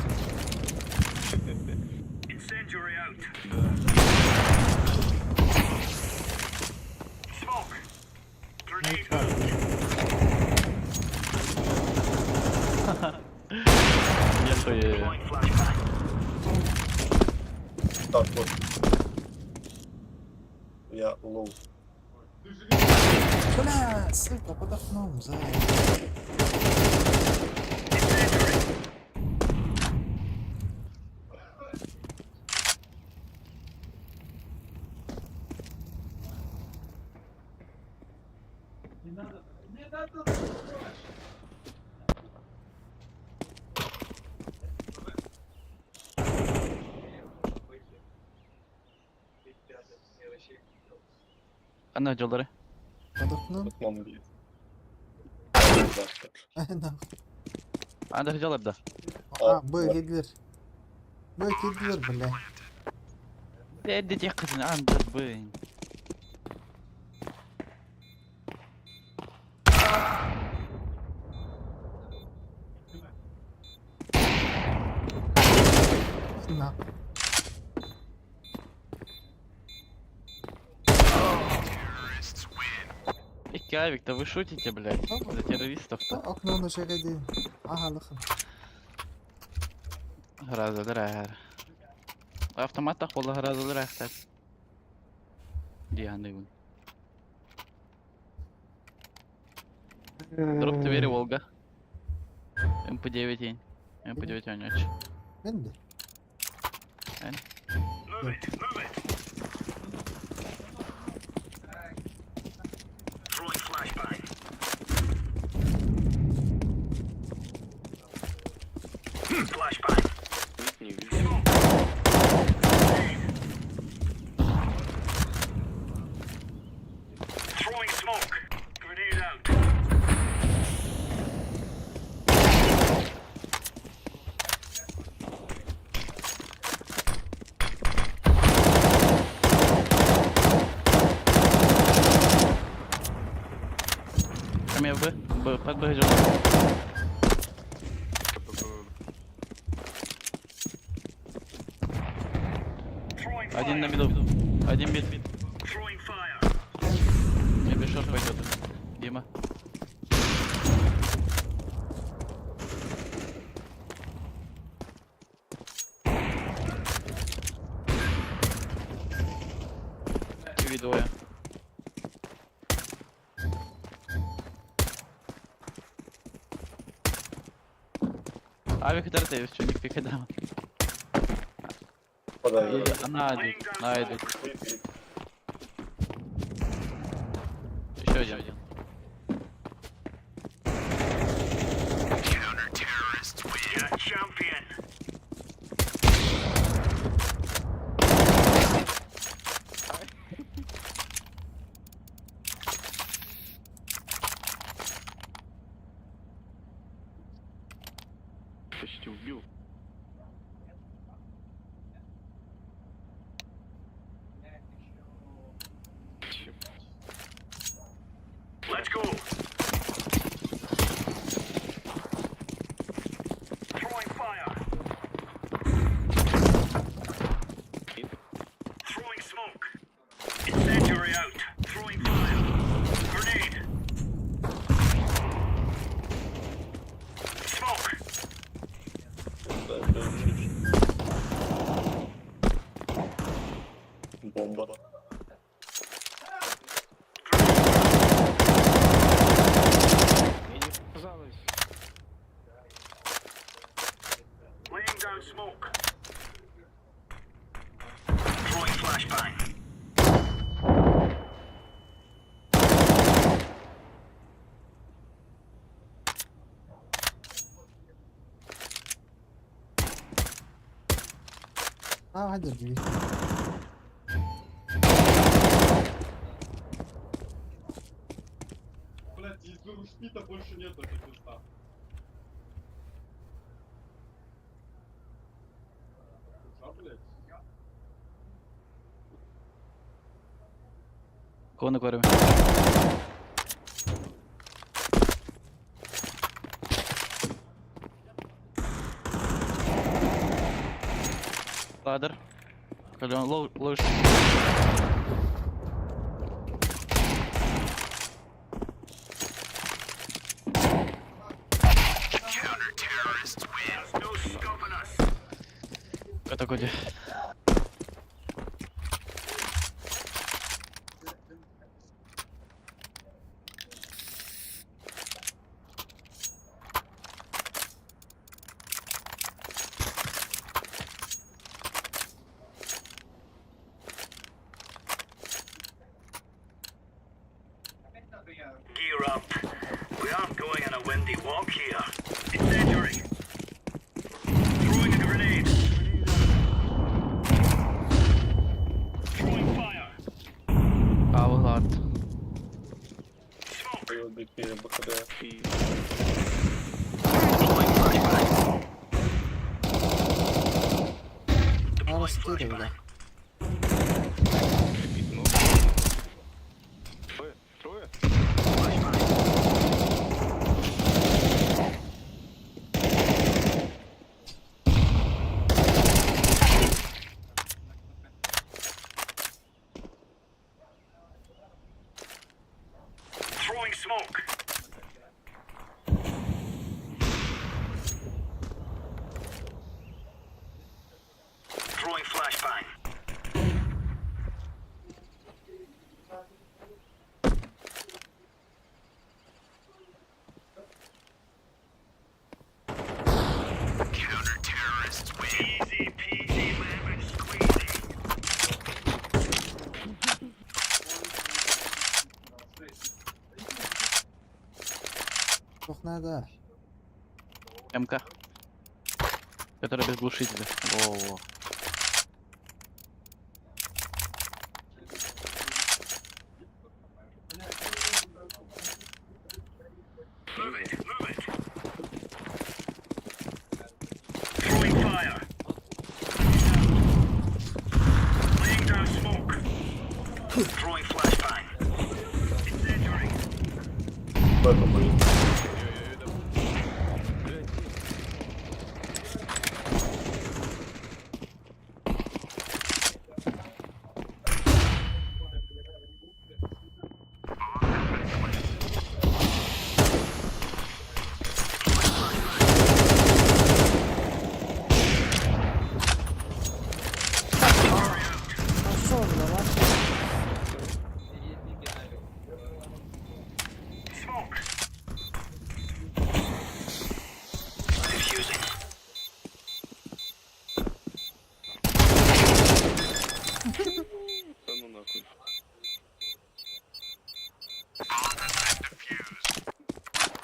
Я хуею. Так, вот. Я лоу. Бля, сука, под окном, зай. Ана жолдары. Под окном? Окном бьет. Анда жолдар да. А, Б, Гитлер. Б, Гитлер, бля. Дәдде тек анда Б. На. Икки авик, да вы шутите, блядь? За террористов-то. Окно шагadi. Аһалыхын. Разылар әһәр. Автомат так була разылар әхтәр. Дианы. Дроп двери Волга. МП9 ень. МП9 ойнооч. Мен де. Эн. Не вижу. Ко мне в Б. Б, под Б идет. Один на миду. Один мид. Мне бешор пойдет. Дима. ТВ двое. Авик дарте, что не пикадам. Найдут, найдут. Еще один. Почти убил. Бомба. Мне не показалось. А, hadi gibi. Блять, из Рушпита больше нет, это пизда. А, блядь? Кого на аквариуме? Ладер. Когда он лоу, лоу. Это где? Gear up. We aren't going on a windy walk here. Incendiary. Throwing a grenade. Throwing fire. Кавы ларт. БКД. Арасы бля. Трое? Трое? надо? МК. Который без глушителя. Во-во. Б побоїть. Нашел, давай. Да ну нахуй.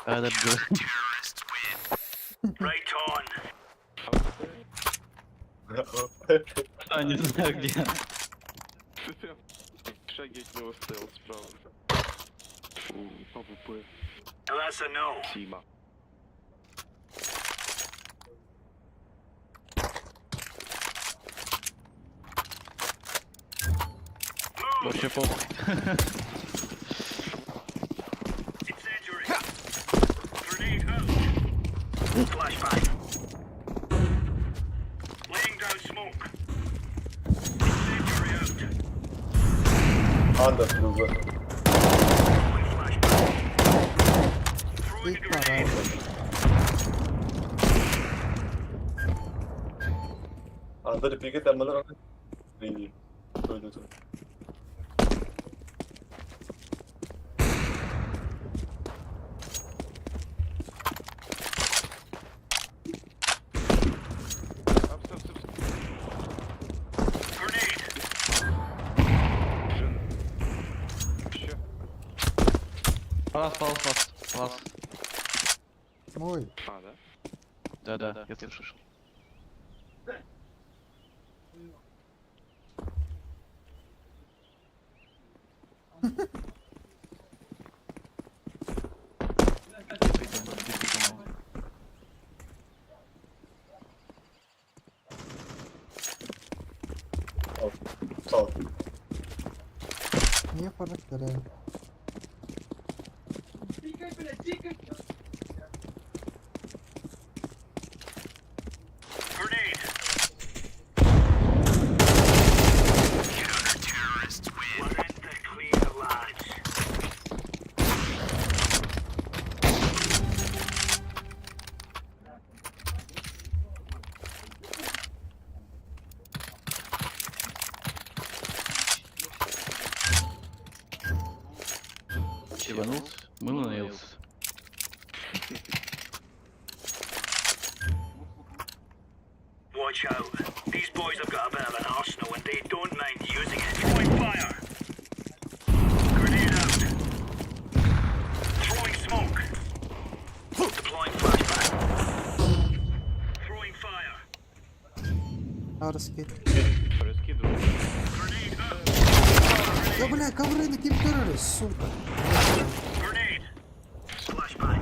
А, это б- А, не знаю где. Ты прям в шаге от него стоял справа. У, АВП. Тима. Вообще похуй. Анда плюс. Пик пора. Анда репикет амалар. Değil. Öyle Еще. Палас, палас, палас. Палас. Мой. А, да? Да-да, я слышал. Sağ ol. Не характера. Ебанулся, мыло наелся. Watch out. These boys have got a bit of an arsenal and they don't mind using it. Throwing fire. Grenade out. Throwing smoke. Deploying flashbang. Throwing fire. А, раскид. Раскидываю. Да бля, ковры на кемперы, сука. Grenade. Flashbang.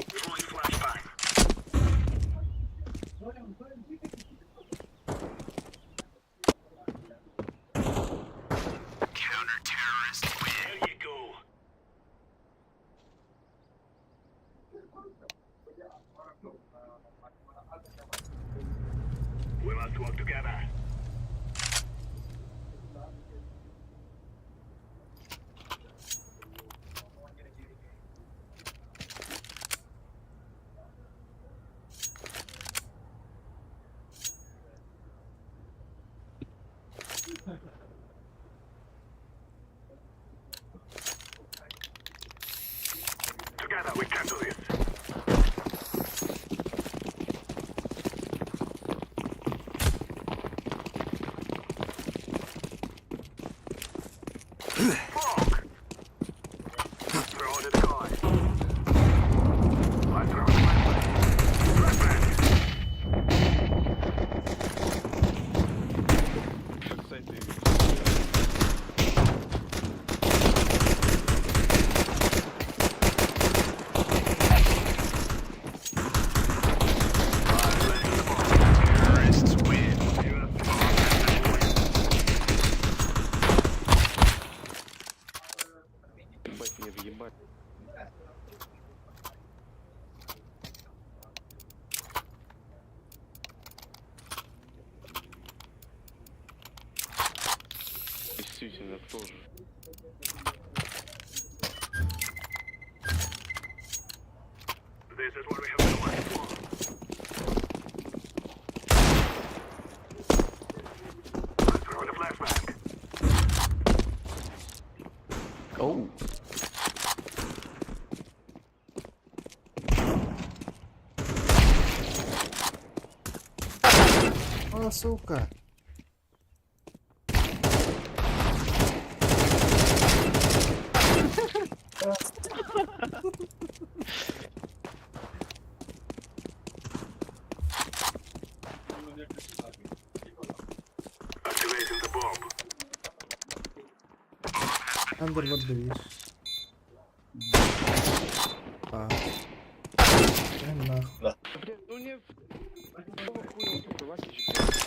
Throwing flashbang. Counter-terrorists win. There you go. We can do this. Smoke. Throw the decoy. I throw the flashbang. Flashbang. Terrorists win. Ебать, не въебать. Действительно, тоже. This is what we have been waiting for. Throw the flashbang. Оу. А, сука. Activating the bomb. Underwood bir. А. Ай, нахуй. Блин, ну не... Какого хуя он такой Васич, блядь?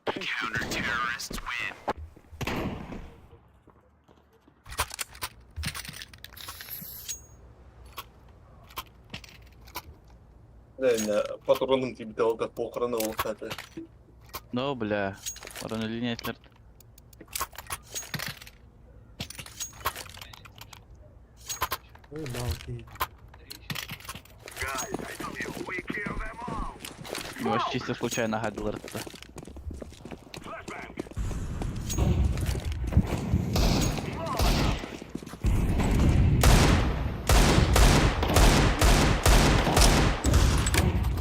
Counter-terrorists win. Патроным тебе дал как похороны улахаты. Ну, бля. Линия. Ой, балки. Guys, I told you, we kill them all. Может, чисто случайно гадил рта. Flashbang.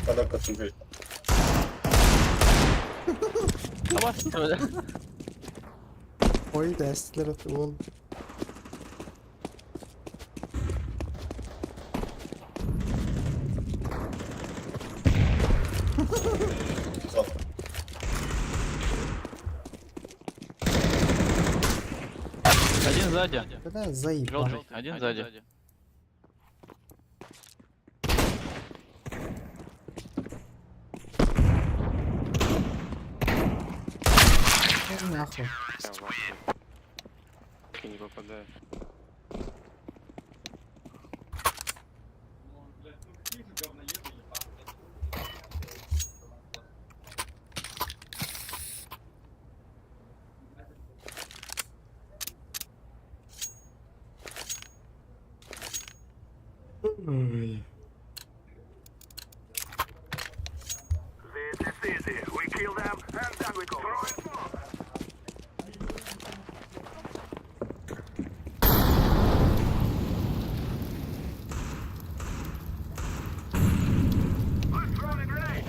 Она как тебе. Бля. Ой, дәстілер ол. Один сзади. Бля, заебал. Желтый, один сзади. Ой, нахуй. Я не попадаю. Блядь, ну какие же говноеды ебаные. This is easy. We kill them and then we go. Throwing smoke. Let's throw the grenade.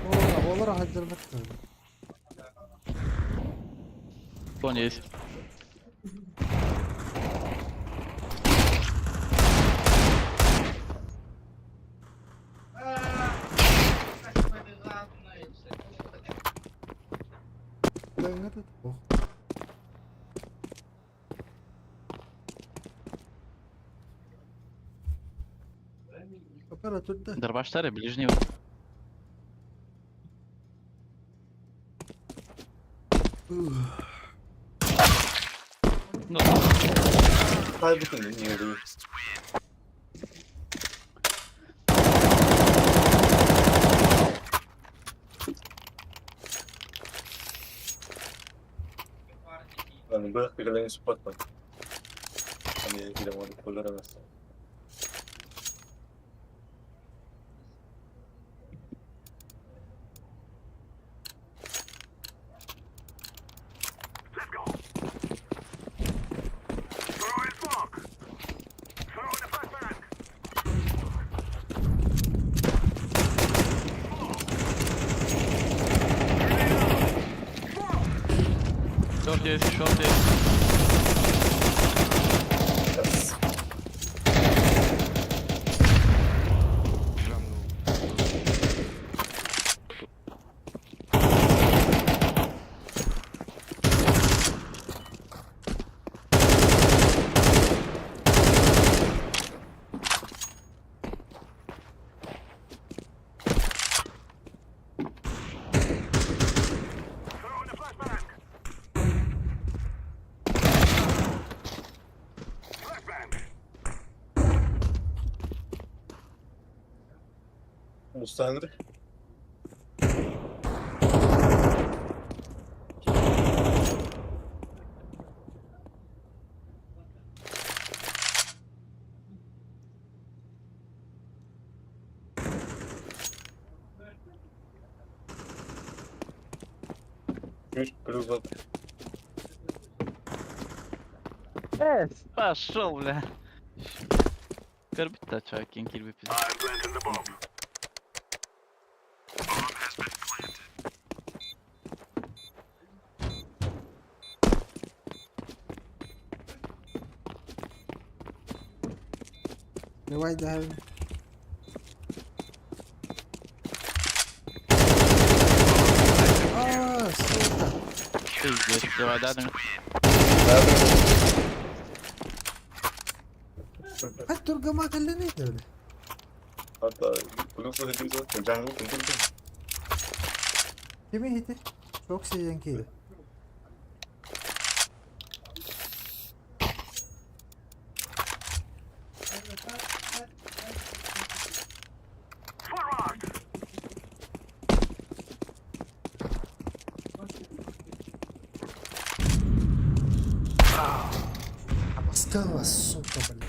О, олар хаджырбыт. Вон есть. Да, этот ох. Оператор да. Дарбаштары ближний. Ну, Kaybettin не değil. Yani bırak birilerini spotla. Hani gidemedik öldüremezsin. Let's go. Throwing smoke. Throwing a flashbang. Short есть, short есть. Throwing a flashbang. Flashbang. Müstahane. Üç плюс Пошел, бля. Көрбүт да чувак, кин кирбит биз. I'm planting the bomb. Bomb has been planted. Давай давим. А, сука. Пиздец, давай, да, да. Хат тургама каллани дәүле. Hatta плюс один jungle kundurdu. Kimi hiti? Çok seyenkiydi. Forward. Обоскала, сука, блин.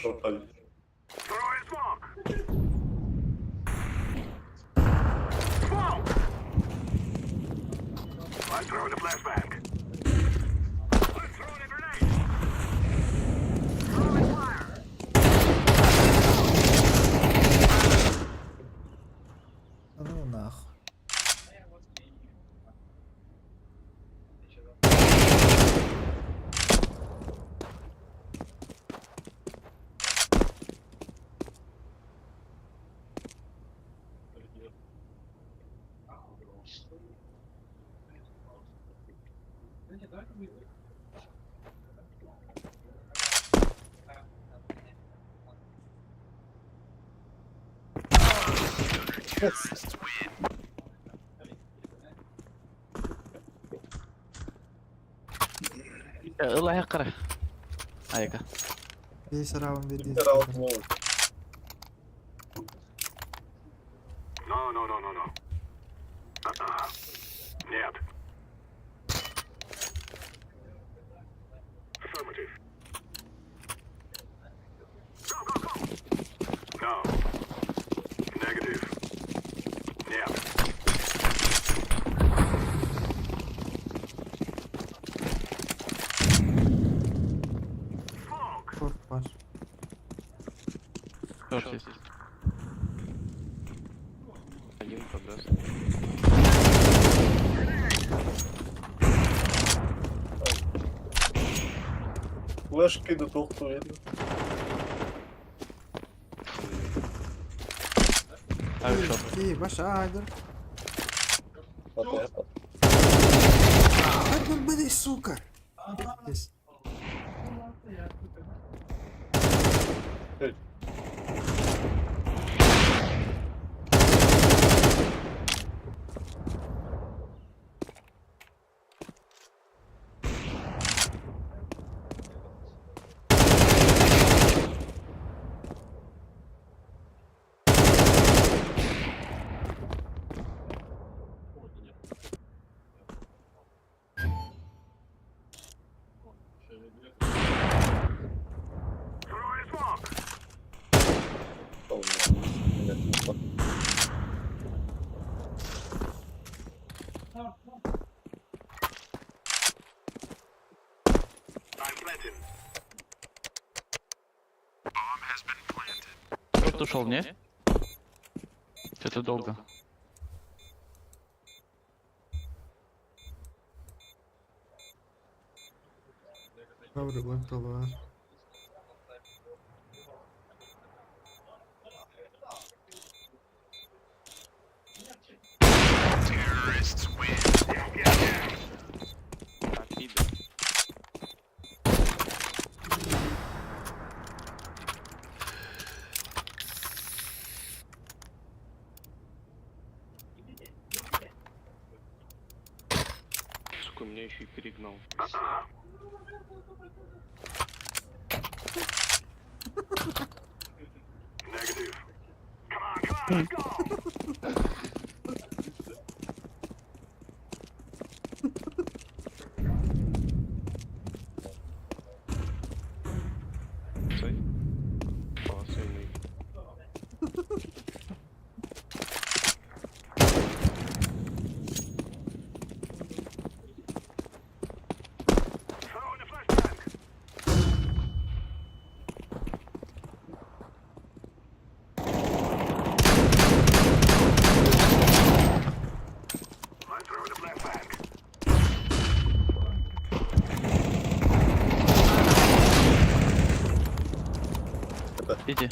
Total. Throwing smoke. Smoke. I'm throwing a flashbang. I'm throwing a grenade. Throwing fire. А ну нахуй. الله يقرا. Айка. Весь раунд ведет. Round more. No, no, no, no, no. Uh-uh. Нет. Affirmative. Go, go, go! No. Negative. Нет. Smoke! Short var. Short есть. Один подрос. Flash киды тоқту еді. Ай, short. İyi baş айдыр. Hatta hep Айдыр, блядь, сука. Здесь. Evet. Тот ушел, не? Что-то долго. Probably went to the Сука, меня еще и перегнал. Стой. Полосой Иди.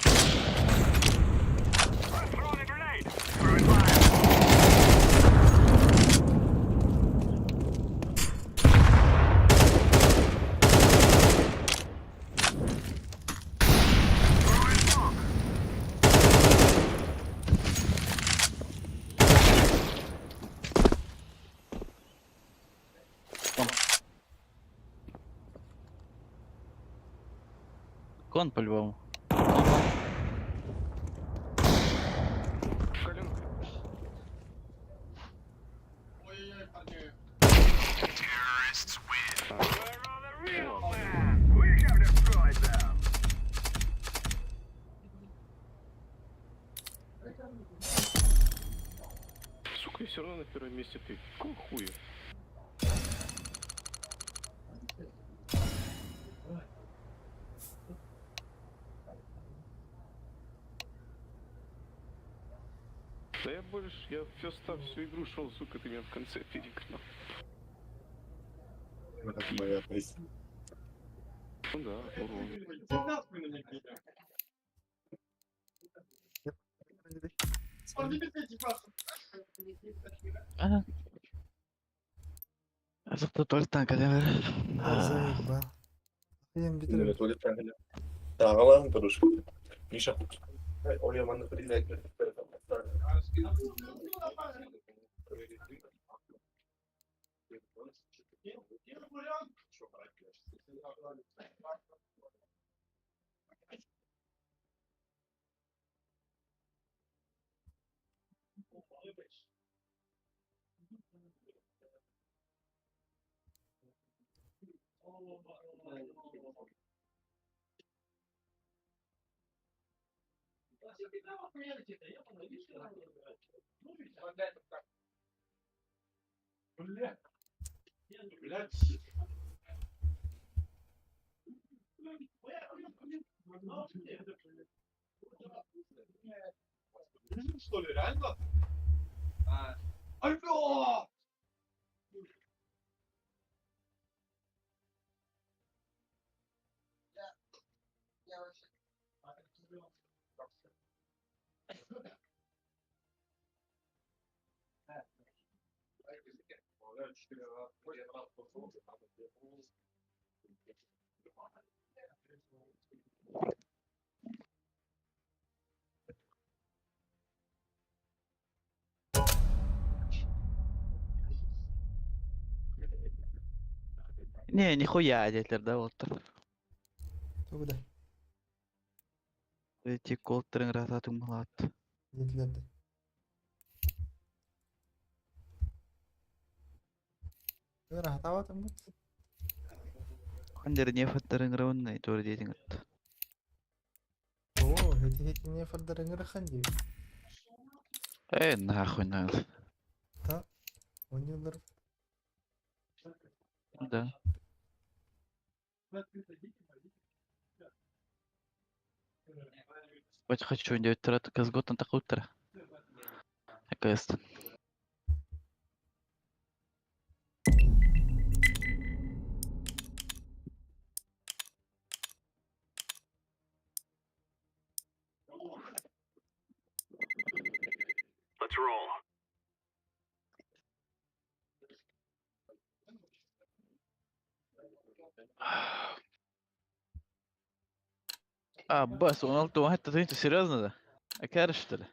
Кон по-любому. Сука, я все равно на первом месте ты. Какого хуя? Да я больше, я все всю игру шел, сука, ты меня в конце перегнал. Моя песня. Ну да, урон. Ага. Зато только так, да. Заебал. Я Мен туалеттен келе. Тағалан тұрыш. Миша. Ой, манна признать. Не, нихуя, дядя, да, вот. Тугда. Эти колтрын рататум млад. Детлерде. Rahatawatым бут. Хандер не фаттарын раунна, тур дейтинг. О, эти эти не фардарын раханди. Э, нахуй надо. Та. Онюлар. Да. Хоть хочу индивидуально казготан такуттара. Наконец-то. Let's roll. А, бас, он алты, это ты серьезно, да? А кэр, что ли?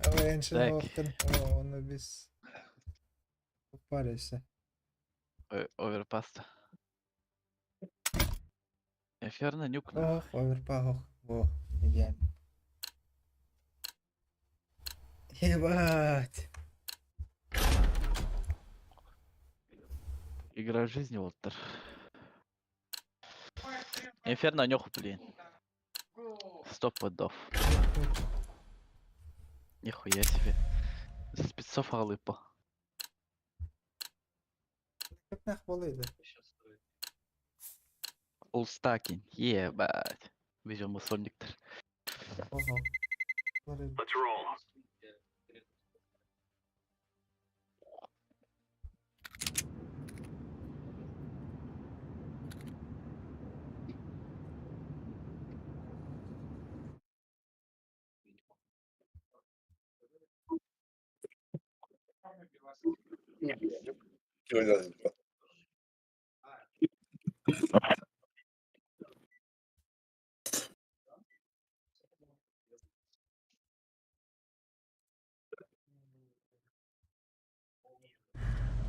Ancient Так. Often оны без парился. Оверпаста. Инферно нюк нах. Ох, оверпах, во, идеально. Ебать. Игра жизни, Уолтер. Инферно нюх, блин. Сто пудов. Нихуя себе. Спецов алыпа. Кепнах болыды. Улстакин. Ебать. Видел мусольниктер. Ого. Let's roll.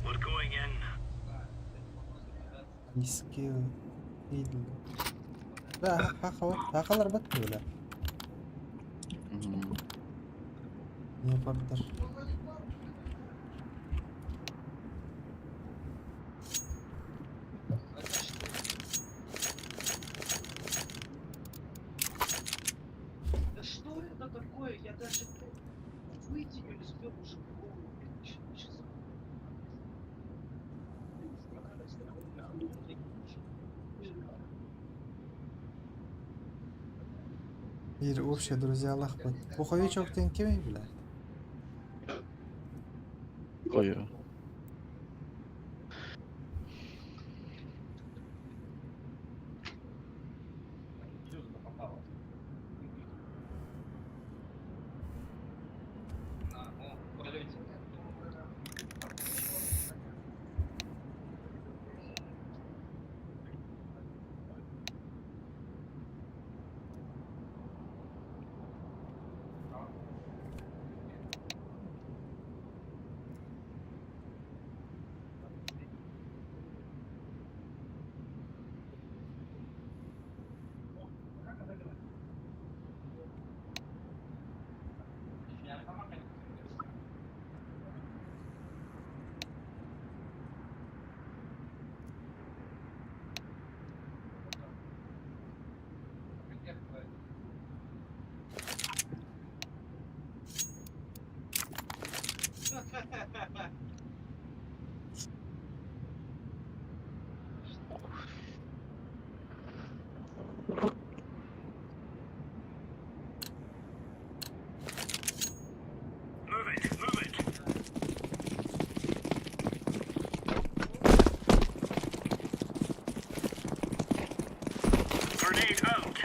We're going in. Низкий. Да, хахалар бат бөле. Не партер. Да что это такое? Я даже выйти не успел уже голову Bir общий друзья Аллах бат. Пуховичок тен кем биле? Кою. Move it, move it. Grenade out.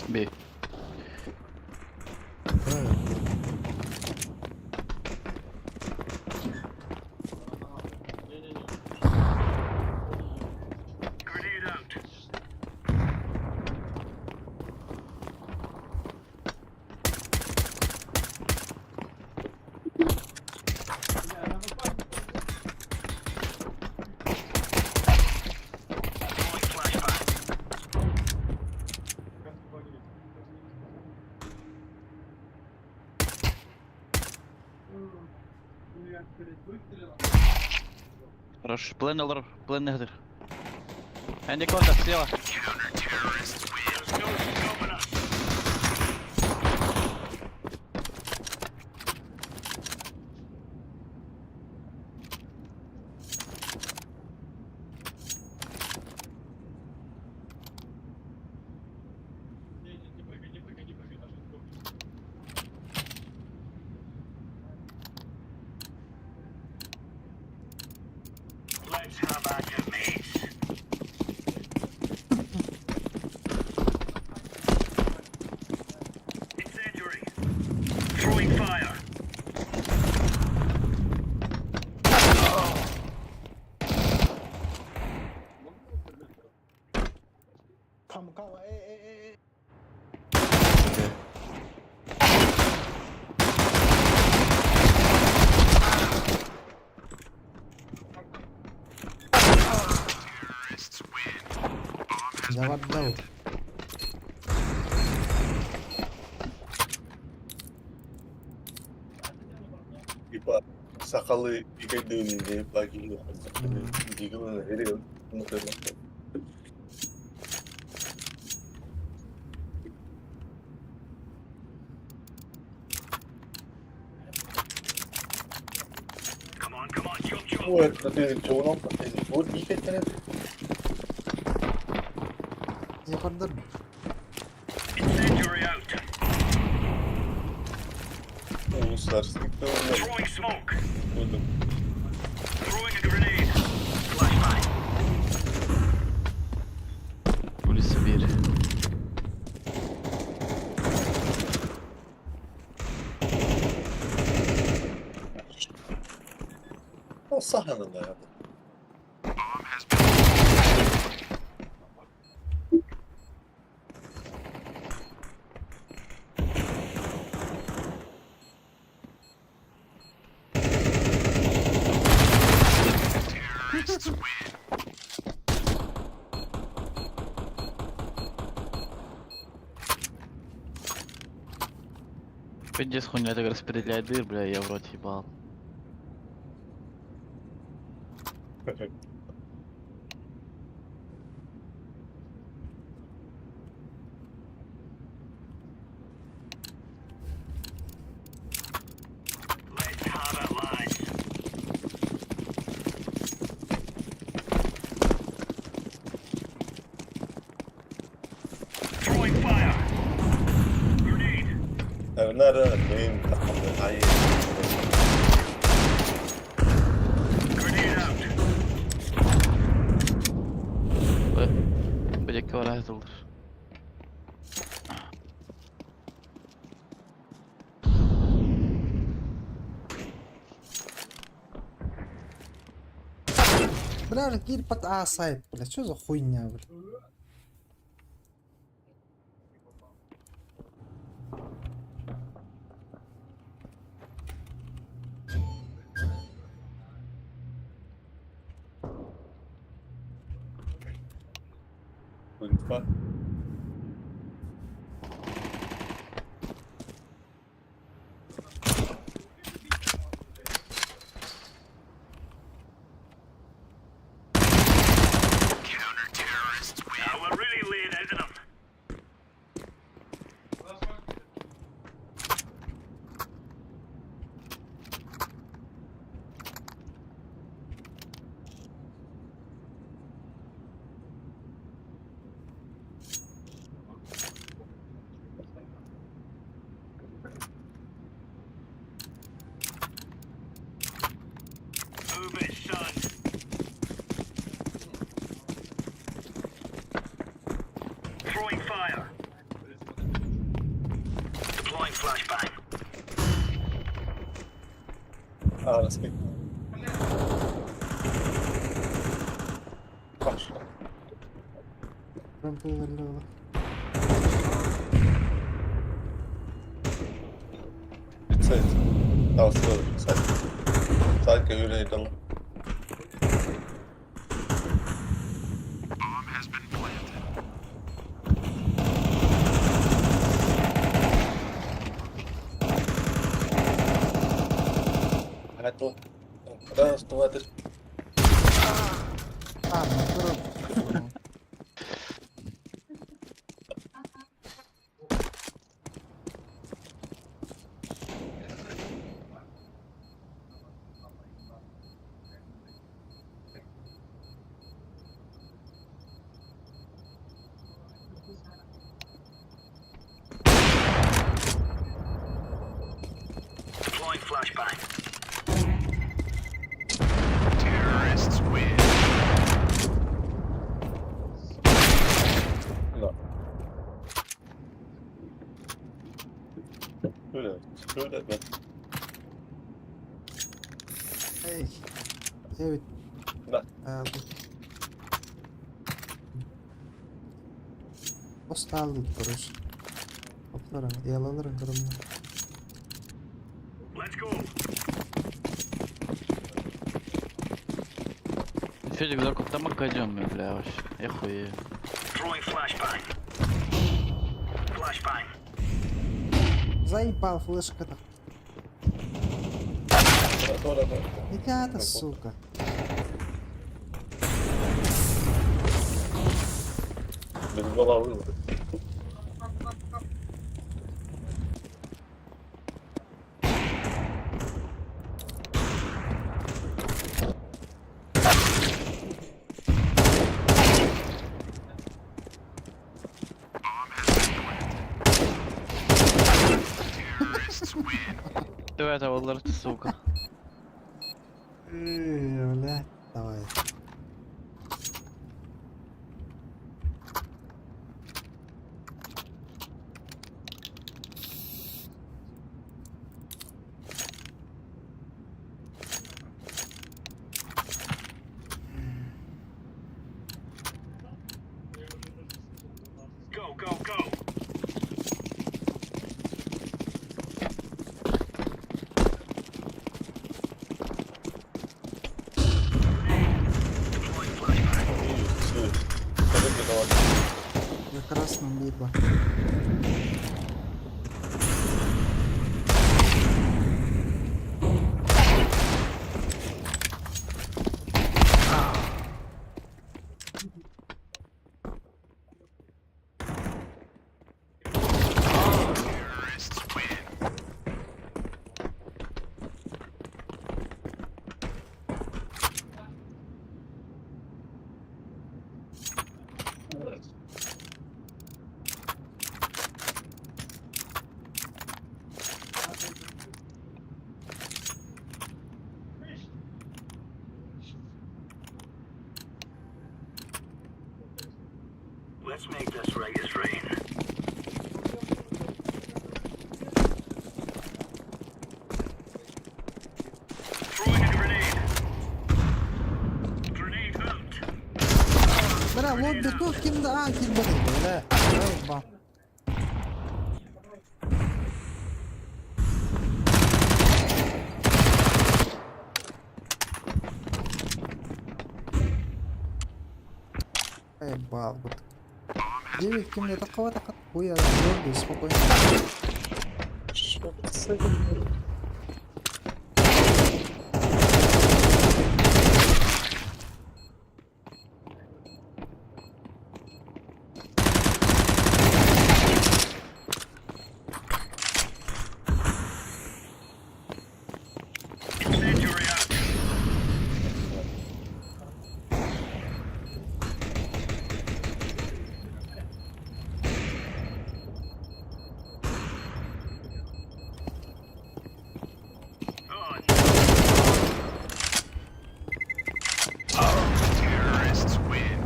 Бей. Grenade out. Throwing flashbang. Хорош. Плен алыр, плен негдер. Энди Конда, слева. There's no stopping us. Завардал. Типа сахалыы иккэрдиини Yapardır. Incendiary out. Uluslararası Throwing smoke. Throwing a grenade. Flashbang. Улица 1. Sahanın da Пиздец хуйня так распределяет дыр, бля, я в рот ебал. Let's have it, lads. Throwing fire. Grenade. Nerede? Grenade out. Б. Бля, квара Бля, кир под А сайт, бля, что за хуйня, бля? Инфа. Now we're really laying into them. Move it, son. Throwing fire. Deploying flashbang. А, раскрыть. Пошла. Прям было. Сайт. Да, сайт. Сайт күйүлейді. Раз, два, три. А, ну Deploying flashbang. No. Şöyle, şöyle ben. Эй. Evet. Да. Осталды, короче. Опларың, ялаларың кырымны. Let's go. Федик, закуп там академию, бля, вообще. Я хуею. Throwing flashbang. Flashbang. Заебал флешка-то. Ребята, сука. Без головы. Ты это вот, сука. Эй, бля, давай. Go, go, go. На красном либо. Let's make this right as rain. Throwing a grenade. Grenade out. Бля, лобби тут кимде? А, кимде? Бля, заебал. Заебал, вот. 9 кимде такого так хуя лобби спокойно. Incendiary out. Terrorists win.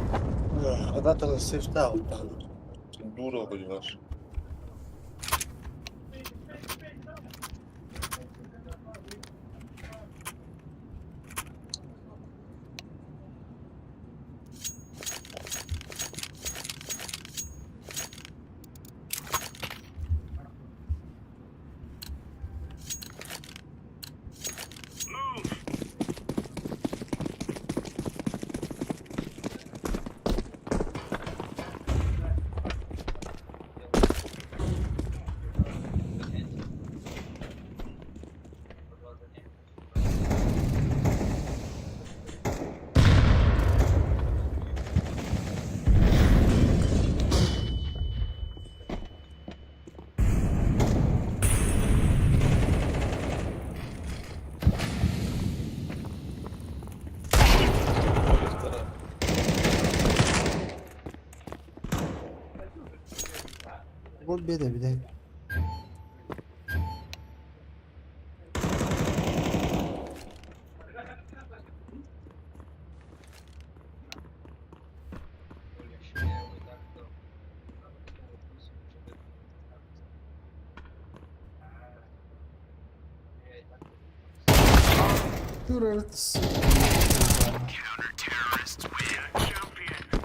Когда-то севтал. Дура, понимаешь. Gol bir de bir de. Дура, сука. Counter-terrorists win. Champion.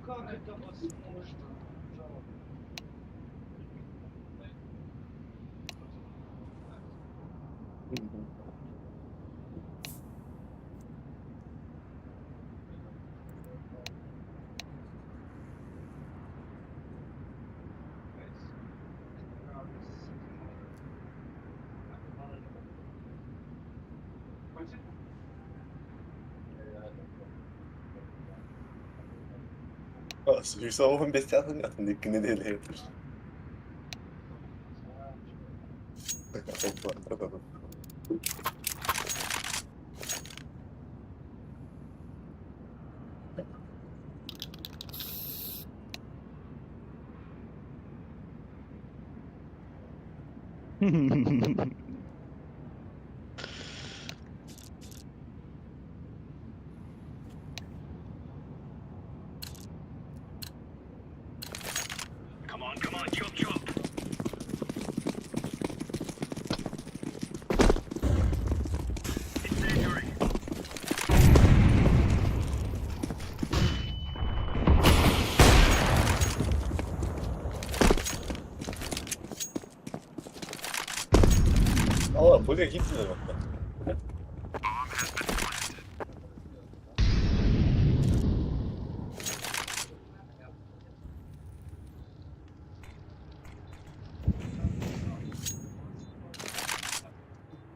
Как это возможно? Сүүс чаатын атын иккини дэлээтир. Come on, come on, chop chop. Incendiary. Aa, buraya gittiler bak.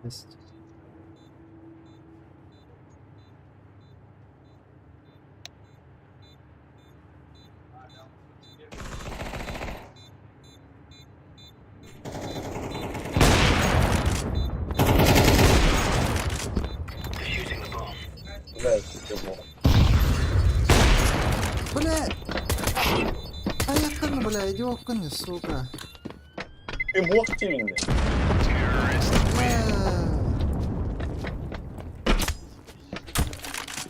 Есть. Defusing the bomb. Блядь, чего? Бля! Поехали, бля, идиотка, сука. Ты мог именно? Бля.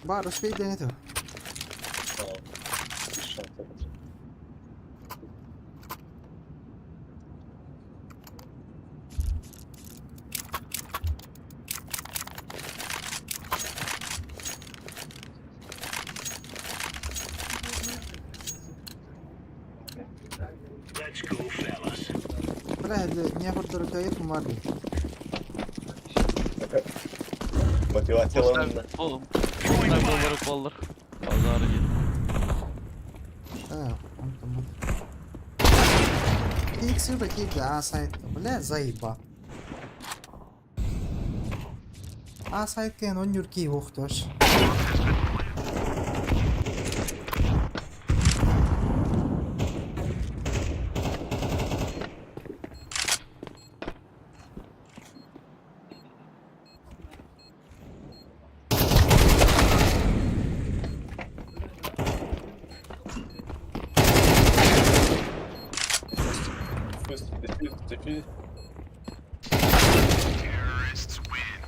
Бар, успей до этого. Let's go, fellas. Бля, не фордоркает марли. Мотивация ломна. Oğlum. Bunlar bolları bollar. Pazara git. А, он там был. Иксы такие, да, сайт. Бля, заеба. А сайт кен он юрки ухтош. Defuse, defuse, defuse. Terrorists win.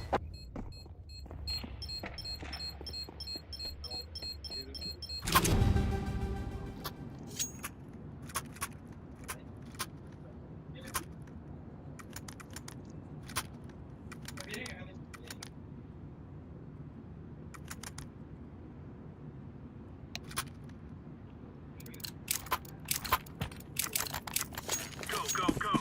Go, go, go.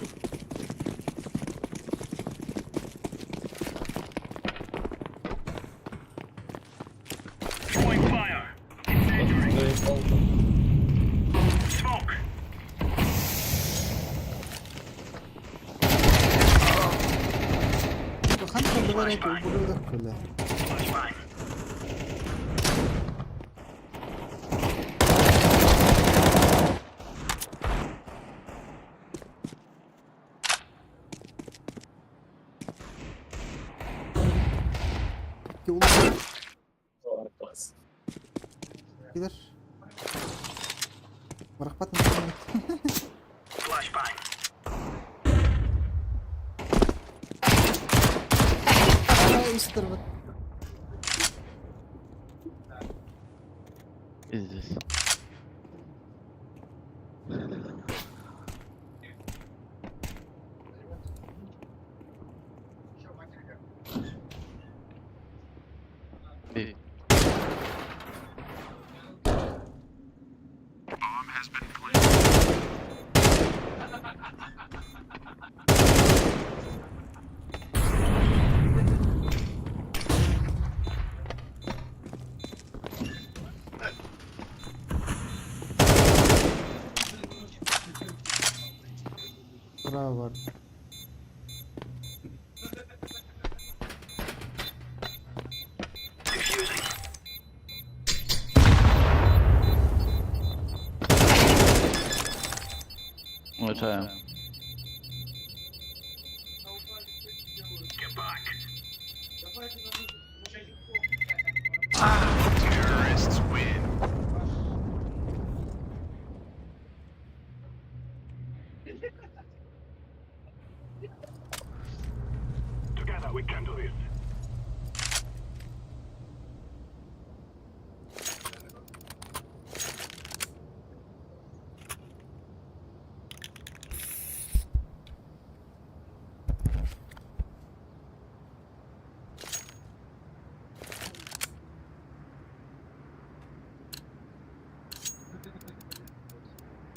Это ублюдок, бля. Кидар. Бырахпат Истербит. Пиздец. Ты. Браво. Улучшаем. Together we can do this.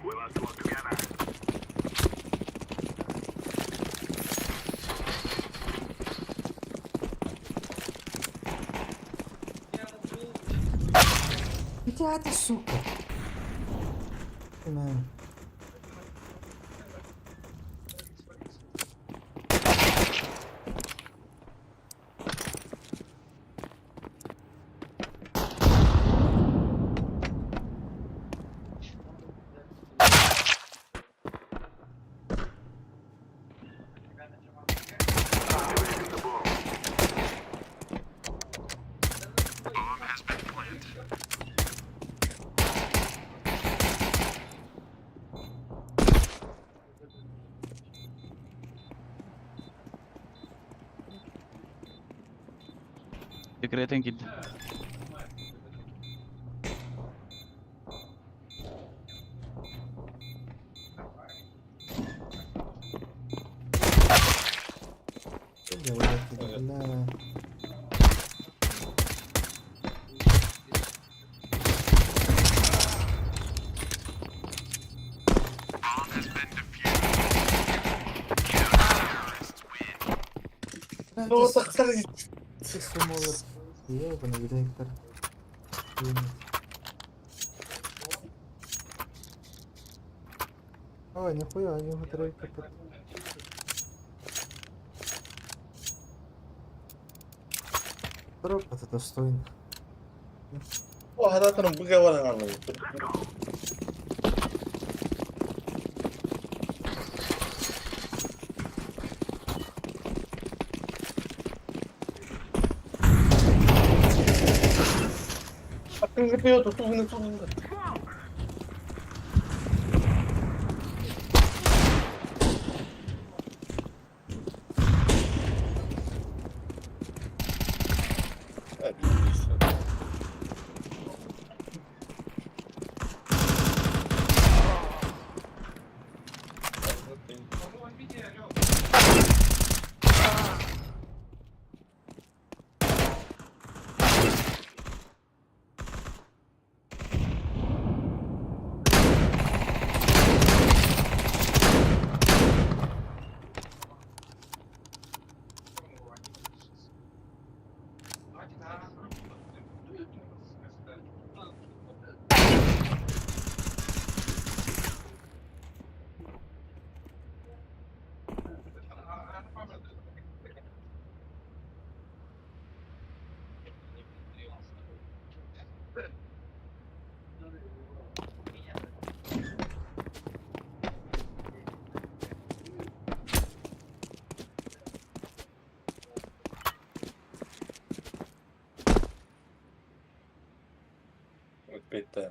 We must work together. Бля, ты сука. На. Секретен кид. Бля. Ну, так, так. Ебаный директор. Ой, нихуя, у него тройка под... Дроп это достойно. О, هذا بقى ولا نعمل. Да.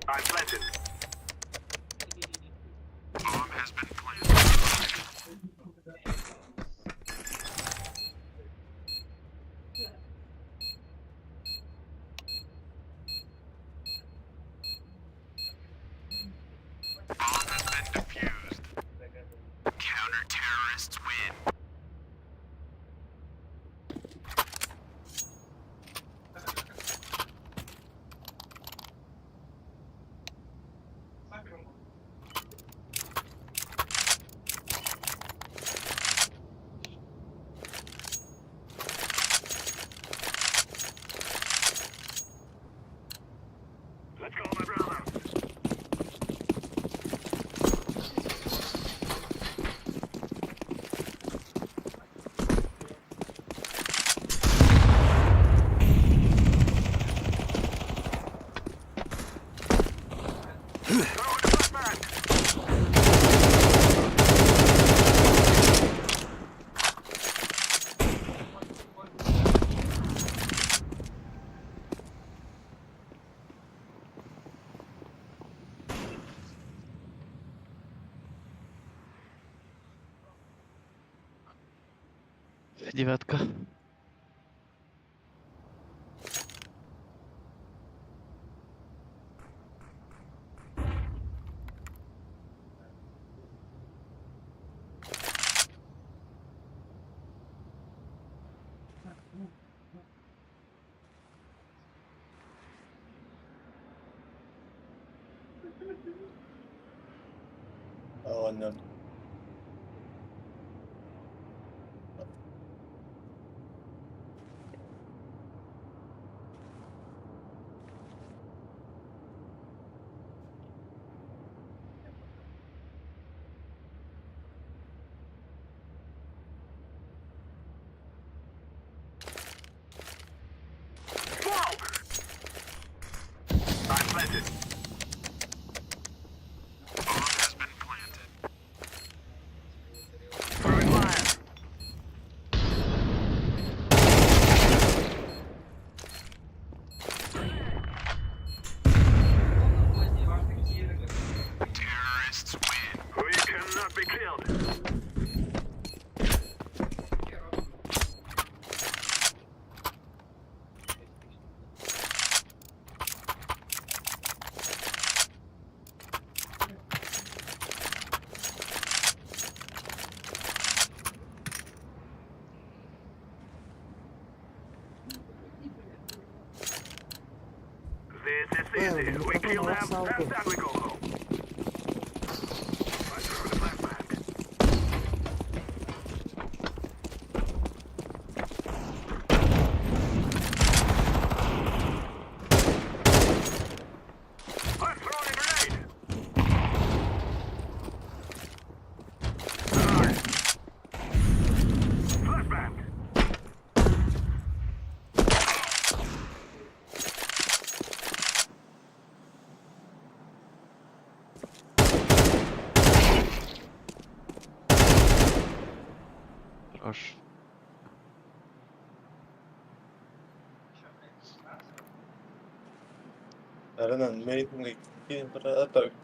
I'm planted. Bomb has been planted. Bomb has been defused. Counter-terrorists win. Let's go, my brother. Девятка. Оонньоон. Smoke! I'm planted. Bomb has been planted. Throwing fire. Terrorists win. We cannot be killed. This is easy. We kill them and then we go home. I throw the flashbang. I'm throwing a grenade. Arr. Flashbang. Хорош. Эрэнэн мейдинге киирэн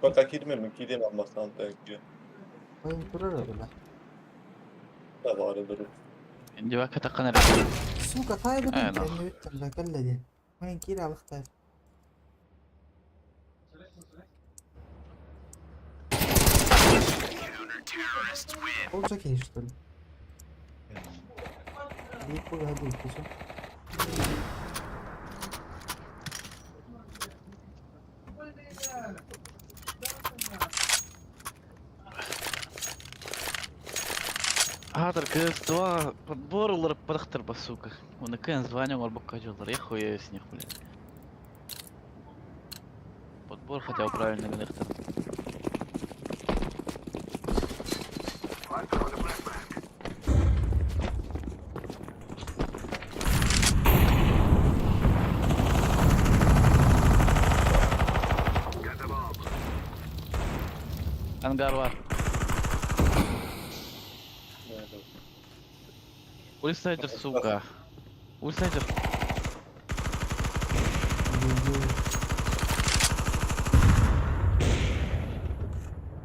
пока киирмэ мин киириэм алмастан киирэн. Ойын турар бля. Да баары дуру. Девятка таккан эрэ. Сука, таайбытым Ээ, нах. кэннибиттэн бля кэллэ диэн. Мин киирэ алыхтар. Counter-terrorists win. Ол киһи что ли? Биир пуля дии киһи. Аатар кыыс два подбор ылар падахтар ба, сука. Уна кэн звание оҥорбокко дьыллар, я хуею с них, блядь. Подбор хотя бы правильно гыныхтар. I'm throwing a flashbang. Got the bomb. Ангар бар. Ульсайдер, сука. Ульсайдер.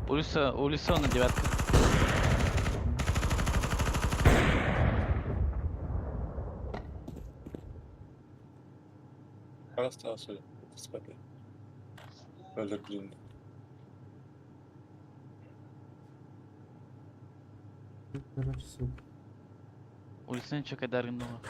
Улиса, Улисона девятка. Остался спать. Өлөрдүн. Короче, сука. Улисан чакадаргнула.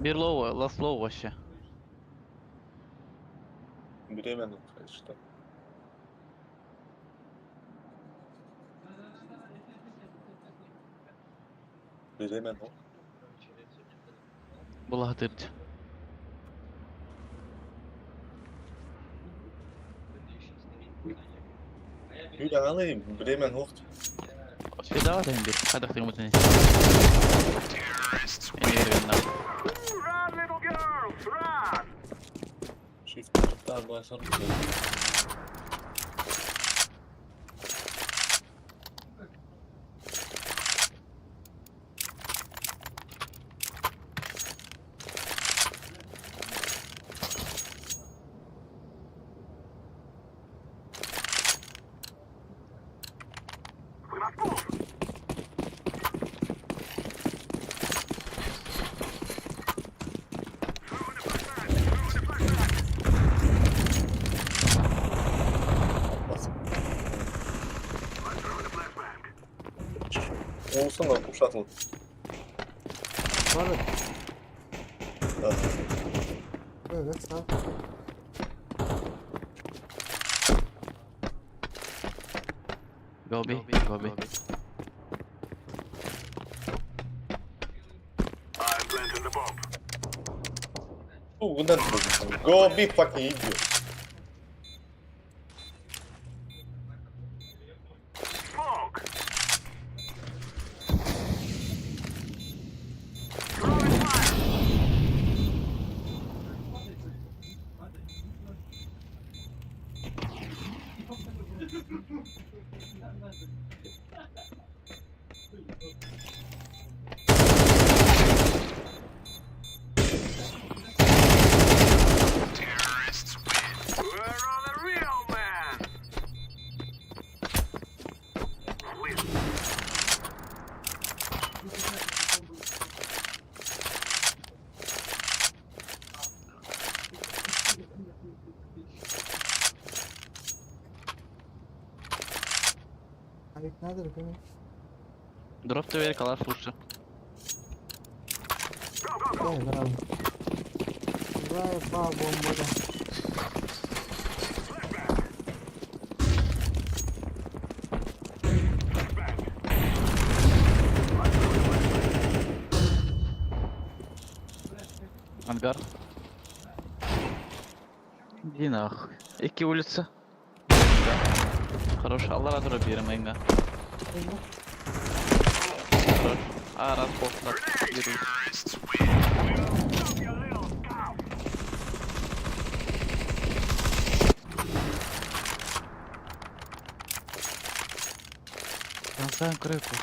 Берлова, ласлоу вообще. Беременна, что? Беременна. Благодарить. Юля, беременна хохт. Сюда бир. Хадах ты мутни. Shift tab basar. Olsana kuşatıl. Var. Да. Evet, sağ. Go B, go B. Oh, bundan Go be fucking idiot. Ayıp nedir bu? Дроп ты калаш лучше. Дай, браво. Заебал бомба. Ангар. Иди нахуй. Ики улица. Хорош, Аллах дроп берем инга. Хорош. А, раз пол, беру. Конца крыку.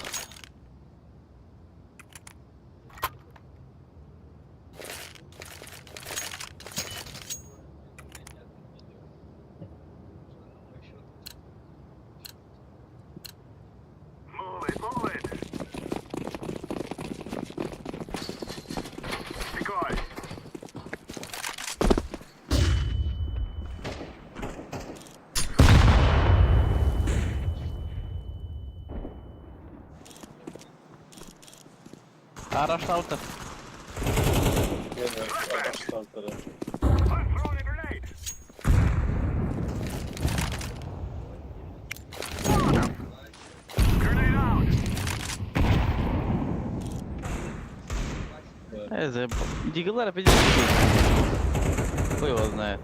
Araç altı. Yine araç altı. Заебал. Диглар опять. Хуй его знает.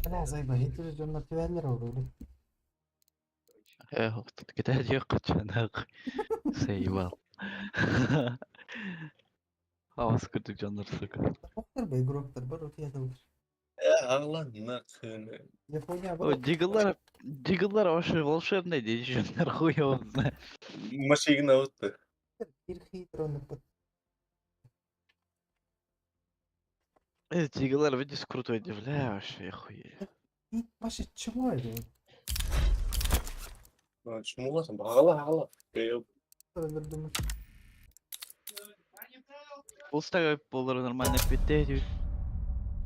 Бля, заебал, Гитлер дьоннор түбэллэр ол өлү. Э, китай нахуй. Заебал. Авас курдук дьоннор, сука. Октор бай, игроктар бар, утуйатылар. Ағлан Япония О, диглар, диглар вообще волшебный дичь, хуй его знает. Машина өтті. Бир хитро под. Диглар, видишь, крутой, бля, вообще, охуеть. Маша, чего это? Чумуласың, бағала, ағала. Өлдүрдүм. Полставил полдора нормально пететь.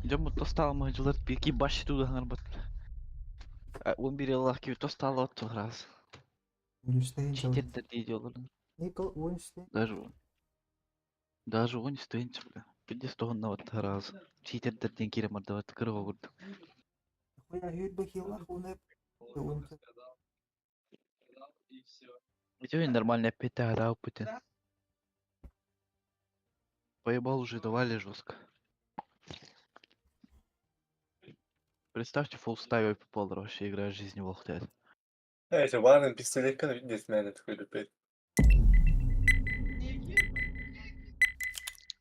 Идем тостал мы жылар пики баши туда нарбат. Он бере лахки тостал от раз. Читер да делал. Никол, он Даже даже он стоит, бля. Пиздец он на вот раз. Читер да ден кире мордоват кырва гурду. Хуя хүйт бахилах, он он Идем нормально петя, да, опыте. Поебал уже давали жестко. Представьте, фулл ставил попал вообще игра жизни волхтет. Эти варен пистолетка видеть меня такой люпет.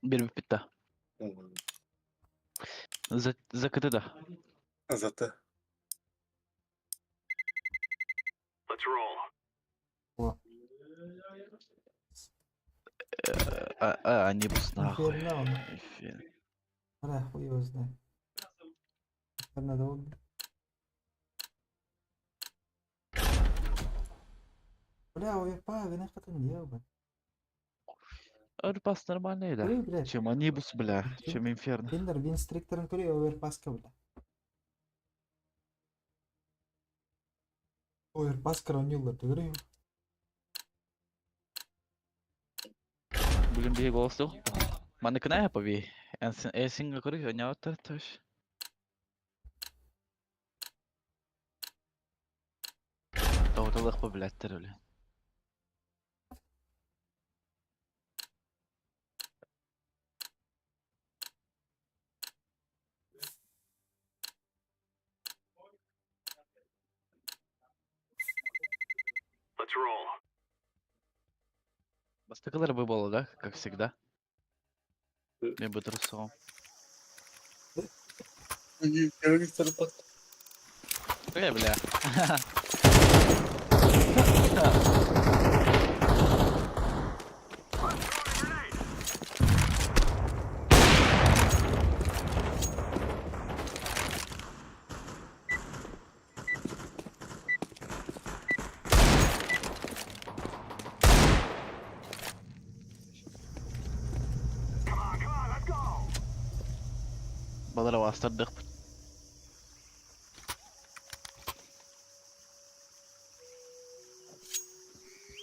Бир питта. За за КТ да. Зато. Let's roll. А, они бус нахуй. Инферно он. Инферно. Бля, хуй его знает. Надо убить. Бля, ОВП, вы нахуй делал, Оверпас нормальный, да. Ой, блядь. Чем Анибус, бля, чем Инферно. Пиндер, вин стрикторын көрей, оверпаска, бля. Оверпас коронилар, көрей. Блин, бей голос дул. Маны кная поби. Энсин көрүй, не оттар тош. Тоғытылық по блядь, бля. Let's roll. Бастакалар выбыла, да, как всегда? Мне бы трусом. Бля. Балара бастырдык.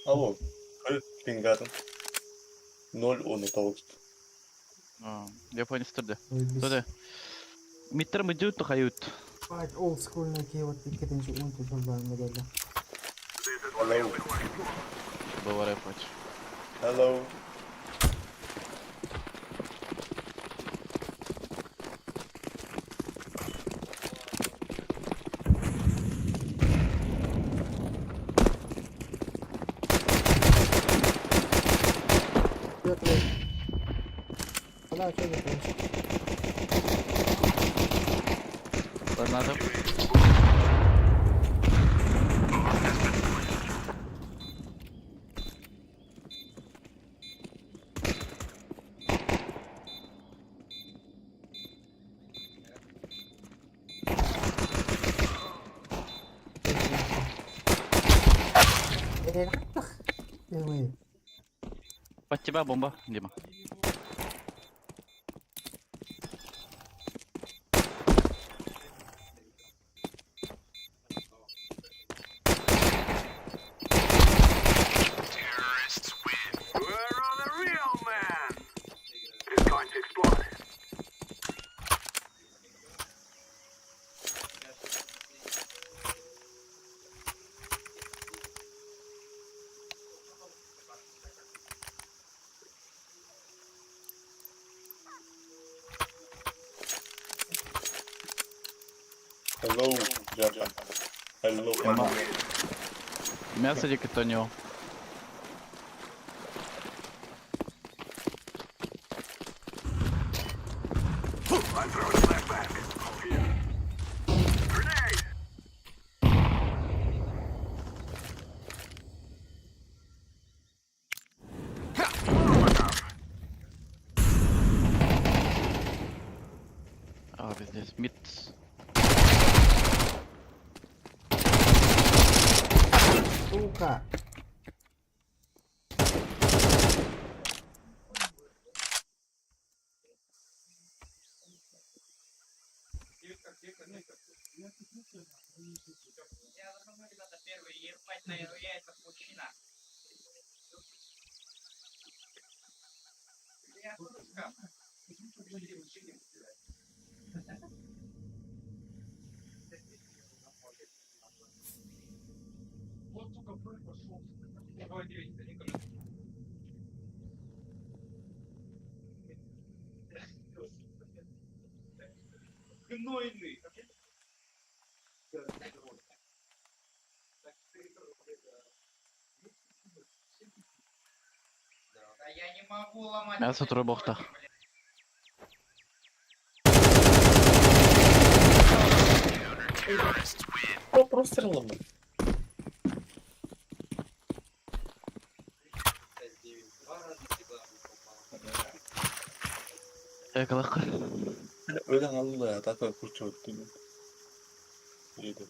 Алло, пингатын. 0,19. Я понял, стырды. Туды. Миттер мыдют тухают. Бать, олдскульный кейват иккетинчи унту жолдарын медалли. Hello. Бывает, пач. Hello. Бля, что за кончик? Надо. Под тебя бомба, Дима. Terrorists win. Where are the real men? It is going to explode. Hello, Japan. Hello, Ма- Мясо диэки тонио. I'm throwing flashbang. Grenade! А, пиздец, мид. Сука! Я захожу, ребята, первый, ебать на яйцах мужчина. Я тоже шкаф. Вот, сука, прыг пошел. Давай, 9, один Гнойный. Да я не могу ломать. Мясо турбохта. Прострелом. Эколах. Өлөн алла, такой курчу өттүм. Едем.